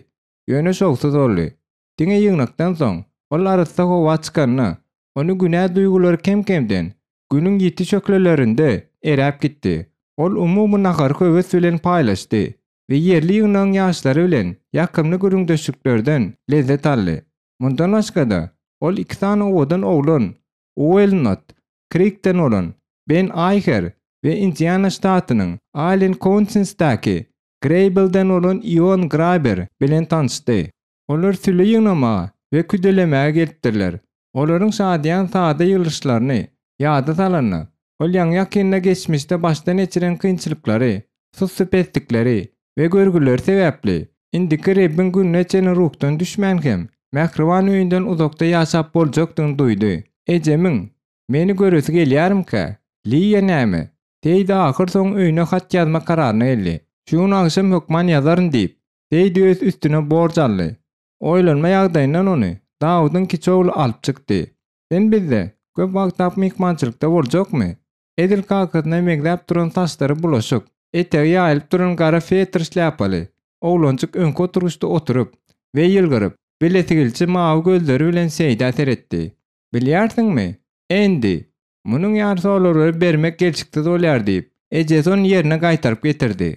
Ýöne şowsuz boldy. Diňe ýygnakdan soň, ol arassa howa çykanda, ony günä duýgulary kem-kemden, Günüň ýiti şöhlelerinde eräp gitdi. Ol umumy nahary höwes bilen paýlaşdy. we ýerli ýygnagyň ýaşlary bilen ýakymly gürrüňdeşliklerden lezzet aldy. Mundan başga-da, ol iki sany owadan oglan, Uelnot Krikden bolan Ben Aýher we Indiana ştatynyň Allen Kounsinsdäki Greýbilden bolan Ion Graber bilen tanyşdy. Olar süle ýygnamaga we küdelemäge gelipdirler. Olaryň şadyýan sada ýygrylyşlaryny ýada salanda, ol ýaňy-ýakynda geçmişde başdan geçiren kynçylyklary, sussupeslikleri we görgüleri sebäpli, indiki Rebbiň gününe çenli ruhdan düşmän hem, mähriban öýünden uzakda ýaşap boljakdygyny duýdy. Ejemiň meni göresi gelýärmikä? Liýa näme? Seýdi ahyrsoňy öýüne hat ýazma kararyna geldi. Şu gün agşam hökman ýazaryn diýip, Seýdi öz üstüne borç aldy. Oýlanma ýagdaýyndan ony Dawudyň kiçi ogly alyp çykdy. Sen bizde köp wagtlap myhmançylykda boljakmy? Edil kakasyna meňzäp duran saçlary bulaşyk, etegi ýaýylyp duran gara fetr şlýapaly oglanjyk öňki oturgyçda oturyp we ýylgyryp, bilesigilçi mawy gözleri bilen Seýdä seretdi. Bilýärsiňmi, Endi, munuň ýaly soraglary bermek gelşiksiz bolýar diýip, ejesi ony ýerine gaýtaryp getirdi.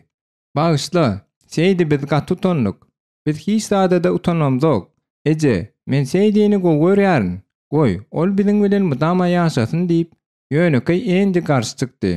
Bagyşla, Seýdi biz gaty utandyk. Biz hiç zada-da utanamzok. Eje, men Seýdini gowy görýärin. Goý, ol biziň bilen mydama ýaşasyn diýip, ýönekeý Endi garşy çykdy.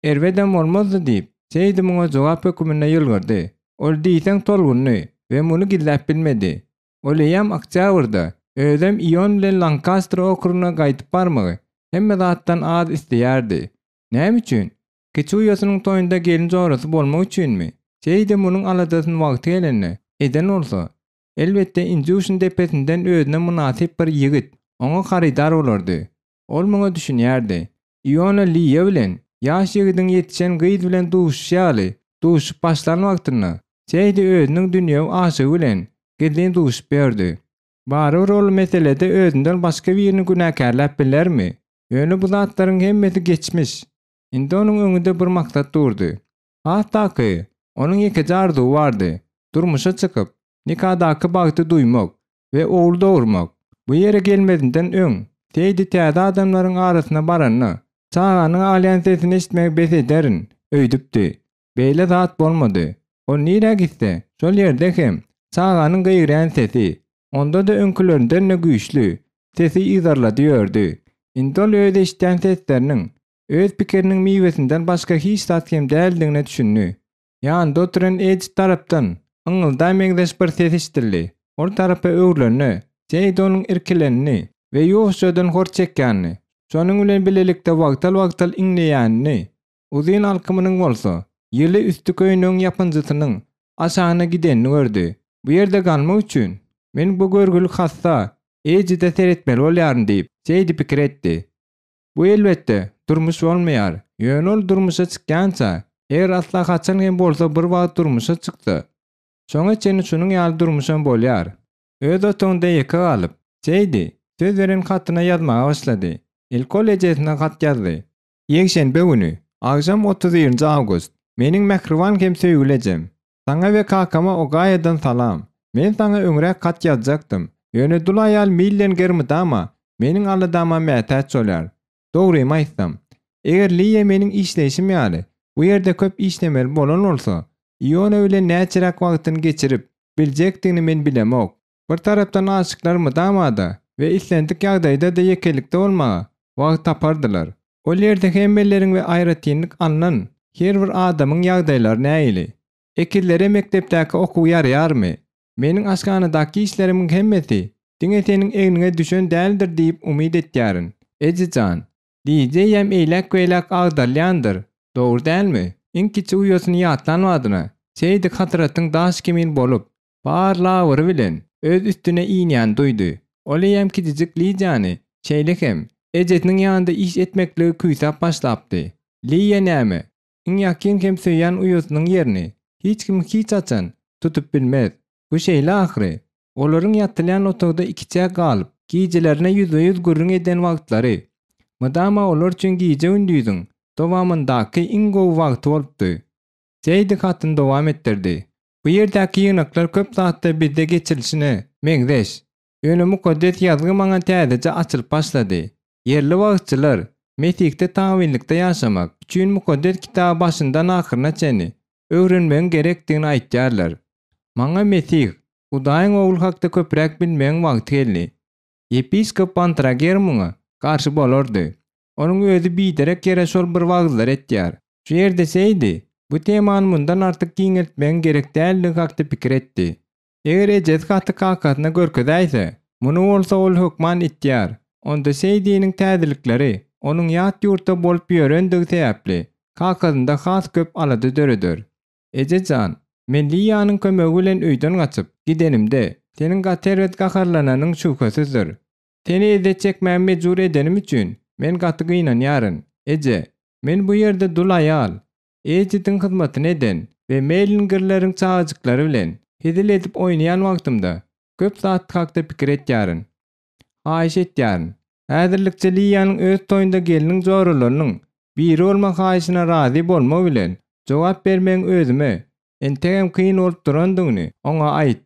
Erbedem bolmazdy diýip, Seýdi muňa jogap höküminde ýylgyrdy. Ol diýseň tolgundy we muny gizläp bilmedi. Ol eýýäm oktýabrda, özem Ion bilen Lankaster okrugyna gaýdyp barmagy hemme zatdan az isleýärdi. Näme üçin? Kiçi uýasynyň toýunda gelin jorasy bolmak üçinmi? Şeýde munuň aladasyny wagty gelende eden bolsa, elbetde Injuşyň depesinden özüne mynasyp bir ýigit oňa harydar bolardy. Ol muňa düşünýärdi. Iona Liýa bilen ýaş ýigidiň ýetişen gyz bilen duşuşy ýaly duşup başlan wagtynda, Seýdi özüniň dünýewi aşygy bilen gizlin duşup ýördi. Barybir ol meselede özünden başga birini günäkärläp bilermi? Ýöne bu zatlaryň hemmesi geçmiş. Indi onuň öňünde bir maksat durdy. Has takygy, onuň ýekeje arzuwy bardy, durmuşa çykyp, nikadaky bagty duýmak we ogul dogurmak. Bu ýere gelmezinden öň, Seýdi täze adamlaryň arasyna baranda, çaganyň aglaýan sesini eşitmegi bes ederin öýdüpdi. Beýle zat bolmady. Ol nirä gitse, şol ýerde hem çaganyň gygyrýan sesi, onda-da öňkülerinden-de güýçli, sesi yzarlady ýördi. Indi ol öz eşidýän sesleriniň öz pikiriniň miwesinden başga hiç zat hem däldigine düşündi. Ýanynda oturan Edit tarapdan yňňylda meňzeş bir ses eşidildi. Ol tarapa öwrülende, Jeýd onuň irkilenini we ýuwaşjadan hor çekýänini, şonuň bilen bilelikde wagtal-wagtal iňleýänini, uzyn alkymynyň bolsa, ýyly üsti köýnegiň ýapynjysynyň aşagyna gidenini gördi. Bu ýerde galmak üçin, men bu görgüli hassa Edide seretmeli bolýaryn diýip, Jeýdi pikir etdi. Bu elbetde, durmuş bolmaýar. Ýöne ol durmuşa çykýança, eger asla haçan hem bolsa bir wagt durmuşa çyksa, şoňa çenli şunuň ýaly durmuşam bolýar. Öz otagynda ýeke galyp, Jeýdi söz beren hatyna ýazmaga başlady. Ilki ol ejesine hat ýazdy. Ýekşenbe güni, agşam 31-nji awgust. Meniň mähriban hem söýgüli ejem. Saňa we kakama Ogaýadan salam. Men saňa öňräk hat ýazjakdym. Ýöne dul aýal Millenger mydama meniň aladama mätäç bolýar. Dogrymy aýtsam, eger Liýa meniň işleýşim ýaly bu ýerde köp işlemeli bolan bolsa, Iona bilen näçeräk wagtyny geçirip biljekdigini men bilemok. Bir tarapdan aşyklar mydama-da we islendik ýagdaýda-da ýekelikde bolmaga wagt tapardylar. Ol ýerde hemmeleriň we aýratynlyk alnan her bir adamyň ýagdaýlary nähili? Ekizlere mekdepdäki okuw ýaraýarmy? Meniň aşhanadaky işlerimiň hemmesi diňe seniň egniňe düşen däldir diýip umyt etýärin. Eje jan, diýjeýem eýläk-beýläk agdarylýandyr, dogry dälmi? Iň kiçi uýasyny ýatlan badyna, şeýdip hasratyň daş kimin bolup, Bar labyry bilen öz üstüne inýäni duýdy. Ol eýýäm kiçijik Lidiýany, şeýle hem, ejesiniň ýanynda iş etmekligi küýsäp başlapdy. Liýa näme, iň ýakyn hem söýýän uýasynyň ýerini hiç kim hiç haçan tutup bilmez. Bu şeýle ahyry. Olaryň ýatylýan otagda ikiçäk galyp, gijelerine ýüzbe-ýüz gürrüň eden wagtlary, mydama olar üçin gije-gündiziň dowamyndaky iň gowy wagty bolupdy. Jeýdi hatyny dowam etdirdi. Bu ýerdäki ýygnaklar köp zatda bizde geçirilişine meňzeş. Ýöne Mukaddes Ýazgy maňa täzeçe açylyp başlady. Ýerli wagyzçylar Mesihde tabynlykda ýaşamak üçin Mukaddes Kitaby başyndan ahyryna çenli. öwrenmegiň gerekdigini aýtýarlar. Maňa Mesih, Hudaýyň Ogly hakda köpräk bilmegiň wagty geldi. Ýepiskop Bontrager muňa garşy bolardy. Onuň özi biderek ýere şol bir wagyzlary etýär. Şu ýerde Seýdi bu temany mundan artyk giňeltmegiň gerek däldigi hakda pikir etdi. Eger ejesi haty kakasyna görkezäýse, muny bolsa ol hökman etýär, onda Seýdiniň täzelikleri onuň ýat ýurtda bolup ýörendigi sebäpli kakasynda has köp alada döreder. Eje jan, men Liýanyň kömegi bilen öýden gaçyp, gidenimde, seniň gaty erbet gaharlananyň şübhesizdir. Seni ezýet çekmäge mejbur edenim üçin, men gaty gynanýaryn. Eje, men bu ýerde dul aýal, Edidiň hyzmatyny eden we Mellingerleriň çagajyklary bilen hezil edip oýnaýan wagtymda köp zat hakda pikir etýärin. Haýyş etýärin, häzirlikçe Liýanyň öz toýunda gelniň joralarynyň biri bolmak haýyşyna razy bolma bilen jogap bermegiň özüme entegem kyn bolup durandygyny oňa aýt.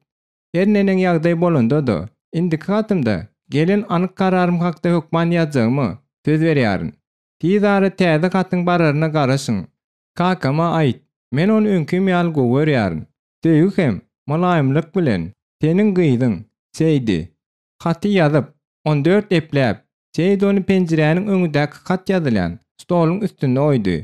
Her neneň ýagdaý bolanda-da, indiki hatymda gelen anyk kararym hakda hökman ýazjagyma söz berýärin. Tiz ara täze hatyň bararyna garaşyň. Kakama aýt, men ony öňkim ýaly gowy görýärin. Söýgi hem mylaýymlyk bilen, seniň gyzyň, Seýdi. Haty ýazyp, 14 epläp, Seýdi ony penjiräniň öňündäki hat ýazylýan stoluň üstünde goýdy.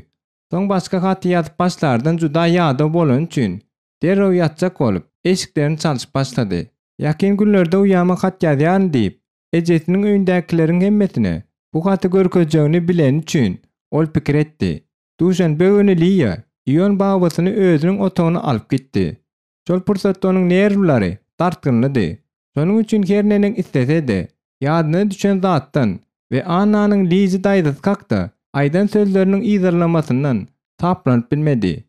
Soň başga haty ýazyp başlardan juda ýadaw bolany üçin, derrew ýatjak bolup, eşiklerini çalşyp başlady. Ýakyn günlerde uýama hat ýazýaryn diýip, Ejesiniň öýündäkileriň hemmesine bu haty görkezjegini bileni üçin ol pikir etdi. Duşenbe güni Liýa Ion babasyny özüniň otagyna alyp gitdi. Şol pursatda onuň nerwlary dartgynlydy. Şonuň üçin her neneň islese-de, ýadyna düşen zatdan we Annanyň Lizi daýzasy hakda aýdan sözleriniň yzarlamasyndan saplanyp bilmedi.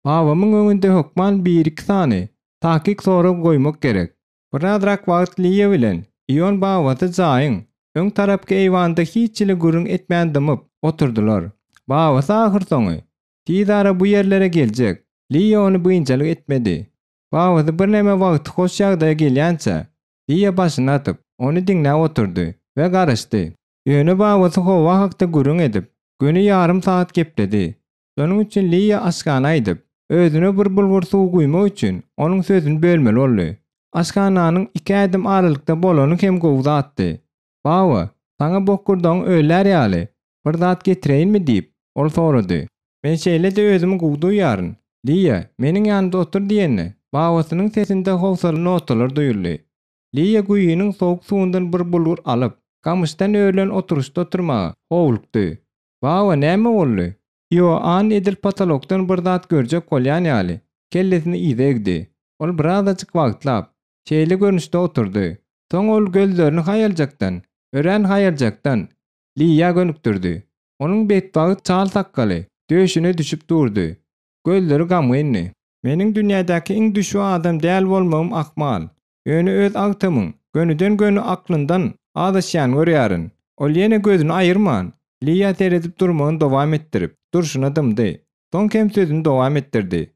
Babamyň öňünde hökman bir-iki sany takyk sorag goýmak gerek. Birazrak wagt Liýa bilen Ion babasy jaýyň öň tarapky eýwanynda hiç hili gürrüň etmän dymyp oturdylar. Babasy ahyrsoňy, Tiz ara bu ýerlere geljek. Liýa ony biynjalyk etmedi. Babasy birneme wagty hoş ýagdaýa gelýänçä, Liýa başyny atyp, ony diňläp oturdy we garaşdy. Ýöne babasy howa hakda gürrüň edip, göni ýarym sagat gepledi. Şonuň üçin Liýa aşhana gidip, özüne bir bulgur suw guýmak üçin onuň sözüni bölmeli boldy. Aşhananyň iki ädim aralykda bolany hem gowy zatdy. Baba, saňa bokurdagyň öllär ýaly, bir zat getireýinmi diýip, ol sorady. Men şeýle-de özümi gowy duýýaryn. Liýa, meniň ýanymda otur diýende, babasynyň sesinde howsalaly notalar duýuldy. Liýa guýynyň sowuk suwundan bir bulgur alyp, gamyşdan örülen oturyşda oturmaga howlukdy. Baba, näme boldy? Ioann edil potolokdan bir zat görjek bolýan ýaly, kellesini yza egdi. Ol birazajyk wagtlap, şeýle görnüşde oturdy. Soň ol gözlerini haýaljakdan, örän haýaljakdan Liýa gönükdirdi. Onuň betbagt çal sakgaly döşüne düşüp durdy. Gözleri gamgyndy. Meniň dünýädäki iň düşbi adam däl bolmagym ahmal. Ýöne öz agtymyň gönüden-göni aklyndan azaşýanyny görýärin. Ol ýene gözüni aýyrman, Liýa seredip durmagyny dowam etdirip, durşuna dymdy. Soň hem sözüni dowam etdirdi.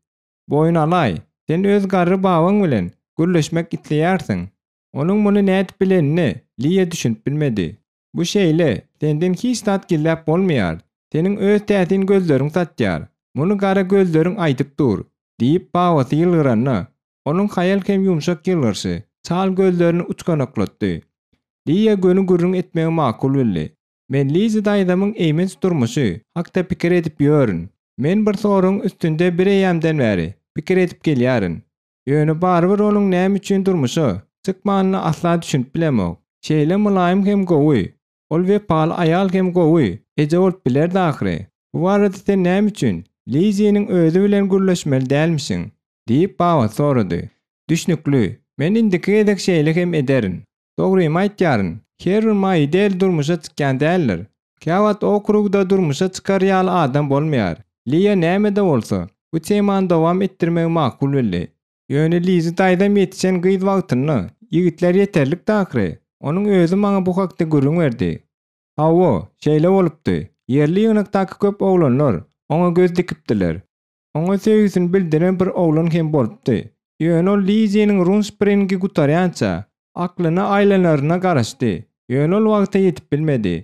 Boýun alaý, sen öz garry babaň bilen gürleşmek isleýärsiň. Onuň muny nädip bilenine Liýa düşünip bilmedi. Bu şeýle, senden hiç zat gizläp bolmaýar. Seniň öz täsin gözleriň satýar. Muny gara gözleriň aýdyp dur, diýip, babasy ýylgyranda, onuň haýal hem ýumşak ýylgyrşy çal gözlerini uçganaklatdy. Liýa göni gürrüň etmegi makul bildi. Men Lizi daýzamyň eýmenç durmuşy hakda pikir edip ýörün. Men bir soragyň üstünde bireýýämden bäri pikir edip gelýärin. Ýöne barybir onuň näme üçin durmuşa çykmanyna asla düşünip bilemok. Şeýle mylaýym hem gowy, ol wepaly aýal hem gowy eje bolup bilerdi ahyry. Bu barada sen näme üçin Liziniň özi bilen gürleşmeli dälmişiň? diýip, babasy sorady. Düşnükli. Men indiki gezek şeýle hem ederin. Dogrymy aýtýaryn, her bir Maidel durmuşa çykýan däldir. Käwagt okrugda durmuşa çykar ýaly adam bolmaýar. Liýa näme-de bolsa, bu temany dowam etdirmegi makul bildi. Ýöne Lizi daýzam ýetişen gyz wagtynda ýigitler ýeterlikdi ahyry. Onuň özi maňa bu hakda gürrüň berdi. Hawa, şeýle bolupdy. Ýerli ýygnakdaky köp oglanlar oňa göz dikipdiler. Oňa söýgüsini bildiren bir oglan hem bolupdy. Ýöne ol Liziniň Runspringi gutarýança, aklyna aýlanaryna garaşdy. Ýöne ol wagta ýetip bilmedi.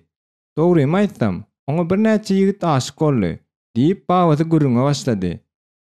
Dogrymy aýtsam, oňa birnäçe ýigit aşyk boldy, diýip, babasy gürrüňe başlady.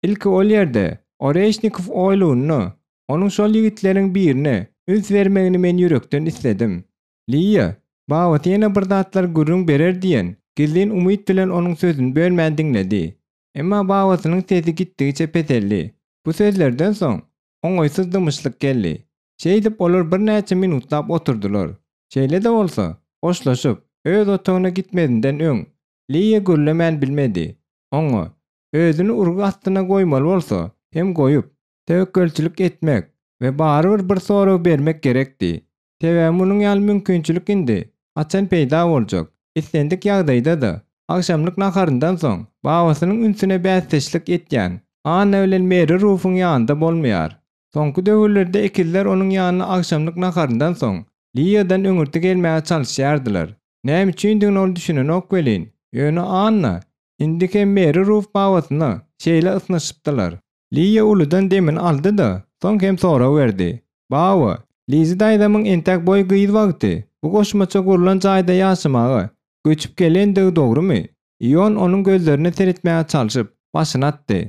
Ilki ol ýerde, Oreşnikow oýlugynda, onuň şol ýigitleriň birine üns bermegini men ýürekden isledim. Liýa, babasy ýene bir zatlar gürrüň berer diýen gizlin umyt bilen onuň sözüni bölmän diňledi. Emma babasynyň sesi gitdigiçe peseldi. Bu sözlerden soň, oňaýsyz dymyşlyk geldi. Şeýdip olar birnäçe minutlap oturdylar. Şeýle-de bolsa, hoşlaşyp, öz otagyna gitmezinden öň, Liýa gürlemän bilmedi. Oňa, özüni urgy astyna goýmaly bolsa hem goýup, töwekgelçilik etmek we barybir bir sorag bermek gerekdi. Sebäbi munuň ýaly mümkinçilik indi haçan peýda boljak? Islendik ýagdaýda-da, agşamlyk naharyndan soň babasynyň ünsüne bäsdeşlik etýän Anna bilen Meri Rufuň ýanynda bolmaýar. Soňky döwürlerde ekizler onuň ýanyna agşamlyk naharyndan soň Liýadan öňürti gelmäge çalyşýardylar. Näme üçindigine ol düşünenok welin, ýöne Anna indi hem Meri Ruf babasyna şeýle ysnyşypdylar. Liýa uludan demini aldy-da, soň hem sorag berdi. Baba, Lizi daýzamyň entäk boý gyz wagty bu goşmaça gurlan jaýda ýaşamaga göçüp gelendigi dogrumy? Ion onuň gözlerine seretmäge çalşyp, başyny atdy.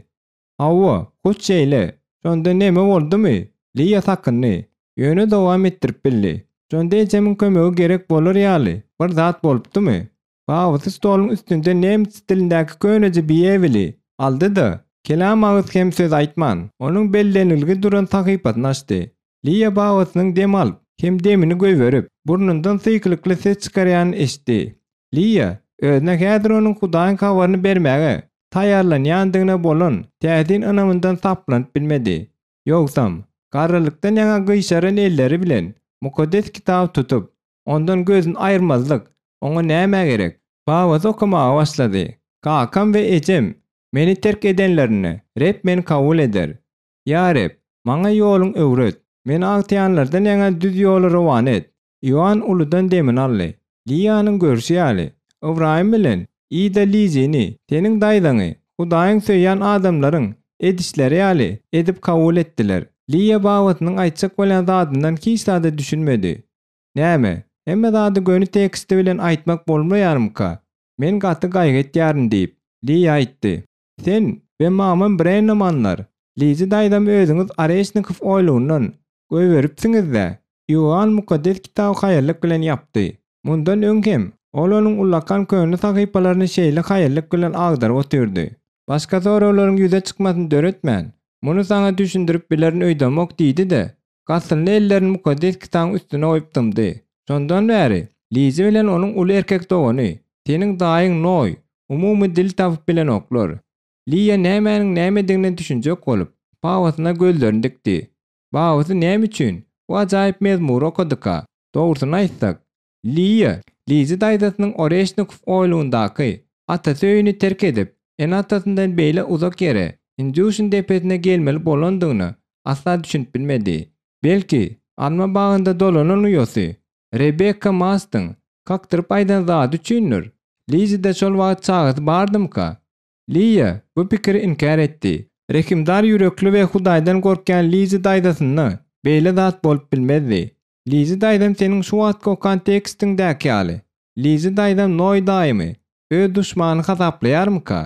Hawa, hut şeýle. Şonda neme boldumy? Liýa sakyndy. Ýöne dowam etdirip bildi. Şonda ejemiň kömegi gerek bolar ýaly bir zat bolupdymy? Babasy stoluň üstünden nemes dilindäki köneje biýebili aldy-da, kelam agyz hem söz aýtman, onuň bellenilgi duran sahypasyny açdy. Liýa babasynyň dem alyp, hem demini goýberip, burnundan syýkylykly ses çykarýanyny eşitdi. Liýa, özüne häzir onuň Hudaýyň habaryny bermäge taýýarlanýandygyna bolan täsin ynamyndan saplanyp bilmedi. Ýogsam, garrylykdan ýaňa gyşaran elleri bilen Mukaddes Kitaby tutup, Ondan gözüni aýyrmazlyk oňa nämä gerek? Babasy okamaga başlady. Kakam we ejem meni terk edenlerinde, Reb meni kabul eder. Ýa Reb, maňa ýoluňy öwret. Meni agtaýanlardan ýaňa düz ýola rowana et. Ioann uludan demini aldy. Liýanyň görşi ýaly, Ybraýym bilen Ida Lizini, seniň daýzaňy, Hudaýyň söýýän adamlaryň edişleri ýaly edip kabul etdiler. Liýa babasynyň aýtjak bolýan zadyndan hiç zada düşünmedi. Näme, hemme zady göni teksti bilen aýtmak bolmaýarmyka? Men gaty gaýgy etýärin diýip, Liýa aýtdy. Sen we mamam Brennamanlar, Lizi daýzamy özüňiz Oreşnikow oýlugyndan goýberipsiňiz-dä? Ioann Mukaddes Kitaby haýallyk bilen ýapdy. Mundan öň hem ol onuň ullakan köne sahypalaryny şeýle haýallyk bilen agdaryp otyrdy. Başga soraglaryň ýüze çykmasyny döretmän, muny saňa düşündirip bilerin öýdemok diýdi-de, Gasynly ellerini Mukaddes Kitabyň üstüne goýup dymdy. Şondan bäri, Lizi bilen onuň uly erkek dogany, seniň daýyň Noý, umumy dil tapyp bilenoklar. Liýa nämäniň nämedigine düşünjek bolup, babasyna gözlerini dikdi. Babasy näme üçin bu ajaýyp mezmury okadyka? Dogrusyny aýtsak, Liýa, Lizi daýzasynyň Oreşnikow oýlugyndaky atasy öýüni terk edip, ene-atasyndan beýle uzak ýere, Indýuşin depesine gelmeli bolandygyna asla düşünip bilmedi. Belki, alma bagynda dolanan uýasy Rebekka Mastyň kakdyryp aýdan zady üçindir? Lizide şol wagt çagasy bardymyka? Liýa bu pikiri inkär etdi. Rehimdar ýürekli we Hudaýdan gorkýan Lizi daýzasynda beýle zat bolup bilmezdi. Lizi daýzam seniň şu wagtky okan tekstiňdäki ýaly, Lizi daýzam Noý daýymy öz duşmany hasaplaýarmyka?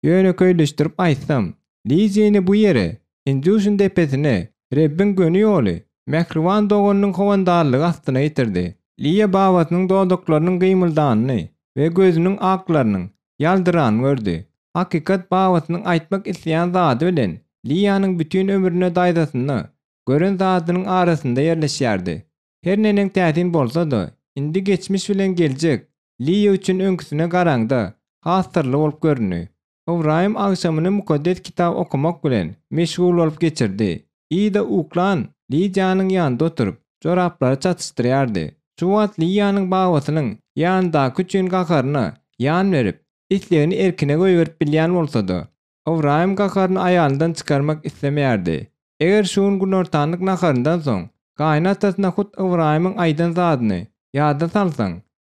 Ýönekeýleşdirip aýtsam, Lizini bu ýere, Indýuşin depesine, Rebbiň göni ýoly, mähriban doganynyň howandarlygy astyna getirdi. Liýa babasynyň dodaklarynyň gymyldanyny we gözüniň aklarynyň ýaldyranyny gördi. Hakykat babasynyň aýtmak isleýän zady bilen Liýanyň bütin ömrüne daýzasynda gören zadynyň arasynda ýerleşýärdi. Her neneň täsin bolsa-da, indi geçmiş bilen geljek Liýa üçin öňküsine garaňda has syrly bolup göründi. Ybraýym agşamyny Mukaddes Kitap okamak bilen meşgul bolup geçirdi. Ida uklan Lidiýanyň ýanynda oturyp, joraplary çatyşdyrýardy. Şu wagt Liýanyň babasynyň ýanyndaky üçin gaharyna ýan berip, islegini erkine goýberip bilýän bolsa-da, Ybraýym gaharyny aýalyndan çykarmak islemeýärdi. Eger şu gün günortanlyk naharyndan soň gaýynatasyna hut Ybraýymyň aýdan zadyny ýada salsaň,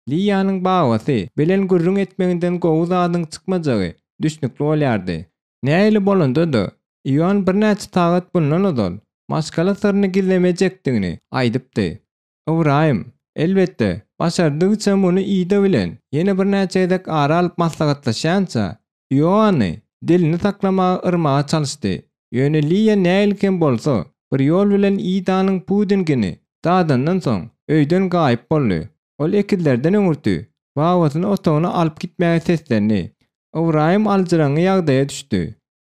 Liýanyň babasy bilen gürrüň etmeginden gowy zadyň çykmajagy düşnükli bolýardy. Nähili bolanda-da, Ioann birnäçe sagat bundan ozal maşgala syryny gizlemejekdigini aýdypdy. Ybraýym, elbetde, başardygyça muny Ida bilen ýene birnäçe gezek ara alyp maslahatlaşýança, Ioanny. dilini saklamaga yrmaga çalyşdy. Ýöne Liýa nähili hem bolsa, bir ýol bilen Idanyň pudingini dadandan soň, öýden gaýyp boldy. Ol ekizlerden öňürti, babasyny otagyna alyp gitmäge seslendi. Ybraýym aljyraňňy ýagdaýa düşdi.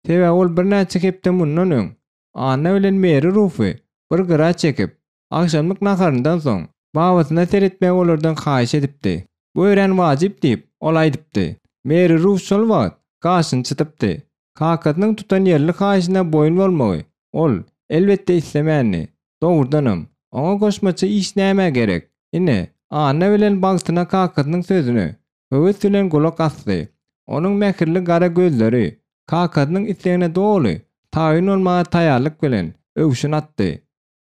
Sebäbi ol birnäçe hepde mundan öň Anna bilen Meri Rufy bir gyra çekip, agşamlyk naharyndan soň, babasyna seretmegi olardan haýyş edipdi. Bu örän wajyp diýip, ol aýdypdy. Meri Ruf şol wagt gaşyny çytypdy. Kakasynyň tutanýerli haýyşyna boýun bolmagy ol, elbetde, islemändi. Dogrudanam, oňa goşmaça iş nämä gerek? Ine, Anna bilen bagtyna kakasynyň sözüne höwes bilen gulak asdy. Onuň mähirli gara gözleri kakasynyň islegine doly taýyn bolmaga taýýarlyk bilen öwşün atdy.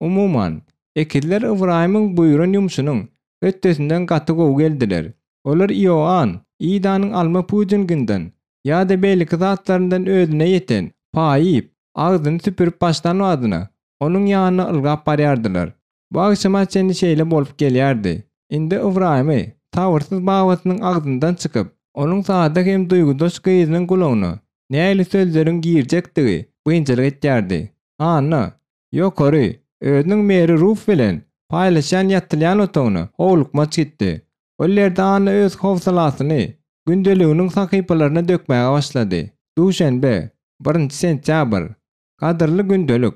Umuman, ekizler Ybraýymyň buýran ýumşunyň hötdesinden gaty gowy geldiler. Olar Ioann Idanyň alma pudinginden ýa-da beýleki zatlaryndan özüne ýeten paýy iýip, agzyny süpürip başlan badyna, onuň ýanyna ylgap barýardylar. Bu agşama çenli şeýle bolup gelýärdi. Indi Ybraýymy sabyrsyz babasynyň agzyndan çykyp, onuň sada hem duýgudaş gyzynyň gulagyna nähili sözleriň girjekdigi biynjalyk etýärdi. Anna, ýokary, özüniň Meri Ruf bilen paýlaşýan ýatylýan otagyna howlukmaç gitdi. Ol ýerde Anna öz howsalasyny gündeliginiň sahypalaryna dökmäge başlady. Duşenbe, birinji sentýabr. Gadyrly gündelik!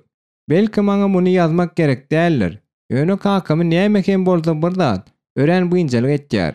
Belki maňa muny ýazmak gerek däldir, ýöne kakamy näme hem bolsa bir zat örän biynjalyk etýär.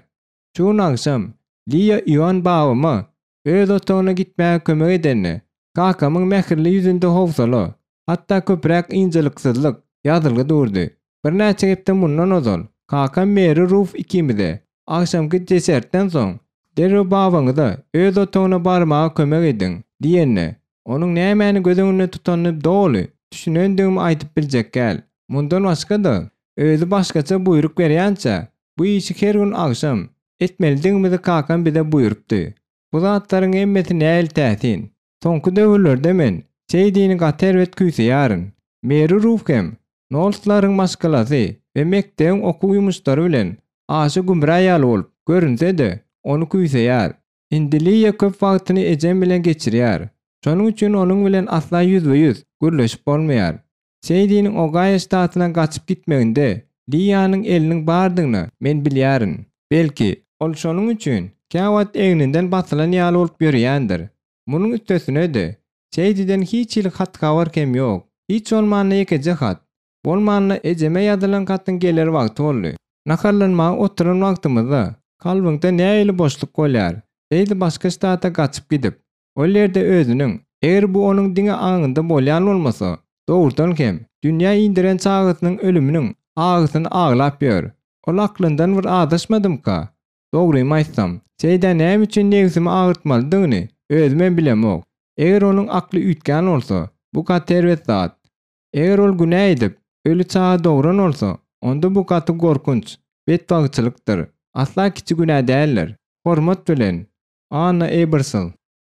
Şu gün agşam Liýa Ioan babama öz otagyna gitmäge kömek edende, kakamyň mähirli ýüzünde howsala, hatda köpräk ynjalyksyzlyk ýazylgy durdy. Birnäçe hepde mundan ozal, kakam Meri Ruf ikimize, agşamky desertden soň, derrew babaňyza öz otagyna barmaga kömek ediň diýende, onuň nämäni göz öňünde tutanyny doly düşünendigimi aýdyp biljek däl. Mundan başga-da, özi başgaça buýruk berýänçä, bu işi her gün agşam etmelidigimizi kakam bize buýrupdy. Bu zatlaryň hemmesi nähili täsin! Soňky döwürlerde men Seýdini gaty erbet küýseýärin. Meri Ruf hem Nolslaryň maşgalasy we mekdebiň okuw ýumuşlary bilen aşa gümra ýaly bolup görünse-de, ony küýseýär. Indi Liýa köp wagtyny ejem bilen geçirýär. Şonuň üçin onuň bilen asla ýüzbe-ýüz gürleşip bolmaýar. Seýdiniň Ogaýo ştatyna gaçyp gitmeginde Liýanyň eliniň bardygyny men bilýärin. Belki, ol şonuň üçin käwagt egninden basylan ýaly bolup ýörýändir. Munuň üstesine-de, Seýdiden hiç hili hat-habar hem ýok. Hiç bolmanda ýekeje hat. Bolmanda ejeme ýazylan hatyň geler wagty boldy. Naharlanmaga oturan wagtymyzda kalbyňda nähili boşluk bolýar. Seýdi başga ştata gaçyp gidip, Ol ýerde özüniň, eger bu onuň diňe aňynda bolýan bolmasa, dogrudan hem, dünýä indiren çagasynyň ölüminiň agysyny aglap ýör. Ol aklyndan bir azaşmadymyka? Dogrymy aýtsam, Seýdä näme üçin nebsimi agyrtmalydygyny özümem bilemok. Eger onuň akly üýtgän bolsa, bu gaty erbet zat. Eger ol günä edip, öli çaga dogran bolsa, onda bu gaty gorkunç, betbagtçylykdyr. Asla kiçi günä däldir. Hormat bilen, Anna Ebersol.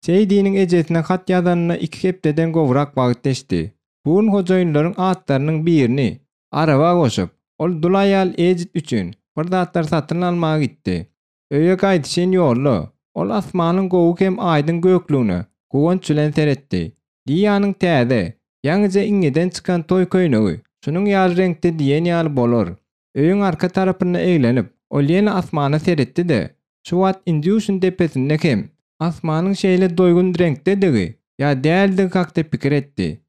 Seýdiniň ejesine hat ýazanyna iki hepdeden gowrak wagt geçdi. Bu gün hojaýynlaryň atlarynyň birini araba goşup, ol dul aýal Edit üçin bir zatlar satyn almaga gitdi. Öýe gaýdyşyn ýolda, ol asmanyň gowy hem aýdyň göklügine guwanç bilen seretdi. Liýanyň täze, ýaňyja iňňeden çykan toý köýnegi şunuň ýaly reňkde diýen ýaly bolar. Öýüň arka tarapynda eglenip, ol ýene asmana seretdi-de, şu wagt Indýuşin depesinde hem asmanyň şeýle doýgun reňkdedigi ýa däldigi hakda pikir etdi.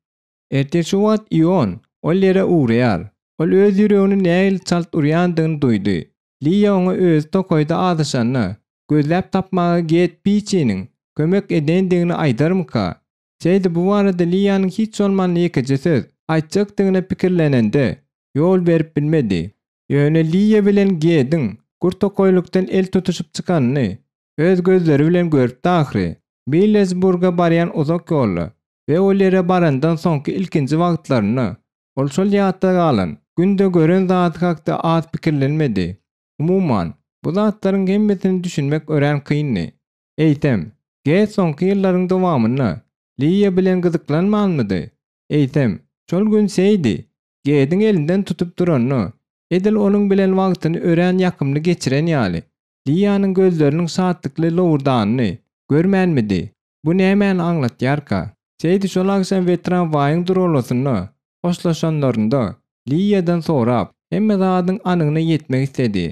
Ertir şu wagt Ion ol ýere ugraýar. Ol öz ýüregini nähili çalt urýandygyny duýdy. Liýa oňa özi tokaýda azaşanda, gözläp tapmaga Get Piçiniň kömek edendigini aýdarmyka? Şeýdip bu barada Liýanyň hiç bolmanda ýekeje söz aýtjakdygyna pikirlenende, ýol berip bilmedi. Ýöne Liýa bilen Gediň gür tokaýlykdan el tutuşyp çykanyny öz gözleri bilen görüpdi ahyry. Millersburga barýan uzak ýolda we ol ýere barandan soňky ilkinji wagtlarynda ol şol ýatda galan günde gören zady hakda az pikirlenmedi. Umuman, bu zatlaryň hemmesini düşünmek örän kyndy. Eýsem, Ged soňky ýyllaryň dowamynda Liýa bilen gyzyklanmanmydy? Eýsem, şol gün Seýdi Gediň elinden tutup duranda, edil onuň bilen wagtyny örän ýakymly geçiren ýaly, Liýanyň gözleriniň şatlykly lowurdanyny görmänmidi? Bu nämäni aňlatýarka? Seýdi şol agşam Wetran-waýyň duralgasynda hoşlaşanlarynda Liýadan sorap, hemme zadyň anygyna ýetmek isledi.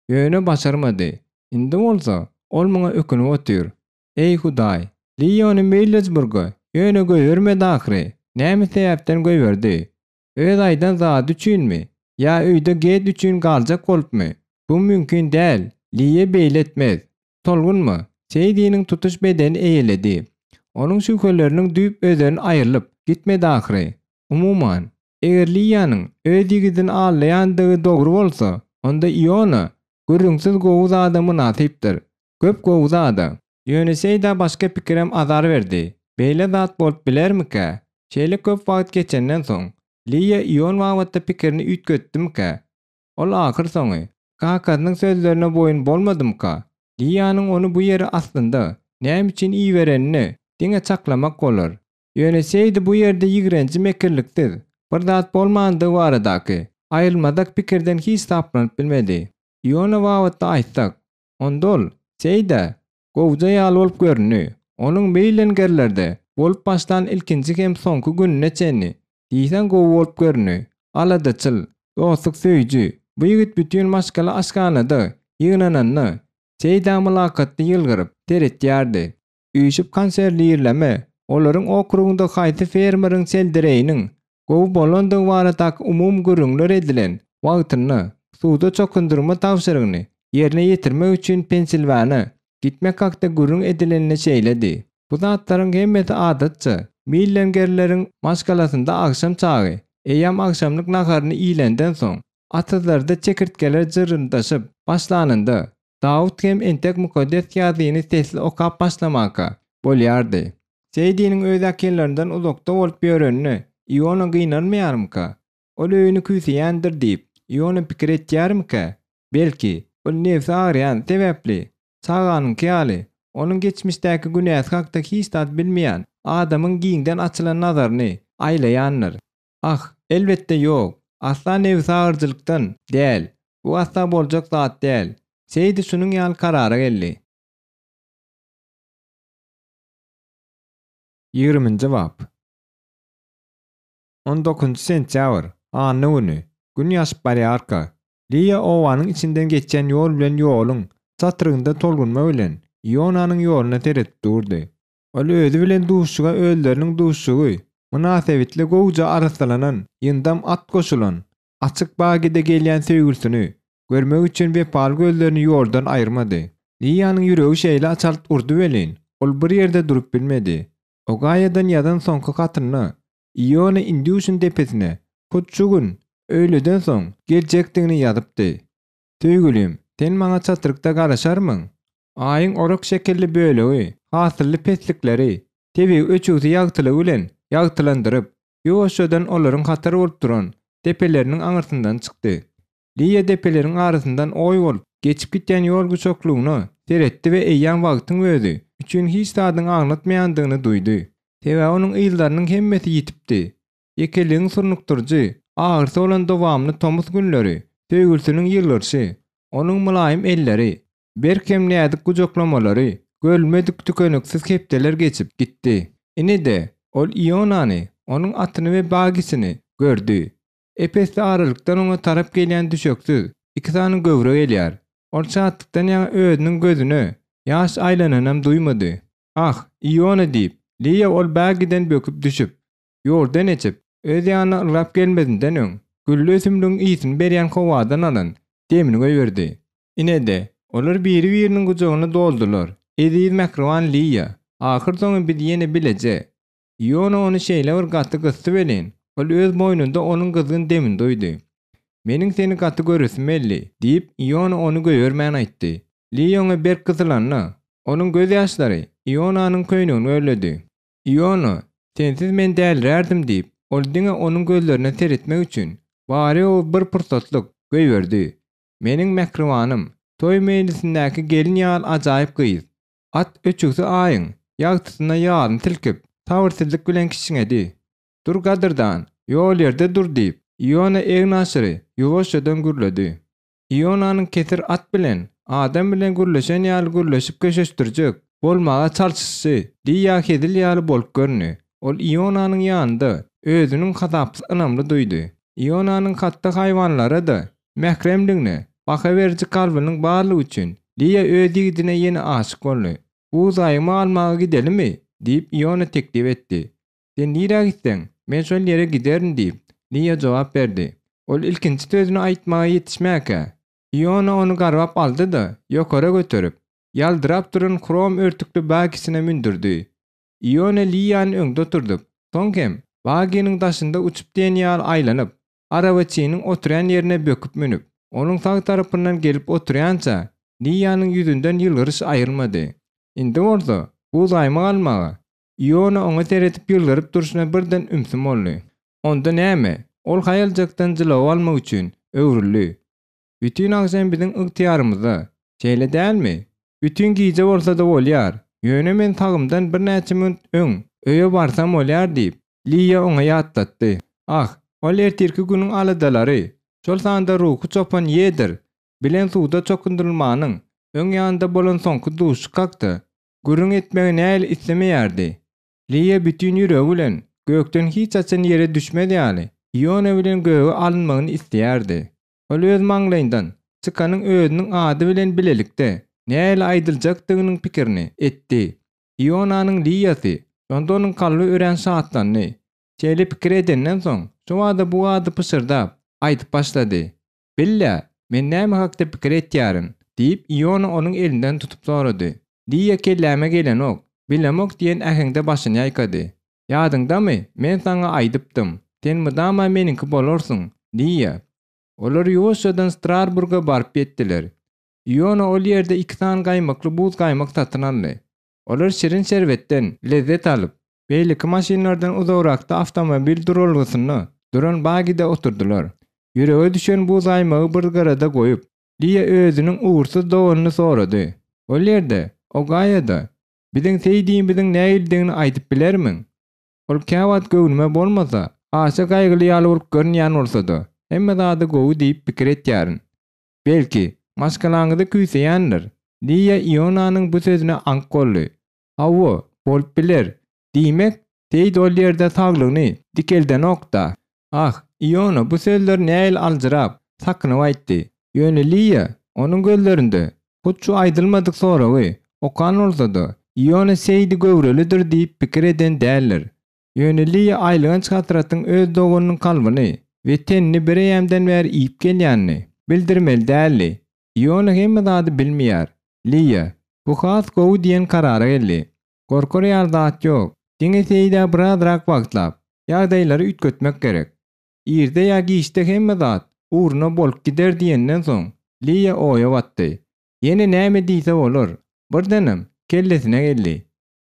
Ýöne başarmady. Indi bolsa, ol muňa ökünip otyr. Eý, Hudaý! Liýa ony Millesburga ýöne goýbermedi ahyry. Näme sebäpden goýberdi? Öz aýdan zady üçinmi? Ýa öýde Ged üçin galjak bolupmy? Bu mümkin däl, Liýa beýle etmez. Tolgunma, Seýdiniň tutuş bedeni eýeledi. Onuň şübheleriniň düýp özeni aýrylyp gitmedi ahyry. Umuman, eger Liýanyň öz ýigidini aldaýandygy dogry bolsa, onda Iona gürrüňsiz gowy zada mynasypdyr. Köp gowy zada. Ýöne Seýdä başga pikirem azar berdi. Beýle zat bolup bilermikä? Şeýle köp wagt geçenden soň, Liýa Ion babatda pikirini üýtgetdimikä? Ol ahyrsoňy, kakasynyň sözlerine boýun bolmadymyka? Liýanyň ony bu ýere aslynda näme üçin iberenini diňe çaklamak bolar. Ýöne Seýdi bu ýerde ýigrenji mekirliksiz bir zat bolmandygy baradaky aýrylmazak pikirden hiç saplanyp bilmedi. Iona babatda aýtsak, onda ol Seýdä gowja ýaly bolup göründi. Onuň Meýlengerlerde bolup başlan ilkinji hem soňky gününe çenli diýseň gowy bolup göründi. Aladaçyl, dostluk söýüji bu ýigit bütin maşgala aşhanada ýygnananda Seýdä mylakatly ýylgyryp seretýärdi. Üýşüp konserlirleme, olaryň okrugynda haýsy fermeriň seldereýiniň gowy bolandygy baradaky umumy gürrüňler edilen wagtynda suwda çokundyrma tabşyrygyny ýerine ýetirmek üçin Pensilwana gitmek hakda gürrüň edilende şeýledi. Bu zatlaryň hemmesi adatça Millengerleriň maşgalasynda agşam çagy, eýýäm agşamlyk naharyny iýlenden soň, atyzlarda çekirtgeler jyrryldaşyp başlanynda, Dawut hem entek Mukaddes Ýazgyny sesli okap başlamaka bolýardy. Seýdiniň öz ýakynlaryndan uzakda bolup ýörenine Iona gynanmaýarmyka? Ol öýüni küýseýändir diýip, Iona pikir etýärmikä? Belki, ol nebsi agyrýan sebäpli, çaganyňky ýaly, onuň geçmişdäki günäsi hakda hiç zat bilmeýän adamyň giňden açylan nazaryny aýlaýandyr. Ah, elbetde ýok. Asla nebsiagyrjylykdan däl. Bu asla boljak zat däl. Seýdi şunuň ýaly karara geldi. Ýigriminji bap. On dokuzynjy sentýabr, anna güni, Gün ýaşyp barýarka, Liýa obanyň içinden geçýän ýol bilen ýoluň çatrygynda tolgunma bilen Ionanyň ýoluna seredip durdy. Ol özi bilen duşuşyga özleriniň duşuşygy mynasybetli gowuja arassalanan ýyndam at goşulan, açyk bagide gelýän söýgülisini görmek üçin wepaly gözlerini ýoldan aýyrmady. Liýanyň ýüregi şeýle çalt urdy welin, ol bir ýerde durup bilmedi. Ogaýadan ýazan soňky hatynda Iona Indýuşin depesine hut şu gün, öýleden soň geljekdigini ýazypdy. Söýgülim, sen maňa çatrykda garaşarmyň? Aýyň orak şekilli bölegi hasylly peslikleri tebigy öçügsi ýagtylygy bilen ýagtylandyryp, ýuwaşjadan olaryň hatar bolup duran depeleriniň aňyrsyndan çykdy. Liýa depeleriň arasyndan oý bolup geçip gidýän ýol guşaklygyna seretdi we eýýäm wagtyň özi üçin hiç zadyň aňlatmaýandygyny duýdy. Sebäbi onuň yzlarynyň hemmesi ýitipdi. Ýekeligiň surnukdyryjy agyrysy bolan dowamly tomus günleri, söýgülisiniň ýylgyryşy, onuň mylaýym elleri, berk hem näzik gujaklamalary görülmedik tükeniksiz hepdeler geçip gitdi. Ine-de, ol Ionany, onuň atyny we bagisini gördi. Ep-esli aralykdan oňa tarap gelýän düşeksiz iki sany göwre gelýär. Ol şatlykdan ýaňa özüniň gözüne ýaş aýlananam duýmady. Ah, Iona diýip, Liýa ol bagiden böküp düşüp, ýoldan geçip, öz ýanyna ylgap gelmezinden öň, gülli ösümligiň ysyny berýän howadan alan demini goýberdi. Ine-de, olar biri-biriniň gujagyna doldular. Eziz mähriban Liýa, ahyrsoňy biz ýene bileje. Iona ony şeýle bir gaty gysdy welin, ol öz boýnunda onuň gyzgyn demini duýdy. Meniň seni gaty göresim geldi, diýip, Iona ony goýbermän aýtdy. Li oňa berk gysylanda, onuň gözýaşlary Ionanyň köýnegini ölledi. Iona, sensiz men dälirärdim diýip, ol diňe onuň gözlerine seretmek üçin, bary-ýogy bir pursatlyk, goýberdi. Meniň mähribanym, toý meýlisindäki gelin ýaly ajaýyp gyz. At öçügsi Aýyň ýagtysyna ýalyny silkip, sabyrsyzlyk bilen kişňedi. Dur gadyrdan, ýol ýerde dur diýip, Iona egnaşyry ýuwaşjadan gürledi. Ionanyň kesir at bilen, adam bilen gürleşen ýaly gürleşip köşeşdirjek. bolmaga çalşyşy Liýa hezil ýaly bolup göründi. Ol Ionanyň ýanynda özüniň hasapsyz ynamly duýdy. Ionanyň hatda haýwanlara-da mähremligine baha beriji kalbynyň barlygy üçin Liýa öz ýigidine ýene aşyk boldy. Buz-gaýma almaga gidelimi? diýip, Iona teklip etdi. Sen nirä gitseň, men şol ýere giderin diýip, Liýa jogap berdi. Ol ilkinji sözüni aýtmaga ýetişmäkä, Iona ony garbap aldy-da, ýokara göterip, ýaldyrap duran hrom örtükli bagisine mündürdi. Iona Liýany öňde oturdyp, soň hem baginiň daşynda uçup diýen ýaly aýlanyp, arabaçynyň oturýan ýerine böküp münüp, onuň sag tarapyndan gelip oturýança, Liýanyň ýüzünden ýylgyryş aýrylmady. Indi bolsa, buz-gaýmak almaga, Iona oňa seredip ýylgyryp durşuna birden ümsüm boldy. Onda näme, ol haýaljakdan jylawy almak üçin öwrüldi. Bütin agşam biziň ygtyýarymyzda, şeýle dälmi? Bütin gije bolsa-da bolýar, ýöne men sagymdan birnäçe minut öň öýe barsam bolýar diýip, Liýa oňa ýatlatdy. Ah, ol ertirki günüň aladalary, şol sanda ruhy çopan Ýedir bilen suwda çokundyrylmanyň öň ýanynda bolan soňky duşuşyk hakda gürrüň etmegi nähili islemeýärdi. Liýa bütin ýüregi bilen gökden hiç haçan ýere düşmez ýaly, Iona bilen göge alynmagyny isleýärdi. Ol öz maňlaýyndan çykanyň özüniň ady bilen bilelikde nähili aýdyljakdygynyň pikirini etdi. Ionanyň Liýasy, şonda onuň kalby örän şatlandy. Şeýle pikir edenden soň, şobada bu ady pyşyrdap, aýdyp başlady. Billä, men näme hakda pikir etýärin? diýip, Iona onuň elinden tutup sorady. Liýa kelläme gelenok, bilemok diýen äheňde başyny ýaýkady. Ýadyňdamy, men saňa aýdypdym, sen mydama meniňki bolarsyň, Liýa. Olar ýuwaşjadan Strarburga baryp ýetdiler. Iona ol ýerde iki sany gaýmakly buz gaýmak satyn aldy. Olar şirin şerbetden lezzet alyp, beýleki maşynlardan uzagrakda awtomobil duralgasynda duran bagide oturdylar. Ýürege düşen buz gaýmagy bir gyrada goýup, Liýa özüniň ugursyz doganyny sorady. Ol ýerde, Ogaýada, biziň Seýdimiziň nähilidigini aýdyp bilermiň? Ol käwagt göwnüme bolmasa, aşa gaýgyly ýaly bolup görünýän bolsa-da, hemme zady gowy diýip pikir etýärin. Belki, maşgalaňyzy küýseýändir? Liýa Ionanyň bu sözüne aňk boldy. Hawa, bolup biler. Diýmek, Seýd ol ýerde saglygyny dikeldenok-da. Ah, Iona bu sözleri nähili aljyrap, sakynyp aýtdy. Ýöne Liýa onuň gözlerinde hut şu aýdylmadyk soragy okan bolsa-da, Iona Seýdi göwrelidir diýip pikir eden däldir. Ýöne Liýa aýylganç hasratyň öz doganynyň kalbyny we tenini bireýýämden bäri iýip gelýänini bildirmeli däldi. Iona hemme zady bilmeýär. Liýa, bu has gowy diýen karara geldi. Gorkar ýaly zat ýok. Diňe Seýdä birazrak wagtlap, ýagdaýlary üýtgetmek gerek. Irde ýa giçde hemme zat ugruna bolup gider diýenden soň, Liýa oýa batdy. Ýene näme diýse bolar? Birdenem, kellesine geldi.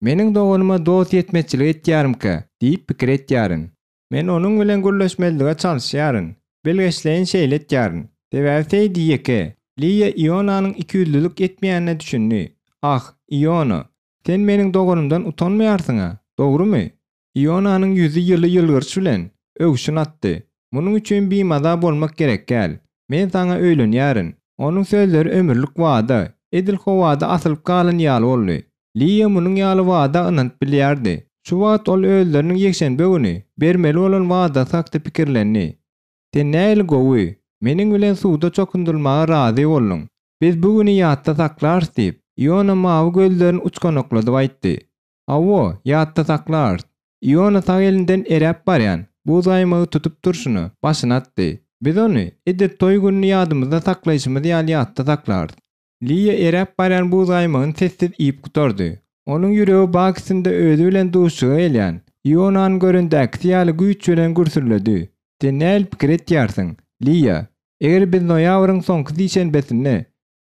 Meniň doganyma dost ýetmezçilik etýärimkä diýip pikir etýärin. Men onuň bilen gürleşmezlige çalyşýaryn. Bilgeşleýin şeýle etýärin. Sebäbi Seýdi ýeke. Liýa Ionanyň ikiýüzlülik etmeýänine düşündi. Ah, Iona, sen meniň doganymdan utanmaýarsyň-a, dogrumy? Ionanyň ýüzi ýyly ýylgyryş bilen öwşün atdy. Munuň üçin bimaza bolmak gerek däl. Men saňa öýlenýärin. Onuň sözleri ömürlik wada, edil howada asylyp galan ýaly boldy. Liýa munuň ýaly wada ynanyp bilýärdi. Şu wagt ol özleriniň ýekşenbe güni bermeli bolan wadasy hakda pikirlendi. Sen nähili gowy, meniň bilen suwda çokundyrylmaga razy bolduň. Biz bu güni ýatda saklarys diýip, Iona mawy gözlerini uçganakladyp aýtdy. Hawa, ýatda saklarys. Iona sag elinden eräp barýan buz gaýmagy tutup durşuna, başyny atdy. Biz ony edil toý gününi ýadymyzda saklaýşymyz ýaly ýatda saklarys. Liýa eräp barýan buz gaýmagyny sessiz iýip gutardy. Onuň ýüregi Baksinde özi bilen duşuşyga gelýän Ionany görendäkisi ýaly güýç bilen gürsülledi. Sen nähili pikir etýärsiň, Liýa? Eger biz noýabryň soňky sişenbesinde,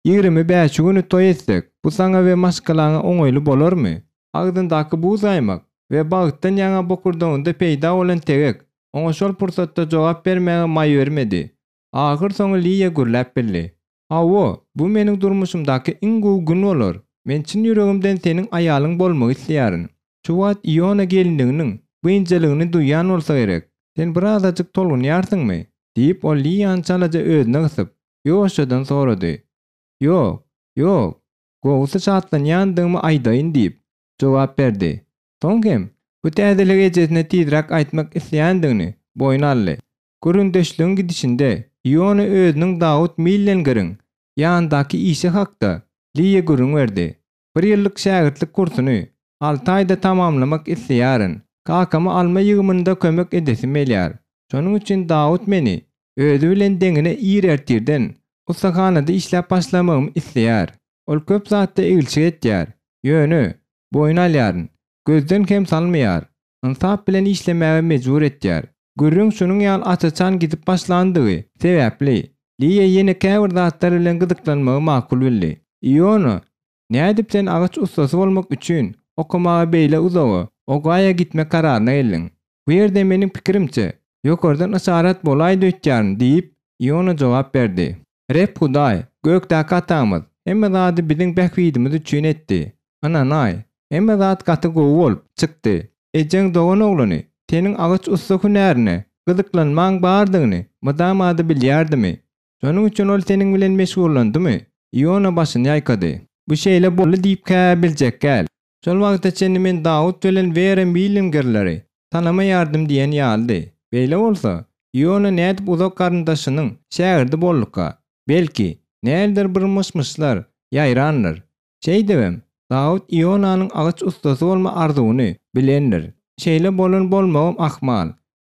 25 güni toý etsek, bu saňa we maşgalaňa oňaýly bolarmy? Agzyndaky buz gaýmak we bagtdan ýaňa bokurdagynda peýda bolan tegek oňa şol pursatda jogap bermäge maý bermedi. Ahyrsoňy Liýa gürläp bildi. Hawa, bu meniň durmuşymdaky iň gowy gün bolar. Men çyn ýüregimden seniň aýalyň bolmagy isleýärin. Şu wagt Iona gelinliginiň biynjalygyny duýýan bolsa gerek. Sen birazajyk tolgunýarsyňmy? diýip, ol Liýany çalaja özüne gysyp, ýuwaşjadan sorady. Ýok, ýok. Gowusy şatlanýandygymy aýdaýyn diýip, jogap berdi. Soň hem bu täzeligi ejesine tizräk aýtmak isleýändigini boýun aldy. Gürrüňdeşligiň gidişinde Iona özüniň Dawut Millengeriň ýanyndaky işi hakda Liýe gürrüň berdi. Bir ýyllyk şägirtlik kursuny alty aýda tamamlamak isleýärin. Kakama alma ýygymynda kömek edesim gelýär. Şonuň üçin Dawut meni özi bilen deňine ir ertirden ussahanada işläp başlamagymy isleýär. Ol köp zatda egilşik etýär. Ýöne, boýun alýaryn, gözden kem salmaýar. Ynsap bilen işlemäge mejbur etýär. Gürrüň şunuň ýaly aç-açan gidip başlandygy sebäpli, Liýa ýene käbir zatlar bilen gyzyklanmagy makul bildi. Iona, nädip sen agaç ussasy bolmak üçin okamaga beýle uzaga, Ogaýa gitmek kararyna geldiň? Bu ýerde meniň pikirimçe, ýokardan yşarat bolaýdy öýtýärin diýip, Iona jogap berdi. Reb Hudaý, gökdäki Atamyz, hemme zady biziň bähbidimiz üçin etdi. Ynanaý, hemme zat gaty gowy bolup çykdy. Ejeň doganoglany seniň agaç ussa hünärine gyzyklanmaň bardygyny mydama-da bilýärdimi? Şonuň üçin ol seniň bilen meşgullandymy? Iona başyny ýaýkady. Bu şeýle boldy diýip-hä biljek däl. Şol wagta çenli men Dawut bilen Wera Millingerleri tanamaýardym diýen ýalydy. Beýle bolsa, Iona nädip uzak garyndaşynyň şägirdi bolduka? Belki, näledir bir myş-myşlar ýaýrandyr. Şeýdibem, Dawut Ionanyň agaç ussasy bolma arzuwyny bilendir. Şeýle bolan bolmagam ahmal.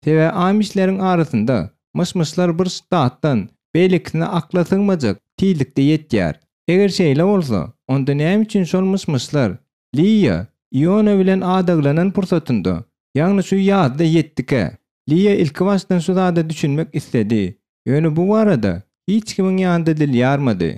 Sebäbi amişleriň arasynda myş-myşlar bir ştatdan beýlekisine akla sygmajak tizlikde ýetýär. Eger şeýle bolsa, onda näme üçin şol myş-myşlar Liýa, Iona bilen adaglanan pursatynda, ýagny şu ýazda ýetdikä? Liýa ilkibaşdan şu zada düşünmek isledi, ýöne bu barada hiç kimiň ýanynda dil ýarmady.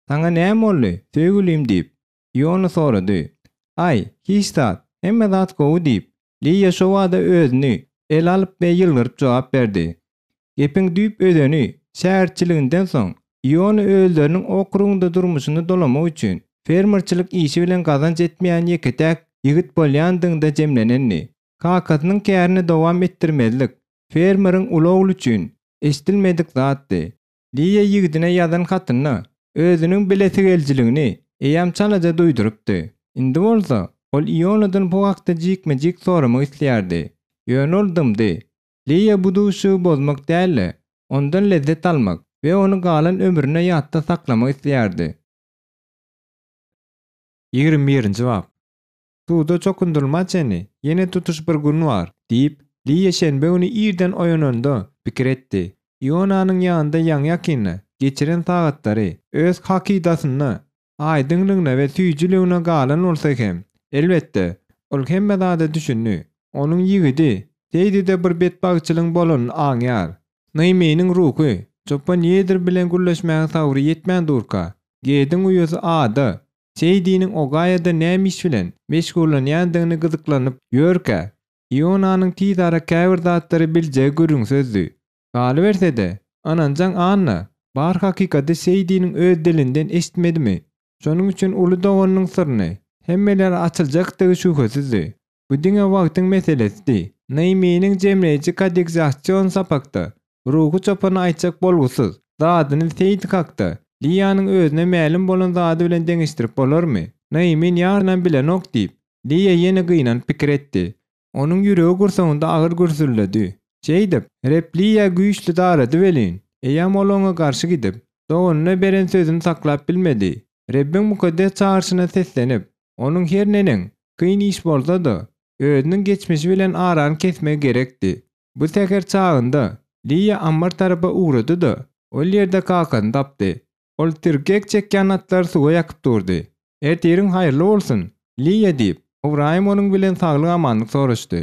Saňa näme boldy, söýgülim diýip, Iona sorady. Aý, hiç zat, hemme zat gowy diýip, Liýa şobada özüni ele alyp we ýylgyryp jogap berdi. Gepiň düýp özeni, şägirtçiliginden soň, Iona özleriniň okrugynda durmuşyny dolamak üçin fermerçilik işi bilen gazanç etmeýän ýeke-täk ýigit bolýandygynda jemlenendi. Kakasynyň kärini dowam etdirmezlik fermeriň uly ogly üçin eşidilmedik zatdy. Liýa ýigidine ýazan hatynda özüniň bilesigelijiligini eýýäm çalaja duýdurypdy. Indi bolsa, ol Ionadan bu hakda jikme-jik soramak isleýärdi. Ýöne ol dymdy. Liýa bu duşuşygy bozmak däl-de, ondan lezzet almak we ony galan ömrüne ýatda saklamak isleýärdi. 21-nji bap. Suwda çokundyrylma çenli ýene tutuş bir gün bar, diýip, Liýa şenbe güni irden oýananda pikir etdi. Ionanyň ýanynda ýaňy-ýakynda geçiren sagatlary öz hakydasynda aýdyňlygyna we süýjüligine galan bolsa hem, elbetde, ol hemme zada düşündi. Onuň ýigidi Seýdide bir betbagtçylygyň bolanyny aňýar. Naiminiň ruhy çopan Ýedr bilen gürleşmäge sabry ýetmän durka, Gediň uýasy Ada Seýdiniň Ogaýada näme iş bilen meşgullanýandygyny gyzyklanyp ýörkä, Ionanyň tizara käbir zatlary biljegi gürrüňsizdi. Galyberse-de, ynanjaň Anna bar hakykaty Seýdiniň öz dilinden eşitmedimi? Şonuň üçin uly doganynyň syryny hemmelere açyljakdygy şübhesizdi. Bu diňe wagtyň meselesidi. Naiminiň jemleýji kategzasion sapakda ruhy çopana aýtjak bolgusyz zadyny Seýdi hakda Liýanyň özüne mälim bolan zady bilen deňeşdirip bolarmy? Naimin ýarynam bilenok diýip, Liýa ýene gynanyp pikir etdi. Onuň ýüregi gursagynda agyr gürsüldedi. Şeýdip, Reb Liýa güýçli darady welin, eýýäm ol oňa garşy gidip, doganyna beren sözüni saklap bilmedi. Rebbiň mukaddes çagyryşyna seslenip, Onuň her neneň kyn iş bolsa-da, özüniň geçmişi bilen arany kesmegi gerekdi. Bu säher çagynda Liýa ammar tarapa ugrady-da, ol ýerde kakasyny tapdy. Ol tirkek çekýän atlary suwa ýakyp durdy. Ertiriň haýyrly bolsun, Liýa diýip, Ybraýym onuň bilen saglyk-amanlyk soraşdy.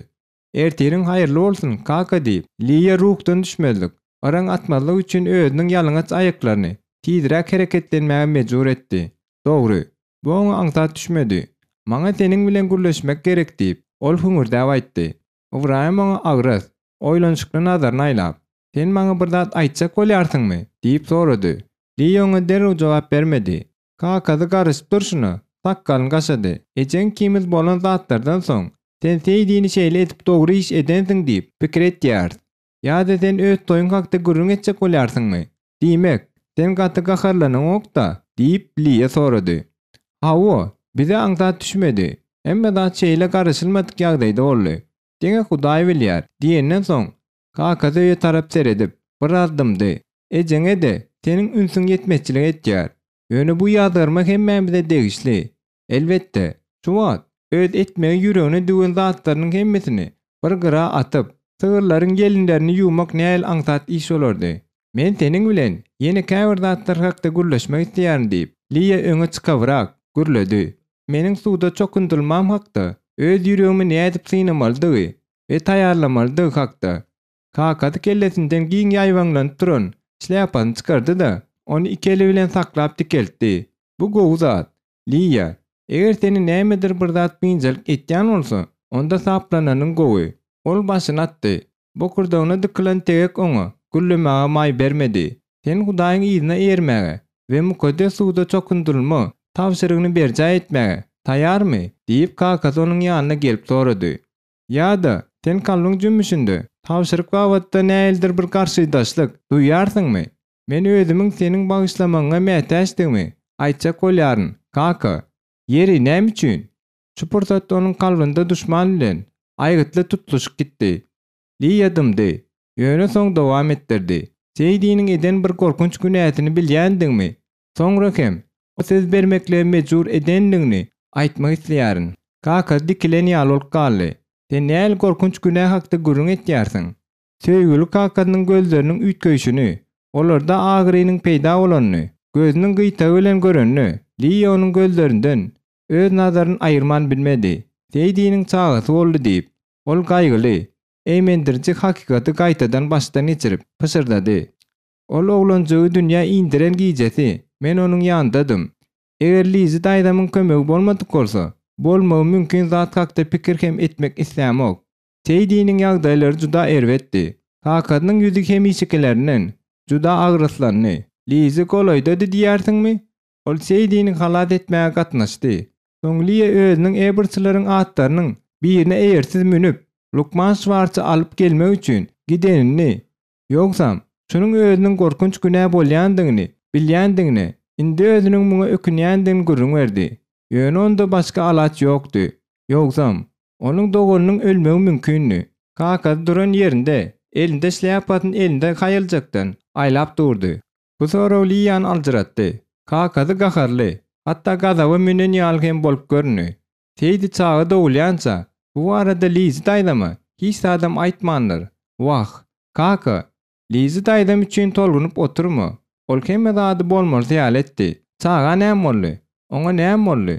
Ertiriň haýyrly bolsun, kaka diýip, Liýa ruhdan düşmezlik, yraň atmazlyk üçin özüniň ýalaňaç aýaklaryny tizräk hereketlenmäge mejbur etdi. Dogry, bu oňa aňsat düşmedi. Maňa seniň bilen gürleşmek gerek diýip, ol hüňürdäp aýtdy. Ybraýym oňa agras, oýlanyşykly nazaryny aýlap, Sen maňa bir zat aýtjak bolýarsyňmy? diýip sorady. Liýa oňa derrew jogap bermedi. Kakasy garyşyp durşuna, sakgalyny gaşady. Ejeň ikimiz bolan zatlardan soň, sen Seýdini şeýle edip dogry iş edensiň diýip pikir etýäris. Ýa-da sen öz toýuň hakda gürrüň etjek bolýarsyňmy? Diýmek, sen gaty gaharlanaňok-da? diýip, Liýa sorady. Hawa, bize aňsat düşmedi. Hemme zat şeýle garaşylmadyk ýagdaýda boldy. Diňe Hudaý bilýär, diýenden soň, kakasy öýe tarap seredip, biraz dymdy. Ejeňe-de seniň ünsüň ýetmezçilik etýär. Ýöne bu ýazgarma hemmämize degişli. Elbetde, şu wagt öz etmegi ýüregine düwen zatlarynyň hemmesini bir gyra atyp, sygyrlaryň ýelinlerini ýuwmak nähili aňsat iş bolardy. Men seniň bilen ýene käbir zatlar hakda gürleşmek isleýärin diýip, Liýa öňe çykabrak gürledi. Meniň suwda çokundyrylmam hakda, öz ýüregimi nädip synamalydygy we taýýarlamalydygy hakda. Kakasy kellesinden giň ýaýbaňlanyp duran şlýapasyny çykardy-da, ony iki eli bilen saklap dikeltdi. Bu gowy zat. Liýa, eger seni nämedir bir zat biynjalyk etýän bolsa, onda saplananyň gowy. Ol başyny atdy. Bokurdagyna dykylan tegek oňa gürlemäge maý bermedi. Sen Hudaýyň yzyna eýermäge we mukaddes suwda çokundyrylma tabşyrygyny berjaý etmäge taýýarmy? diýip, kakasy onuň ýanyna gelip sorady. Ýa-da, sen kalbyň jümmüşinde tabşyryk babatda nähilidir bir garşydaşlyk duýýarsyňmy? Men özümiň seniň bagyşlamagyňa mätäçdigimi aýtjak bolýaryn, kaka. Ýeri, näme üçin? Şu pursatda onuň kalbynda duşman bilen aýgytly tutluşyk gitdi. Liýa dymdy. Ýöne soň dowam etdirdi. Seýdiniň eden bir gorkunç günäsini bilýändigimi, soňra hem o söz bermeklige mejbur edendigini aýtmak isleýärin. Kakasy dikilen ýaly bolup galdy. Sen nähili gorkunç günä hakda gürrüň etýärsiň? Söýgüli kakasynyň gözleriniň üýtgeýşini, olarda agyrynyň peýda bolanyny gözüniň gyýtagy bilen görende, Liýa onuň gözlerinden öz nazaryny aýyrman bilmedi. Seýdiniň çagasy boldy diýip, ol gaýgyly, eýmendiriji hakykaty gaýtadan başdan geçirip, pyşyrdady. Ol oglanjygy dünýä indiren gijesi men onuň ýanyndadym. Eger Lizi daýzamyň kömegi bolmadyk bolsa, bolmagy mümkin zat hakda pikir hem etmek islämok. Seýdiniň ýagdaýlary juda erbetdi. Kakasynyň ýüzi hemişekilerinden juda agraslandy. Lizi golaýdady diýýärsiňmi? Ol Seýdini halas etmäge gatnaşdy. Soň Liýa özüniň ebrçileriň atlarynyň birine eýersiz münüp, lukman Şwartsy alyp gelmek üçin gidenini, ýogsam, şunuň özüniň gorkunç günä bolýandygyny bilýändigine, indi özüniň muňa ökünýändigini gürrüň berdi. Ýöne onda başga alaç ýokdy. Ýogsam, onuň doganynyň ölmegi mümkindi. Kakasy duran ýerinde, elinde şlýapasyny elinde haýaljakdan aýlap durdy. Bu sorag Liýany aljyratdy. Kakasy gaharly, hatda gazaba münen ýaly hem bolup göründi. Seýdi çaga dogulýança, bu barada Lizi daýzama hiç zadam aýtmandyr. Wah, kaka, Lizi daýzam üçin tolgunyp oturma. Ol hemme zady bolmalysy ýaly etdi. Çaga näme boldy? Oňa näme boldy?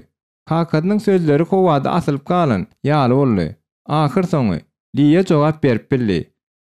Kakasynyň sözleri howada asylyp galan ýaly boldy. Ahyrsoňy, Liýa jogap berip bildi.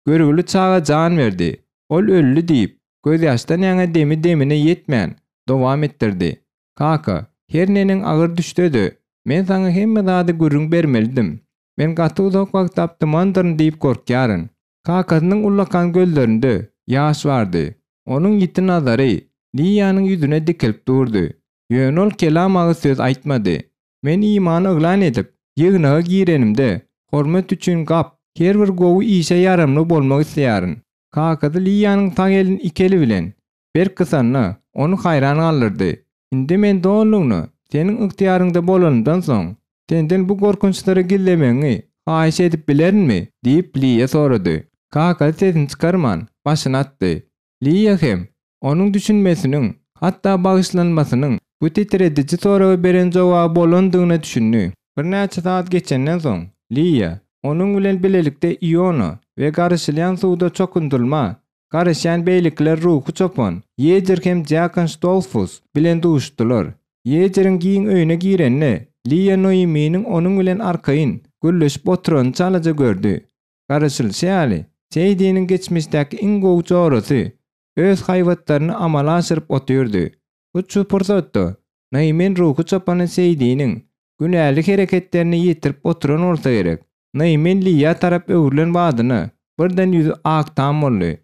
Görgüli çaga jan berdi. Ol öldi diýip, gözýaşdan ýaňa demi demine ýetmän, dowam etdirdi. Kaka, her neneň agyr düşse-de, men saňa hemme zady gürrüň bermelidim. Men gaty uzak wagtlap dymandyryn diýip gorkýaryn. Kakasynyň ullakan gözlerinde ýaş bardy. Onuň ýiti nazary Liýanyň ýüzüne dikilip durdy. Ýöne ol kelam agyz söz aýtmady. Men imany yglan edip, ýygnaga girenimde, hormat üçin gap, her bir gowy işe ýaramly bolmak isleýärin. Kakasy Liýanyň sag elini iki eli bilen berk gysanda, ony haýran galdyrdy. Indi men dolulygyna seniň ygtyýaryňda bolanymdan soň, senden bu gorkunçlary gizlemegiňi haýyş edip bilerinmi? diýip, Liýa sorady. Kakasy sesini çykarman, başyny atdy. Liýa hem onuň düşünmesiniň, hatda bagyşlanmasynyň bu titrediji soraga beren jogaby bolandygyna düşündi. Birnäçe sagat geçenden soň, Liýa, onuň bilen bilelikde Iona we garyşylýan suwda çokundyrylma garaşýan beýlekiler ruhy çopan Ýejer hem diakon Stolfus bilen duşdular. Ýejeriň giň öýüne girende, Liýa Noeminiň onuň bilen arkaýyn gürleşip oturanyny çalaja gördi. Garaşylyşy ýaly, Seýdiniň geçmişdäki iň gowy jorasy öz haýbatlaryny amala aşyryp otyrdy. Hut şu pursatda Naýmen ruhy çopany Seýdiniň günäli hereketlerini ýetirip oturan bolsa gerek. Naýmen Liýa tarap öwrülen badyna birden ýüzi ak tam boldy.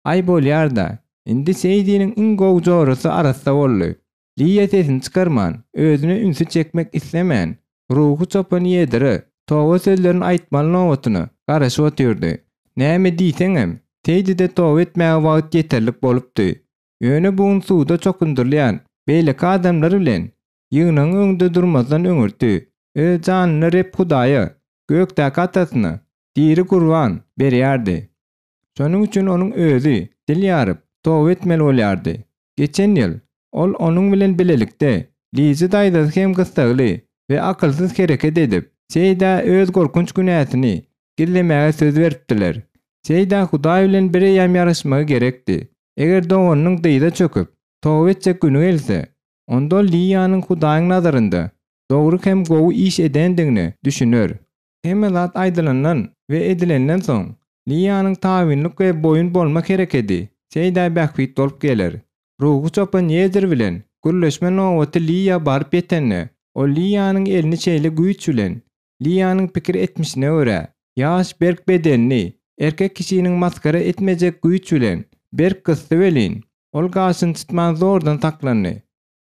Aý bolýar-da, indi Seýdiniň iň gowy jorasy arassa boldy. Liýa sesini çykarman, özüne ünsi çekmek islemän, ruhy çopan Ýedire toba sözlerini aýtmaly nobatyna garaşyp otyrdy. Näme diýseňem, Seýdide toba etmäge wagt ýeterlik bolupdy. Ýöne bu gün suwda çokundyrylýan beýleki adamlar bilen. Ýygnagyň öňünde durmazdan öňürti, öz janyny Reb Hudaýa, gökdäki Atasyna, diri gurban berýärdi. Şonuň üçin onuň özi dil ýaryp, toba etmeli bolýardy. Geçen ýyl ol onuň bilen bilelikde Lizi daýzasy hem gyssagly we akylsyz hereket edip, Seýdä öz gorkunç günäsini gizlemäge söz beripdiler. Seýdä Hudaý bilen bireýýäm ýaraşmagy gerekdi. Eger doganynyň dyza çöküp, toba etjek güni gelse, onda ol Liýanyň Hudaýyň nazarynda dogry hem gowy iş edendigine düşüner. Hemme zat aýdylandan we edilenden soň, Liýanyň tabynlyk we boýun bolmak herekedi Seýdä bähbit bolup geler. Ruhy çopan Ýezer bilen gürleşme nobaty Liýa baryp ýetende, ol Liýanyň elini şeýle güýç bilen, Liýanyň pikir etmişine görä, ýaş berk bedenli erkek kişiniň masgara etmejek güýç bilen berk gysdy welin, ol gaşyny çytman zordan saklandy.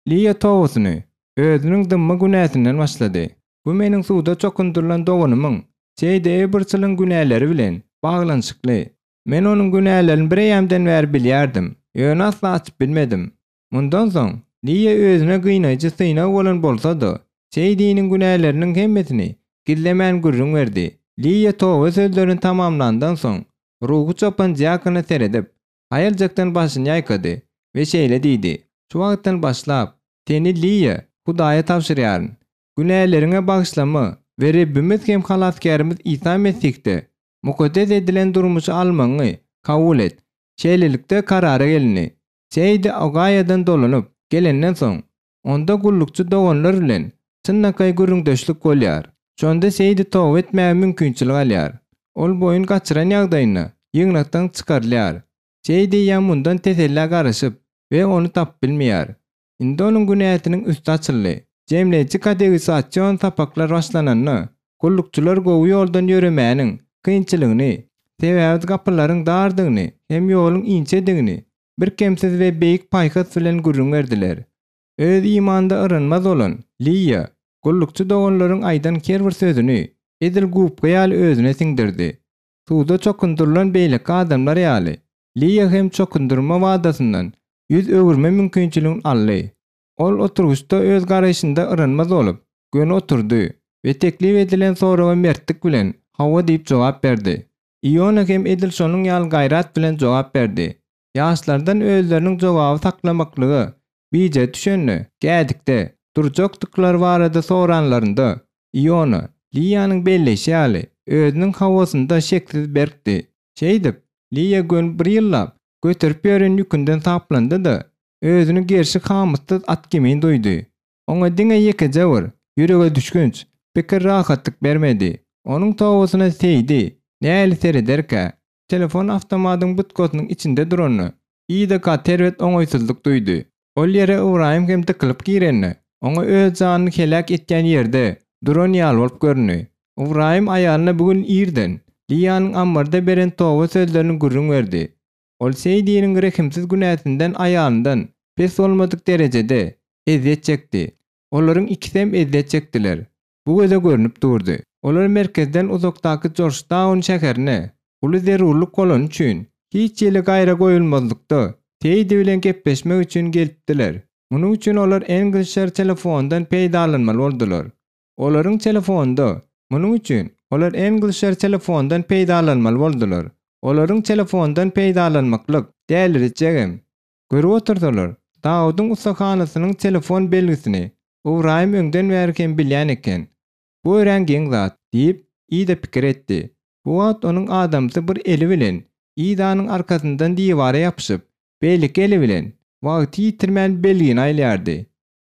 Liýa tobasyny özüniň dymma günäsinden başlady. Bu meniň suwda çokundyrylan doganymyň, Seýdi Ebyrçylyň günäleri bilen baglanyşykly. Men onuň günälerini bireýýämden bäri bilýärdim, ýöne asla açyp bilmedim. Mundan soň, Liýa özüne gynaýjy synag bolan bolsa-da, Seýdiniň günäleriniň hemmesini gizlemän gürrüň berdi. Liýa toba sözlerini tamamlandan soň, ruhy çopan diakona seredip, haýaljakdan başyny ýaýkady we şeýle diýdi, Şu wagtdan başlap, seni Liýa, Hudaýa tabşyrýaryn. Günäleriňe bagyşlama we Rebbimiz hem Halasgärimiz Isa Mesihde mukaddes edilen durmuşy almagyňy kabul et. Şeýlelikde karara gelindi. Seýdi Ogaýadan dolanyp gelenden soň, onda gullukçy doganlar bilen çynlakaý gürrüňdeşlik bolýar. Şonda Seýdi toba etmäge mümkinçilik alýar. Ol boýun gaçyran ýagdaýynda ýygnakdan çykarylýar. Seýdi eýýäm mundan tesellä garaşyp we ony tapyp bilmeýär. Indi onuň günäsiniň üsti açyldy. Jemleýji kategizasion sapaklar başlananda, gullukçylar gowy ýoldan ýöremäniň kynçylygyny, sebäbi gapylaryň dardygyny hem ýoluň inçedigini birkemsiz we beýik paýhas bilen gürrüň berdiler. Öz imanda yrynmaz bolan Liýa gullukçy doganlaryň aýdan her bir sözüni edil gubka ýaly özüne siňdirdi. Suwda çokundyrylan beýleki adamlar ýaly, Liýa hem çokundyrma wadasyndan ýüz öwürme mümkinçiligini aldy. Ol oturgyçda öz garaýşynda yrynmaz bolup, göni oturdy we teklip edilen soraga mertlik bilen hawa diýip jogap berdi. Iona hem edil şonuň ýaly gaýrat bilen jogap berdi. Ýaşlardan özleriniň jogaby saklamaklyga bije düşende, gädikde durjakdyklary barada soranlarynda, Iona, Liýanyň belleýşi ýaly, özüniň hawasynda şeksiz berkdi. Şeýdip, Liýa göni bir ýyllap göterip ýören ýükünden saplandy-da, özüni gerşi hamytsyz at kimin duýdy. Oňa diňe ýekeje bir, ýüregedüşgünç pikir rahatlyk bermedi. Onuň tobasyna Seýdi nähili serederkä? Telefon awtomatyň budkasynyň içinde duranda, Ida gaty erbet oňaýsyzlyk duýdy. Ol ýere Ybraýym hem dykylyp girende, oňa öz janyny heläk etýän ýerde duran ýaly bolup göründi. Ybraýym aýalyna bu gün irden Liýanyň ammarda beren toba sözlerini gürrüň berdi. Ol Seýdiniň rehimsiz günäsinden aýalyndan pes bolmadyk derejede ezýet çekdi. Olaryň ikisem ezýet çekdiler. Bu göze görnüp durdy. Olar merkezden uzakdaky Jorjtaun şäherine uly zerurlyk bolany üçin, hiç hili gaýragoýulmazlykda Seýdi bilen gepleşmek üçin gelipdiler. Munuň üçin olar Englişer telefondan peýdalanmaly boldular. Olaryň telefonda Munuň üçin olar Englişer telefondan peýdalanmaly boldular. Olaryň telefondan peýdalanmaklyk däliretjegem. Görüp otursalar, Dawudyň ussahanasynyň telefon belgisini Ybraýym öňden bäri hem bilýän eken. Bu örän geň zat, diýip, Ida pikir etdi. Bu wagt onuň adamsy bir eli bilen Idanyň arkasyndan diwara ýapyşyp, beýleki eli bilen, wagty ýitirmän belgini aýlaýardy.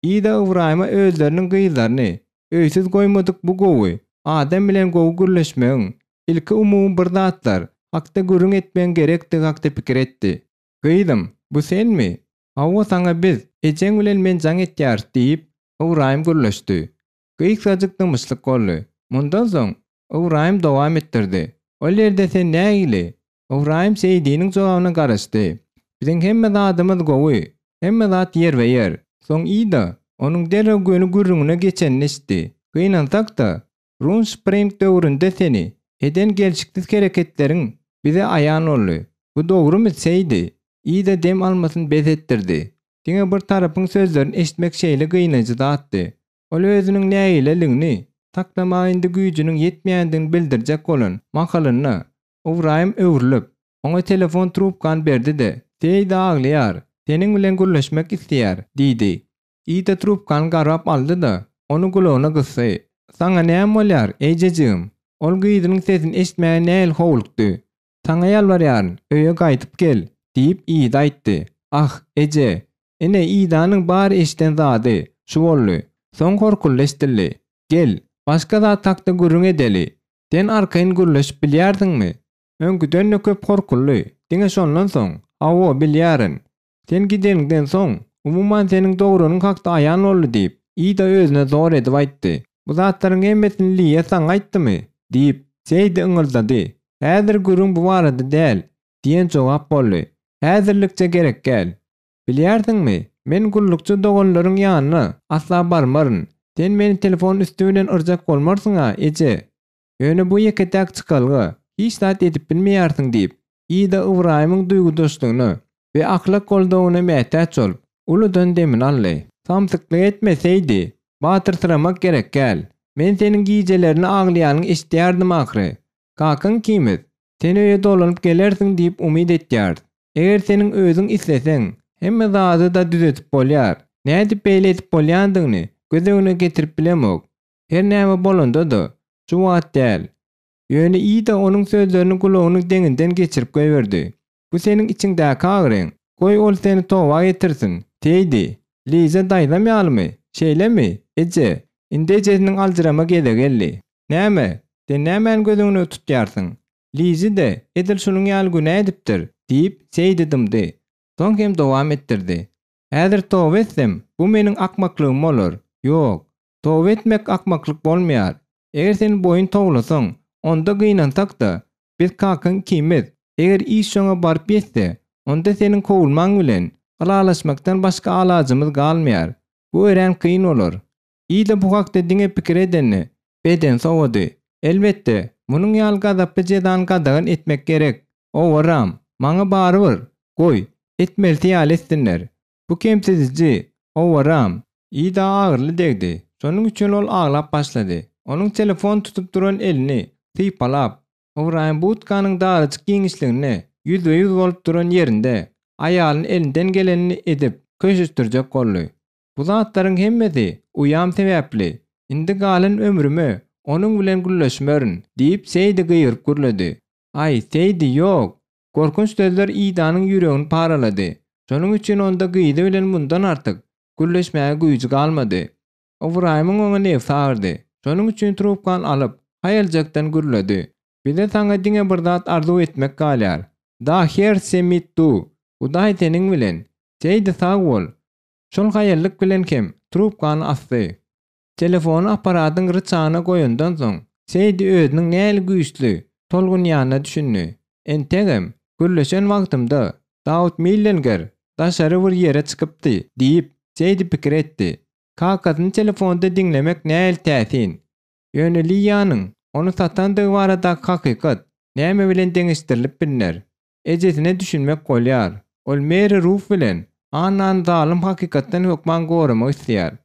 Ida Ybraýyma özleriniň gyzlaryny öýsüz goýmadyk bu gowy adam bilen gowy gürleşmegiň, ilki umumy bir zatlar hakda gürrüň etmegiň gerekdigi hakda pikir etdi. Gyzym, bu senmi? Hawa, saňa biz, ejeň bilen men jaň etýäris, diýip, Ybraýym gürleşdi. Gysgajyk dymyşlyk boldy. Mundan soň, Ybraýym dowam etdirdi. Ol ýerde sen nähili? Ybraýym Seýdiniň jogabyna garaşdy. Biziň hemme zadymyz gowy. Hemme zat ýerbe-ýer. Soň Ida onuň derrew göni gürrüňine geçenini eşitdi. Gynansak-da, Runspring döwründe seni eden gelşiksiz hereketleriň bize aýan boldy. Bu dogrumy, Seýdi? Ida dem almasyny bes etdirdi. Diňe bir tarapyň sözlerini eşitmek şeýle gynaýjy zatdy. Ol özüniň nägileligini saklamaga indi güýjüniň ýetmeýändigini bildirjek bolan mahalynda, Ybraýym öwrülip, oňa telefon trubkany berdi-de, Seýdi aglaýar, seniň bilen gürleşmek isleýär, diýdi. Ida trubkany garbap aldy-da, ony gulagyna gysdy. Saňa näme bolýar, ejejigim? Ol gyzynyň sesini eşitmäge nähili howlukdy. Saňa ýalbarýaryn, öýe gaýdyp gel, diýip, Ida aýtdy. Ah, eje! Ine, Idanyň bar eşiden zady, şu boldy. Soň horkuldy eşidildi. Gel, başga zat hakda gürrüň edeli. Sen arkaýyn gürleşip bilýärsiňmi? Öňküden-de köp horkuldy. Diňe şondan soň, Hawa, bilýärin. Sen gideniňden soň, umuman seniň dogranyň hakda aýan boldy diýip, Ida özüne zor edip aýtdy. Bu zatlaryň hemmesini Liýa saňa aýtdymy? diýip, Seýdi yňyldady. Häzir gürrüň bu barada däl, diýen jogap boldy. Häzirlikçe gerek däl. Bilýärsiňmi, men gullukçy doganlaryň ýanyna asla barmaryn. Sen meni telefon üsti bilen yrjak bolmarsyň-a, eje? Ýöne bu ýeke-täk çykalga, hiç zat edip bilmeýärsiň diýip, Ida Ybraýymyň duýgudaşlygyna we ahlak goldawyna mätäç bolup, uludan demini aldy. Samsyklyk etme, Seýdi! Batyrsyramak gerek däl. Men seniň gijelerine aglaýanyňy eşidýärdim ahyry. Kakaň ikimiz, sen öýe dolanyp gelersiň diýip umyt etýäris. Eger seniň özüň isleseň, hemme zady-da düzedip bolýar. Nädip beýle edip bolýandygyny göz öňüne getirip bilemok. Her näme bolanda-da, şu wagt däl. Ýöne Ida onuň sözlerini gulagynyň deňinden geçirip goýberdi. Bu seniň içiňdäki agyryň. Goý, ol seni toba getirsin. Seýdi, Liza daýzam ýalymy? Şeýlemi, eje? Indi ejesiniň aljyrama gezegi geldi. Näme, sen nämäni göz öňüne tutýarsyň? Lizi-de edil şunuň ýaly günä edipdir, diýip, Seýdi dymdy. Soň hem dowam etdirdi. Häzir toba etsem, bu meniň akmaklygym bolar. Ýok, toba etmek akmaklyk bolmaýar. Eger sen boýun towlasaň, onda gynansak-da, biz kakaň ikimiz, eger iş şoňa baryp ýetse, onda seniň kowulmaň bilen ylalaşmakdan başga alajymyz galmaýar. Bu örän kyn bolar. Ida bu hakda diňe pikir edende, bedeni sowady. Elbetde, munuň ýaly gazaply jezany gadagan etmek gerek. Owarram, maňa barybir, goý, etmelisi ýaly etsinler. Bu kemsidiji, owarram. Ida agyrly degdi. Şonuň üçin ol aglap başlady. Onuň telefon tutup duran elini sypalap, Ybraýym budkanyň darajyk giňişliginde ýüzbe-ýüz bolup duran ýerinde aýalyny elinden gelenini edip köşeşdirjek boldy. Bu zatlaryň hemmesi uýam sebäpli. Indi galan ömrüme onuň bilen gürleşmerin, diýip, Seýdi gygyryp gürledi. Aý, Seýdi, ýok! Gorkunç sözler Idanyň ýüregini paralady. Şonuň üçin onda gyzy bilen mundan artyk gürleşmäge güýji galmady. Ybraýymyň oňa nebsi agyrdy. Şonuň üçin trubkany alyp, haýaljakdan gürledi. Bize saňa diňe bir zat arzuw etmek galýar. Da her semit du. Hudaý seniň bilen. Seýdi sag bol. Şol haýallyk bilen hem trubkany asdy. Telefony apparatyň ryçagyna goýandan soň, Seýdi özüniň nähili güýçli tolgunýanyna düşündi. Entegem, gürleşen wagtymda, Dawut Millenger daşary bir ýere çykypdy, diýip, Seýdi pikir etdi. Kakasyny telefonda diňlemek nähili täsin. Ýöne Liýanyň ony satandygy baradaky hakykat näme bilen deňeşdirilip bilner? Ejesine düşünmek bolýar. Ol Meri Ruf bilen Annany zalym hakykatdan hökman goramak isleýär.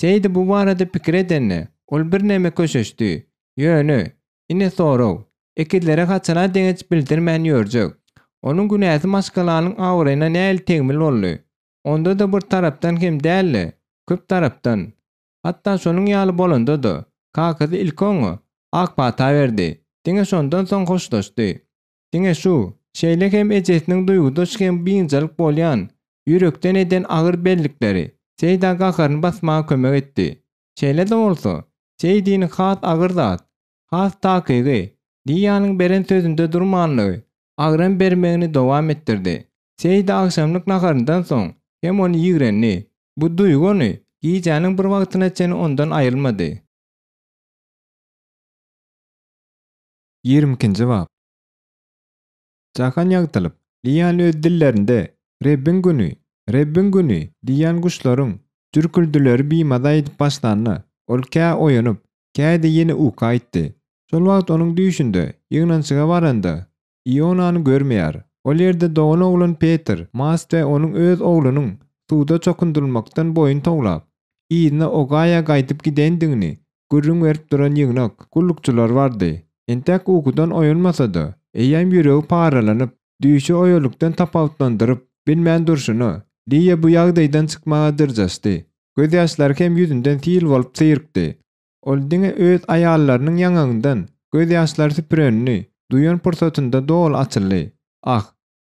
Seýdi bu barada pikir edende, ol birneme köşeşdi. Ýöne, ine sorag, ekizlere haçana deňeç bildirmän ýörjek? Onuň günäsi maşgalanyň abraýyna nähili tegmil boldy? Onda-da bir tarapdan hem däl-de, köp tarapdan. Hatda şonuň ýaly bolanda-da, kakasy ilki oňa ak pata berdi, diňe şondan soň hoşlaşdy. Diňe şu, şeýle hem ejesiniň duýgudaş hem biynjalyk bolýan, ýürekden eden agyr bellikleri Seýda gaharyny basmaga kömek etdi. Şeýle-de bolsa, Seýdini has agyr zat, has takygy, Liýanyň beren sözünde durmanlygy agram bermegini dowam etdirdi. Seýdi agşamlyk naharyndan soň hem ony ýigrendi. Bu duýgy ony gijäniň bir wagtyna çenli ondan aýrylmady. 22-nji bap. Jahan ýagtylyp, Liýan öz dillerinde, Rebbiň güni! Rebbiň güni! diýýän guşlaryň jürküldileri bimaza edip başlanda, ol kä oýanyp, kä-de ýene uka gitdi. Şol wagt onuň düýşünde, ýygnanyşyga baranda, Ionany görmeýär. Ol ýerde dogan oglan Peter, Mast we onuň öz oglunyň. suwda çokundyrylmakdan boýun towlap, yzyna Ogaýa gaýdyp gidendigini gürrüň berip duran ýygnak gullukçylary bardy. Entäk ukudan oýanmasa-da, eýýäm ýüregi paralanyp, düýşi oýalykdan tapawutlandyryp bilmän durşuna, Liýa bu ýagdaýdan çykmaga dyrjaşdy. Gözýaşlary hem ýüzünden sil bolup syrykdy. Ol diňe öz aýallarynyň ýaňagyndan gözýaşlary süpürenini duýan pursatynda doly açyldy. Ah,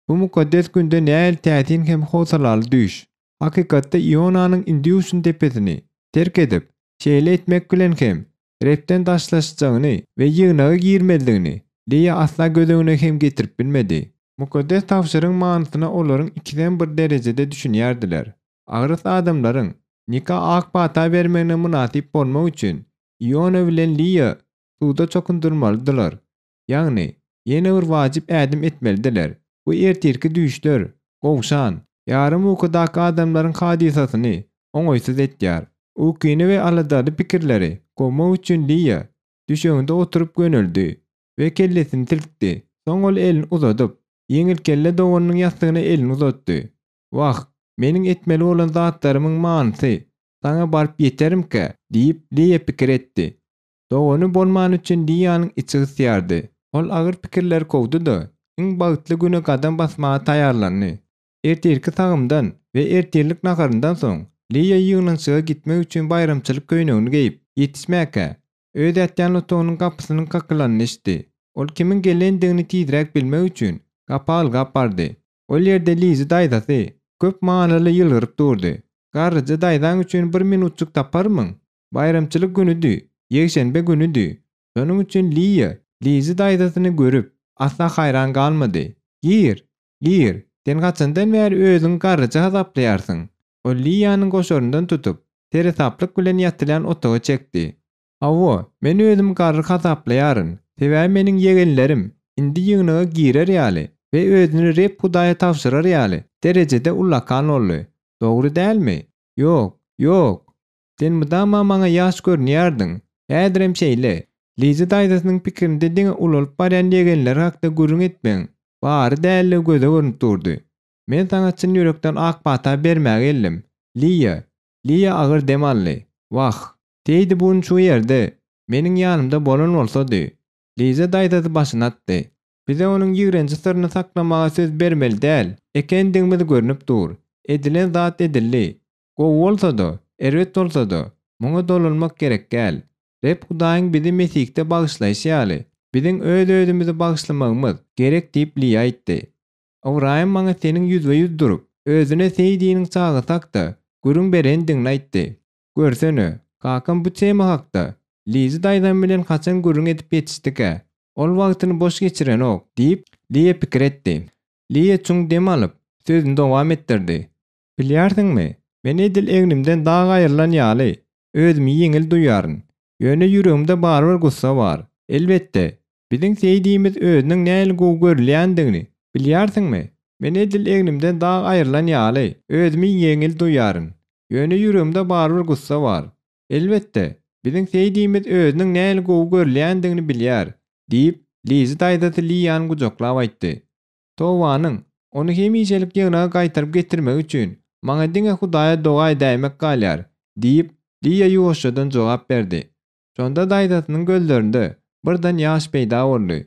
bu mukaddes günde nähili täsin hem howsalaly düýş! Hakykatda Ionanyň Indýuşin depesini terk edip, şeýle etmek bilen hem Rebden daşlaşjagyny we ýygnaga girmezligini Leýa asla göz öňüne hem getirip bilmedi. Mukaddes tabşyrygyň manysyna olaryň ikisem bir derejede düşünýärdiler. Agrys adamlaryň nika ak pata bermegine mynasyp bolmak üçin Iona bilen Liýa suwda çokundyrmalydylar. Ýagny, ýene bir wajyp ädim etmelidiler. Bu ertirki düýşler, gowşan, ýarym ukudaky adamlaryň hadysasyny oňaýsyz etýär. Ukyny we aladaly pikirleri kowmak üçin Liýa düşeginde oturyp göneldi we kellesini silkdi. Soň ol elini uzadyp, ýeňilkelle doganynyň ýassygyna elini uzatdy. Wah, meniň etmeli bolan zatlarymyň manysy saňa baryp ýeterimkä? diýip, Liýa pikir etdi. Dogany bolmany üçin Liýanyň içi gysýardy. Ol agyr pikirleri kowdy-da, iň bagtly güne gadam basmaga taýýarlandy. Ertirki sagymdan we ertirlik naharyndan soň, Liýa ýygnanyşyga gitmek üçin baýramçylyk köýnegini geýip, ýetişmäkä, öz ýatýan otagynyň gapysynyň kakylanyny eşitdi. Ol kimiň gelendigini tizräk bilmek üçin, gapa ylgap bardy. Ol ýerde Lizi daýzasy köp manyly ýylgyryp durdy. Garryja daýzaň üçin bir minutjyk taparmyň? Baýramçylyk günüdi, ýekşenbe günüdi. Şonuň üçin Liýa Lizi daýzasyny görüp, asla haýran galmady. Gir, gir, sen haçandan bäri özüňi garryja hasaplaýarsyň? Ol Liýanyň goşaryndan tutup, seresaplyk bilen ýatylýan otaga çekdi. Hawa, men özümi garry hasaplaýaryn, sebäbi meniň ýegenlerim indi ýygnaga girer ýaly we özüni Reb Hudaýa tabşyrar ýaly derejede ullakan boldy. Dogry dälmi? Ýok, ýok! Sen mydama maňa ýaş görünýärdiň, häzirem şeýle. Liza daýzasynyň pikirinde diňe ulalyp barýan ýegenleri hakda gürrüň etmegiň bary däldigi göze görnüp durdy. Men saňa çyn ýürekden ak pata bermäge geldim, Liýa. Liýa agyr dem aldy. Wah, Seýdi bu gün şu ýerde, meniň ýanymda bolan bolsady. Liza daýzasy başyny atdy. Bize onuň ýigrenji syryny saklamaga söz bermeli däl ekendigimiz görnüp dur. Edilen zat edildi. Gowy bolsa-da, erbet bolsa-da, muňa dolanmak gerek däl. Reb Hudaýyň bizi Mesihde bagyşlaýşy ýaly, biziň öz-özümizi bagyşlamagymyz gerek diýip Liýa aýtdy. Ybraýym maňa seniň ýüzbe-ýüz durup, özüne Seýdiniň çagasy hakda gürrüň berendigiňi aýtdy. Görsene, kakam bu tema hakda Lizi daýzam bilen haçan gürrüň edip ýetişdikä? Ol wagtyny boş geçirenok, diýip, Liýa pikir etdi. Liýa çuň dem alyp, sözüni dowam etdirdi. Bilýärsiňmi, men edil egnimden dag aýrylan ýaly, özümi ýeňil duýýaryn. Ýöne ýüregimde barybir gussa bar. Elbetde, biziň Seýdimiz özüniň nähili gowy görülýändigini bilýärsiňmi? Men edil egnimden dag aýrylan ýaly, özümi ýeňil duýýaryn. Ýöne ýüregimde barybir gussa bar. Elbetde, biziň Seýdimiz özüniň nähili gowy görülýändigini bilýär, diýip, Lizi daýzasy Liýany gujaklap aýtdy. Tobanyň, ony hemişelik ýygnaga gaýtaryp getirmegi üçin, maňa diňe Hudaýa doga edäýmek galýar, diýip, Liýa ýuwaşjadan jogap berdi. Şonda daýzasynyň gözlerinde birden ýaş peýda boldy.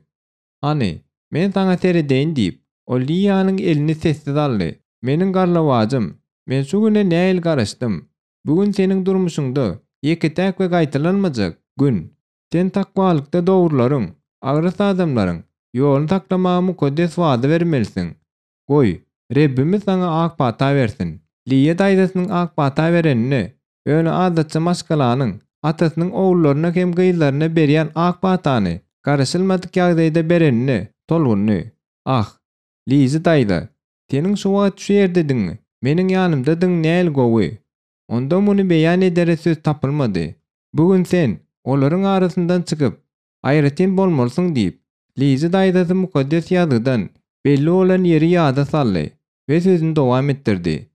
Hany, men saňa seredeýin diýip, ol Liýanyň elini sessiz aldy. Meniň garlawajym, men şu güne nähili garaşdym. Bu gün seniň durmuşyňda ýeke-täk we gaýtalanmajak gün. Sen takwalykda dogrularyň, agras adamlaryň ýoluny saklamaga mukaddes wada bermelisiň. Goý, Rebbimiz saňa ak pata bersin. Liýa daýzasynyň ak pata berenine, ýöne adatça maşgalanyň atasynyň ogullaryna hem gyzlaryna berýän ak patany garaşylmadyk ýagdaýda berenine tolgundy. Ah, Lizi daýza, seniň şu wagt şu ýerdedigiň, meniň ýanymdadygyň nähili gowy! Onda muny beýan edere söz tapylmady. Bu gün sen olaryň arasyndan çykyp, aýratyn bolmalysyň diýip, Lizi daýzasy Mukaddes Ýazgydan belli bolan ýeri ýada saldy we sözüni dowam etdirdi.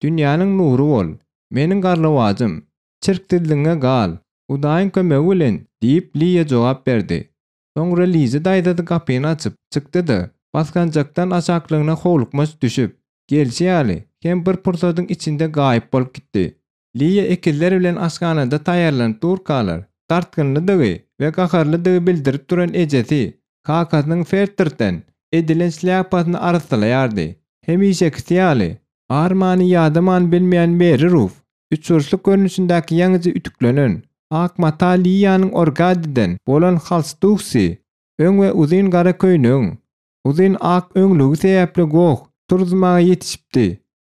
Dünýäniň nury bol, meniň garlawajym, çirksizligiňe gal, Hudaýyň kömegi bilen, diýip, Liýa jogap berdi. Soňra Lizi daýzasy gapyny açyp, çykdy-da, basgançakdan aşaklygyna howlukmaç düşüp. Gelşi ýaly hem bir pursadyň içinde gaýyp bolup gitdi. Liýa ekizler bilen aşhanada taýýarlanyp durkalar, dartgynlydygy we gaharlydygy bildirip duran ejesi kakasynyň fertrden edilen şlýapasyny arassalaýardy. Hemişekisi ýaly, armany-ýadamany bilmeýän Meri Ruf üçburçluk görnüşindäki ýaňyja ütüklenen, ak mata Liýanyň orgadiden bolan halstuksy, öň we uzyn gara köýnegiň, uzyn ak öňlügi sebäpli goh turuzmaga ýetişipdi.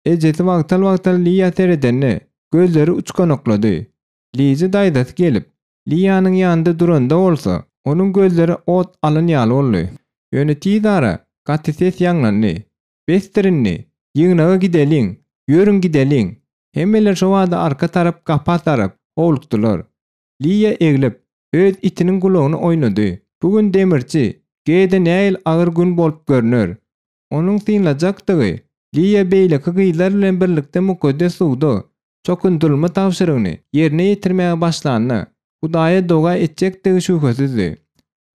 Ejesi wagtal-wagtal Liýa seredende, gözleri uçganaklady. Lizi daýzasy gelip, Liýanyň ýanynda duranda bolsa, onuň gözleri ot alan ýaly boldy. Ýöne tiz ara gaty ses ýaňlandy. Besdir indi! Ýygnaga gideliň! Ýörüň gideliň! Hemmeler şo bada arka tarap gapa tarap howlukdylar. Liýa eglip, öz itiniň gulagyny oýnady. Bu gün demirçi G-de nähili agyr gün bolup görner. Onuň synlajakdygy Liýa beýleki gyzlar bilen birlikde mukaddes suwda çokundyrylma tabşyrygyny ýerine ýetirmäge başlanda, Hudaýa doga etjekdigi şübhesizdi.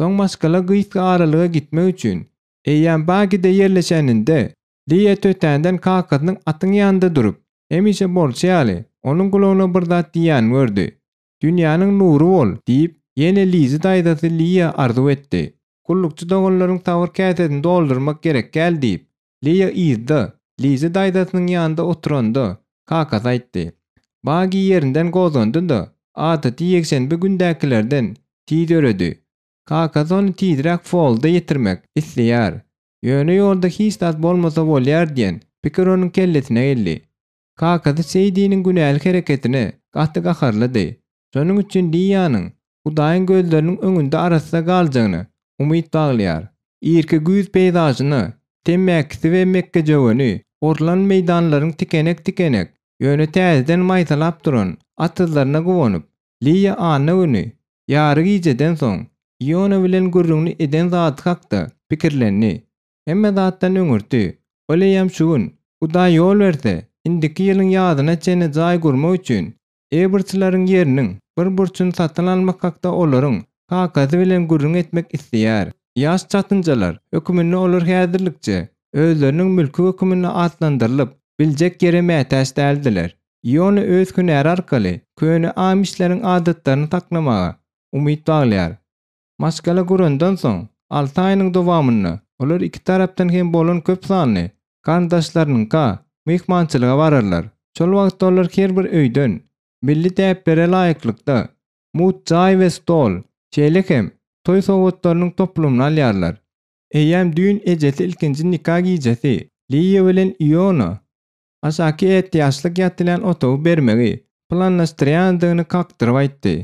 Soň maşgala gysga aralyga gitmek üçin, eýýäm Bagide ýerleşeninde, Liýa tötänden kakasynyň atyň ýanynda durup, hemişe bolşy ýaly, onuň gulagyna bir zat diýýänini gördi. Dünýäniň nury bol! diýip, ýene Lizi daýzasy Liýa arzuw etdi. Gullukçy doganlaryň sabyr käsesini doldurmak gerekgäl diýip, Liýa yzda, Lizi daýzasynyň ýanynda oturanda, kakasy aýtdy. Bagi ýerinden gozgandy-da, adaty ýekşenbe gündäkilerden tiz ýöredi. Kakasy ony tizräk Folda ýetirmek isleýär. Ýöne ýolda hiç zat bolmasa bolýar diýen pikir onuň kellesine geldi. Kakasy Seýdiniň günäli hereketine gaty gaharlydy. Şonuň üçin Liýanyň Hudaýyň gözleriniň öňünde arassa galjagyna umyt baglaýar. Irki güýz peýzažyna temmäkisi we mekgejöweni orlan meýdanlaryň tikenek-tikenek, ýöne täzeden maýsalap duran atyzlaryna guwanyp, Liýa anna güni, ýary gijeden soň, Iona bilen gürrüňini eden zady hakda pikirlendi. Hemme zatdan öňürti, ol eýýäm şu gün, Hudaý ýol berse, indiki ýylyň ýazyna çenli jaý gurmak üçin Eberçileriň ýeriniň bir burçuny satyn almak hakda olaryň kakasy bilen gürrüň etmek isleýär. Ýaş çatynjalar höküminde olar häzirlikçe özleriniň mülki höküminde atlandyrylyp biljek ýere mätäç däldiler. Iona öz hünäri arkaly köne amişleriň adatlaryny saklamaga umyt baglaýar. Maşgala gurandan soň, alty aýynyň dowamynda olar iki tarapdan hem bolan köp sanly garyndaşlarynyňka myhmançylyga bararlar. Şol wagtda olar her bir öýden, milli däplere laýyklykda, mugt jaý we stol, şeýle hem toý sowgatlarynyň toplumyny alýarlar. Eýýäm düýn ejesi ilkinji nika gijesi Liýa bilen Iona aşaky ätiýaçlyk ýatylýan otagy bermegi planlaşdyrýandygyny kakdyryp aýtdy.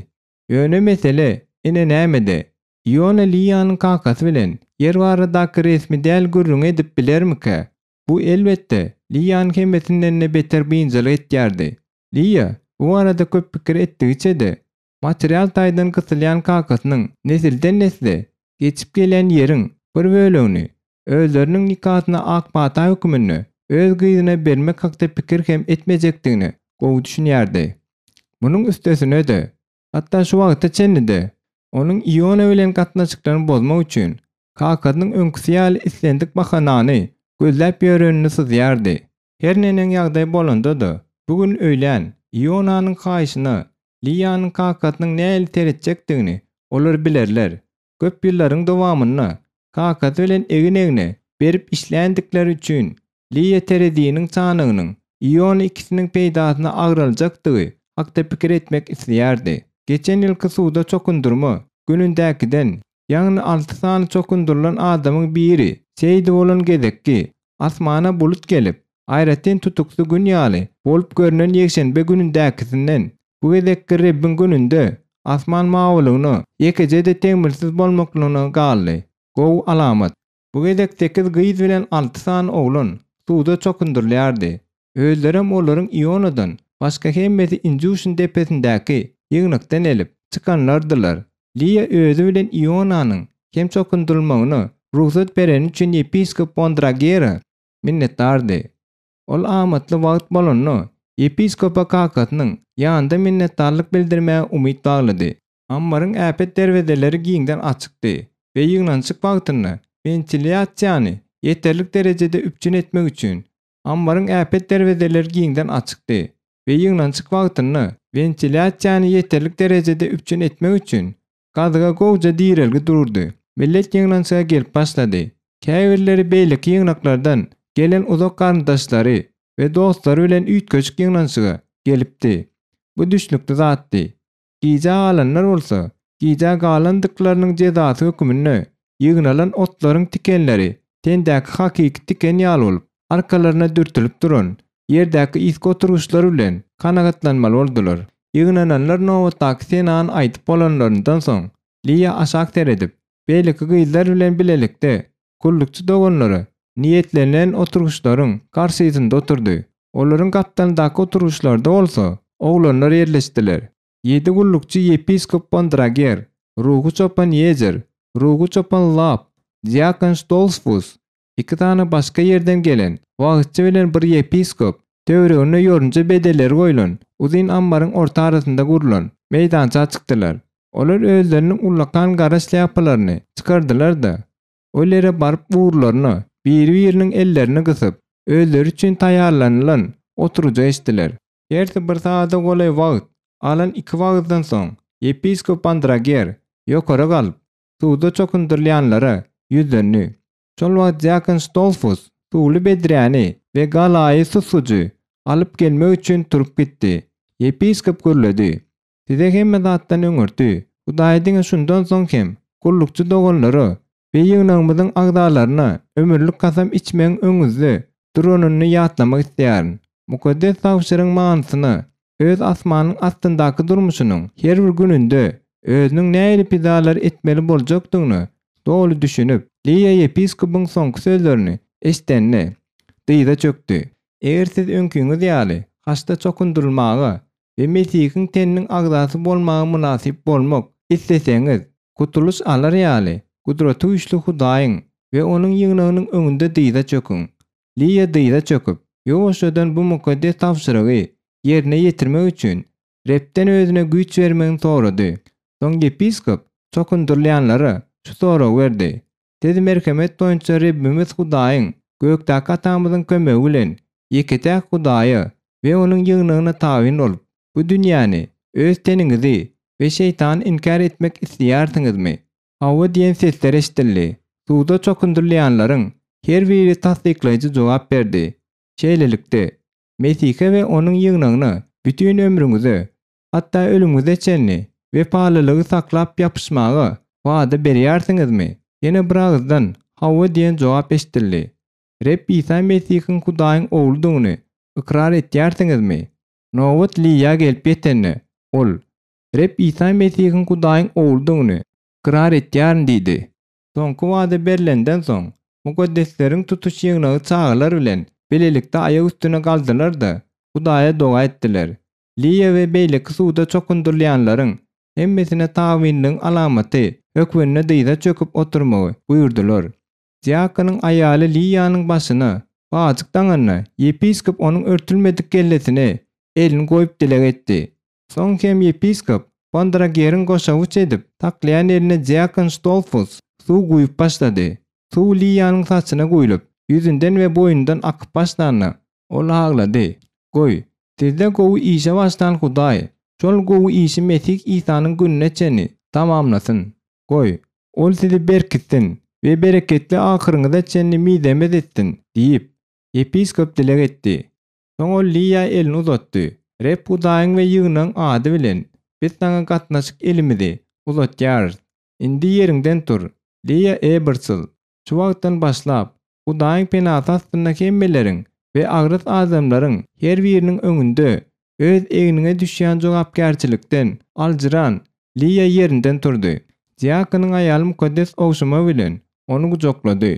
Ýöne mesele, ine nämede, Iona Liýanyň kakasy bilen ýer baradaky resmi däl gürrüňi edip bilermikä? Bu, elbetde, Liýany hemmesinden-de beter biynjalyk etýärdi. Liýa bu barada köp pikir etdigiçe-de, material taýdan gysylýan kakasynyň nesilden-nesle geçip gelýän ýeriň bir bölegini özleriniň nikasyna ak pata höküminde öz gyzyna bermek hakda pikir hem etmejekdigine gowy düşünýärdi. Munuň üstesine-de, hatda şu wagta çenli-de, onuň Iona bilen gatnaşyklaryny bozmak üçin, kakasynyň öňküsi ýaly islendik bahanany gözläp ýörenini syzýardy. Her neneň ýagdaý bolanda-da, bu gün öýlän Ionanyň haýyşyna Liýanyň kakasynyň nähili seretjekdigini olar bilerler. Köp ýyllaryň dowamynda kakasy bilen egin-egne berip işländikleri üçin Liýa tereziniň çanagynyň Iona ikisiniň peýdasyna agraljakdygy hakda pikir etmek isleýärdi. Geçen ýylky suwda çokundyrma günündäkiden, ýagny alty sany çokundyrylan adamyň biri Seýdi bolan gezekki asmana bulut gelip, aýratyn tutuksy gün ýaly bolup görnen ýekşenbe günündäkisinden Bu gezekki Rebbiň gününde asman mawulygyna, ýekeje-de tegmilsiz bolmaklygyna galdy. Gowy alamat. Bu gezek sekiz gyz bilen alty sany oglan suwda çokundyrylýardy. Özlerem olaryň Ionadan başga hemmesi Injuşyn depesindäki ýygnakdan elip, çykanlardylar. Liýa özi bilen Ionanyň hem çokundyrylmagyna rugsat bereni üçin ýepiskop Bondragera minnetdardy. Ol amatly wagt bolanda, ýepiskopa kakasynyň ýanynda minnetdarlyk bildirmäge umyt baglady. Ammaryň äpet derwezeleri giňden açykdy we ýygnanyşyk wagtynda wentilýasiýany ýeterlik derejede üpjün etmek üçin. Ammaryň äpet derwezeleri giňden açykdy we ýygnanyşyk wagtynda wentilýasiýany ýeterlik derejede üpjün etmek üçin gazyga gowja direlgi durdy. Millet ýygnanyşyga gelip başlady. Käbirleri beýleki ýygnaklardan gelen uzak garyndaşlary we dostlary bilen üýtgeşik ýygnanyşyga gelipdi. Bu düşnükli zatdy. Gijä galanlar bolsa, gijä galandyklarynyň jezasy höküminde ýygnalan otlaryň tikenleri tendäki hakyky tiken ýaly bolup, arkalaryna dürtülip duran, ýerdäki yzky oturgyçlar bilen kanagatlanmaly boldular. Ýygnananlar nobatdaky senany aýdyp bolanlaryndan soň, Liýa aşak seredip, beýleki gyzlar bilen bilelikde gullukçy doganlara niýetlenilen oturgyçlaryň garşysynda oturdy. Olaryň gapdalyndaky oturgyçlarda bolsa oglanlar ýerleşdiler. Ýedi gullukçy ýepiskop Bondrager, ruhy çopan Ýezer, ruhy çopan Lap, diakon Ştolsfus, iki sany başga ýerden gelen wagyzçy bilen bir ýepiskop töwereginde ýorunja bedeleri goýlan uzyn ammaryň orta arasynda gurlan meýdança çykdylar. Olar özleriniň ullakan gara şlýapalaryny çykardylar-da, ol ýere baryp ugurlaryna biri-biriniň ellerini gysyp, özleri üçin taýýarlanylan oturyja geçdiler. Hersi bir sagada golaý wagt alan iki wagyzdan soň, ýepiskop Andrager ýokary galyp, suwda çokundyrylýanlara ýüzlendi. Şol wagt diakon Stolfus suwly bedräni we galaýy susgujy alyp gelmek üçin turup gitdi. Ýepiskop gürledi. Size hemme zatdan öňürti, Hudaýa diňe şundan soň hem gullukçy doganlara we ýygnagymyzyň agzalaryna ömürlik kasam içmegiň öňüňizde duranyny ýatlamak isleýärin. Mukaddes tabşyrygyň manysyna öz asmanyň astyndaky durmuşynyň her bir gününde özüniň nähili pidalar etmeli boljakdygyna doly düşünip, Liýa ýepiskopyň soňky sözlerini eşidende, dyza çökdi. Eger siz öňkiňiz ýaly haçda çokundyrylmaga we Mesihiň teniniň agzasy bolmaga mynasyp bolmak isleseňiz, gutulyş alar ýaly, Gudratygüýçli Hudaýyň we Onuň ýygnagynyň öňünde dyza çöküň. Liýa dyza çöküp, ýuwaşjadan bu mukaddes tabşyrygy ýerine ýetirmek üçin Rebden özüne güýç bermegini sorady. Soň ýepiskop çokundyrylýanlara şu soragy berdi, Siz merhemet boýunça Rebbimiz Hudaýyň, gökdäki Atamyzyň kömegi bilen ýeke-täk Hudaýa we Onuň ýygnagyna tabyn bolup, bu dünýäni, öz teniňizi we şeýtany inkär etmek isleýärsiňizmi? Hawa diýen sesler eşidildi. Suwda çokundyrylýanlaryň her biri tassyklaýjy jogap berdi. Şeýlelikde, Mesihe we Onuň ýygnagyna bütin ömrüňize hatda ölümiňize çenli wepalylygy saklap ýapyşmaga wada berýärsiňizmi? Ýene bir agyzdan Hawa diýen jogap eşidildi. Reb Isa Mesihiň Hudaýyň Ogludygyny ykrar etýärsiňizmi? Nobat Liýa gelip ýetende, ol, Reb Isa Mesihiň Hudaýyň Ogludygyny ykrar etýärin diýdi. Soňky wada berlenden soň, mukaddesleriň tutuş ýygnagy çagalar bilen bilelikde aýak üstüne galdylar-da, Hudaýa doga etdiler. Liýa we beýleki suwda çokundyrylýanlaryň hemmesine tabynlygyň alamaty hökmünde dyza çöküp oturmagy buýurdylar. Diakonyň aýaly Liýanyň başyna bajyk daňanda, ýepiskop onuň örtülmedik kellesine elini goýup dileg etdi. Soň hem ýepiskop Bondrageriň goşawuç edip saklaýan eline diakon Stolfus suw guýup başlady. Suw Liýanyň saçyna guýlup, ýüzünden we boýnundan akyp başlanda, ol aglady. Goý, sizde gowy işe başlan Hudaý, şol gowy işi Mesih Isanyň gününe çenli tamamlasyn. Goý, Ol sizi berkitsin we bereketli ahyryňyza çenli mizemez etsin diýip, ýepiskop dileg etdi. Soň ol Liýa elini uzatdy. Reb Hudaýyň we ýygnagyň ady bilen biz saňa gatnaşyk elimizi uzatýarys. Indi ýeriňden tur, Liýa Ebersl. Şu wagtdan başlap, Hudaýyň penasy astynda hemmeleriň we agras adamlaryň her biriniň öňünde öz egniňe düşýän jogapkärçilikden aljyran Liýa ýerinden turdy. Diakonyň aýaly mukaddes ogşama bilen ony gujaklady.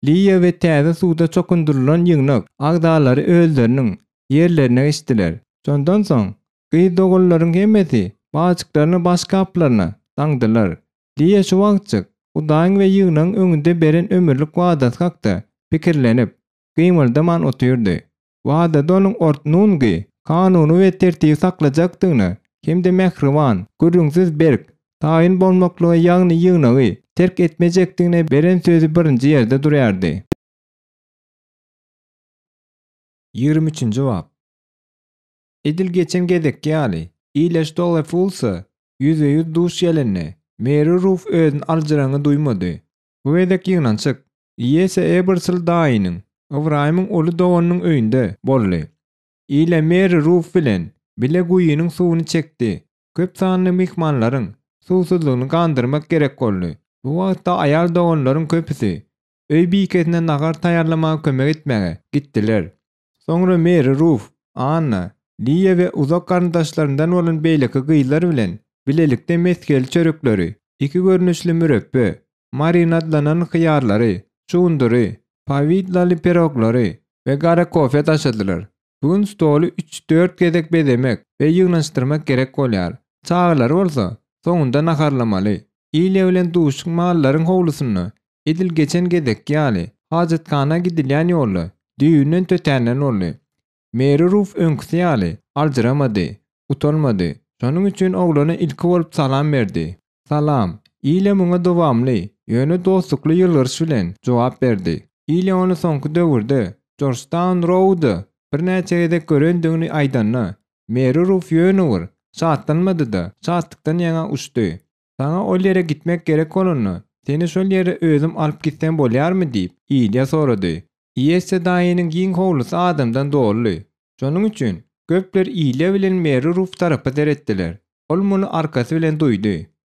Liýa we täze suwda çokundyrylan ýygnak agzalary özleriniň ýerlerine geçdiler. Şondan soň gyz doganlaryň hemmesi bajyklaryny baş gaplaryna daňdylar. Liýa şu wagtjyk Hudaýyň we ýygnagyň öňünde beren ömürlik wadasy hakda pikirlenip, gymyldaman otyrdy. Wadada onuň Ortnungy kanuny we tertibi saklajakdygyna hem-de mähriban, gürrüňsiz berk, taýyn bolmaklyga ýagny ýygnagy terk etmejekdigine beren sözi birinji ýerde durýardy. 23-nji bap. Edil geçen gezekki ýaly, Ileş Dolefulsa ýüzbe-ýüz duş gelende, Meri Ruf özüni aljyraňňy duýmady. Bu gezek ýygnanyşyk Iýese Ebersol daýynyň, Ybraýymyň uly doganynyň öýünde boldy. Ile Meri Ruf bilen bile guýynyň suwuny çekdi. Köp sanly myhmanlaryň suwsuzlygyny gandyrmak gerek boldy. Bu wagtda aýal doganlaryň köpüsi öý bikesine nahar taýýarlamaga kömek etmäge gitdiler. Soňra Meri Ruf, Anna, Liýa we uzak garyndaşlaryndan bolan beýleki gyzlar bilen bilelikde mesgeli çörekleri, iki görnüşli mürepbe, marinadlanan hyýarlary, şugundyry, powidlaly piroglary we gara kofe daşadylar. Bu gün stoly üç-dört gezek bezemek we ýygnanyşdyrmak gerek bolýar. Çagalary bolsa, soňunda naharlamaly. Ilýa bilen duşuşyk mallaryň howlusynda, edil geçen gezekki ýaly, hajathana gidilýän ýolda, düýbünden tötänden boldy. Meri Ruf öňküsi ýaly, aljyramady, utanmady. Şonuň üçin oglana ilki bolup salam berdi. Salam. Ilýa muňa dowamly, ýöne dostlukly ýylgyryş bilen jogap berdi. Ilýa ony soňky döwürde Jorjtaun Rouda birnäçe gezek görendigini aýdanda, Meri Ruf ýöne bir şatlanmady-da, şatlykdan ýaňa uçdy. Saňa ol ýere gitmek gerek bolanda, seni şol ýere özüm alyp gitsem bolýarmy diýip, Ilýa sorady. Iýesse daýynyň giň howlusy adamdan doldy. Şonuň üçin, köpler Ilýa bilen Meri Ruf tarapa seretdiler. Ol muny arkasy bilen duýdy.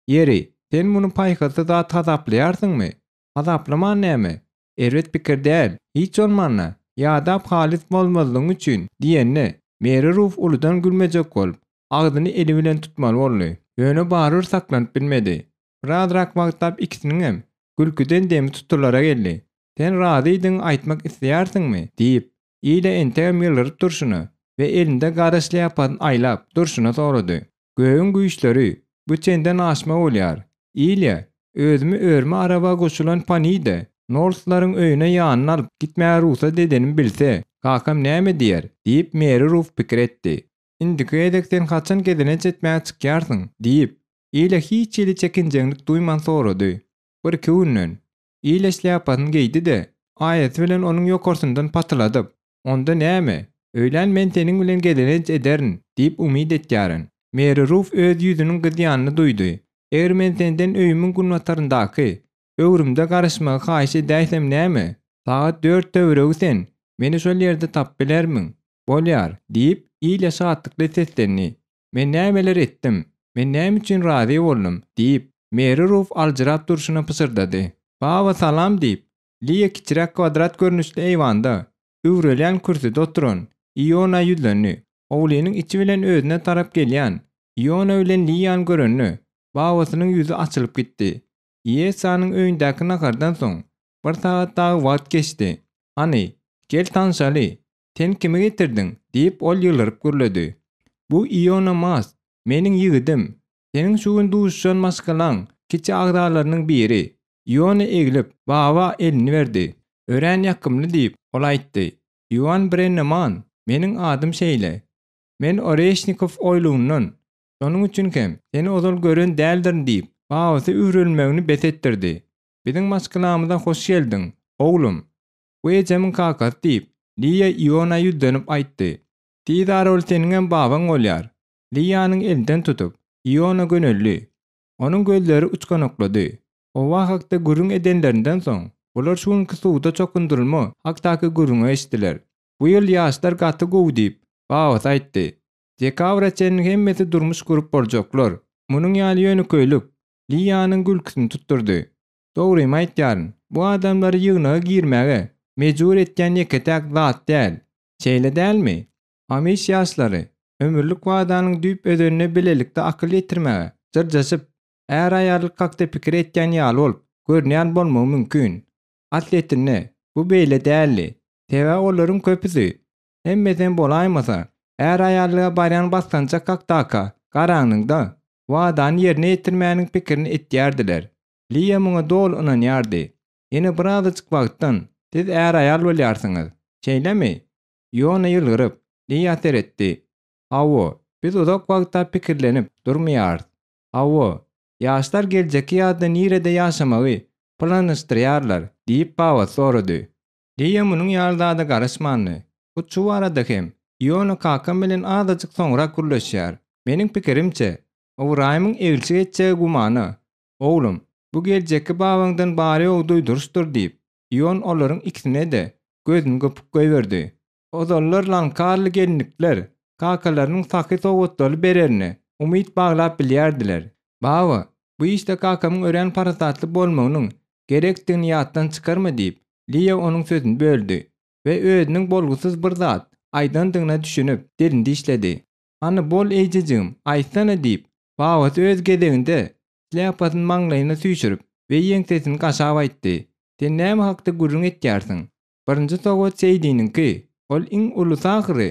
Ýeri, sen muny paýhasly zat hasaplaýarsyňmy? Hasaplaman näme? Erbet pikir däl, hiç bolmanda, ýadap halys bolmazlygyň üçin, diýende, Meri Ruf uludan gülmejek bolup, agzyny eli bilen tutmaly boldy. Ýöne barybir saklanyp bilmedi. Birazrak wagtlap ikisiniňem gülküden demi tutulara geldi. Sen razydygyňy aýtmak isleýärsiňmi? diýip, Ile entegem ýylgyryp durşuna we elinde gara şlýapasyny aýlap durşuna sorady. Gögüň güýçleri, bu çenden aşma bolýar. Ilýa, özümi örme araba goşulan panide Nolslaryň öýüne ýanyna alyp gitmäge rugsat edenimi bilse, kakam näme diýer? diýip, Meri Ruf pikir etdi. Indiki gezek sen haçan gezelenç etmäge çykýarsyň? diýip, Ilýa hiç hili çekinjeňlik duýman sorady. Bir-iki günden. Ilýa şlýapasyny geýdi-de, aýasy bilen onuň ýokarsyndan patyladyp, Onda näme, öýlän men seniň bilen gezelenç ederin diýip umyt etýärin. Meri Ruf öz ýüzüniň gyzýanyny duýdy. Eger men senden öýümiň günbataryndaky öwrümde garaşmagy haýyş edäýsem näme? Sagat dört töweregi sen meni şol ýerde tapyp bilermiň? Bolýar, diýip, Ilýa şatlykly seslendi. Men nämeler etdim? Men näme üçin razy boldum? diýip, Meri Ruf aljyrap durşuna pyşyrdady. Baba salam diýip, Liýa kiçiräk kwadrat görnüşli eýwanda, üwrelýän kürsüde oturan Iona ýüzlendi. Howlynyň içi bilen özüne tarap gelýän Iona bilen Liýany görende, babasynyň ýüzi açylyp gitdi. Iýesanyň öýündäki nahardan soň, bir sagat dagy wagt geçdi. Hany, gel tanşaly, Sen kimi getirdiň? diýip, ol ýylgyryp gürledi. Bu Iona Mas, meniň ýigidim. Seniň şu gün duşuşan maşgalaň kiçi agzalarynyň biri. Iona eglip, baba elini berdi. Örän ýakymly, diýip, ol aýtdy. Iwan Brenneman, meniň adym şeýle. Men Oreşnikow oýlugyndan. Şonuň üçin hem, seni ozal gören däldirin diýip, babasy üwrelmegini bes etdirdi. Biziň maşgalamyza hoş geldiň, oglum. Bu ejemiň kakasy diýip, Liýa Iona ýüzlenip aýtdy. Tiz ara ol seniňem babaň bolýar. Liýanyň elinden tutup, Iona göneldi. Onuň gözleri uçganaklady. Howa hakda gürrüň edenlerinden soň, bular şu günki suwda çokundyrylma hakdaky gürrüňe geçdiler. Bu ýyl ýaşlar gaty gowy diýip, babasy aýtdy. Dekabra çenli hemmesi durmuş gurup boljaklar. Munuň ýaly ýönekeýlik Liýanyň gülküsini tutdurdy. Dogrymy aýtýaryn, bu adamlary ýygnaga girmäge mejbur etýän ýeke-täk zat däl. Şeýle dälmi? Amiş ýaşlary ömürlik wadanyň düýp özenine bilelikde akyl ýetirmäge jyrjaşyp, är-aýallyk hakda pikir etýän ýaly bolup görünýän bolmagy mümkin. Aslyýetinde, bu beýle däldi. Sebäbi olaryň köpüsi, hemmesem bolaýmasa, är-aýallyga barýan basgançak hakdaka garanyňda, wadany ýerine ýetirmäniň pikirini etýärdiler. Liýa muňa doly ynanýardy. Ýene birazajyk wagtdan siz är-aýal bolýarsyňyz. Şeýlemi? Iona ýylgyryp, Liýa seretdi. Hawa, biz uzak wagtlap pikirlenip durmaýarys. Hawa, ýaşlar geljekki ýazda nirede ýaşamagy planlaşdyrýarlar? diýip, babasy sorady. Liýa munuň ýaly zada garaşmandy. Hut şu barada hem Iona kakam bilen azajyk soňrak gürleşýär. Meniň pikirimçe, Ybraýymyň eglşik etjegi gümana. Oglum, bu geljekki babaňdan bary-ýogy duýduryşdyr diýip, Ion olaryň ikisine-de gözüni gypyp goýberdi. Ozallar lankarly gelinlikler kakalarynyň sahy sowgatlary bererine umyt baglap bilýärdiler. Baba, bu işde kakamyň örän parasatly bolmagynyň gerekdigini ýatdan çykarma diýip, Liýa onuň sözüni böldi we özüniň bolgusyz bir zat aýdandygyna düşünip, dilini dişledi. Hany bol eýjejigim, aýtsana diýip, babasy öz gezeginde şlýapasyny maňlaýyna süýşürip we ýeňsesini gaşap aýtdy. Sen näme hakda gürrüň etýärsiň? Birinji sowgat Seýdiniňki, ol iň ulusy ahyry.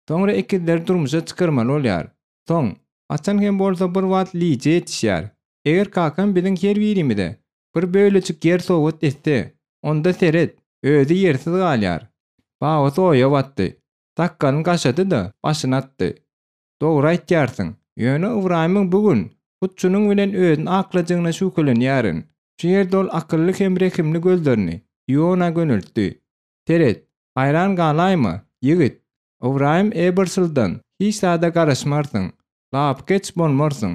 Soňra ekizleri durmuşa çykarmaly bolýar. Soň, haçan hem bolsa bir wagt Lije ýetişýär. Eger kakam biziň her birimize bir bölejik ýer sowgat etse, onda seret, özi ýersiz galýar. Babasy oýa batdy. Sakgalyny gaşady-da, başyny atdy. Dogry aýtýarsyň. Ýöne Ybraýymyň bu gün hut şunuň bilen özüni aklajygyna şübhelenýärin. Şu ýerde ol akylly hem rehimli gözlerini Iona göneltdi. Seret, haýran galaýma, ýigit! Ybraýym Eberslden hiç zada garaşmarsyň, lapykeç bolmarsyň.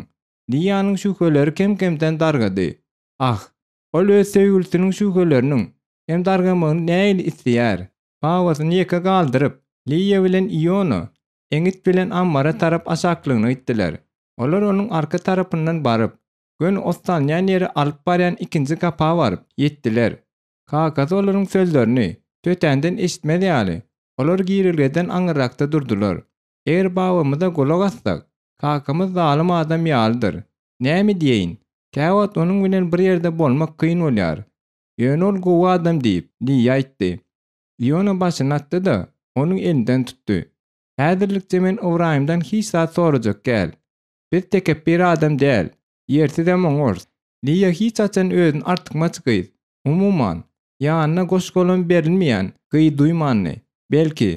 Liýanyň şübheleri kem-kemden dargady. Ah, ol öz söýgülisiniň şübheleriniň hem dargamagyny nähili isleýär! Babasyny ýeke galdyryp, Liýa bilen Iona eňňit bilen ammara tarap aşaklygyna gitdiler. Olar onuň arka tarapyndan baryp, göni ot salynýan ýere alyp barýan ikinji gapa baryp ýetdiler. Kakasy olaryň sözlerini tötänden eşitmez ýaly, olar girelgeden aňyrrakda durdular. Eger babamyza gulak assak, kakamyz zalym adam ýalydyr. Näme diýeýin, käwagt onuň bilen bir ýerde bolmak kyn bolýar. Ýöne ol gowy adam diýip, Liýa aýtdy. Iona başyny atdy-da, onuň elinden tutdy. Häzirlikçe men Ybraýymdan hiç zat sorajak däl. Biz tekepbir adam däl, ýersizem oňarys. Liýa hiç haçan özüni artykmaç gyz, umuman, ýanyna goş-golam berilmeýän gyz duýmandy. Belki,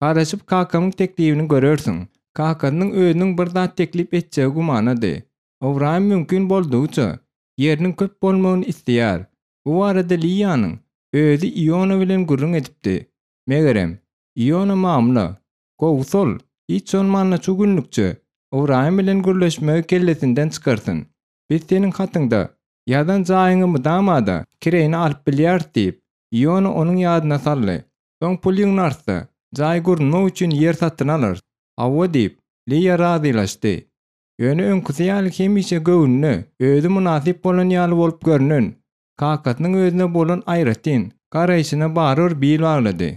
garaşyp kakamyň teklibini görersiň. Kakasynyň özüniň bir zat teklip etjegi gümanady. Ybraýym mümkin boldugyça, ýeriniň köp bolmagyny isleýär. Bu barada Liýanyň özi Iona bilen gürrüň edipdi. Megerem, Iona mamla. Gowusy ol, hiç bolmanda şu günlükçe, Ybraýym bilen gürleşmegi kellesinden çykarsyn. Biz seniň hatyňda ýazan jaýyňy mydama-da kireýine alyp bilýäris diýip, Iona onuň ýadyna saldy. Soň pul ýygnarys-da, jaý gurunmak üçin ýer satyn alarys. Hawa diýip, Liýa razylaşdy. Ýöne öňküsi ýaly hemişe göwnüne özi mynasyp bolan ýaly bolup görnen kakasynyň özüne bolan aýratyn garaýşyna barybir bil baglady.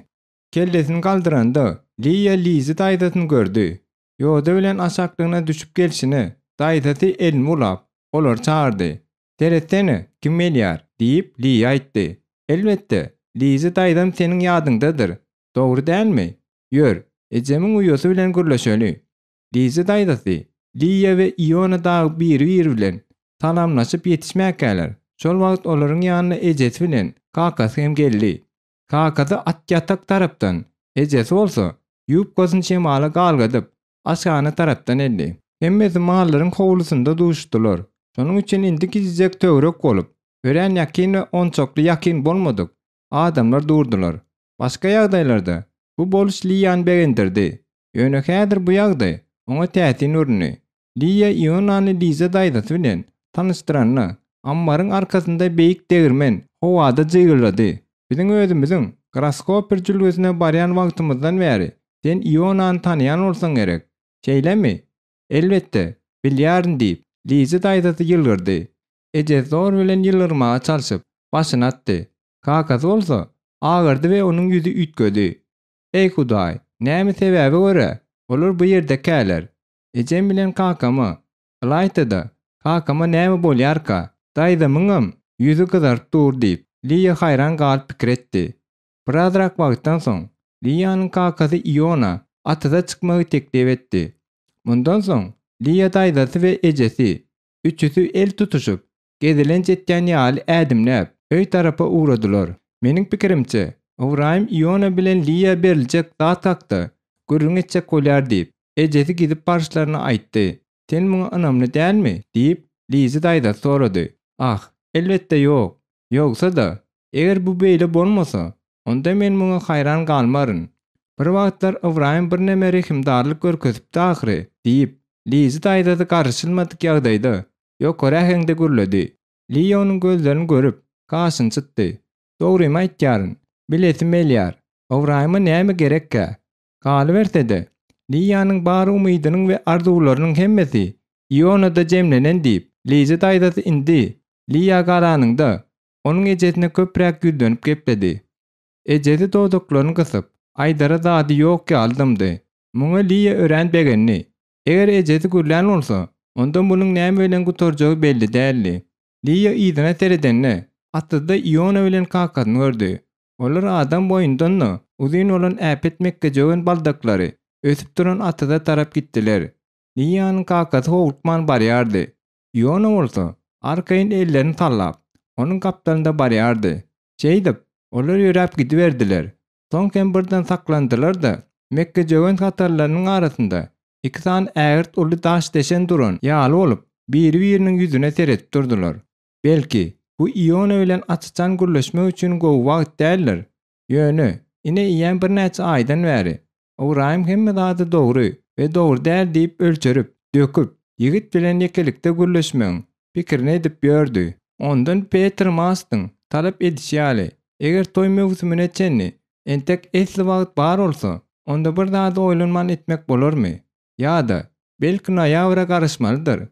Kellesini galdyranda, Liýa Lizi daýzasyny gördi. Ýoda bilen aşaklygyna düşüp gelşine, daýzasy elini bulap, olary çagyrdy. Seretsene, kim gelýär? diýip, Liýa aýtdy. Elbetde, Lizi daýzam seniň ýadyňdadyr. Dogry dälmi? Ýör, ejemiň uýasy bilen gürleşeli. Liza daýzasy, Liýa we Iona dagy biri-biri bilen salamlaşyp ýetişmäkäler, şol wagt olaryň ýanyna ejesi bilen kakasy hem geldi. Kakasy atýatak tarapdan, ejesi bolsa, ýubkasyny şemala galgadyp, aşhana tarapdan geldi. Hemmesi mallaryň howlusynda duşdular. Şonuň üçin indi kiçijek töwerek bolup, örän ýakyn we onçakly ýakyn bolmadyk adamlar durdular. Başga ýagdaýlarda bu boluş Liýany begendirdi. Ýöne häzir bu ýagdaý oňa täsin göründi. Liýa Ionany Liza daýzasy bilen tanyşdyranda, ammaryň arkasynda beýik degirmen howada jygyldady. Biziň özümiziň Graskoper jülgesine barýan wagtymyzdan bäri sen Ionany tanaýan bolsaň gerek. Şeýlemi? Elbetde, bilýärin diýip, Liza daýzasy ýylgyrdy. Ejesi zor bilen ýylgyrmaga çalşyp, başyny atdy. Kakasy bolsa, agardy we onuň ýüzi üýtgedi. Eý Hudaý, näme sebäbe görä, olar bu ýerdekäler? Ejem bilen kakama, ylaýta-da, kakama näme bolýarka? Daýzamyňam ýüzi gyzaryp dur diýip, Liýa haýran galyp pikir etdi. Birazrak wagtdan soň, Liýanyň kakasy Iona atyza çykmagy teklip etdi. Mundan soň, Liýa daýzasy we ejesi, üçüsi el tutuşyp, gezelenç etýän ýaly ädimläp, öý tarapa ugradylar. Meniň pikirimçe, Ybraýym Iona bilen Liýa beriljek zat hakda gürrüň etjek bolýar diýip, ejesi gidip baryşlaryna aýtdy. Sen muňa ynamly dälmi? diýip, Lizi daýzasy sorady. Ah, elbetde ýok. Ýogsa-da, eger bu beýle bolmasa, onda men muňa haýran galmaryn. Bir wagtlar Ybraýym birneme rehimdarlyk görkezipdi ahyry, diýip, Lizi daýzasy garyşylmadyk ýagdaýda, ýokary äheňde gürledi. Liýa onuň gözlerini görüp, gaşyny çytdy. Dogrymy aýtýaryn, bilesim gelýär. Ybraýyma näme gerekkä? Galyberse-de, Liýanyň bar umydynyň we arzuwlarynyň hemmesi Ionada jemlenen diýip, Lizi daýzasy indi, Liýa garanynda, onuň ejesine köpräk ýüzlenip gepledi. Ejesi dodaklaryny gysyp, aýdara zady ýok ýaly dymdy. Muňa Liýa örän begendi. Eger ejesi gürlän bolsa, onda munuň näme bilen gutarjagy belli däldi. Liýa yzyna seredende, atyzda Iona bilen kakasyny gördi. Olar adam boýundan-da uzyn bolan äpet mekgejöwen baldaklary ösüp duran atyza tarap gitdiler. Liýanyň kakasy howlukman barýardy. Iona bolsa, arkaýyn ellerini sallap, onuň gapdalynda barýardy. Şeýdip, olar ýöräp gidiberdiler. Soň hem birden saklandylar-da, mekgejöwen hatarlarynyň arasynda iki sany ägirt uly daş deşen duran ýaly bolup, biri-biriniň ýüzüne seredip durdular. Belki, bu Iona bilen aç-açan gürleşmek üçin gowy wagt däldir. Ýöne, ine eýýäm birnäçe aýdan bäri, Ybraýym hemme zady dogry we dogry däl diýip ölçerip, döküp, ýigit bilen ýekelikde gürleşmegiň pikirini edip ýördi. Ondan Petr Mastyň talap edişi ýaly, eger toý möwsümine çenli entek esli wagt bar bolsa, onda bir zady oýlanman etmek bolarmy? Ýa-da, belki noýabra garaşmalydyr?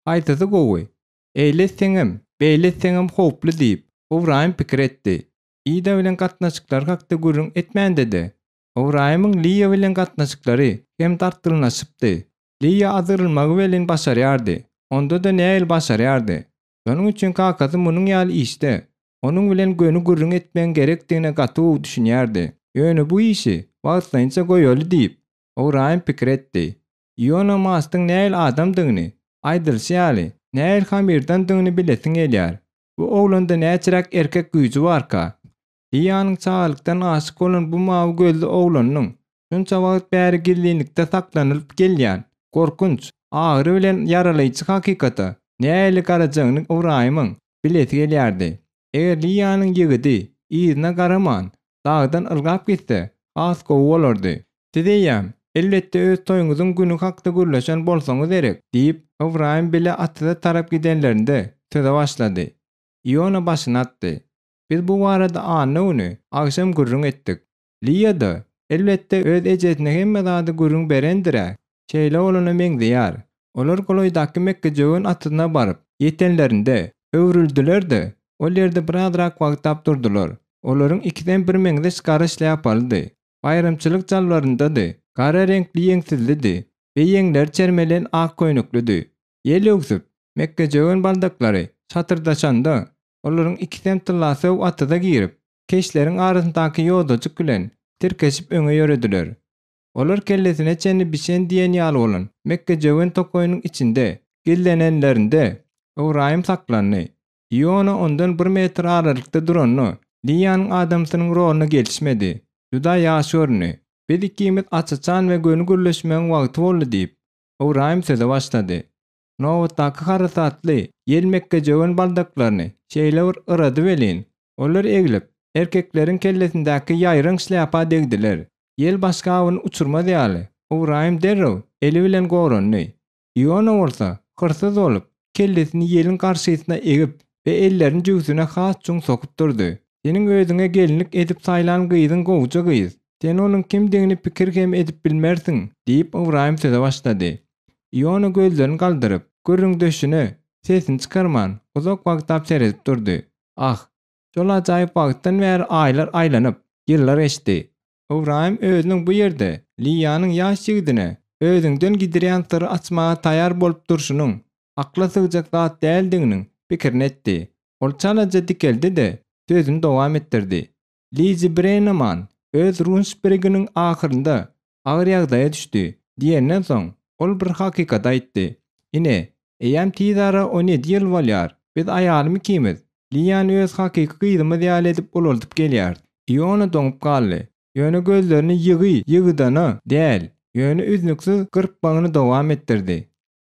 Haýsysy gowy? Eýle etseňem, beýle etseňem howply diýip, Ybraýym pikir etdi. Ida bilen gatnaşyklary hakda gürrüň etmände-de, Ybraýymyň Liýa bilen gatnaşyklary hem dartgynlaşypdy. Liýa azgyrylmagy welin başarýardy, onda-da nähili başarýardy. Şonuň üçin kakasy munuň ýaly işde onuň bilen göni gürrüň etmegiň gerekdigine gaty gowy düşünýärdi. Ýöne bu işi wagtlaýynça goýaly diýip, Ybraýym pikir etdi. Iona Mastyň nähili adamdygyny, aýdylyşy ýaly, nähili hamyrdandygyny bilesiň gelýär. Bu oglanda näçeräk erkek güýji barka? Liýanyň çagalykdan aşyk bolan bu mawy gözli oglanynyň şunça wagt bäri gizlinlikde saklanylyp gelýän gorkunç, agyry bilen ýaralaýjy hakykata nähili garajagyny Ybraýymyň bilesi gelýärdi. Eger Liýanyň ýigidi yzyna garaman, dagdan ylgap gitse, has gowy bolardy. Siz eýýäm, elbetde öz toýuňyzyň güni hakda gürleşen bolsaňyz gerek, diýip, Ybraýym bile atyza tarap gidenlerinde söze başlady. Iona başyny atdy. Biz bu barada anna güni agşam gürrüň etdik. Liýa-da, elbetde, öz ejesine hemme zady gürrüň berendir-ä. Şeýle bolana meňzeýär. Olar golaýdaky mekgejöwen atyzyna baryp, ýetenlerinde, öwrüldiler-de, ol ýerde birazrak wagtlap durdular. Olaryň ikisem birmeňzeş gara şlýapalydy. Baýramçylyk jalbaryndady, gara reňkli ýeňsizlidi we ýeňleri çermelen ak köýneklidi. Ýel öwsüp, mekgejöwen baldaklary şatyrdaşanda, olaryň ikisem tyllasöw atyza girip, keşleriň arasyndaky ýodajyk bilen tirkeşip öňe ýörediler. Olar kellesine çenli bişen diýen ýaly bolan mekgejöwen tokaýynyň içinde gizlenenlerinde, Ybraýym saklandy. Iona ondan bir metr aralykda duranda, Liýanyň adamsynyň roluna gelişmedi. Juda ýaş göründi. Biz ikimiz aç-açan we göni gürleşmegiň wagty boldy diýip, Ybraýym söze başlady. Nobatdaky harasatly ýel mekgejöwen baldaklaryny şeýle bir yrady welin, olar eglip, erkekleriň kellesindäki ýaýraň şlýapa degdiler. Ýel başgabyny uçurmaz ýaly, Ybraýym derrew eli bilen gorandy. Iona bolsa, hyrsyz bolup, kellesini ýeliň garşysyna egip we ellerini jübüsine has çuň sokup durdy. Seniň özüňe gelinlik edip saýlan gyzyň gowuja gyz. Sen onuň kimdigini pikir hem edip bilmersiň, diýip, Ybraýym söze başlady. Iona gözlerini galdyryp, gürrüňdeşine sesini çykarman, uzak wagtlap seredip durdy. Ah, şol ajaýyp wagtdan bäri aýlar aýlanyp, ýyllar geçdi. Ybraýym özüniň bu ýerde Liýanyň ýaş ýigidine özüňden gidirýän syry açmaga taýýar bolup durşunyň akla sygjak zat däldiginiň pikirini etdi. Ol çalaja dikeldi-de, sözüni dowam etdirdi. Lizi Brenneman öz Runsbriginiň ahyrynda agyr ýagdaýa düşdi diýenden soň, ol bir hakykaty aýtdy. Ine, eýýäm tizara 17 ýyl bolýar, biz aýalym ikimiz Liýany öz hakyky gyzymyz ýaly edip ulaldyp gelýäris. Iona doňup galdy. Ýöne gözlerini ýygy-ýygydan-a däl, ýöne üznüksiz gyrpmagyny dowam etdirdi.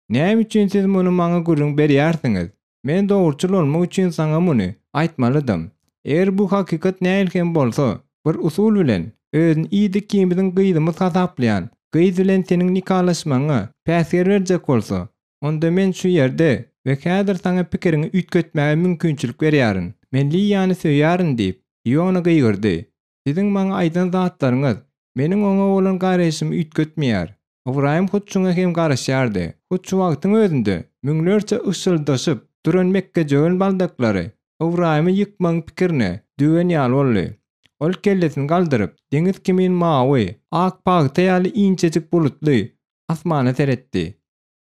Näme üçin siz muny maňa gürrüň berýärsiňiz? Men dogruçyl bolmak üçin saňa muny aýtmalydym. Eger bu hakykat nähili hem bolsa, bir usul bilen. özüni Ida ikimiziň gyzymyz hasaplaýan gyz bilen seniň nikalaşmagyňa päsgel berjek bolsa, onda men şu ýerde we häzir saňa pikiriňi üýtgetmäge mümkinçilik berýärin. Men Liýany söýýärin diýip, Iona gygyrdy. Siziň maňa aýdan zatlaryňyz meniň oňa bolan garaýşymy üýtgetmeýär. Ybraýym hut şuňa hem garaşýardy. Hut şu wagtyň özünde müňlerçe yşşyldaşyp duran mekgejöwen baldaklary Ybraýymy ýykmagyň pikirine düwen ýaly boldy. Ol kellesini galdyryp, deňiz kimin mawy, ak pagta ýaly inçejik bulutly asmana seretdi.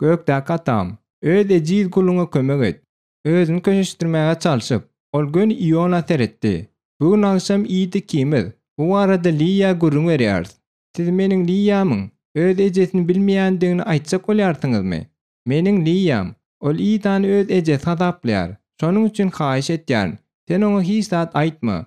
Gökdäki Atam, öz ejiz guluňa kömek et. Özüni köşeşdirmäge çalşyp, ol göni Iona seretdi. Bu gün agşam Id ikimiz bu barada Liýa gürrüň berýäris. Siz meniň Liýamyň öz ejesini bilmeýändigini aýtjak bolýarsyňyzmy? Meniň Liýam, ol Idany öz ejesi hasaplaýar. Şonuň üçin haýyş etýärin, sen oňa hiç zat aýtma.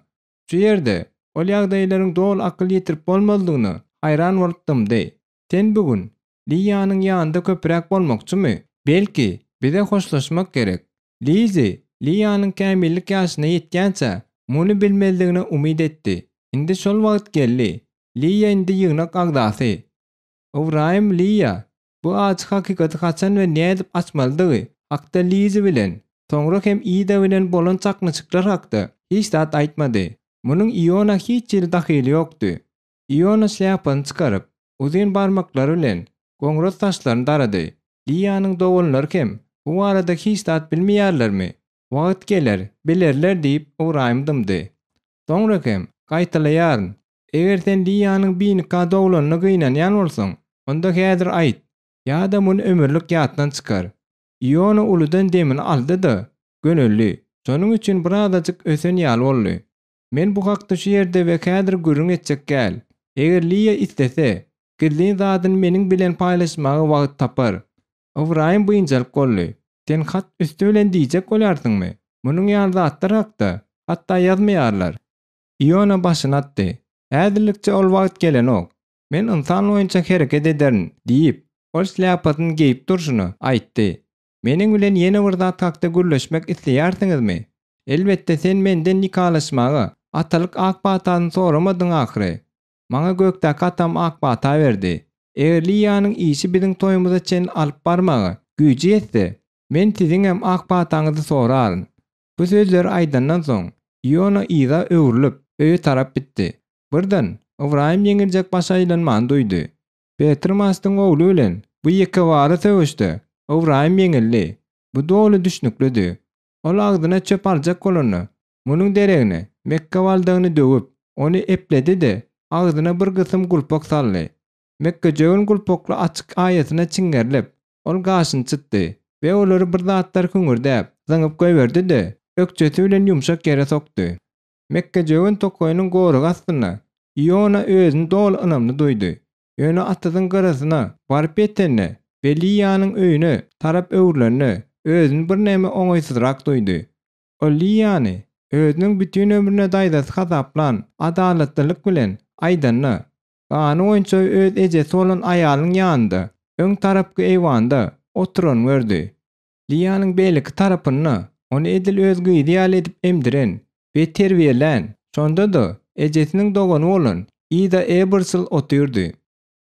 Şu ýerde, ol ýagdaýlaryň doly akyl ýetirip bolmazlygyna haýran bolup dymdy. Sen bu gün Liýanyň ýanynda köpräk bolmakçymy? Belki, bize hoşlaşmak gerek. Lizi Liýanyň kämillik ýaşyna ýetýänçä, muny bilmezligine umyt etdi. Indi şol wagt geldi. Liýa indi ýygnak agzasy. Ybraýym Liýa bu ajy hakykaty haçan we nädip açmalydygy hakda Lizi bilen, soňra hem Ida bilen bolan çaknyşyklar hakda hiç zat aýtmady. Munuň Iona hiç hili dahyly ýokdy. Iona şlýapasyny çykaryp, uzyn barmaklary bilen goňras saçlaryny darady. Liýanyň doganlary hem bu barada hiç zat bilmeýärlermi? Wagt geler, bilerler diýip, Ybraýym dymdy. Soňra hem, Gaýtalaýaryn, eger sen Liýanyň binika doglanyna gynanýan bolsaň, onda häzir aýt, ýa-da muny ömürlik ýatdan çykar. Iona uludan demini aldy-da, göneldi. Şonuň üçin birazajyk ösen ýaly boldy. Men bu hakda şu ýerde we häzir gürrüň etjek däl. Eger Liýa islese, gizlin zadyny meniň bilen paýlaşmaga wagt tapar. Ybraýym biynjalyk boldy. Sen hat üsti bilen diýjek bolýarsyňmy? Munuň ýaly zatlar hakda hatda ýazmaýarlar. Iona başyny atdy. Häzirlikçe ol wagt gelenok. Men ynsan boýunça hereket ederin, diýip, ol şlýapasyny geýip durşuna aýtdy. Meniň bilen ýene bir zat hakda gürleşmek isleýärsiňizmi? Elbetde sen menden nikalaşmaga atalyk ak patasyny soramadyň ahyry. Maňa gökdäki atam ak pata berdi. Eger Liýanyň işi biziň toýumyza çenli alyp barmaga güýji ýetse, men siziňem ak pataňyzy soraryn. Bu sözleri aýdandan soň, Iona yza öwrülip, öýe tarap gitdi. Birden, Ybraýym ýeňiljek baş aýlanmany duýdy. Petr Mastyň ogly bilen bu ýekebara söweşde Ybraýym ýeňildi. Bu doly düşnüklidi. Ol agzyna çöp aljak bolanda, munuň deregine mekge baldagyny döwüp, ony epledi-de, agzyna bir gysym gulpak saldy. Mekgejöwen gulpakly açyk aýasyna çiňňerilip, ol gaşyny çytdy we olary bir zatlar hüňürdäp, zyňyp goýberdi-de, ökjesi bilen ýumşak ýere sokdy. Mekgejöwen tokaýynyň goragy astynda Iona özüni doly ynamly duýdy. Ýöne atyzyň gyrasyna baryp ýetende we Liýanyň öýüne tarap öwrülende, özüni birneme oňaýsyzrak duýdy. Ol Liýany özüniň bütin ömrüne daýzasy hasaplan adalatlylyk bilen aýdanda, gany boýunça öz ejesi bolan aýalynyň ýanynda, öň tarapky eýwanda oturanyny gördi. Liýanyň beýleki tarapynda ony edil öz gyzy ýaly edip emdiren we terbiýelän, şonda-da ejesiniň dogany bolan Ida Ebersl otyrdy.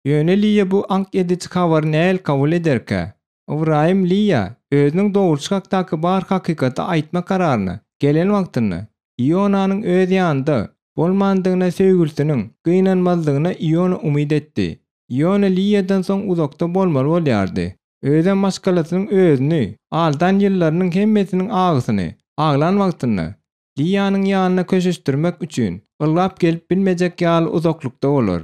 Ýöne Liýa bu aňk ediji habary nähili kabul ederkä? Ybraýym Liýa özüniň dogruçy hakdaky bar hakykaty aýtma kararyna gelen wagtynda Ionanyň öz ýanynda bolmandygyna söýgülisiniň gynanmazlygyna Iona umyt etdi. Iona Liýadan soň uzakda bolmaly bolýardy. Özem maşgalasynyň özüni aldan ýyllarynyň hemmesiniň agysyny aglan wagtynda, Liýanyň ýanyna köşeşdirmek üçin ylgap gelip bilmejek ýaly uzaklykda bolar.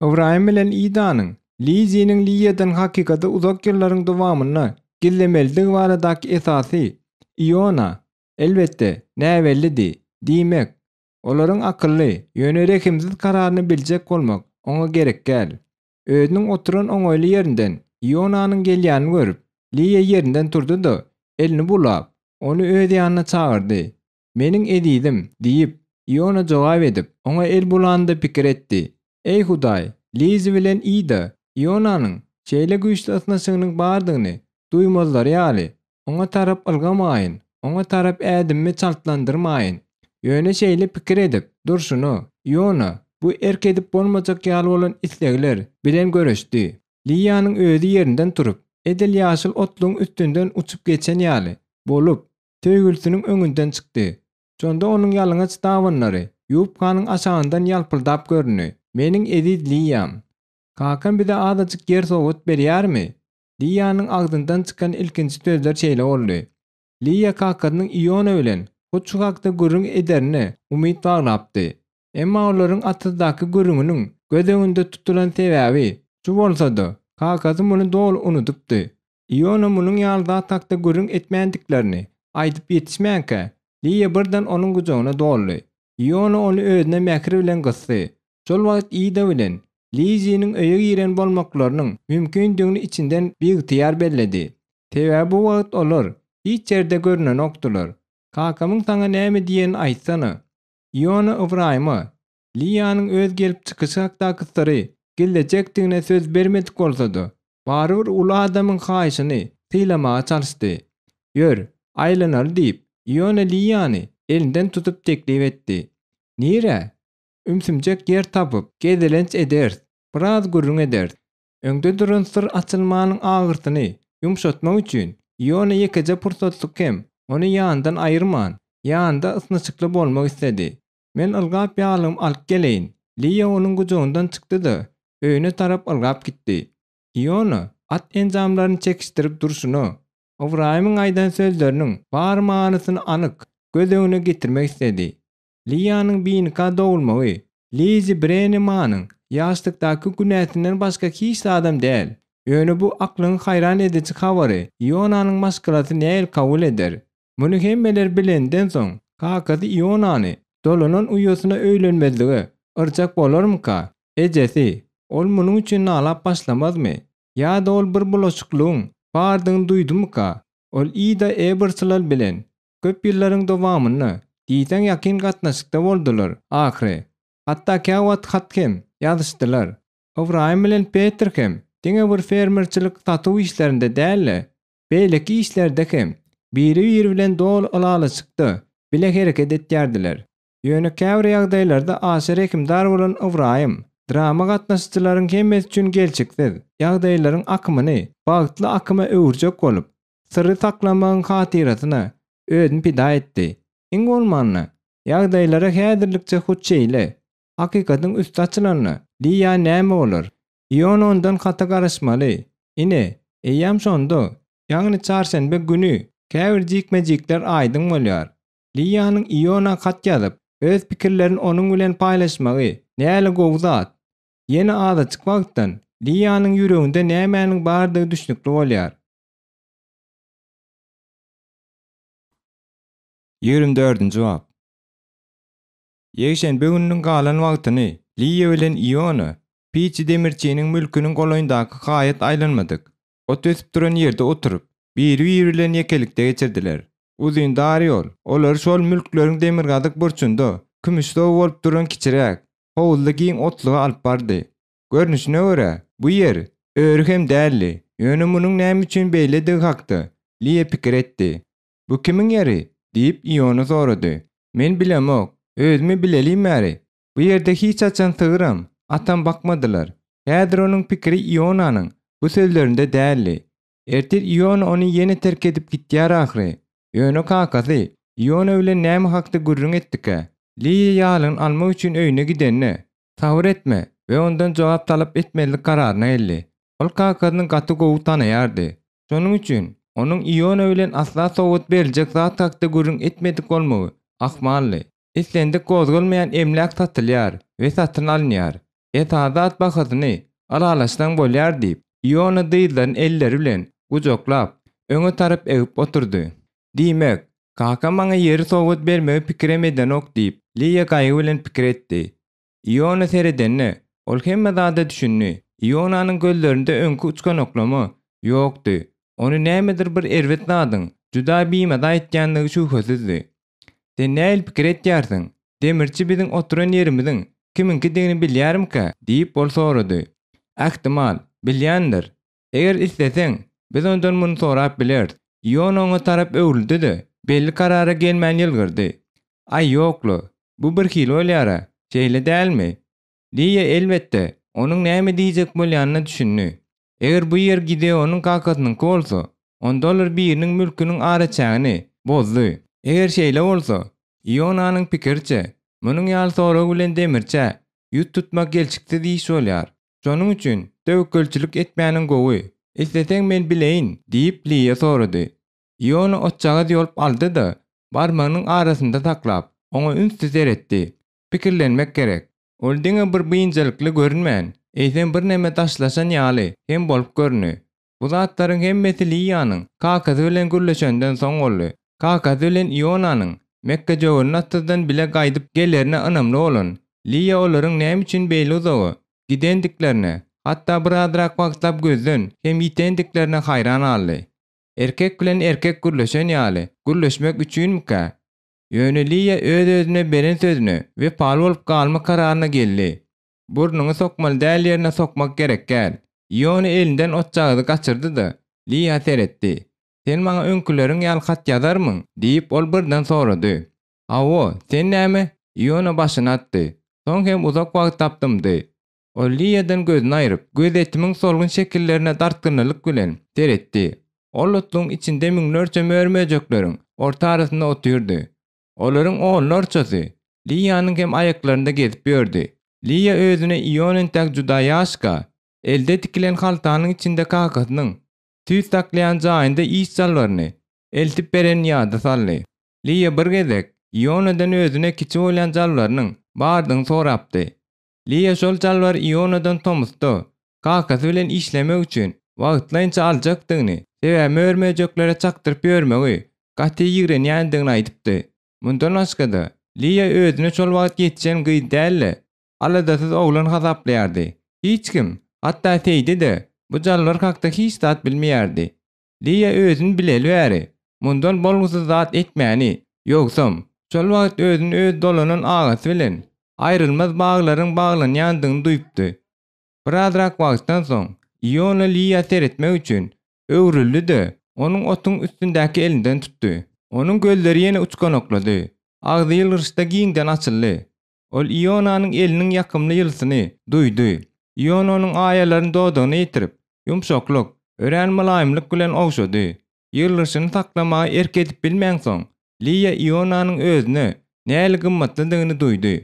Ybraýym bilen Idanyň Liziniň Liýadan hakykaty uzak ýyllaryň dowamynda gizlemelidigi baradaky esasy Iona, elbetde, näbellidi. Diýmek, olaryň akylly, ýöne rehimsiz kararyny biljek bolmak oňa gerek däl. Özüniň oturan oňaýly ýerinden Ionanyň gelýänini görüp, Liýa ýerinden turdy-da, elini bulap, ony öz ýanyna çagyrdy. Meniň ezizim, diýip, Iona jogap edip, oňa el bulanyny-da pikir etdi. Eý, Hudaý, Lizi bilen Ida Ionanyň şeýle güýçli ysnyşygynyň bardygyny duýmazlary ýaly, oňa tarap ylgamaýyn, oňa tarap ädimimi çaltlandyrmaýyn. Ýöne şeýle pikir edip durşuna, Iona. bu erk edip bolmajak ýaly bolan islegler bilen göreşdi. Liýanyň özi ýerinden turup, edil ýaşyl otluň üstünden uçup geçen ýaly bolup, söýgülisiniň öňünden çykdy. Şonda onuň ýalaňaç dabanlary ýubkanyň aşagyndan ýalpyldap göründi. Meniň eziz Liýam! Kakam bize azajyk ýer sowgat berýärmi? Liýanyň agzyndan çykan ilkinji sözler şeýle boldy. Liýa kakasynyň Iona bilen hut şu hakda gürrüň ederine umyt baglapdy. Emma olaryň atyzdaky gürrüňiniň göz öňünde tutulan sebäbi şu bolsa-da, kakasy muny doly unudypdy. Iona munuň ýaly zat hakda gürrüň etmändiklerini aýdyp ýetişmänkä, Liýa birden onuň gujagyna doldy. Iona ony özüne mähir bilen gysdy. Şol wagt Ida bilen Liziniň öýe giren bolmaklarynyň mümkindigini içinden biygtyýar belledi. Sebäbi bu wagt olar hiç ýerde görnenokdylar. Kakamyň saňa näme diýenini aýtsana. Iona Ybraýyma Liýanyň öz gelip çykyşy hakdaky syry gizlejekdigine söz bermedik bolsa-da, barybir uly adamyň haýyşyny sylamaga çalyşdy. Ýör, aýlanaly diýip, Iona Liýany elinden tutup teklip etdi. Nirä? Ümsümjek ýer tapyp, gezelenç ederis, biraz gürrüň ederis. Öňde duran syr açylmanyň agyrsyny ýumşatmak üçin Iona ýekeje pursatlyk hem ony ýanyndan aýyrman, ýanynda ysnyşykly bolmak isledi. Men ylgap ýaglygymy alyp geleýin. Liýa onuň gujagyndan çykdy-da, öýüne tarap ylgap gitdi. Iona at enjamlaryny çekişdirip durşuna, Ybraýymyň aýdan sözleriniň bar manysyny anyk göz öňüne getirmek isledi. Liýanyň binika dogulmagy Lizi Brenemanyň ýaşlykdaky günäsinden başga hiç zadam däl. Ýöne bu aklyňy haýran ediji habary Ionanyň maşgalasy nähili kabul eder? Muny hemmeler bilenden soň, kakasy Ionany dolanan uýasyna öýlenmezlige yrjak bolarmyka? Ejesi, ol munuň üçin nalap başlamazmy? Ýa-da ol bir bulaşyklygyň bardygyny duýdumyka? Ol Ida Eberslal bilen köp ýyllaryň dowamynda diýseň ýakyn gatnaşykda boldular ahyry. Hatda käwagt hat hem ýazyşdylar. Ybraýym bilen Petr hem diňe bir fermerçilik satuw işlerinde däl-de, beýleki işlerde hem biri-biri bilen doly ylalaşykda bile hereket etýärdiler. Ýöne käbir ýagdaýlarda aşa rehimdar bolan Ybraýym drama gatnaşyjylaryň hemmesi üçin gelşiksiz ýagdaýlaryň akymyny bagtly akyma öwürjek bolup, syry saklamagyň hatyrasyna özüni pida etdi. Iň bolmanda, ýagdaýlara häzirlikçe hut şeýle. Hakykatyň üsti açylanda, Liýa näme bolar? Ion ondan hata garaşmaly. Ine, eýýäm şonda, ýagny çarşenbe güni käbir jikme-jikler aýdyň bolýar. Liýanyň Iona hat ýazyp, öz pikirlerini onuň bilen paýlaşmagy näli gowy zat. Ýene azajyk wagtdan Liýanyň ýüreginde nämäniň bardygy düşnükli bolýar. 24-nji bap. Ýekşenbe gününiň galan wagtyny Liýa bilen Iona Piçi demirçiniň mülküniň golaýyndaky haýat aýlanmadyk, ot ösüp duran ýerde oturyp, biri-biri bilen ýekelikde geçirdiler. Uzyn dar ýol olary şol mülkleriň demirgazyk burçunda kümüşsow bolup duran kiçiräk, howuzly giň otluga alyp bardy. Görnüşine görä, bu ýer öri hem däldi, ýöne munuň näme üçin beýledigi hakda Liýa pikir etdi. Bu kimiň ýeri? diýip, Iona sorady. Men bilemok. Özümi bilelim bäri. Bu ýerde hiç haçan sygyram, atam bakmadylar. Häzir onuň pikiri Ionanyň bu sözlerinde däldi. Ertir Iona ony ýene terk edip gitýär ahyry. Ýöne kakasy Iona bilen näme hakda gürrüň etdikä? Liýa ýaglygyny almak üçin öýüne gidende, sabyr etme we ondan jogap talap etmezlik kararyna geldi. Ol kakasyny gaty gowy tanaýardy. Şonuň üçin, onuň Iona bilen asla sowgat beriljek zat hakda gürrüň etmedik bolmagy ahmaldy. Islendik gozgalmaýan emläk satylýar we satyn alynýar. Esasy zat bahasyny ylalaşsaň bolýar diýip, Iona dyzlaryny elleri bilen gujaklap, öňe tarap egip oturdy. Diýmek, kakam maňa ýeri sowgat bermegi pikirem edenok diýip, Liýa gaýgy bilen pikir etdi. Iona seredende, ol hemme zada düşündi. Ionanyň gözlerinde öňki uçganaklama ýokdy. Ony nämedir bir erbet zadyň juda bimaza etýändigi şübhesizdi. Sen nähili pikir etýärsiň? Demirçi biziň oturan ýerimiziň kimiňkidigini bilýärmikä? diýip, ol sorady. Ähtimal, bilýändir. Eger isleseň, biz ondan muny sorap bileris. Iona oňa tarap öwrüldi-de, belli karara gelmän ýylgyrdy. Aý, ýok-la, bu birhili bolýar-a, şeýle dälmi? Liýa elbetde, onuň näme diýjek bolýanyna düşündi. Eger bu ýer Gideonyň kakasynyňky bolsa, onda olar biriniň mülküniň araçägini bozdy. Eger şeýle bolsa, Ionanyň pikiriçe, munuň ýaly sorag bilen demirçä ýüz tutmak gelşiksiz iş bolýar. Şonuň üçin töwekgelçilik etmäniň gowy. Isleseň men bileýin, diýip, Liýa sorady. Iona otjagaz ýolup aldy-da, barmagynyň arasynda saklap, oňa ünsli seretdi. Pikirlenmek gerek. Ol diňe bir biynjalykly görünmän, eýsem birneme daşlaşan ýaly hem bolup göründi. Bu zatlaryň hemmesi Liýanyň kakasy bilen gürleşenden soň boldy. Kakasy bilen Ionanyň mekgejöwenli atyzdan bile gaýdyp gelerine ynamly bolan Liýa olaryň näme üçin beýle uzaga gidendiklerine, hatda birazrak wagtlap gözden hem ýitendiklerine haýran galdy. Erkek bilen erkek gürleşen ýaly gürleşmek üçinmikä? Ýöne Liýa öz-özüne beren sözüne wepaly bolup galma kararyna geldi. Burnuňy sokmaly däl ýerine sokmak gerek däl. Iona elinden otjagazy gaçyrdy-da, Liýa seretdi. Sen maňa öňküleriň ýaly hat ýazarmyň? diýip, ol birden sorady. Hawa, sen näme? Iona başyny atdy. Soň hem uzak wagtlap dymdy. Ol Liýadan gözüni aýryp, gözýetimiň solgun şekillerine dartgynlylyk bilen seretdi. Ol otlugyň içinde müňlerçe mör-möjekleriň orta arasynda otyrdy. Olaryň onlarçasy Liýanyň hem aýaklarynda gezip ýördi. Liýa özüne Ion entäk juda ýaşka, elde tikilen haltanyň içinde kakasynyň süýt saklaýan jaýynda iş jalbaryny eltip berenini ýada saldy. Liýa bir gezek Ionadan özüne kiçi bolýan jalbarynyň bardygyny sorapdy. Liýa şol jalbary Ionadan tomusda kakasy bilen işlemek üçin wagtlaýynça aljakdygyny, sebäbi mör-möjeklere çakdyryp ýörmegi gaty ýigrenýändigini aýdypdy. Mundan başga-da, Liýa özüni şol wagt ýetişen gyz däl-de, aladasyz oglan hasaplaýardy. Hiç kim, hatda Seýdi-de bu jalbar hakda hiç zat bilmeýärdi. Liýa özüni bileli bäri, mundan bolgusyz zat etmäni, ýogsam, şol wagt özüni öz dolanan agasy bilen aýrylmaz baglaryň baglanýandygyny duýupdy. Birazrak wagtdan soň, Iona Liýa seretmek üçin öwrüldi-de, onuň otuň üstündäki elinden tutdy. Onuň gözleri ýene uçganaklady, agzy ýylgyryşda giňden açyldy. Ol Ionanyň eliniň ýakymly ýylysyny duýdy. Iona onuň aýalaryny dodagyna ýetirip, ýumşaklyk, örän mylaýymlyk bilen ogşady. Ýylgyryşyny saklamaga erk edip bilmäňsoň, Liýa Ionanyň özüne nähili gymmatlydygyny duýdy.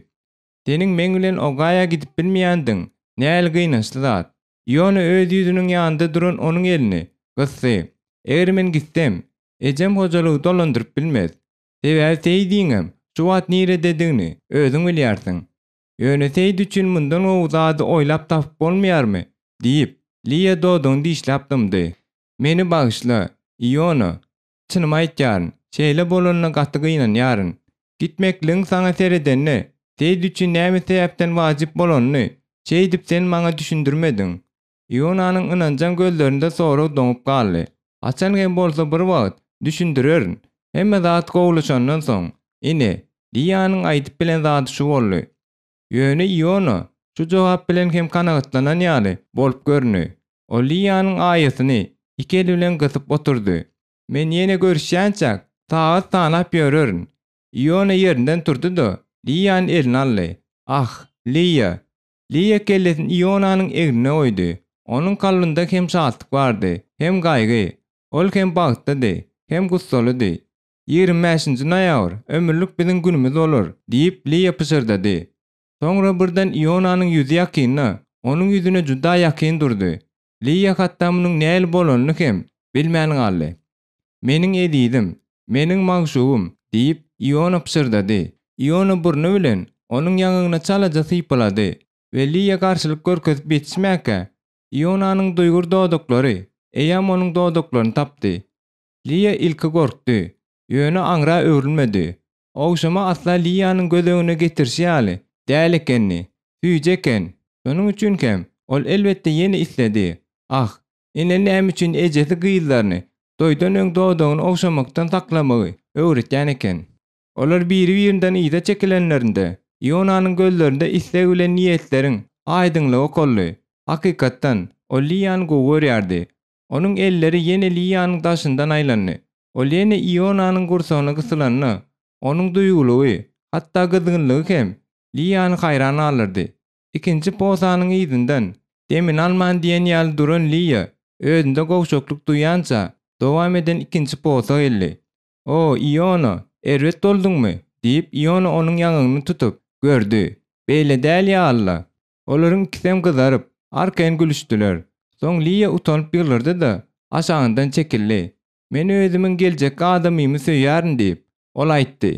Seniň meň bilen Ogaýa gidip bilmeýändigiň nähili gynançly zat. Iona öz ýüzüniň ýanynda duran onuň elini gysdy. Eger men gitsem, ejem hojalygy dolandyryp bilmez. Sebäbi Seýdiňem şu wagt nirededigini özüň bilýärsiň. Ýöne Seýdi üçin mundan gowy zady oýlap tapyp bolmaýarmy? diýip, Liýa dodagyny dişläp dymdy. Meni bagyşla, Iona. Çynymy aýtýaryn, şeýle bolanyna gaty gynanýaryn. Gitmekligiň saňa seredende, Seýdi üçin näme sebäpden wajyp bolanyny şeýdip sen maňa düşündirmediň. Ionanyň ynanjaň gözlerinde sorag doňup galdy. Haçan hem bolsa bir wagt düşündirerin. Hemme zat gowulaşandan soň. Ine, Liýanyň aýdyp bilen zady şu boldy. Ýöne Iona şu jogap bilen hem kanagatlanan ýaly bolup göründi. Ol Liýanyň aýasyny iki eli bilen gysyp oturdy. Men ýene görüşýänçäk, sagat sanap ýörerin. Iona ýerinden turdy-da, Liýany eline aldy. Ah, Liýa! Liýa kellesini Ionanyň egnine goýdy. Onuň kalbynda hem şatlyk bardy, hem gaýgy. Ol hem bagtlydy, hem gussalydy. 25 nji noýabr ömürlik biziň günümiz bolar, diýip, Liýa pyşyrdady. Soňra birden Ionanyň ýüzi ýakynda, onuň ýüzüne juda ýakyn durdy. Liýa hatda munuň nähili bolanyny hem bilmän galdy. Meniň ezizim, meniň magşugym, diýip, Iona pyşyrdady. Iona burny bilen onuň ýaňagyna çalaja sypalady we Liýa garşylyk görkezip ýetişmäkä, Ionanyň duýgur dodaklary eýýäm onuň dodaklaryny tapdy. Liýa ilki gorkdy, ýöne aňra öwrülmedi. Ogşama asla Liýanyň göz öňüne getirişi ýaly däl ekeni, süýji eken. Şonuň üçin hem ol elbetde ýene isledi. Ah, Ene näme üçin ejesi gyzlaryny toýdan öň dodagyny ogşamakdan saklamagy öwretýän eken? Olar biri-birinden yza çekilenlerinde, Ionanyň gözlerinde isleg bilen niýetleriň aýdyňlygy okaldy. Hakykatdan, ol Liýany gowy görýärdi. Onuň elleri ýene Liýanyň daşyndan aýlandy. Ol ýene Ionanyň gursagyna gysylanda, onuň duýgulygy, hatda gyzgynlygy hem Liýany haýran galdyrdy. Ikinji posanyň yzyndan, demini alman diýen ýaly duran Liýa özünde gowşaklyk duýança, dowam eden ikinji posa geldi. O, Iona, erbet bolduňmy? diýip, Iona onuň ýaňagyny tutup, gördi. Beýle däl ýaly-la. Olaryň ikisem gyzaryp, arkaýyn gülüşdiler. Soň Liýa utanyp ýylgyrdy-da, aşagyndan çekildi. Men özümiň geljekki adamymy söýýärin diýip, ol aýtdy.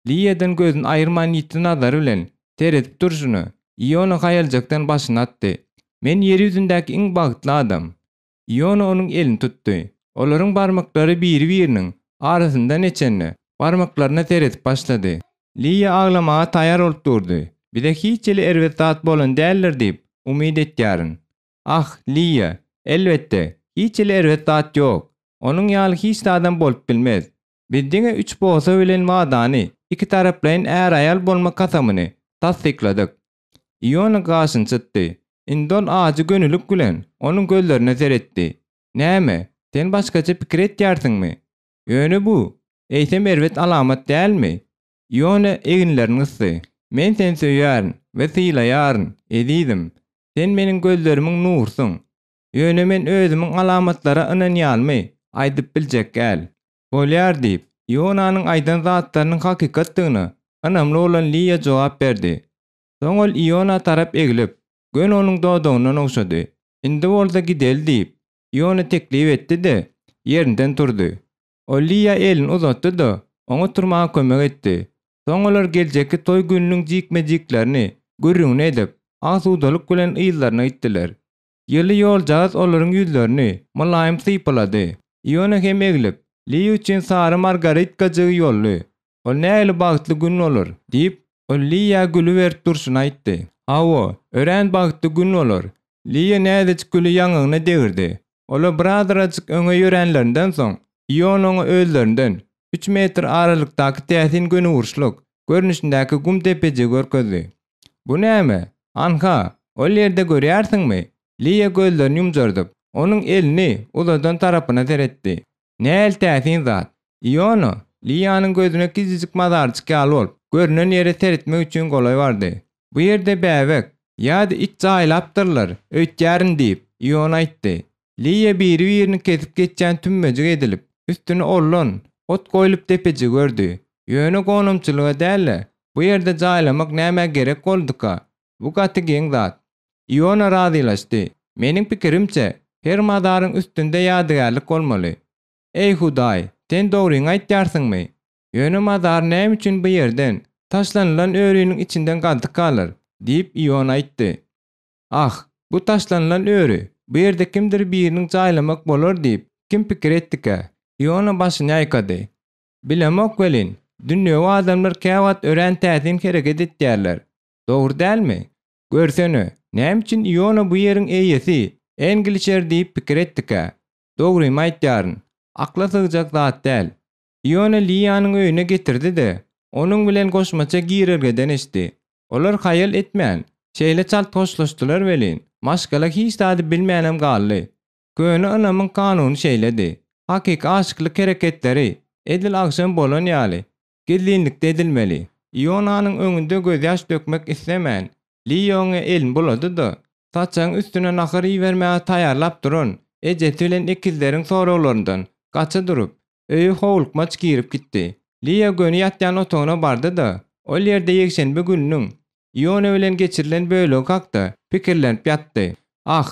Liýadan gözüni aýyrman ýiti nazary bilen seredip durşuna, Iona haýaljakdan başyny atdy. Men ýer ýüzündäki iň bagtly adam. Iona onuň elini tutdy. Olaryň barmaklary biri-biriniň arasyndan geçende, barmaklaryna seredip başlady. Liýa aglamaga taýýar bolup durdy. Bize hiç hili erbet zat bolan däldir diýip, umyt etýärin. Ah, Liýa, elbetde, hiç hili erbet zat ýok. Onuň ýaly hiç zadam bolup bilmez. Biz diňe üç posa bilen wadany, ikitaraplaýyn är-aýal bolma kasamyny tassykladyk. Iona gaşyny çytdy. Indi ol ajy gönülik bilen onuň gözlerine seretdi. Näme, sen başgaça pikir etýärsiňmi? Ýöne bu, eýsem erbet alamat dälmi? Iona eginlerini gysdy. Men seni söýýärin we sylaýaryn, ezizim. Sen meniň gözlerimiň nurusyň. Ýöne men özümiň alamatlara ynanýanymy aýdyp biljek däl. Bolýar diýip, Ionanyň aýdan zatlarynyň hakykatdygyna ynamly bolan Liýa jogap berdi. Soň ol Iona tarap eglip, göni onuň dodagyndan ogşady. Indi bolsa gideli diýip, Iona teklip etdi-de, ýerinden turdy. Ol Liýa elini uzatdy-da, oňa turmaga kömek etdi. Soň olar geljekki toý gününiň jikme-jiklerini gürrüňini edip, asudalyk bilen yzlaryna gitdiler. Ýyly ýoljagaz olaryň ýüzlerini mylaýym sypalady. Iona hem eglip, Liýa üçin sary margaritkajygy ýoldy. Ol nähili bagtly gün bolar! diýip, ol Liýa güli berip durşuna aýtdy. Hawa, örän bagtly gün bolar. Liýa näzijik güli ýaňagyna degirdi. Olar birazrajyk öňe ýöränlerinden soň, Ion oňa özlerinden üç metr aralykdaky täsin gönüburçluk görnüşindäki gum depejigi görkezdi. Bu näme? Anha, ol ýerde görýärsiňmi? Liýa gözlerini ýumjardyp, onuň elini uzadan tarapyna seretdi. Nähili täsin zat! Iona, Liýanyň gözüne kiçijik mazarjyk ýaly bolup görnen ýere seretmek üçin golaý bardy. Bu ýerde bäbek ýa-da it jaýlapdyrlar öýtýärin diýip, Iona aýtdy. Liýa biri-birini kesip geçýän tümmejik edilip, üstüne ollan, ot goýlup depejigi gördi. Ýöne gonamçylyga däl-de, bu ýerde jaýlamak nämä gerek bolduka? Bu gaty geň zat. Iona razylaşdy. Meniň pikirimçe, her mazaryň üstünde ýadygärlik bolmaly. Eý, Hudaý, sen dogryňy aýtýarsyňmy? Ýöne mazar näme üçin bu ýerden, taşlanylan öriniň içinden galdykalar? diýip, Iona aýtdy. Ah, bu taşlanylan öri, bu ýerde kimdir biriniň jaýlamak bolar diýip, kim pikir etdikä? Iona başyny ýaýkady. Bilemok welin, dünýewi adamlar käwagt örän täsin hereket etýärler. Dogry dälmi? Görsene, näme üçin Iona bu ýeriň eýesi Englişer diýip pikir etdikä? Dogrymy aýtýaryn, akla sygjak zat däl. Iona Liýanyň öýüne getirdi-de, onuň bilen goşmaça girelgeden eşdi. Olar haýal etmän, şeýle çalt hoşlaşdylar welin, maşgala hiç zady bilmänem galdy. Köne ynamyň kanuny şeýledi. Hakyky aşyklyk hereketleri, edil agşam bolan ýaly, gizlinlikde edilmeli. Ionanyň öňünde gözýaş dökmek islemän, Liýa oňa elini bulady-da, saçagyň üstüne nahar ibermäge taýýarlap duran ejesi bilen ekizleriň soraglaryndan gaça durup, öýe howlukmaç girip gitdi. Liýa göni ýatýan otagyna bardy-da, ol ýerde ýekşenbe gününiň Iona bilen geçirilen bölegi hakda pikirlenip ýatdy. Ah,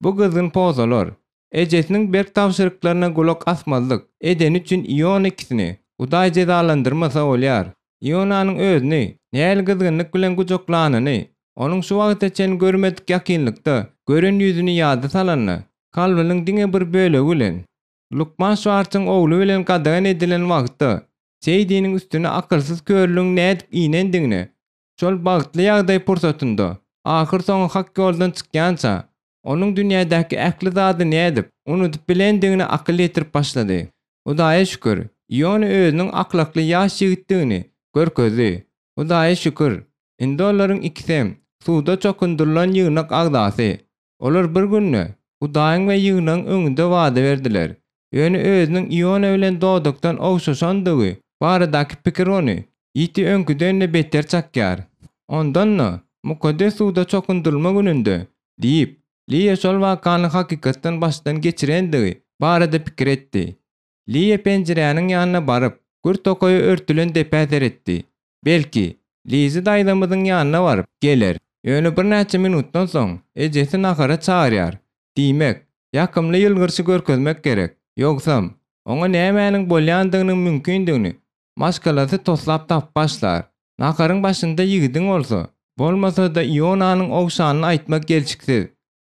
Bu gyzgyn pozalar, ejesiniň berk tabşyryklaryna gulak asmazlyk edeni üçin Iona ikisini Hudaý jezalandyrmasa bolýar. Ionanyň özüni nähili gyzgynlyk bilen gujaklanyny, onuň şu wagta çenli görmedik ýakynlykda gören ýüzüni ýada salanda, kalbynyň diňe bir bölegi bilen, lukman Şwartsyň ogly bilen gadagan edilen wagtda Seýdiniň üstüne akylsyz körlügiň nädip inendigine Şol bagtly ýagdaý pursatynda, ahyrsoňy hak ýoldan çykýança, onuň dünýädäki ähli zady nädip unudyp bilendigine akyl ýetirip başlady. Hudaýa şükür, Iona özüniň ahlakly ýaş ýigitdigini görkezdi. Hudaýa şükür, indi olaryň ikisem suwda çokundyrylan ýygnak agzasy. Olar bir günde Hudaýyň we ýygnagyň öňünde wada berdiler. Ýöne özüniň Iona bilen dodakdan ogşaşandygy baradaky pikir ony ýiti öňküden-de beter çakýar. Ondan-da, Mukaddes suwda çokundyrylma gününde, diýip, Liýa şol wakany hakykatdan başdan geçirendigi barada pikir etdi. Liýa penjiräniň ýanyna baryp, gür tokaýa örtülen depä seretdi. Belki, Lizi daýzamyzyň ýanyna baryp, geler. Ýöne birnäçe minutdan soň ejesi nahara çagyrýar. Diýmek, ýakymly ýylgyrşy görkezmek gerek. Ýogsam, oňa nämäniň bolýandygynyň mümkindigini maşgalasy toslap tapyp başlar. Naharyň başynda ýigidiň bolsa, bolmasa-da Ionanyň ogşanyny aýtmak gelşiksiz.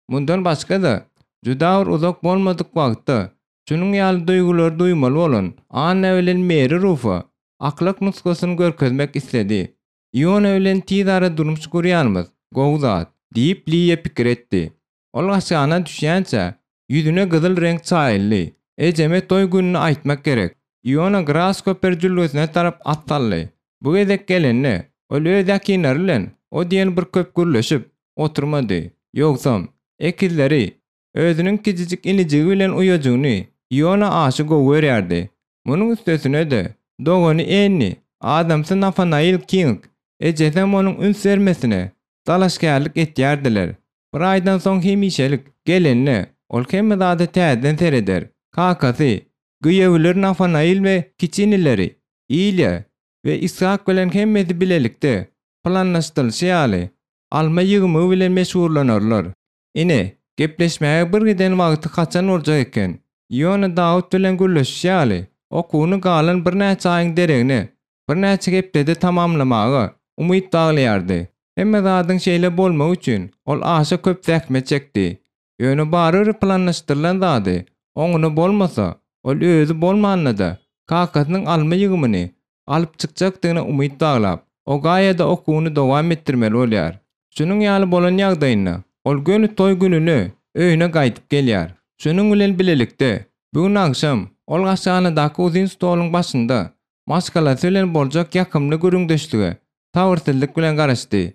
Mundan başga-da, juda bir uzak bolmadyk wagtda şunuň ýaly duýgulary duýmaly bolan Anna bilen Meri Rufa ahlak nusgasyny görkezmek isledi. Iona bilen tizara durmuş gurýanymyz gowy zat, diýip Liýa pikir etdi. Ol aşhana düşýänçä, ýüzüne gyzyl reňk çaýyldy. Ejeme toý gününi aýtmak gerek. Iona Graskoper jülgesine tarap at saldy. Bu gezek gelende, ol öz ýakynlary bilen o diýen bir köp gürleşip oturmady. Ýogsam, ekizleri, özüniň kiçijik inijigi bilen uýajygyny Iona aşa gowy görýärdi. Munuň üstesine-de, dogany Enni, adamsy Nafanail King, ejesem onuň üns bermesine dalaşgärlik etýärdiler. Bir aýdan soň hemişelik gelende, ol hemme zada täzeden sereder. Kakasy, giýewleri Nafanail we kiçi inileri Ilýa we Ishak bilen hemmesi bilelikde, planlaşdyrylyşy ýaly, alma ýygymy bilen meşgullanarlar. Ine, gepleşmäge bir giden wagty haçan boljak eken? Iona Dawut bilen gürleşişi ýaly, okuwyny galan birnäçe aýyň deregine, birnäçe hepdede tamamlamaga umyt baglaýardy. Hemme zadyň şeýle bolmagy üçin ol aşa köp zähmet çekdi. Ýöne barybir planlaşdyrylan zady oňuna bolmasa, ol özi bolmanda-da, kakasynyň alma ýygymyny alyp çykjakdygyna umyt baglap, Ogaýada okuwyny dowam etdirmeli bolýar. Şunuň ýaly bolan ýagdaýynda, ol göni toý gününe öýüne gaýdyp gelýär. Şunuň bilen bilelikde, bu gün agşam ol aşhanadaky uzyn stoluň başynda maşgalasy bilen boljak ýakymly gürrüňdeşlige sabyrsyzlyk bilen garaşdy.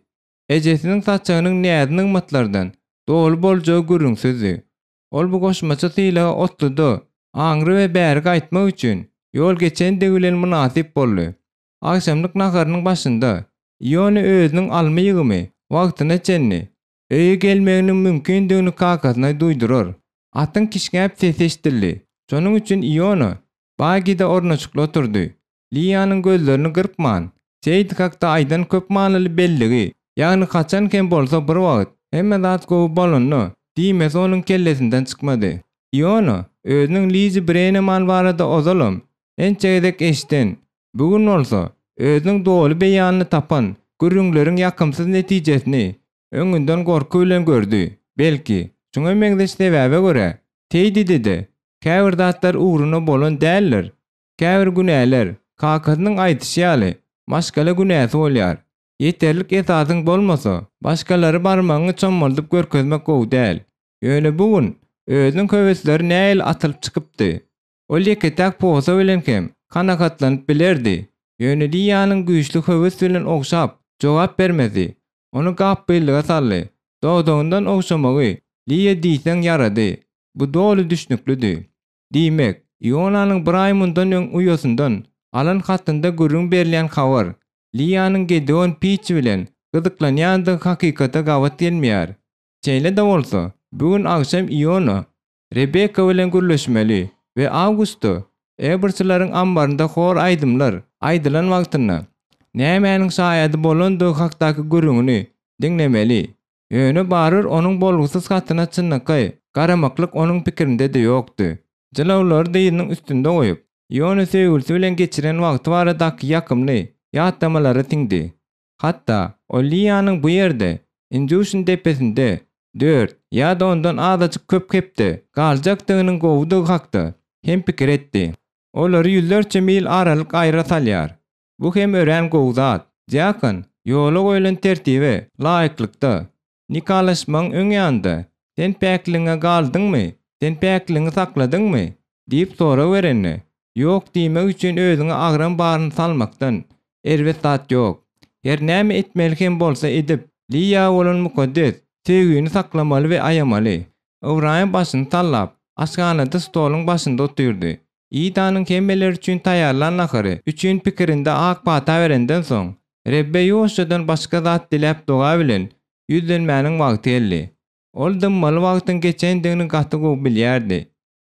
Ejesiniň saçagynyň näz-nygmatlardan doly boljagy gürrüňsizdi. Ol bu goşmaça sylaga otluda aňry we bäri gaýtmak üçin ýol geçendigi bilen mynasyp boldy. Agşamlyk naharynyň başynda Iona özüniň alma ýygymy wagtyna çenli öýe gelmeginiň mümkindigini kakasyna duýdurar. Atyň kişňäp sesi eşidildi. Şonuň üçin Iona bagide ornaşykly oturdy. Liýanyň gözlerini gyrpman, Seýit hakda aýdan köp manyly belligi, ýagny haçan hem bolsa bir wagt, hemme zat gowy bolanda diýmesi onuň kellesinden çykmady. Iona özüniň Lizi Breneman barada ozalam ençe gezek eşiden, bu gün bolsa özüniň doly beýanyny tapan gürrüňleriň ýakymsyz netijesini öňünden gorky bilen gördi. Belki, şuňa meňzeş sebäbe görä, Teýdide-de käbir zatlar ugruna bolan däldir. Käbir günäler, kakasynyň aýdyşy ýaly, maşgala günäsi bolýar. Ýeterlik esasyň bolmasa, başgalary barmagyňy çommaldyp görkezmek gowy däl. Ýöne bu gün özüniň höwesleri nähili atylyp çykypdy. Ol ýeke-täk posa bilen hem kanagatlanyp bilerdi. Ýöne Liýanyň güýçli höwes bilen ogşap, jogap bermesi, ony gapbyllyga saldy. Dodagyndan ogşamagy Liýa diýseň ýarady. Bu doly düşnüklidi. Diýmek, Ionanyň bir aý mundan öň uýasyndan alan hatynda gürrüň berilýän habar, Liýanyň Gedeon Piç bilen gyzyklanýandygy hakykata gabat gelmeýär. Şeýle-de bolsa, bu gün agşam Iona Rebekka bilen gürleşmeli we awgustda Eberçileriň ambarynda hor aýdymlar aýdylan wagtynda nämäniň şaýady bolandygy hakdaky gürrüňini diňlemeli. Ýöne barybir onuň bolgusyz hatyna çynlakaý garamaklyk onuň pikirinde-de ýokdy. Jylawlary dyzynyň üstünde goýup, Iona söýgülisi bilen geçiren wagty baradaky ýakymly ýatlamalara siňdi. Hatda ol Liýanyň bu ýerde, Injuşin depesinde dört ýa-da ondan azajyk köp hepde galjakdygynyň gowudygy hakda hem pikir etdi. Olary ýüzlerçe mil aralyk aýra salýar. Bu hem örän gowy zat. Diakon, ýola goýlan tertibe laýyklykda, nikalaşmagyň öň ýanynda, Sen päkligiňe galdyňmy? Sen päkligiňi sakladyňmy? diýip sorag berende, Ýok diýmek üçin özüňe agram baryny salmakdan erbet zat ýok. Her näme etmeli hem bolsa edip, Liýa bolan mukaddes söýgini saklamaly we aýamaly. Ybraýym başyny sallap, aşhanada stoluň başynda otyrdy. Idanyň hemmeler üçin taýýarlan nahary üçin pikirinde ak pata berenden soň, Rebbe ýuwaşjadan başga zat diläp doga bilen ýüzlenmäniň wagty geldi. Ol dymmaly wagtyň geçendigini gaty gowy bilýärdi.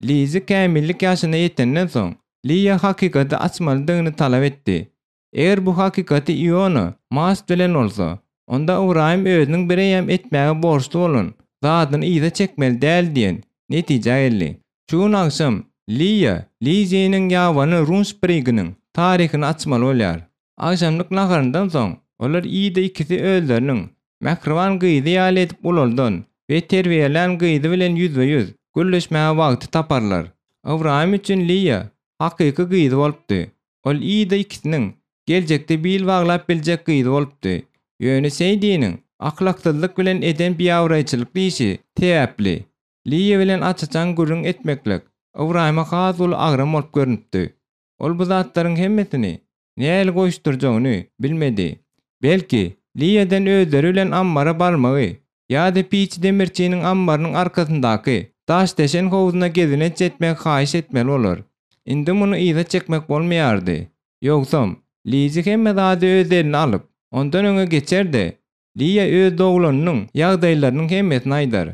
Lizi kämillik ýaşyna ýetenden soň, Liýa hakykaty açmalydygyny talap etdi. Eger bu hakykaty Iona mast bilen bolsa, onda Ybraýym özüniň bireýýäm etmäge borçly bolan zadyny yza çekmeli däl diýen netijä geldi. Şu gün agşam Liýa Liziniň ýabany Runspriginiň taryhyny açmaly bolýar. Agşamlyk naharyndan soň, olar Ida ikisi özleriniň mähriban gyzy ýaly edip ulaldan we terbiýelän gyzy bilen ýüzbe-ýüz gürleşmäge wagty taparlar. Ybraýym üçin Liýa hakyky gyzy bolupdy. Ol Ida ikisiniň geljekde bil baglap biljek gyzy bolupdy. Ýöne Seýdiniň ahlaksyzlyk bilen eden biabraýçylykly işi sebäpli, Liýa bilen aç-açan gürrüň etmeklik Ybraýyma has uly agram bolup görnüpdi. Ol bu zatlaryň hemmesini nähili goýuşdyrjagyny bilmedi. Belki, Liýadan özleri bilen ammara barmagy ýa-da piçi demirçiniň ammarynyň arkasyndaky daşdeşen howzuna gezelenç etmegi haýyş etmeli bolar. Indi muny yza çekmek bolmaýardy. Ýogsam, Lizi hemme zady öz eline alyp, ondan öňe geçer-de, Liýa öz doglanynyň ýagdaýlarynyň hemmesini aýdar.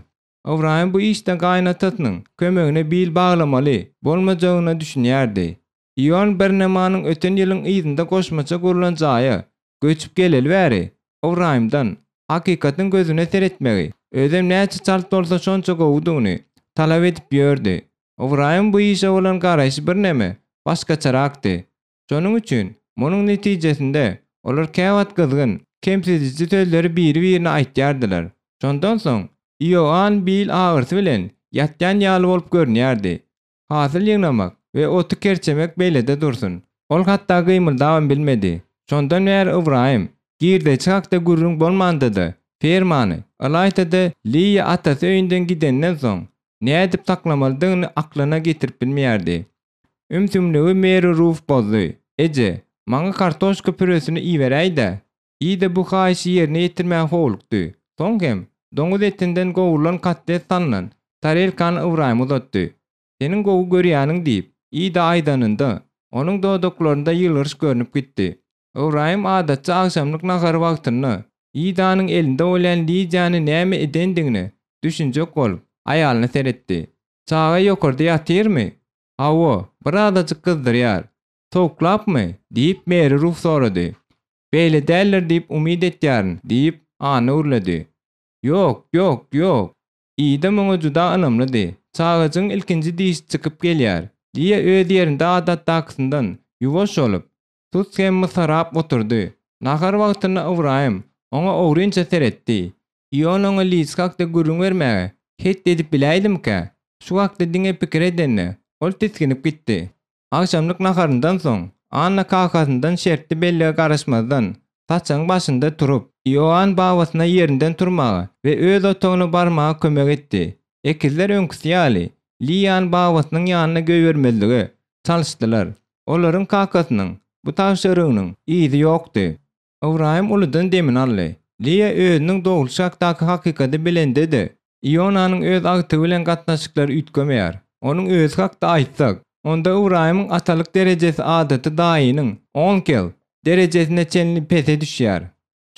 Ybraýym bu işde gaýynatasynyň kömegine bil baglamaly bolmajagyna düşünýärdi. Ion Bernemanyň öten ýylyň yzynda goşmaça gurlan jaýa göçüp geleli bäri, Ybraýymdan hakykatyň gözüne seretmegi, özem näçe çalt bolsa şonça gowudygyny talap edip ýördi. Ybraýymyň bu işe bolan garaýşy birneme başgaçarakdy. Şonuň üçin, munuň netijesinde, olar käwagt gyzgyn, kemsidiji sözleri biri-birine aýtýardylar. Şondan soň, Ioann bil agyrysy bilen ýatýan ýaly bolup görünýärdi. Hasyl ýygnamak we oty kerçemek beýlede dursun, ol hatda gymyldabam bilmedi. Şondan bäri Ybraýym, girdeji hakda gürrüň bolmanda-da, fermany, ylaýta-da Liýa atasy öýünden gidenden soň, nädip saklamalydygyny aklyna getirip bilmeýärdi. Ümsümligi Meri Ruf bozdy. Eje, maňa kartoşka püresini iberäý-dä. Ida bu haýyşy ýerine ýetirmäge howlukdy. Soň hem, doňuz etinden gowrulan kotlet salnan tarelkany Ybraýyma uzatdy. Seniň gowy görýäniň diýip, Ida aýdanynda, onuň dodaklarynda ýylgyryş görnüp gitdi. Ybraýym adatça agşamlyk nahary wagtynda Idanyň elinde bolýan Lidiýany näme edendigine düşünjek bolup, aýalyna seretdi. Çaga ýokarda ýatyrmy? Hawa, birazajyk gyzdyrýar. Sowuklapmy? diýip, Meri Ruf sorady. Beýle däldir diýip umyt etýärin, diýip, Anna gürledi. Ýok, ýok, ýok. Ida muňa juda ynamlydy. Çagajygyň ilkinji dişi çykyp gelýär. Liýa öz ýerinde adatdakysyndan ýuwaş bolup, sus hem mysarap oturdy. Nahar wagtynda Ybraýym oňa ogrynça seretdi. Ion oňa Liz hakda gürrüň bermäge het edip biläýdimikä? Şu hakda diňe pikir edende, ol tisginip gitdi. Agşamlyk naharyndan soň, Anna kakasyndan şertli bellige garaşmazdan, saçagyň başynda turup, Ioann babasyna ýerinden turmaga we öz otagyna barmaga kömek etdi. Ekizler öňküsi ýaly, Liýany babasynyň ýanyna goýbermezlige çalyşdylar. Olaryň kakasynyň bu tabşyrygynyň yzy ýokdy. Ybraýym uludan demini aldy. Liýa özüniň dogruçy hakdaky hakykaty bilende-de, Ionanyň öz agtygy bilen gatnaşyklary üýtgemeýär. Onuň özi hakda aýtsak, onda Ybraýymyň atalyk derejesi adaty daýynyň, onkel, derejesine çenli pese düşýär.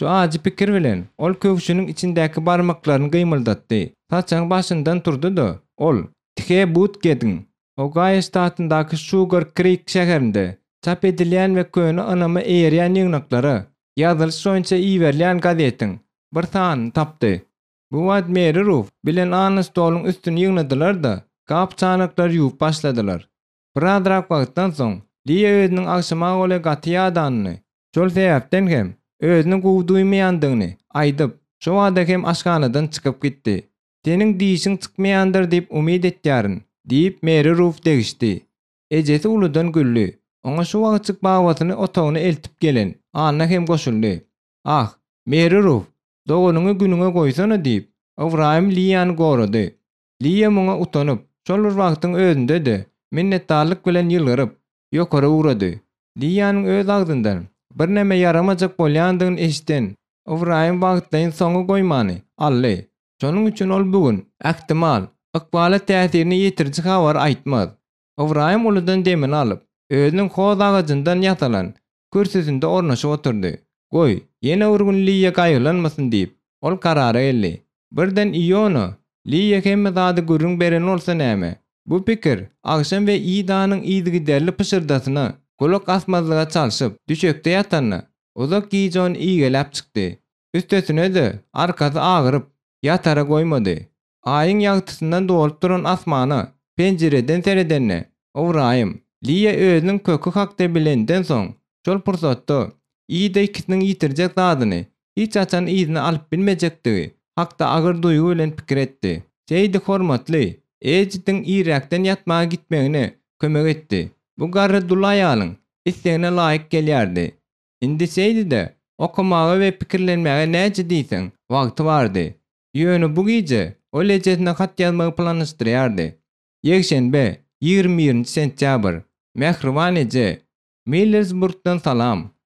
Şu ajy pikir bilen, ol köwşüniň içindäki barmaklaryny gymyldatdy. Saçagyň başyndan turdy-da, ol, The Butgediň, Ogaýo ştatyndaky Şugar Krik şäherinde çap edilýän we köne ynama eýerýän ýygnaklara ýazylyş boýunça iberilýän gazetiň bir sanyny tapdy. Bu wagt Meri Ruf bilen Anna stoluň üstüni ýygnadylar-da, gap-çanaklary ýuwup başladylar. Birazrak wagtdan soň, Liýa özüniň agşama golaý gaty ýadanyny, şol sebäpden hem özüni gowy duýmaýandygyny aýdyp, şobada hem aşhanadan çykyp gitdi. Seniň dişiň çykmaýandyr diýip umyt etýärin, diýip, Meri Ruf degişdi. Ejesi uludan güldi. Oňa şu wagtjyk babasyny otagyna eltip gelen Anna hem goşuldy. Ah, Meri Ruf, doganyňy günüňe goýsana, diýip, Ybraýym Liýany gorady. Liýa muňa utanyp, şol bir wagtyň özünde-de, minnetdarlyk bilen ýylgyryp, ýokary ugrady. Liýanyň öz agzyndan birneme ýaramajak bolýandygyny eşiden Ybraýym wagtlaýyn soňy goýmany aldy. Şonuň üçin ol bu gün, ähtimal, ykbala täsirini ýetiriji habary aýtmaz. Ybraýym uludan demini alyp, özüniň hoz agajyndan ýasalan kürsüsinde ornaşyp oturdy. Goý, ýene bir gün Liýa gaýgylanmasyn diýip, ol karara geldi. Birden Iona, Liýa hemme zady gürrüň beren bolsa näme? Bu pikir, agşam we Idanyň yzygiderli pyşyrdasyna gulak asmazlyga çalşyp, düşekde ýatanda, uzak gije ony igeläp çykdy. Üstesine-de, arkasy agyryp, ýatara goýmady. Aýyň ýagtysyndan dolup duran asmana penjireden seredende, Ybraýym, Liýa özüniň köki hakda bilenden soň, şol pursatda Ida ikisiniň ýitirjek zadyny hiç haçan yzyna alyp bilmejekdigi hakda agyr duýgy bilen pikir etdi. Şeýdi hormatly Ejidiň irräkden ýatmaga gitmegine kömek etdi. Bu garry dul aýalyň islegine laýyk gelýärdi. Indi şeýdi-de, okamaga we pikirlenmäge näçe diýseň, wagty bardy. Ýöne bu gije ol ejesine hat ýazmagy planlaşdyrýardy. Ýekşenbe, 21-nji sentýabr. Mähriban eje, Millersburgdan salam.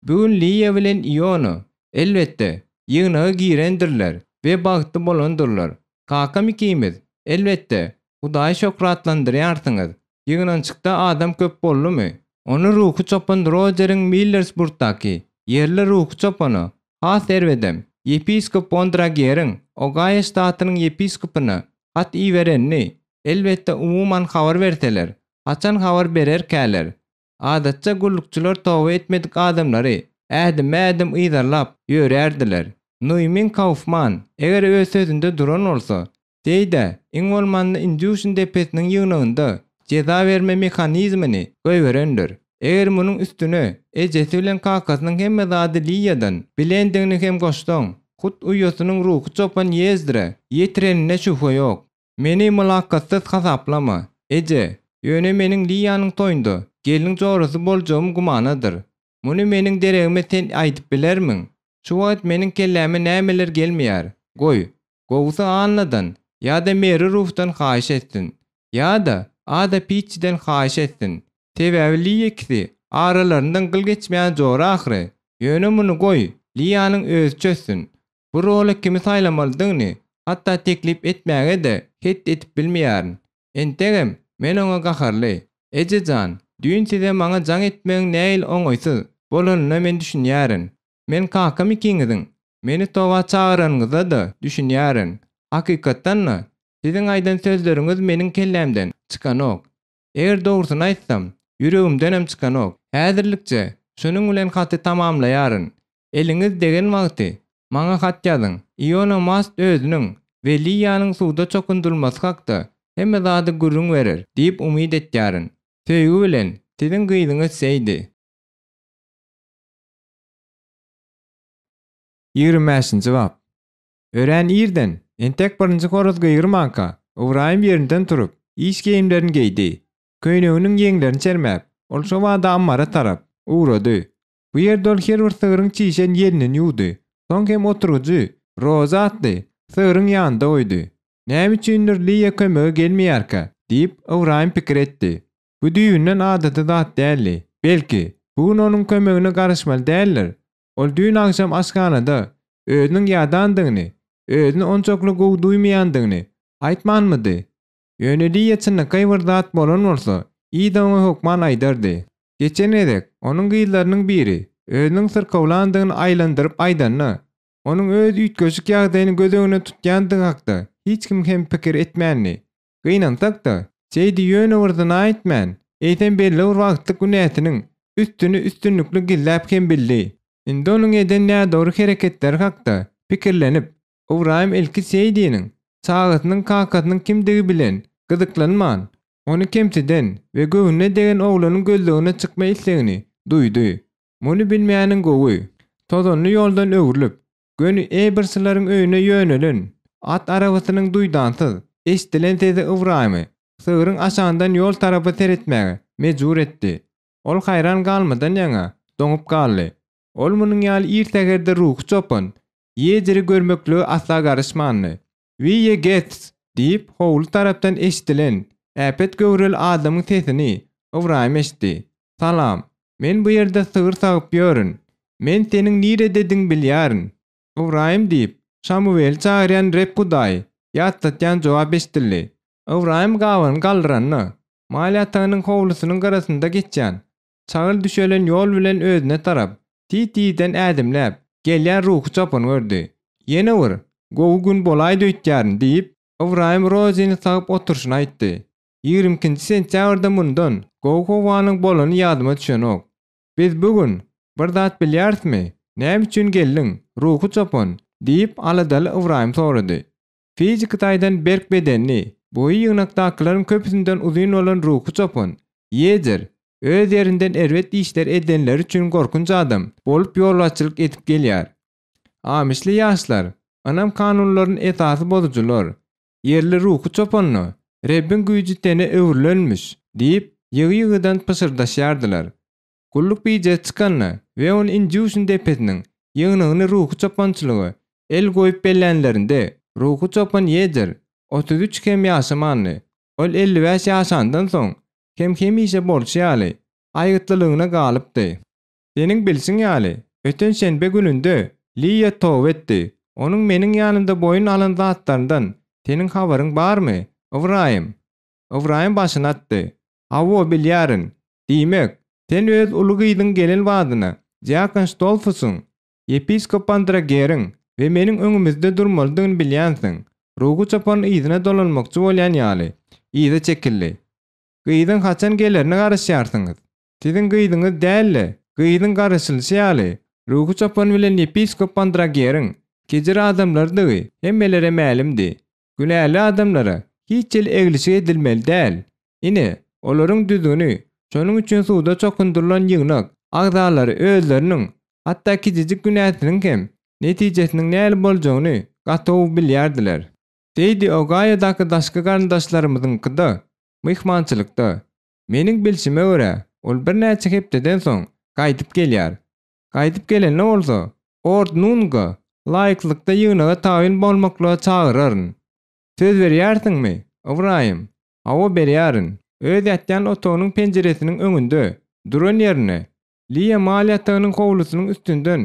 Bu gün Liýa bilen Iona, elbetde, ýygnaga girendirler we bagtly bolandyrlar. Kakam ikimiz, elbetde, Hudaýy şöhratlandyrýarsyňyz. Ýygnanyşykda adam köp boldumy? Ony ruhy çopan Rojeriň Millersburgdaky ýerli ruhy çopana, has erbedem, ýepiskop Bondrageriň Ogaýo ştatynyň ýepiskopyna hat iberenini, elbetde, umuman habar berseler, haçan habar bererkäler? Adatça gullukçylar toba etmedik adamlary ädimme-ädim yzarlap ýörärdiler. Nuýmin Kaufman eger öz sözünde duran bolsa, Seýdä, iň bolmanda Indýuşin depesiniň ýygnagynda jeza berme mehanizmini goýberendir. Eger munuň üstüne ejesi bilen kakasynyň hemme zady Liýadan bilendigini hem goşsaň, hut uýasynyň ruhy çopan Ýezdre ýetireninde şübhe ýok. Meni mylakatsyz hasaplama, eje, ýöne meniň Liýanyň toýunda gelniň jorasy boljagym gümanadyr. Muny meniň deregime sen aýdyp bilermiň? Şu wagt meniň kelläme nämeler gelmeýär. Goý, gowusy Annadan ýa-da Meri Rufdan haýyş etsin. Ýa-da Ada Pitçiden haýyş etsin. Sebäbi Li ikisi aralaryndan gyl geçmeýän jora ahyry. Ýöne muny goý, Liýanyň özi çözsün. Bu rola kimi saýlamalydygyny hatda teklip etmäge-de het edip bilmeýärin. Entegem men oňa gaharly. Eje jan, düýn size maňa jaň etmegiň nähili oňaýsyz bolanyna men düşünýärin. Men kakam ikiňiziň meni toba çagyranyňyza-da düşünýärin. Hakykatdan-da, siziň aýdan sözleriňiz meniň kellämden çykanok. Eger dogrusyny aýtsam, ýüregimdenem çykanok. Häzirlikçe şunuň bilen haty tamamlaýaryn. Eliňiz degen wagty, maňa hat ýazyň. Iona Mast özüniň we Liýanyň suwda çokundyrylmasy hakda hemme zady gürrüň berer diýip umyt etýärin. Söýgi bilen, siziň gyzyňyz Seýdi. 25-nji bap. Örän irden, entek birinji horaz gygyrmanka, Ybraýym ýerinden turup, iş geýimlerini geýdi. Köýneginiň ýeňlerini çermäp, ol şobada ammara tarap ugrady. Bu ýerde ol her bir sygryň çişen ýelnini ýuwdy. Soň hem oturgyjy Roza atly sygryň ýanynda goýdy. Näme üçindir Liýa kömege gelmeýärkä? diýip, Ybraýym pikir etdi. Bu düýbünden adaty zat däldi. Belki, bu gün onuň kömegine garaşmaly däldir? Ol düýn agşam aşhanada özüniň ýadandygyny, özüni onçakly gowy duýmaýandygyny aýtmanmydy? Ýöne Liýa çynlakaý bir zat bolan bolsa, Ida oňa hökman aýdardy. Geçen gezek onuň gyzlarynyň biri özüniň syrkawlandygyny aýlandyryp aýdanda, onuň öz üýtgeşik ýagdaýyny göz öňünde tutýandygy hakda hiç kim hem pikir etmändi. Gynansak-da, Seýdi ýöne bir zyna etmän, eýsem belli bir wagtlyk günäsiniň üstüni üstünlikli gizläp hem bildi. Indi onuň eden nädogry hereketleri hakda pikirlenip, Ybraýym ilki Seýdiniň çagasynyň kakasynyň kimdigi bilen gyzyklanman, ony kemsiden we göwnüne degen oglanyň gözlegine çykma islegini duýdy. Muny bilmäniň gowy. Tozanly ýoldan öwrülip, göni Eberslaryň öýüne ýönelen at arabasynyň duýdansyz eşidilen sesi Ybraýymy sygryň aşagyndan ýol tarapa seretmäge mejbur etdi. Ol haýran galmadan ýaňa doňup galdy. Ol munuň ýaly ir säherde ruhy çopan Ýejiri görmeklige asla garaşmandy. Wýe Gets! diýip, howly tarapdan eşidilen, äpet göwreli adamyň sesini Ybraýym eşitdi. Salam. Men bu ýerde sygyr sagyp ýörün. Men seniň nirededigiňi bilýärin. Ybraýym diýip, Şamuweli çagyrýan Reb Hudaýy ýatlatýan jogap eşidildi. Ybraýym gabyny galdyranda, mal ýatagynyň howlusynyň gyrasynda geçýän, çagyl düşelen ýol bilen özüne tarap. Tiz-tizden ädimläp gelýän ruhy çopany gördi. Ýene bir gowy gün bolaýdy öýtýärin diýip, Ybraýym Rozini sagyp oturyşyna aýtdy. 22-nji sentýabrda mundan gowy howanyň bolany ýadyma düşenok. Biz bu gün bir zat bilýärismi? Näme üçin geldiň, ruhy çopan? diýip, aladaly Ybraýym sorady. Fiziki taýdan berk bedenli, boýy ýygnakdakylaryň köpüsinden uzyn bolan ruhy çopan, Ýezer, öz ýerinden erbet işler edenleri üçin gorkunç adam bolup ýolbaşçylyk edip gelýär. Amişli ýaşlar, ynam kanunlaryny esasy bozujylar, ýerli ruhy çopanda, Rebbiň güýji tene öwrülenmiş diýip, ýygy-ýygydan pyşyrdaşýardylar. Gulluk bijesi çykanda we ony Indýuşin depesiniň ýygnagyny ruhy çopançylyga el goýup bellänlerinde, ruhy çopan Ýezer 33 hem ýaşamandy. Ol 55 ýaşandan soň hem hemişe bolşy ýaly, aýgytlylygyna galypdy. Seniň bilşiň ýaly, öten şenbe gününde Liýa toba etdi. Onuň meniň ýanymda boýun alan zatlaryndan seniň habaryň barmy, Ybraýym? Ybraýym başyny atdy. Hawa, bilýärin. Diýmek, sen öz uly gyzyň gelen badyna diakon Ştolfusyň, ýepiskop Andrageriň we meniň öňümizde durmalydygyny bilýänsiň. Ruhy çopan yzyna dolanmakçy bolýan ýaly, yza çekildi. Gyzyň haçan gelerine garaşýarsyňyz? Siziň gyzyňyz däl-de, gyzyň garaşylyşy ýaly, ruhy çopan bilen ýepiskop Andrageriň kejir adamlardygy hemmelere mälimdi. Günäli adamlara hiç hili eglişik edilmeli däl. Ine, olaryň düzgüni, şonuň üçin suwda çokundyrylan ýygnak agzalary özleriniň, hatda kiçijik günäsiniň hem netijesiniň nähili boljagyny gaty gowy bilýärdiler. Seýdi Ogaýodaky daşky garyndaşlarymyzyňkyda myhmançylykda. Meniň bilşime görä, ol birnäçe hepdeden soň gaýdyp gelýär. Gaýdyp gelende bolsa, Ordnunga laýyklykda ýygnaga tabyn bolmaklyga çagyraryn. Söz berýärsiňmi, Ybraýym? Hawa, berýärin. Öz ýatýan otagynyň penjiresiniň öňünde duran ýerinde, Liýa mal ýatagynyň howlusynyň üstünden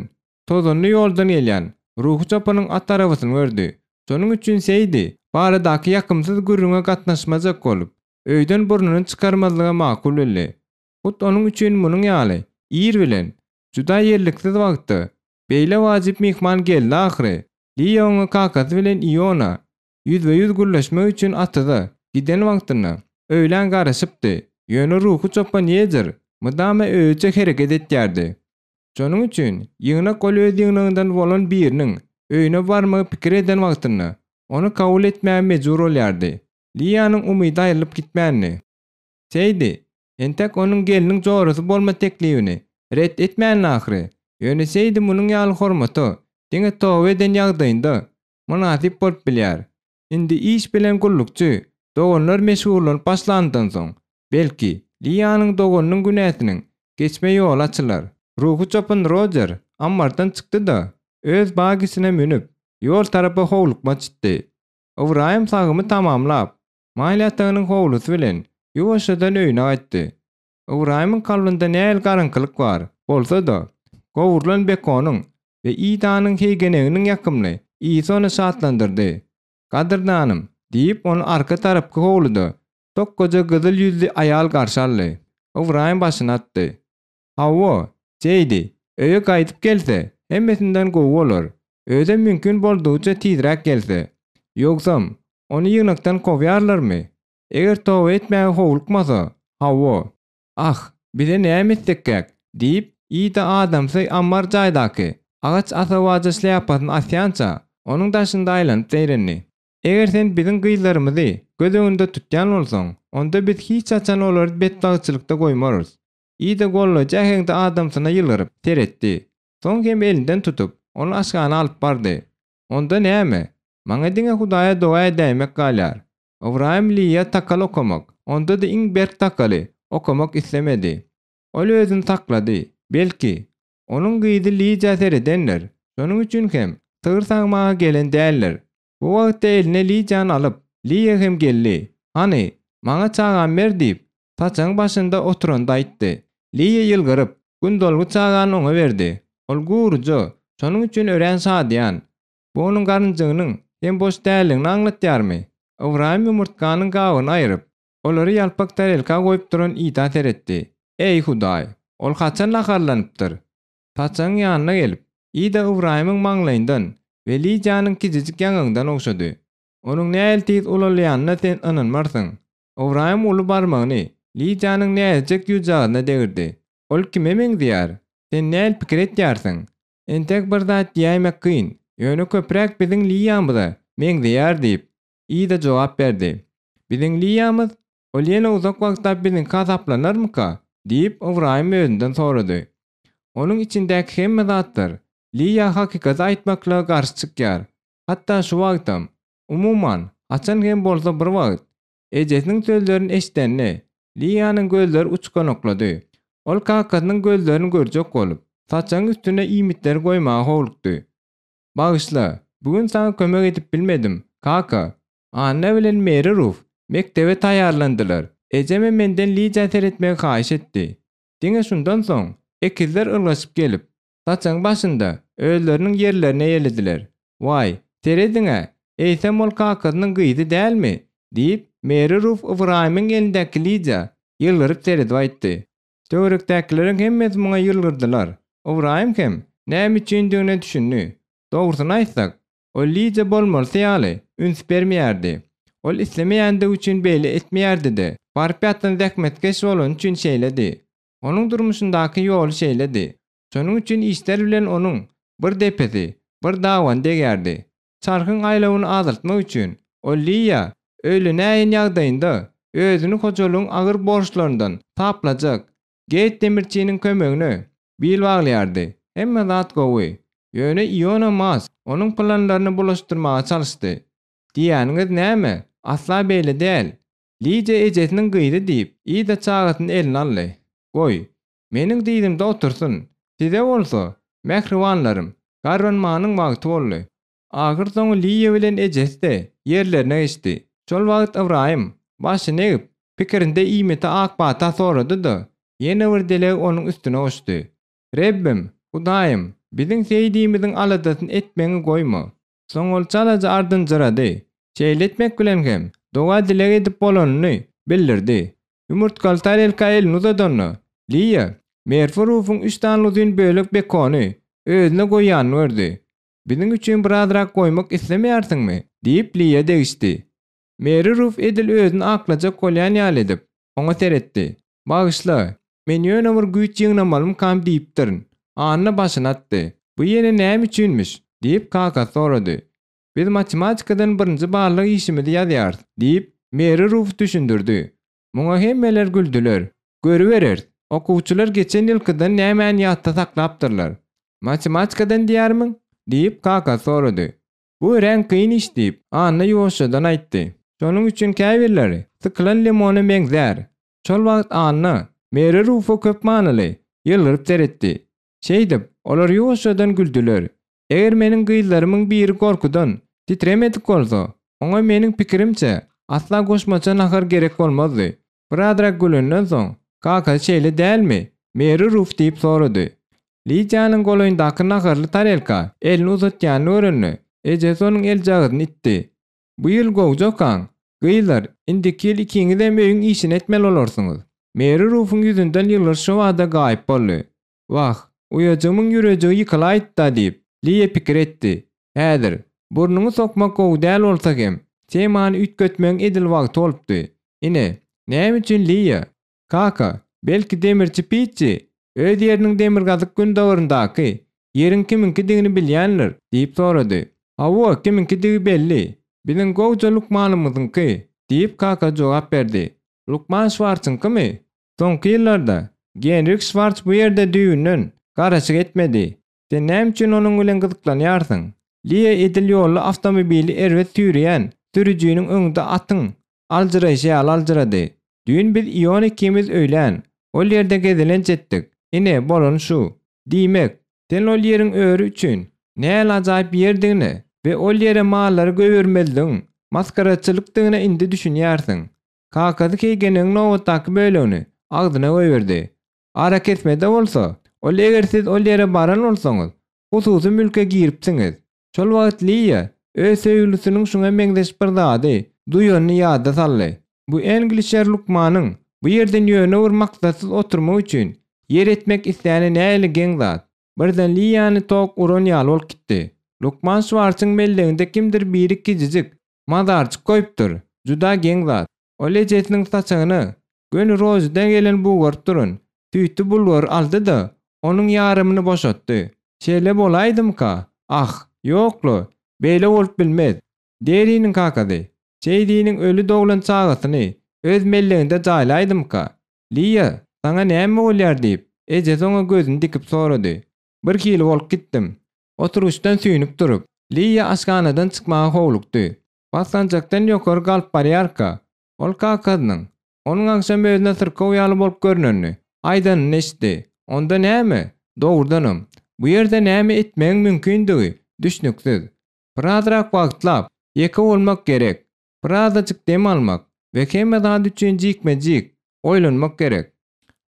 tozanly ýoldan gelýän ruhy çopanyň at arabasyny gördi. Şonuň üçin Seýdi baradaky ýakymsyz gürrüňe gatnaşmajak bolup, öýden burnuny çykarmazlyga makul bildi. Hut onuň üçin munuň ýaly ir bilen, juda ýerliksiz wagtda, beýle wajyp myhman geldi ahyry. Liýa oňa kakasy bilen Iona ýüzbe-ýüz gürleşmek üçin atyza giden wagtynda öýlän garaşypdy, ýöne ruhy çopan Ýezer mydama özüçe hereket etýärdi. Şonuň üçin ýygnak ol öz ýygnagyndan bolan biriniň öýüne barmagy pikir eden wagtynda, ony kabul etmäge mejbur bolýardy. Liýanyň umydy aýrylyp gitmändi. Seýdi, entek onuň gelniň jorasy bolma teklibini ret etmändi ahyry. Ýöne Seýdi munuň ýaly hormata diňe toba eden ýagdaýynda mynasyp bolup bilýär. Indi iş bilen gullukçy doganlar meşgullanyp başlanyndan soň, belki, Liýanyň doganynyň günäsiniň geçme ýoly açylar. Ruhy çopan Rojer ammardan çykdy-da, öz bagisine münüp, ýol tarapa howlukmaç itdi. Ybraýym sagymy tamamlap, mal ýatagynyň howlusy bilen ýuwaşjadan öýüne gaýtdy. Ybraýymyň kalbynda nähili garaňkylyk bar bolsa-da, gowrulan bekonyň we Idanyň heýgeneginiň ýakymly ysy ony şatlandyrdy. Gadyrdanym, diýip, ony arka tarapky howluda tokgaja gyzyl ýüzli aýal garşy aldy. Ybraýym başyny atdy. Hawa, Jeýdi, öýe gaýdyp gelse, hemmesinden gowy bolar. Özem mümkin boldugyça tizräk gelse. Ýogsam, ony ýygnakdan kowýarlarmy? Eger toba etmäge howlukmasa, hawa. Ah, bize näme etsekkäk? diýip, Ida adamsy ammar jaýdaky agaç asawaja şlýapasyny asýança, onuň daşynda aýlanyp zeýrendi. Eger sen biziň gyzlarymyzy göz öňünde tutýan bolsaň, onda biz hiç haçan olary betbagtçylykda goýmarys. Ida gollaýjy äheňde adamsyna ýylgyryp seretdi. Soň hem elinden tutup, ony aşhana alyp bardy. Onda näme? Maňa diňe Hudaýa doga edäýmek galýar. Ybraýym Liýa takal okamak, onda-da iň berk takaly okamak islemedi. Ol özüni saklady. Belki, onuň gyzy Lidiýa seredendir. Şonuň üçin hem sygyr sagmaga gelen däldir. Bu wagtda eline Lidiýany alyp, Liýa hem geldi. Hany, maňa çagamy ber diýip, saçagyň başynda oturanda aýtdy. Liýa ýylgyryp, gündolgy çagany oňa berdi. Ol guruja, şonuň üçin örän şadyýan. Bu onuň garynjygynyň hem boş däldigini aňlatýarmy? Ybraýym ýumurtganyň gabygyny aýryp, olary ýalpak tarelka goýup duran Ida seretdi. Eý, Hudaý! Ol haçan naharlanypdyr? Saçagyň ýanyna gelip, Ida Ybraýymyň maňlaýyndan we Lidiýanyň kiçijik ýaňagyndan ogşady. Onuň nähili tiz ulalýanyna sen ynanmarsyň. Ybraýym uly barmagyny Lidiýanyň näzijek ýüzjagazyna degirdi. Ol kime meňzeýär? Sen nähili pikir etýärsiň? Entek bir zat diýäýmek kyn, ýöne köpräk biziň Liýamyza meňzeýär diýip, Ida jogap berdi. Biziň Liýamyz? Ol ýene uzak wagtlap biziňki hasaplanarmyka? diýip, Ybraýym özünden sorady. Onuň içindäki hemme zatlar Liýa hakykaty aýtmaklyga garşy çykýar. Hatda şu wagtam. Umuman, haçan hem bolsa bir wagt, Ejesiniň sözlerini eşidende, Liýanyň gözleri uçganaklady. Ol kakasynyň gözlerini görjek bolup, saçagyň üstüne iýmitleri goýmaga howlukdy. Bagyşla, bu gün saňa kömek edip bilmedim, kaka. Anna bilen Meri Ruf mekdebe taýýarlandylar. Ejemem menden Lidiýa seretmegi haýyş etdi. Diňe şundan soň, ekizler ylgaşyp gelip, Saçagyň başynda özleriniň ýerlerini eýelediler. Waý, serediň-ä, eýsem ol kakasynyň gyzy dälmi? diýip, Meri Ruf Ybraýymyň elindäki Lidiýa ýylgyryp seredip aýtdy. Töwerekdäkileriň hemmesi muňa ýylgyrdylar. Ybraýym hem näme üçindigine düşündi. Dogrusyny aýtsak, ol Lidiýa bolmalysy ýaly üns bermeýärdi. Ol islemeýändigi üçin beýle etmeýärdi-de, barypýatan zähmetkeş bolany üçin şeýledi. Onuň durmuşyndaky ýoly şeýledi. Şonuň üçin işler bilen onuň bir depesi, bir dabany degýärdi. Çarhyň aýlawyny azaltmak üçin, ol Liýa öýlenäýen ýagdaýynda özüni hojalygyň agyr borçlaryndan saplajak Geýt demirçiniň kömegine bil baglaýardy. Hemme zat gowy. Ýöne Iona Mas onuň planlaryny bulaşdyrmaga çalyşdy. Diýýäniňiz näme? Asla beýle däl. Lidiýa ejesiniň gyzy diýip, Ida çagasyny eline aldy. Goý, meniň dyzymda otursyn. Size bolsa, mähribanlarym, garranmanyň wagty boldy. Ahyrsoňy Liýa bilen ejesi-de ýerlerine geçdi. Şol wagt Ybraýym, başyny egip, pikirinde iýmite ak pata sorady-da, ýene bir dileg onuň üstüne goşdy. Rebbim, Hudaýym, biziň Seýdimiziň aladasyny etmegiňi goýma. Soň ol çalaja ardynjyrady. Şeýle etmek bilen hem doga-dileg edip bolanyny bildirdi. Ýumurtgaly tarelka elini uzadanda, Liýa, Merfi Rufuň üç sany uzyn bölek bekony özüne goýýanyny gördi. Biziň üçin birazrak goýmak islemeýärsiňmi? diýip, Liýa degişdi. Meri Ruf edil özüni aklajak bolýan ýaly edip, oňa seretdi. Bagyşla, men ýöne bir güýç ýygnamalymkam diýipdirin. Anna başyny atdy. Bu ýene näme üçinmiş? diýip, kakasy sorady. Biz matematikadan birinji barlag işimizi ýazýarys, diýip, Meri Ruf düşündirdi. Muňa hemmeler güldüler. Görübereris, okuwçylar geçen ýylkydan nämäni ýatda saklapdyrlar. Matematikadan diýýärmiň? diýip, kakasy sorady. Bu örän kyn iş diýip, Anna ýuwaşjadan aýtdy. Şonuň üçin käbirleri sykylan limona meňzär. Şol wagt Anna Meri Rufa köp manyly ýylgyryp seretdi. Şeýdip, olar ýuwaşjadan güldüler. Eger meniň gyzlarymyň biri gorkudan titremedik bolsa, oňa meniň pikirimçe, asla goşmaça nahar gerek bolmazdy. Birazrak gülenden soň, kakasy şeýle dälmi, Meri Ruf diýip sorady. Lidiýanyň golaýyndaky naharly tarelka elini uzatýanyny görende, ejesi onuň eljagazyny itdi. Bu ýyl gowja okaň, gyzlar, indiki ýyl ikiňizem öýüň işini etmeli bolarsyňyz. Meri Rufuň ýüzünden ýylgyryş şobada gaýyp boldy. Wah, uýajygymyň ýürejigi ýykylaýyt-da diýip, Liýa pikir etdi. Häzir, burnuňy sokmak gowy däl bolsa hem, temany üýtgetmegiň edil wagty bolupdy. Ine, näme üçin Liýa, Kaka, belki demirçi Pitçi öz ýeriniň demirgazyk-gündogaryndaky ýeriň kimiňkidigini bilýändir? diýip sorady. Hawa, kimiňkidigi belli. Biziň gowja lukmanymyzyňky, diýip, kaka jogap berdi. Lukman Şwarcyňkymy? Soňky ýyllarda Genrik Şwarc bu ýerde düýbünden garaşyk etmedi. Sen näme üçin onuň bilen gyzyklanýarsyň? Liýa edil ýolda awtomobili erbet süýreýän sürüjiniň öňünde atyň aljyraýşy ýaly aljyrady. Düýn biz Ion ikimiz öýlän ol ýerde gezelenç etdik. Ine, bolany şu. Diýmek, sen ol ýeriň öri üçin nähili ajaýyp ýerdigine we ol ýere mallary goýbermezligiň masgaraçylykdygyna indi düşünýärsiň. Kakasy keýgenegiň nobatdaky bölegini agzyna goýberdi. Arakesmede bolsa, ol eger siz ol ýere baran bolsaňyz, hususy mülke giripsiňiz. Şol wagt Liýa öz söýgülisiniň şuňa meňzeş bir zady duýanyny ýada saldy. Bu Englişer lukmanyň bu ýerden ýöne bir maksatsyz oturmak üçin ýer etmek isläni nähili geň zat. Birden Liýany tok uran ýaly bolup gitdi. Lukman Şwarsyň melleginde kimdir biri kijijik mazarjyk goýupdyr. Juda geň zat. Ol ejesiniň saçagyna göni Roziden gelen bugaryp duran süýtli bulgury aldy-da, onuň ýarymyny boşatdy. Şeýle bolaýdymyka? Ah, ýok-la, beýle bolup bilmez. Deriniň kakasy, Şeýdiniň öli doglan çagasyny öz melleginde jaýlaýdymyka? Liýa, saňa näme bolýar diýip, ejesi oňa gözüni dikip sorady. Birhili bolup gitdim. Oturgyçdan süýnüp durup, Liýa aşhanadan çykmaga howlukdy. Basgançakdan ýokary galyp barýarka, ol kakasynyň, onuň agşam özüne syrkaw ýaly bolup görnenini, aýdanyny eşitdi. Onda näme? Dogrudanam, bu ýerde näme etmegiň mümkindigi düşnüksiz. Birazrak wagtlap, ýeke bolmak gerek. Birazajyk dem almak we hemme zat üçin jikme-jik oýlanmak gerek.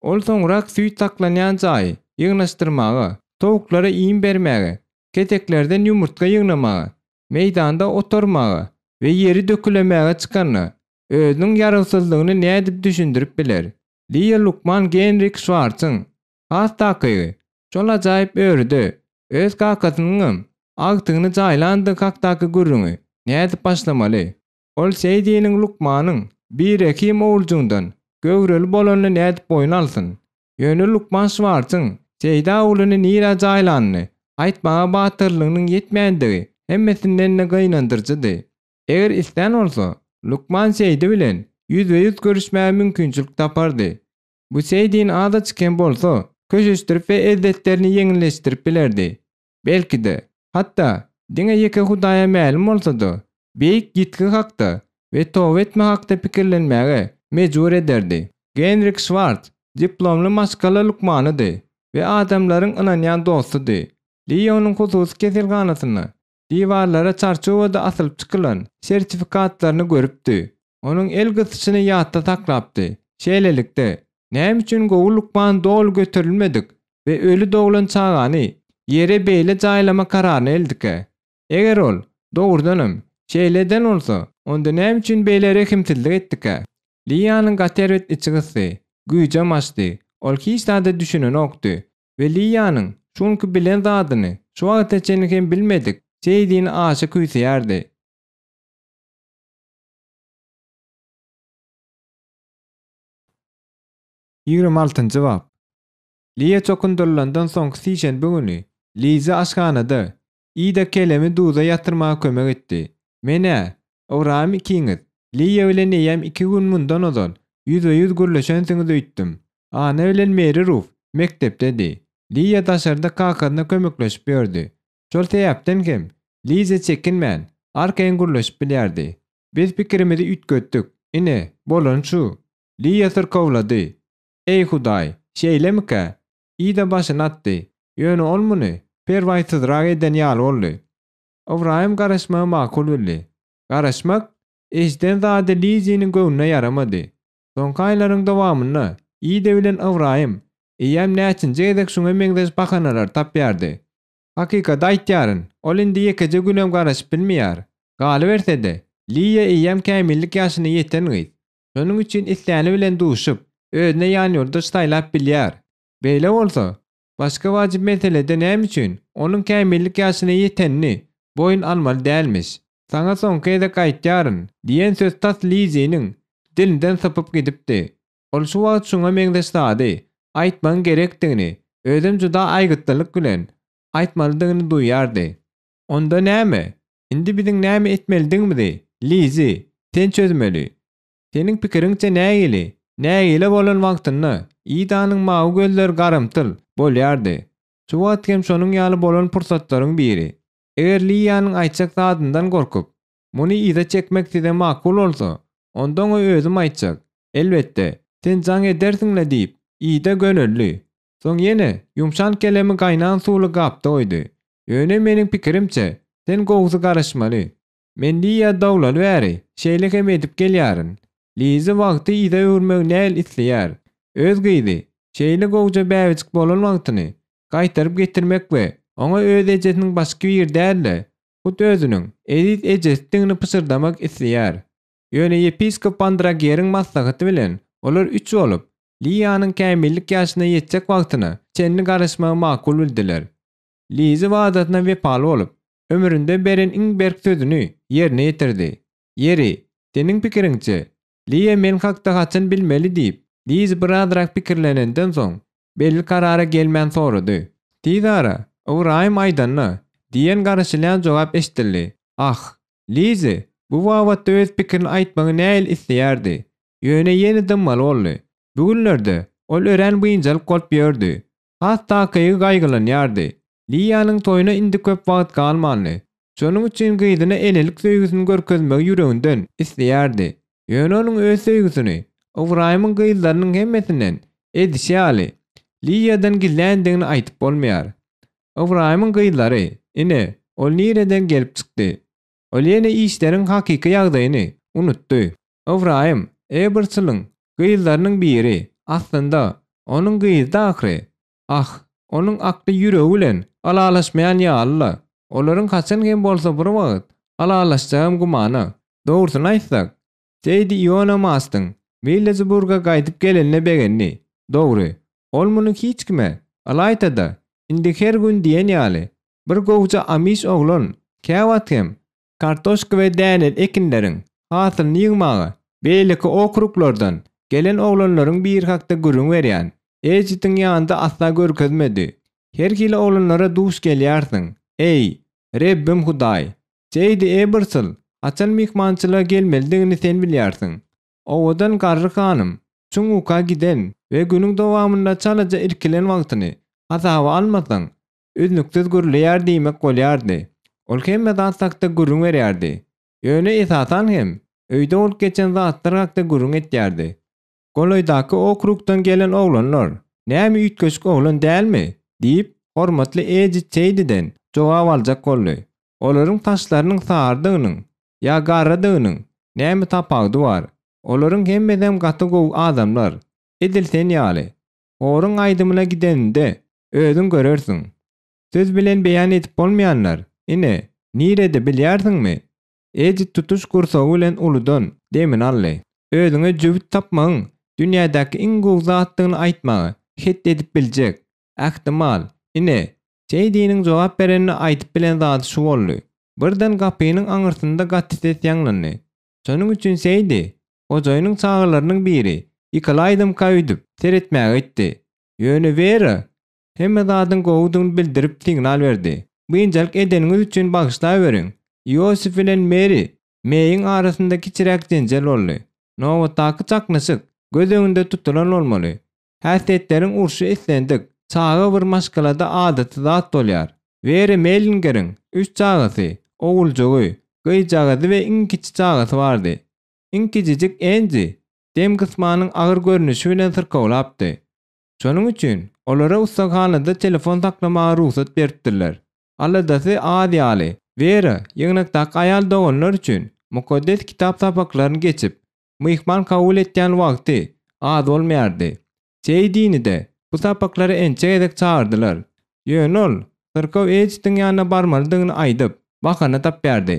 Ol soňrak süýt saklanýan jaýy ýygnaşdyrmaga, towuklara iým bermäge, keteklerden ýumurtga ýygnamaga, meýdanda otarmaga we ýeri dökülemäge çykanda, özüniň ýarawsyzlygyny nädip düşündirip biler? Liýa lukman Genrik Şwartsyň, has takygy, şol ajaýyp örüde öz kakasynyňam agtygyny jaýlandygy hakdaky gürrüňi nädip başlamaly? Ol Seýdiniň lukmanyň birehim oguljygyndan göwreli bolanyny nädip boýun alsyn? Ýöne lukman Şwartsyň Seýda ogluny nirä jaýlanyny aýtmaga batyrlygynyň ýetmändigi hemmesinden-de gynandyryjydy. Eger islän bolsa, lukman Seýdi bilen ýüzbe-ýüz görüşmäge mümkinçilik tapardy. Bu Seýdini azajyk hem bolsa, köşeşdirip we ezzetlerini ýeňilleşdirip bilerdi. Belki-de, hatda, diňe ýeke Hudaýa mälim bolsa-da, beýik ýitgi hakda we toba etme hakda pikirlenmäge mejbur ederdi. Genrik Şwarts diplomly maşgala lukmanydy we adamlaryň ynanýan dostudy. Lionyň hususy keselhanasynda diwarlara çarçuwada asylyp çykylan sertifikatlaryny görüpdi. Onuň el gysyşyny ýatda saklapdy. Şeýlelikde, näme üçin gowy lukman doly göterilmedik we öli doglan çagany ýere beýle jaýlama kararyna geldikä? Eger ol, dogrudanam, şeýle eden bolsa, onda näme üçin beýle rehimsizlik etdikä? Liýanyň gaty erbet içi gysdy, güýjem açdy, ol hiç zada düşünenokdy we Liýanyň şu günki bilen zadyny şu wagta çenli hem bilmedik Seýdini aşa küýseýärdi. 26-njy bap. Liýa çokundyrylandan soňky sişenbe güni Liza aşhanada Ida kelemi duza ýatyrmaga kömek etdi. Men-ä, Ybraýym ikiňiz, Liýa bilen eýýäm iki gün mundan ozal ýüzbe-ýüz gürleşensiňiz öýtdüm. Anna bilen Meri Ruf mekdepdedi. Liýa daşarda kakasyna kömekleşip ýördi. Şol sebäpden hem Liza çekinmän, arkaýyn gürleşip bilýärdi. Biz pikirimizi üýtgetdik. Ine, bolany şu. Liýa syrkawlady. Eý, Hudaý, şeýlemikä? Ida başyny atdy. Ýöne ol muny perwaýsyzrak eden ýaly boldy. Ybraýym garaşmagy makul bildi. Garaşmak, eşiden zady Liziniň göwnüne ýaramady. Soňky aýlaryň dowamynda Ida bilen Ybraýym eýýäm näçinji gezek şuňa meňzeş bahanalary tapýardy. Hakykaty aýtýaryn, ol indi ýekeje günem garaşyp bilmeýär. Galyberse-de, Liýa eýýäm kämillik ýaşyna ýeten gyz. Şonuň üçin isläni bilen duşup, özüne ýanýoldaş saýlap bilýär. Beýle bolsa, başga wajyp meselede näme üçin onuň kämillik ýaşyna ýetenini boýun almaly dälmiş? Saňa soňky gezek aýtýaryn diýen söz tas Liziniň dilinden sypyp gidipdi. Ol şu wagt şuňa meňzeş zady aýtmagyň gerekdigini, özem juda aýgytlylyk bilen aýtmalydygyny duýýardy. Onda näme? Indi biziň näme etmelidigimizi, Lizi, sen çözmeli. Seniň pikiriňçe nähili? Nägile bolan wagtynda Idanyň mawy gözleri garamtyl bolýardy. Şu wagt hem şonuň ýaly bolan pursatlaryň biri. Eger Liýanyň aýtjak zadyndan gorkup, muny yza çekmek size makul bolsa, onda oňa özüm aýtjak. Elbetde, sen jaň edersiň-le diýip, Ida göneldi. Soň ýene ýumşan kelemi gaýnan suwly gapda goýdy. Ýöne meniň pikirimçe, sen gowusy garaşmaly. Men Liýa doglaly bäri şeýle hem edip gelýärin. Lizi wagty yza öwürmegi näl isleýär. Öz gyzy, şeýle gowja bäbejik bolan wagtyny gaýtaryp getirmek we oňa öz ejesiniň başga biri däl-de, hut özüniň eziz ejesidigini pyşyrdamak isleýär. Ýöne ýepiskop Bandrageriň maslahaty bilen olar üç bolup, Liýanyň kämillik ýaşyna ýetjek wagtyna çenli garaşmagy makul bildiler. Lizi wadasyna wepaly bolup, ömründe beren iň berk sözüni ýerine ýetirdi. Ýeri, seniň pikiriňçe, Liýa men hakda haçan bilmeli diýip, Liz birazrak pikirlenenden soň, belli karara gelmän sorady. Tizara, Ybraýym aýdanda, diýen garaşylýan jogap eşidildi. Ah, Lizi bu babatda öz pikirini aýtmagy nähili isleýärdi. Ýöne ýene dymmaly boldy. Bu günlerde ol örän biynjalyk bolup ýördi. Has takygy gaýgylanýardy. Liýanyň toýuna indi köp wagt galmandy. Şonuň üçin gyzyna enelik söýgüsini görkezmegi ýüreginden isleýärdi. Ýöne onuň öz söýgüsini Ybraýymyň gyzlarynyň hemmesinden edişi ýaly, Liýadan gizländigini aýdyp bolmaýar. Ybraýymyň gyzlary, ine, ol nireden gelip çykdy. Ol ýene işleriň hakyky ýagdaýyny unutdy. Ybraýym, Eberçiliň gyzlarynyň biri, aslynda, onuň gyzydy ahyry. Ah, onuň akly ýüregi bilen ylalaşmaýan ýaly-la. Olaryň haçan hem bolsa bir wagt ylalaşjagam gümana. Dogrusyny aýtsak, Seýdi Iona Mastyň Willesburga gaýdyp gelenine begendi. Dogry, ol muny hiç kime, ylaýta-da, indi her gün diýen ýaly, bir gowja amiş oglan, käwagt hem kartoşka we däneli ekinleriň hasylyny ýygmaga beýleki okruglardan gelen oglanlaryň biri hakda gürrüň berýän Ejitiň ýanynda asla görkezmedi. Her hili oglanlara duş gelýärsiň. Eý, Rebbim Hudaý! Jeýdi Ebersol, haçan myhmançylyga gelmelidigini sen bilýärsiň. Owadan garry hanym, çuň uka giden we günüň dowamynda çalaja irkilen wagtyny hasaba almasaň, üznüksiz gürleýär diýmek bolýardy. Ol hemme zat hakda gürrüň berýärdi. Ýöne esasan hem, öýde bolup geçen zatlar hakda gürrüň etýärdi. Golaýdaky okrugdan gelen oglanlar, Näme üýtgeşik oglan dälmi? diýip, hormatly Ejit Seýdiden jogap aljak boldy. Olaryň saçlarynyň sarydygynyň ýa garadygynyň näme tapawudy bar? Olaryň hemmesem gaty gowy adamlar, edil sen ýaly. Horuň aýdymyna gideninde özüň görersiň. Söz bilen beýan edip bolmaýanlar, ine, nirede bilýärsiňmi? Edit tutuş gursagy bilen uludan demini aldy. Özüňe jübüt tapmagyň dünýädäki iň gowy zatdygyny aýtmagy het edip biljek. Ähtimal, ine, Seýdiniň jogap berenine aýdyp bilen zady şu boldy. Birden gapynyň aňyrsynda gaty ses ýaňlandy. Şonuň üçin Seýdi, hojaýynyň çagalarynyň biri ýykylaýdymka öýdüp, seretmäge gitdi. Ýöne Wera hemme zadyň gowudygyny bildirip signal berdi. Biynjalyk edeniňiz üçin bagyşlaweriň. Iosif bilen Meri Meýiň arasynda kiçiräk jenjel boldy. Nobatdaky çaknyşyk göz öňünde tutulan bolmaly. Häsiýetleriň urşy islendik çaga bir maşgalada adaty zat bolýar. Wera Mellingeriň üç çagasy, oguljygy, gyzjagazy we iň kiçi çagasy bardy. Iň kiçijik Enji dem gysmanyň agyr görnüşi bilen syrkawlapdy. Şonuň üçin olara ussaghanada telefon saklamaga rugsat beripdirler. Aladasy az ýaly, Wera ýygnakdaky aýal doganlar üçin Mukaddes Kitap sapaklaryny geçip, myhman kabul etýän wagty az bolmaýardy. Seýdini-de bu sapaklara ençe gezek çagyrdylar. Ýöne ol syrkaw Editiň ýanyna barmalydygyny aýdyp, bahana tapýardy.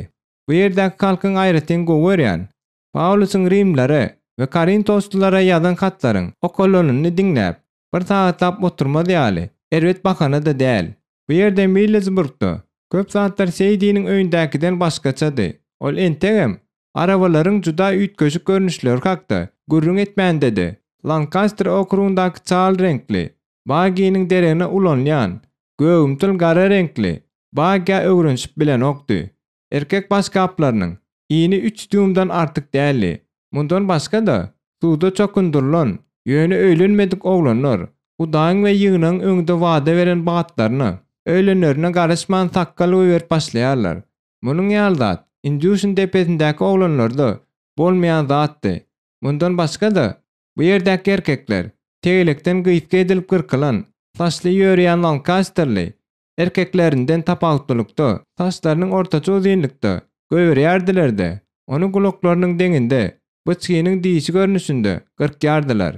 Bu ýerdäki halkyň aýratyn gowy görýän Pawlusyň rimlilere we korintoslylara ýazan hatlaryň okalanyny diňläp, bir sagatlap oturmaz ýaly, erbet bahana-da däl. Bu ýerde Millesburgda köp zatlar Seýdiniň öýündäkiden başgaçady. Ol entegem arabalaryň juda üýtgeşik görnüşleri hakda gürrüň etmände-de, Lankaster okrugyndaky çal reňkli baginiň deregine ulanylýan gögümtil-gara reňkli bagä öwrenişip bilenokdy. Erkek başgaplarynyň ini üç dýuýmdan artyk däldi. Mundan başga-da, suwda çokundyrylan, ýöne öýlenmedik oglanlar Hudaýyň we ýygnagyň öňünde wada beren batlaryna, öýlenlerine garaşman sakgal goýberip başlaýarlar. Munuň ýaly zat Indýuşin depesindäki oglanlarda bolmaýan zatdy. Mundan başga-da, bu ýerdäki erkekler tegelekden gysga edilip gyrkylan saçly ýöreýän lankasterli erkeklerinden tapawutlylykda, saçlarynyň ortaça uzynlykda goýberýärdiler-de, ony gulaklarynyň deňinde, byçgynyň dişi görnüşinde gyrkýardylar.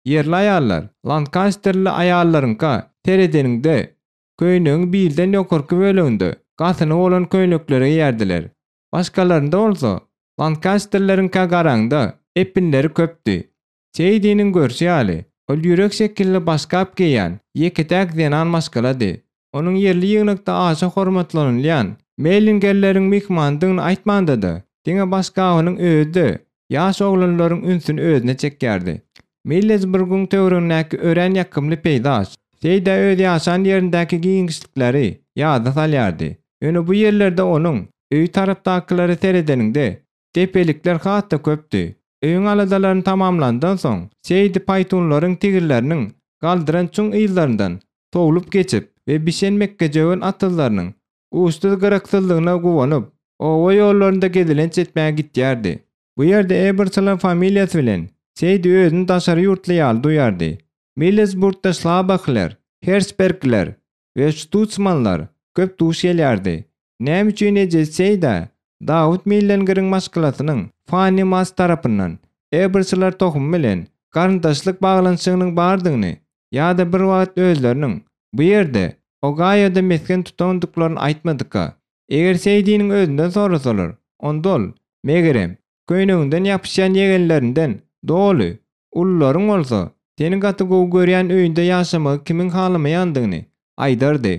Ýerli aýallar lankasterli aýallaryňka seredeniňde, köýnegiň bilden ýokarky böleginde gasyny bolan köýnekleri geýerdiler. Başgalarynda bolsa, lankasterleriňkä garaňda, epinleri köpdi. Seýdiniň görşi ýaly, ol ýürek şekilli başgap geýýän ýeke-täk zenan maşgalady. Onuň ýerli ýygnakda aşa hormatlanylýan Mellingerleriň myhmanydygyny aýtmanda-da, diňe baş gabynyň özi-de ýaş oglanlaryň ünsüni özüne çekýärdi. Millesburgyň töweregindäki örän ýakymly peýzaž Seýdä öz ýaşan ýerindäki giňişlikleri ýada salýardy. Ýöne bu ýerlerde onuň öýi tarapdakylara seredeniňde, depelikler has-da köpdi. Öýüň aladalaryny tamamlandan soň, Seýdi paýtunlaryň tigirleriniň galdyran çuň yzlaryndan sowlup geçip we bişen mekgejöwen atyzlarynyň uçsuz-gyraksyzlygyna guwanyp, oba ýollarynda gezelenç etmäge gitýärdi. Bu ýerde Ebertler familiýasy bilen Seýdi özüni daşary ýurtly ýaly duýardy. Millesburgda Şlabahler, Hersbergler we Ştutsmanlar köp duş gelýärdi. Näme üçin ejesi Seýdä Dawut Millengeriň maşgalasynyň Fanni Mas tarapyndan Ebertler tohumy bilen garyndaşlyk baglanyşygynyň bardygyny ýa-da bir wagt özleriniň bu ýerde, Ogaýoda mesgen tutandyklaryny aýtmadyka? Eger Seýdiniň özünden sorasalar, onda ol, megerem, köýneginden ýapyşýan ýegenlerinden doly, ulularyň bolsa, seni gaty gowy görýän öýünde ýaşamagy kimiň halamaýandygyny aýdardy.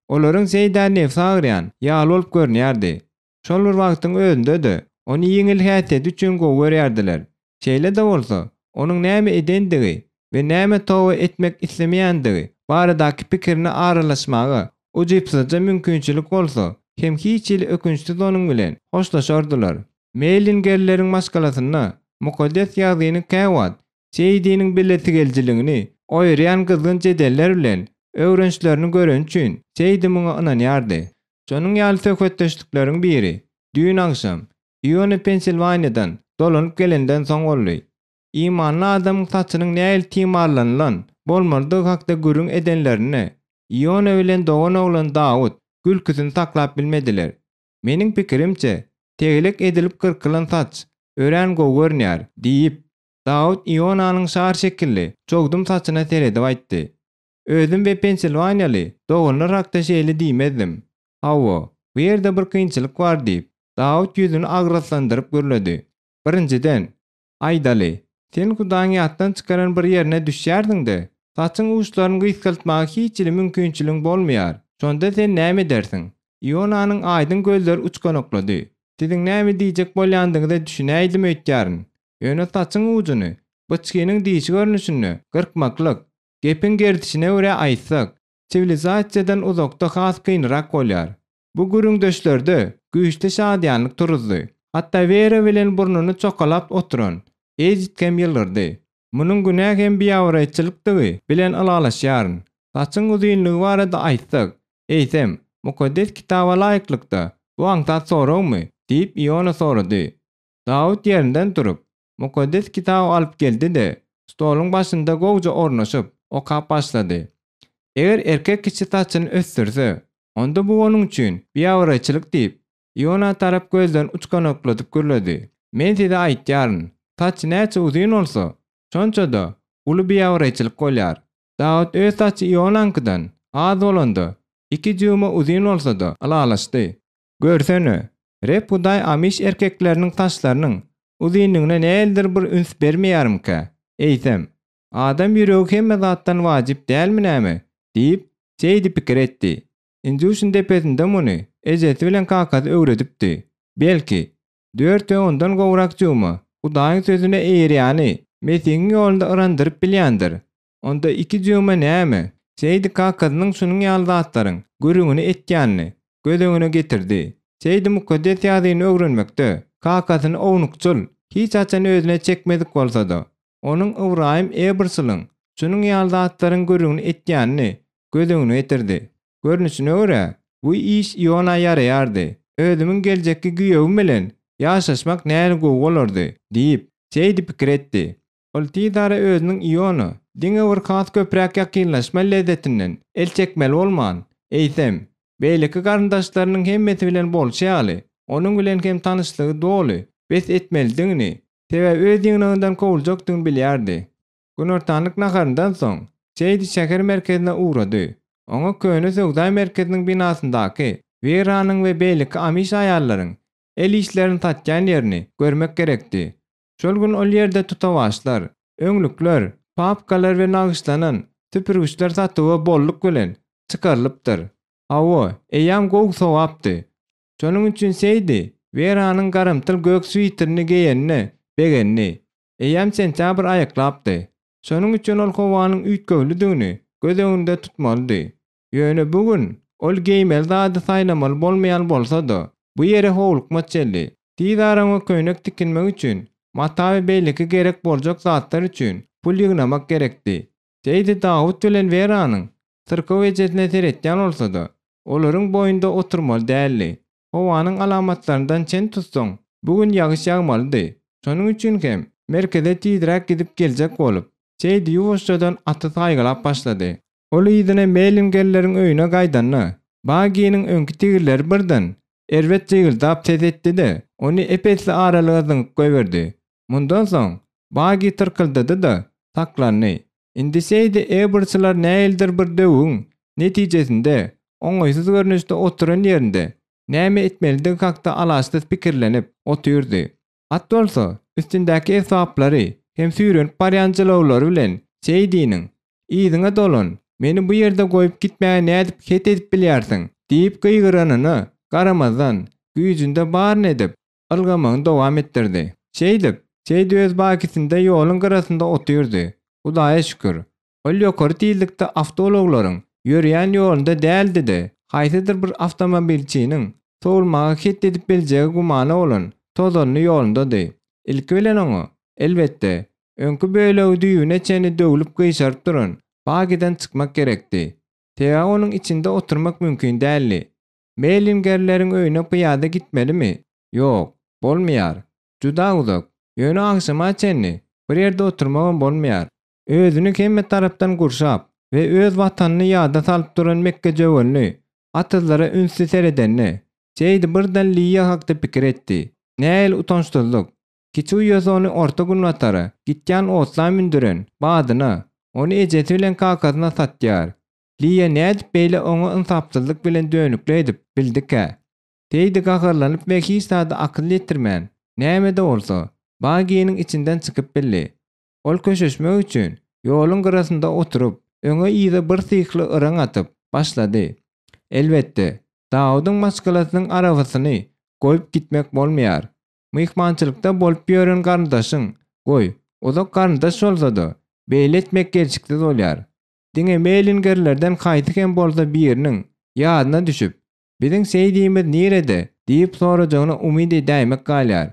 Olaryň Seýdä nebsi agyrýan ýaly bolup görünýärdi. Şol bir wagtyň özünde-de, ony ýeňil häsiýeti üçin gowy görýärdiler. Şeýle-de bolsa, onuň näme edendigi we näme toba etmek islemeýändigi baradaky pikirine aralaşmaga ujypsyzja mümkinçilik bolsa hem hiç hili ökünçsiz onuň bilen hoşlaşardylar. Meýlingerleriň maşgalasynda Mukaddes Ýazgyny käwagt Seýdiniň bilesigelijiligini oýarýan gyzgyn jedeller bilen öwrenişlerini göreni üçin Seýdi muňa ynanýardy. Şonuň ýaly söhbetdeşlikleriň biri düýn agşam, Iona Pensilwaniýadan dolanyp gelenden soň boldy. Imanly adamyň saçynyň nähili timarlanylan bolmalydygy hakda gürrüň edenlerinde, Iona bilen dogan oglan Dawut gülküsini saklap bilmediler. Meniň pikirimçe, tegelek edilip gyrkylan saç örän gowy görünýär, diýip, Dawut Ionanyň şar şekilli çogdum saçyna seredip aýtdy. Özüm we pensilwaniýaly doganlar hakda şeýle diýmezdim. Hawa, bu ýerde bir kynçylyk bar diýip, Dawut ýüzüni agraslandyryp gürledi. Birinjiden, aýdaly, sen Hudaýyň ýatdan çykaran bir ýerine düşýärsiň-de, saçyň uçlaryny gysgaltmaga hiç hili mümkinçiligiň bolmaýar. Şonda sen näme edersiň? Ionanyň aýdyň gözleri uçganaklady. Siziň näme diýjek bolýandygyňyza düşünäýdim öýtýärin. Ýöne saçyň ujuny byçgynyň dişi görnüşinde gyrkmaklyk, gepiň gerdişine görä aýtsak, siwilizasiýadan uzakda has kynrak bolýar. Bu gürrüňdeşlerde güýçli şadyýanlyk turuzdy. Hatda Wera bilen burnuny çokalap oturan Edit hem ýylgyrdy. Munuň günä hem biabraýçylykdygy bilen ylalaşýaryn. Saçyň uzynlygy barada aýtsak, eýsem, Mukaddes Kitaba laýyklykda, bu aňsat soragmy? diýip, Iona sorady. Dawut ýerinden turup, Mukaddes Kitaby alyp geldi-de, stoluň başynda gowja ornaşyp, okap başlady. Eger erkek kişi saçyny ösdürse, onda bu onuň üçin biabraýçylyk diýip, Iona tarap gözlerini uçganakladyp gürledi. Men size aýtýaryn, saç näçe uzyn bolsa, şonça-da uly biabraýçylyk bolýar. Dawut öz saçy Ionaňkydan, az bolanda, iki dýuýma uzyn bolsa-da, ylalaşdy. Görsene, Reb Hudaý amiş erkekleriniň saçlarynyň uzynlygyna nähilidir bir üns bermeýärmikä? Eýsem, adam ýüregi hemme zatdan wajyp dälmi näme? diýip, Seýdi pikir etdi. Induşyň depesinde muny ejesi bilen kakasy öwredipdi. Belki, dört we ondan gowrak juma Hudaýyň sözüne eýerýäni Mesihiň ýolunda yrandyryp bilýändir. Onda iki juma näme? Seýdi kakasynyň şunuň ýaly zatlaryň gürrüňini etýänini göz öňüne getirdi. Seýdi Mukaddes Ýazgyny öwrenmekde kakasyny ownukçyl, hiç haçan özüne çekmedik bolsa-da, onuň Ybraýym Ebrsylyň şunuň ýaly zatlaryň gürrüňini etýänini göz öňüne getirdi. Görnüşine görä, bu iş Iona ýaraýardy. Özümiň geljekki güýewim bilen ýaşaşmak nähili gowy bolardy, diýip, Seýdi pikir etdi. Ol tizara özüniň Iona diňe bir has köpräk ýakynlaşma lezzetinden el çekmeli bolman, eýsem, beýleki garyndaşlarynyň hemmesi bilen bolşy ýaly, onuň bilen hem tanyşlygy doly bes etmelidigini, sebäbi öz ýygnagyndan kowuljakdygyny bilýärdi. Günortanlyk naharyndan soň, Seýdi şäher merkezine ugrady. Oňa köne söwda merkeziniň binasyndaky Weranyň we beýleki amiş aýallaryň el işlerini satýan ýerini görmek gerekdi. Şol gün ol ýerde tutawaçlar, öňlükler, papkalar we nagyşlanan süpürgiçler satuwa bolluk bilen. çykarylypdyr. Hawa, eýýäm gowy sowapdy. Şonuň üçin Seýdi Weranyň garamtyl gök switerini geýenine begendi. Eýýäm sentýabr aýaklapdy. Şonuň üçin ol howanyň üýtgewlidigini göz öňünde tutmalydy. Ýöne bu gün ol geýmeli zady saýlamaly bolmaýan bolsa-da, bu ýere howlukmaç geldi. Tiz ara oňa köýnek tikinmek üçin mata we beýleki gerek boljak zatlar üçin pul ýygnamak gerekdi. Seýdi Dawut bilen Weranyň syrkaw ejesine seretýän bolsa-da, olaryň boýunda oturmaly däldi. Howanyň alamatlaryndan çen tutsaň, bu gün ýagyş ýagmalydy. Şonuň üçin hem merkeze tizräk gidip geljek bolup, Seýdi ýuwaşjadan aty saýgylap başlady. Ol yzyna Mellingerleriň öýüne gaýdanda, Baginiň öňki tigirleri birden erbet jygyldap ses etdi-de, ony ep-esli aralyga zyňyp goýberdi. Mundan soň, Bagi tyrkyldady-da, saklandy. Indi Seýdi Ebrçiler nähilidir bir döwügiň netijesinde oňaýsyz görnüşde oturan ýerinde näme etmelidigi hakda alaçsyz pikirlenip otyrdy. At bolsa, üstündäki esbaplary hem süýrenip barýan jylawlary bilen Seýdiniň, Yzyňa dolan, meni bu ýerde goýup gitmäge nädip het edip bilýärsiň? diýip gygyranyna garamazdan, güýjünde baryny edip, ylgamagyny dowam etdirdi. Şeýdip, Seýdi öz bakisinde ýoluň gyrasynda otyrdy. Hudaýa şükür, ol ýokary tizlikde awtoulaglaryň ýörýän ýolunda däldi-de, haýsydyr bir awtomobilçiniň sowulmaga het edip biljegi gümana bolan tozanly ýolundady. Ilki bilen oňa, elbetde, öňki bölegi düýbüne çenli döwlüp gyşaryp duran bagiden çykmak gerekdi. Sebäbi onuň içinde oturmak mümkin däldi. Mellingerleriň öýüne pyýada gitmelimi? Ýok, bolmaýar. Juda uzak. Ýöne agşama çenli bir ýerde oturmagam bolmaýar. Özüni hemme tarapdan gurşap we öz watanyny ýada salyp duran mekgejöwenli atyzlara ünsli seredende, Seýdi birden Liýa hakda pikir etdi. Nähili utançsyzlyk! Kiçi uýasy ony Orta Günbatara gitýän otla mündüren badyna, ony ejesi bilen kakasyna satýar. Liýa nädip beýle oňa ynsapsyzlyk bilen dönüklik edip bildikä? Seýdi gaharlanyp we hiç zada akyl ýetirmän, näme-de bolsa, baginiň içinden çykyp bildi. Ol köşeşmek üçin, ýoluň gyrasynda oturyp, öňe-yza birsyhly yraň atyp başlady. Elbetde, Dawudyň maşgalasynyň arabasyny goýup gitmek bolmaýar. Myhmançylykda bolup ýören garyndaşyň, goý, uzak garyndaş bolsa-da, beýle etmek gelşiksiz bolýar. Diňe Meýlingerlerden haýsy hem bolsa biriniň ýadyna düşüp, Biziň Seýdimiz nirede? diýip sorajagyna umyt edäýmek galýar.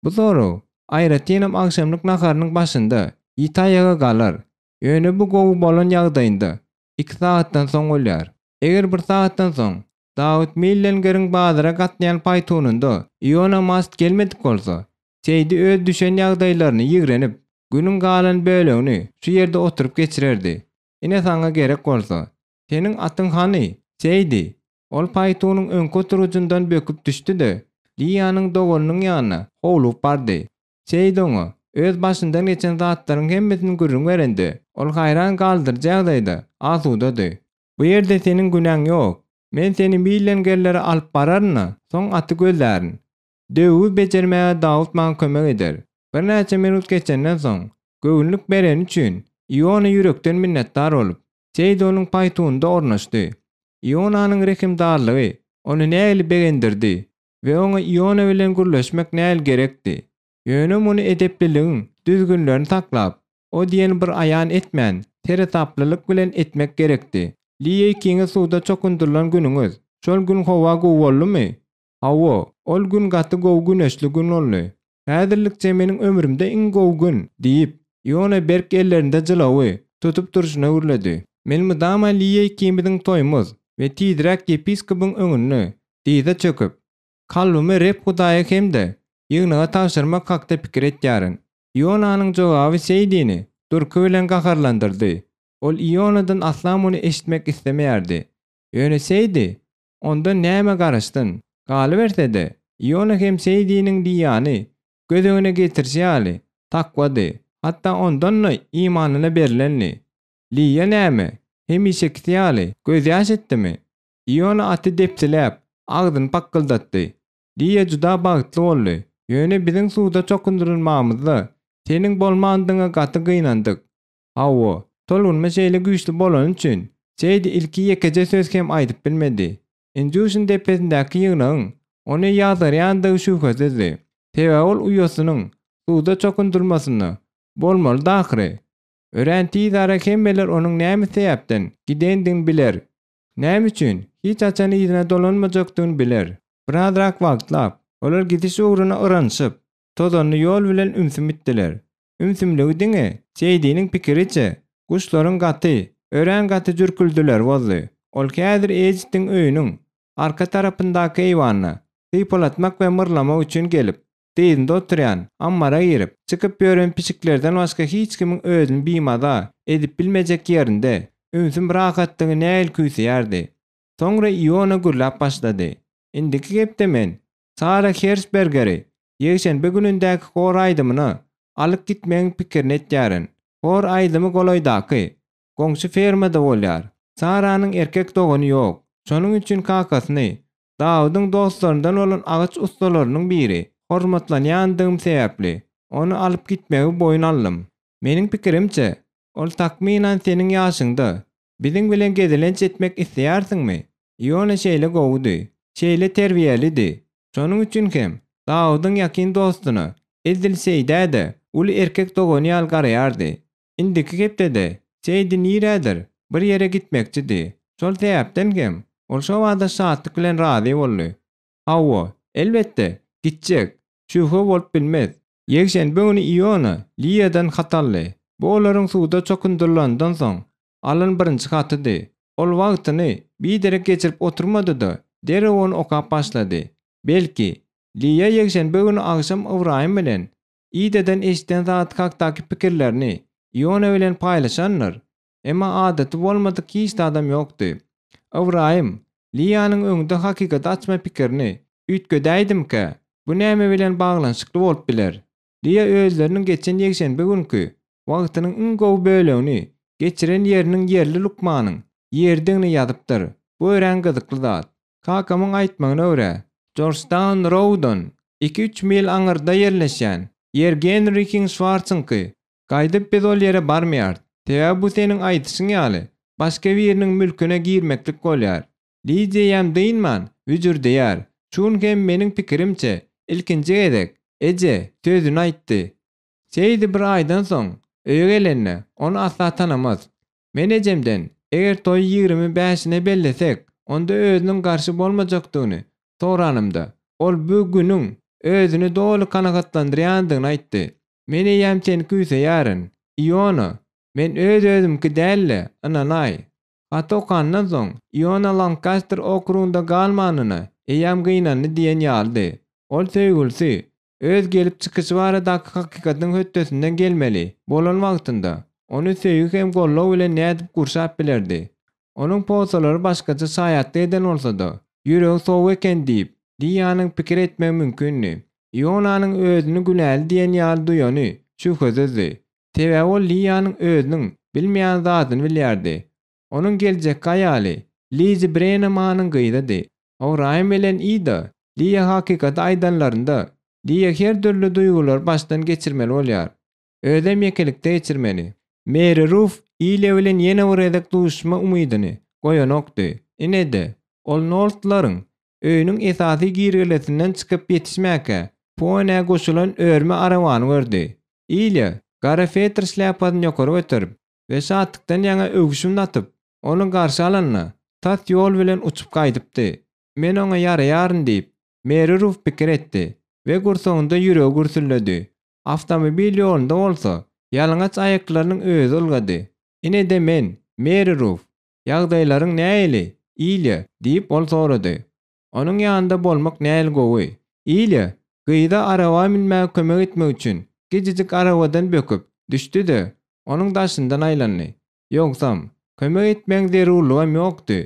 Bu sorag, aýratynam agşamlyk naharynyň başynda ýiti aýaga galar. Ýöne bu gowy bolan ýagdaýynda iki sagatdan soň bolýar. Eger bir sagatdan soň Dawut Millengeriň bazara gatnaýan paýtunynda Iona mast gelmedik bolsa, Seýdi öz düşen ýagdaýlaryny ýigrenip, günüň galan bölegini şu ýerde oturyp geçirerdi. Ine saňa gerek bolsa. Seniň atyň hany, Seýdi? Ol paýtunyň öňki oturgyjyndan böküp düşdi-de, Liýanyň doganynyň ýanyna howlugyp bardy. Seýdi oňa öz başyndan geçen zatlaryň hemmesini gürrüň berende, ol haýran galdyryjy ýagdaýda asudady. Bu ýerde seniň günäň ýok. Men seni Millengerlere alyp bararyn-da, soň aty gözlärin. Döwügi bejermäge Dawut maňa kömek eder. Birnäçe minut geçenden soň, göwünlik bereni üçin Iona ýürekden minnetdar bolup, Seýdi onuň paýtunynda ornaşdy. Ionanyň rehimdarlygy ony nähili begendirdi we oňa Iona bilen gürleşmek nähili gerekdi! Ýöne muny edepliligiň düzgünlerini saklap, o diýen bir aýan etmän, seresaplylyk bilen etmek gerekdi. Liýa ikiňiz suwda çokundyrylan günüňiz, şol gün howa gowy boldumy? Hawa, ol gün gaty gowy güneşli gün boldy. Häzirlikçe meniň ömrümde iň gowy gün, diýip, Iona berk ellerinde jylawy tutup durşuna gürledi. Men mydama Liýa ikimiziň toýumyz we tizräk ýepiskopyň öňünde dyza çöküp, kalbymy Reb Hudaýa hem-de ýygnaga tabşyrmak hakda pikir etýärin. Ionanyň jogaby Seýdini durky bilen gaharlandyrdy. Ol Ionadan asla muny eşitmek islemeýärdi. Ýöne Seýdi ondan nämä garaşsyn? Galyberse-de, Iona hem Seýdiniň Liýany göz öňüne getirişi ýaly, takwady, hatda ondan-da imanyna berlendi. Liýa näme, hemişekisi ýaly, gözýaş etdimi? Iona aty debsiläp, agzyny pakgyldatdy. Liýa juda bagtly boldy. Ýöne biziň suwda çokundyrylmagymyzda seniň bolmandygyňa gaty gynandyk. Hawa, tolgunma şeýle güýçli bolany üçin, Seýdi ilki ýekeje söz hem aýdyp bilmedi. Injuşin depesindäki ýygnagyň ony ýazgarýandygy şübhesizdi. Sebäbi ol uýasynyň suwda çokundyrylmasynda bolmalydy ahyry. Örän tiz ara hemmeler onuň näme sebäpden gidendigini biler. Näme üçin hiç haçan yzyna dolanmajakdygyny biler. Birazrak wagtlap, olar gidiş ugruna yranyşyp, tozanly ýol bilen ümsüm gitdiler. Ümsümligi diňe Seýdiniň pikiriçe, guşlaryň gaty, örän gaty jürküldileri bozdy. Ol häzir Ejitiň öýüniň arka tarapyndaky eýwanda sypalatmak we myrlamak üçin gelip, dyzynda oturýan, ammara girip, çykyp ýören pişiklerden başga hiç kimiň özüni bimaza edip bilmejek ýerinde ümsüm rahatlygy nähili küýseýärdi. Soňra Iona gürläp başlady. Indiki hepde men Sara Hersbergeri ýekşenbe günündäki hor aýdymyna alyp gitmegiň pikirini etýärin. Hor aýdymy golaýdaky, goňşy fermada bolýar. Saranyň erkek dogany ýok. Şonuň üçin kakasyny, Dawudyň dostlaryndan bolan agaç ussalarynyň biri, hormatlanýandygym sebäpli, ony alyp gitmegi boýun aldym. Meniň pikirimçe, ol takmynan seniň ýaşyňda. Biziň bilen gezelenç etmek isleýärsiňmi? Iona şeýle gowudy, şeýle terbiýelidi. Şonuň üçin hem Dawudyň ýakyn dostuna, edil Seýdä-de uly erkek dogany ýaly garaýardy. Indiki hepdede Seýdi nirädir bir ýere gitmekçidi. Şol sebäpden hem ol şobada şatlyk bilen razy boldy. Hawa, elbetde, gitjek. Şübhe bolup bilmez. Ýekşenbe güni Iona Liýadan hat aldy. Bu olaryň suwda çokundyrylandan soň alan birinji hatydy. Ol wagtyny biderek geçirip oturmady-da, derrew ony okap başlady. Belki, Liýa ýekşenbe güni agşam Ybraýym bilen Idadan eşiden zady hakdaky pikirlerini Iona bilen paýlaşandyr. Emma adaty bolmadyk hiç zadam ýokdy. Ybraýym, Liýanyň öňünde hakykaty açma pikirini üýtgedäýdimkä? Bu näme bilen baglanyşykly bolup biler? Liýa özleriniň geçen ýekşenbe günki wagtynyň iň gowy bölegini geçiren ýeriniň ýerli lukmanyň ýeridigini ýazypdyr. Bu örän gyzykly zat. Kakamyň aýtmagyna görä, Jorjtaun Roudon iki-üç mil aňyrda ýerleşýän ýer Genri King Şwartsyňky. Gaýdyp biz ol ýere barmaýarys. Sebäbi bu seniň aýdyşyň ýaly, başga biriniň mülküne girmeklik bolýar. Lidiýam dynman, wüjürdeýär. Şu gün hem meniň pikirimçe, ilkinji gezek, Eje, sözüni aýtdy. Seýdi bir aýdan soň, öýe gelende, ony asla tanamaz. Men ejemden, eger toýy 25-ine bellesek, onda özüniň garşy bolmajakdygyny soranymda, ol bu günüň özüni doly kanagatlandyrýandygyny aýtdy. Men eýýäm seni küýseýärin, Iona. Men öz-özümki däl-de, ynanaý. Haty okandan soň, Iona Lankaster okrugynda galmanyna eýýäm gynandy diýen ýalydy. Ol söýgülisi, öz gelip çykyşy baradaky hakykatyň hötdesinden gelmeli bolan wagtynda, ony söýgi hem goldaw bilen nädip gurşap bilerdi? Onuň posalary başgaça şaýatlyk eden bolsa-da, ýüregi sowuk eken diýip, Liýanyň pikir etmegi mümkindi. Ionanyň özüni günäli diýen ýaly duýany şübhesizdi. Sebäbi ol Liýanyň özüniň bilmeýän zadyny bilýärdi. Onuň geljekki aýaly Lizi Brennemanyň gyzydy. Ybraýym bilen Ida Liýa hakykaty aýdanlarynda, Liýa her dürli duýgulary başdan geçirmeli bolýar. Özem ýekelikde geçirmeli. Meri Ruf Ilýa bilen ýene bir gezek duşuşma umydyny goýanokdy. Ine-de, ol Noltlaryň öýüniň esasy girgelesinden çykyp ýetişmäkä, ponä goşulan örme arabany gördi. Ilýa gara fetr şlýapasyny ýokary göterip we şatlykdan ýaňa öwşün atyp, ony garşy alanda, tas ýol bilen uçup gaýdypdy. Men oňa ýaraýaryn diýip, Meri Ruf pikir etdi we gursagynda ýüregi gürsüldedi. Awtomobil ýolunda bolsa, ýalaňaç aýaklarynyň özi ylgady. Ine-de men, Meri Ruf. Ýagdaýlaryň nähili, Ilýa? diýip, ol sorady. Onuň ýanynda bolmak nähili gowy. Ilýa, gyza araba münmäge kömek etmek üçin, kiçijik arabadan böküp, düşdi-de, onuň daşyndan aýlandy. Ýogsam, kömek etmegiň zerurlygam ýokdy.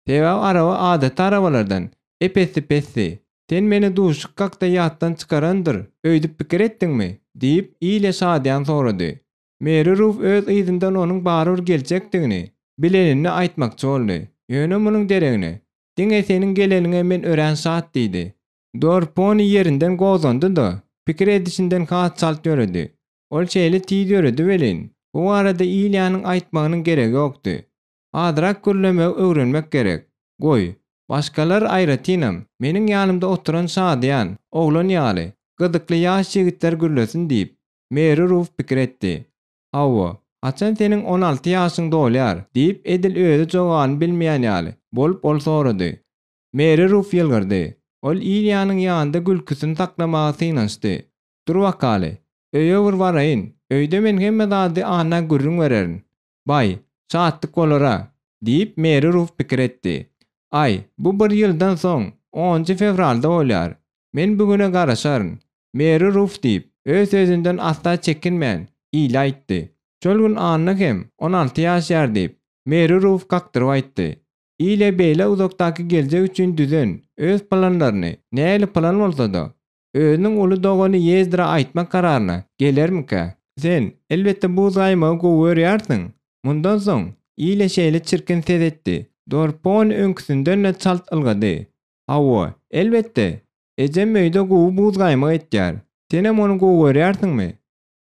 Sebäbi araba adaty arabalardan ep-esli pesdi. Sen meni duşuşyk hakda ýatdan çykarandyr öýdüp pikir etdiňmi? diýip, Ilýa şadyýan sorady. Meri Ruf öz yzyndan onuň barybir geljekdigini bilenini aýtmakçy boldy. Ýöne munuň deregine, Diňe seniň geleniňe men örän şat diýdi. Dorponi ýerinden gozgandy-da, pikir edişinden has çalt ýöredi. Ol şeýle tiz ýöredi welin, bu barada Ilýanyň aýtmagynyň geregi ýokdy. Azrak gürlemegi öwrenmek gerek. Goý, başgalar aýratynam, meniň ýanymda oturan şadyýan, oglan ýaly, gyzykly ýaş ýigitler gürlesin diýip, Meri Ruf pikir etdi. Hawa, haçan seniň 16 ýaşyň dolýar? diýip, edil özi jogabyny bilmeýän ýaly bolup ol sorady. Meri Ruf ýylgyrdy. Ol Ilýanyň ýanynda gülküsini saklamaga synanyşdy. Dur bakaly, öýe bir baraýyn, öýde men hemme zady Anna gürrüň bererin. Baý, şatlyk bolar-a! diýip, Meri Ruf pikir etdi. Aý, bu bir ýyldan soň, onunjy fewralda bolýar. Men bu güne garaşaryn. Meri Ruf diýip, öz sözünden asla çekinmän, Ilýa aýtdy. Şol gün Anna hem 16 ýaşaýar diýip, Meri Ruf kakdyryp aýtdy. Ilýa beýle uzakdaky geljek üçin düzen öz planlaryny, nähili plan bolsa-da, özüniň uly dogany Ýezdra aýtmak kararyna gelermikä? Sen, elbetde, buz gaýmagy gowy görýärsiň? Mundan soň, Ilýa şeýle çirkin ses etdi, Dorponi öňküsinden-de çalt ylgady. Hawa, elbetde, ejem öýde gowy buz gaýmak etýär. Senem ony gowy görýärsiňmi?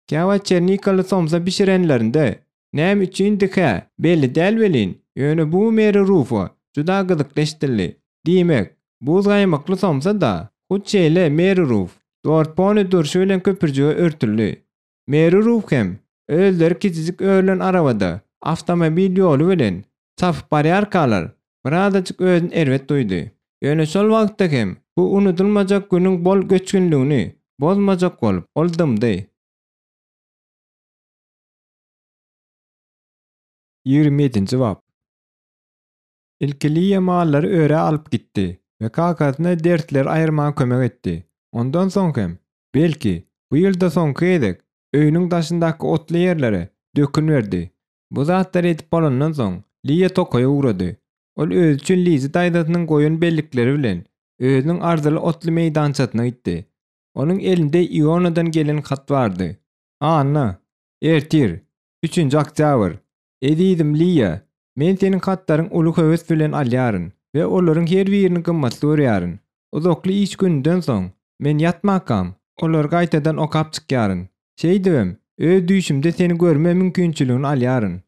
Käwagt çernikaly somsa bişirenlerinde, näme üçindikä, belli däl welin, ýöne bu Meri Rufa juda gyzykly eşidildi. Diýmek, buz gaýmakly somsa-da, hut şeýle Meri Ruf, Dortpony durşy bilen köpürjige örtüldi. Meri Ruf hem özleri kiçijik örülen arabada awtomobil ýoly bilen çapyp barýarkalar, birazajyk özüni erbet duýdy. Ýöne şol wagtda hem bu unudylmajak günüň bol göçgünligini bozmajak bolup, ol dymdy. 27-nji bap. Ilki Liýa mallary örä alyp gitdi we kakasyna dersleri aýyrmaga kömek etdi. Ondan soň hem, belki, bu ýylda soňky gezek, öýüniň daşyndaky otly ýerlere dökün berdi. Bu zatlary edip bolandan soň, Liýa tokaýa ugrady. Ol özi üçin Lizi daýzasynyň goýan bellikleri bilen özüniň arzyly otly meýdançasyna gitdi. Onuň elinde Ionadan gelen hat bardy. Anna, ertir, üçünji oktýabr. Ezizim Liýa, men seniň hatlaryňy uly höwes bilen alýaryn we olaryň her birini gymmatly görýärin. Uzakly iş gününden soň, men ýatmakam, olary gaýtadan okap çykýaryn. Şeýdibem, öz düýşümde seni görme mümkinçiligini alýaryn.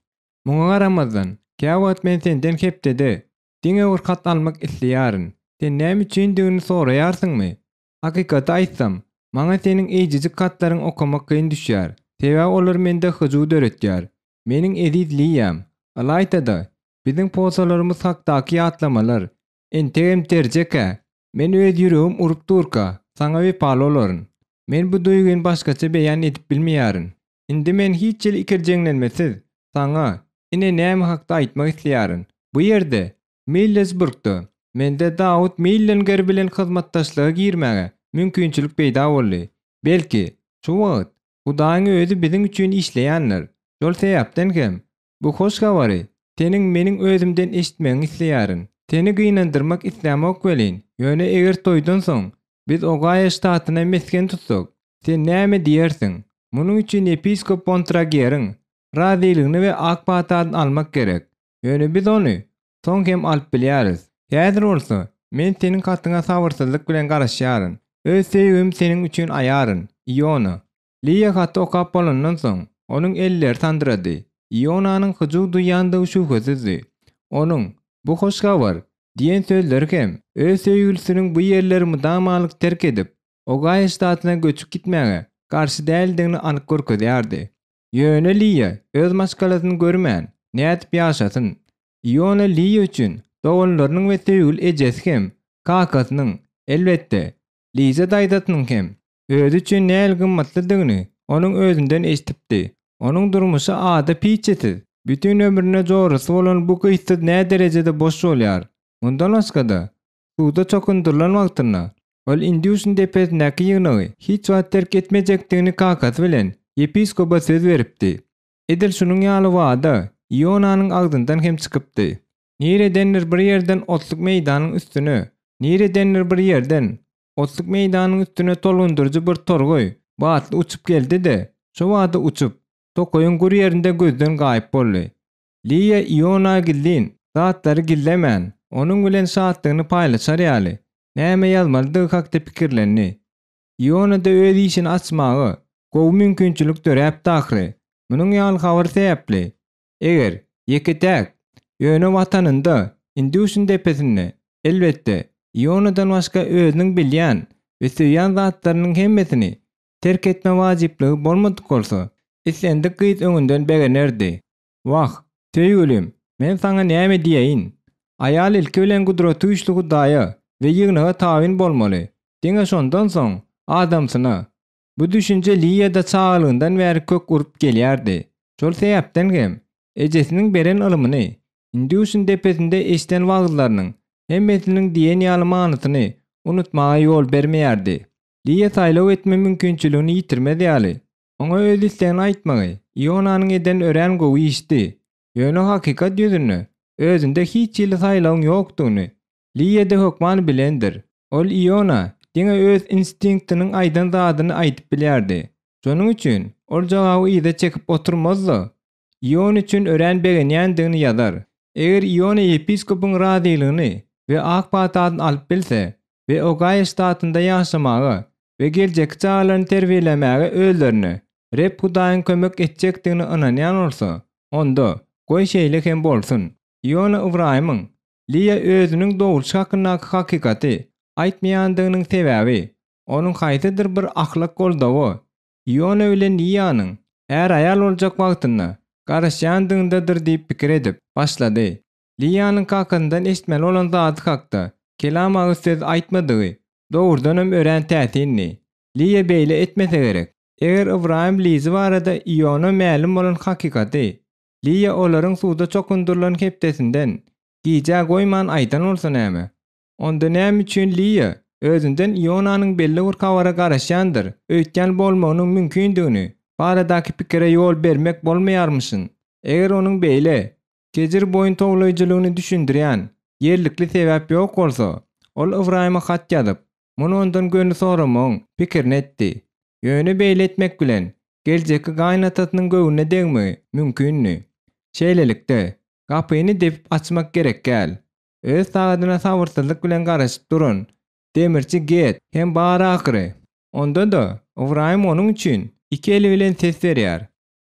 Muňa garamazdan, käwagt men senden hepdede diňe bir hat almak isleýärin. Sen näme üçindigini soraýarsyňmy? Hakykaty aýtsam, maňa seniň eýjejik hatlaryňy okamak kyn düşýär. Sebäbi olar mende hyjuw döretýär. Meniň eziz Liýam, ylaýta-da, biziň posalarymyz hakdaky ýatlamalar entegem terjekä. Men öz ýüregim urup durka, saňa wepaly bolaryn. Men bu duýgyny başgaça beýan edip bilmeýärin. Indi men hiç hili ikirjeňlenmesiz, saňa, ine näme hakda aýtmak isleýärin. Bu ýerde, Millesburgda, mende Dawut Millenger bilen hyzmatdaşlyga girmäge mümkinçilik peýda boldy. Belki, şu wagt Hudaýyň özi biziň üçin işleýändir. Şol sebäpden hem, Bu hoş habary seniň meniň özümden eşitmegiňi isleýärin. Seni gynandyrmak islämok welin, ýöne eger toýdan soň biz Ogaýa ştatyna mesgen tutsak, sen näme diýersiň? Munuň üçin ýepiskop Bontrageriň razylygyny we ak patasyny almak gerek. Ýöne biz ony soň hem alyp bilýäris. Häzir bolsa, men seniň hatyňa sabyrsyzlyk bilen garaşýaryn. Öz söýgimi seniň üçin aýaryn, Iona. Liýa haty okap bolandan soň, onuň elleri sandyrady. Ionanyň hyjuw duýandygy şübhesizdi. Onuň, Bu hoş habar! diýen sözleri hem öz söýgülisiniň bu ýerleri mydamalyk terk edip, Ogaýa ştatyna göçüp gitmäge garşy däldigini anyk görkezýärdi. Ýöne Liýa öz maşgalasyny görmän, nädip ýaşasyn? Iona Liýa üçin doganlarynyň we söýgüli ejesi hem kakasynyň, elbetde, Liza daýzasynyň hem Özi üçin nähili gymmatlydygyny onuň özünden eşidipdi. Onuň durmuşy ada piçesiz, bütin ömrüne jorasy bolan bu gyzsyz näderejede boş bolýar. Mundan başga-da, suwda çokundyrylan wagtynda, ol Indýuşyň depesindäki ýygnagy hiç wagt terk etmejekdigini kakasy bilen ýepiskopa söz beripdi. Edil şunuň ýaly wada Ionanyň agzyndan hem çykypdy. Niredendir bir ýerden otluk meýdanyň üstüne, niredendir bir ýerden otluk meýdanyň üstüne tolgundyryjy bir torgaý batly uçup geldi-de, şo bada uçup, tokaýyň gür ýerinde gözden gaýyp boldy. Liýa Iona gizlin zatlary gizlemän, onuň bilen şatlygyny paýlaşar ýaly, näme ýazmalydygy hakda pikirlendi. Ionada öz işini açmaga gowy mümkinçilik döräpdi ahyry. Munuň ýaly habar sebäpli, Eger, ýeke-täk. Ýöne watanynda, Induşyň depesinde, elbetde, Ionadan başga özüniň bilýän we söýýän zatlarynyň hemmesini terk etme wajyplygy bolmadyk bolsa, islendik gyz öňünden begenerdi. Wah, söýgülim, men saňa näme diýeýin? Aýal ilki bilen Gudratygüýçli Hudaýa we ýygnaga tabyn bolmaly, diňe şondan soň adamsyna. Bu düşünje Liýada çagalygyndan bäri kök urup gelýärdi. Şol sebäpden hem, ejesiniň beren ylymyny, Induşyň depesinde eşiden wagyzlarynyň hemmesiniň diýen ýaly manysyny unutmaga ýol bermeýärdi. Liýa saýlaw etme mümkinçiligini ýitirmez ýaly, oňa öz islegini aýtmagy Ionanyň eden örän gowy işdi. Ýöne hakykat ýüzünde özünde hiç hili saýlawyň ýokdugyny Liýa-da hökman bilendir. Ol Iona diňe öz instinktiniň aýdan zadyny aýdyp bilýärdi. Şonuň üçin ol jogaby yza çekip oturmaz-da, Iona üçin örän begenýändigini ýazar. Eger Iona ýepiskopyň razylygyny we ak patasyny alyp bilse we Ogaýo ştatynda ýaşamaga we geljekki çagalaryny terbiýelemäge özlerine Reb Hudaýyň kömek etjekdigine ynanýan bolsa, onda, goý şeýle hem bolsun. Iona Ybraýymyň Liýa özüniň dogruçy hakyndaky hakykaty aýtmaýandygynyň sebäbi, onuň haýsydyr bir ahlak goldawa Iona bilen Liýanyň är-aýal boljak wagtyna garaşýandygyndadyr diýip pikir edip başlady. Liýanyň kakasyndan eşitmeli bolan zady hakda kelam agyz söz aýtmadygy dogrudanam örän täsindi. Liýa beýle etmese gerek. Eger Ybraýym Lizi barada Iona mälim bolan hakykaty Liýa olaryň suwda çokundyrylan hepdesinden gijä goýman aýdan bolsa näme? Onda näme üçin Liýa özünden Ionanyň belli bir habara garaşýandyr öýtýän bolmagynyň mümkindigini baradaky pikire ýol bermek bolmaýarmyşyn? Eger onuň beýle kejir boýun towlaýjylygyny düşündirýän ýerlikli sebäp ýok bolsa, ol Ybraýyma hat ýazyp, muny ondan göni soramagyň pikirini etdi. Ýöne beýle etmek bilen, geljekki gaýynatasynyň göwnüne degmegi mümkindi. Şeýlelikde, gapyny depip açmak gerek däl. Öz sagadyna sabyrsyzlyk bilen garaşyp duran demirçi Get hem bar ahyry. Onda-da, Ybraýym onuň üçin iki eli bilen ses berýär.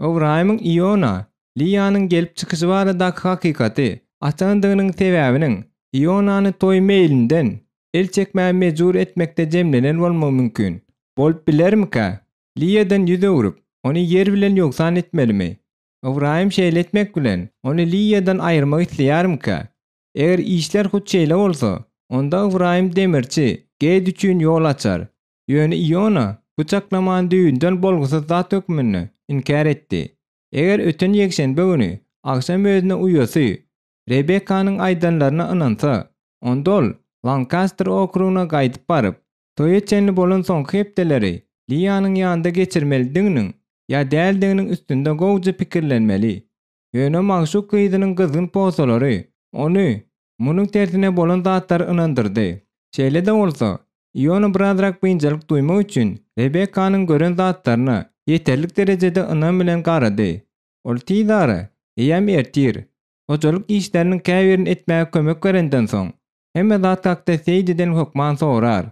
Ybraýymyň Iona, Liýanyň gelip çykyşy baradaky hakykaty açandygynyň sebäbiniň Ionany toý meýlinden el çekmäge mejbur etmekde jemlenen bolmagy mümkin. Bolup bilermikä? Liýadan ýüz öwrüp, ony ýer bilen ýogsan etmelimi? Ybraýym şeýle etmek bilen, ony Liýadan aýyrmak isleýärmikä? Eger işler hut şeýle bolsa, onda Ybraýym demirçi Ged üçin ýol açar. Ýöne Iona bu çaklamany düýbünden bolgusyz zat hökmünde inkär etdi. Eger öten ýekşenbe güni agşam özüne uýasy Rebekanyň aýdanlaryna ynansa, onda ol Lankaster okrugyna gaýdyp baryp, toýa çenli bolan soňky hepdeleri Liýanyň ýanynda geçirmelidiginiň ýa däldiginiň üstünde gowuja pikirlenmeli. Ýöne magşuk gyzynyň gyzgyn posalary ony munuň tersine bolan zatlary ynandyrdy. Şeýle-de bolsa, Iona birazrak biynjalyk duýmak üçin Rebekanyň gören zatlaryna ýeterlik derejede ynam bilen garady. Ol tizara, eýýäm ertir, hojalyk işleriniň käbirini etmäge kömek berenden soň, hemme zat hakda Seýdiden hökman sorar.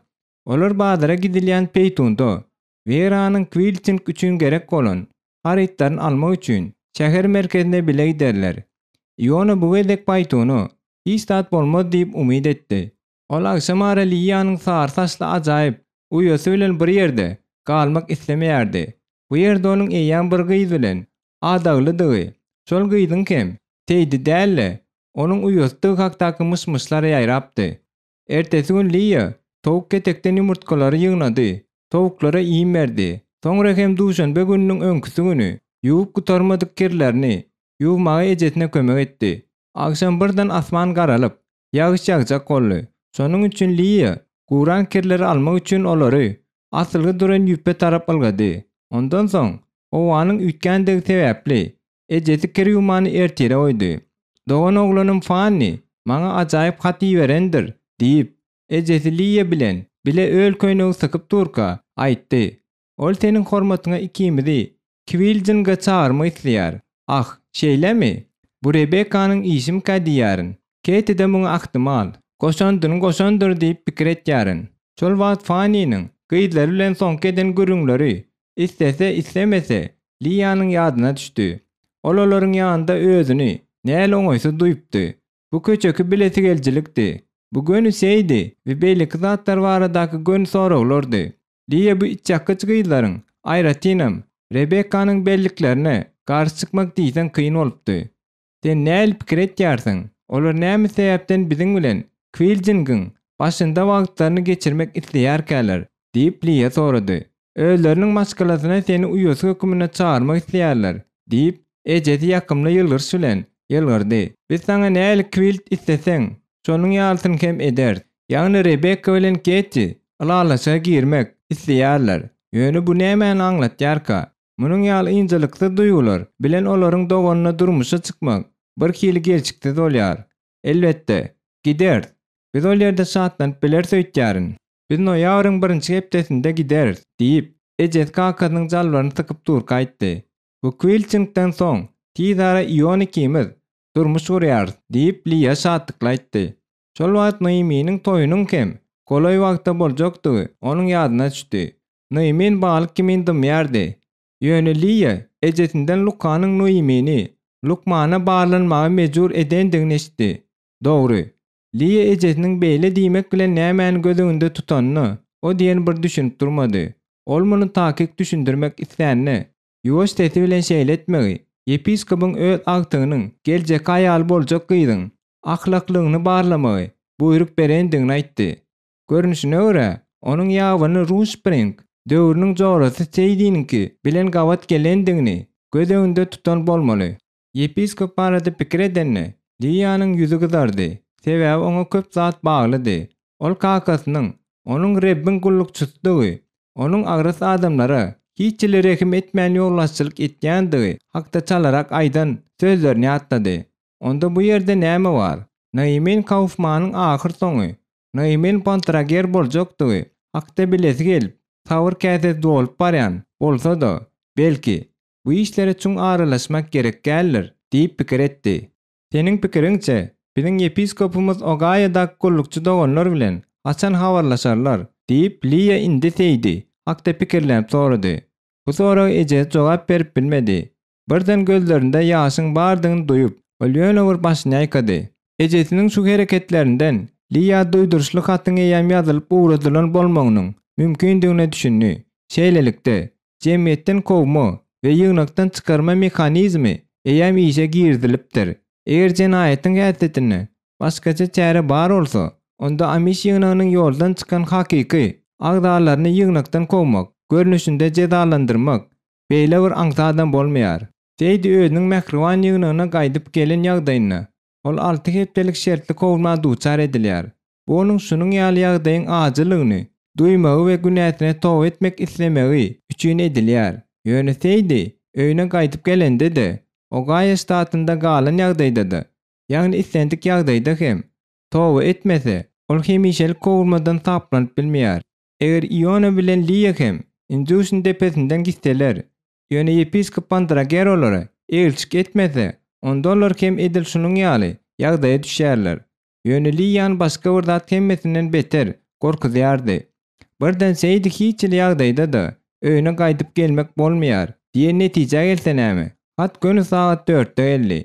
Olar bazara gidilýän peýtunda Weranyň kwilting üçin gerek bolan harytlaryny almak üçin şäher merkezine bile giderler. Iona bu gezek paýtuna hiç zat bolmaz diýip umyt etdi. Ol agşamara Liýanyň sary saçly ajaýyp uýasy bilen bir ýerde galmak islemeýärdi. Bu ýerde onuň eýýäm bir gyz bilen adaglydygy, şol gyzyň hem Seýdi däl-de, onuň uýasydygy hakdaky myş-myşlar ýaýrapdy. Ertesi gün Liýa towuk ketekden ýumurtgalary ýygnady, towuklara iým berdi. Soňra hem duşenbe gününiň öňküsi güni ýuwup gutarmadyk kirlerini ýuwmaga ejesine kömek etdi. Agşam birden asman garalyp, ýagyş ýagjak boldy. Şonuň üçin Liýa guran kirleri almak üçin olary asylgy duran ýüpe tarap ylgady. Ondan soň, howanyň üýtgändigi sebäpli, Ejesi kir ýuwmany ertire goýdy. Dogan oglanym Fanni maňa ajaýyp hat iberendir, diýip, ejesi Liýa bilen bile öl köýnegi sykyp durka, aýtdy. Ol seniň hormatyňa ikimizi Kwiljiňge çagyrmak isleýär. Ah, şeýlemi? Bu Rebekanyň işimikä diýýärin. Keti-de muňa ahtimal, goşandyny goşandyr diýip pikir etýärin. Şol wagt Fanniniň gyzlary bilen soňky eden gürrüňleri Islese-islemese, Liýanyň ýadyna düşdi. Ol olaryň ýanynda özüni. näli oňaýsyz duýupdy. Bu köçeki bilesigelijilikdi. Bu göni Seýdi we beýleki zatlar baradaky göni soraglardy. Liýa bu içýakgyç gyzlaryň, aýratynam, Rebekkanyň belliklerine garşy çykmak diýseň kyn bolupdy. Sen nähili pikir etýärsiň, olar näme sebäpden biziň bilen Kwiltingiň başynda wagtlaryny geçirmek isleýärkäler? diýip, Liýa sorady. Özleriniň maşgalasyna seni uýasy höküminde çagyrmak isleýärler, diýip, ejesi ýakymly ýylgyryş bilen ýylgyrdy. Biz saňa nähili kwilt isleseň, şonuň ýalysyny hem ederis. Ýagny Rebekka bilen Ketti ylalaşyga girmek isleýärler. Ýöne bu nämäni aňlatýarka? Munuň ýaly ynjalyksyz duýgular bilen olaryň doganyna durmuşa çykmak birhili gelşiksiz bolýar. Elbetde, gideris. Biz ol ýerde şatlanyp bileris öýtýärin. Biz noýabryň birinji hepdesinde gideris, diýip, ejesi kakasynyň jalbaryny sykyp durka aýtdy. Bu kwiltingden soň, tizara Ion ikimiz durmuş gurýarys, diýip, Liýa şatlykly aýtdy. Şol wagt Noeminiň toýunyň hem golaý wagtda boljakdygy onuň ýadyna düşdi. Noemin balyk kimin dymýardy. Ýöne Liýa ejesinden Lukanyň Noemini lukmana barlanmaga mejbur edendigini eşitdi. Dogry, Liýa ejesiniň beýle diýmek bilen nämäni göz öňünde tutanyna o diýen bir düşünip durmady. Ol muny takyk düşündirmek islände, ýuwaş sesi bilen şeýle etmegi, ýepiskopyň öz agtygynyň geljekki aýaly boljak gyzyň ahlaklygyny barlamagy buýruk berendigini aýtdy. Görnüşine görä, onuň ýabany Ruşpring döwrüniň jorasy Seýdiniňki bilen gabat gelendigini göz öňünde tutan bolmaly. Ýepiskop barada pikir edende, Liýanyň ýüzi gyzardy, sebäbi oňa köp zat baglydy. Ol kakasynyň, onuň Rebbiň gullukçysydygy, onuň agras adamlara hiç hili rehim etmän ýolbaşçylyk etýändigi hakda çalarak aýdan sözlerini ýatlady. Onda bu ýerde näme bar? Naýmin Kaufmanyň ahyrsoňy Naýmin Bontrager boljakdygy hakda bilesi gelip, sabyr käsesi dolup barýan bolsa-da, belki, Bu işlere çuň aralaşmak gerek däldir diýip pikir etdi. Seniň pikiriňçe, biziň ýepiskopymyz Ogaýadaky gullukçy doganlar bilen haçan habarlaşarlar? diýip, Liýa indi Seýdi hakda pikirlenip sorady. Bu soraga ejesi jogap berip bilmedi. Birden gözlerinde ýaşyň bardygyny duýup, ol ýöne bir başyny ýaýkady. Ejesiniň şu hereketlerinden Liýa duýduryşly hatyň eýýäm ýazylyp ugradylan bolmagynyň mümkindigine düşündi. Şeýlelikde, Jemgyýetden kowma we ýygnakdan çykarma mehanizmi eýýäm işe girizilipdir. Eger jenaýatyň häsiýetinde başgaça çäre bar bolsa, onda Amiş ýygnagynyň ýoldan çykan hakyky agzalaryny ýygnakdan kowmak görnüşinde jezalandyrmak beýle bir aňsadam bolmaýar. Seýdi özüniň mähriban ýygnagyna gaýdyp gelen ýagdaýynda, ol alty hepdelik şertli kowulma duçar edilýär. Bu onuň şunuň ýaly ýagdaýyň ajylygyny duýmagy we günäsine toba etmek islemegi üçin edilýär. Ýöne Seýdi öýüne gaýdyp gelende-de, Ogaýo ştatynda galan ýagdaýda-da, ýagny islendik ýagdaýda hem, toba etmese, ol hemişelik kowulmadan saplanyp bilmeýär. Eger Iona bilen Liýa hem Injuşn depesinden gitseler, ýöne ýepiskop Bandrager olara eglşik etmese, onda olar hem edil şunuň ýaly ýagdaýa düşýärler. Ýöne Liýany başga bir zat hemmesinden beter gorkuzýardy. Birden Seýdi hiç hili ýagdaýda-da öýüne gaýdyp gelmek bolmaýar diýen netijä gelse näme? Hat göni sagat dörtde geldi.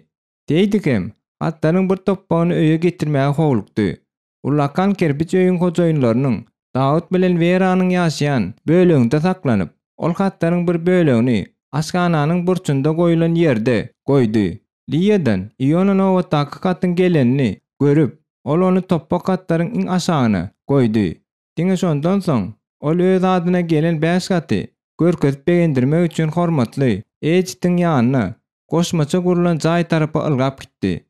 Seýdi hem hatlaryň bir topbagyny öýe getirmäge howlukdy. Ullakan kerpiç öýüň hojaýynlarynyň, Dawut bilen Weranyň ýaşaýan böleginde saklanyp, ol hatlaryň bir bölegini aşhananyň burçunda goýlan ýerde goýdy. Liýadan Iona nobatdaky hatyň gelenini görüp, ol ony topbak hatlaryň iň aşagyna goýdy. Diňe şondan soň ol öz adyna gelen bäş haty görkezip begendirmek üçin hormatly Editiň ýanyna, goşmaça gurlan jaý tarapa ylgap gitdi.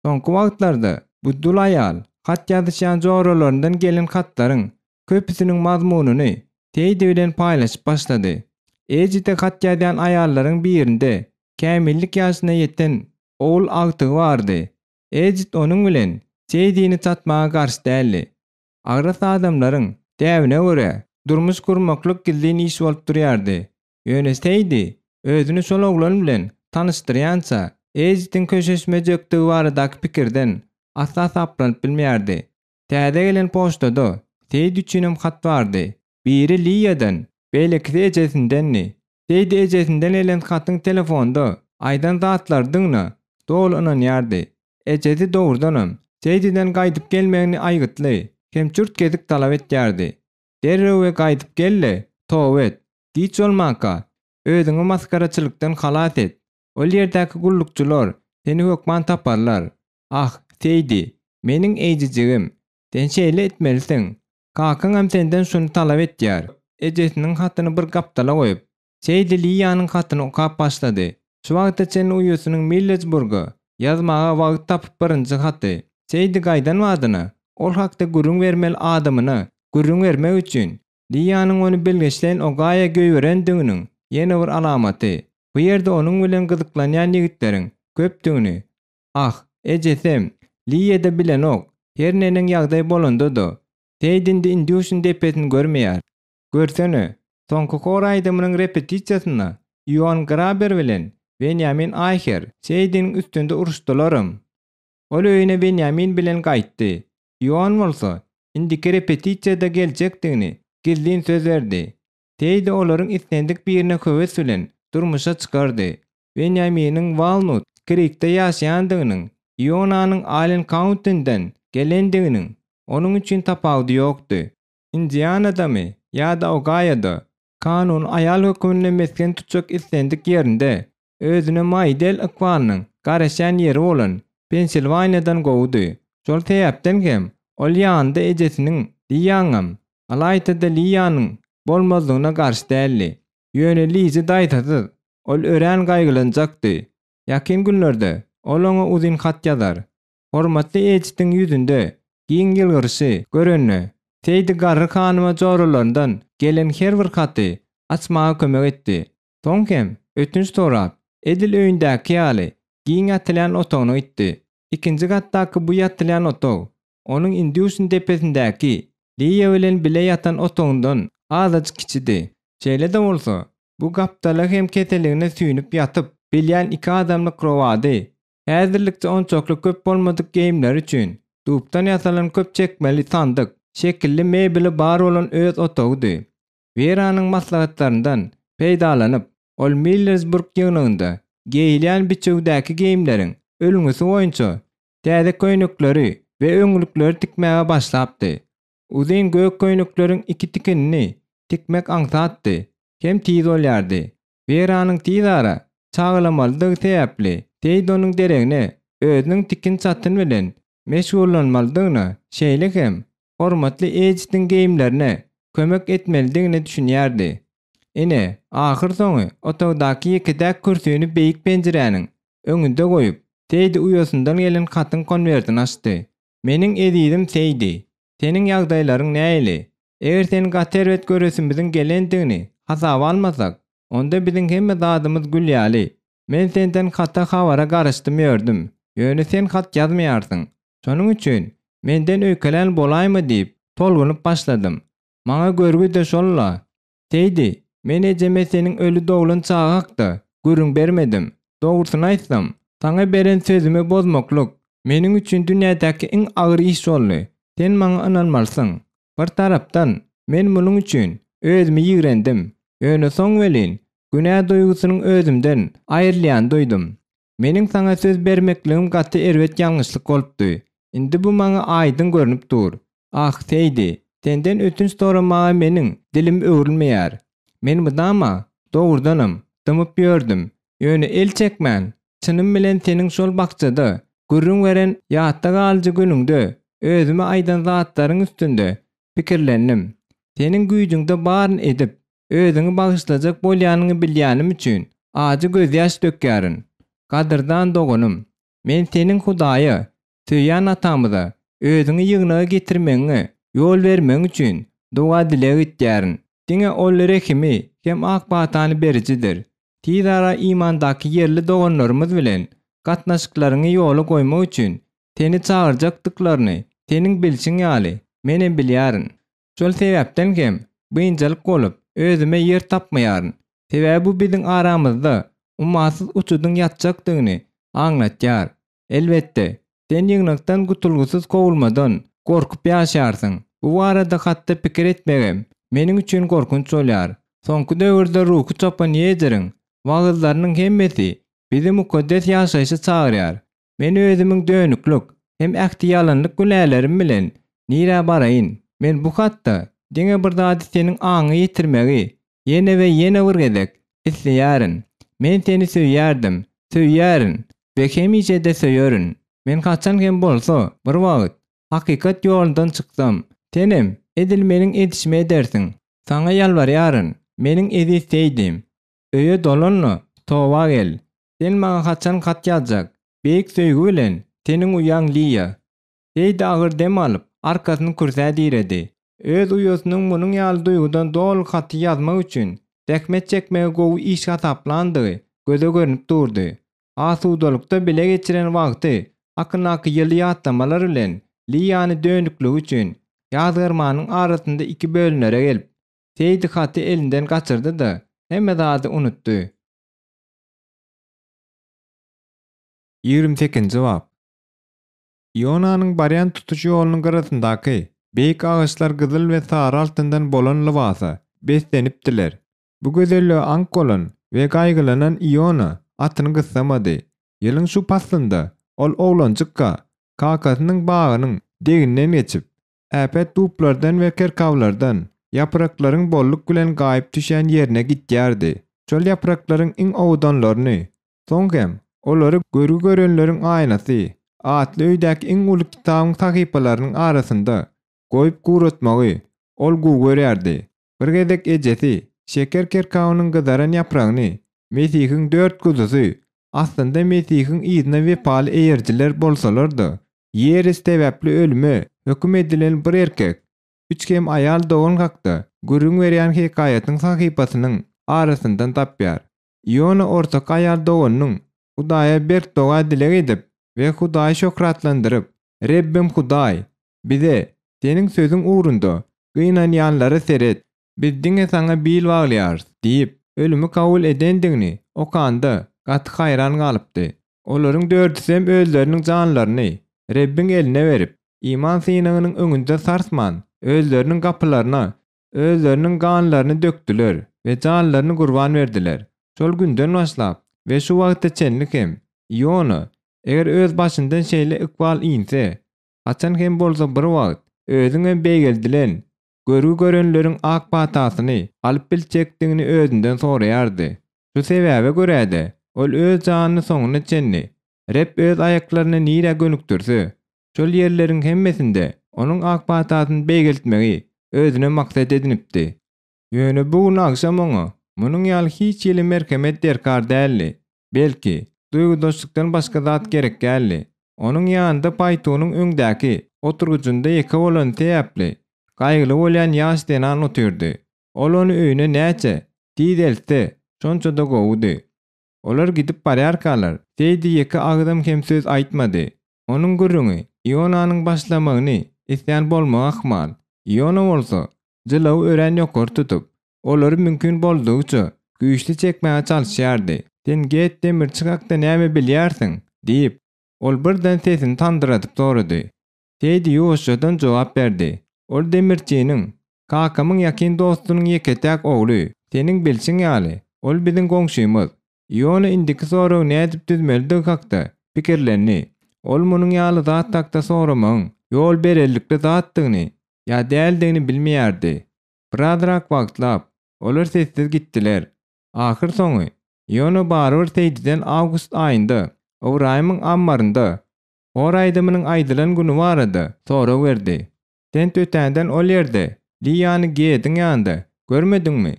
Soňky wagtlarda bu dul aýal hat ýazyşýan joralaryndan gelen hatlaryň köpüsiniň mazmunyny Teýdi bilen paýlaşyp başlady. Ejide hat ýazýan aýallaryň birinde kämillik ýaşyna ýeten ogul agtygy bardy. Ejit onuň bilen Teýdini çatmaga garşy däldi. Agras adamlaryň däbine görä, durmuş gurmaklyk gizlin iş bolup durýardy. Ýöne Seýdi özüni şol oglan bilen tanyşdyrýança, Ejitiň köşeşmejekdigi baradaky pikirden asla saplanyp bilmeýärdi. Täze gelen poçtada Seýdi üçinem hat bardy. Biri Liýadan, beýlekisi ejesindendi. Seýdi ejesinden gelen hatyň telefonda aýdan zatlarydygyna. doly ynanýardy. Ejesi dogrudanam, Seýdiden gaýdyp gelmegini aýgytly hem çürt-kesik talap etýärdi. Derrew we gaýdyp gel-de, toba et. Giç bolmanka, özüňi masgaraçylykdan halas et. Ol ýerdäki gullukçylar seni hökman taparlar. Ah, Seýdi, meniň eýjejigim, sen şeýle etmelisiň. Kakaňam senden şuny talap etýär. Ejesiniň hatyny bir gapdala goýup, Seýdi Liýanyň hatyny okap başlady. Şu wagta çenli uýasynyň Millesburga ýazmaga wagt tapyp birinji haty. Seýdi gaýdan badyna, ol hakda gürrüň bermeli adamyna gürrüň bermek üçin, Liýanyň ony bilgeşleýin Ogaýa goýberendiginiň ýene bir alamaty. Bu ýerde onuň bilen gyzyklanýan ýigitleriň köpdügini, ah, ejesem, Liýa-da bilenok, her neneň ýagdaý bolanda-da, Seýdi indi Indýuşyň depesini görmeýär. Görsene, soňky hor aýdymynyň repetisiýasynda Ioan Graber bilen Wenýamin Aýher Seýdiniň üstünde uruşdylaram. Ol öýüne Wenýamin bilen gaýtdy. Ioan bolsa indiki repetisiýada geljekdigini gizlin söz berdi. Seýdi olaryň islendik birine höwes bilen durmuşa çykardy. Wenýaminiň Walnut Krikde ýaşaýandygynyň, Ionanyň Allen Kauntinden gelendiginiň onuň üçin tapawudy ýokdy. Indianadamy ýa-da Ogaýoda, kanuny aýal hökmünde mesgen tutjak islendik ýerinde özüne Maýdel ykbalynyň garaşýan ýeri bolan Pensilwaniýadan gowudy. Şol sebäpden hem ol ýanynda ejesiniň Liýaňam, ylaýta-da Liýanyň bolmazlygyna garşy däldi. Ýöne Lizi daýzasyz ol örän gaýgylanjakdy. Ýakyn günlerde ol oňa uzyn hat ýazar. Hormatly Editiň ýüzünde giň ýylgyryşy görende, Seýdi garry hanyma joralaryndan gelen her bir haty açmaga kömek etdi. Soň hem, ötünç sorap, edil öýündäki ýaly, giň ýatylýan otagyna gitdi. Ikinji gatdaky bu ýatylýan otag, onuň Indýuşin depesindäki Liýa bilen bile ýatan otagyndan azajyk kiçidi. Şeýle-de bolsa, bu gapdala hem keseligine süýnüp ýatyp bilýän iki adamlyk krowady, häzirlikçe onçakly köp bolmadyk geýimleri üçin dubdan ýasalan köp çekmeli sandyk şekilli mebeli bar bolan öz otagydy. Weranyň maslahatlaryndan peýdalanyp, ol Millersburg ýygnagynda geýilýän biçüwdäki geýimleriň ülňüsi boýunça täze köýnekleri we öňlükleri tikmäge başlapdy. Uzyn gök köýnekleriň iki tikinini tikmek aňsatdy hem tiz bolýardy. Weranyň tiz ara çagalamalydygy sebäpli, Seýdonyň deregine özüniň tikin-çatyn bilen meşgullanmalydygyna, şeýle hem hormatly Editiň geýimlerine kömek etmelidigine düşünýärdi. Ine, ahyrsoňy otagdaky ýeke-täk kürsüni beýik penjiräniň öňünde goýup, Seýdi uýasyndan gelen hatyň konwertini açdy. Meniň ezizim Seýdi, seniň ýagdaýlaryň nähili? Eger seni gaty erbet göresimiziň gelendigini hasaba almasak, onda biziň hemme zadymyz gül ýaly. Men senden hata habara garaşdym ýördüm, ýöne sen hat ýazmaýarsyň. Şonuň üçin, menden öýkelän bolaýma diýip, tolgunyp başladym. Maňa görgi-de şol-la. Seýdi, men ejeme seniň öli doglan çaga hakda gürrüň bermedim. Dogrusyny aýtsam, saňa beren sözümi bozmaklyk meniň üçin dünýädäki iň agyr iş boldy. Sen maňa ynanmalysyň. Bir tarapdan, men munuň üçin özümi ýigrendim. Ýöne soň welin, günä duýgusynyň özümden aýrylýanyny duýdum. Meniň saňa söz bermekligim gaty erbet ýalňyşlyk bolupdy. Indi bu maňa aýdyň görnüp dur. Ah, Seýdi, senden ötünç soramaga meniň dilim öwrülmeýär. Men mydama, dogrudanam, dymyp ýördüm. Ýöne el çekmän, çynym bilen seniň şol bakjada gürrüň beren ýatda galyjy günüňde özüme aýdan zatlaryň üstünde pikirlendim. Seniň güýjüňde baryny edip, Özüňi bagyşlajak bolýanyňy bilýänim üçin, ajy gözýaş dökýärin. Gadyrdan doganym, men seniň Hudaýa, söýýän Atamyza, özüňi ýygnaga getirmegiňe ýol bermegiň üçin doga-dileg etýärin. Diňe Ol rehimi hem ak patany berijidir. Tizara imandaky ýerli doganlarymyz bilen gatnaşyklaryňy ýola goýmak üçin seni çagyrjakdyklaryny seniň bilşiň ýaly, menem bilýärin. Şol sebäpden hem biynjalyk bolup, özüme ýer tapmaýaryn. Sebäbi bu biziň aramyzda ummasyz uçudyň ýatjakdygyny aňlatýar. Elbetde, sen ýygnakdan gutulgysyz kowulmadan gorkup ýaşaýarsyň. Bu barada hatda pikir etmegem meniň üçin gorkunç bolýar. Soňky döwürde ruhy çopan Ýejeriň wagyzlarynyň hemmesi. Bizi mukaddes ýaşaýşa çagyrýar. Men özümiň dönüklik hem ähti ýalanlyk günälerim bilen nirä baraýyn? Men bu hatda diňe bir zady seniň aňyňa ýetirmegi ýene we ýene bir gezek isleýärin. Men seni söýýärdim, söýýärin we hemişe-de söýerin. Men haçan hem bolsa bir wagt hakykat ýolundan çyksam, senem edil meniň edişimi edersiň. Saňa ýalbarýaryn, meniň eziz Seýdim, öýe dolan-da, toba gel. Sen maňa haçan hat ýazjak? Beýik söýgi bilen, seniň uýaň Liýa. Seýdi agyr dem alyp, arkasyny kürsä diredi. Öz uýasynyň munuň ýaly duýgudan doly haty ýazmak üçin zähmet çekmegi gowy iş hasaplandygy göze görnüp durdy. Asudalykda bile geçiren wagty hakyndaky ýyly ýatlamalar bilen Liýany dönükligi üçin ýazgarmanyň arasynda iki bölünere gelip, Seýdi haty elinden gaçyrdy-da, hemme zady unutdy. 28-nji bap. Ionanyň barýan tutuş ýolunyň gyrasyndaky beýik agaçlar gyzyl we sary altyndan bolan lybasa beslenipdiler. Bu gözellige aňk bolan we gaýgylanan Iona atyny gyssamady. Ýylyň şu paslynda ol oglanjykka kakasynyň bagynyň deginden geçip, äpet dublardan we kerkawlardan ýapraklaryň bolluk bilen gaýyp düşýän ýerine gitýärdi. Şol ýapraklaryň iň owadanlaryny Soň hem, olary Görgi görenleriň aýnasy atly öýdäki iň uly kitabyň sahypalarynyň arasynda goýup guratmagy ol gowy görýärdi. Bir gezek ejesi şeker kerkawynyň gyzaran ýapragyny Mesihiň dört guzusy, aslynda Mesihiň yzyna wepaly eýerijiler bolsalar-da, ýeres sebäpli ölüme höküm edilen bir erkek, üç hem aýal dogan hakda gürrüň berýän hekaýatyň sahypasynyň arasyndan tapýar. Iona ortaky aýal doganynyň Hudaýa berk doga-dileg edip we Hudaýy şöhratlandyryp, Rebbim Hudaý, bize, Seniň sözüň ugrunda gynanýanlara seret, biz diňe Saňa bil baglaýarys diýip, ölümi kabul edendigini okanda gaty haýran galypdy. Olaryň dördüsem özleriniň janlaryny Rebbiň eline berip, iman synagynyň öňünde sarsman, özleriniň gapylaryna Özleriniň ganlaryny dökdüler we janlaryny gurban berdiler. Şol günden başlap we şu wagta çenli hem Iona, eger öz başyndan şeýle ykbal inse, haçan hem bolsa bir wagt özüňem beýgeldilen, görgi görenleriň ak patasyny alyp biljekdigini özünden soraýardy. Şu sebäbe görä-de, ol öz janyny soňuna çenli Reb öz aýaklaryny nirä gönükdirse, Şol ýerleriň hemmesinde onuň ak patasyny beýgeltmegi özüne maksat edinipdi. Ýöne bu gün agşam oňa munuň ýaly hiç hili merhemet derkar däldi. Belki, duýgudaşlykdan başga zat gerek däldi. Onuň ýanynda paýtunyň öňdäki oturgyjynda ýeke bolany sebäpli, gaýgyly bolýan ýaş zenan otyrdy. Ol ony öýüne näçe tiz eltse, şonça-da gowudy. Olar gidip barýarkalar, Seýdi ýeke agyzam hem söz aýtmady. Onuň gürrüňi Ionanyň başlamagyny islän bolmagy ahmal. Iona bolsa, jylawy örän ýokary tutup, olary mümkin boldugyça güýçli çekmäge çalyşýardy. Sen Get demirçi hakda näme bilýärsiň? diýip, ol birden sesini sandyradyp sorady. Seýdi ýuwaşjadan jogap berdi. Ol demirçiniň, kakamyň ýakyn dostunyň ýeke-täk ogly, seniň bilşiň ýaly, ol biziň goňşymyz. Iona indiki soragy nädip düzmelidigi hakda pikirlendi. Ol munuň ýaly zat hakda soramagyň ýol bererlikli zatdygyny ýa däldigini bilmeýärdi. Birazrak wagtlap, olar sessiz gitdiler. Ahyrsoňy, Iona barybir Seýdiden awgust aýynda Ybraýymyň ammarynda hor aýdymynyň aýdylan güni barada sorag berdi. Sen tötänden ol ýerde Liýany Gediň ýanynda görmediňmi?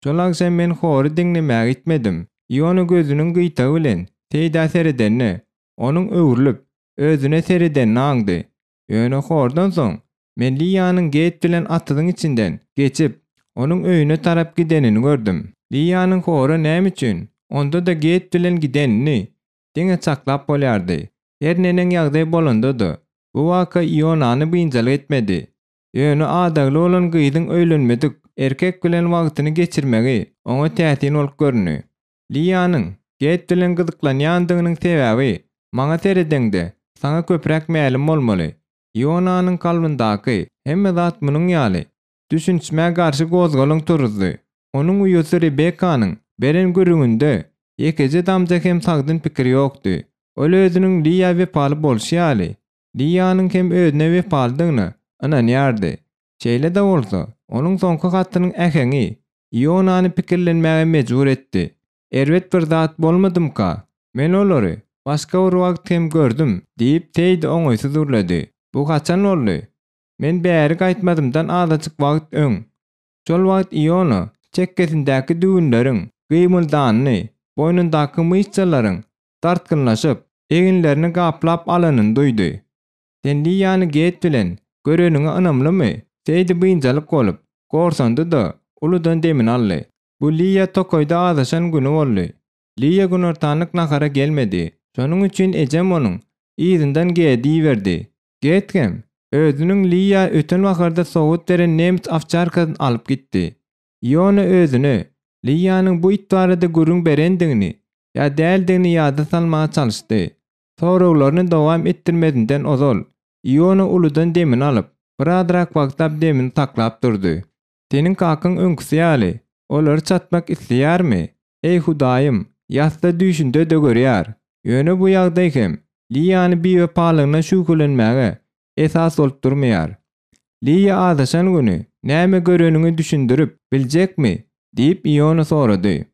Şol agşam men hory diňlemäge gitmedim. Iona gözüniň gyýtagy bilen Seýdä seredende, onuň öwrülip, özüne seredenini aňdy. Ýöne hordan soň, men Liýanyň Geýt bilen atyzyň içinden geçip, onuň öýüne tarap gidenini gördüm. Liýanyň hora näme üçin, onda-da Geýt bilen gidenini diňe çaklap bolýardy. Her neneň ýagdaý bolanda-da, bu waka Ionany biynjalyk etmedi. Ýöne adagly bolan gyzyň öýlenmedik erkek bilen wagtyny geçirmegi oňa täsin bolup göründi. Liýanyň Geýt bilen gyzyklanýandygynyň sebäbi, maňa seredeňde, saňa köpräk mälim bolmaly. Ionanyň kalbyndaky hemme zat munuň ýaly düşünişmä garşy gozgalaň turuzdy. Onuň uýasy Rebekanyň beren gürrüňinde. ýekeje damja hem sagdyn pikir ýokdy. Ol özüniň Liýa wepaly bolşy ýaly, Liýanyň hem özüne wepalydygyna ynanýardy. Şeýle-de bolsa, onuň soňky hatynyň äheňi Ionany pikirlenmäge mejbur etdi. Erbet bir zat bolmadymyka? Men olary başga bir wagt hem gördüm, diýip, Seýdi oňaýsyz gürledi. Bu haçan boldy? Men bäri gaýtmazymdan azajyk wagt öň. Şol wagt Iona çekgesindäki düwünleriň gymyldanyny, boýnundaky myşsalaryň dartgynlaşyp, eginlerini gaplap alanyny duýdy. Sen Liýany Get bilen göreniňe ynamlymy? Seýdi biynjalyk bolup, gorsandy-da, uludan demini aldy. Bu Liýa tokaýda azaşan güni boldy. Liýa günortanlyk nahara gelmedi. Şonuň üçin ejem onuň yzyndan Gedi iberdi. Get hem özüniň Liýa öten baharda sowgat beren nemes owçarkasyny alyp gitdi. Iona özüne Liýanyň bu it barada gürrüň berendigini ýa däldigini ýada salmaga çalyşdy. Soraglaryny dowam etdirmezinden ozal, Iona uludan demini alyp, birazrak wagtlap demini saklap durdy. Seniň kakaň öňküsi ýaly, olary çatmak isleýärmi? Eý, Hudaýym, ýatsa düýşünde-de görýär. Ýöne bu ýagdaý hem Liýany biwepalygyna şübhelenmäge esas bolup durmaýar. Liýa azaşan güni näme göreniňi düşündirip biljekmi? diýip, Iona sorady.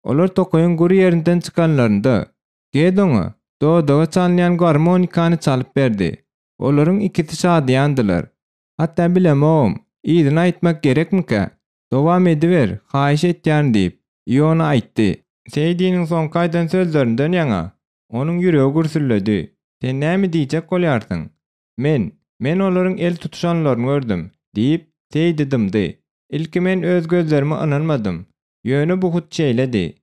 Olar tokaýyň gür ýerinden çykanlarynda, Ged oňa dodaga çalynýan garmonikany çalyp berdi. Olaryň ikisi şadyýandylar. Hatda bilemogam, yzyny aýtmak gerekmikä? Dowam ediber, haýyş etýärin diýip, Iona aýtdy. Seýdiniň soňky aýdan sözlerinden ýaňa onuň ýüregi gürsüldedi. Sen näme diýjek bolýarsyň? Men, men olaryň el tutuşanlaryny gördüm, diýip, Seýdi dymdy. Ilki men öz gözlerime ynanmadym. Ýöne bu hut şeýledi.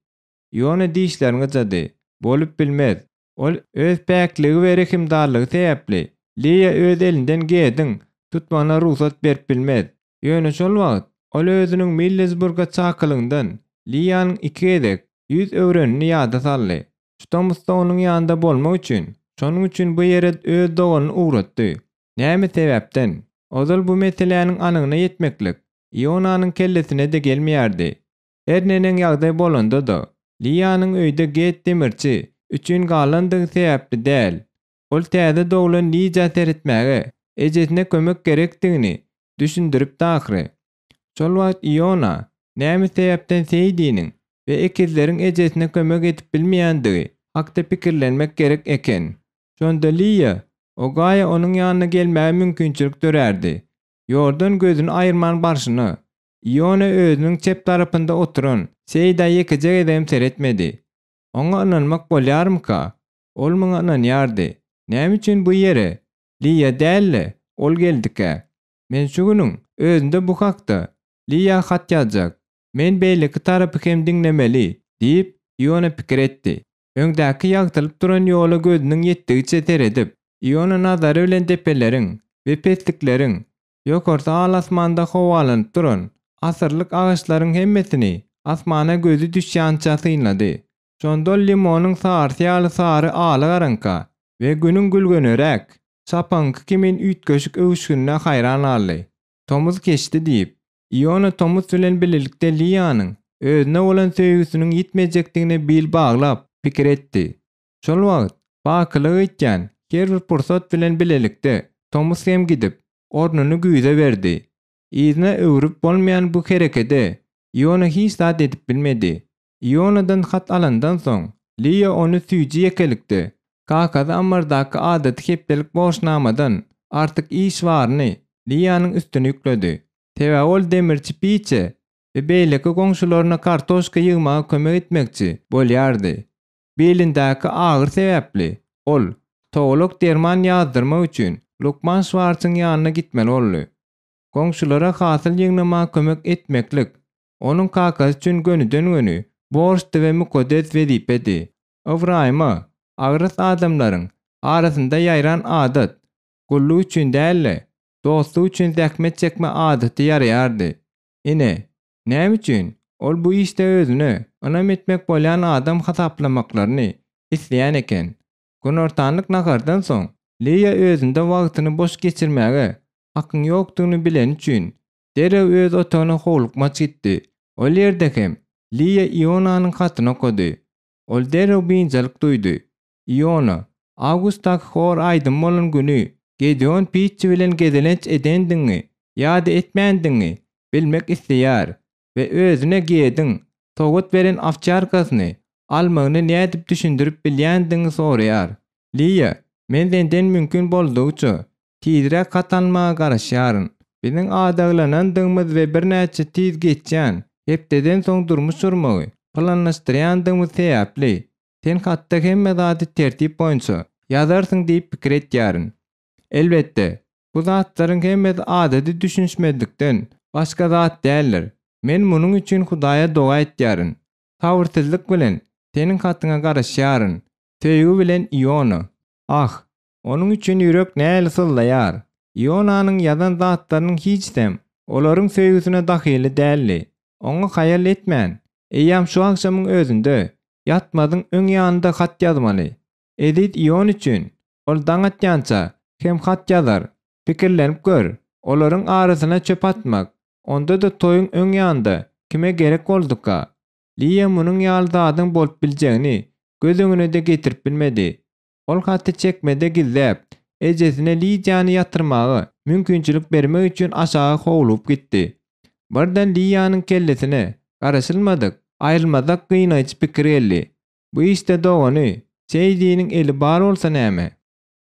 Iona dişlerini gyjady. Bolup bilmez. Ol öz päkligi we rehimdarlygy sebäpli Liýa öz elinden Gediň tutmagyna rugsat berip bilmez. Ýöne şol wagt ol özüniň Millesburga çakylygyndan Liýanyň iki gezek ýüz öwrenini ýada saldy. Şu tomusda onuň ýanynda bolmak üçin, şonuň üçin bu ýere öz doganyny ugratdy. Näme sebäpden? Ozal bu meseläniň anygyna ýetmeklik Ionanyň kellesine-de gelmeýärdi. Her neneň ýagdaý bolanda-da, Liýanyň öýde Get demirçi üçin galandygy sebäpli däl. Ol täze doglan Lijä seretmäge ejesine kömek gerekdigini düşündiripdi ahyry. Şol wagt Iona näme sebäpden Seýdiniň we ekizleriň ejesine kömek edip bilmeýändigi hakda pikirlenmek gerek eken. Şonda Liýa Ogaýa onuň ýanyna gelmäge mümkinçilik dörärdi. Ýoldan gözüni aýyrman barşyna, Iona özüniň çep tarapynda oturan Seýdä ýekeje gezegem seretmedi. Oňa ynanmak bolýarmyka? Ol muňa ynanýardy. Näme üçin bu ýere Liýa däl-de, ol geldikä? Men şu günüň özünde bu hakda Liýa hat ýazjak. Men beýleki tarapy hem diňlemeli, diýip, Iona pikir etdi. Öňdäki ýagtylyp duran ýola gözüniň ýetdigiçe seredip, Iona nazary bilen depeleriň we peslikleriň, ýokarda al-asmanda howalanyp duran asyrlyk agaçlaryň hemmesini asmana gözi düşýänçä synlady. Şonda ol limonyň sarysy ýaly sary ala garaňka we günüň gülgüneräk, çapaňky kimin üýtgeşik öwüşginine haýran galdy. Tomus geçdi diýip, Iona tomus bilen bilelikde Liýanyň özüne bolan söýgüsiniň ýitmejekdigine bil baglap, pikir etdi. Şol wagt, bakylyga gitýän her bir pursat bilen bilelikde tomus hem gidip, ornuny güýze berdi. Yzyna öwrüp bolmaýan bu herekede Iona hiç zat edip bilmedi. Ionadan hat alandan soň, Liýa ony süýji ýekelikde, kakasy ammardaky adaty hepdelik borçnamadan artyk iş baryny Liýanyň üstüne ýükledi. Sebäbi ol demirçi Piçe we beýleki goňşularyna kartoşka ýygmaga kömek etmekçi bolýardy. Bilindäki agyry sebäpli, ol, togalak derman ýazdyrmak üçin, lukman Şwarsyň ýanyna gitmeli boldy. Goňşulara hasyl ýygnamaga kömek etmeklik onuň kakasy üçin gönüden-göni borçdy we mukaddes wezipedi. Ybraýyma, agras adamlaryň arasynda ýaýran adat, gulluk üçin däl-de, dostluk üçin zähmet çekme adaty ýaraýardy. Ine, näme üçin ol bu işde özüne ynam etmek bolýan adam hasaplamaklaryny isleýän eken. Günortanlyk nahardan soň, Leýa özünde wagtyny boş geçirmäge hakyň ýokdugyny bileni üçin, derrew öz otagyna howlukmaç gitdi. Ol ýerde hem Liýa Ionanyň hatyny okady. Ol derrew biynjalyk duýdy. Iona, awgustdaky hor aýdymy bolan güni Gedeon Pitçi bilen gezelenç edendigiňi ýa-da etmändigiňi bilmek isleýär we özüne Gediň sowgat beren owçarkasyny almagyny nädip düşündirip bilýändigiňi soraýar. Liýa, men senden mümkin boldugyça, tizräk hat almaga garaşýaryn. Biziň adaglanandygymyz we birnäçe tiz geçýän hepdeden soň durmuş gurmagy planlaşdyrýandygymyz sebäpli, sen hatda hemme zady tertip boýunça ýazarsyň diýip pikir etýärin. Elbetde, bu zatlaryň hemmesi adaty düşünişmezlikden başga zat däldir. Men munuň üçin Hudaýa doga etýärin. Sabyrsyzlyk bilen seniň hatyňa garaşýaryn. Söýgi bilen Iona. Ah, onuň üçin ýürek nähili syzlaýar! Ionanyň ýazan zatlarynyň hiçisem olaryň söýgüsine dahylly däldi. Oňa haýal etmän, eýýäm şu agşamyň özünde, ýatmazyň öň ýanynda hat ýazmaly. Eziz Ion üçin ol daň atýança hem hat ýazar. Pikirlenip gör, olaryň arasyna çöp atmak, onda-da toýuň öň ýanynda kime gerek bolduka? Liýa munuň ýaly zadyň bolup biljegini göz öňüne-de getirip bilmedi. Ol haty çekmede gizläp, ejesine Lidiýany ýatyrmaga mümkinçilik bermek üçin aşaga howlugyp gitdi. Birden Liýanyň kellesine garaşylmadyk, aýrylmazak gynaýjy pikir geldi. Bu işde dogany Seýdiniň eli bar bolsa näme?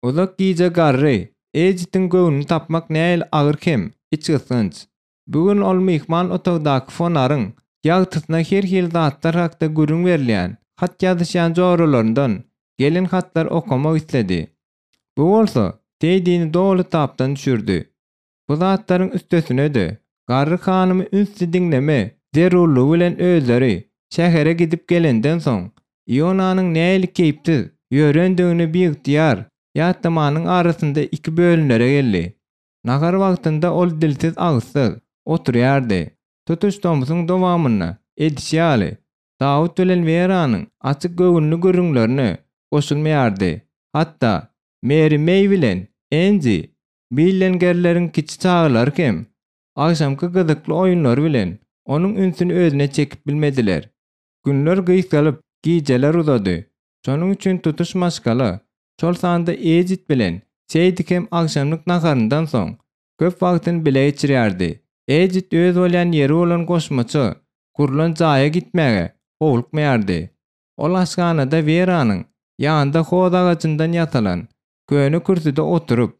Uzak gije garry Ejitiň göwnüni tapmak nähili agyr hem içgysgynç. Bu gün ol myhman otagdaky fonaryň ýagtysyna her hili zatlar hakda gürrüň berilýän, hat ýazyşýan joralaryndan gelen hatlary okamak isledi. Bu bolsa Seýdini doly tapdan düşürdi. Bu zatlaryň üstesine-de, garry hanymy ünsli diňleme zerurlygy bilen özleri şähere gidip gelenden soň, Ionanyň nähili keýpsiz ýörendigini biygtyýar ýatlamanyň arasynda iki bölünere geldi. Nahar wagtynda ol dilsiz-agyzsyz oturýardy. Tutuş tomsuň dowamynda edişi ýaly, Dawut bilen Weranyň açyk göwünli gürrüňlerine goşulmaýardy. Hatda Meri Meý bilen Enji Billengerleriň kiçi çagalary hem agşamky gyzykly oýunlary bilen onuň ünsüni özüne çekip bilmediler. Günler gysgalyp, gijeler uzady. Şonuň üçin tutuş maşgala, şol sanda Edit bilen Seýdi hem agşamlyk naharyndan soň, köp wagtyny bile geçirýärdi. Edit öz bolýan ýeri bolan goşmaça gurlan jaýa gitmäge howlukmaýardy. Ol aşhanada Weranyň ýanynda hoz agajyndan ýasalan köne kürsüde oturyp,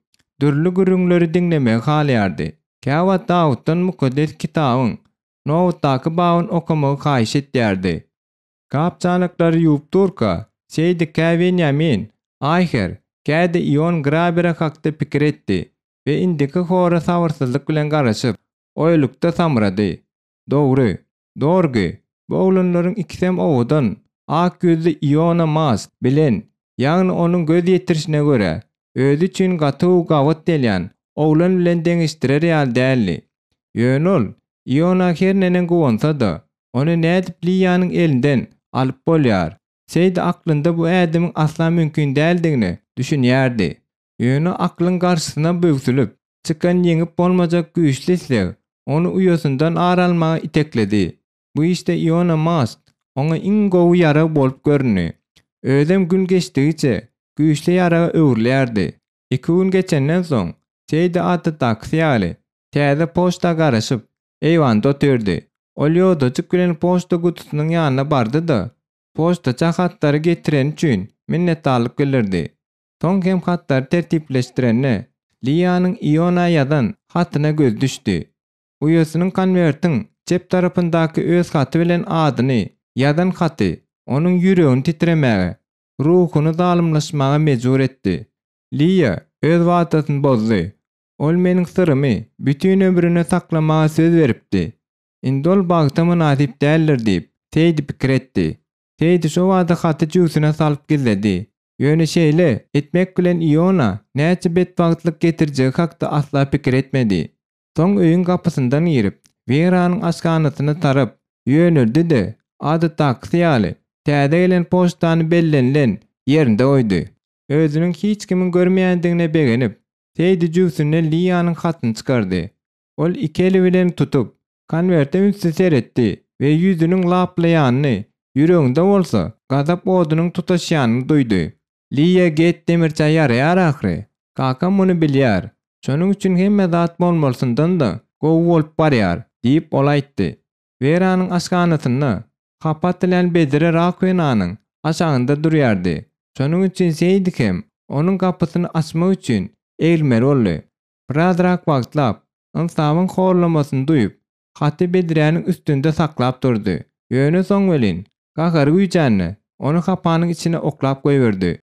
dürli gürrüňleri diňlemegi halaýardy. Käwagt Dawutdan Mukaddes Kitabyň nobatdaky babyny okamagy haýyş etýärdi. Gap-çanaklary ýuwup durka, Seýdi kä Wenýamin Aýher, kä-de Ion Grabere hakda pikir etdi we indiki hora sabyrsyzlyk bilen garaşyp, oýalykda samrady. Dogry, Dorgy, bu oglanlaryň ikisem owadan, ak ýüzli Iona Mast bilen, ýagny onuň göz ýetirişine görä, özi üçin gaty gowy gabat gelýän oglan bilen deňeşdirer ýaly däldi. Ýöne ol Iona her neneň guwansa-da, ony nädip Liýanyň elinden alyp bolýar? Seýdi aklynda bu ädimiň asla mümkin däldigine düşünýärdi. Ýöne aklyň garşysyna böwsülip çykan ýeňip bolmajak güýçli isleg ony uýasyndan ar almaga itekledi. Bu işde Iona Mast oňa iň gowy ýarag bolup göründi. Özem gün geçdigiçe güýçli ýaraga öwrülýärdi. Iki gün geçenden soň, Seýdi adatdakysy ýaly, täze poçta garaşyp, eýwanda otyrdy. Ol ýodajyk bilen poçta gutusynyň ýanyna bardy-da, poçtaça hatlary getireni üçin minnetdarlyk bildirdi. Soň hem hatlary tertipleşdirende, Liýanyň Iona ýazan hatyna gözi düşdi. Uýasynyň konwertiň çep tarapyndaky öz haty bilen adyny ýazan haty onuň ýüregini titremäge, ruhuny zalymlaşmaga mejbur etdi. Liýa öz wadasyny bozdy. Ol meniň syrymy bütin ömrüne saklamaga söz beripdi. Indi ol bagta mynasyp däldir diýip, Seýdi pikir etdi. Seýdi şo bada haty jübsüne salyp gizledi. Ýöne şeýle etmek bilen Iona näçe betbagtlyk getirjegi hakda asla pikir etmedi. Soň öýüň gapysyndan girip, Weranyň aşhanasyna tarap ýöneldi-de, adatdakysy ýaly, täze gelen poçtany bellenilen ýerinde goýdy. Özüniň hiç kimiň görmeýändigine begenip, Seýdi jübsünden Liýanyň hatyny çykardy. Ol iki eli bilen tutup, konwerte ünsli seretdi we ýüzüniň laplaýanyny. Ýüreginde bolsa gazap odunyň tutaşýanyny duýdy. Liýa Get demirçä ýaraýar ahyry. Kakam muny bilýär. Şonuň üçin hemme zat bolmalysyndan-da gowy bolup barýar, diýip, ol aýtdy. Weranyň aşhanasynda hapa atylýan bedre rakwinanyň aşagynda durýardy. Şonuň üçin Seýdi hem onuň gapysyny açmak üçin egilmeli boldy. Birazrak wagtlap, ynsabyň horlamasyny duýup, haty bedräniň üstünde saklap durdy. Ýöne soň welin, gahary güýjände, ony hapanyň içine oklap goýberdi.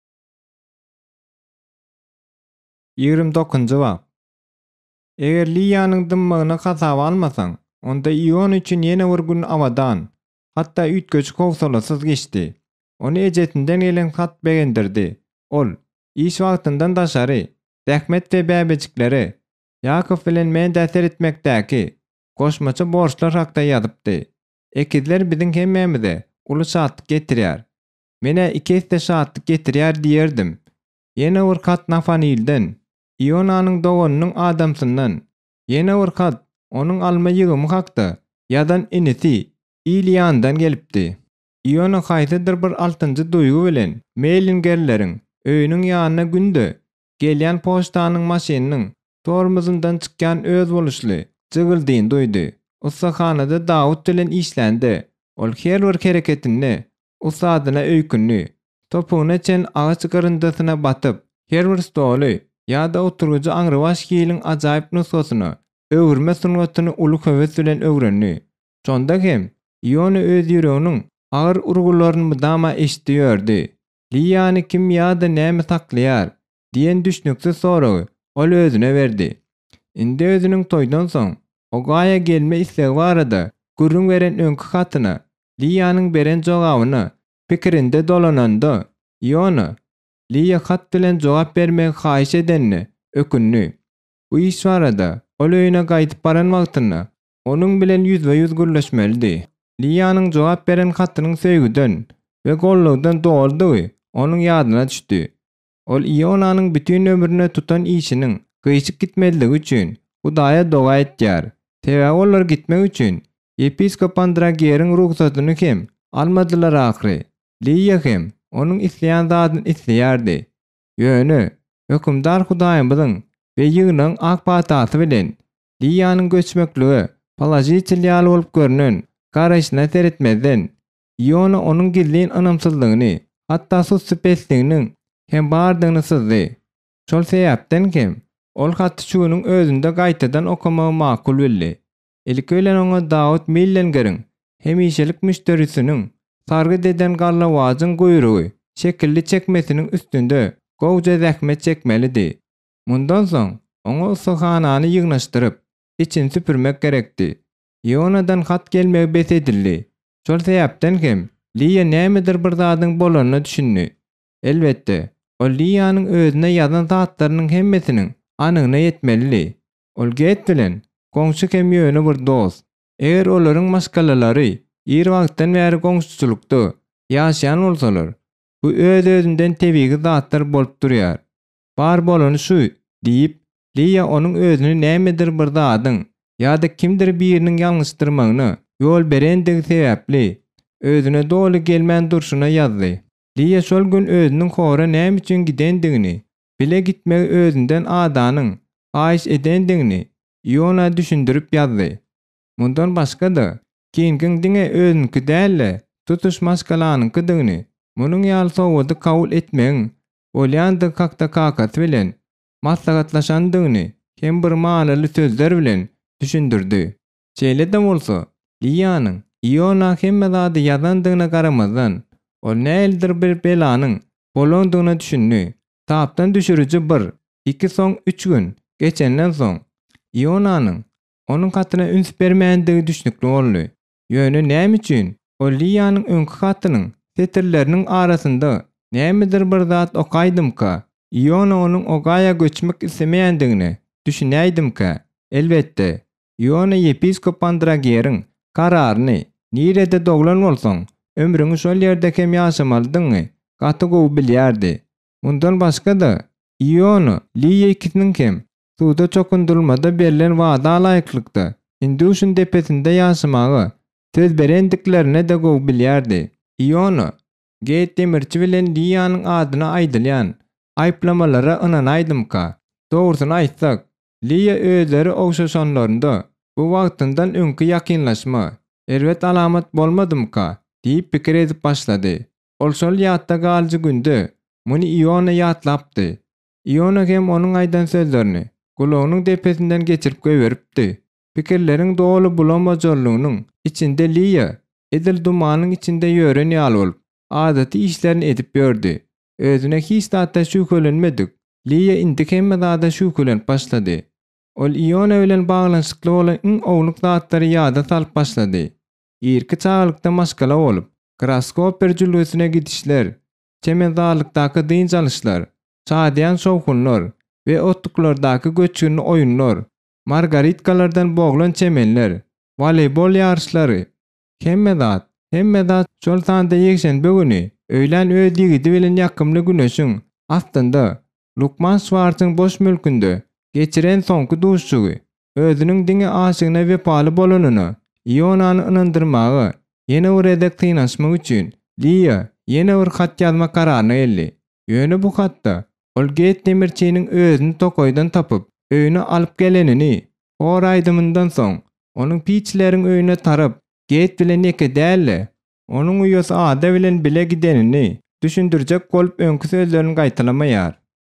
29-njy bap. Eger Liýanyň dymmagyny hasaba almasaň, onda Iona üçin ýene bir gün abadan, hatda üýtgeşik howsalasyz geçdi. Ony ejesinden gelen hat begendirdi. Ol, iş wagtyndan daşary, zähmet we bäbejiklere, Ýakow bilen Mendä seretmekdäki goşmaça borçlar hakda ýazypdy. Ekizler biziň hemmämize uly şatlyk getirýär. Men-ä iki esse şatlyk getirýär diýerdim. Ýene bir hat Nafanilden, Ionanyň doganynyň adamsyndan, ýene bir hat onuň alma ýygymy hakda ýazan inisi Iliandan gelipdi. Iona haýsydyr bir altynjy duýgy bilen Meýlingerleriň öýüniň ýanyna günde gelýän poçtanyň maşynynyň tormozyndan çykýan özboluşly jygyldyny duýdy. Ussahanada Dawut bilen işlände, ol her bir hereketinde ussadyna öýkündi. Topugyna çen agaç gyryndysyna batyp, her bir stoly ýa-da oturgyjy aňrybaş hiliň ajaýyp nusgasyna öwürme sungatyny uly höwes bilen öwrendi. Şonda hem Iona öz ýüreginiň agyr urgularyny mydama eşitdi ýördi. Liýany kim ýa-da näme saklaýar? diýen düşnüksiz soragy ol özüne berdi. Indi özüniň toýdan soň Ogaýa gelme islegi barada gürrüň beren öňki hatyna Liýanyň beren jogabyna pikirinde dolananda, Iona Liýa hat bilen jogap bermegi haýyş edenine ökündi. Bu iş barada ol öýüne gaýdyp baran wagtynda onuň bilen ýüzbe-ýüz gürleşmelidi. Liýanyň jogap beren hatynyň söýgüden we gollagdan doludygy onuň ýadyna düşdi. Ol Ionanyň bütin ömrüne tutan işiniň gyşyk gitmezligi üçin Hudaýa doga etýär. Sebäbi olar gitmek üçin ýepiskop Andrageriň rugsadyny hem almadylar ahyry. Liýa hem onuň isleýän zadyny isleýärdi. Ýöne, Hökümdar Hudaýymyzyň we ýygnagyň ak patasy bilen Liýanyň göçmeklige položitel ýaly bolup görnen garaýşyna seretmezden, Iona onuň gizlin ynamsyzlygyny, hatda sussupesliginiň hem bardygyny syzdy. Şol sebäpden hem ol haty şu günüň özünde gaýtadan okamagy makul bildi. Ilki bilen oňa Dawut Millengeriň, hemişelik müşderisiniň, sargyt eden garlawajyň guýrugy şekilli çekmesiniň üstünde gowja zähmet çekmelidi. Mundan soň oňa ussahanany ýygnaşdyryp, içini süpürmek gerekdi. Ionadan hat gelmegi bes edildi. Şol sebäpden hem Liýa nämedir bir zadyň bolanyna düşündi. Elbetde, ol Liýanyň özüne ýazan zatlarynyň hemmesiniň anygyna ýetmelidi. Ol Get bilen goňşy hem ýöne bir dost. Eger olaryň maşgalalary ir wagtdan bäri goňşuçylykda ýaşaýan bolsalar, bu öz-özünden tebigy zatlar bolup durýar. Bar bolany şu, diýip, Liýa onuň özüni nämedir bir zadyň ýa-da kimdir biriniň ýalňyşdyrmagyna ýol berendigi sebäpli, özüne doly gelmän durşuna ýazdy. Liýa şol gün özüniň hora näme üçin gidendigini, bile gitmegi özünden Adanyň haýyş edendigini Iona düşündirip ýazdy. Mundan başga-da, Kingiň diňe özüniňki däl-de, tutuş maşgalanyňkydygyny, munuň ýaly sowgady kabul etmegiň bolýandygy hakda kakasy bilen maslahatlaşandygyny hem bir manyly sözler bilen düşündirdi. Şeýle-de bolsa, Liýanyň Iona hemme zady ýazandygyna garamazdan, ol nähilidir bir belanyň bolandygyna düşündi. Tapdan düşüriji bir, iki soň üç gün geçenden soň, Ionanyň onuň hatyna üns bermändigi düşnükli boldy. Ýöne näme üçin ol Liýanyň öňki hatynyň setirleriniň arasynda nämedir bir zat okaýdymka? Iona onuň Ogaýa göçmek islemeýändigine düşünäýdimkä? Elbetde, Iona ýepiskop Andrageriň kararyny, nirede doglan bolsaň, ömrüňi şol ýerde hem ýaşamalydygyňy gaty gowy bilýärdi. Mundan başga-da, Iona Liýa ikisiniň hem suwda çokundyrylmada berlen wada laýyklykda Induşyň depesinde ýaşamaga söz berendiklerini-de gowy bilýärdi. Iona, Geýt demirçi bilen Liýanyň adyna aýdylýan aýyplamalara ynanaýdymyka? Dogrusyny aýtsak, Liýa özleri ogşaşanlarynda bu wagtyndan öňki ýakynlaşma erbet alamat bolmadymyka diýip pikir edip başlady. Ol şol ýatda galyjy günde muny Iona ýatlapdy. Iona hem onuň aýdan sözlerini gulagynyň depesinden geçirip goýberipdi. Pikirleriň doly bulamajarlygynyň içinde Liýa edil dumanyň içinde ýören ýaly bolup, adaty işlerini edip ýördi. Özüne hiç zatdan şübhelenmedik Liýa indi hemme zada şübhelenip başlady. Ol Iona bilen baglanyşykly bolan iň ownuk zatlary ýada salyp başlady. Irki çagalykda maşgala bolup, Graskoper jülgesine gidişler, çemenzarlykdaky dynç alyşlar, şadyýan şowhunlar we otluklardaky göçgünli oýunlar, margaritkalardan boglan çemenler, woleýbol ýaryşlary, hemme zat, hemme zat, şol sanda ýekşenbe güni öýlän öz ýigidi bilen ýakymly güneşiň astynda lukman Şwarsyň boş mülkünde geçiren soňky duşuşygy, özüniň diňe aşygyna wepaly bolanyna Ionany ynandyrmaga ýene bir gezek synanyşmak üçin Liýa ýene bir hat ýazmak kararyna geldi. Ýöne bu hatda ol Geýt demirçiniň özüni tokaýdan tapyp, öýüne alyp gelenini, hor aýdymyndan soň, onuň Piçleriň öýüne tarap Geýt bilen ýeke däl-de, onuň uýasy Ada bilen bile gidenini düşündirjek bolup öňki sözlerini gaýtalamaýar.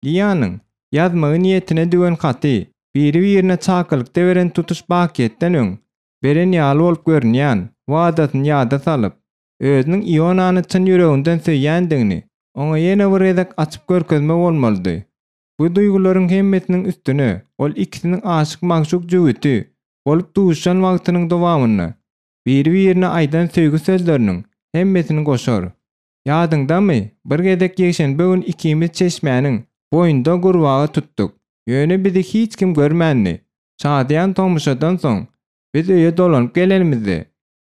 Liýanyň ýazmagy niýetine düwen haty biri-birine çakylykda beren tutuş bakyýetden öň beren ýaly bolup görünýän wadasyny ýada salyp, özüniň Ionany çyn ýüreginden söýýändigini oňa ýene bir gezek açyp görkezme bolmalydy. Bu duýgularyň hemmesiniň üstüne ol ikisiniň aşyk-magşuk jübüti bolup duşuşan wagtynyň dowamynda biri-birine aýdan söýgi sözleriniň hemmesini goşar. Ýadyňdamy, bir gezek ýekşenbe gün ikimiz çeşmäniň boýunda gurbaga tutduk. Ýöne bizi hiç kim görmändi. Şadyýan tomaşadan soň, biz öýe dolanyp gelenimizde,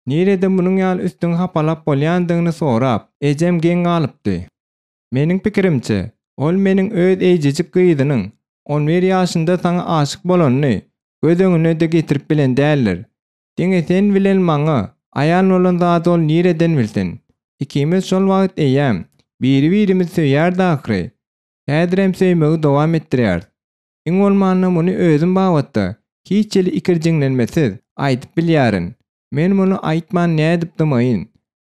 Nirede munuň ýaly üstüňi hapalap bolýandygyny sorap, ejem geň galypdy. Meniň pikirimçe, ol meniň öz eýjejik gyzynyň on bir ýaşynda saňa aşyk bolanyny göz öňüne-de getirip bilen däldir. Diňe sen bilen maňa aýan bolan zady ol nireden bilsin? Ikimiz şol wagt eýýäm biri-birimizi söýýärdi ahyry. Häzirem söýmegi dowam etdirýäris. Iň bolmanda muny özüm babatda hiç hili ikirjiňlenmesiz aýdyp bilýärin. Men muny aýtman nädip dymaýyn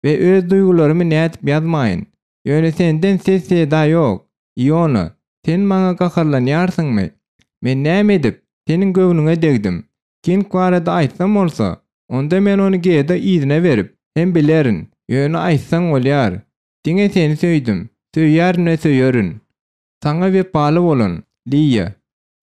we öz duýgularymy nädip ýazmaýyn? Ýöne senden ses-seda ýok, Iona, sen maňa gaharlanýarsyňmy? Men näme edip, seniň göwnüňe degdim? King barada aýtsam bolsa, onda men ony Geda yzyna berip hem bilerin, ýöne aýtsaň bolýar. Diňe seni söýdüm, söýýärin we söýerin. Saňa wepaly bolan, Liýa.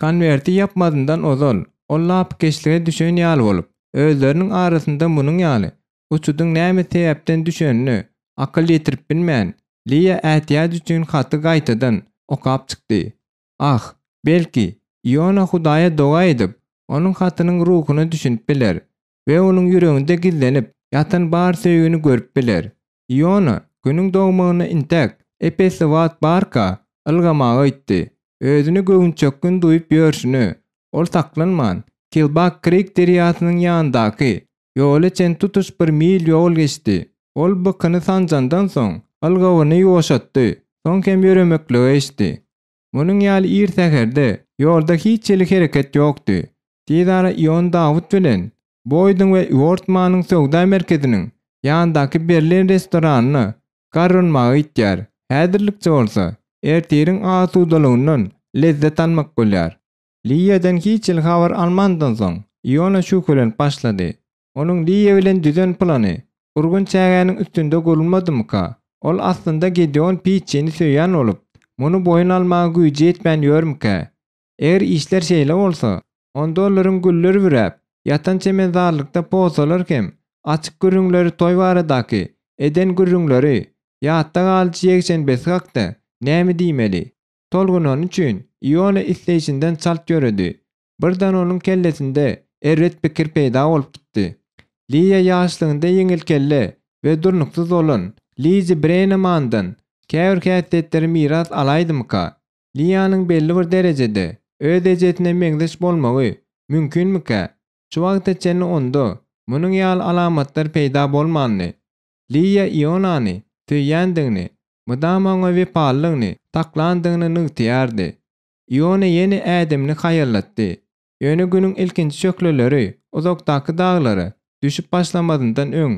Konwerti ýapmazyndan ozal, ol lapykeçlige düşen ýaly bolup, özleriniň arasynda munuň ýaly uçudyň näme sebäpden düşenine akyl ýetirip bilmän, Liýa ätiýaç üçin haty gaýtadan okap çykdy. Ah, belki, Iona Hudaýa doga edip, onuň hatynyň ruhuna düşünip biler we onuň ýüreginde gizlenip ýatan bar söýgini görüp biler. Iona Günüň dogmagyna intäk ep-esli wagt barka, ylgamaga gitdi. Özüni göwünçökgün duýup ýörşüne, ol saklanman, Kilbak Krik derýasynyň ýanyndaky ýola çen tutuş bir mil ýol geçdi. Ol bykyny sanjandan soň, ylgawyny ýuwaşatdy, soň hem ýöremeklige geçdi. Munuň ýaly ir säherde ýolda hiç hili hereket ýokdy. Tizara Ion Dawut bilen Boýduň we Uortmanyň söwda merkeziniň ýanyndaky Berlin restoranyna garrynmaga gitýär. Häzirlikçe bolsa, ertiriň asudalygyndan lezzet almak bolýar. Liýadan hiç hili habar almandan soň, Iona şübhelenip başlady. Onuň Liýa bilen düzen plany gurgun çägäniň üstünde gurulmadymyka? Ol aslynda Gedeon Pitçini söýýän bolup, muny boýun almaga güýji ýetmän ýörmükä? Eger işler şeýle bolsa, onda olaryň güller büräp ýatan çemenzarlykda posalar hem açyk gürrüňleri toý baradaky eden gürrüňleri ýatda galyjy ýekşenbesi hakda näme diýmeli? Tolgunany üçin Iona isleýşinden çalt ýöredi. Birden onuň kellesinde erbet pikir peýda bolup gitdi. Liýa ýaşlygynda ýeňilkelle we durnuksyz bolan Lizi Brenemandan käbir häsiýetleri miras alaýdymyka? Liýanyň belli bir derejede öz ejesine meňzeş bolmagy mümkinmikä? Şu wagta çenli onda munuň ýaly alamatlar peýda bolmandy. Liýa Ionany söýýändigini, mydama oňa wepalylygyny saklandygyny nygtaýardy. Iona ýene ädimini haýallatdy. Ýöne günüň ilkinji şöhleleri uzakdaky daglara düşüp başlamazyndan öň,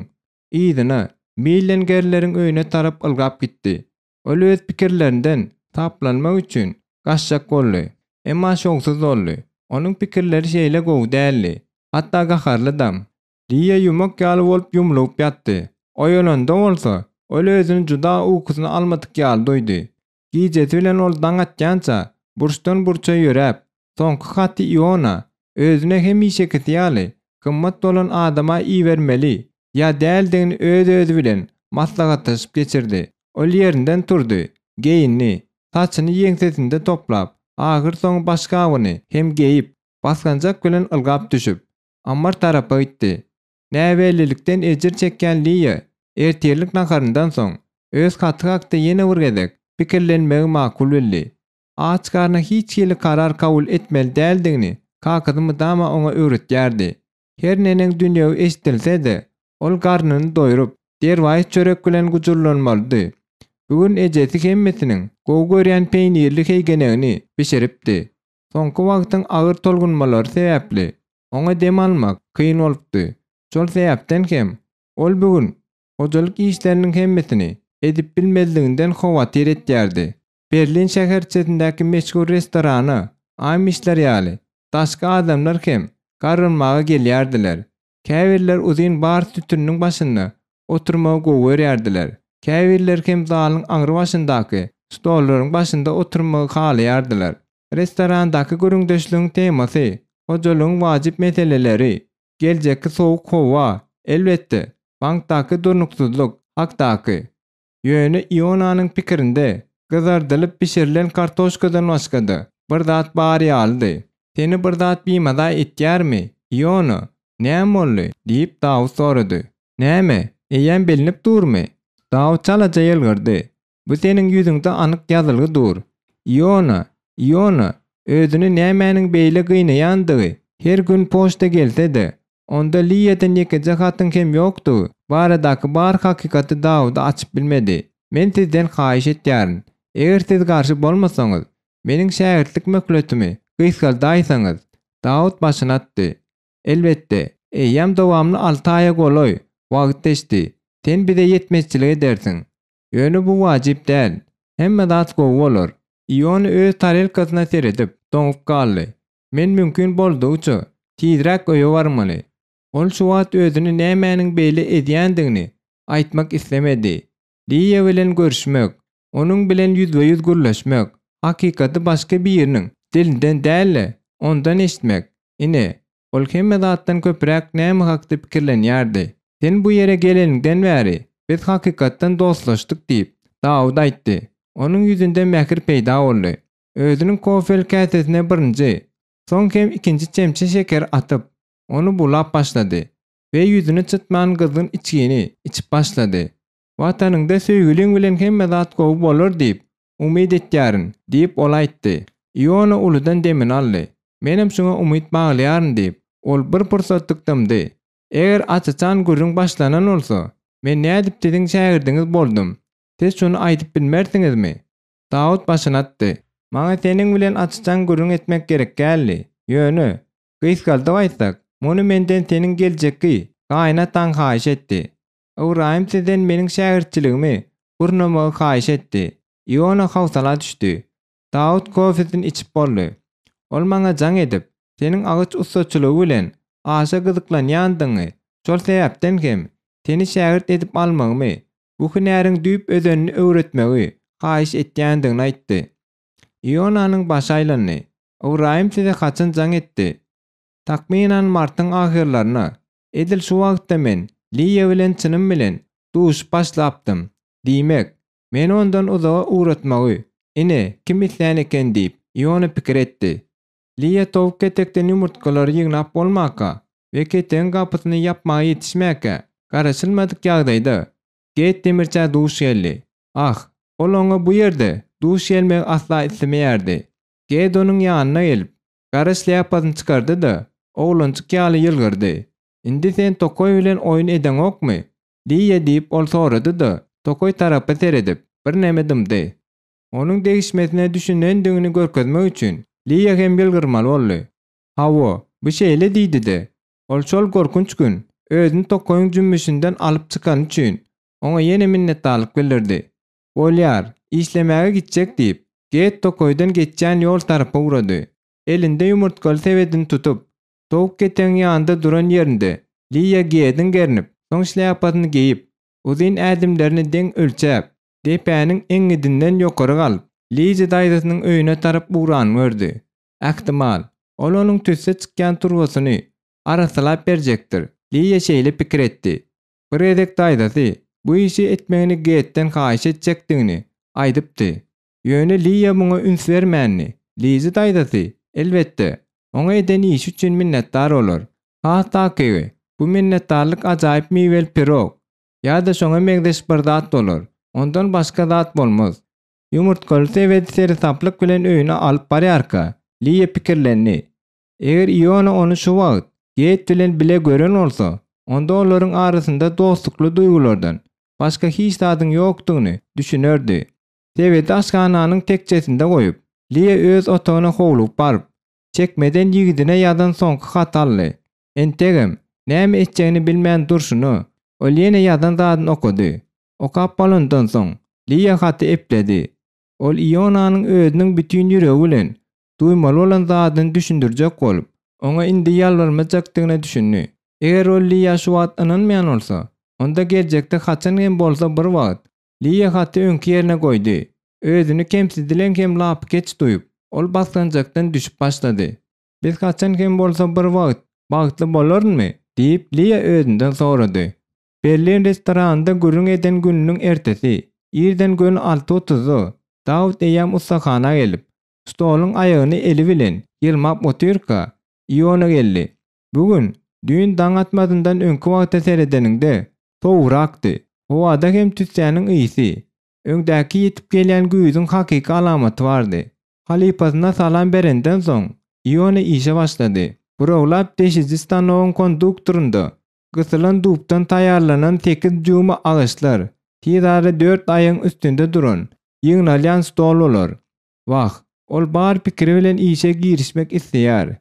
yzyna, Millengerleriň öýüne tarap ylgap gitdi. Ol öz pikirlerinden saplanmak üçin gaçjak boldy. Emma şowsuz boldy. Onuň pikirleri şeýle gowy däldi. Hatda gaharlydam. Liýa ýumak ýaly bolup ýumlugyp ýatdy. Oýananda bolsa, ol özüni juda ukusyny almadyk ýaly duýdy. Gijesi bilen ol daň atýança burçdan-burça ýöräp, soňky haty Iona, özüne hemişekisi ýaly, gymmat bolan adama ibermeli ýa däldigini öz-özi bilen maslahatlaşyp geçirdi. Ol ýerinden turdy, geýindi, saçyny ýeňsesinde toplap, ahyrsoňy başgabyny hem geýip, basgançak bilen ylgap düşüp, ammar tarapa gitdi. Näbellilikden ejir çekýän Liýa ertirlik naharyndan soň, öz haty hakda ýene bir gezek pikirlenmegi makul bildi. Aç garna hiç hili karar kabul etmeli däldigini kakasy mydama oňa öwretýärdi. Her neneň dünýewi eşidilse-de, ol garnyny doýrup, derwaýys çörek bilen gujurlanmalydy. Bu gün ejesi hemmesiniň gowy görýän peýnirli heýgenegini bişiripdi. Soňky wagtyň agyr tolgunmalary sebäpli, oňa dem almak kyn bolupdy. Şol sebäpden hem, ol bu gün hojalyk işleriniň hemmesini edip bilmezliginden howatyr etýärdi. Berlin şäherçesindäki meşhur restorana amişler ýaly daşky adamlar hem garrynmaga gelýärdiler. Käbirler uzyn bar sütüniniň başynda oturmagy gowy görýärdiler. Käbirleri hem zalyň aňry başyndaky stollaryň başynda oturmagy halaýardylar. Restorandaky gürrüňdeşligiň temasy hojalygyň wajyp meseleleri, geljekki sowuk howa, elbetde, bankdaky durnuksyzlyk hakdaky. Ýöne Ionanyň pikirinde gyzardylyp bişirilen kartoşkadan başga-da bir zat bar ýalydy. Seni bir zat bimaza etýärmi, Iona? Näme boldy? diýip, Dawut sorady. Näme, eýýäm bilnip durmy? Dawut çalaja ýylgyrdy. Bu seniň ýüzüňde anyk ýazylgy dur. Iona, Iona, özüni nämäniň beýle gynaýandygy, her gün poçta gelse-de, Onda Liýadan ýekeje hatyň hem ýokdugy baradaky bar hakykaty Dawuda açyp bilmedi. Men sizden haýyş etýärin, eger siz garşy bolmasaňyz, meniň şägirtlik möhletimi gysgaldaýsaňyz. Dawut başyny atdy. Elbetde, eýýäm dowamly alty aýa golaý wagt geçdi. Sen bize ýetmezçilik edersiň. Ýöne bu wajyp däl. Hemme zat gowy bolar. Iona öz tarelkasyna seredip, doňup galdy. Men mümkin boldugyça, tizräk öýe barmaly. Ol şu wagt özüni nämäniň beýle ezýändigini aýtmak islemedi. Liýa bilen görüşmek, onuň bilen ýüzbe-ýüz gürleşmek, hakykaty başga biriniň dilinden däl-de, ondan eşitmek, ine, ol hemme zatdan köpräk näme hakda pikirlenýärdi. Sen bu ýere geleniňden bäri, biz hakykatdan dostlaşdyk diýip, Dawut aýtdy. Onuň ýüzünde mähir peýda boldy. Özüniň kofeli käsesine birinji, soň hem ikinji çemçe şekeri atyp, ony bulap başlady we ýüzüni çytman gyzgyn içgini içip başlady. Watanyňda söýgüliň bilen hemme zat gowy bolar diýip, umyt etýärin, diýip, ol aýtdy. Iona uludan demini aldy. Menem şuňa umyt baglaýaryn diýip, ol bir pursatlyk dymdy. Eger aç-açan gürrüň başlanan bolsa, men nädip siziň şägirdiňiz boldum? Siz şuny aýdyp bilmersiňizmi? Dawut başyny atdy. Maňa seniň bilen açyçan gürrüň etmek gerek däldi. Ýöne, gysgaldyp aýtsak, muny menden seniň geljekki gaýynataň haýyş etdi. Ybraýym sizden meniň şägirtçiligimi gurnamagy haýyş etdi. Iona howsala düşdi. Dawut kofesini içip boldy. Ol maňa jaň edip, seniň agaç ussaçylygy bilen aşa gyzyklanýandygyňy, şol sebäpden hem seni şägirt edip almagymy bu hünäriň düýp özenini öwretmegi haýyş etýändigini aýtdy. Ionanyň başy aýlandy. Ybraýym size haçan jaň etdi? Takmynan martyň ahyrlaryna. Edil şu wagtda men Liýa bilen çynym bilen duşup başlapdym. Diýmek, meni ondan uzaga ugratmagy, ine, kim islän eken diýip, Iona pikir etdi. Liýa towuk ketekden ýumurtgalary ýygnap bolmaka we ketegiň gapysyny ýapmaga ýetişmäkä, garaşylmadyk ýagdaýda, Geýt demirçä duş geldi. Ah, ol oňa bu ýerde duş gelmegi asla islemeýärdi. Geýt onuň ýanyna gelip, gara şlýapasyny çykardy-da, oglanjyk ýaly ýylgyrdy. Indi sen tokaý bilen oýun edeňokmy? Liýa diýip ol sorady-da, tokaý tarapa seredip, birneme dymdy. Onuň degişmesine düşünendigini görkezmek üçin, Liýa hem ýylgyrmaly boldy. Hawa, bu şeýle diýdi-de, ol şol gorkunç gün özüni tokaýyň jümmüşinden alyp çykany üçin, oňa ýene minnetdarlyk bildirdi. Bolýar, işlemäge gitjek diýip, Get tokaýdan geçýän ýol tarapa ugrady. Elinde ýumurtgaly sebedini tutup, towuk ketegiň ýanynda duran ýerinde Liýa Gediň gernip, soň şlýapasyny geýip, uzyn ädimlerini deň ölçäp, depäniň eňňidinden ýokary galyp, Lizi daýzasynyň öýüne tarap ugranyny gördi. Ähtimal, ol onuň tüsse çykýan turbasyny arassalap berjekdir, Liýa şeýle pikir etdi. Bir gezek daýzasy bu işi etmegini Getden haýyş etjekdigini aýdypdy. Ýöne Liýa muňa üns bermändi. Lizi daýzasy, elbetde, oňa eden işi üçin minnetdar bolar. Has takygy, bu minnetdarlyk ajaýyp miweli pirog ýa-da şoňa meňzeş bir zat bolar. Ondan başga zat bolmaz. Ýumurtgaly sebedi seresaplyk bilen öýüne alyp barýarka, Liýa pikirlendi. Eger Iona ony şu wagt Geýt bilen bile gören bolsa, onda olaryň arasynda dostlukly duýgulardan başga hiç zadyň ýokdugyny düşünerdi. Sebedi aşhananyň tekjesinde goýup, Liýa öz otagyna howlugyp baryp, çekmeden ýigidine ýazan soňky haty aldy. Entegem, näme etjegini bilmän durşuna, ol ýene ýazan zadyny okady. Okap bolandan soň, Liýa haty epledi. Ol Ionanyň özüniň bütin ýüregi bilen duýmaly bolan zadyny düşündirjek bolup, oňa indi ýalbarmajakdygyna düşündi. Eger ol Liýa şu wagt ynanmaýan bolsa, onda geljekde haçan hem bolsa bir wagt Liýa haty öňki ýerine goýdy. Özüni kemsidilen hem lapykeç duýup, ol basgançakdan düşüp başlady. Biz haçan hem bolsa bir wagt bagtly bolarynmy? diýip, Liýa özünden sorady. Berlin restoranynda gürrüň eden gününiň ertesi, irden göni alty otuzda Dawut eýýäm ussahana gelip, stoluň aýagyny eli bilen ýylmap otyrka, Iona geldi. Bu gün, düýn daň atmazyndan öňki wagta seredeniňde, sowugrakdy. Howada hem tüssäniň ysy, öňdäki ýetip gelýän güýzüň hakyky alamaty bardy. Halypasyna salam berenden soň, Iona işe başlady. Burawlap deşiji stanogyň konduktorynda gysylan dubdan taýýarlanan sekiz dýuýma agaçlar, tiz arada dört aýagyň üstünde duran, ýygnalýan stol bolar. Wah, ol bar pikiri bilen işe girişmek isleýär.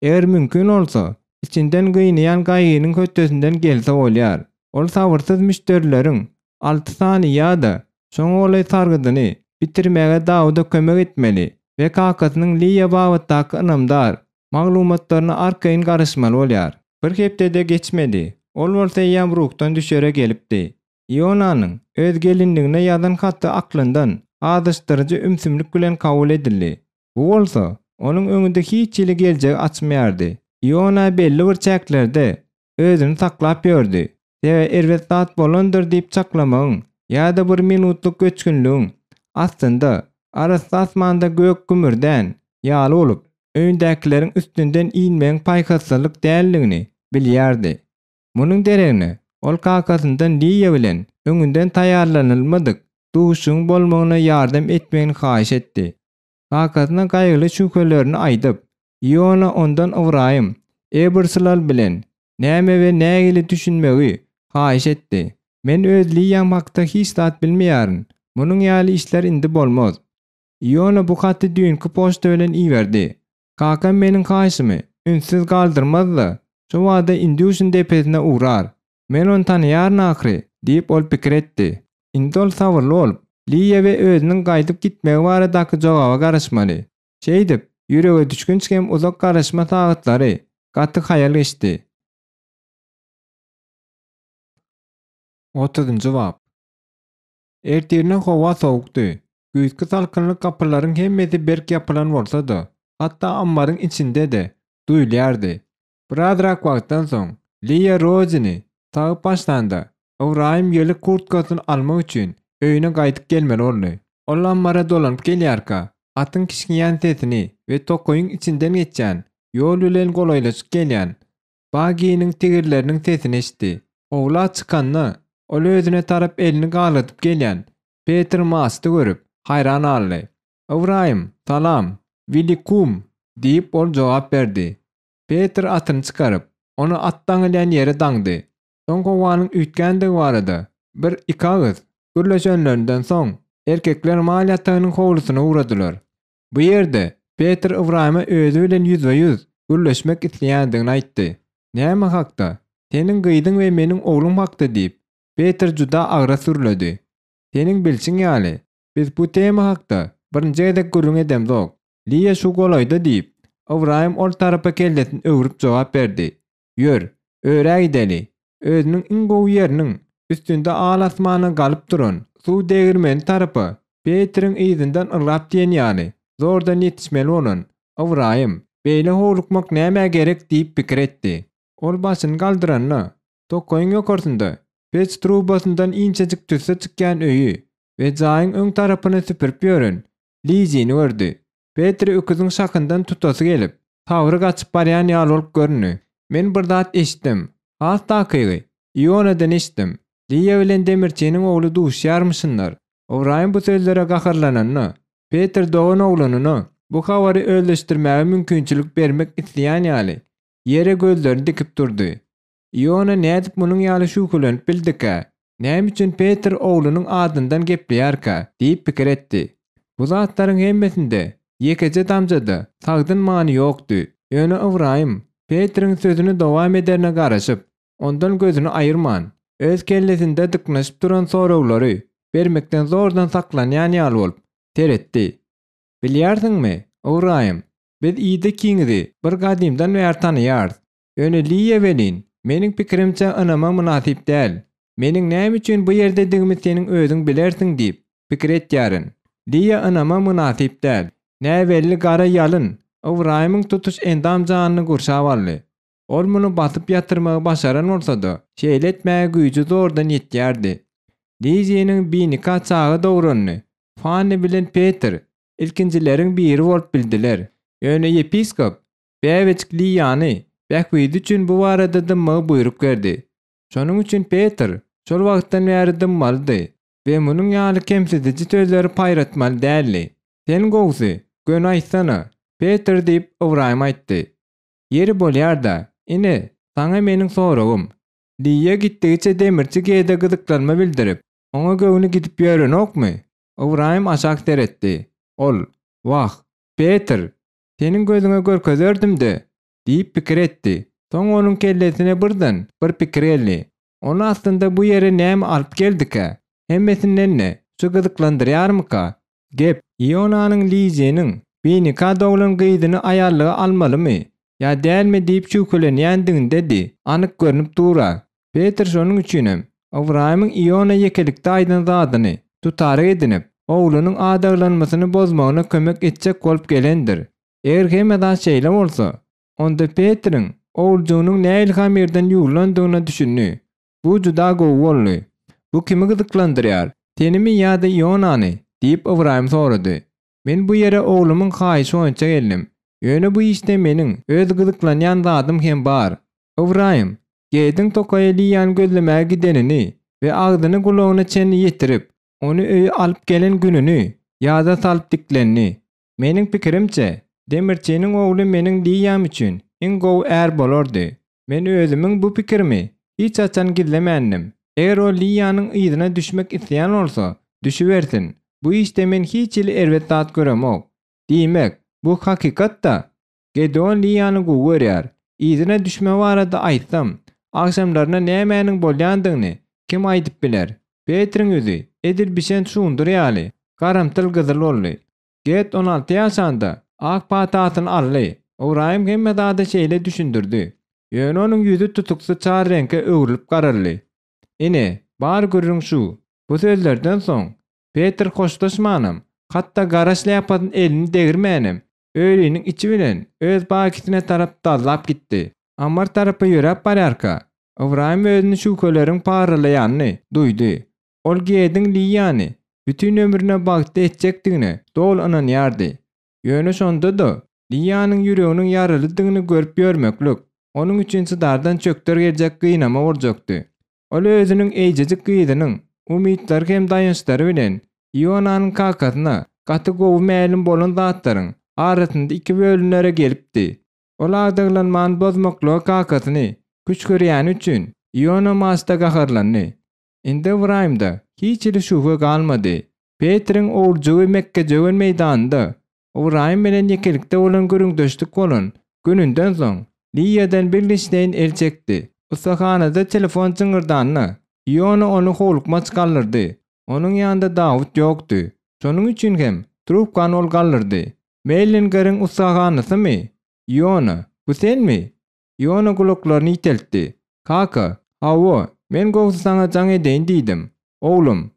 Eger mümkin bolsa, içinden gynaýan gaýgynyň hötdesinden gelse bolýar. Ol sabyrsyz müşderileriň alty sany ýa-da şoňa golaý sargydyny bitirmäge Dawuda kömek etmeli we kakasynyň Liýa babatdaky ynamdar maglumatlaryna arkaýyn garaşmaly bolýar. Bir hepde-de geçmedi, ol bolsa eýýäm ruhdan düşere gelipdi. Ionanyň öz gelinligine ýazan haty aklyndan azaşdyryjy ümsümlik bilen kabul edildi. Bu bolsa, onuň öňünde hiç hili geljegi açmaýardy. Iona belli bir çäklerde özüni saklap ýördi. Sebäbi erbet zat bolandyr diýip çaklamagyň ýa-da bir minutlyk göçgünligiň, aslynda, arassa asmanda gök gümürdän ýaly bolup, öýündäkileriň üstünden inmegiň paýhaslylyk däldigini bilýärdi. Munuň deregine, ol kakasyndan Liýa bilen öňünden taýýarlanylmadyk duşuşygyň bolmagyna ýardam etmegini haýyş etdi. Kakasyna gaýgyly şübhelerini aýdyp, Iona ondan Ybraýym Eberslal bilen näme we nähili düşünmegi haýyş etdi. Men öz Liýam hakda hiç zat bilmeýärin. Munuň ýaly işler indi bolmaz. Iona bu haty düýnki poçta bilen iberdi. Kakam meniň haýyşymy ünssüz galdyrmaz-da, şo bada Indýuşin depesine ugrar. Men ony tanaýaryn ahyry, diýip, ol pikir etdi. Indi ol sabyrly bolup, Liýa we özüniň gaýdyp gitmegi baradaky jogaba garaşmaly. Şeýdip, ýüregedüşgünç hem uzak garaşma sagatlary gaty haýal geçdi. Otuzynjy bap. Ertirine howa sowukdy. Güýzki salkynlyk gapylaryň hemmesi berk ýapylan bolsa-da, hatda ammaryň içinde-de duýulýardy. Birazrak wagtdan soň, Liýa Rozini sagyp başlanda, Ybraýym ýyly kurtkasyny almak üçin öýüne gaýdyp gelmeli boldy. Ol ammara dolanyp gelýärkä, atyň kişňeýän sesini we tokaýyň içinden geçýän ýol bilen golaýlaşyp gelýän Baginiň tigirleriniň sesini eşitdi. Howla çykanda, ol özüne tarap elini galgadyp gelýän Peter Masty görüp, haýran galdy. Ybraýym, salam! Wilikum! diýip, ol jogap berdi. Peter atyny çykaryp, ony at daňylýan ýere daňdy. Soň howanyň üýtgändigi barada bir-iki agyz gürleşenlerinden soň, erkekler mal ýatagynyň howlusyna ugradylar. Bu ýerde Petr Ybraýyma özi bilen ýüzbe-ýüz gürleşmek isleýändigini aýtdy. Näme hakda? Seniň gyzyň we meniň oglum hakda diýip, Petr juda agras gürledi. Seniň bilşiň ýaly, biz bu tema hakda birinji gezek gürrüň edemzok. Liýa şu golaýda diýip, Ybraýym ol tarapa kellesini öwrüp jogap berdi. Ýör, örä gideli. Özüniň iň gowy ýeriniň üstünde al-asmana galyp duran suw degirmeni tarapa Petriň yzyndan ylgap diýen ýaly zordan ýetişmeli bolan Ybraýym, Beýle howlukmak nämä gerek diýip pikir etdi. Ol başyny galdyranda, tokaýyň ýokarsynda peç trubasyndan inçejik tüsse çykýan öýi we jaýyň öň tarapyny süpürip ýören Lizini gördi. Petri öküziň şahyndan tutasy gelip, sabry gaçyp barýan ýaly bolup göründi. Men bir zat eşitdim. Has takygy, Ionadan eşitdim. Liýa bilen demirçiniň ogly duşýarmyşynlar. Ybraýym bu sözlere gaharlananda, Petr dogan oglanyna bu habary özleşdirmäge mümkinçilik bermek isleýän ýaly, ýere gözlerini dikip durdy. Iona nädip munuň ýaly şübhelenip bildikä? Näme üçin Petr oglunyň adyndan gepleýärkä? diýip pikir etdi. Bu zatlaryň hemmesinde ýekeje damja-da sagdyn many ýokdy. Ýöne Ybraýym Petriň sözüni dowam ederine garaşyp, ondan gözüni aýyrman, öz kellesinde dyknyşyp duran soraglary bermekden zordan saklanýan ýaly bolup, seretdi. Bilýärsiňmi, Ybraýym, biz Ida ikiňizi bir gadymdan bäri tanaýarys. Ýöne Liýa welin, meniň pikirimçe ynama mynasyp däl. Meniň näme üçin bu ýerdedigimi seniň özüň bilersiň diýip, pikir etýärin. Liýa ynama mynasyp däl. Näbelli gara ýalyn Ybraýymyň tutuş endam-janyny gurşap aldy. Ol muny basyp ýatyrmagy başaran bolsa-da, şeýle etmäge güýji zordan ýetýärdi. Liziniň binika çaga dogranyny Fanni bilen Petr ilkinjileriň biri bolup bildiler. Ýöne ýepiskop Bäbejik Liýany bähbidi üçin bu barada dymmagy buýruk berdi. Şonuň üçin Petr şol wagtdan bäri dymmalydy we munuň ýaly kemsidiji sözleri paýratmaly däldi. Sen gowusy, göni aýtsana, Petr diýip, Ybraýym aýtdy. Ýeri bolýar-da, ine, saňa meniň soragym. Liýa gitdigiçe demirçi Gede gyzyklanma bildirip, oňa göwni gidip ýörenokmy? Ybraýym aşak seretdi. Ol, Wah, Petr, Seniň gözüňe görkezerdim-de, diýip pikir etdi. Soň onuň kellesine birden bir pikir geldi. Ony aslynda bu ýere näme alyp geldikä? Hemmesinden-de şu gyzyklandyrýarmyka? Gep, Ionanyň Liziniň binika doglan gyzyny aýallyga almalymy ýa dälmi diýip şübhelenýändigindedi, anyk görnüp dur-a. Petr şonuň üçinem, Ybraýymyň Iona ýekelikde aýdan zadyny tutaryk edinip, oglunyň adaglanmasyny bozmagyna kömek etjek bolup gelendir. Eger hemme zat şeýle bolsa, onda Petriň oguljygynyň nähili hamirden ýuwlandygyna düşündi. Bu juda gowy boldy. Bu kimi gyzyklandyrýar, senimi ýa-da Ionany? diýip, Ybraýym sorady. Men bu ýere oglumyň haýyşy boýunça geldim. Ýöne bu işde meniň öz gyzyklanýan zadym hem bar. Ybraýym, Gediň tokaýa Liýany gözlemäge gidenini we agzyny gulagyna çenli ýetirip, ony öýe alyp gelen gününi ýada salyp diklendi. Meniň pikirimçe, demirçiniň ogly meniň Liýam üçin iň gowy är bolardy. Men özümiň bu pikirimi hiç haçan gizlemändim. Eger ol Liýanyň yzyna düşmek isleýän bolsa, düşübersin. Bu işde men hiç hili erbet zat göremok. Diýmek, bu hakykat-da? Gedeon Liýany gowy görýär. Yzyna düşme barada aýtsam, agşamlaryna nämäniň bolýandygyny kim aýdyp biler? Petriň ýüzi, edil bişen şundur ýaly, garamtyl-gyzyl boldy. Get 16 ýaşanda, ak patasyny aldy. Ybraýym hemme zady şeýle düşündirdi. Ýöne onuň ýüzi tutuksy çar reňke öwrülip garaldy. Ine, bar gürrüň şu. Bu sözlerden soň, Petr hoşlaşmanam, hatda gara şlýapasyny elini degirmänem, öriniň içi bilen öz bakisine tarap dazlap gitdi. Ammar tarapa ýöräp barýarka, Ybraýym özüni şübheleriň paralaýanyny duýdy. Ol Gediň Liýany bütin ömrüne bagtly etjekdigine doly ynanýardy. Ýöne şonda-da Liýanyň ýüreginiň ýaralydygyny görüp ýörmeklik, onuň üçin çydardan çökder geljek gynama boljakdy. Ol özüniň eýjejik gyzynyň umytlary hem daýançlary bilen Ionanyň kakasyna gaty gowy mälim bolan zatlaryň arasynda iki bölünere gelipdi. Ol adaglanmany bozmaklyga kakasyny küşgürýäni üçin. Iona Masta gaharlandy. Indi Ybraýymda hiç hili şübhe galmady. Petriň owurjygy mekgejöwen meýdanynda Ybraýym bilen ýekelikde bolan gürrüňdeşlik bolan gününden soň, Liýadan bilgeşleýin el çekdi. Ussahanada telefon jyňňyrdanda, Iona ony howlukmaç galdyrdy. Onuň ýanynda Dawut ýokdy. Şonuň üçin hem trubkany ol galdyrdy. Mellingeriň ussahanasymy? Iona, bu senmi? Iona gulaklaryny ýiteltdi. Kaka, hawa, men gowsy saňa jaň edeýin diýdim. Oglum,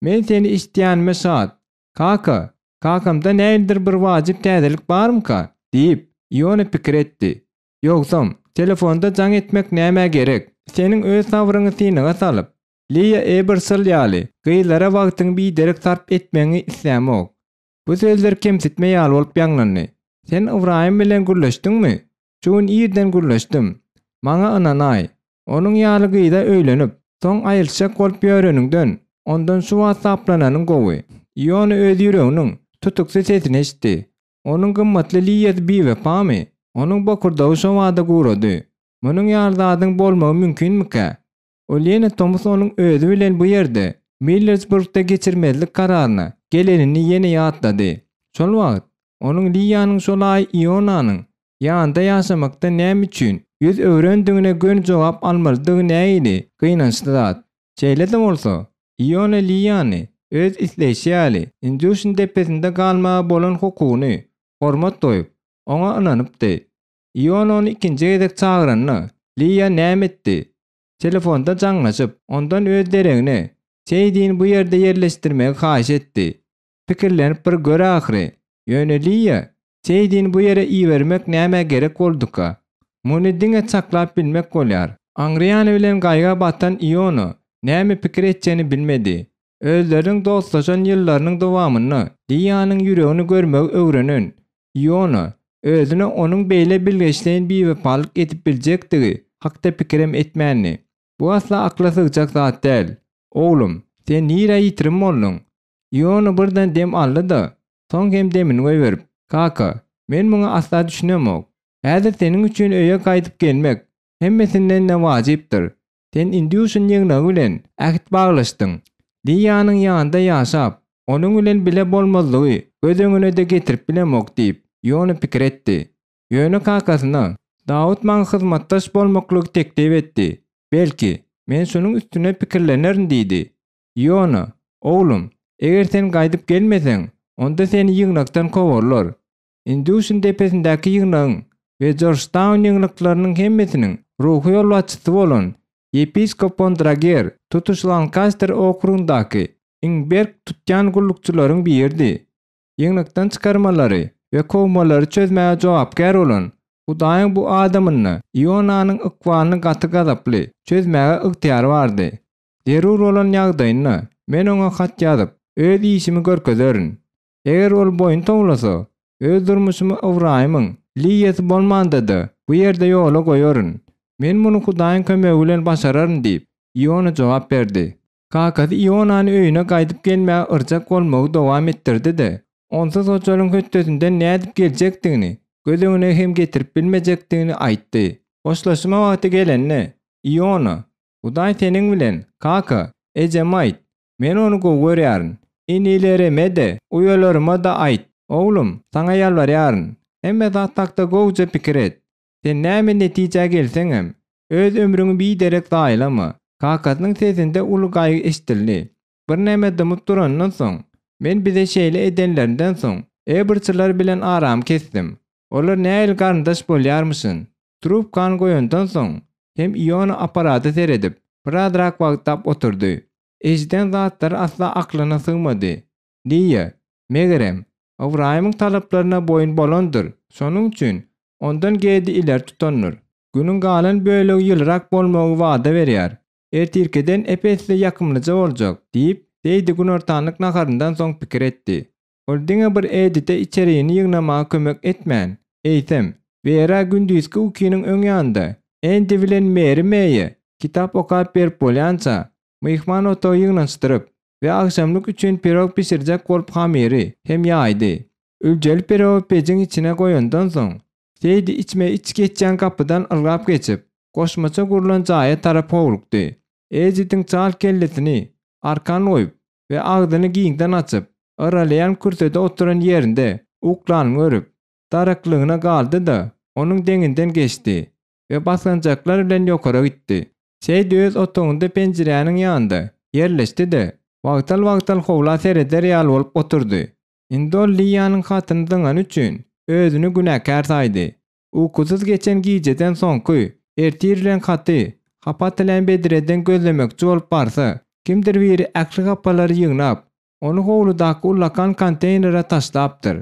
men seni eşidýänime şat. Kaka, kakamda nähilidir bir wajyp täzelik barmyka? diýip, Iona pikir etdi. Ýogsam, telefonda jaň etmek nämä gerek? Seniň öz sabryňy synaga salyp, Liýa Ebersol ýaly gyzlara wagtyňy biderek sarp etmegiňi islämok. Bu sözler kemsitme ýaly bolup ýaňlandy. Sen Ybraýym bilen gürleşdiňmi? Şu gün irden gürleşdim. Maňa ynanaý. Onuň ýaly gyza öýlenip, soň aýylyşjak bolup ýöreniňden, ondan şu wagt saplananyň gowy. Iona öz ýüreginiň tutuksy sesini eşitdi. Onuň gymmatly Liýasy biwepamy? Onuň bokurdagy şobada gurady. Munuň ýaly zadyň bolmagy mümkinmikä? Ol ýene tomus onuň özi bilen bu ýerde, Millersburgda geçirmezlik kararyna gelenini ýene ýatlady. Şol wagt, onuň Liýanyň şol aý Ionanyň ýanynda ýaşamakdan näme üçin ýüz öwrendigine göni jogap almalydygy nähili gynançly zat. Şeýle-de bolsa, Iona Liýany öz isleýşi ýaly Indýuşin depesinde galmaga bolan hukugyny hormat goýup, oňa ynanypdy. Iona ony ikinji gezek çagyranda, Liýa näme etdi? Telefonda jaňlaşyp, ondan öz deregine Seýdini bu ýerde ýerleşdirmegi haýyş etdi. Pikirlenip bir gör ahyry. Ýöne Liýa, Seýdini bu ýere ibermek nämä gerek bolduka? Muny diňe çaklap bilmek bolýar. Aňryýany bilen gaýga batan Iona näme pikir etjegini bilmedi. Özleriniň dostlaşan ýyllarynyň dowamynda Liýanyň ýüregini görmegi öwrenen Iona özüne onuň beýle bilgeşleýin biwepalyk edip biljekdigi hakda pikirem etmändi. Bu asla akla sygjak zat däl. Oglum, sen nirä ýitirim bolduň? Iona birden dem aldy-da, soň hem demini goýberip, Kaka, men muňa asla düşünemok. Häzir seniň üçin öýe gaýdyp gelmek hemmesinden-de wajypdyr. Sen Indýuşin ýygnagy bilen äht baglaşdyň. Liýanyň ýanynda ýaşap, onuň bilen bile bolmazlygy göz öňüne-de getirip bilemok diýip, Ýona pikir etdi. Ýöne kakasyna, Dawut maňa hyzmatdaş bolmaklygy teklip etdi. Belki, men şunuň üstünde pikirlenerin diýdi. Ýona, oglum, eger sen gaýdyp gelmeseň, onda seni ýygnakdan kowarlar. Induşin depesindäki ýygnagyň we Jorjtaun ýygnaklarynyň hemmesiniň ruhy ýolbaşçysy bolan ýepiskop Bondrager tutuş Lankaster okrugyndaky iň berk tutýan gullukçylaryň biridi. Ýygnakdan çykarmalary we kowmalary çözmäge jogapkär bolan Hudaýyň bu adamynda Ionanyň ykbalyny gaty gazaply çözmäge ygtyýary bardy. Zerur bolan ýagdaýynda men oňa hat ýazyp, öz işimi görkezerin. Eger ol boýun towlasa, öz durmuşymy Ybraýymyň Liýasy bolmanda-da, bu ýerde ýola goýaryn. Men muny Hudaýyň kömegi bilen başararyn diýip, Iona jogap berdi. Kakasy Ionany öýüne gaýdyp gelmäge yrjak bolmagy dowam etdirdi-de, onsuz hojalygyň hötdesinden nädip geljekdigini göz öňüne hem getirip bilmejekdigini aýtdy. Hoşlaşma wagty gelende, Iona, Hudaý seniň bilen, kaka, ejeme aýt, Men ony gowy görýärin. Inilerime-de, uýalaryma-da aýt. Oglum, saňa ýalbarýaryn, hemme zat hakda gowuja pikir et. Sen näme netijä gelseňem, öz ömrüňi biderek zaýalama. Kakasynyň sesinde uly gaýgy eşidildi. Birneme dymyp durandan soň, Men bize şeýle edenlerinden soň, Ebrçiler bilen aramy kesdim. Olar nähili garyndaş bolýarmyşyn? Trubkany goýandan soň hem Iona apparata seredip, birazrak wagtlap oturdy. Eşiden zatlary asla aklyna sygmady. Liýa, megerem, Ybraýymyň talaplaryna boýun bolandyr, şonuň üçin ondan Gedi ileri tutandyr. Günüň galan bölegi ýylyrak bolmagy wada berýär. Ertirkiden ep-esli ýakymlyja boljak, diýip, Seýdi günortanlyk naharyndan soň pikir etdi. Ol diňe bir Edite içerini ýygnamaga kömek etmän, eýsem, Wera gündizki ukynyň öň ýanynda Endi bilen Meri Meýe kitap okap berip bolýança, myhman otagy ýygnanyşdyryp we agşamlyk üçin pirog bişirjek bolup hamyry hem ýaýdy. Üljeli pirogy pejiň içine goýandan soň, Seýdi içme-iç geçýän gapydan ylgap geçip, goşmaça gurlan jaýa tarap howlukdy. Ezidiň çal kellesini arkan goýup we agzyny giňden açyp, yralaýan kürsüde oturan ýerinde uklanyny görüp, daraklygyna galdy-da, onuň deňinden geçdi we basgançaklar bilen ýokara gitdi. Seýdi öz otagynda penjiräniň ýanynda ýerleşdi-de, wagtal-wagtal howla sereder ýaly bolup oturdy. Indi ol Liýanyň hatyny zyňany üçin özüni günäkär saýdy. Ukusyz geçen gijeden soňky ertir bilen haty hapa atylýan bedreden gözlemekçi bolup barsa, kimdir biri ähli hapalary ýygnap, ony howludaky ullakan konteýnere taşlapdyr.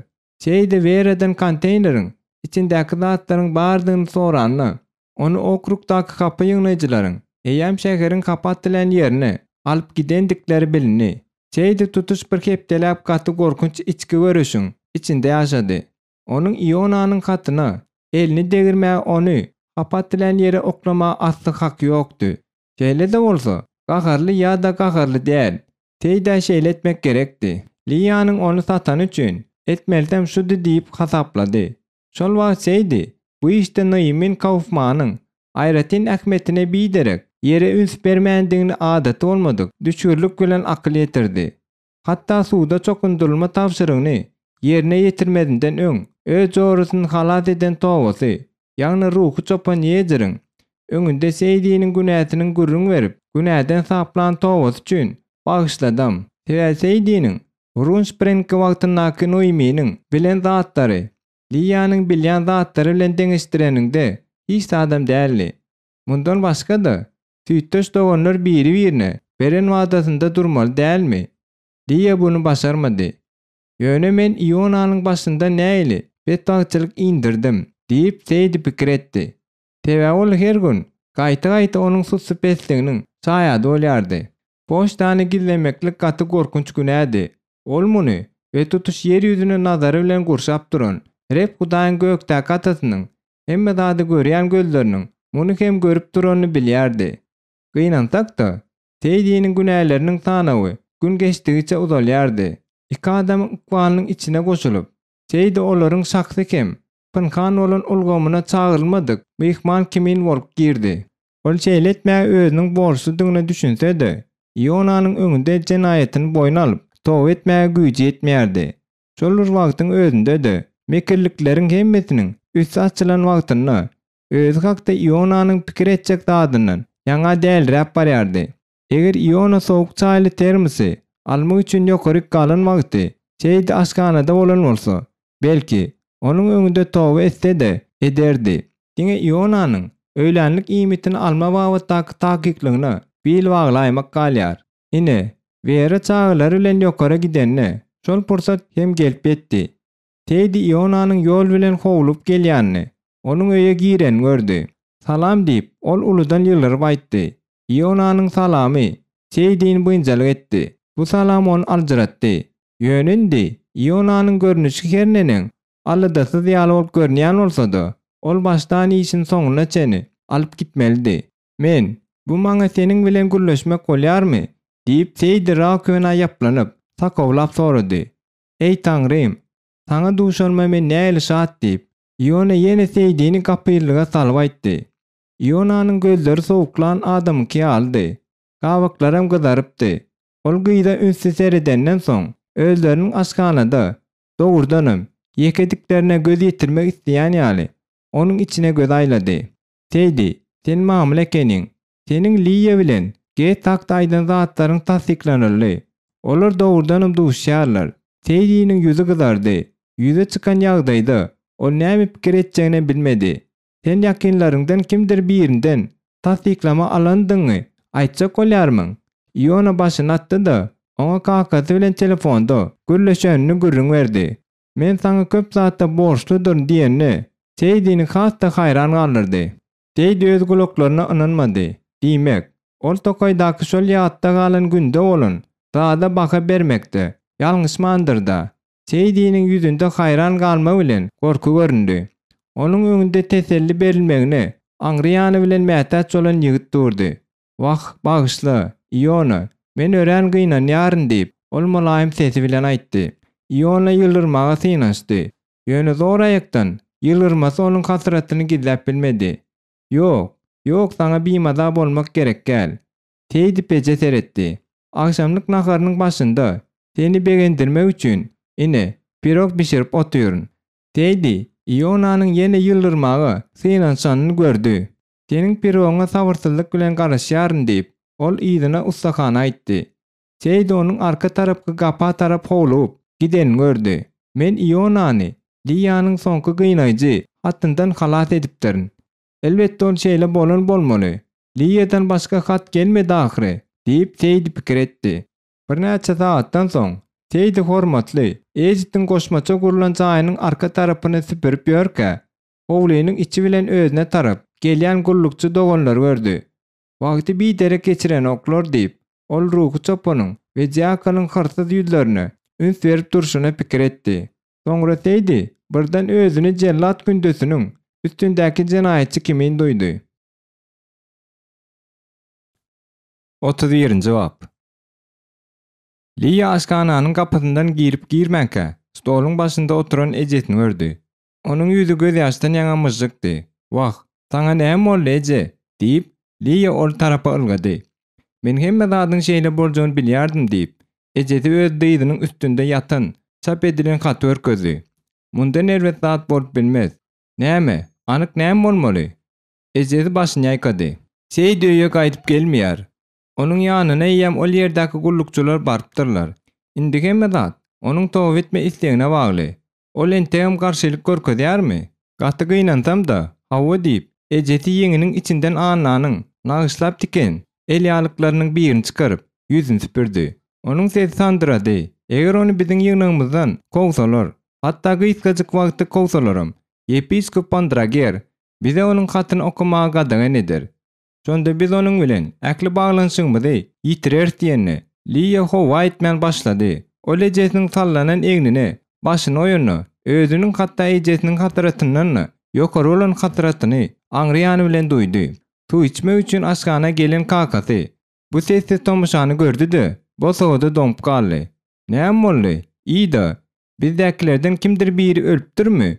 Şeýdi Weradan konteýneriň içindäki zatlaryň bardygyny soranda, ony okrugdaky hapa ýygnaýjylaryň eýýäm şäheriň hapa atylýan ýerine alyp gidendikleri bilindi. Şeýdi tutuş bir hepdeläp gaty gorkunç içki göreşiň içinde ýaşady. Onuň Ionanyň hatyna elini degirmäge ony hapa atylýan ýere oklamaga asly haky ýokdy. Şeýle-de bolsa, gaharly ýa-da gaharly däl, Seýdä şeýle etmek gerekdi. Liýanyň ony satany üçin, etmelisem şudy diýip hasaplady. Şol wagt Seýdi bu işde Noýemin Kaufmanyň aýratyn ähmiýetine biderek ýere üns bermändigini adaty bolmadyk düşgürlik bilen akyl ýetirdi. Hatda suwda çokundyrylma tabşyrygyny ýerine ýetirmezinden öň öz jorasyny halas eden tobasy, ýagny ruhy çopan Ýejiriň öňünde Seýdiniň günäsiniň gürrüň berip, günäden saplan tobasy üçin bagyşladam. Sebäbi Seýdiniň Runspringi wagtyndaky Noýminiň bilen zatlary Liýanyň bilýän zatlary bilen deňeşdireniňde hiç zadam däldi. Mundan başga-da, süýtdeş doganlar biri-birine beren wadasynda durmaly dälmi? Liýa buny başarmady. Ýöne men Ionanyň başynda nähili betbagtçylyk indirdim, diýip, Seýdi pikir etdi. Sebäbi ol her gün gaýta-gaýta onuň sussupesliginiň şaýady bolýardy. Poçtany gizlemeklik gaty gorkunç günädi. Ol muny we tutuş ýer ýüzüni nazary bilen gurşap duran Reb Hudaýyň gökdäki Atasynyň hemme zady görýän gözleriniň muny hem görüp duranyny bilýärdi. Gynansak-da, Seýdiniň günäleriniň sanawy gün geçdigiçe uzalýardy. Iki adamyň ykbalynyň içine goşulyp, Seýdi olaryň şahsy hem pynhan bolan ulgamyna çagyrylmadyk myhman kimin bolup girdi. Ol şeýle etmäge özüniň borçludygyna düşünse-de, Ionanyň öňünde jenaýatyny boýun alyp, toba etmäge güýji ýetmeýärdi. Şol bir wagtyň özünde-de, mekirlikleriň hemmesiniň üsti açylan wagtynda, özi hakda Ionanyň pikir etjek zadyndan ýaňa däliräp barýardy. Eger Iona sowuk çaýly termosy almak üçin ýokaryk galan wagty Seýdi aşhanada bolan bolsa, belki, onuň öňünde toba etse-de ederdi. Diňe Ionanyň öýlänlik iýmitini alma babatdaky takyklygyna bil baglaýmak galýar. Ine, Wera çagalary bilen ýokara gidende, şol pursat hem gelip ýetdi. Seýdi Ionanyň ýol bilen howlugyp gelýänini, onuň öýe girenini gördi. Salam diýip, ol uludan ýylgyryp aýtdy. Ionanyň salamy Seýdini biynjalyk etdi. Bu salam ony aljyratdy. Ýöne indi Ionanyň görnüşi her neneň aladasyz ýaly bolup görünýän bolsa-da, ol başlan işini soňuna çeni alyp gitmelidi. Men, Bu maňa seniň bilen gürleşmek bolýarmy? diýip, Seýdi rakowina ýaplanyp, sakawlap sorady. Eý, Taňrym, saňa duşanyma men nähili şat diýip, Iona ýene Seýdini gapyllyga salyp aýtdy. Ionanyň gözleri sowuklan adamyňky ýalydy. Gabaklaram gyzarypdy. Ol gyza ünsli seredenden soň, özleriniň aşhanada, dogrudanam, ýekediklerine göz ýetirmek isleýän ýaly, onuň içine göz aýlady. Seýdi, sen mamla ekeniň. Seniň Liýa bilen Get hakda aýdan zatlaryň tassyklanyldy. Olar dogrudanam duşýarlar. Seýdiniň ýüzi gyzardy. Ýüze çykan ýagdaýda ol näme pikir etjeginem bilmedi. Sen ýakynlaryňdan kimdir birinden tassyklama alandygyňy aýtjak bolýarmyň? Iona başyny atdy-da, oňa kakasy bilen telefonda gürleşenini gürrüň berdi. Men saňa köp zatda borçludyryn diýende, Seýdini has-da haýran galdyrdy. Seýdi öz gulaklaryna ynanmady. Diýmek, ol tokaýdaky şol ýatda galan günde bolan zada baha bermekde ýalňyşmandyr-da. Seýdiniň ýüzünde haýran galma bilen gorky göründi. Onuň öňünde teselli berilmegine aňry ýany bilen mätäç bolan ýigit durdy. Wah, bagyşla, Iona, men örän gynanýaryn diýip, ol mylaýym sesi bilen aýtdy. Iona ýylgyrmaga synanyşdy. Ýöne zor aýakdan ýylgyrmasy onuň hasratyny gizläp bilmedi. Ýok. Ýok, saňa bimaza bolmak gerek däl. Seýdi peje seretdi. Agşamlyk naharynyň başynda seni begendirmek üçin, ine, pirog bişirip otyryn. Seýdi Ionanyň ýene ýylgyrmaga synanyşanyny gördi. Seniň pirogyňa sabyrsyzlyk bilen garaşýaryn diýip, ol yzyna ussahana aýtdy. Seýdi onuň arka tarapky gapa tarap howlugyp gidenini gördi. Men Ionany Liýanyň soňky gynaýjy hatyndan halas edipdirin. Elbetde ol şeýle bolan bolmaly. Liýadan başga hat gelmedi ahyry, diýip, Seýdi pikir etdi. Birnäçe sagatdan soň, Seýdi hormatly Ejitiň goşmaça gurlan jaýynyň arka tarapyny süpürip ýörkä, howlynyň içi bilen özüne tarap gelýän gullukçy doganlary gördi. Wagty biderek geçirenoklar diýip, ol ruhy çopanyň we diakonyň hyrsyz ýüzlerine üns berip durşuna pikir etdi. Soňra Seýdi birden özüni jellat kündesiniň üstündäki jenaýatçy kimin duýdy. 31-nji bap. Liýa aşhananyň gapysyndan girip-girmänkä, stoluň başynda oturan ejesini gördi. Onuň ýüzi gözýaşdan ýaňa myžžykdy. Wah, saňa näme boldy, eje? diýip, Liýa ol tarapa ylgady. Men hemme zadyň şeýle boljagyny bilýärdim diýip, ejesi öz dyzynyň üstünde ýatan, çap edilen haty görkezdi. Mundan erbet zat bolup bilmez. Näme, anyk näme bolmaly? Ejesi başyny ýaýkady. Seýdi öýe gaýdyp gelmeýär. Onuň ýanyna eýýäm ol ýerdäki gullukçylar barypdyrlar. Indi hemme zat, onuň toba etme islegine bagly. Ol entegem garşylyk görkezýärmi? Gaty gynansam-da, hawa diýip, ejesi ýeňiniň içinden Annanyň nagyşlap tiken elýalyklarynyň birini çykaryp, ýüzüni süpürdi. Onuň sesi sandyrady, Eger ony biziň ýygnagymyzdan kowsalar, hatda gysgajyk wagtlyk kowsalaram, ýepiskop Bondrager bize onuň hatyny okamagy gadagan eder. Şonda biz onuň bilen ähli baglanyşygymyzy ýitireris diýende, Liýa howa etmän başlady. Ol ejesiniň sallanan egnine başyny goýanda, özüniň hatda ejesiniň hasratyndan-da ýokary bolan hasratyny aňry ýany bilen duýdy. Suw içmek üçin aşhana gelen kakasy bu sessiz tomaşany gördi-de, bosagada doňup galdy. Näme boldy, Ida? Bizdäkilerden kimdir biri ölüpdirmi?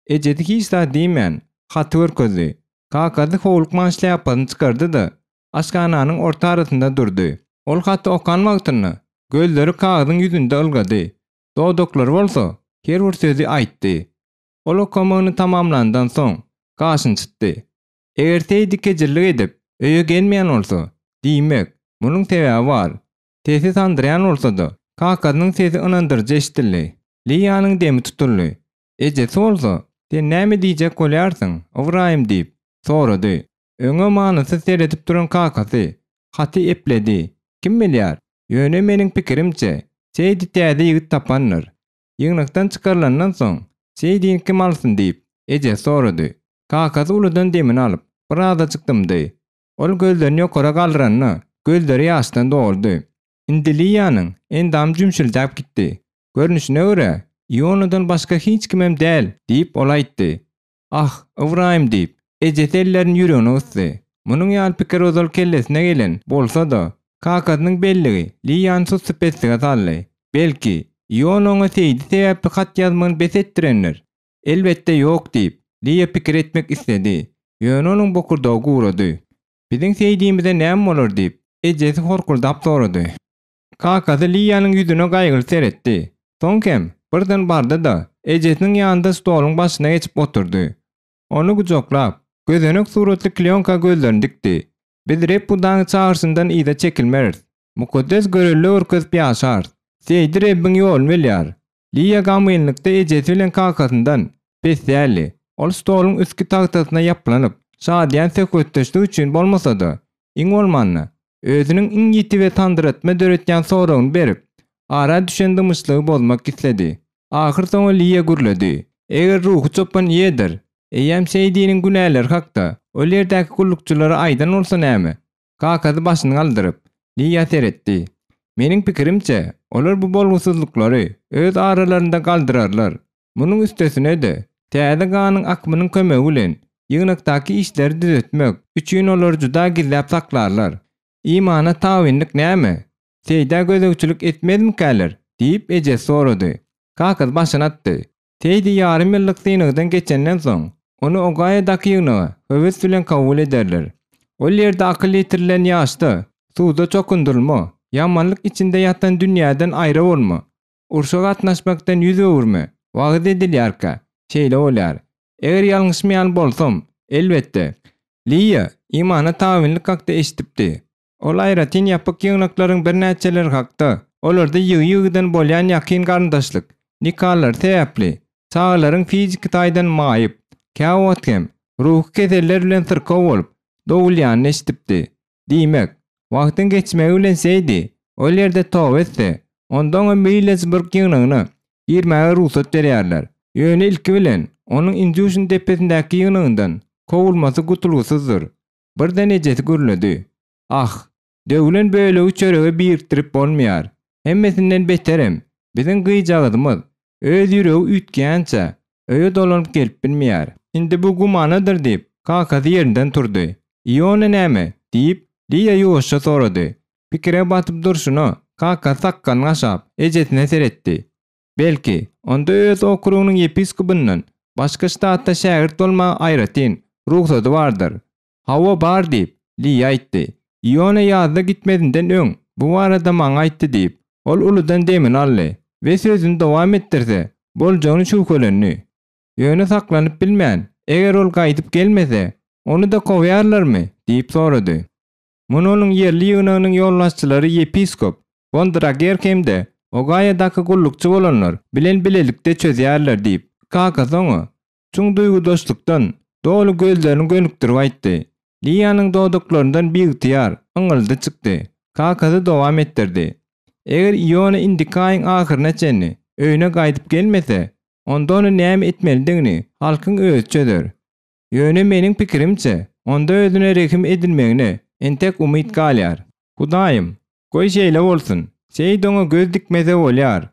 Ejesi hiç zat diýmän, haty görkezdi. Kakasy howlukman şlýapasyny çykardy-da, aşhananyň orta arasynda durdy. Ol haty okan wagtynda gözleri kagyzyň ýüzünde ylgady, dodaklary bolsa her bir sözi aýtdy. Ol okamagyny tamamlandan soň, gaşyny çytdy. Eger Seýdi kejirlik edip, öýe gelmeýän bolsa, diýmek, munuň sebäbi bar. Sesi sandyraýan bolsa-da, kakasynyň sesi ynandyryjy eşidildi. Liýanyň demi tutuldy. Ejesi bolsa, Sen näme diýjek bolýarsyň, Ybraýym diýip, sorady. Öňe manysyz seredip duran kakasy, haty epledi. Kim bilýär? Ýöne meniň pikirimçe, Seýdi täze ýigit tapandyr. Ýygnakdan çykarylandan soň, Seýdini kim alsyn diýip, ejesi sorady. Kakasy uludan demini alyp, birazajyk dymdy. Ol gözlerini ýokara galdyranda, gözleri ýaşdan doldy. Indi Liýanyň endamy jümşüldäp gitdi. Görnüşine görä, Ionadan başga hiç kimem däl, diýip, ol aýtdy. Ah, Ybraýym, diýip, ejesi ellerini ýüregine gysdy. Munuň ýaly pikir ozal kellesine gelen bolsa-da, kakasynyň belligi Liýany sussupeslige saldy. Belki, Iona oňa Seýdi sebäpli hat ýazmagyny bes etdirendir? Elbetde ýok, diýip, Liýa pikir etmek isledi. Ýöne onuň bokurdagy gurady. Biziň Seýdimize näme bolar, diýip, ejesi horkuldap sorady. Kakasy Liýanyň ýüzüne gaýgyly seretdi. Soň hem, birden bardy-da, ejesiniň ýanynda stoluň başyna geçip oturdy. Ony gujaklap, gözenek suratly klýonka gözlerini dikdi. Biz Reb Hudaýyň çagyryşyndan yza çekilmeris. Mukaddes görelde görkezip ýaşarys. Seýdi Rebbiň ýoluny bilýär. Liýa gamgynlykda ejesi bilen kakasyndan pes däldi. Ol stoluň üstki tagtasyna ýaplanyp, şadyýan söhbetdeşlik üçin bolmasa-da, iň bolmanda, özüniň iň ýiti we sandyratma döretýän soragyny berip, ara düşen dymyşlygy bozmak isledi. Ahyrsoňy Liýa gürledi. Eger ruhy çopan Ýeder, eýýäm Seýdiniň günäleri hakda ol ýerdäki gullukçylara aýdan bolsa näme? Kakasy başyny galdyryp, Liýa seretdi. Meniň pikirimçe, olar bu bolgusyzlyklary öz aralarynda galdyrarlar. Munuň üstesine-de, täze ganyň akymynyň kömegi bilen ýygnakdaky işleri düzetmek üçin olary juda gizläp saklarlar. Imana tabynlyk näme? Seýdä gözegçilik etmezmikäler? diýip, ejesi sorady. Kakasy başyny atdy. Seýdi ýarym ýyllyk synagdan geçenden soň, ony Ogaýadaky ýygnaga höwes bilen kabul ederler. Ol ýerde akyl ýetirilen ýaşda suwda çokundyrylma, ýamanlyk içinde ýatan dünýäden aýra bolma, urşa gatnaşmakdan ýüz öwürme wagyz edilýärkä, şeýle bolýar. Eger ýalňyşmaýan bolsam, elbetde. Liýa imana tabynlyk hakda eşidipdi. Ol aýratyn ýapyk ýygnaklaryň birnäçeleri hakda, olarda ýygy-ýygydan bolýan ýakyn garyndaşlyk nikalary sebäpli, çagalaryň fiziki taýdan maýyp, käwagt hem ruhy keseller bilen syrkaw bolup dogulýanyny eşidipdi. Diýmek, wagtyň geçmegi bilen Seýdi ol ýerde toba etse, onda oňa Millesburg ýygnagyna girmäge rugsat berýärler. Ýöne ilki bilen, onuň Injuşin depesindäki ýygnagyndan kowulmasy gutulgysyzdyr. Birden ejesi gürledi. Ah, döwlen bölegi çörege birikdirip bolmaýar. Hemmesinden beterem, biziň gyjagymyz öz ýüregi üýtgeýänçä, öýe dolanyp gelip bilmeýär. Indi bu gumanadyr diýip, kakasy ýerinden turdy. Iona näme? diýip, Liýa ýuwaşja sorady. Pikire batyp durşuna, kakasy sakgalyny gaşap, ejesine seretdi. Belki, onda öz okrugynyň ýepiskopyndan başga ştatda şägirt bolmaga aýratyn rugsady bardyr. Hawa, bar diýip, Liýa aýtdy. Iona ýazda gitmezinden öň bu barada maňa aýtdy diýip, ol uludan demini aldy we sözüni dowam etdirse boljagyny şübhelendi. Ýöne saklanyp bilmän, Eger ol gaýdyp gelmese, ony-da kowýarlarmy? diýip sorady. Muny onuň ýerli ýygnagynyň ýolbaşçylary ýepiskop Bondrager hem-de Ogaýadaky gullukçy bolanlar bilen bilelikde çözýärler diýip, kakasy oňa çuň duýgudaşlykdan doly gözlerini gönükdirip aýtdy. Liýanyň dodaklaryndan biygtyýar yňňyldy çykdy. Kakasy dowam etdirdi. Eger Iona indiki aýyň ahyryna çenli öýüne gaýdyp gelmese, onda ony näme etmelidigini halkyň özi çözer. Ýöne meniň pikirimçe, onda özüne rehim edilmegine entek umyt galýar. Hudaýym, goý şeýle bolsun! Seýit oňa göz dikmese bolýar.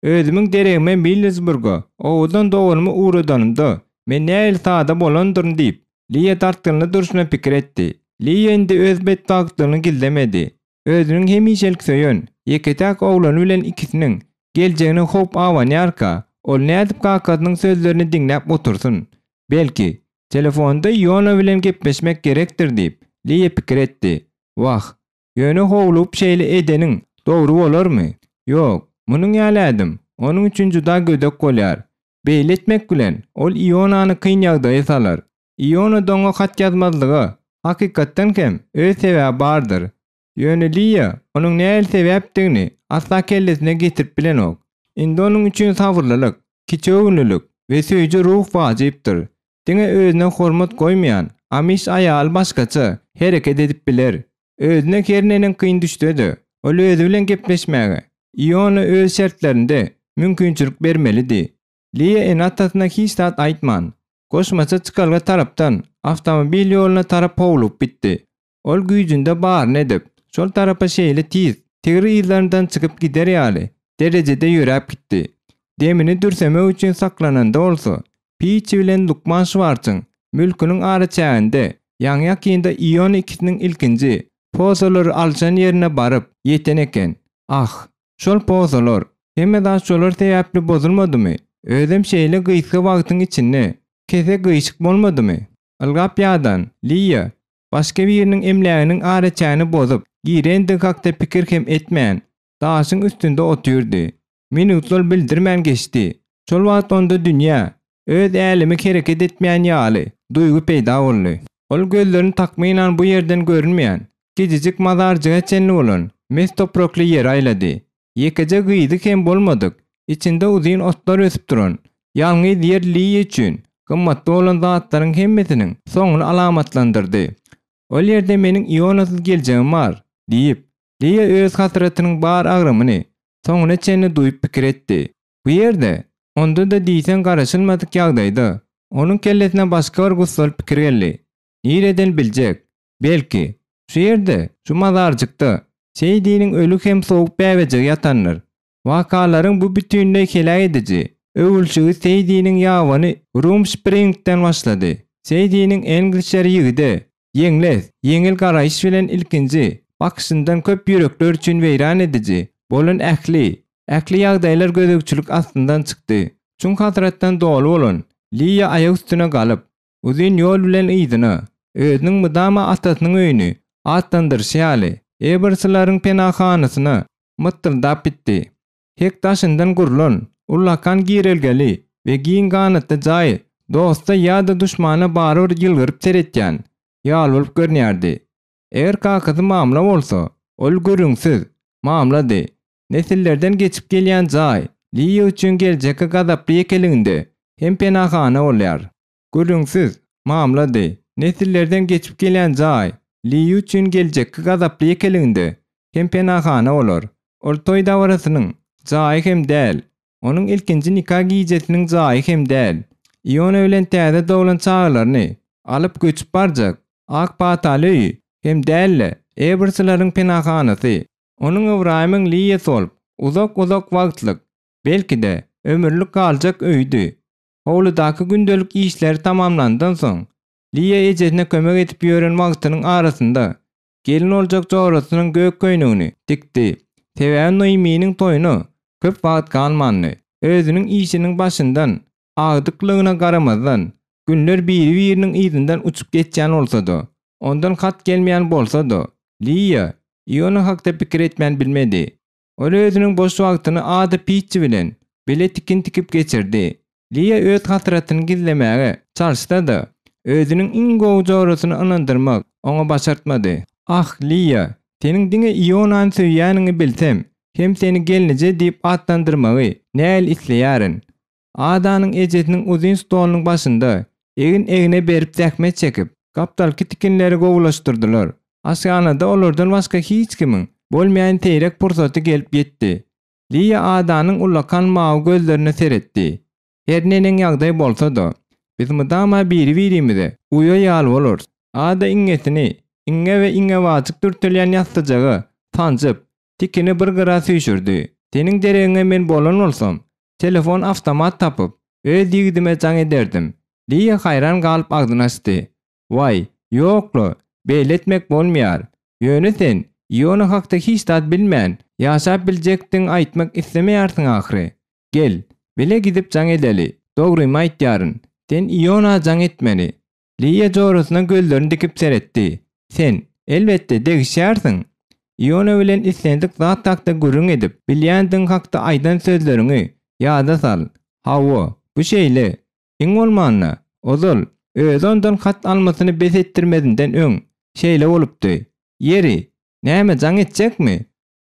Özümiň deregime Millsburga owadan doganymy ugradanymda, men nähili sada bolandyryn diýip, Liýa dartgynly durşuna pikir etdi. Liýa indi öz betbagtlygyny gizlemedi. Özüniň hemişelik söýen, ýeke-täk oglany bilen ikisiniň geljegine howp abanýarka, ol nädip kakasynyň sözlerini diňläp otursyn? Belki, telefonda Iona bilen gepleşmek gerekdir diýip, Liýa pikir etdi. Wah, ýöne howlugyp şeýle edeniň dogry bolarmy? Ýok, munuň ýaly ädim onuň üçin juda gödek bolýar. Beýle etmek bilen, ol Ionany kyn ýagdaýa salar. Iona doňa hat ýazmazlyga, hakykatdan hem, öz sebäbi bardyr. Ýöne Liýa onuň nähili sebäpdigini asla kellesine getirip bilenok. Indi onuň üçin sabyrlylyk, kiçigöwünlilik we söýüji ruh wajypdyr. Diňe özüne hormat goýmaýan amiş aýaly başgaça hereket edip biler. Özüne her neneň kyn düşse-de, ol özi bilen gepleşmäge Iona öz şertlerinde mümkinçilik bermelidi. Liýa ene-atasyna hiç zat aýtman, goşmaça çykalga tarapdan awtomobil ýoluna tarap howlugyp gitdi. Ol güýjünde baryny edip, şol tarapa şeýle tiz, tigir yzlaryndan çykyp gider ýaly derejede ýöräp gitdi. Demini dürsemek üçin saklananda bolsa, Piçi bilen lukman Şwarcyň mülküniň araçäginde ýaňy-ýakynda Ion ikisiniň ilkinji posalary alşan ýerine baryp ýeten eken. Ah, şol posalar! Hemme zat şolar sebäpli bozulmadymy? Özem şeýle gysga wagtyň içinde kese gyşyk bolmadymy? Ylgap ýadan Liýa başga biriniň emläginiň araçägini bozup girendigi hakda pikir hem etmän, daşyň üstünde otyrdy. Minutlar bildirmän geçdi. Şol wagt onda dünýä, öz älemi hereket etmeýän ýaly duýgy peýda boldy. Ol gözlerini takmynan bu ýerden görünmeýän, kiçijik mazarjyga çenli bolan mes toprakly ýere aýlady. Ýekeje gyzy hem bolmadyk, içinde uzyn otlar ösüp duran, ýalňyz ýer Liýa üçin gymmatly bolan zatlaryň hemmesiniň soňuny alamatlandyrdy. Ol ýerde meniň Ionasyz geljegim bar, diýip, Liýa öz hasratynyň bar agramyny soňuna çenli duýup pikir etdi. Bu ýerde, onda-da diýseň garaşylmadyk ýagdaýda, onuň kellesine başga bir gussaly pikir geldi. Nireden biljek, belki, şu ýerde, şu mazarjykda Seýdiniň öli hem sowuk bäbejigi ýatandyr. Wakalaryň bu bütinleý heläk ediji öwrülişigi Seýdiniň ýabany Rumspringden başlady. Seýdiniň Englişer ýigide ýeňles, ýeňil garaýyş bilen ilkinji bakyşyndan köp ýürekler üçin weýran ediji bolan ähli, ähli ýagdaýlar gözegçilik astyndan çykdy. Çuň hasratdan doly bolan Liýa aýak üstüne galyp, uzyn ýol bilen yzyna. özüniň mydama atasynyň öýüni atlandyryşy ýaly, Ebersalaryň penahanasyna mytdyldap gitdi. Hek daşyndan gurlan, ullakan girelgeli we giň ganatly jaý dosta ýa-da duşmana barybir ýylgyryp seretýän ýaly bolup görünýärdi. Eger kakasy mamla bolsa, ol gürrüňsiz, mamlady. Nesillerden geçip gelýän jaý Liýa üçin geljekki gazaply ýekeliginde hem penahana bolýar. Gürrüňsiz, mamlady. Nesillerden geçip gelýän jaý Liýa üçin geljekki gazaply ýekeliginde hem penahana bolar. Ol toý dabarasynyň jaýy hem däl, onuň ilkinji nika gijesiniň jaýy hem däl. Iona bilen täze doglan çagalaryny alyp göçüp barjak ak pataly öýi hem däl-de, Ebersalaryň penahanasy. Onuň Ybraýymyň Liýasy bolup, uzak-uzak wagtlyk, belki-de, ömürlik galjak öýüdi. Howludaky gündelik işleri tamamlandan soň, Liýa ejesine kömek edip ýören wagtynyň arasynda, gelin boljak jorasynyň gök köýnegini tikdi. Sebäbi Noýminiň toýuna köp wagt galmandy. Özüniň işiniň başyndan agdyklygyna garamazdan, günler biri-biriniň yzyndan uçup geçýän bolsa-da, ondan hat gelmeýän bolsa-da, Liýa Iona hakda pikir etmän bilmedi. Ol özüniň boş wagtyny Ada Pitçi bilen bile tikin tikip geçirdi. Liýa öz hasratyny gizlemäge çalyşsa-da, özüniň iň gowy jorasyny ynandyrmak oňa başartmady. Ah, Liýa, seniň diňe Ionany söýýäniňi bilsem, hem seni gelneje diýip atlandyrmagy nähili isleýärin. Adanyň ejesiniň uzyn stolunyň başynda egin-egne berip zähmet çekip, gapdalky tikinleri gowulaşdyrdylar. Aşhanada olardan başga hiç kimiň bolmaýan seýrek pursaty gelip ýetdi. Liýa Adanyň ullakan mawy gözlerine seretdi. Her neneň ýagdaý bolsa-da, biz mydama biri-birimize uýa ýaly bolarys. Ada iňňesini iňňe we iňňebajyk dürtülýän ýassyjaga sanjyp, tikini bir gyra süýşürdi. Seniň deregiňe men bolan bolsam, telefon awtomat tapyp, öz ýigidime jaň ederdim. Liýa haýran galyp agzyny açdy. Waý, ýok-la, beýle etmek bolmaýar. Ýöne sen Iona hakda hiç zat bilmän, ýaşap biljekdigiňi aýtmak islemeýärsiň ahyry. Gel, bile gidip jaň edeli. Dogrymy aýtýaryn, sen Iona jaň etmeli. Liýa jorasyna gözlerini dikip seretdi. Sen, elbetde, degişýärsiň. Iona bilen islendik zat hakda gürrüň edip bilýändigiň hakda aýdan sözleriňi ýada sal. Hawa, bu şeýle. Iň bolmanda, ozal, özi ondan hat almasyny bes etdirmezinden öň, şeýle bolupdy. Ýeri, näme, jaň etjekmi?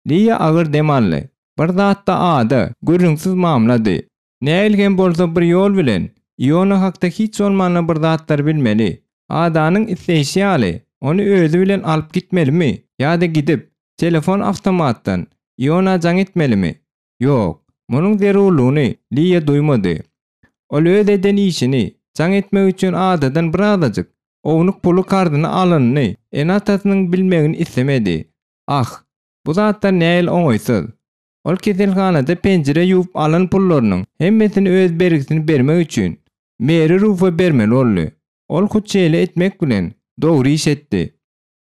Liýa agyr dem aldy. Bir zatda ada, gürrüňsiz mamlady. Nähili hem bolsa bir ýol bilen, Iona hakda hiç bolmanda bir zatlar bilmeli. Adanyň isleýşi ýaly, ony özi bilen alyp gitmelimi ýa-da gidip, telefon awtomatdan Iona jaň etmelimi? Ýok, munuň zerurlygyny Liýa duýmady. Ol öz eden işini, jaň etmek üçin adadan birazajyk, ownuk puly karzyna alanyny ene-atasynyň bilmegini islemedi. Ah, bu zatlar nähili oňaýsyz. Ol keselhanada penjire ýuwup alan pullarynyň hemmesini öz bergisini bermek üçin Meri Rufa bermeli boldy. Ol hut şeýle etmek bilen, dogry iş etdi.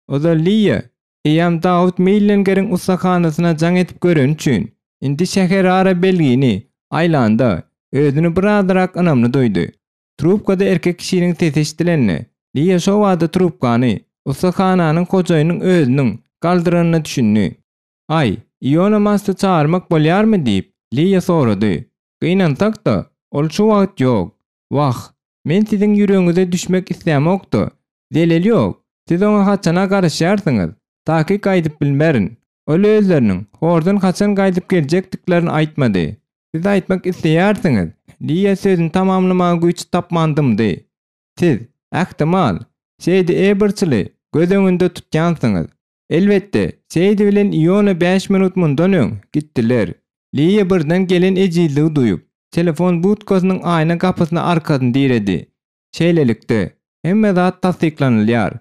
Ozal Liýa eýýäm Dawut Millengeriň ussahanasyna jaň edip göreni üçin, indi şäherara belgini aýlanda, özüni birazrak ynamly duýdy. Trubkada erkek kişiniň sesi eşidilende, Liýa şo bada trubkany ussahananyň hojaýynyň özüniň galdyranyna düşündi. Aý, Iona Masty çagyrmak bolýarmy? diýip, Liýa sorady. Gynansak-da, ol şu wagt ýok. Wah, men siziň ýüregiňize düşmek islämok-da. Zeleli ýok. Siz oňa haçana garaşýarsyňyz? Takyk aýdyp bilmerin. Ol özleriniň hordan haçan gaýdyp geljekdiklerini aýtmady. Siz aýtmak isleýärsiňiz? Liýa sözüni tamamlamaga güýç tapman dymdy. Siz, ähtimal, Seýdi Eberçili göz öňünde tutýansyňyz. Elbetde, Seýdi bilen Iona bäş minut mundan öň gitdiler. Liýa birden gelen ejizligi duýup, telefon budkasynyň aýna gapysyna arkasyny diredi. Şeýlelikde, hemme zat tassyklanylýar.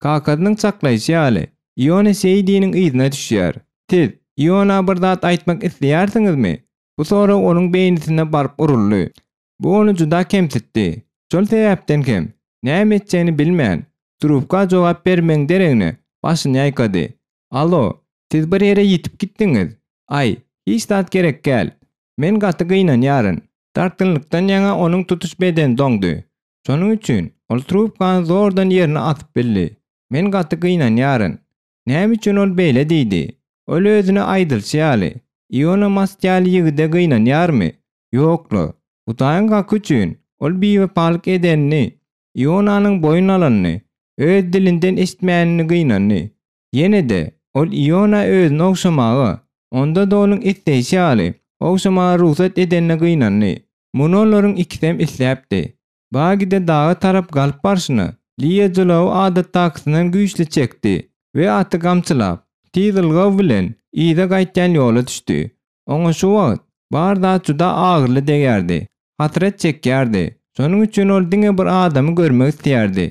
Kakasynyň çaklaýşy ýaly, Iona Seýdiniň yzyna düşýär. Siz Iona bir zat aýtmak isleýärsiňizmi? Bu sorag onuň beýnisine baryp uruldy. Bu ony juda kemsitdi. Şol sebäpden hem, näme etjegini bilmän, trubka jogap bermegiň deregine, başyny ýaýkady. Alo, siz bir ýere ýitip gitdiňiz. Aý, hiç zat gerekgäl. Men gaty gynanýaryn. Dartgynlykdan ýaňa onuň tutuş bedeni doňdy. Şonuň üçin ol trubkany zordan ýerine asyp bildi. Men gaty gynanýaryn. Näme üçin ol beýle diýdi? Ol özüne aýdylşy ýaly, Iona Mast ýaly ýigide gynanýarmy? Ýok-la. Hudaýyň haky üçin, ol biwepalyk edenini, Ionanyň boýun alanyny, öz dilinden eşitmänini gynandy. Ýene-de, ol Iona özüni ogşamaga, onda-da onuň isleýşi ýaly, ogşamaga rugsat edenine gynandy. Muny olaryň ikisem isläpdi. Bagide daga tarap galyp barşyna, Liýa jylawy adatdakysyndan güýçli çekdi we aty gamçylap, tiz ylgaw bilen yza gaýtýan ýola düşdi. Oňa şu wagt bar zat juda agyryly degýärdi, hasrat çekýärdi, şonuň üçin ol diňe bir adamy görmek isleýärdi.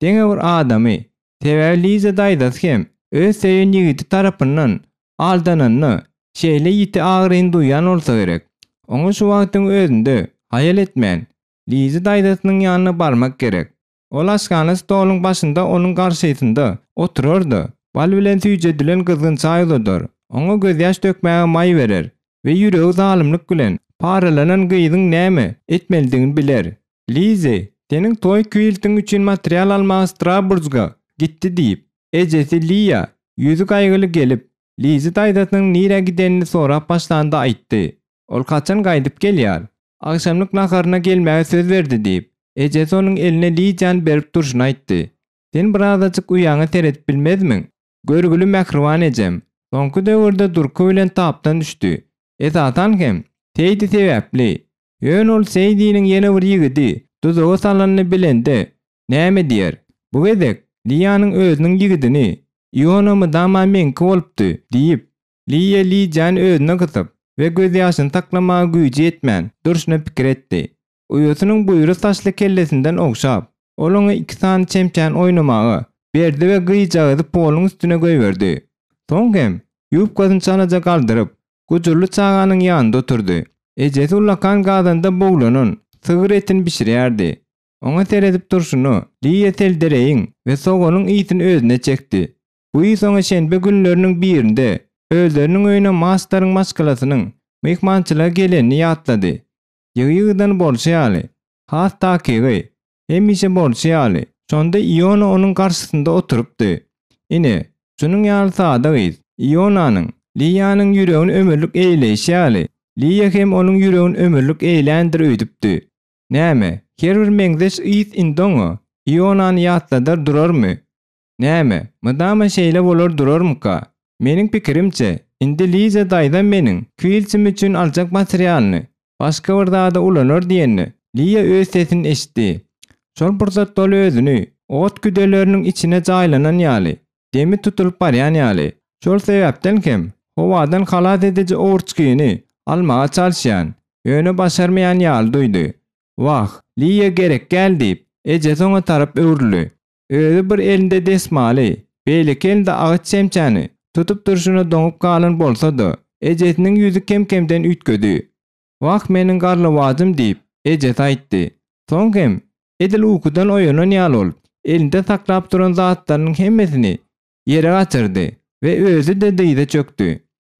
Diňe bir adamy, sebäbi Liza daýzasy hem öz söýen ýigidi tarapyndan aldananda şeýle ýiti agyryny duýan bolsa gerek. Oňa şu wagtyň özünde haýal etmän, Liza daýzasynyň ýanyna barmak gerek. Ol aşhana stoluň başynda onuň garşysynda oturar-da, bal bilen süýjedilen gyzgyn çaý uzadar, oňa gözýaş dökmäge maý berer we ýüregi zalymlyk bilen paralanan gyzyň näme etmelidigini biler. Lizi, seniň toý kwiltiň üçin material almaga Straburga gitdi diýip, ejesi Liýa ýüzi gaýgyly gelip, Lizi daýzasynyň nirä gidenini sorap başlanda aýtdy. Ol haçan gaýdyp gelýär? Agşamlyk naharyna gelmäge söz berdi diýip, ejesi onuň eline Lidiýany berip durşuna aýtdy. Sen birazajyk uýaňa seredip bilmezmiň? Görgüli mähriban ejem, soňky döwürde durky bilen tapdan düşdi. Esasan hem, Seýdi sebäpli. Ýöne ol Seýdiniň ýene bir ýigidi duzaga salanyny bilende, näme diýer? Bu gezek Liýanyň özüniň ýigidini, Iona mydama meňki bolupdy diýip, Liýa Lidiýany özüne gysyp we gözýaşyny saklamaga güýji ýetmän durşuna pikir etdi. Uýasynyň buýra saçly kellesinden ogşap, ol oňa iki sany çemçäni oýnamaga berdi we gyzjagazy poluň üstüne goýberdi. Soň hem ýubkasyny çalaja galdyryp, gujurly çaganyň ýanynda oturdy. Ejesi ullakan gazanda buglanan sygyr etini bişirýärdi. Oňa seredip durşuna, Liýa seldereýiň we soganyň ysyny özüne çekdi. Bu ys oňa şenbe günleriniň birinde özleriniň öýüne Mastaryň maşgalasynyň myhmançylyga gelenini ýatlady. Ýygy-ýygydan bolşy ýaly, has takygy, hemişe bolşy ýaly, şonda Iona onuň garşysynda oturypdy. Ine, şunuň ýaly sada gyz, Ionanyň Liýanyň ýüregini ömürlik eýleýşi ýaly, Liýa hem onuň ýüregini ömürlik eýländir öýdüpdi. Näme, her bir meňzeş ys indi oňa Ionany ýatladar durarmy? Näme, mydama şeýle bolar durarmyka? Meniň pikirimçe, indi Liza daýzam meniň kwiltim üçin aljak materialyny başga bir zada ulanar diýende, Liýa öz sesini eşitdi. Şol pursatda ol özüni ot küdeleriniň içine jaýlanan ýaly, demi tutulyp barýan ýaly, şol sebäpden hem howadan halas ediji owurçgyny almaga çalyşýan, ýöne başarmaýan ýaly duýdy. Wah, Liýa gerekgäl diýip, ejesi oňa tarap öwrüldi. Özi bir elinde desmaly, beýleki elinde agaç çemçäni tutup durşuna doňup galan bolsa-da, ejesiniň ýüzi kem-kemden üýtgedi. Wah, meniň garlawajym diýip, ejesi aýtdy. Soň hem, edil ukudan oýanan ýaly bolup, elinde saklap duran zatlarynyň hemmesini ýere gaçyrdy we özi-de dyza çökdi.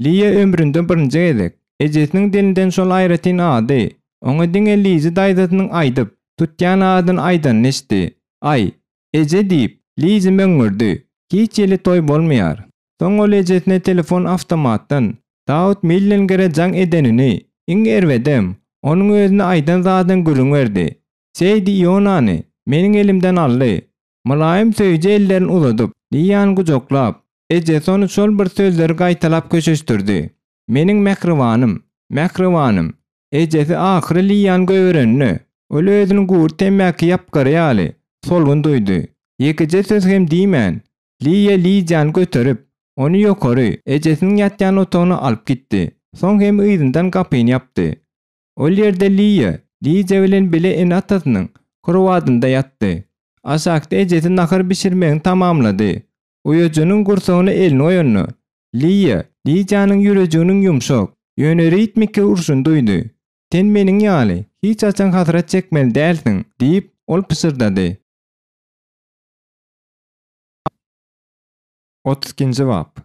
Liýa ömründe birinji gezek ejesiniň dilinden şol aýratyn ady, oňa diňe Lizi daýzasynyň aýdyp, tutýan adyny aýdanyny eşitdi. Aý, eje diýip, Lizi möňňürdi. Hiç hili toý bolmaýar. Soň ol ejesine telefon awtomatdan Dawut Millengere jaň edenini, iň erbedem, onuň özüne aýdan zadyny gürrüň berdi. Seýdi Ionany meniň elimden aldy. Mylaýym söýüji ellerini uzadyp, Liýany gujaklap, ejesi ony şol bir sözleri gaýtalap köşeşdirdi. Meniň mähribanym, mähribanym! Ejesi ahyry Liýany goýbereninde, ol özüni gury temmäki ýapgary ýaly, solgun duýdy. Ýekeje söz hem diýmän, Liýa Lidiýany göterip, ony ýokary, ejesiniň ýatýan otagyna alyp gitdi. Soň hem yzyndan gapyny ýapdy. Ol ýerde Liýa, Lidiýa bilen bile ene-atasynyň krowadynda ýatdy. Aşakda ejesi nahar bişirmegini tamamlady. Uýajynyň gursagyna elini goýanda, Liýa, Lidiýanyň ýürejiginiň ýumşak, ýöne ritmiki urşuny duýdy. Sen meniň ýaly, hiç haçan hasrat çekmeli dälsiň, diýip, ol pyşyrdady. 32-nji bap.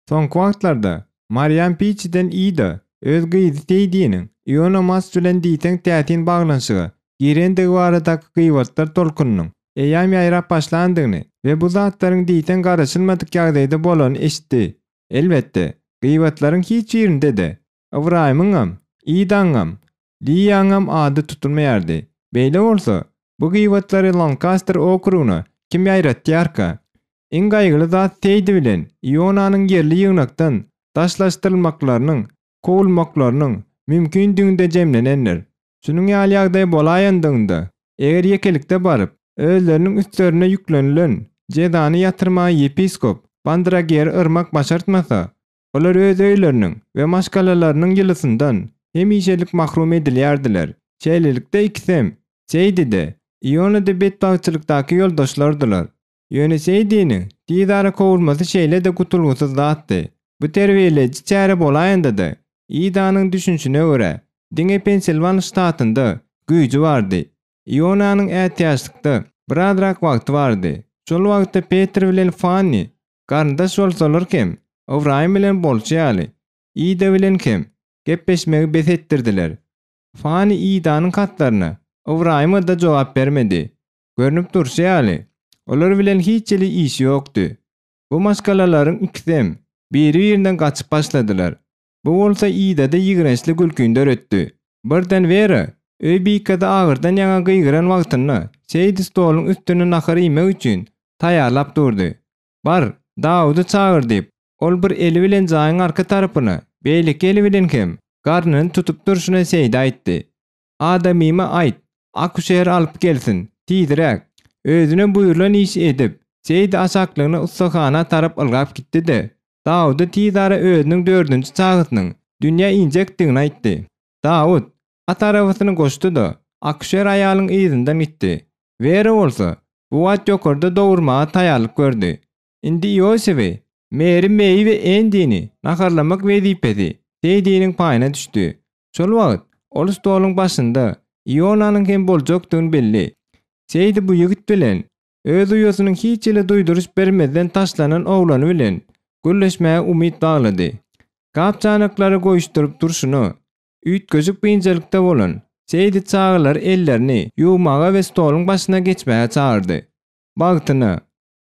Soňky wagtlarda Marian Piçiden Ida öz gyzy Seýdiniň Iona Mast bilen diýseň täsin baglanyşyga. girendigi baradaky gybatlar tolkunynyň eýýäm ýaýrap başlandygyny we bu zatlaryň diýseň garaşylmadyk ýagdaýda bolanyny eşitdi. Elbetde, gybatlaryň hiç birinde-de Ybraýymyňam, Idaňam, Liýaňam ady tutulmaýardy. Beýle bolsa, bu gybatlary Lankaster okrugyna kim ýaýratýarka? Iň gaýgyly zat Seýdi bilen Ionanyň ýerli ýygnakdan daşlaşdyrylmaklarynyň, kowulmaklarynyň, mümkindiginde jemlenendir. Şunuň ýaly ýagdaý bolaýandygynda, eger ýekelikde baryp, özleriniň üstlerine ýüklenilen jezany ýatyrmaga ýepiskop Bandrageri yrmak başartmasa, olar öz öýleriniň we maşgalalarynyň ýylysyndan hemişelik mahrum edilýärdiler. Şeýlelikde ikisem, Seýdi-de, Iona-da betbagtçylykdaky ýoldaşlardylar. Ýöne Seýdiniň tizara kowulmasy şeýle-de gutulgysyz zatdy. Bu terbiýeleýji çäre bolaýanda-da, Idanyň düşünişine görä, diňe Pensilwan ştatynda güýji bardy. Ionanyň ätiýaçlykda birazrak wagty bardy. Şol wagtda Petr bilen Fanni garyndaş bolsalar hem, Ybraýym bilen bolşy ýaly, Ida bilen hem gepleşmegi bes etdirdiler. Fanni Idanyň hatlaryna Ybraýyma-da jogap bermedi. Görnüp durşy ýaly, olar bilen hiç hili işi ýokdy. Bu maşgalalaryň ikisem biri-birinden gaçyp başladylar. Bu bolsa Idada ýigrençli gülkini döretdi. Birden Wera, öý bikesi agyrdan ýaňa gygyran wagtynda, Seýdi stoluň üstünde nahar iýmek üçin taýýarlap durdy. Bar, Dawudy çagyr diýip, ol bir eli bilen jaýyň arka tarapyna, beýleki eli bilen hem garnyny tutup durşuna Seýdä aýtdy. Adamyma aýt, akuşeri alyp gelsin, tizräk! Özüne buýrulan işi edip, Seýdi aşaklygyna ussahana tarap ylgap gitdi-de, Dawuda tizara özüniň dördünji çagasynyň dünýä injekdigini aýtdy. Dawut at arabasyny goşdy-da, akuşer aýalyň yzyndan gitdi. Wera bolsa, bu wagt ýokarda dogurmaga taýýarlyk gördi. Indi Iosifi, Meri Meýi we Endini naharlamak wezipesi Seýdiniň paýyna düşdi. Şol wagt ol stoluň başynda Ionanyň hem boljakdygyny bildi. Seýdi bu ýigit bilen, öz uýasynyň hiç hili duýduryş bermezden taşlanan oglany bilen gürleşmäge umyt baglady. Gap-çanaklary goýuşdyryp durşuna, üýtgeşik biynjalykda bolan Seýdi çagalary ellerini ýuwmaga we stoluň başyna geçmäge çagyrdy. Bagtyna,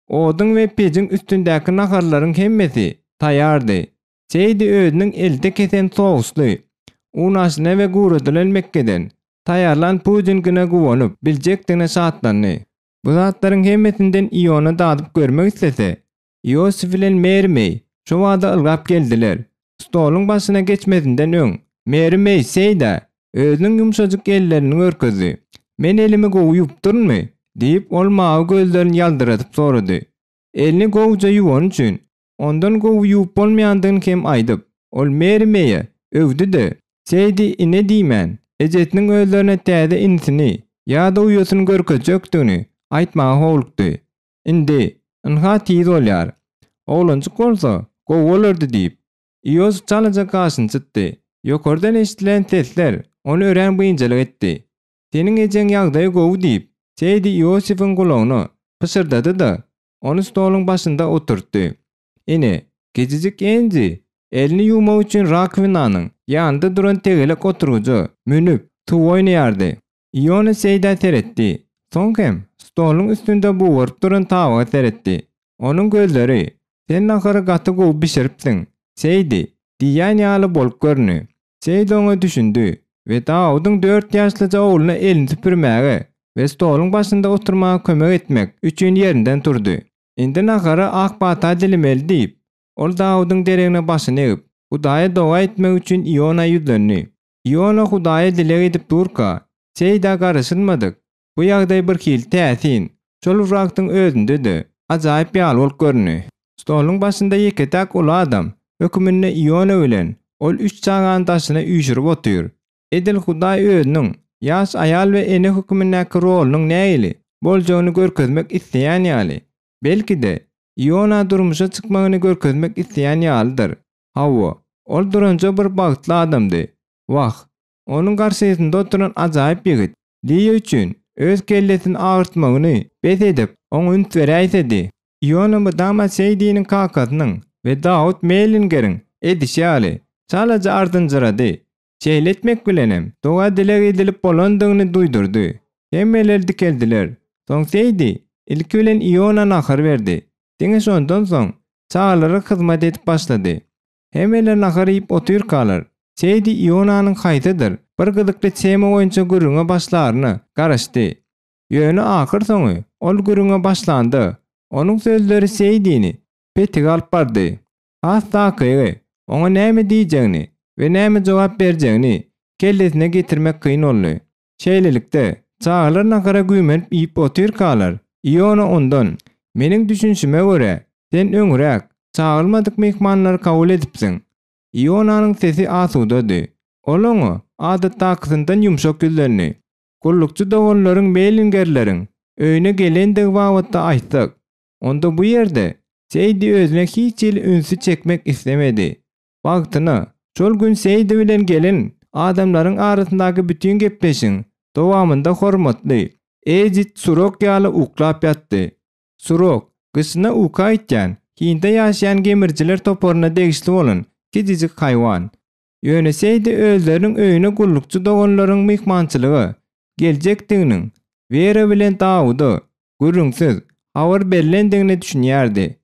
oduň we pejiň üstündäki naharlaryň hemmesi taýýardy. Seýdi özüniň elde kesen sously, unaşyna we guradylan mekgeden taýýarlan pudingine guwanyp biljekdigine şatlandy. Bu zatlaryň hemmesinden Iona dadyp görmek islese, Iosif bilen Meri Meý şo bada ylgap geldiler. Stoluň başyna geçmezinden öň, Meri Meý Seýdä özüniň ýumşajyk ellerini görkezdi. Men elimi gowy ýuwupdyrynmy? diýip, ol mawy gözlerini ýaldyradyp sorady. Elini gowuja ýuwany üçin, Ondan gowy ýuwup bolmaýandygyny hem aýdyp, ol Meri Meýe öwdi-de, Seýdi ine diýmän, ejesiniň özlerine täze inisini ýa-da uýasyny görkezjekdigini aýtmaga howlukdy. Indi, ynha tiz bolýar. Oglanjyk bolsa, gowy bolardy diýip, Iosif çalaja gaşyny çytdy. Ýokardan eşidilen sesler ony örän biynjalyk etdi. Seniň ejeň ýagdaýy gowy diýip, Seýdi Iosifiň gulagyna pyşyrdady-da, Ony stoluň başynda oturtdy. Ine, kiçijik Endi elini ýuwmak üçin rakwinanyň ýanynda duran tegelek oturgyja münüp, suw oýnaýardy. Iona Seýdä seretdi. Soň hem stoluň üstünde bugaryp duran tabaga seretdi. Onuň gözleri, Sen nahary gaty gowy bişiripsiň, Seýdi! diýýän ýaly bolup göründi. Seýdi oňa düşündi we Dawudyň dört ýaşlyja ogluna elini süpürmäge we stoluň başynda oturmaga kömek etmek üçin ýerinden turdy. Indi nahara ak pata dilemeli diýip, ol Dawudyň deregine başyny egip, Hudaýa doga etmek üçin Iona ýüzlendi. Iona Hudaýa dileg edip durka, Seýdä garaşylmadyk bu ýagdaý birhili täsin, şol bir wagtyň özünde-de, ajaýyp ýaly bolup göründi. Stoluň başynda ýeke-täk uly adam höküminde Iona bilen ol üç çagany daşyna üýşürip otyr. Edil Hudaý özüniň ýaş aýal we ene hökümindäki rolunyň nähili boljagyny görkezmek isleýän ýaly. Belki-de, Iona durmuşa çykmagyny görkezmek isleýän ýalydyr. Hawa, ol duranja bir bagtly adamdy. Wah, onuň garşysynda oturan ajaýyp ýigit Liýa üçin öz kellesini agyrtmagyny bes edip, oňa üns beräýsedi. Iona mydama Seýdiniň kakasynyň we Dawut Mellingeriň edişi ýaly, çalaja ardynjyrady. Şeýle etmek bilenem, doga-dileg edilip bolandygyny duýdurdy. Hemmeler dikeldiler. Soň Seýdi ilki bilen Iona nahar berdi. Diňe şondan soň çagalara hyzmat edip başlady. Hemmeler nahar iýip otyrkalar, Seýdi Ionanyň haýsydyr bir gyzykly tema boýunça gürrüňe başlaryna garaşdy. Ýöne ahyrsoňy ol gürrüňe başlanda, onuň sözleri Seýdini petige alyp bardy. Has takygy, oňa näme diýjegini we näme jogap berjegini kellesine getirmek kyn boldy. Şeýlelikde, çagalar nahara güýmenip iýip otyrkalar, Iona ondan, Meniň düşünişime görä, sen öňräk, çagyrylmadyk myhmanlary kabul edipsiň. Ionanyň sesi asudady. Ol oňa adatdakysyndan ýumşak ýüzlendi. Gullukçy doganlaryň Meýlingerleriň öýüne gelendigi babatda aýtsak, onda bu ýerde Seýdi özüne hiç hili ünsi çekmek islemedi. Bagtyna, şol gün Seýdi bilen gelen adamlaryň arasyndaky bütin gepleşigiň dowamynda hormatly Edit Surok ýaly uklap ýatdy. Surok, gyşyna uka gitýän, hinde ýaşaýan gemirijiler toparyna degişli bolan kiçijik haýwan. Ýöne Seýdi özleriniň öýüne gullukçy doganlaryň myhmançylyga geljekdiginiň Wera bilen Dawuda, gürrüňsiz, habar berlendigine düşünýärdi.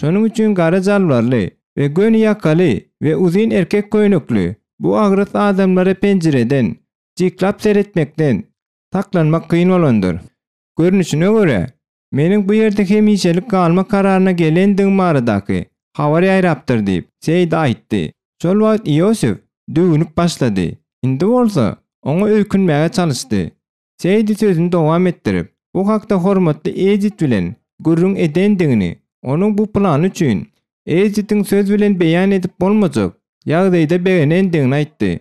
Şonuň üçin gara jalbarly we göni ýakaly we uzyn erkek köýnekli bu agras adamlara penjireden jyklap seretmekden saklanmak kyn bolandyr. Görnüşine görä, meniň bu ýerde hemişelik galmak kararyna gelendigim baradaky habar ýaýrapdyr diýip, Seýdi aýtdy. Şol wagt Iosif düwünip başlady. Indi bolsa, oňa öýkünmäge çalyşdy. Seýdi sözüni dowam etdirip, bu hakda hormatly Edit bilen gürrüň edendigini, onuň bu plany üçin Editiň söz bilen beýan edip bolmajak ýagdaýda begenendigini aýtdy.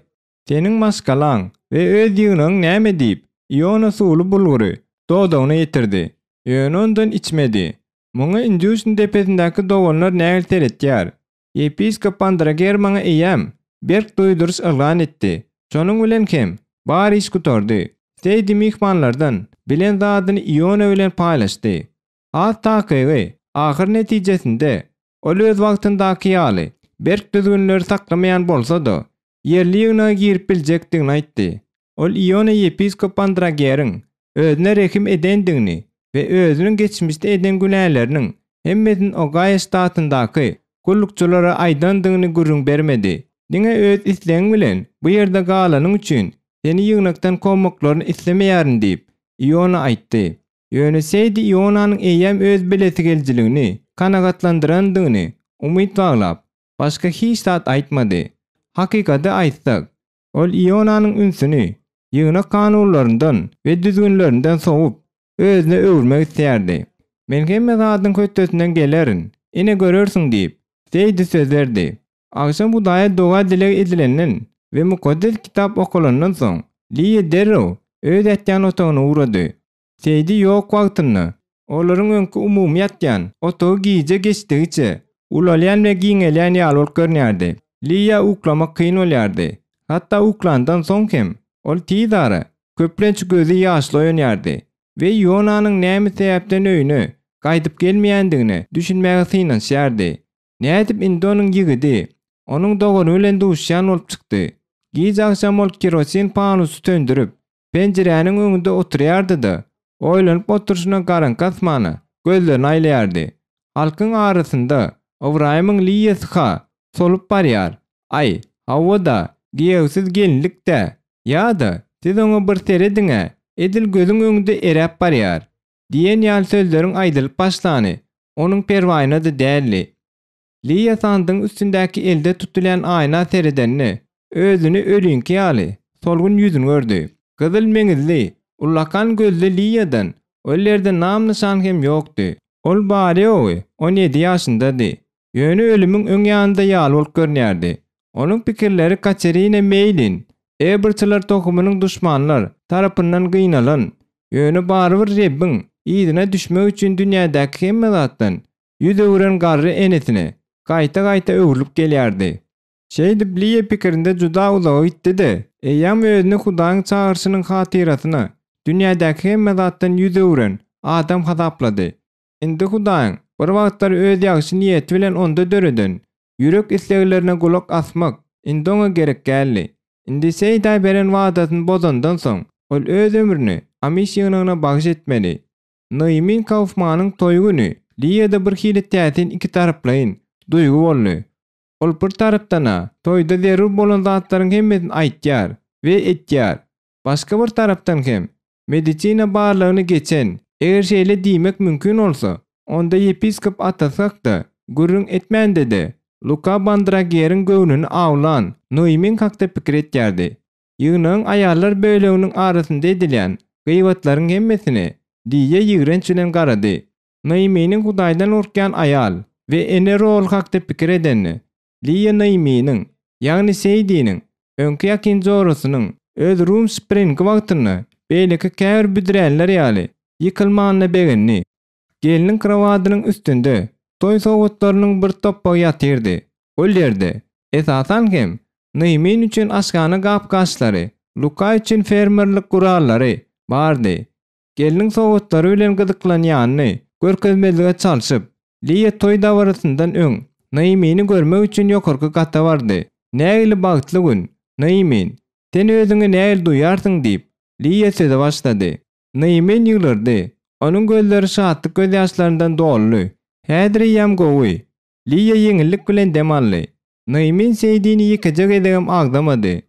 Seniň maşgalaň we öz ýygnagyň näme diýip, Iona suwly bulgury dodagyna ýetirdi. Ýöne ondan içmedi. Muňa Indýuşin depesindäki doganlar nähili seretýär? Ýepiskop Andrager maňa eýýäm berk duýduryş yglan etdi. Şonuň bilen hem bar iş gutardy. Seýdi myhmanlardan bilen zadyny Iona bilen paýlaşdy. Has takygy, ahyr netijesinde, ol öz wagtyndaky ýaly berk düzgünleri saklamaýan bolsa-da, ýerli ýygnaga girip biljekdigini aýtdy. Ol Iona ýepiskop Andrageriň özüne rehim edendigini we özüniň geçmişde eden günäleriniň hemmesini Ogaýo ştatyndaky gullukçylara aýdandygyny gürrüň bermedi. Diňe öz islegiň bilen bu ýerde galanyň üçin seni ýygnakdan kowmaklaryny islemeýärin diýip, Iona aýtdy. Ýöne Seýdi Ionanyň eýýäm öz bilesigelijiligini kanagatlandyrandygyny umyt baglap, başga hiç zat aýtmady. Hakykaty aýtsak, Ol Ionanyň ünsüni ýygnak kanunlaryndan we düzgünlerinden sowup, özüne öwürmek isleýärdi. Men hemme zadyň hötdesinden gelerin, ine görersiň diýip, Seýdi söz berdi. Agşam Hudaýa doga-dileg edilenden we Mukaddes Kitap okalandan soň, Liýa derrew öz ýatýan otagyna ugrady. Seýdi ýok wagtynda, olaryň öňki umumy ýatýan otagy gije geçdigiçe ulalýan we giňelýän ýaly bolup görünýärdi. Liýa uklamak kyn bolýardy. Hatda uklandan soň hem ol tizara, köplenç gözi ýaşly oýanýardy we Ionanyň näme sebäpden öýüne gaýdyp gelmeýändigine düşünmäge synanyşýardy. Nädip indi onuň ýigidi, onuň dogany bilen duşýan bolup çykdy? Giç agşam ol kerosin panusy söndürip, Penjiräniň öňünde oturýardy-da, oýlanyp oturyşyna garaňky asmana gözlerini aýlaýardy. Halkyň arasynda Ybraýymyň Liýasy-ha solup barýar. Aý, hawa-da, giýewsiz gelinlik-dä. Ýa-da, siz oňa bir serediň-ä, edil gözüň öňünde eräp barýar. Diýen ýaly sözleriň aýdylyp başlany onuň perwaýyna-da däldi. Liýa sandygyň üstündäki elde tutulýan aýna seredende, özüni öliňki ýaly, solgun ýüzüni gördi. Gyzyl meňizli, ullakan gözli Liýadan ol ýerde nam-nyşan hem ýokdy. Ol bary-ýogy 17 ýaşyndady. Ýöne ölümiň öň ýanynda ýaly bolup görünýärdi. Onuň pikirleri Katerina Meýlin, Eberçiler tohumynyň duşmanlar tarapyndan gynalan, ýöne barybir Rebbiň yzyna düşmek üçin dünýädäki hemme zatdan ýüz öwren garry enesine gaýta-gaýta öwrülip gelýärdi. Şeýdip Liýa pikirinde juda uzaga gitdi-de, eýýäm özüni Hudaýyň çagyryşynyň hatyrasyna dünýädäki hemme zatdan ýüz öwren adam hasaplady. Indi Hudaýyň bir wagtlar öz ýagşy niýeti bilen onda döreden ýürek isleglerine gulak asmak indi oňa gerek däldi. Indi Seýdä beren wadasyny bozandan soň, Ol öz ömrüni Amiş ýygnagyna bagyş etmeli. Noýmin Kaufmanyň toý güni Liýada bir hili täsin ikitaraplaýyn duýgy boldy. Ol bir tarapdan-a toýda zerur bolan zatlaryň hemmesini aýtýar we etýär. Başga bir tarapdan hem, medisina barlagyny geçen, eger şeýle diýmek mümkin bolsa, onda ýepiskop atasy hakda gürrüň etmände-de, Luka Bandrageriň göwnüni awlan Noýmin hakda pikir etýärdi. Ýygnagyň aýallar böleginiň arasynda edilýän gybatlaryň hemmesine Liýa ýigrenç bilen garady. Noýminiň Hudaýdan gorkýan aýal we ene roly hakda pikir edende, Liýa Noýminiň, ýagny Seýdiniň öňki ýakyn jorasynyň öz Rumspringi wagtynda beýleki käbir büdränler ýaly ýykylmanyna begendi. Gelniň krowadynyň üstünde toý sowgatlarynyň bir topbagy ýatyrdy. Ol ýerde, esasan hem, Nyýmin üçin aşhana gap-gaçlary, Luka üçin fermerlik gurallary bardy. Gelniň sowgatlary bilen gyzyklanýanyny görkezmezlige çalşyp, Liýa toý dabarasyndan öň Nyýmini görmek üçin ýokarky gata bardy. Nähili bagtly gün, Nyýmin! Sen özüňi nähili duýýarsyň? diýip, Liýa söze başlady. Nyýmin ýylgyrdy. Onuň gözleri şatlyk gözýaşlaryndan doldy. Häzir eýýäm gowy. Liýa ýeňillik bilen dem aldy. Nyýmin Seýdini ýekeje gezegem agzamady.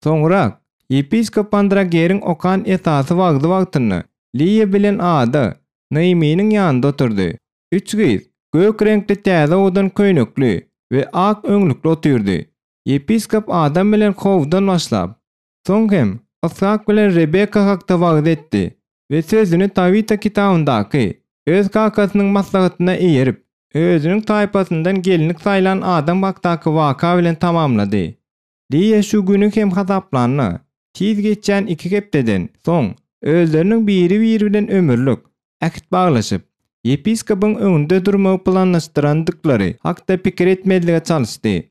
Soňrak, ýepiskop Andrageriň okan esasy wagzy wagtynda Liýa bilen Ada Nyýminiň ýanynda oturdy. Üç gyz gök reňkli täze owadan köýnekli we ak öňlükli otyrdy. Ýepiskop Adam bilen Howdan başlap, Soň hem Yshak bilen Rebeka hakda wagyz etdi we sözüni Tawita kitabyndaky öz kakasynyň maslahatyna eýerip, özüniň taýpasyndan gelinlik saýlan adam hakdaky waka bilen tamamlady. Liýa şu güni hem hasaplanda, tiz geçýän iki hepdeden soň özleriniň biri-biri bilen ömürlik ähit baglaşyp, ýepiskopyň öňünde durmagy planlaşdyrandyklary hakda pikir etmezlige çalyşdy.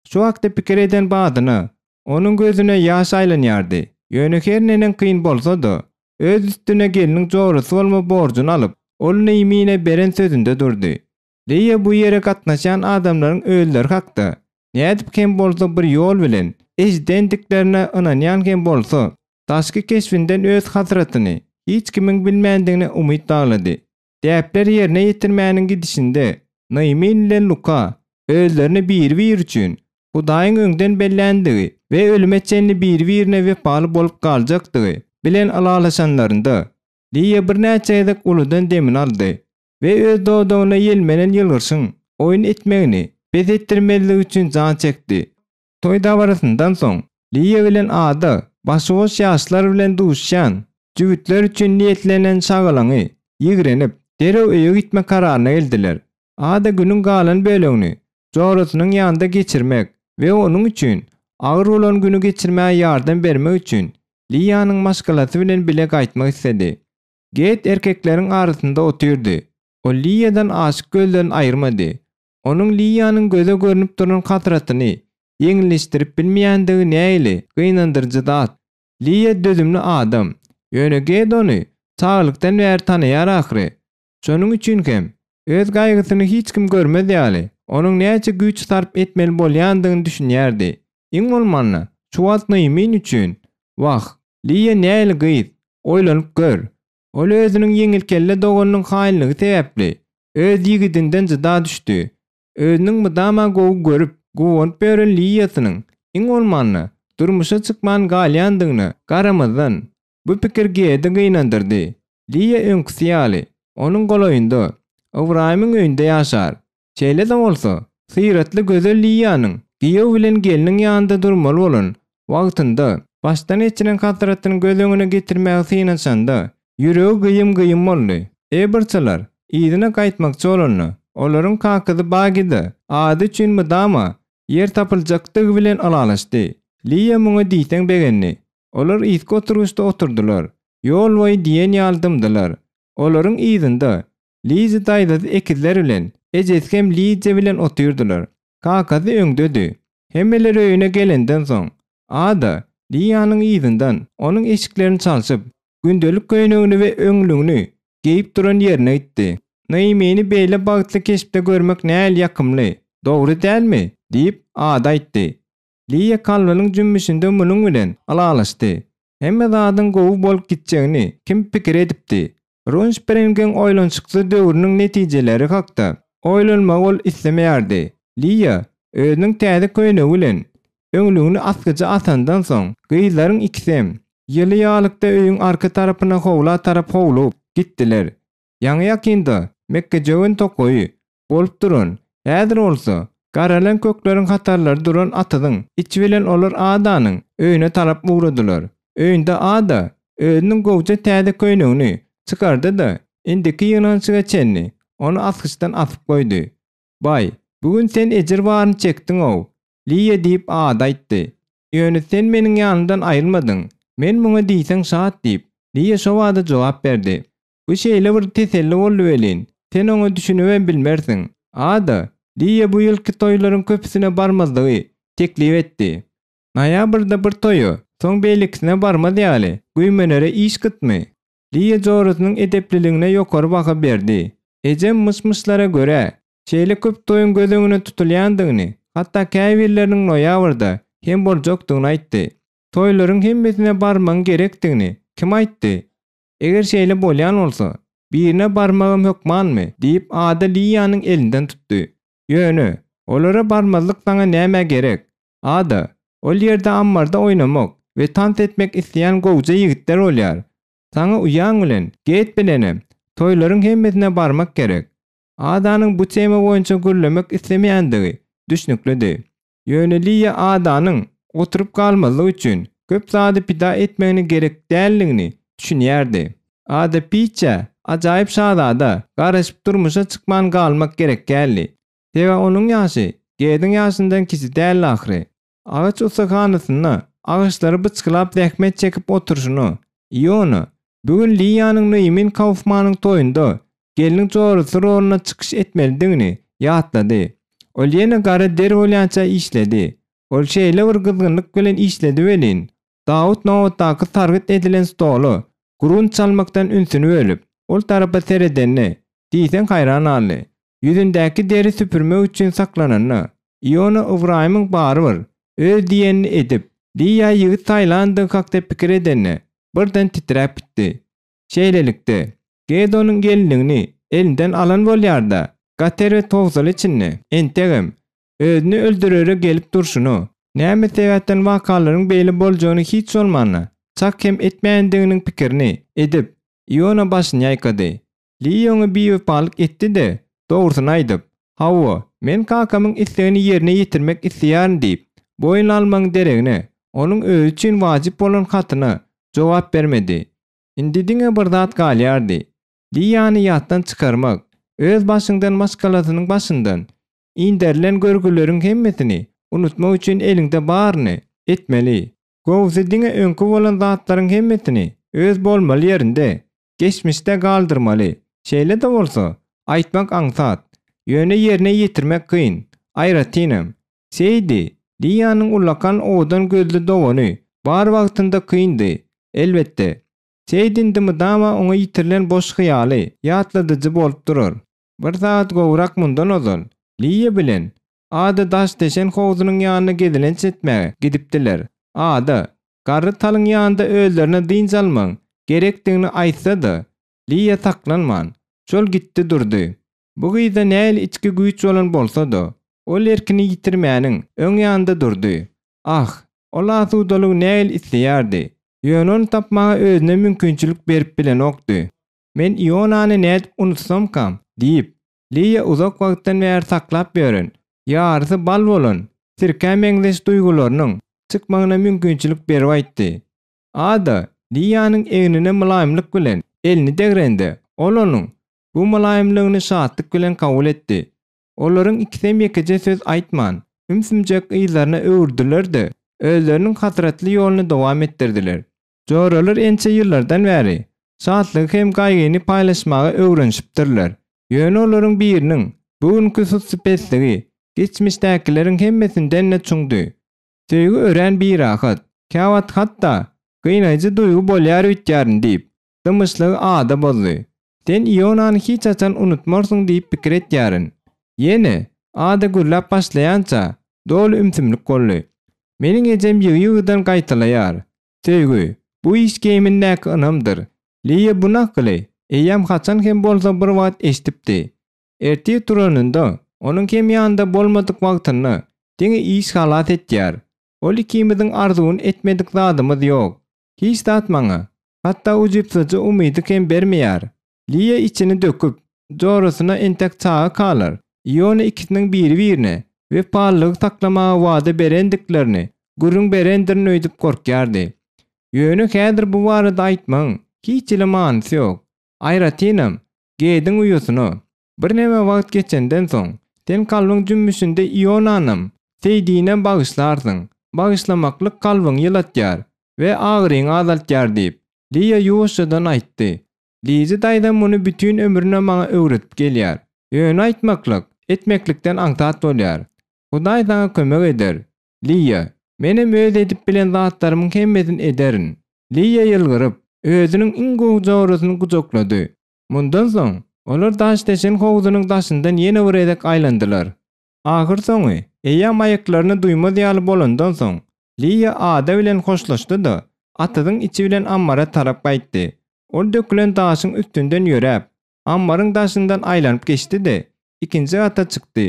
Şu hakda pikir eden badyna, onuň gözüne ýaş aýlanýardy. Ýöne her neneň kyn bolsa-da, öz üstüne gelniň jorasy bolma borjuny alyp, ol Neýmine beren sözünde durdy. Leýa bu ýere gatnaşýan adamlaryň özleri hakda, nädip hem bolsa bir ýol bilen, eşidendiklerine ynanýan hem bolsa, daşky keşbinden öz hasratyny hiç kimiň bilmändigine umyt baglady. Däpleri ýerine ýetirmäniň gidişinde Nyýmin bilen Luka özlerini biri-biri üçin Hudaýyň öňden belländigi we ölüme çenli biri-birine wepaly bolup galjakdygy bilen ylalaşanlarynda, Liýa birnäçe gezek uludan demini aldy we öz dodagyna ýelmenen ýylgyryşyň oýun etmegini bes etdirmezligi üçin jan çekdi. Toý dabarasyndan soň, Liýa bilen Ada başyboş ýaşlar bilen duşýan jübütler üçin niýetlenen şagalaňy ýigrenip, derrew öýe gitme kararyna geldiler. Ada günüň galan bölegini jorasynyň ýanynda geçirmek we onuň üçin agyr bolan güni geçirmäge ýardam bermek üçin Liýanyň maşgalasy bilen bile gaýtmak isledi. Ged erkekleriň arasynda otyrdy. Ol Liýadan aşyk gözlerini aýyrmady. Onuň Liýanyň göze görnüp duran hasratyny ýeňilleşdirip bilmeýändigi nähili gynandyryjy zat! Liýa dözümli adam, ýöne Ged ony çagalykdan bäri tanaýar ahyry. Şonuň üçin hem, öz gaýgysyny hiç kim görmez ýaly, onuň näçe güýç sarp etmeli bolýandygyny düşünýärdi. Iň bolmanda, şu wagt Nyýmin üçin, Wah, Liýa nähili gyz, oýlanyp gör! Ol özüniň ýeňilkelle doganynyň haýynlygy sebäpli, öz ýigidinden jyda düşdi. Özüniň mydama gowy görüp, guwanyp ýören Liýasynyň, iň bolmanda, durmuşa çykman galýandygyna garamazdan, bu pikir Gedi gynandyrdy. Liýa öňküsi ýaly, onuň golaýynda, Ybraýymyň öýünde ýaşar. Şeýle-de bolsa, syratly gözel Liýanyň giýew bilen gelniň ýanynda durmaly bolan wagtynda başdan geçiren hasratyny göz öňüne getirmäge synanyşanda, ýüregi gyýym-gyýym boldy. Ebrçalar yzyna gaýtmakçy bolanda, olaryň kakasy Bagida ady üçin mydama ýer tapyljakdygy bilen ylalaşdy. Liýa muňa diýseň begendi. Olar yzky oturgyçda oturdylar. Ýol boýy diýen ýaly dymdylar. Olaryň yzynda Lizi daýzasy ekizler bilen, ejesi hem Lidiýa bilen otyrdylar. Kakasy öňdedi. Hemmeler öýüne gelenden soň, Ada, Liýanyň yzyndan, onuň eşiklerini çalşyp, gündelik köýnegini we öňlügini geýip duran ýerine gitdi. Naimini beýle bagtly keşpde görmek nähili ýakymly, dogry dälmi? diýip, Ada aýtdy. Liýa kalbynyň jümmüşinde munuň bilen ylalaşdy. Hemme zadyň gowy bolup gitjegini kim pikir edipdi? Runspringiň oýlanyşyksyz döwrüniň netijeleri hakda oýlanmagy ol islemeýärdi. Liýa özüniň täze köýnegi bilen öňlügini asgyja asandan soň, gyzlaryň ikisem ýyly ýalykda öýüň arka tarapyna howla tarap howlugyp gitdiler. Ýaňy-ýakynda mekgejöwen tokaýy bolup duran, häzir bolsa garalan kökleriň hatarlary duran atyzyň içi bilen olar Adanyň öýüne tarap ugradylar. Öýünde Ada özüniň gowja täze köýnegini çykardy-da, indiki ýygnanyşyga çenli ony asgyçdan asyp goýdy. Baý, bu gün sen ejir baryny çekdiň-ow, Liýa diýip Ada aýtdy. Ýöne sen meniň ýanymdan aýrylmadyň. Men muňa diýseň şat diýip, Liýa şobada jogap berdi. Bu şeýle bir teselli boldy welin, sen oňa düşünibem bilmersiň. Ada, Liýa bu ýylky toýlaryň köpüsine barmazlygy teklip etdi. Noýabrda bir toýa, soň beýlekisine barmaz ýaly, güýmenere iş gytmy? Liýa jorasynyň edepliligine ýokary baha berdi. Ejem myş-myşlara görä, şeýle köp toýuň göz öňüne tutulýandygyny, hatda käbirleriniň noýabrda hem boljakdygyny aýtdy. Toýlaryň hemmesine barmagyň gerekdigini kim aýtdy? Eger şeýle bolýan bolsa, birine barmagam hökmanmy? diýip, Ada Liýanyň elinden tutdy. Ýöne, olara barmazlyk saňa nämä gerek? Ada, ol ýerde ammarda oýnamak we tans etmek isleýän gowja ýigitler bolýar. Saňa uýaň bilen, Geýt bilenem, toýlaryň hemmesine barmak gerek. Adanyň bu tema boýunça gürlemek islemeýändigi düşnüklidi. Ýöne Liýa Adanyň oturyp galmazlyk üçin köp zady pida etmegini gerek däldigini düşünýärdi. Ada Piçä, ajaýyp şazada, garaşyp durmuşa çykman galmak gerek däldi. Sebäbi onuň ýaşy Gediň ýaşyndan kiçi däldi ahyry. Agaç ussahanasynda agaçlary byçgylap zähmet çekip oturyşyna, Iona, bu gün Liýanyň Noýemin Kaufmanyň toýunda gelniň jorasy rolunda çykyş etmelidigini ýatlady. Ol ýene gara der bolýança işledi. Ol şeýle bir gyzgynlyk bilen işledi welin, Dawut nobatdaky sargyt edilen stola grunt çalmakdan ünsüni bölüp, ol tarapa seredende, diýseň haýran galdy. Ýüzündäki deri süpürmek üçin saklananda, Iona Ybraýymyň barybir, öz diýenini edip, Liýa ýigit saýlandygy hakda pikir edende, birden titräp gitdi. Şeýlelikde, Gedonyň gelinligini elinden alan bolýar-da, Gater we towsal içinde, entegem, özüni öldürere gelip durşuna, näme sebäpden wakalaryň beýle boljagyny hiç bolmanda, çak hem etmändiginiň pikirini edip, Iona başyny ýaýkady. Li oňa biwepalyk etdi-de, dogrusyny aýdyp, Hawa, men kakamyň islegini ýerine ýetirmek isleýärin diýip, boýun almagyň deregine, onuň özi üçin wajyp bolan hatyna jogap bermedi. Indi diňe bir zat galýardy, Liýany ýatdan çykarmak, öz başyňdan maşgalasynyň başyndan inderilen görgüleriň hemmesini unutmak üçin eliňde baryny etmeli. Gowusy diňe öňki bolan zatlaryň hemmesini öz bolmaly ýerinde, geçmişde galdyrmaly. Şeýle-de bolsa, aýtmak aňsat, ýöne ýerine ýetirmek kyn. Aýratynam, Seýdi, Liýanyň ullakan owadan gözli dogany bar wagtynda kyndy. Elbetde, Seýdi indi mydama oňa ýitirilen boş hyýaly ýatladyjy bolup durar. Bir sagat gowrak mundan ozal, Liýa bilen Ada daş deşen howzunyň ýanyna gezelenç etmäge gidipdiler. Ada, garry talyň ýanynda özlerine dynç almagyň gerekdigini aýtsa-da, Liýa saklanman, şol gitdi durdy. Bu gyzda nähili içki güýç bolan bolsa-da, ol erkini ýitirmäniň öň ýanynda durdy. Ah, ol asudalygy nähili isleýärdi! Ýöne ony tapmaga özüne mümkinçilik berip bilenokdy. Men Ionany nädip unutsamkam? diýip, Liýa uzak wagtdan bäri saklap ýören, ýarysy bal bolan sirkä meňzeş duýgularynyň çykmagyna mümkinçilik berip aýtdy. Ada Liýanyň egnine mylaýymlyk bilen elini degrende, ol onuň bu mylaýymlygyny şatlyk bilen kabul etdi. Olaryň ikisem ýekeje söz aýtman, ümsümjek yzlaryna öwürdiler-de, özleriniň hasratly ýoluny dowam etdirdiler. Joralar ençe ýyllardan bäri şatlygy hem gaýgyny paýlaşmaga öwrenişipdirler. Ýöne olaryň biriniň bu günki sussypesligi geçmişdäkileriň hemmesinden-de çuňdy. Söýgi örän birahat, käwagt hatda gynaýjy duýgy bolýar öýtýärin diýip, dymyşlygy Ada bozdy. Sen Ionany hiç haçan unutmarsyň diýip pikir etýärin. Ýene, Ada gürläp başlaýança, doly ümsümlik boldy. Meniň ejem ýygy-ýygydan gaýtalaýar. Söýgi. Bu iş geýimindäki ynamdyr. Liýa bu nakyly eýýäm haçan hem bolsa bir wagt eşidipdi. Ertir turanynda, onuň hem ýanynda bolmadyk wagtynda diňe iş halas etýär. Ol ikimiziň arzuwyny etmedik zadymyz ýok. Hiç zat maňa, hatda ujypsyzja umydy hem bermeýär. Liýa içini döküp, jorasyna entek çaga kalar, Iona ikisiniň biri-birine wepalylygy saklamaga wada berendiklerini gürrüň berendirin öýdüp gorkýardy. Ýöne häzir bu barada aýtmagyň hiç hili manysy ýok. Aýratynam, Gediň uýasyna. Birneme wagt geçenden soň, sen kalbyň jümmüşinde Ionanam, Seýdinem bagyşlarsyň. Bagyşlamaklyk kalbyňy ýylatýar we agyryňy azaltýar diýip, Liýa ýuwaşjadan aýtdy. Lizi daýzam muny bütin ömrüne maňa öwredip gelýär. Ýöne aýtmaklyk, etmeklikden aňsat bolýar. Hudaý saňa kömek eder, Liýa. Menem öz edip bilen zatlarymyň hemmesini ederin. Liýa ýylgyryp, özüniň iň gowy jorasyny gujaklady. Mundan soň, olar daşdeşen howzunyň daşyndan ýene bir gezek aýlandylar. Ahyrsoňy, eýýäm aýaklaryny duýmaz ýaly bolandan soň, Liýa Ada bilen hoşlaşdy-da, atyzyň içi bilen ammara tarap gaýtdy. Ol dökülen daşyň üstünden ýöräp, ammaryň daşyndan aýlanyp geçdi-de, ikinji gata çykdy.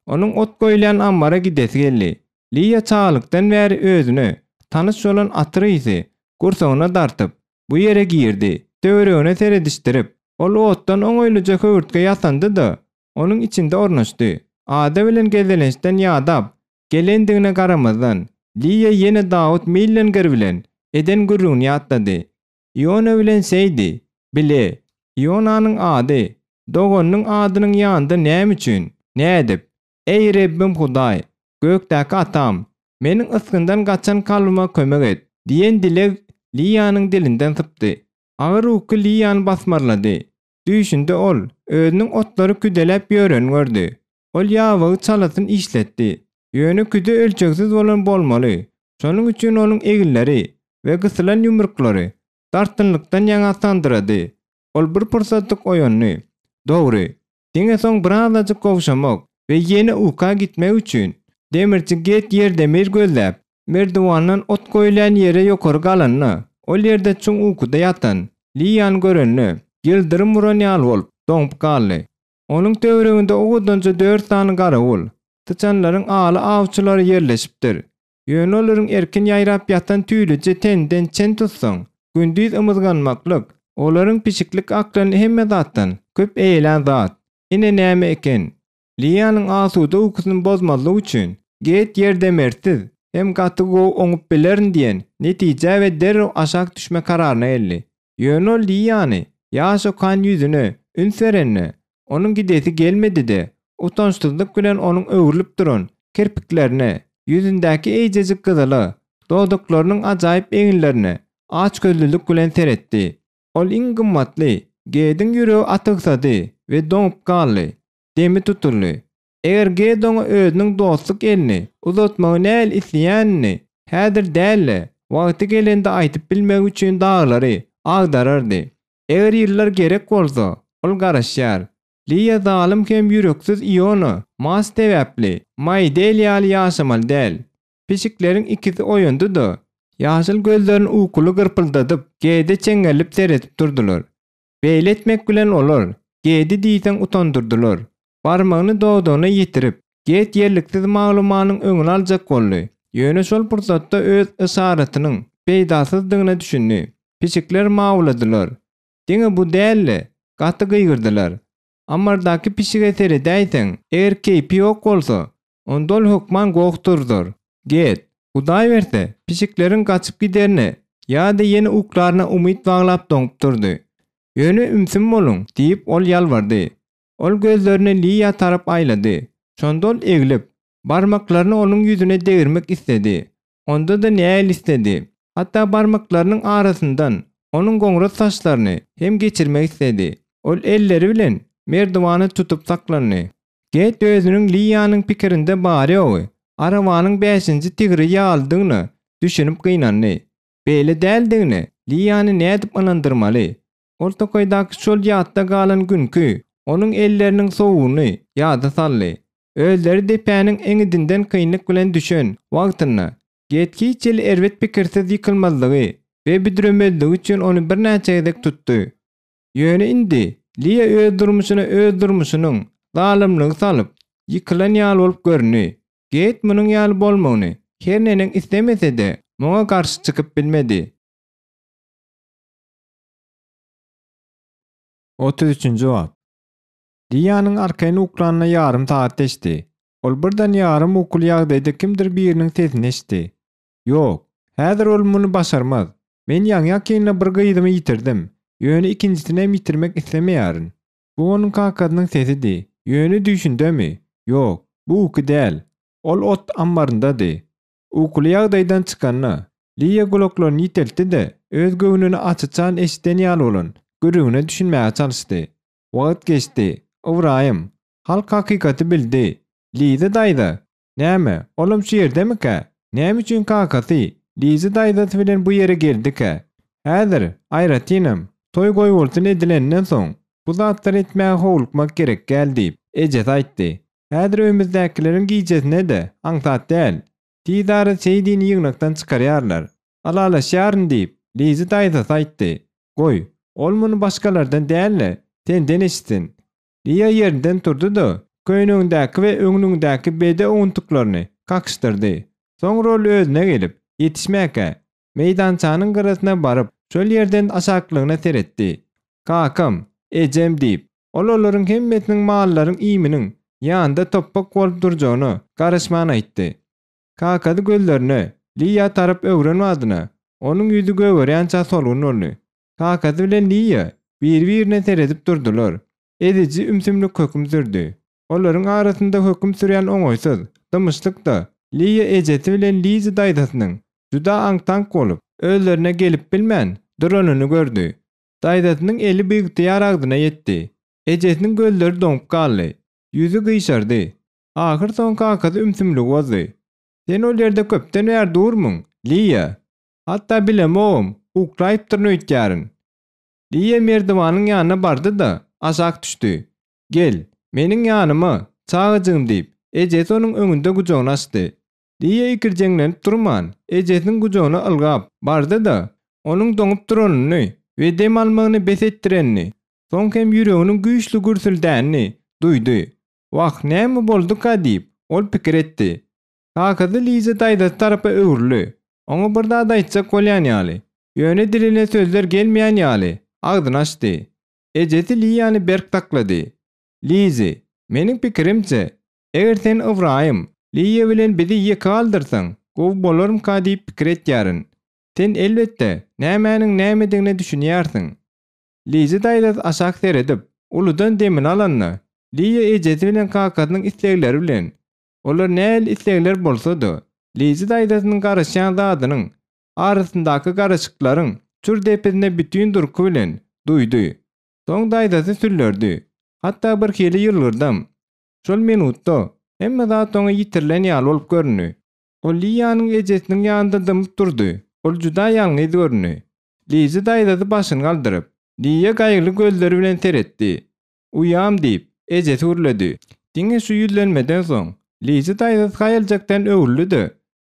Onuň ot goýulýan ammara gidesi geldi. Liýa çagalykdan bäri özüne tanyş bolan atyr ysy gursagyna dartyp, bu ýere girdi. Töweregine seredişdirip, ol otdan oňaýlyja höwürtge ýasandy-da, onuň içinde ornaşdy. Ada bilen gezelençden ýadap gelendigine garamazdan, Liýa ýene Dawut Millenger bilen eden gürrüňini ýatlady. Iona bilen Seýdi, bile. Ionanyň ady, doganynyň adynyň ýanynda näme üçin, nädip? Eý, Rebbim Hudaý, gökdäki Atam, meniň ysgyndan gaçan kalbyma kömek et! diýen dileg Liýanyň dilinden sypdy. Agyr uky Liýany basmarlady. Düýşünde ol, özüniň otlary küdeläp ýörenini gördi. Ol ýabygy çalasyn işletdi. Ýöne küde ölçegsiz bolan bolmaly. Şonuň üçin onuň eginleri we gysylan ýumruklary dartgynlykdan ýaňa sandyrady. Ol bir pursatlyk oýandy. Dogry, diňe soň birazajyk gowşamak we ýene uka gitmek üçin demirçi Get ýerdemir gözläp, Merdiwandan ot goýulýan ýere ýokary galanda, ol ýerde çuň ukuda ýatan Liýany görende, ýyldyrym uran ýaly bolup, doňup galdy. Onuň töwereginde owadanja dört sany garawul, syçanlaryň aly awçylary ýerleşipdir. Ýöne olaryň erkin ýaýrap ýatan tüýlüje teninden çen tutsaň, gündiz ymyzganmaklyk, olaryň pişiklik aklyny hemme zatdan köp eýelän zat, ine näme eken. Liýanyň asuda ukusyny bozmazlyk üçin, Geýt ýerdemersiz hem gaty gowy oňup bilerin diýen netijä we derrew aşak düşme kararyna geldi. Ýöne ol Liýany ýaş okan ýüzüne üns berende, onuň gidesi gelmedi-de, utançsyzlyk bilen onuň öwrülip duran kirpiklerine, ýüzündäki eýjejik gyzyla, dodaklarynyň ajaýyp eginlerine açgözlülik bilen seretdi. Ol iň gymmatly Gediň ýüregi atygsady we doňup galdy. Demi tutuldy. Eger Ged oňa özüniň dostluk elini uzatmagy nähili isleýänini häzir däl-de, wagty gelende aýdyp bilmegi üçin daglary agdarardy. Eger ýyllar gerek bolsa, ol garaşýar. Liýa zalym hem ýüreksiz Iona Mas sebäpli Maýdel ýaly ýaşamaly däl. Pişikleriň ikisi oýandy-da, ýaşyl gözlerini ukuly gyrpyldadyp, Gede çeňňelip seredip durdular. Beýle etmek bilen olar Gedi diýseň utandyrdylar. Barmagyny dodagyna ýetirip, Ged ýerliksiz maglumanyň öňüni aljak boldy. Ýöne şol pursatda öz yşaratynyň peýdasyzdygyna düşündi. Pişikler mawladylar. Diňe bu däl-de, gaty gygyrdylar. Ammardaky pişige seredäýseň, eger keýpi ýok bolsa, onda ol hökman goh turzar. Ged, Hudaý berse, pişikleriň gaçyp giderine ýa-da ýene uklaryna umyt baglap doňup durdy. Ýöne ümsüm boluň, diýip, ol ýalbardy. Ol gözlerini Liýa tarap aýlady. Şonda ol eglip, barmaklaryny onuň ýüzüne degirmek isledi. Onda-da nähili isledi! Hatda barmaklarynyň arasyndan onuň goňras saçlaryny hem geçirmek isledi. Ol elleri bilen merdiwany tutup saklandy. Get özüniň Liýanyň pikirinde bary-ýogy arabanyň bäşinji tigri ýalydygyna düşünip gynandy. Beýle däldigine Liýany nädip ynandyrmaly? Ol tokaýdaky şol ýatda galan günki onuň elleriniň sowugyny ýada saldy. Özleri depäniň eňňidinden kynlyk bilen düşen wagtynda Get hiç hili erbet pikirsiz ýykylmazlygy. we büdremezligi üçin ony birnäçe gezek tutdy. Ýöne indi Liýa öz durmuşyna öz durmuşynyň zalymlygy salyp, ýykylan ýaly bolup göründi. Geýt munuň ýaly bolmagyny her neneň islemese-de, muňa garşy çykyp bilmedi. 33-nji bap. Liýanyň arkaýyn uklanyna ýarym sagat geçdi. Ol birden ýarym ukuly ýagdaýda kimdir biriniň sesini eşitdi. Ýok, häzir ol muny başarmaz. Men ýaňy-ýakynda bir gyzymy ýitirdim, ýöne ikinjisinem ýitirmek islemeýärin. Bu onuň kakasynyň sesidi. Ýöne düýşündemi? Ýok, bu uky däl. Ol ot ammaryndady. Ukuly ýagdaýdan çykanda, Liýa gulaklaryny ýiteltdi-de, öz göwnüne açyçan eşiden ýaly bolan gürrüňine düşünmäge çalyşdy. Wagt geçdi. Ybraýym, halk hakykaty bildi. Liza daýza, Näme, olam şu ýerdemikä? Näme üçin kakasy Liza daýzasy bilen bu ýere geldikä? Häzir, aýratynam, toý goýbolsun edilenden soň, bu zatlary etmäge howlukmak gerek däl diýip, ejesi aýtdy. Häzir öýümizdäkileriň gijesine-de aňsat däl. Tizara Seýdini ýygnakdan çykarýarlar. Ylalaşýaryn diýip, Liza daýzasy aýtdy. Goý, ol muny başgalardan däl-de, senden eşitsin. Liýa ýerinden turdy-da, köýnegindäki we öňlügindäki bede owuntyklaryny kakyşdyrdy. Soňra ol özüne gelip, ýetişmäkä, meýdançanyň gyrasyna baryp, şol ýerden aşaklygyna seretdi. Kakam, ejem diýip, ol olaryň hemmesiniň mallaryň iýminiň ýanynda topbak bolup durjagyna garaşman aýtdy. Kakasy gözlerini Liýa tarap öwren badyna, onuň ýüzi gögerýänçä solgun boldy. Kakasy bilen Liýa biri-birine seredip durdular. Eziji ümsümlik höküm sürdi. Olaryň arasynda höküm sürýän oňaýsyz dymyşlyk-da Liýa ejesi bilen Lizi daýzasynyň juda aňk-taňk bolup, özlerine gelip bilmän duranyny gördi. Daýzasynyň eli biygtyýar agzyna ýetdi. Ejesiniň gözleri doňup galdy. Ýüzi gyşardy. Ahyrsoňy kakasy ümsümligi bozdy. Sen ol ýerde köpden bäri durmyň, Liýa? Hatda bilemogam, uklaýypdyryn öýtýärin. Liýa merdiwanyň ýanyna bardy-da, aşak düşdi. Gel, meniň ýanyma, çagajygym diýip, ejesi onuň öňünde gujagyny açdy. Liýa ikirjeňlenip durman, ejesiniň gujagyna ylgap bardy-da, onuň doňup duranyny we dem almagyny bes etdirenini, soň hem ýüreginiň güýçli gürsüldänini duýdy. Wah, näme bolduka diýip, ol pikir etdi. Kakasy Liza daýzasy tarapa öwrüldi. Oňa bir zat aýtjak bolýan ýaly, ýöne diline sözler gelmeýän ýaly, agzyny açdy. Ejesi Liýany berk saklady. Lizi, meniň pikirimçe, eger sen Ybraýym, Liýa bilen bizi ýeke galdyrsaň, gowy bolarmyka diýip pikir etýärin. Sen, elbetde, nämäniň nämedigine düşünýärsiň. Lizi daýzasy aşak seredip, uludan demini alanda, Liýa ejesi bilen kakasynyň islegleri bilen Olar nähili islegler bolsa-da, Lizi daýzasynyň garaşýan zadynyň arasyndaky garaşyklaryň çür depesinde bütin durky bilen duýdy. Soň daýzasy süllerdi. Hatda birhili ýylgyrdam. Şol minutda hemme zat oňa ýitirilen ýaly bolup göründi. Ol Liýanyň ejesiniň ýanynda dymyp durdy. Ol juda ýalňyz göründi. Lizi daýzasy başyny galdyryp, Liýa gaýgyly gözleri bilen seretdi. Uýam, diýip, ejesi gürledi. Diňe şu ýüzlenmeden soň, Lizi daýzasy haýaljakdan öwrüldi-de,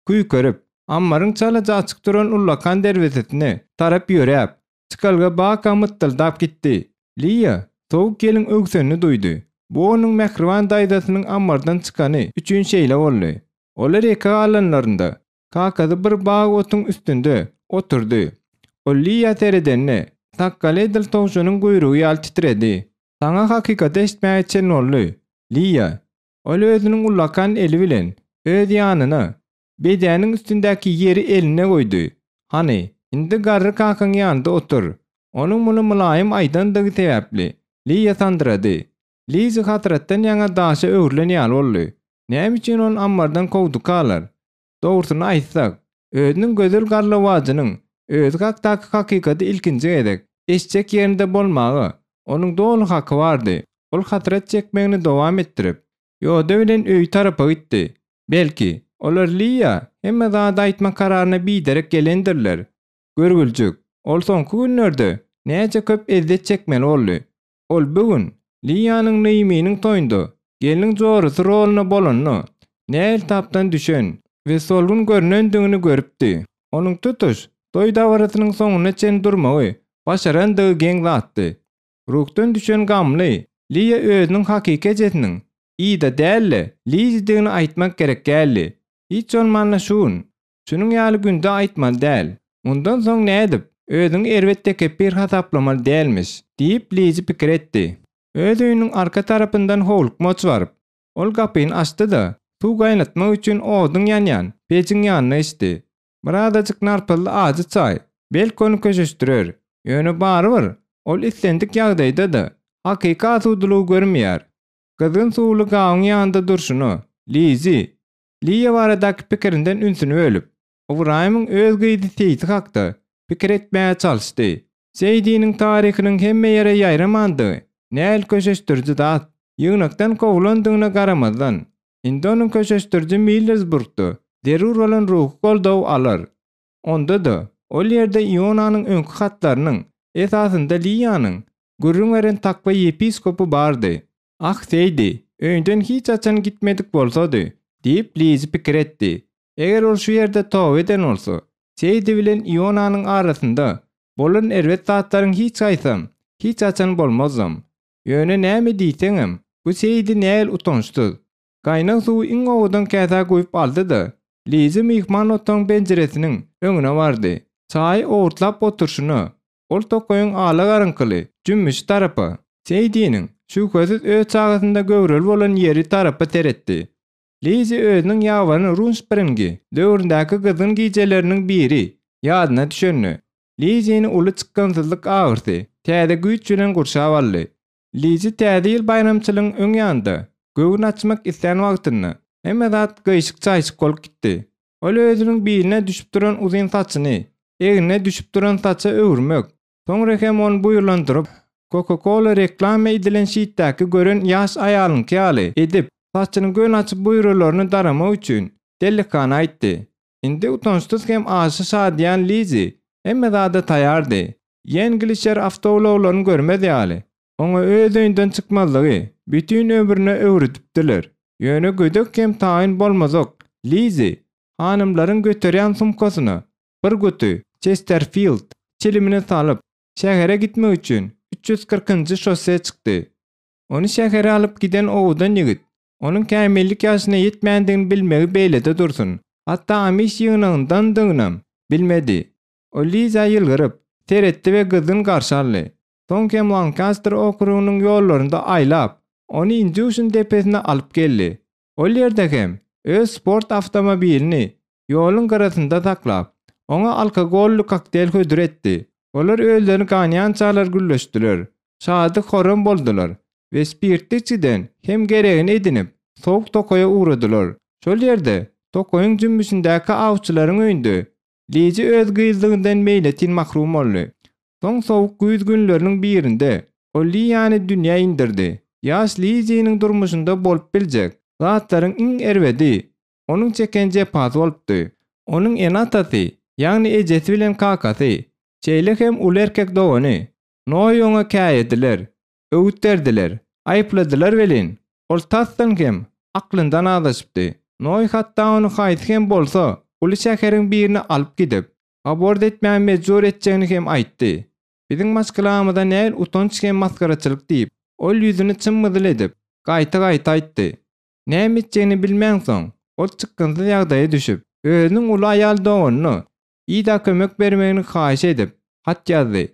küýkerip, ammaryň çalaja açyk duran ullakan derwezesine tarap ýöräp, çykalga baka mytdyldap gitdi. Liýa sowuk ýeliň öwsenini duýdy. Bu onuň mähriban daýzasynyň ammardan çykany üçin şeýle boldy. Olar ýeke galanlarynda, Kakasy bir bag otuň üstünde oturdy. Ol Liýa seredende, sakgaly edil towşanyň guýrugy ýaly titredi. Saňa hakykaty eşitmäge çen boldy, Liýa. Ol özüniň ullakan eli bilen öz ýanyna, bedäniň üstündäki ýeri eline goýdy. Hany, indi garry kakaň ýanynda otur. Onuň muny mylaýym aýdandygy sebäpli, Liýa sandyrady. Lizi hasratdan ýaňa daşa öwrülen ýaly boldy. Näme üçin ony ammardan kowdukalar? Dogrusyny aýtsak, özüniň gözel garlawajynyň özi hakdaky hakykaty ilkinji gezek eşitjek ýerinde bolmaga onuň doly haky bardy. Ol hasrat çekmegini dowam etdirip, ýoda bilen öýi tarapa gitdi. Belki, olar Liýa hemme zady aýtmak kararyna biderek gelendirler. Görgüljik, ol soňky günlerde näçe köp ezzet çekmeli boldy. Ol bu gün Liýanyň Nyýmynyň toýunda gelniň jorasy rolunda bolanda, nähili tapdan düşen we solgun görnendigini görüpdi. Onuň tutuş. toý dabarasynyň soňuna çen durmagy başarandygy geň zatdy. Ruhdan düşen gamly Liýa özüniň hakyky ejesiniň Ida däl-de, Lizidigini aýtmak gerek geldi. Hiç bolmanda şu gün, şunuň ýaly günde aýtmaly däl. Mundan soň nädip, özüňi erbet tekepbir hasaplamaly dälmiş, diýip, Lizi pikir etdi. Öz öýüniň arka tarapyndan howlukmaç baryp, ol gapyny açdy-da, suw gaýnatmak üçin oduň ýanýan pejiň ýanyna geçdi. Birazajyk narpyzly ajy çaý, belki ony köşeşdirer. Ýöne barybir, ol islendik ýagdaýda-da, hakyky asudalygy görmeýär. Gyzgyn suwly gabyň ýanynda durşuna, Lizi, Liýa baradaky pikirinden ünsüni bölüp, Ybraýymyň öz gyzy Seýdi hakda pikir etmäge çalyşdy. Seýdiniň taryhynyň hemme ýere ýaýramandygy nähili köşeşdiriji zat! Ýygnakdan kowulandygyna garamazdan, indi onuň köşeşdiriji Millersburgda zerur bolan ruhy goldawy alar. Onda-da, ol ýerde Ionanyň öňki hatlarynyň esasynda Liýanyň gürrüň beren takwa ýepiskopy bardy. Ah, Seýdi, öýünden hiç haçan gitmedik bolsady, diýip, Lizi pikir etdi. Eger ol şu ýerde toba eden bolsa, Seýdi bilen Ionanyň arasynda bolan erbet zatlaryň hiç haýsam hiç haçan bolmazdam. Ýöne näme diýseňem, bu Seýdi nähili utançsyz. Gaýnag suwy iň owadan käsä guýup aldy-da, Lizi myhman otagyň penjiresiniň öňüne bardy. Çaýy owurtlap oturyşyna, ol tokaýyň ala-garaňkyly jümmüşi tarapa, Seýdiniň, şübhesiz öz çagasynda göwreli bolan ýeri tarapa seretdi. Lizi özüniň ýabany Runspringi döwründäki gyzgyn gijeleriniň biri ýadyna düşende, Lizini uly çykgynsyzlyk agyrysy täze güýç bilen gurşap aldy. Lizi Täze ýyl baýramçylygyň öň ýanynda, göwün açmak islän wagtynda, hemme zat gyýşyk-çaýşyk bolup gitdi. Ol özüniň biline düşüp duran uzyn saçyny egnine düşüp duran saça öwürmek, soňra hem ony buýurlandyryp, Coca-Cola reklama edilen şitdäki gören ýaş aýalyňky ýaly edip, saçyny göni açyp buýralaryny daramak üçin dellekhana aýtdy. Indi utançsyz hem aşa şadyýan Lizi hemme zada taýardy. Ýenglişer awtoulaglaryny görmez ýaly, oňa öz öýünden çykmazlygy bütin ömrüne öwredipdiler. Ýöne gödek hem taýyn bolmazak Lizi hanymlaryň göterýän sumkasyna bir guty Çesterfild çilimini salyp, şähere gitmek üçin 340-njy şosse çykdy. Ony şähere alyp giden owadan ýigit, onuň kämillik ýaşyna ýetmändigini bilmegi beýlede dursun, hatda Amiş ýygnagyndandygynyam bilmedi. Ol Liza ýylgyryp, seretdi we gyzgyn garşy aldy. Soň hem Lankaster okrugynyň ýollarynda aýlap, ony Indýuşin depesine alyp geldi. Ol ýerde hem öz sport awtomobilini ýoluň gyrasynda saklap, oňa alkogolly kokteýl hödür etdi. Olar özlerini ganýançalar gürleşdiler, şady-horram boldular we spirtli içgiden hem geregini edinip, sowuk tokaýa ugradylar. Şol ýerde, tokaýyň jümmüşindäki awçylaryň öýünde Liji öz gyzlygyndan meýletin mahrum boldy. Soň sowuk güýz günleriniň birinde ol Liýany dünýä indirdi. Ýaş Lijiniň durmuşynda bolup biljek zatlaryň iň erbedi onuň çeken jepasy bolupdy. Onuň ene-atasy, ýagny ejesi bilen kakasy, şeýle hem uly erkek dogany Noý oňa käýediler, öwüt berdiler, aýypladylar welin, ol tasdan hem aklyndan azaşypdy. Noý hatda ony haýsy hem bolsa uly şäheriň birine alyp gidip, abort etmäge mejbur etjegini hem aýtdy. Biziň maşgalamyza nähili utanç hem masgaraçylyk diýip, ol ýüzüni çym-gyzyl edip, gaýta-gaýta aýtdy. Näme etjegini bilmänsoň, ol çykgynsyz ýagdaýa düşüp, özüniň uly aýal doganyna Ida kömek bermegini haýyş edip, hat ýazdy.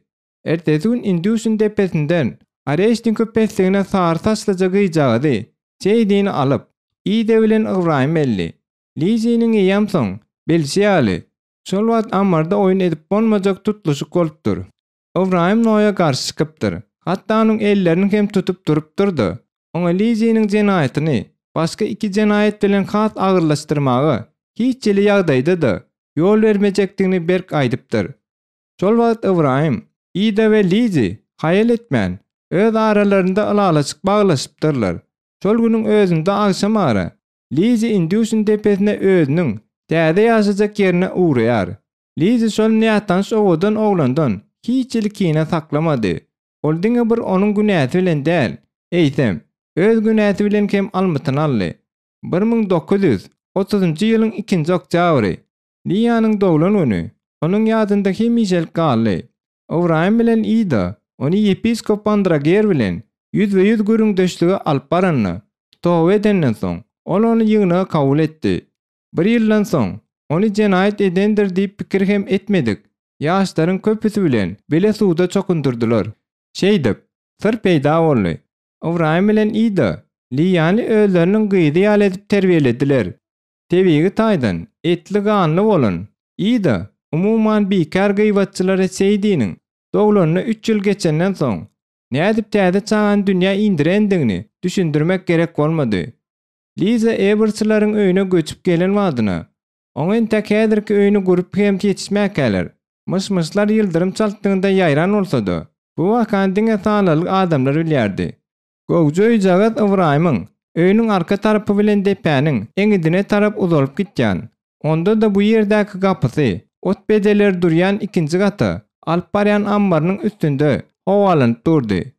Ertesi gün Indýuşin depesinden Oreşnikow pesligine sary saçlyja gyzjagazy, Seýdini alyp, Ida bilen Ybraýym geldi. Liziniň eýýäm soň bilşi ýaly, şol wagt ammarda oýun edip bolmajak tutluşyk bolupdyr. Ybraýym Noýa garşy çykypdyr. Hatda onuň ellerini hem tutup durupdyr-da, oňa Liziniň jenaýatyny başga iki jenaýat bilen has agyrlaşdyrmaga hiç hili ýagdaýda-da ýol bermejekdigini berk aýdypdyr. Şol wagt Ybraýym, Ida we Lizi haýal etmän, öz aralarynda ylalaşyk baglaşypdyrlar. Şol günüň özünde agşamara Lizi Indýuşin depesine özüniň täze ýaşajak ýerine ugraýar. Lizi şol nätanyş owadan oglandan hiç hili kine saklamady. Ol diňe bir onuň günäsi bilen däl, eýsem, öz günäsi bilen hem almytyny aldy. 1930-njy ýylyň ikinji oktýabry, Liýanyň doglan güni. onuň ýadynda hemişelik galdy. Ybraýym bilen Ida ony ýepiskop Andrager bilen ýüzbe-ýüz gürrüňdeşlige alyp baranda, toba edenden soň, ol ony ýygnaga kabul etdi. Bir ýyldan soň, ony jenaýat edendir diýip pikir hem etmedik ýaşlaryň köpüsi bilen bile suwda çokundyrdylar. Şeýdip, syr peýda boldy. Ybraýym bilen Ida Liýany özleriniň gyzy ýaly edip terbiýelediler. Tebigy taýdan etli-ganly bolan Ida umuman bikär gybatçylara Seýdiniň doglanyna üç ýyl geçenden soň, nädip täze çagany dünýä indirendigini düşündirmek gerek bolmady. Liza Ebersleryň öýüne göçüp gelen badyna, oňa entek häzirki öýüni gurup hem ýetişmäkäler, myş-myşlar ýyldyrym çaltlygynda ýaýran bolsa-da, bu wakany diňe sanarlyk adamlar bilýärdi. Gowja öýjagaz Ybraýymyň öýüniň arka tarapy bilen depäniň eňňidine tarap uzalyp gitýän, onda-da bu ýerdäki gapysy, ot bedeleri durýan ikinji gata alyp barýan ammarynyň üstünde howalanyp durdy.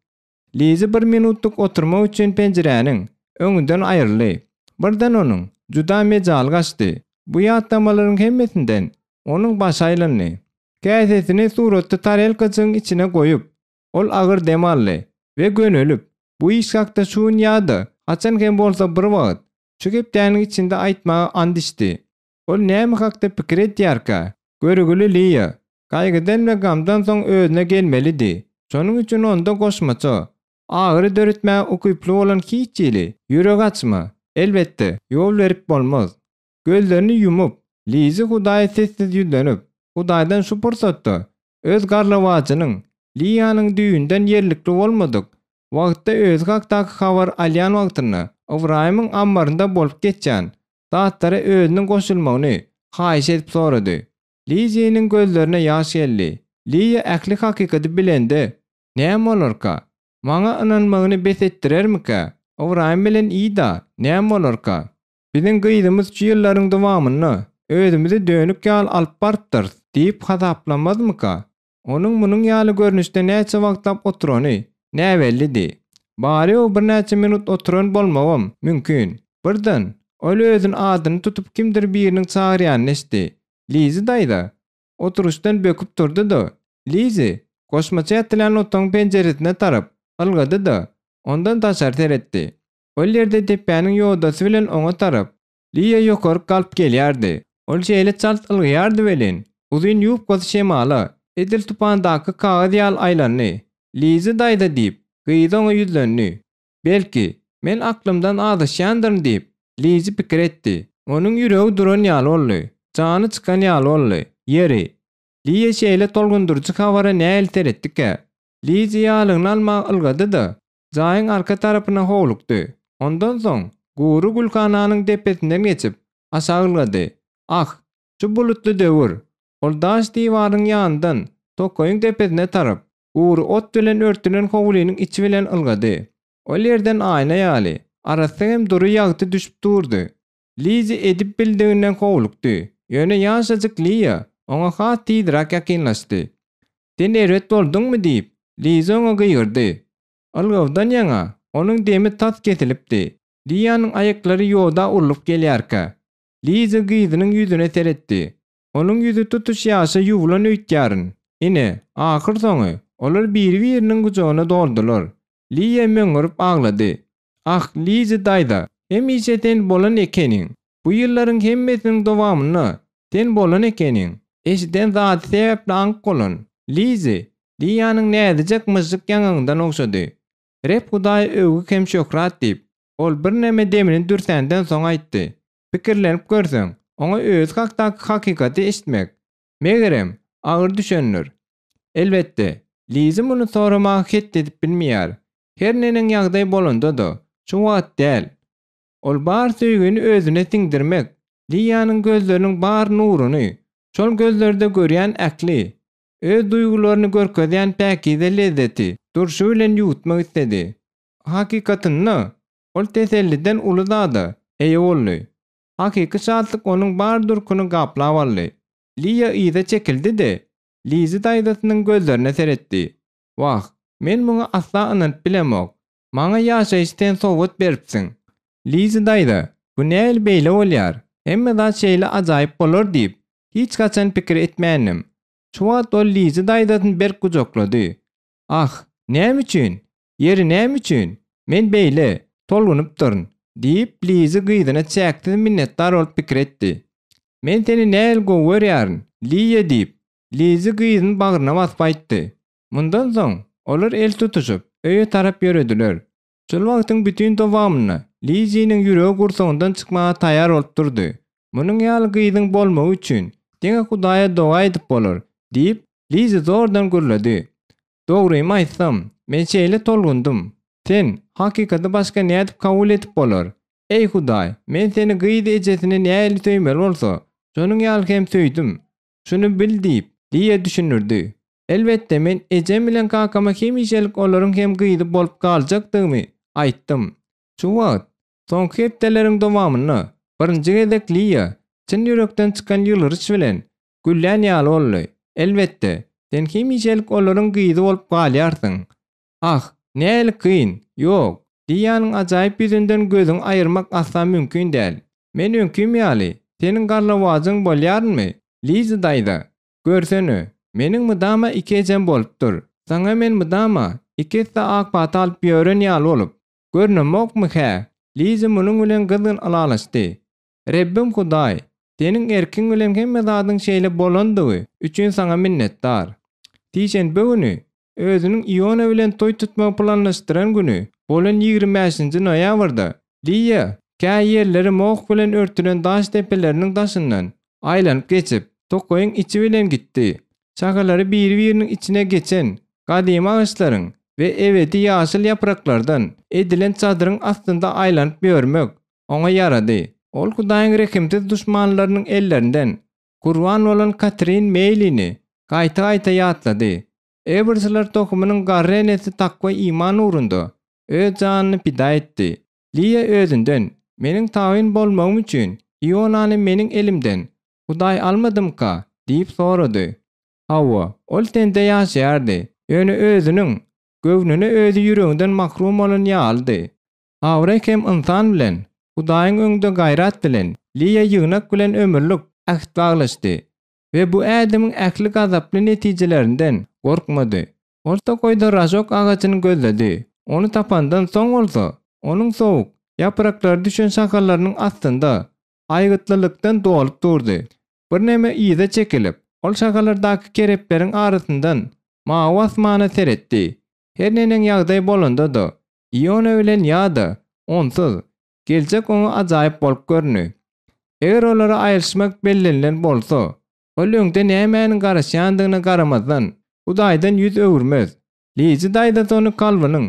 Lizi bir minutlyk oturmak üçin penjiräniň öňünden aýryldy. Birden onuň juda mejaly gaçdy. Bu ýatlamalaryň hemmesinden onuň başy aýlandy. Käsesini suratly tarelkajygyň içine goýup, ol agyr dem aldy we gönelip, bu iş hakda şu gün ýa-da haçan hem bolsa bir wagt, şu hepdäniň içinde aýtmaga ant içdi. Ol näme hakda pikir edýärkä? Görgüli Liýa, gaýgydan we gamdan soň özüne gelmelidi. Şonuň üçin onda goşmaça, agyry döretmäge ukyply bolan hiç hili ýürek açma, elbetde, ýol berip bolmaz. Gözlerini ýumup, Lizi Hudaýa sessiz ýüzlenip, Hudaýdan şu pursatda öz garlawajynyň, Liýanyň düýbünden ýerlikli bolmadyk wagtda özi hakdaky habar alýan wagtynda Ybraýymyň ammarynda bolup geçýän zatlara özüniň goşulmagyny haýyş edip sorady. Liziniň gözlerine ýaş geldi. Liýa ähli hakykaty bilende, näme bolarka? Maňa ynanmagyny bes etdirermikä? Ybraýym bilen Ida näme bolarka? Biziň gyzymyz şu ýyllaryň dowamynda özümizi dönük ýaly alyp barypdyrys diýip hasaplamazmyka? Onuň munuň ýaly görnüşde näçe wagtlap oturany näbellidi. Bary-ýogy birnäçe minut oturan bolmagam mümkin. Birden, ol özüni adyny tutup kimdir biriniň çagyrýanyny eşitdi. Lizi daýza! Oturyşdan böküp turdy-da, Lizi, goşmaça ýatylýan otagyň penjiresine tarap ylgady-da, ondan daşary seretdi. Ol ýerde depäniň ýodasy bilen oňa tarap Liýa ýokaryk galyp gelýärdi. Ol şeýle çalt ylgaýardy welin, uzyn ýubkasy şemala, edil tupandaky kagyz ýaly aýlandy. Lizi daýza diýip, gyzy oňa ýüzlendi. Belki, men aklymdan azaşýandyryn diýip, Lizi pikir etdi. Onuň ýüregi duran ýaly boldy. Jany çykan ýaly boldy. Ýeri, Liýa şeýle tolgundyryjy habara nähili seretdikä? Lizi ýaglygyny almaga ylgady-da, jaýyň arka tarapyna howlukdy. Ondan soň gury gülhananyň depesinden geçip, aşak ylgady. Ah, şu bulutly döwür! Ol daş diwaryň ýanyndan tokaýyň depesine tarap, gury ot bilen örtülen howlynyň içi bilen ylgady. Ol ýerden aýna ýaly, arassa hem dury ýagty düşüp durdy. Lizi edip bildiginden howlukdy. Ýöne ýaşajyk Liýa oňa has tizräk ýakynlaşdy. Sen erbet bolduňmy? diýip, Liza oňa gygyrdy. Ylgawdan ýaňa onuň demi tas kesilipdi. Liýanyň aýaklary ýoda urlup gelýärkä, Liza gyzynyň ýüzüne seretdi. Onuň ýüzi tutuş ýaşa ýuwlan öýtýärin. Ine, ahyrsoňy, olar biri-biriniň gujagyna doldular. Liýa möňňürip aglady. Ah, Liza daýza, hemişe sen bolan ekeniň. Bu ýyllaryň hemmesiniň dowamynda sen bolan ekeniň. Eşiden zady sebäpli aňk bolan Lizi Liýanyň näzijek myžžyk ýaňagyndan ogşady. Reb Hudaýa öwgi hem şöhrat diýip, ol birneme demini dürsänden soň aýtdy. Pikirlenip görseň, oňa özi hakdaky hakykaty eşitmek, megerem, agyr düşendir. Elbetde, Lizi muny soramaga het edip bilmeýär. Her neneň ýagdaý bolanda-da, şu wagt däl. Ol bar söýgini özüne siňdirmek, Liýanyň gözleriniň bar nuruny, şol gözlerde görýän ähli, öz duýgularyny görkezýän päkize lezzeti durşy bilen ýuwutmak isledi. Hakykatynda, ol teselliden uly zada eýe boldy. Hakyky şatlyk onuň bar durkuny gaplap aldy. Liýa yza çekildi-de, Lizi daýzasynyň gözlerine seretdi. Wah, men muňa asla ynanyp bilemok. Maňa ýaşaýşy sen sowgat beripsiň. Lizi daýza, bu nähili beýle bolýar? Hemme zat şeýle ajaýyp bolar diýip, hiç haçan pikir etmändim. Şu wagt ol Lizi daýzasyny berk gujaklady. Ah, näme üçin? Ýeri näme üçin? Men beýle, tolgunypdyryn, diýip, Lizi gyzyna çäksiz minnetdar bolup pikir etdi. Men seni nähili gowy görýärin, Liýa diýip, Lizi gyzyny bagryna basyp aýtdy. Mundan soň, olar el tutuşyp, öýe tarap ýörediler. Şol wagtyň bütin dowamynda Liziniň ýüregi gursagyndan çykmaga taýýar bolup durdy. Munuň ýaly gyzyň bolmagy üçin diňe Hudaýa doga edip bolar, diýip, Lizi zordan gürledi. Dogrymy aýtsam, men şeýle tolgundym. Sen, hakykaty başga nädip kabul edip bolar? Eý, Hudaý, men seni gyz ejesini nähili söýmeli bolsa, şonuň ýaly hem söýdüm. Şuny bil diýip, Liýa düşündirdi. Elbetde, men ejem bilen kakama hemişelik olaryň hem gyzy bolup galjakdygymy aýtdym. Şu wagt, soňky hepdeleriň dowamynda birinji gezek Liýa çyn ýürekden çykan ýylgyryş bilen güllän ýaly boldy. Elbetde, sen hemişelik olaryň gyzy bolup galýarsyň. Ah, nähili kyn! Ýok, Liýanyň ajaýyp ýüzünden gözüňi aýyrmak asla mümkin däl. Men öňkim ýaly, seniň garlawajyň bolýarynmy, Liza daýza? Görsene, meniň mydama iki ejem bolupdyr. Saňa men mydama iki esse ak pata alyp ýören ýaly bolup, görünemokmy, hä? Liza munuň bilen gyzgyn ylalaşdy. Rebbim Hudaý, Seniň erkiň bilen hemme zadyň şeýle bolandygy üçin Saňa minnetdar. Sişenbe güni, özüniň Iona bilen toý tutmagy planlaşdyran güni bolan 25-nji noýabrda Liýa kä ýerleri moh bilen örtülen daş depeleriniň daşyndan aýlanyp geçip, tokaýyň içi bilen gitdi. Şahalary biri-biriniň içine geçen gadymy agaçlaryň we ebedi ýaşyl ýapraklardan edilen çadyryň astynda aýlanyp ýörmek oňa ýarady. Ol Hudaýyň rehimsiz duşmanlarynyň ellerinden gurban bolan Katrin Meýlini gaýta-gaýta ýatlady. Ebersler tohumynyň garry enesi takwa iman ugrunda öz janyny pida etdi. Liýa özünden, Meniň tabyn bolmagym üçin Ionany meniň elimden Hudaý almadymyka? diýip sorady. Hawa, ol tende ýaşaýardy, ýöne özüniň göwnüne özi ýüreginden mahrum bolan ýalydy. Abraý hem ynsan bilen, Hudaýyň öňünde gaýrat bilen, Liýa ýygnak bilen ömürlik äht baglaşdy we bu ädimiň ähli gazaply netijelerinden gorkmady. Ol tokaýda ražok agajyny gözledi. Ony tapandan soň bolsa, onuň sowuk, ýapraklary düşen şahalarynyň astynda aýgytlylykdan dolup durdy. Birneme yza çekilip, ol şahalardaky kerepleriň arasyndan mawy asmana seretdi. Her neneň ýagdaý bolanda-da, Iona bilen ýa-da onsuz, geljek oňa ajaýyp bolup göründi. Eger olara aýrylyşmak bellenilen bolsa, ol öňde nämäniň garaşýandygyna garamazdan, Hudaýdan ýüz öwürmez. Lizi daýzasy ony kalbynyň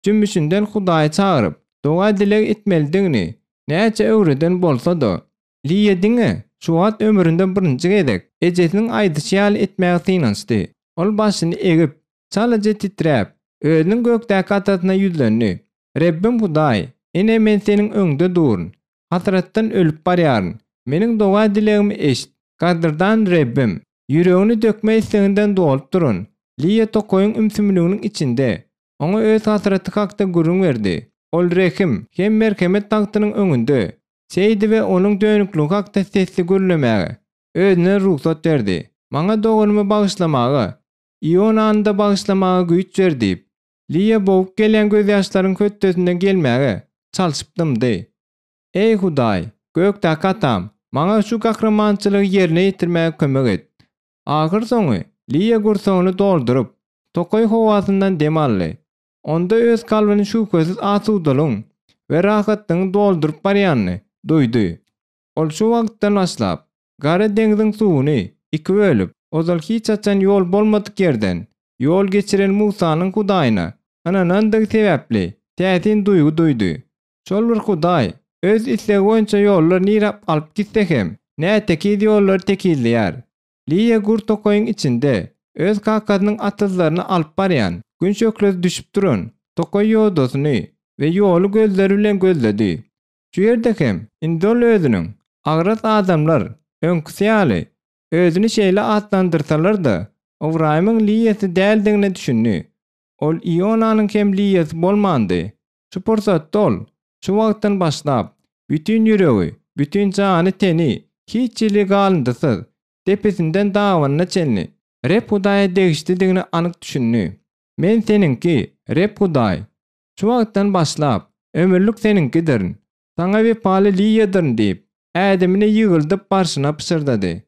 jümmüşinden Hudaýy çagyryp, doga-dileg etmelidigini näçe öwreden bolsa-da, Liýa diňe şu wagt ömründe birinji gezek ejesiniň aýdyşy ýaly etmäge synanyşdy. Ol başyny egip, çalaja titräp, özüniň gökdäki Atasyna ýüzlendi, Rebbim Hudaý, ine men Seniň öňüňde durun, hasratdan ölüp barýaryn. Meniň doga-dilegimi eşit. Gadyrdan Rebbim! Ýüregini dökme isleginden dolup duran Liýa tokaýyň ümsümliginiň içinde Oňa öz hasraty hakda gürrüň berdi. Ol rehim hem merhemet tagtynyň öňünde Seýdi we onuň dönükligi hakda sesli gürlemäge özüne rugsat berdi. Maňa doganymy bagyşlamaga, Ionany-da bagyşlamaga güýç ber diýip, Liýa bogup gelýän gözýaşlaryň hötdesinden gelmäge çalşyp dymdy. Eý, Hudaý, gökdäki Atam, maňa şu gahrymançylygy ýerine ýetirmäge kömek et. Ahyrsoňy, Liýa gursagyny dolduryp, tokaý howasyndan dem aldy. Onda öz kalbyny şübhesiz asudalygyň we rahatlygyň dolduryp barýanyny duýdy. Ol şu wagtdan başlap, Gara deňziň suwuny iki bölüp, ozal hiç haçan ýol bolmadyk ýerden ýol geçiren Musanyň Hudaýyna ynanandygy sebäpli täsin duýgy duýdy. Şol bir Hudaý Öz islegi boýunça ýollar niräp alyp gitse hem, nätekiz ýollary tekizleýär. Liýa gür tokaýyň içinde öz kakasynyň atyzlaryna alyp barýan, gün şöhlesi düşüp duran tokaý ýodasyny we ýoly gözleri bilen gözledi. Şu ýerde hem indi ol özüniň agras adamlar öňküsi ýaly özüni şeýle atlandyrsalar-da, Ybraýymyň Liýasy däldigine düşündi. Ol Ionanyň hem Liýasy bolmandy. Şu pursatda ol, şu wagtdan başlap, bütin ýüregi, bütin jany-teni, hiç hili galyndysyz, depesinden dabanyna çenli. Reb Hudaýa degişlidigine anyk düşündi. Men seniňki, Reb Hudaý. Şu wagtdan başlap, ömürlik seniňkidirin. Saňa wepaly Liýadyryn diýip, ädimini ýygyldyp barşyna pyşyrdady.